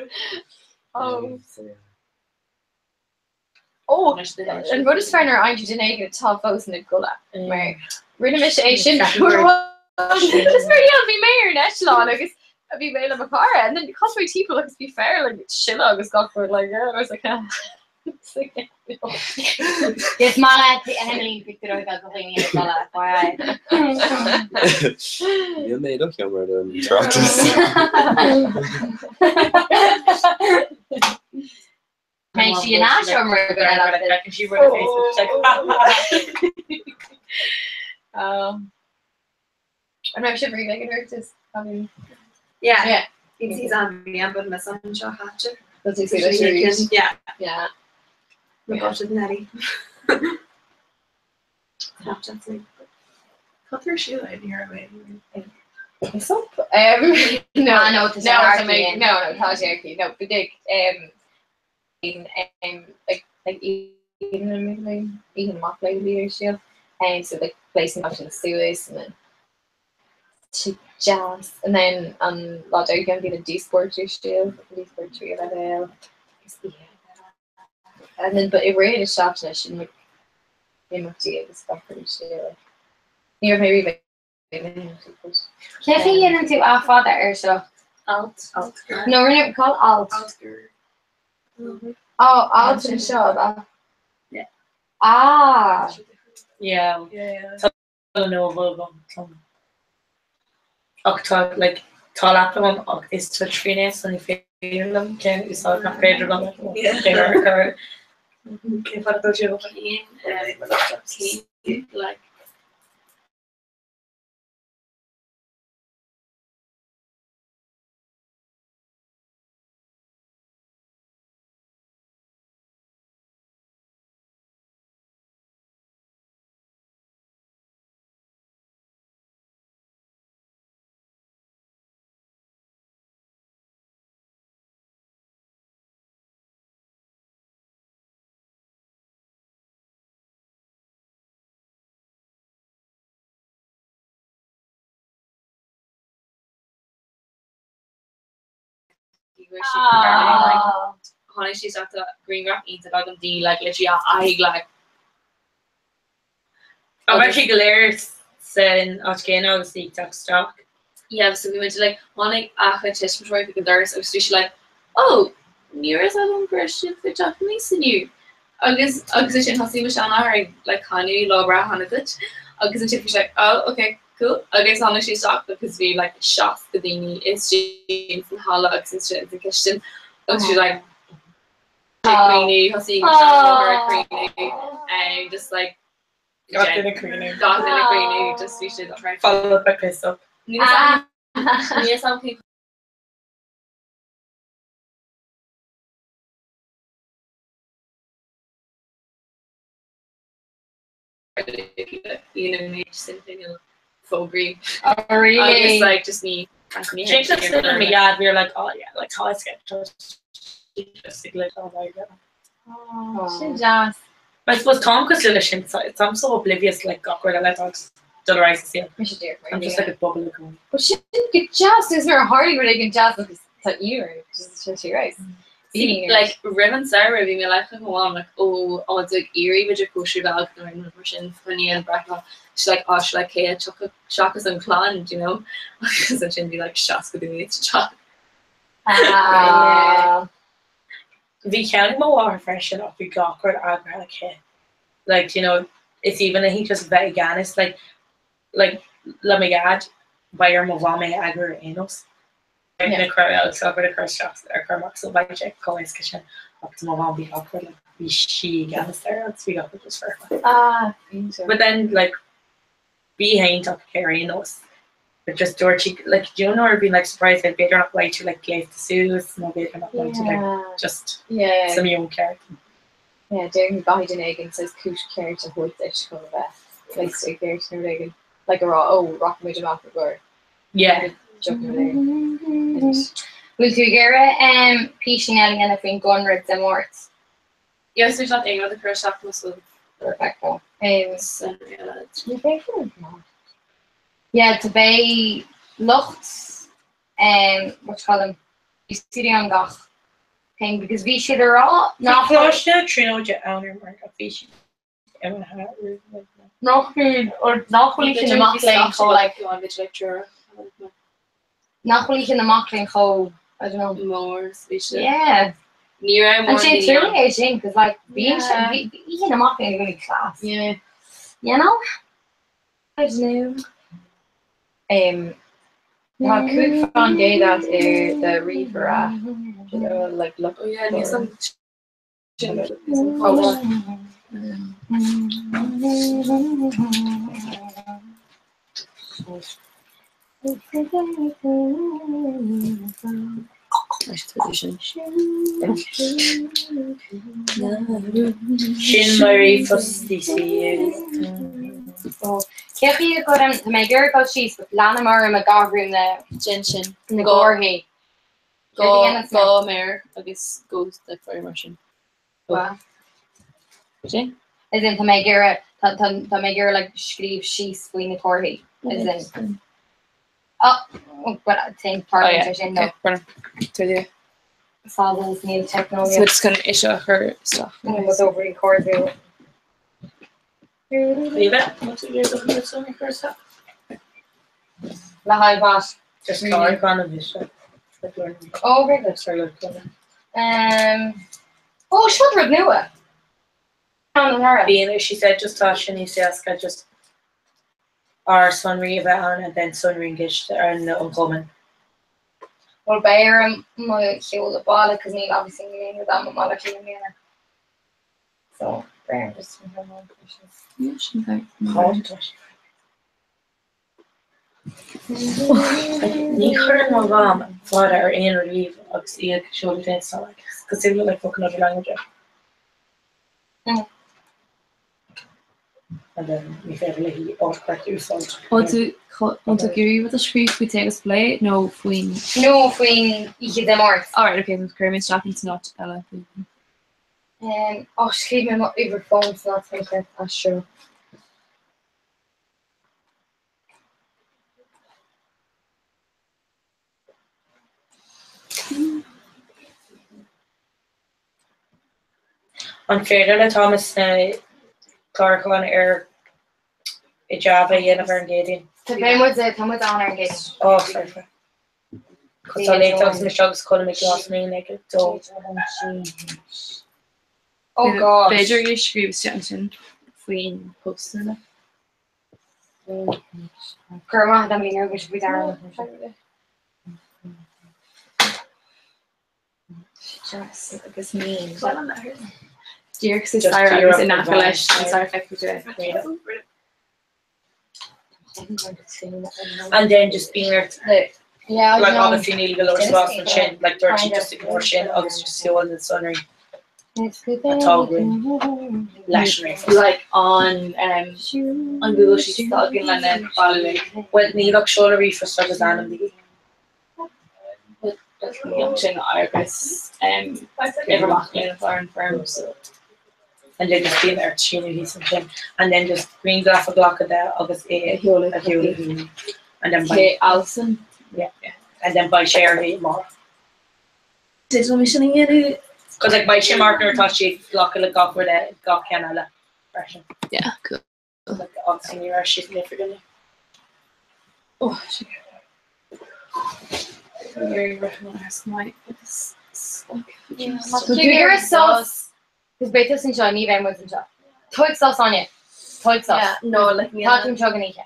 Oh. Ó, an rud is fearr nuair a fhaigheann tú duine éigin atá fós ina gcodladh, mar rinne mise é sin uair amháin. Just mar yeah, bhí mé ar an eitleán agus bhí mé le mo chara and then chas mé timpeall agus bhí fear like sileadh agus gach rud like yeah, and I was like ah. It's like, yeah, no. Is maith leat Emily pictiúr a fháil go dhaoine ina gcodladh, FYI. Níl mé i do sheomra don tráchtas. Beidh sí in ais mar go raibh sí rud Facebook check. An raibh sibh riamh ag an Oireachtas? I mean, Yeah. Yeah. Bhí an bhliain but mis an seo chaite. That's exactly right. Yeah. Yeah. My gosh, isn't that Snapchat's like Cut through shoe in here away. What's up? No, Ah, no, tá sé no, tá Archie mé- in. no, no, tá sé Archie. No, but like, like, like even like even mock like leadership, and so like placing up in the suas and then to jazz, and then an lá deireadh bhí na díospóireachtaí ar siúl, díospóireachtaí leibhéal, agus yeah. And then but i rith na seachtaine sin like imeachtaí agus gach rud ar siúl, like ní raibh mé riamh ag na himeachtaí but Cé chaoi a dhéanann tú A fada ar seo? Alt. Alt. No, rinne call alt. Alt. Oh, alt anseo, ab ea? Yeah. Ah! Yeah. Yeah. Tá Lenovo agam tá ach tá like tá laptop agam ach is touchscreen é so ní féidir liom ceann a úsáid nach féidir liom Yeah. cé ar cé fad atá sé Cén like Tháinig sí isteach tá grianghraf iontach agam di like literally a aghaidh like An raibh siad go léir san áit chéanna agus í ag teacht isteach? Yeah, so bhí muid like tháinig achan tuismitheoir chuig an doras agus bhí sí like oh ní raibh a fhios agam go raibh sibh ag teacht aníos inniu agus agus ansin thosaigh mo sheanathair ag like canadh lá breithe shona duit agus ansin bhí sí like oh okay cool agus tháinig sí isteach agus bhí like 60 daoine istigh san halla agus ansin sa chistin agus bhí like ag caoineadh, thosaigh mo sheanmháthair ag caoineadh, just like Gach duine ag caoineadh. Gach duine ag caoineadh, just bhí siad right. Followed by piss up. Níl a fhios agam cén you know, méid sin fógraí. Oh, really? Agus like just ní Sin just in my dad, we were like, oh yeah, like how it's get just like oh my god. Oh, sin deas. But I suppose táim cosúil leis sin, so I'm so oblivious like gach rud eile atá dul ar aghaidh sa saol. Mise díreach mar I'm just like a bubble of gum. But sin go deas, is nuair a tharlaíonn rud éigin deas agus tá iar, just sin sí rice. See, like roimh an samhradh bhí mé like go on like oh oh it's like iarraidh b'fhéidir cóisir bheag nó aon rud mar sin fá choinne an breithlá she's like oh she's like cé a tiocfadh seachas an clann do you know agus ansin bhí like 60 duine sa teach. Ah. Bhí ceann ag mo mháthair freisin ach bhí gach rud eagraithe aici. Like, you know, it's even I think just bheith i gceannas like like le mo dhaid beidh ar mo mham é a eagrú ar aon nós. Na cur agus gach rud a chur isteach ar cur amach so beidh sé chomh éasca sin ach do mo mham bhí gach rud like bhí sí i gceannas air agus bhí gach rud just foirfe. Ah, iontach. But then like bhí iontach aici ar aon nós but just dúirt sí like do you know nuair a bhíonn like surprise like b'fhéidir nach mbeidh tú like gléasta suas nó b'fhéidir nach mbeidh tú like Yeah. just Yeah. sa meon ceart. Yeah, déarfainn go gcaithfidh duine éigin saghas cúis ceart a thabhairt duit chun a bheith gléasta i gceart nó rud éigin. Like a rá, oh, rachaidh muid amach i gcomhair. Yeah. Bhfuil tú ag iarraidh písín eile a dhéanamh faoin gConradh Dé Máirt? Yes, there's not aon rud a chur isteach mo súil. Rebecca. Yeah, tá beidh lucht what you call them, UCD an gach thing because bhí siad ag rá nach Coláiste na Tríonóide ann ar mar ach bhí siad Nach nach bhfuil oíche na mac léinn chomh like nach bhfuil oíche na mac léinn chomh I don't know mór is bhí sé. Yeah. Ní raibh And mórán sin daoine truly ann. é sin cos like bíonn sé Yeah. bhí oíche na mac léinn really class. Yeah. You know? I don't know. Um, tá 5 faoin gcéad ar do ríomhaire like look Oh yeah, níl some Sin mo ríomhphost DCU. Cé chaoi a gcuirim, tá mé ag iarraidh dul síos, but leanaim orm ag athrú na Déan sin. na gcomharthaí. Gá méar agus go like fire mar sin. Sin? As in tá mé ag iarraidh tá tá tá mé ag iarraidh like scríobh síos faoi na comharthaí. As in oh well think Oh part yeah, sin no. okay, Fada is níl So teicneolaíocht. it's chun é seo a chur isteach. Rud over i gcomhardú. Le haghaidh what? Just clárúchán a bhí sé. Oh, very good. Um, oh, seo rud nua. An anuraidh. Bíonn, she said just tá sin níos éasca just ár sonraí a bheith ann and then sonraí an gciste ar an an gcumann. Well, beidh orm mo sheoladh baile cos níl obviously níl aon rud agam i mBaile Átha Cliath i mbliana. So, beidh orm just mo sheoladh. Ní chuireann mo mham fada ar aon rud riamh agus í ag seoladh féin so like it's cosúil le like fucking other language. And then ní féidir léi autocorrect a úsáid. Bhfuil tú bhfuil tú ag iarraidh rud a scríobh faoi Tae agus Plé nó faoin. No, faoin oíche Dé Máirt. Alright, okay, cuirfidh mé isteach in san áit eile. Um, oh, scríobh mé mo uimhir fóin san áit mícheart aistriú. An féidir le Thomas na clárúcháin ar i Java a dhéanamh ar an gCéadaoin? Tá beidh muid tá muid ann ar an gCéadaoin. Ó, foirfe. Cos tá léite agus mise agus Colm ag Glas Naíon ag 2. Oh gosh. B'fhéidir gur scríobh isteach ansin faoin postanna. Go raibh maith agat, Emily, níor thug mise faoi deara. Deas agus mín. Díreach sa staighre agus in aice leis an staighre feicfidh tú é. And then just being there Yeah, I like know. obviously níl go leor spás ansin, like dúirt sí just ignore sin agus just seol na sonraí atá againn leis an ríomhphost. Like on um, an Google Sheets atá againn lena bailiú. Well níl ach seoladh ríomhphost agus ainm de dhíth. Sin agus um, uimhir mac léinn atá ar an bhfoirm so. And then just bíonn ort síniú thíos ansin and then just grianghraf a ghlacadh de agus é a sheoladh a sheoladh and then Cé Alison? Yeah. And then beidh sé uirthi amárach. Did me sin a dhéanamh? Cos like beidh sé amárach nuair atá sí ag glacadh le gach rud eile gach ceann eile freisin. Yeah, cool. Like obviously ní raibh sí san oifig inniu. Oh, sin. Very recognized my this Tá tú ag iarraidh sos Cos beidh tusa anseo, ní bheidh muid anseo. Tóg sos Áine. Tóg sos. Yeah, no, like, Tá tú anseo don oíche.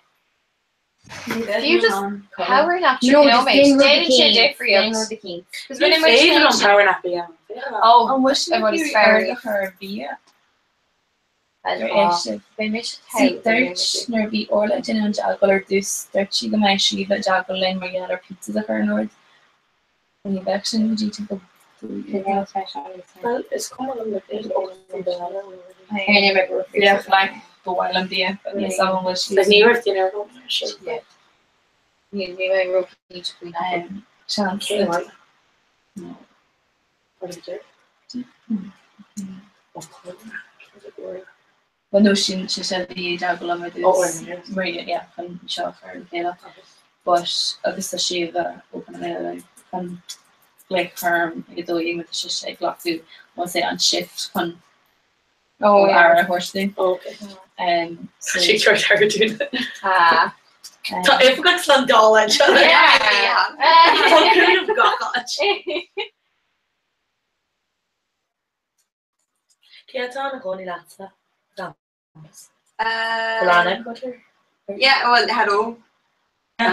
Fiú just power nap No, 30 just nóiméad. déan rud Déanann sé eicínt, difríocht. déan rud eicínt. Cos rinne muid Féidir liom sin. power nap a dhéanamh. Oh, An bhfuil sibh I want ag to iarraidh swear. aird a chur ar bhia? Beidh mise See, togha, beidh dúirt mise. nuair a bhí Orla ag déanamh an teagmháil ar dtús, dúirt sí go mbeadh Síomha ag teagmháil linn mar gheall ar pizzas a chur in ord. Ní bheadh sin go dtí timpeall Well, is cuma liom le bia Yeah, like, ba mhaith liom bia, but níl 's agam an bhfuil sí. Like, ní raibh dinnéar agam mar sin. Ní mé róchinnte faoin am. Seans. Cén uair? No. Well no sin sise a bhí ag teagmháil liom ar dtús mar yeah chun seo a chur le chéile but agus tá Síomha Ó Conghaile chun glaoch orm ag 12 mar tá sise ag glacadh we'll say an shift chun Oh, yeah. aire a thabhairt dúinn. Oh, okay. So She tried her to do that. Ah. Tá oifigeach slándála anseo. Yeah. Tá cúnamh gach áit. Cé atá ina gcónaí leatsa? Lana Cutler? Yeah, well, hello. Tá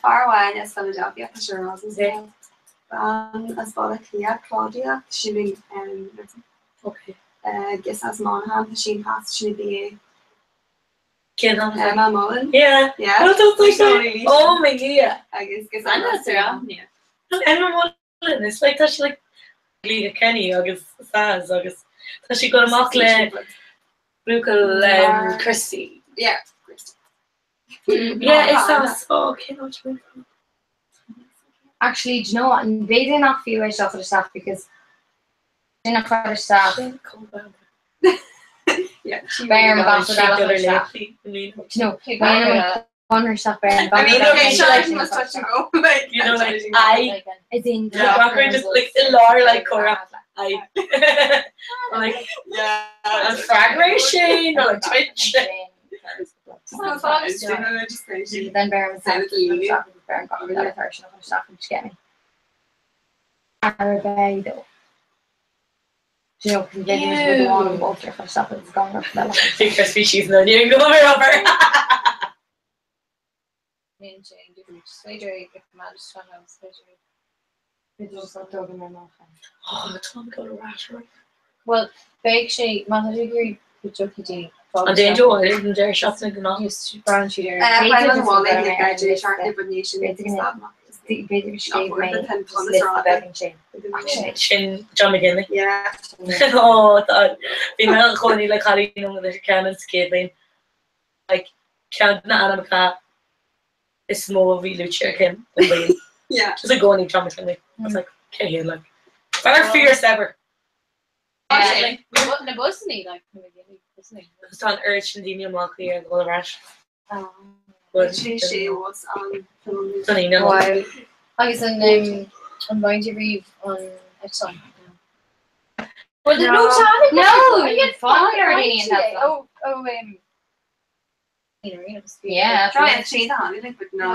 fear amháin as Philadelphia, tá sé ar Roslyn. Bean as Baile Átha Cliath, Claudia, tá sí in nursing. Okay. Girseach as Monaghan, tá sí in pass, tá sí in BA. Cén t-ainm? Emma Mullen. Yeah. Yeah. Well, that's like oh my god. Agus girseach as Anna Emma Mullen, it's like tá sí like Liga Kenny agus Saz agus tá sí ag dul amach le buachaill Christy. Yeah. Yeah, is as oh cén áit a bhfuil tú? Actually, do you know what? B'fhéidir nach fiú é seo a chur isteach because sin a chur isteach. Beir mo gach rud eile a chur isteach. Do you know, b'fhéidir an chur isteach beir I mean, okay, sure, must touch and go. Like, You know, like, I As in, Yeah, rocker just like i lár like comhrá I like yeah an freagra sin nó like Twitch. Then beir an beir an gach rud eile a chur isteach and just get me. Arab though. Do you know, because b'fhéidir rud amháin an bhfuil a chur isteach agus gan rud eile. Bhí crispy cheese nó ní go mar obair. Oh, tá go ras. Well, beidh sé má tá tú ag iarraidh go dtiocfaidh daoine An dtéann tú abhaile don deireadh seachtaine go ná? Braitheann siad ar B'fhéidir go scríobh mé just liosta beag ansin. Sin John McGinley. Ó tá bhí mé i mo chónaí le cailín ó Leitir Ceanainn sa chéad bhliain. Like ceann de na ainmneacha is mó a bhí luaite aici an bhliain. Just i gcónaí John McGinley. I was like, cé hé like. Fear fíor saibhir. Na busanna like na McGinley busanna. Agus tá an oiread sin daoine i mBaile Átha Cliath ag dul ar ais. Sé sé was an Don Aoine. Agus an an bhfaigheann tú riamh an eitleán? Well, no, No, fine ar daoine an eitleán. Oh, oh, Yeah. Try it, sé like, but no.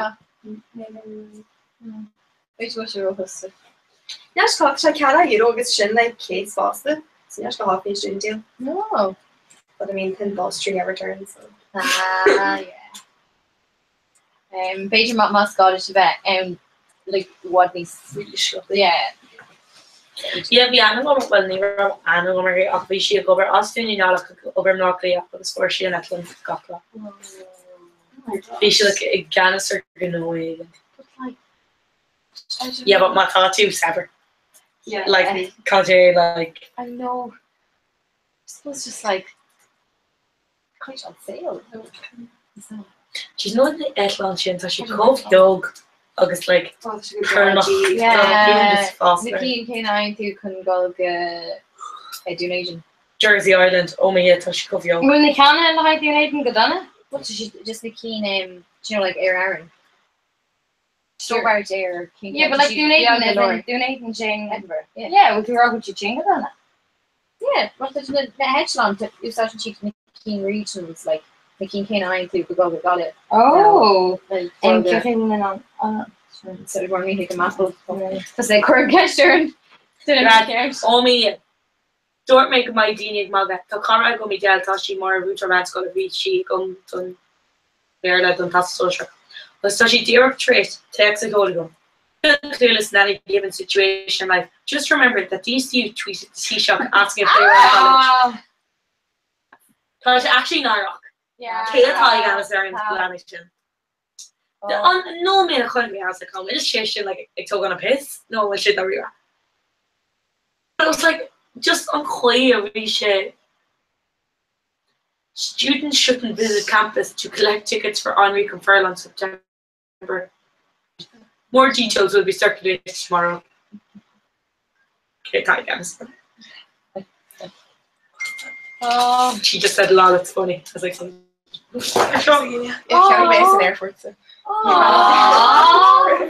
Wait, what's your host? Neas cá sé cean euro agus sin like céad spásta, so neas go háí sin deal. No. But I mean, thin Ball Street never turns. So. Ah, yeah. B'fhéidir má más gá duit a bheith ann like i bhfad níos yeah. Yeah, bhí ainm agam, bhuel ní raibh ainm agam uirthi ach bhí sí ag obair as Dún na nGall ach ag obair i mBleá Cliath agus fuair sí an eitleán gach lá. Bhí sí like i gceannas ar ghnó éigin. Yeah, but má tá tú saibhir. Yeah. Like cad é like I know. I suppose just like quite on sale. Do you know an eitleán sin tá sé chomh beag agus like cornach Yeah. Na cinn cén aghaidh tú chun dul go Dún Éideann. Jersey Island oh my tá sé chomh beag. Bhfuil na ceanna le haghaidh Dún Éideann go dona? What is she just na cinn um, do you know like Aer Arann? Stobart Air cinn Yeah, but like Dún Éideann as in Dún Éideann sin. Edinburgh. Yeah. Yeah, bhfuil tú ag rá go bhfuil siad sin go dona? Yeah, but tá na na heitleáin úsáideann siad na cinn regionals like na cinn céanna a fhaigheann tú go dul go Gaillimh. Oh! Like Em dul go ciochainn na an ah Instead of running ag an metal. Tá sé cur ceist ar an duine Lad, ceart. oh my Dúirt mé go mbeidh daoine ag magadh. Tá cara agam Edel, tá sí mar mhúinteoir meánscoile, bhí sí agam don. Béarla don Teastas Sóisearach agus tá sí díreach tar éis téacs a sheoladh dom. Clueless in any given situation in life, just remember that DCU tweeted the Taoiseach asking if they were in college. Tá sé actually náireach. Cé atá i gceannas ar an leanbh sin? An nóiméad a chonaic mé I was like, an bhfuil sé sin like ag tógáil an piss nó an bhfuil sé dáiríre? It was like just an chaoi a bhí sé Students shouldn't visit campus to collect tickets for honorary conferral on September. More details will be circulated tomorrow. Cé atá i gceannas? Oh. She just said lol, it's funny. I was like, Yeah, ceannaigh mé san airport so.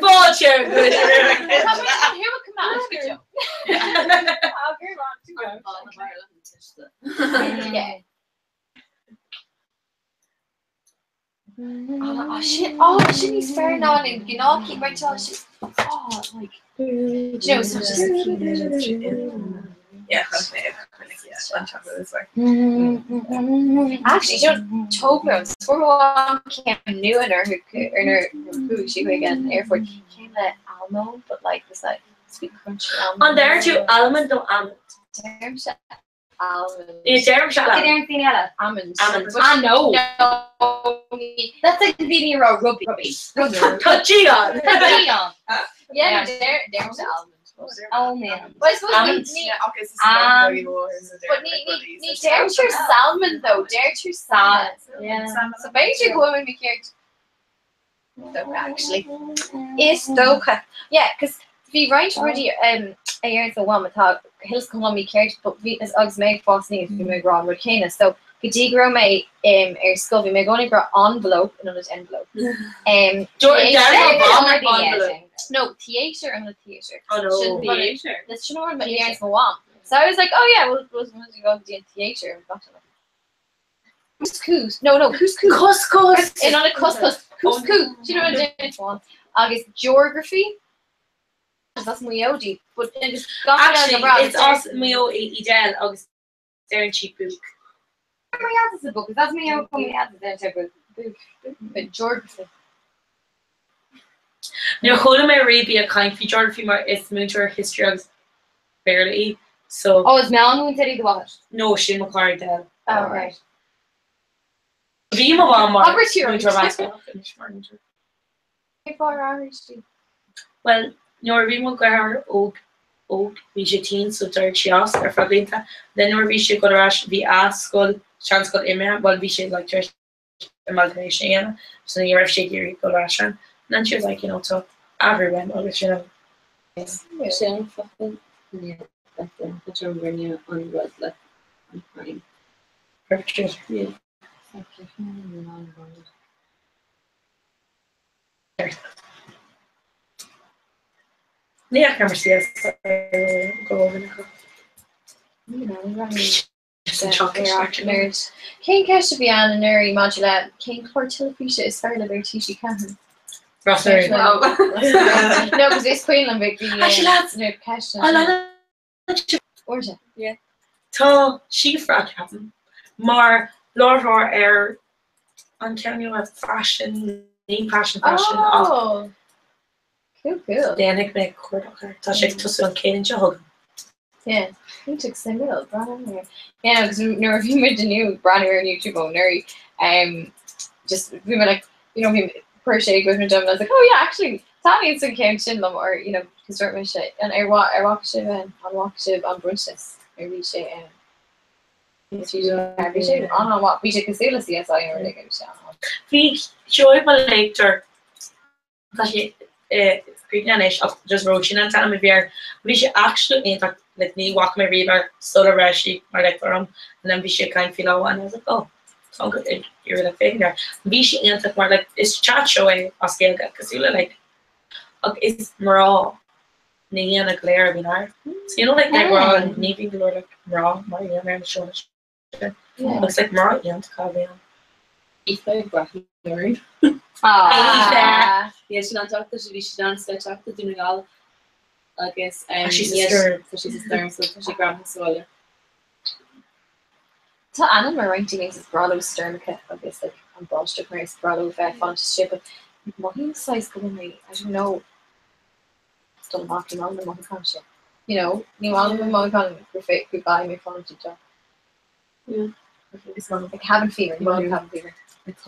Fáilte! Sin oh sin níos fearr ná an gnáth mar tá sé oh like do you know so just Yeah, chonaic mé chonaic yeah, an chocolate is like. Actually, you know, Toblerone, fuair ceann nua nuair ar nuair chuaigh sí chuig an airport ceann le almond but like was like sweet crunchy almond. An deir tú almond nó almond? Deirimse almond. Ní deirimse Cad almond. é an daoine eile? Almond. Almond. Ah no. No. That's like daoine a rá rugby. Rugby. Tá G ann. Tá G ann. Yeah, no, deir deirimse almond. Almond. Well, I suppose Almond. ní Yeah, agus is Um, But ní ní ní deirtear salmon though, deirtear salmon. Yeah. So b'fhéidir go bhfuil mé ceart. Dócha actually. Is dócha. Yeah, cos bhí roinnt rudaí um, a deireann mo mham atá thuilleadh go bhfuil mé ceart but bhí is agus mé ag fás aníos bhí mé ag rá an rud céanna. So go dtí go raibh mé um, ar scoil bhí mé i gcónaí ag rá envelope in ionad envelope. Um, Deir mo mham theatre- envelope. No, theatre in ionad theatre. Oh no. Sin Theatre. That's sin an rud a deireann mo mham. So I was like, oh yeah, we'll, we'll, we'll go to the theatre. And got to like, Couscous. No, no, couscous. Couscous. In ionad couscous. Couscous. Do you know what I'm doing? Agus geography. That's Maigh Eo di. But agus gach Actually, rud a it's as Maigh Eo í Edel agus deireann sí book. Maigh Eo book. That's Maigh Eo coming out the book. But geography. Níor chuala mé riamh í ag caint faoi geography mar is múinteoir history agus Béarla í. So Oh, is meánmhúinteoir í do mháthair. no, sin mo chara Edel. Oh, right. Bhí mo mham mar Abair tú múinteoir meánscoile ach anois mar múinteoir. Cén fáth ar athraigh sí? Well, nuair a bhí mo dheartháir óg óg, bhí sé tinn so d'éirigh sí as ar feadh blianta. Then nuair a bhí sé ag dul ar ais, bhí a scoil, seanscoil imithe, well bhí sé like tar éis amalgamation a dhéanamh so ní raibh sé ag iarraidh dul ar ais ann. And then she was like, you know, tá athrú uaim agus you know. Sin fucking rinne an rud le an crime. Perfect. Yeah. Ní fhaca mar CS go bhfuil San chocolate actually. Cén ceist a bhí ann anuraidh maidir le cén clár teilifíse is fearr libh ar TG4? Ros na Rún. No, because is cuimhin liom bhí Actually, lads, no ceist I like Orja. Yeah. Tá Síofra ceapaim mar láithreoir ar an ceann nua Fashion, ní Passion Fashion ach Oh. Cool, cool. déanfaidh mé cuardach air. Tá sé ag tosú an Chéadaoin seo chugainn. Yeah, iontach suimiúil, breathnú air. Yeah, agus nuair a bhí muid inniu ag breathnú ar an YouTube ó anuraidh, um, just bhí mé like, you know, bhí chuir sé i gcuimhne dom and I was like, oh yeah, actually, taitníonn an ceann sin liom or, you know, cos dúirt mise, an ar mha- ar bhfaca sibh an, an bhfaca sibh an Bronntanas, ar bhí sé, um, bhí sé an-an-mhaith, bhí sé cosúil le CSI nó rud éigin, bhí sé an-an. Bhí Joy mo léachtóir Tá sé críochnaithe anois ach just Róisín an t-ainm a bhí air. Bhí sé actually iontach like ní bhfaca mé riamh air sula raibh sí mar léachtóir agam and then bhí sí ag caint faoi lá amháin and I was like oh tá an ag iarraidh le féachaint air. Bhí sé iontach mar like is chat show é as Gaeilge cosúil le like ach is mná na haíonna go léir a bhíonn air. So you know like ag rá ní bhíonn go leor like mná mar aíonna ar na seónna sin. Agus like mná iontacha a bhí ann. Aoife ag breathnú orainn. Aoife! Yeah, sin an teachta bhí sí an sa teachta Dún na nGall agus Tá sí sa stoirm. Tá sí sa stoirm so tá sí greamaithe sa bhaile. Tá ainm ar roinnt daoine is breá leo stoirmeacha agus like an báisteach mar is breá leo bheith ag fanacht istigh but mothaím saghas go bhfuil mé I don't know dul amach ní maith liom na mothúcháin sin you know ní maith liom na mothúcháin gur fé go gcaithfidh mé fanacht i dteach. Yeah. Is maith liom cabin fever ní maith liom cabin fever. Yeah,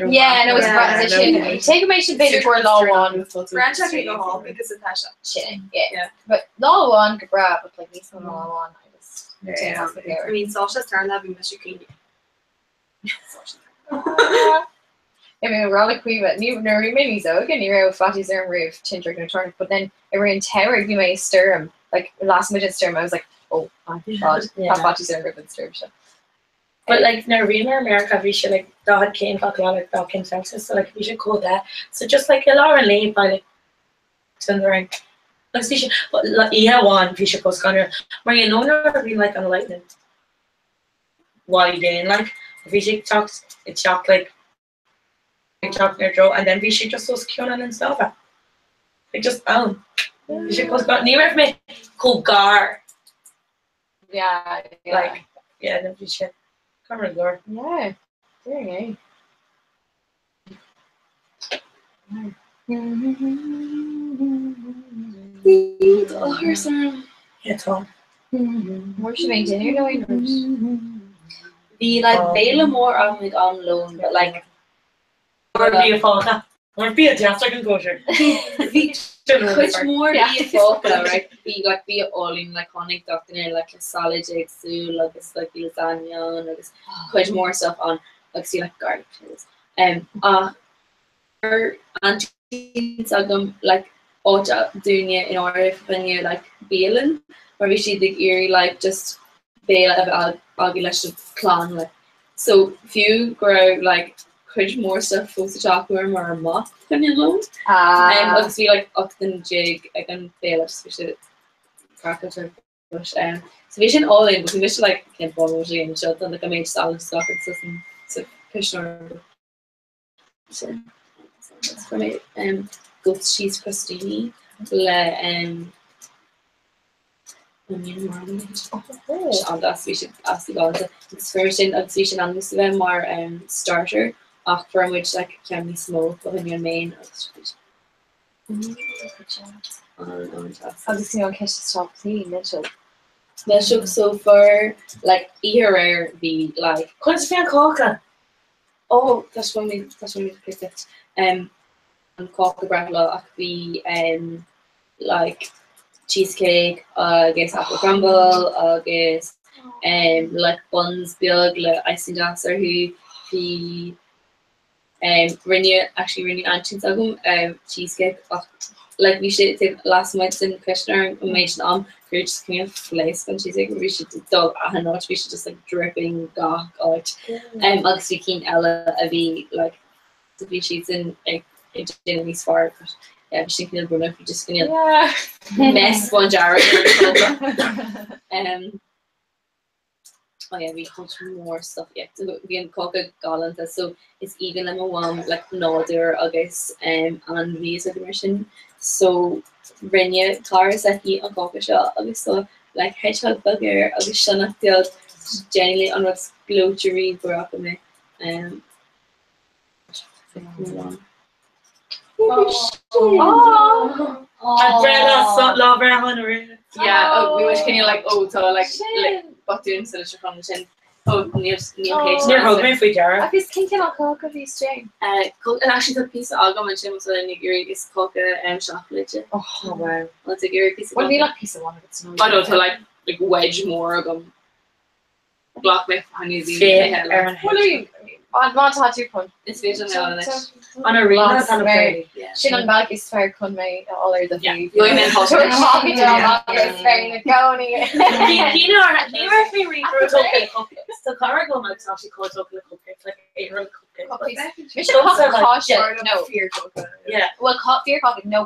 Yeah, no, it's breá sin. Tuigim é sin b'fhéidir go lá amháin. Branch I go hall because it's that Sin, yeah. But lá amháin go breá, but like níos mó ná lá amháin, I just Yeah. I mean, Sasha Starla bhí mise clean. I mean, rá le Caoimhe, ní nuair a bhí mé níos óige ní raibh faitíos orm roimh tintreach nó toirneach, but then i rith an tsamhraidh bhí mé i stoirm, like las muid an stoirm, I was like, oh my god, tá faitíos orm roimh an stoirm seo. But like nuair a bhí mé i Meiriceá bhí sé like 40 céim gach lá like 40 céim Celsius so like bhí sé chomh te so just like i lár an lae by like an rain agus bhí sé but like oíche amháin bhí sé chomh scanrúil mar you know nuair a bhí like an lightning Wally Dane like bhí sé ag teacht ag teacht like ag teacht inár dtreo and then bhí sé just os cionn an linn snámha like just ann bhí sé chomh scanrúil ní raibh mé chomh gar Yeah, yeah. Like, yeah, no, bhí sé scanrúil go leor. Yeah, doing é. Yeah, tá. Mar sin é dinnéar nó aon rud? Bhí like béile mór agam ag am lóin, but like Mar bia fágtha. Mar bia deas ag an gcóisir. Bhí cuid mhór bia fágtha, right? Bhí like bia álainn, like tháinig gach duine like le salad éagsúil agus like bhí lasagna ann agus cuid mhór stuff ann agus bhí like garlic potatoes. Um, ach chuir aintín s'agam like áit dúinne in áirithe fá choinne like bialann mar bhí siad ag iarraidh like just béile a bheith againn leis an clann like. So fiú go raibh like cuid mhór stuff fós sa teach fuaireamar amach fá choinne lón. Ah. Um, agus bhí like 18 duine ag an béile just bhí sé craiceáilte but um, so bhí sin álainn but bhí mise like cén fáth a bhfuil sé anseo tá like an méid salad is gach rud sa sa cuisneoir. Sin. Fuair mé um, goat cheese crostini le um, onion marmalade. An-deas bhí sé as galánta. Agus fuair sin agus bhí sin ann a bheith mar um, starter ach fuair muid like, ceann níos mó fá choinne an main agus an-deas. Agus you know, an ceist is tábhachtaí, milseog. Milseog so fuair like oíche aréir bhí like Conas bhí an cáca? Ó, tá sé mé tá sé mé cliste. Um, an cáca breithlá ach bhí um, like cheesecake agus apple crumble agus um, like buns beag le icing deas orthu. Bhí um, rinne actually rinne aintín s'agam um, cheesecake ach like bhí sé taobh lasmuigh den cuisneoir an méid sin am gur just cineál phléasc an cheesecake bhí sé ag dul achan áit bhí sé just like dripping gach áit um, agus bhí cinn eile a bhí like bhí siad sin ag ag déanamh níos fearr but yeah bhí sin cineál brónach bhí just cineál mess bándearg ar an chófra. um, Oh yeah, bhí cuid mhór stuff yeah. So bhí an cáca galánta so is aoibhinn le mo mham like nádúr agus um, ainmhí is rudaí mar sin. So rinne cara s'aici an cáca seo agus so like hedgehog beag air agus sionnach beag genuinely an rud is gleoite riamh go raibh mé. Um, Yeah, oh, we wish can you like oh tá like like botún sa litriúchán sin oh níl níl céit Níor thug mé faoi deara. Agus cén cineál cáca a bhí istigh? Actually tá píosa agam ansin so ag iarraidh is cáca seacláide. Oh wow. Well ag iarraidh píosa. Well níl ach píosa amháin agat san Oh no tá like like wedge mór agam. Ghlac mé fáinne Féach ar an An má tá tú chun. Is féidir liom anois. An arena tá na Prairie. Sin an bealach is fearr chun mé a fháil ar do thaobh. Luaigh mé an Agus bheinn i gcónaí. Ní raibh mé riamh tógtha le cupcakes. Tá cara agam agus tá sí chomh tógtha le cupcakes, like aon rud cupcakes. Mise cupcake, no. Yeah. Well, fíor cupcake, no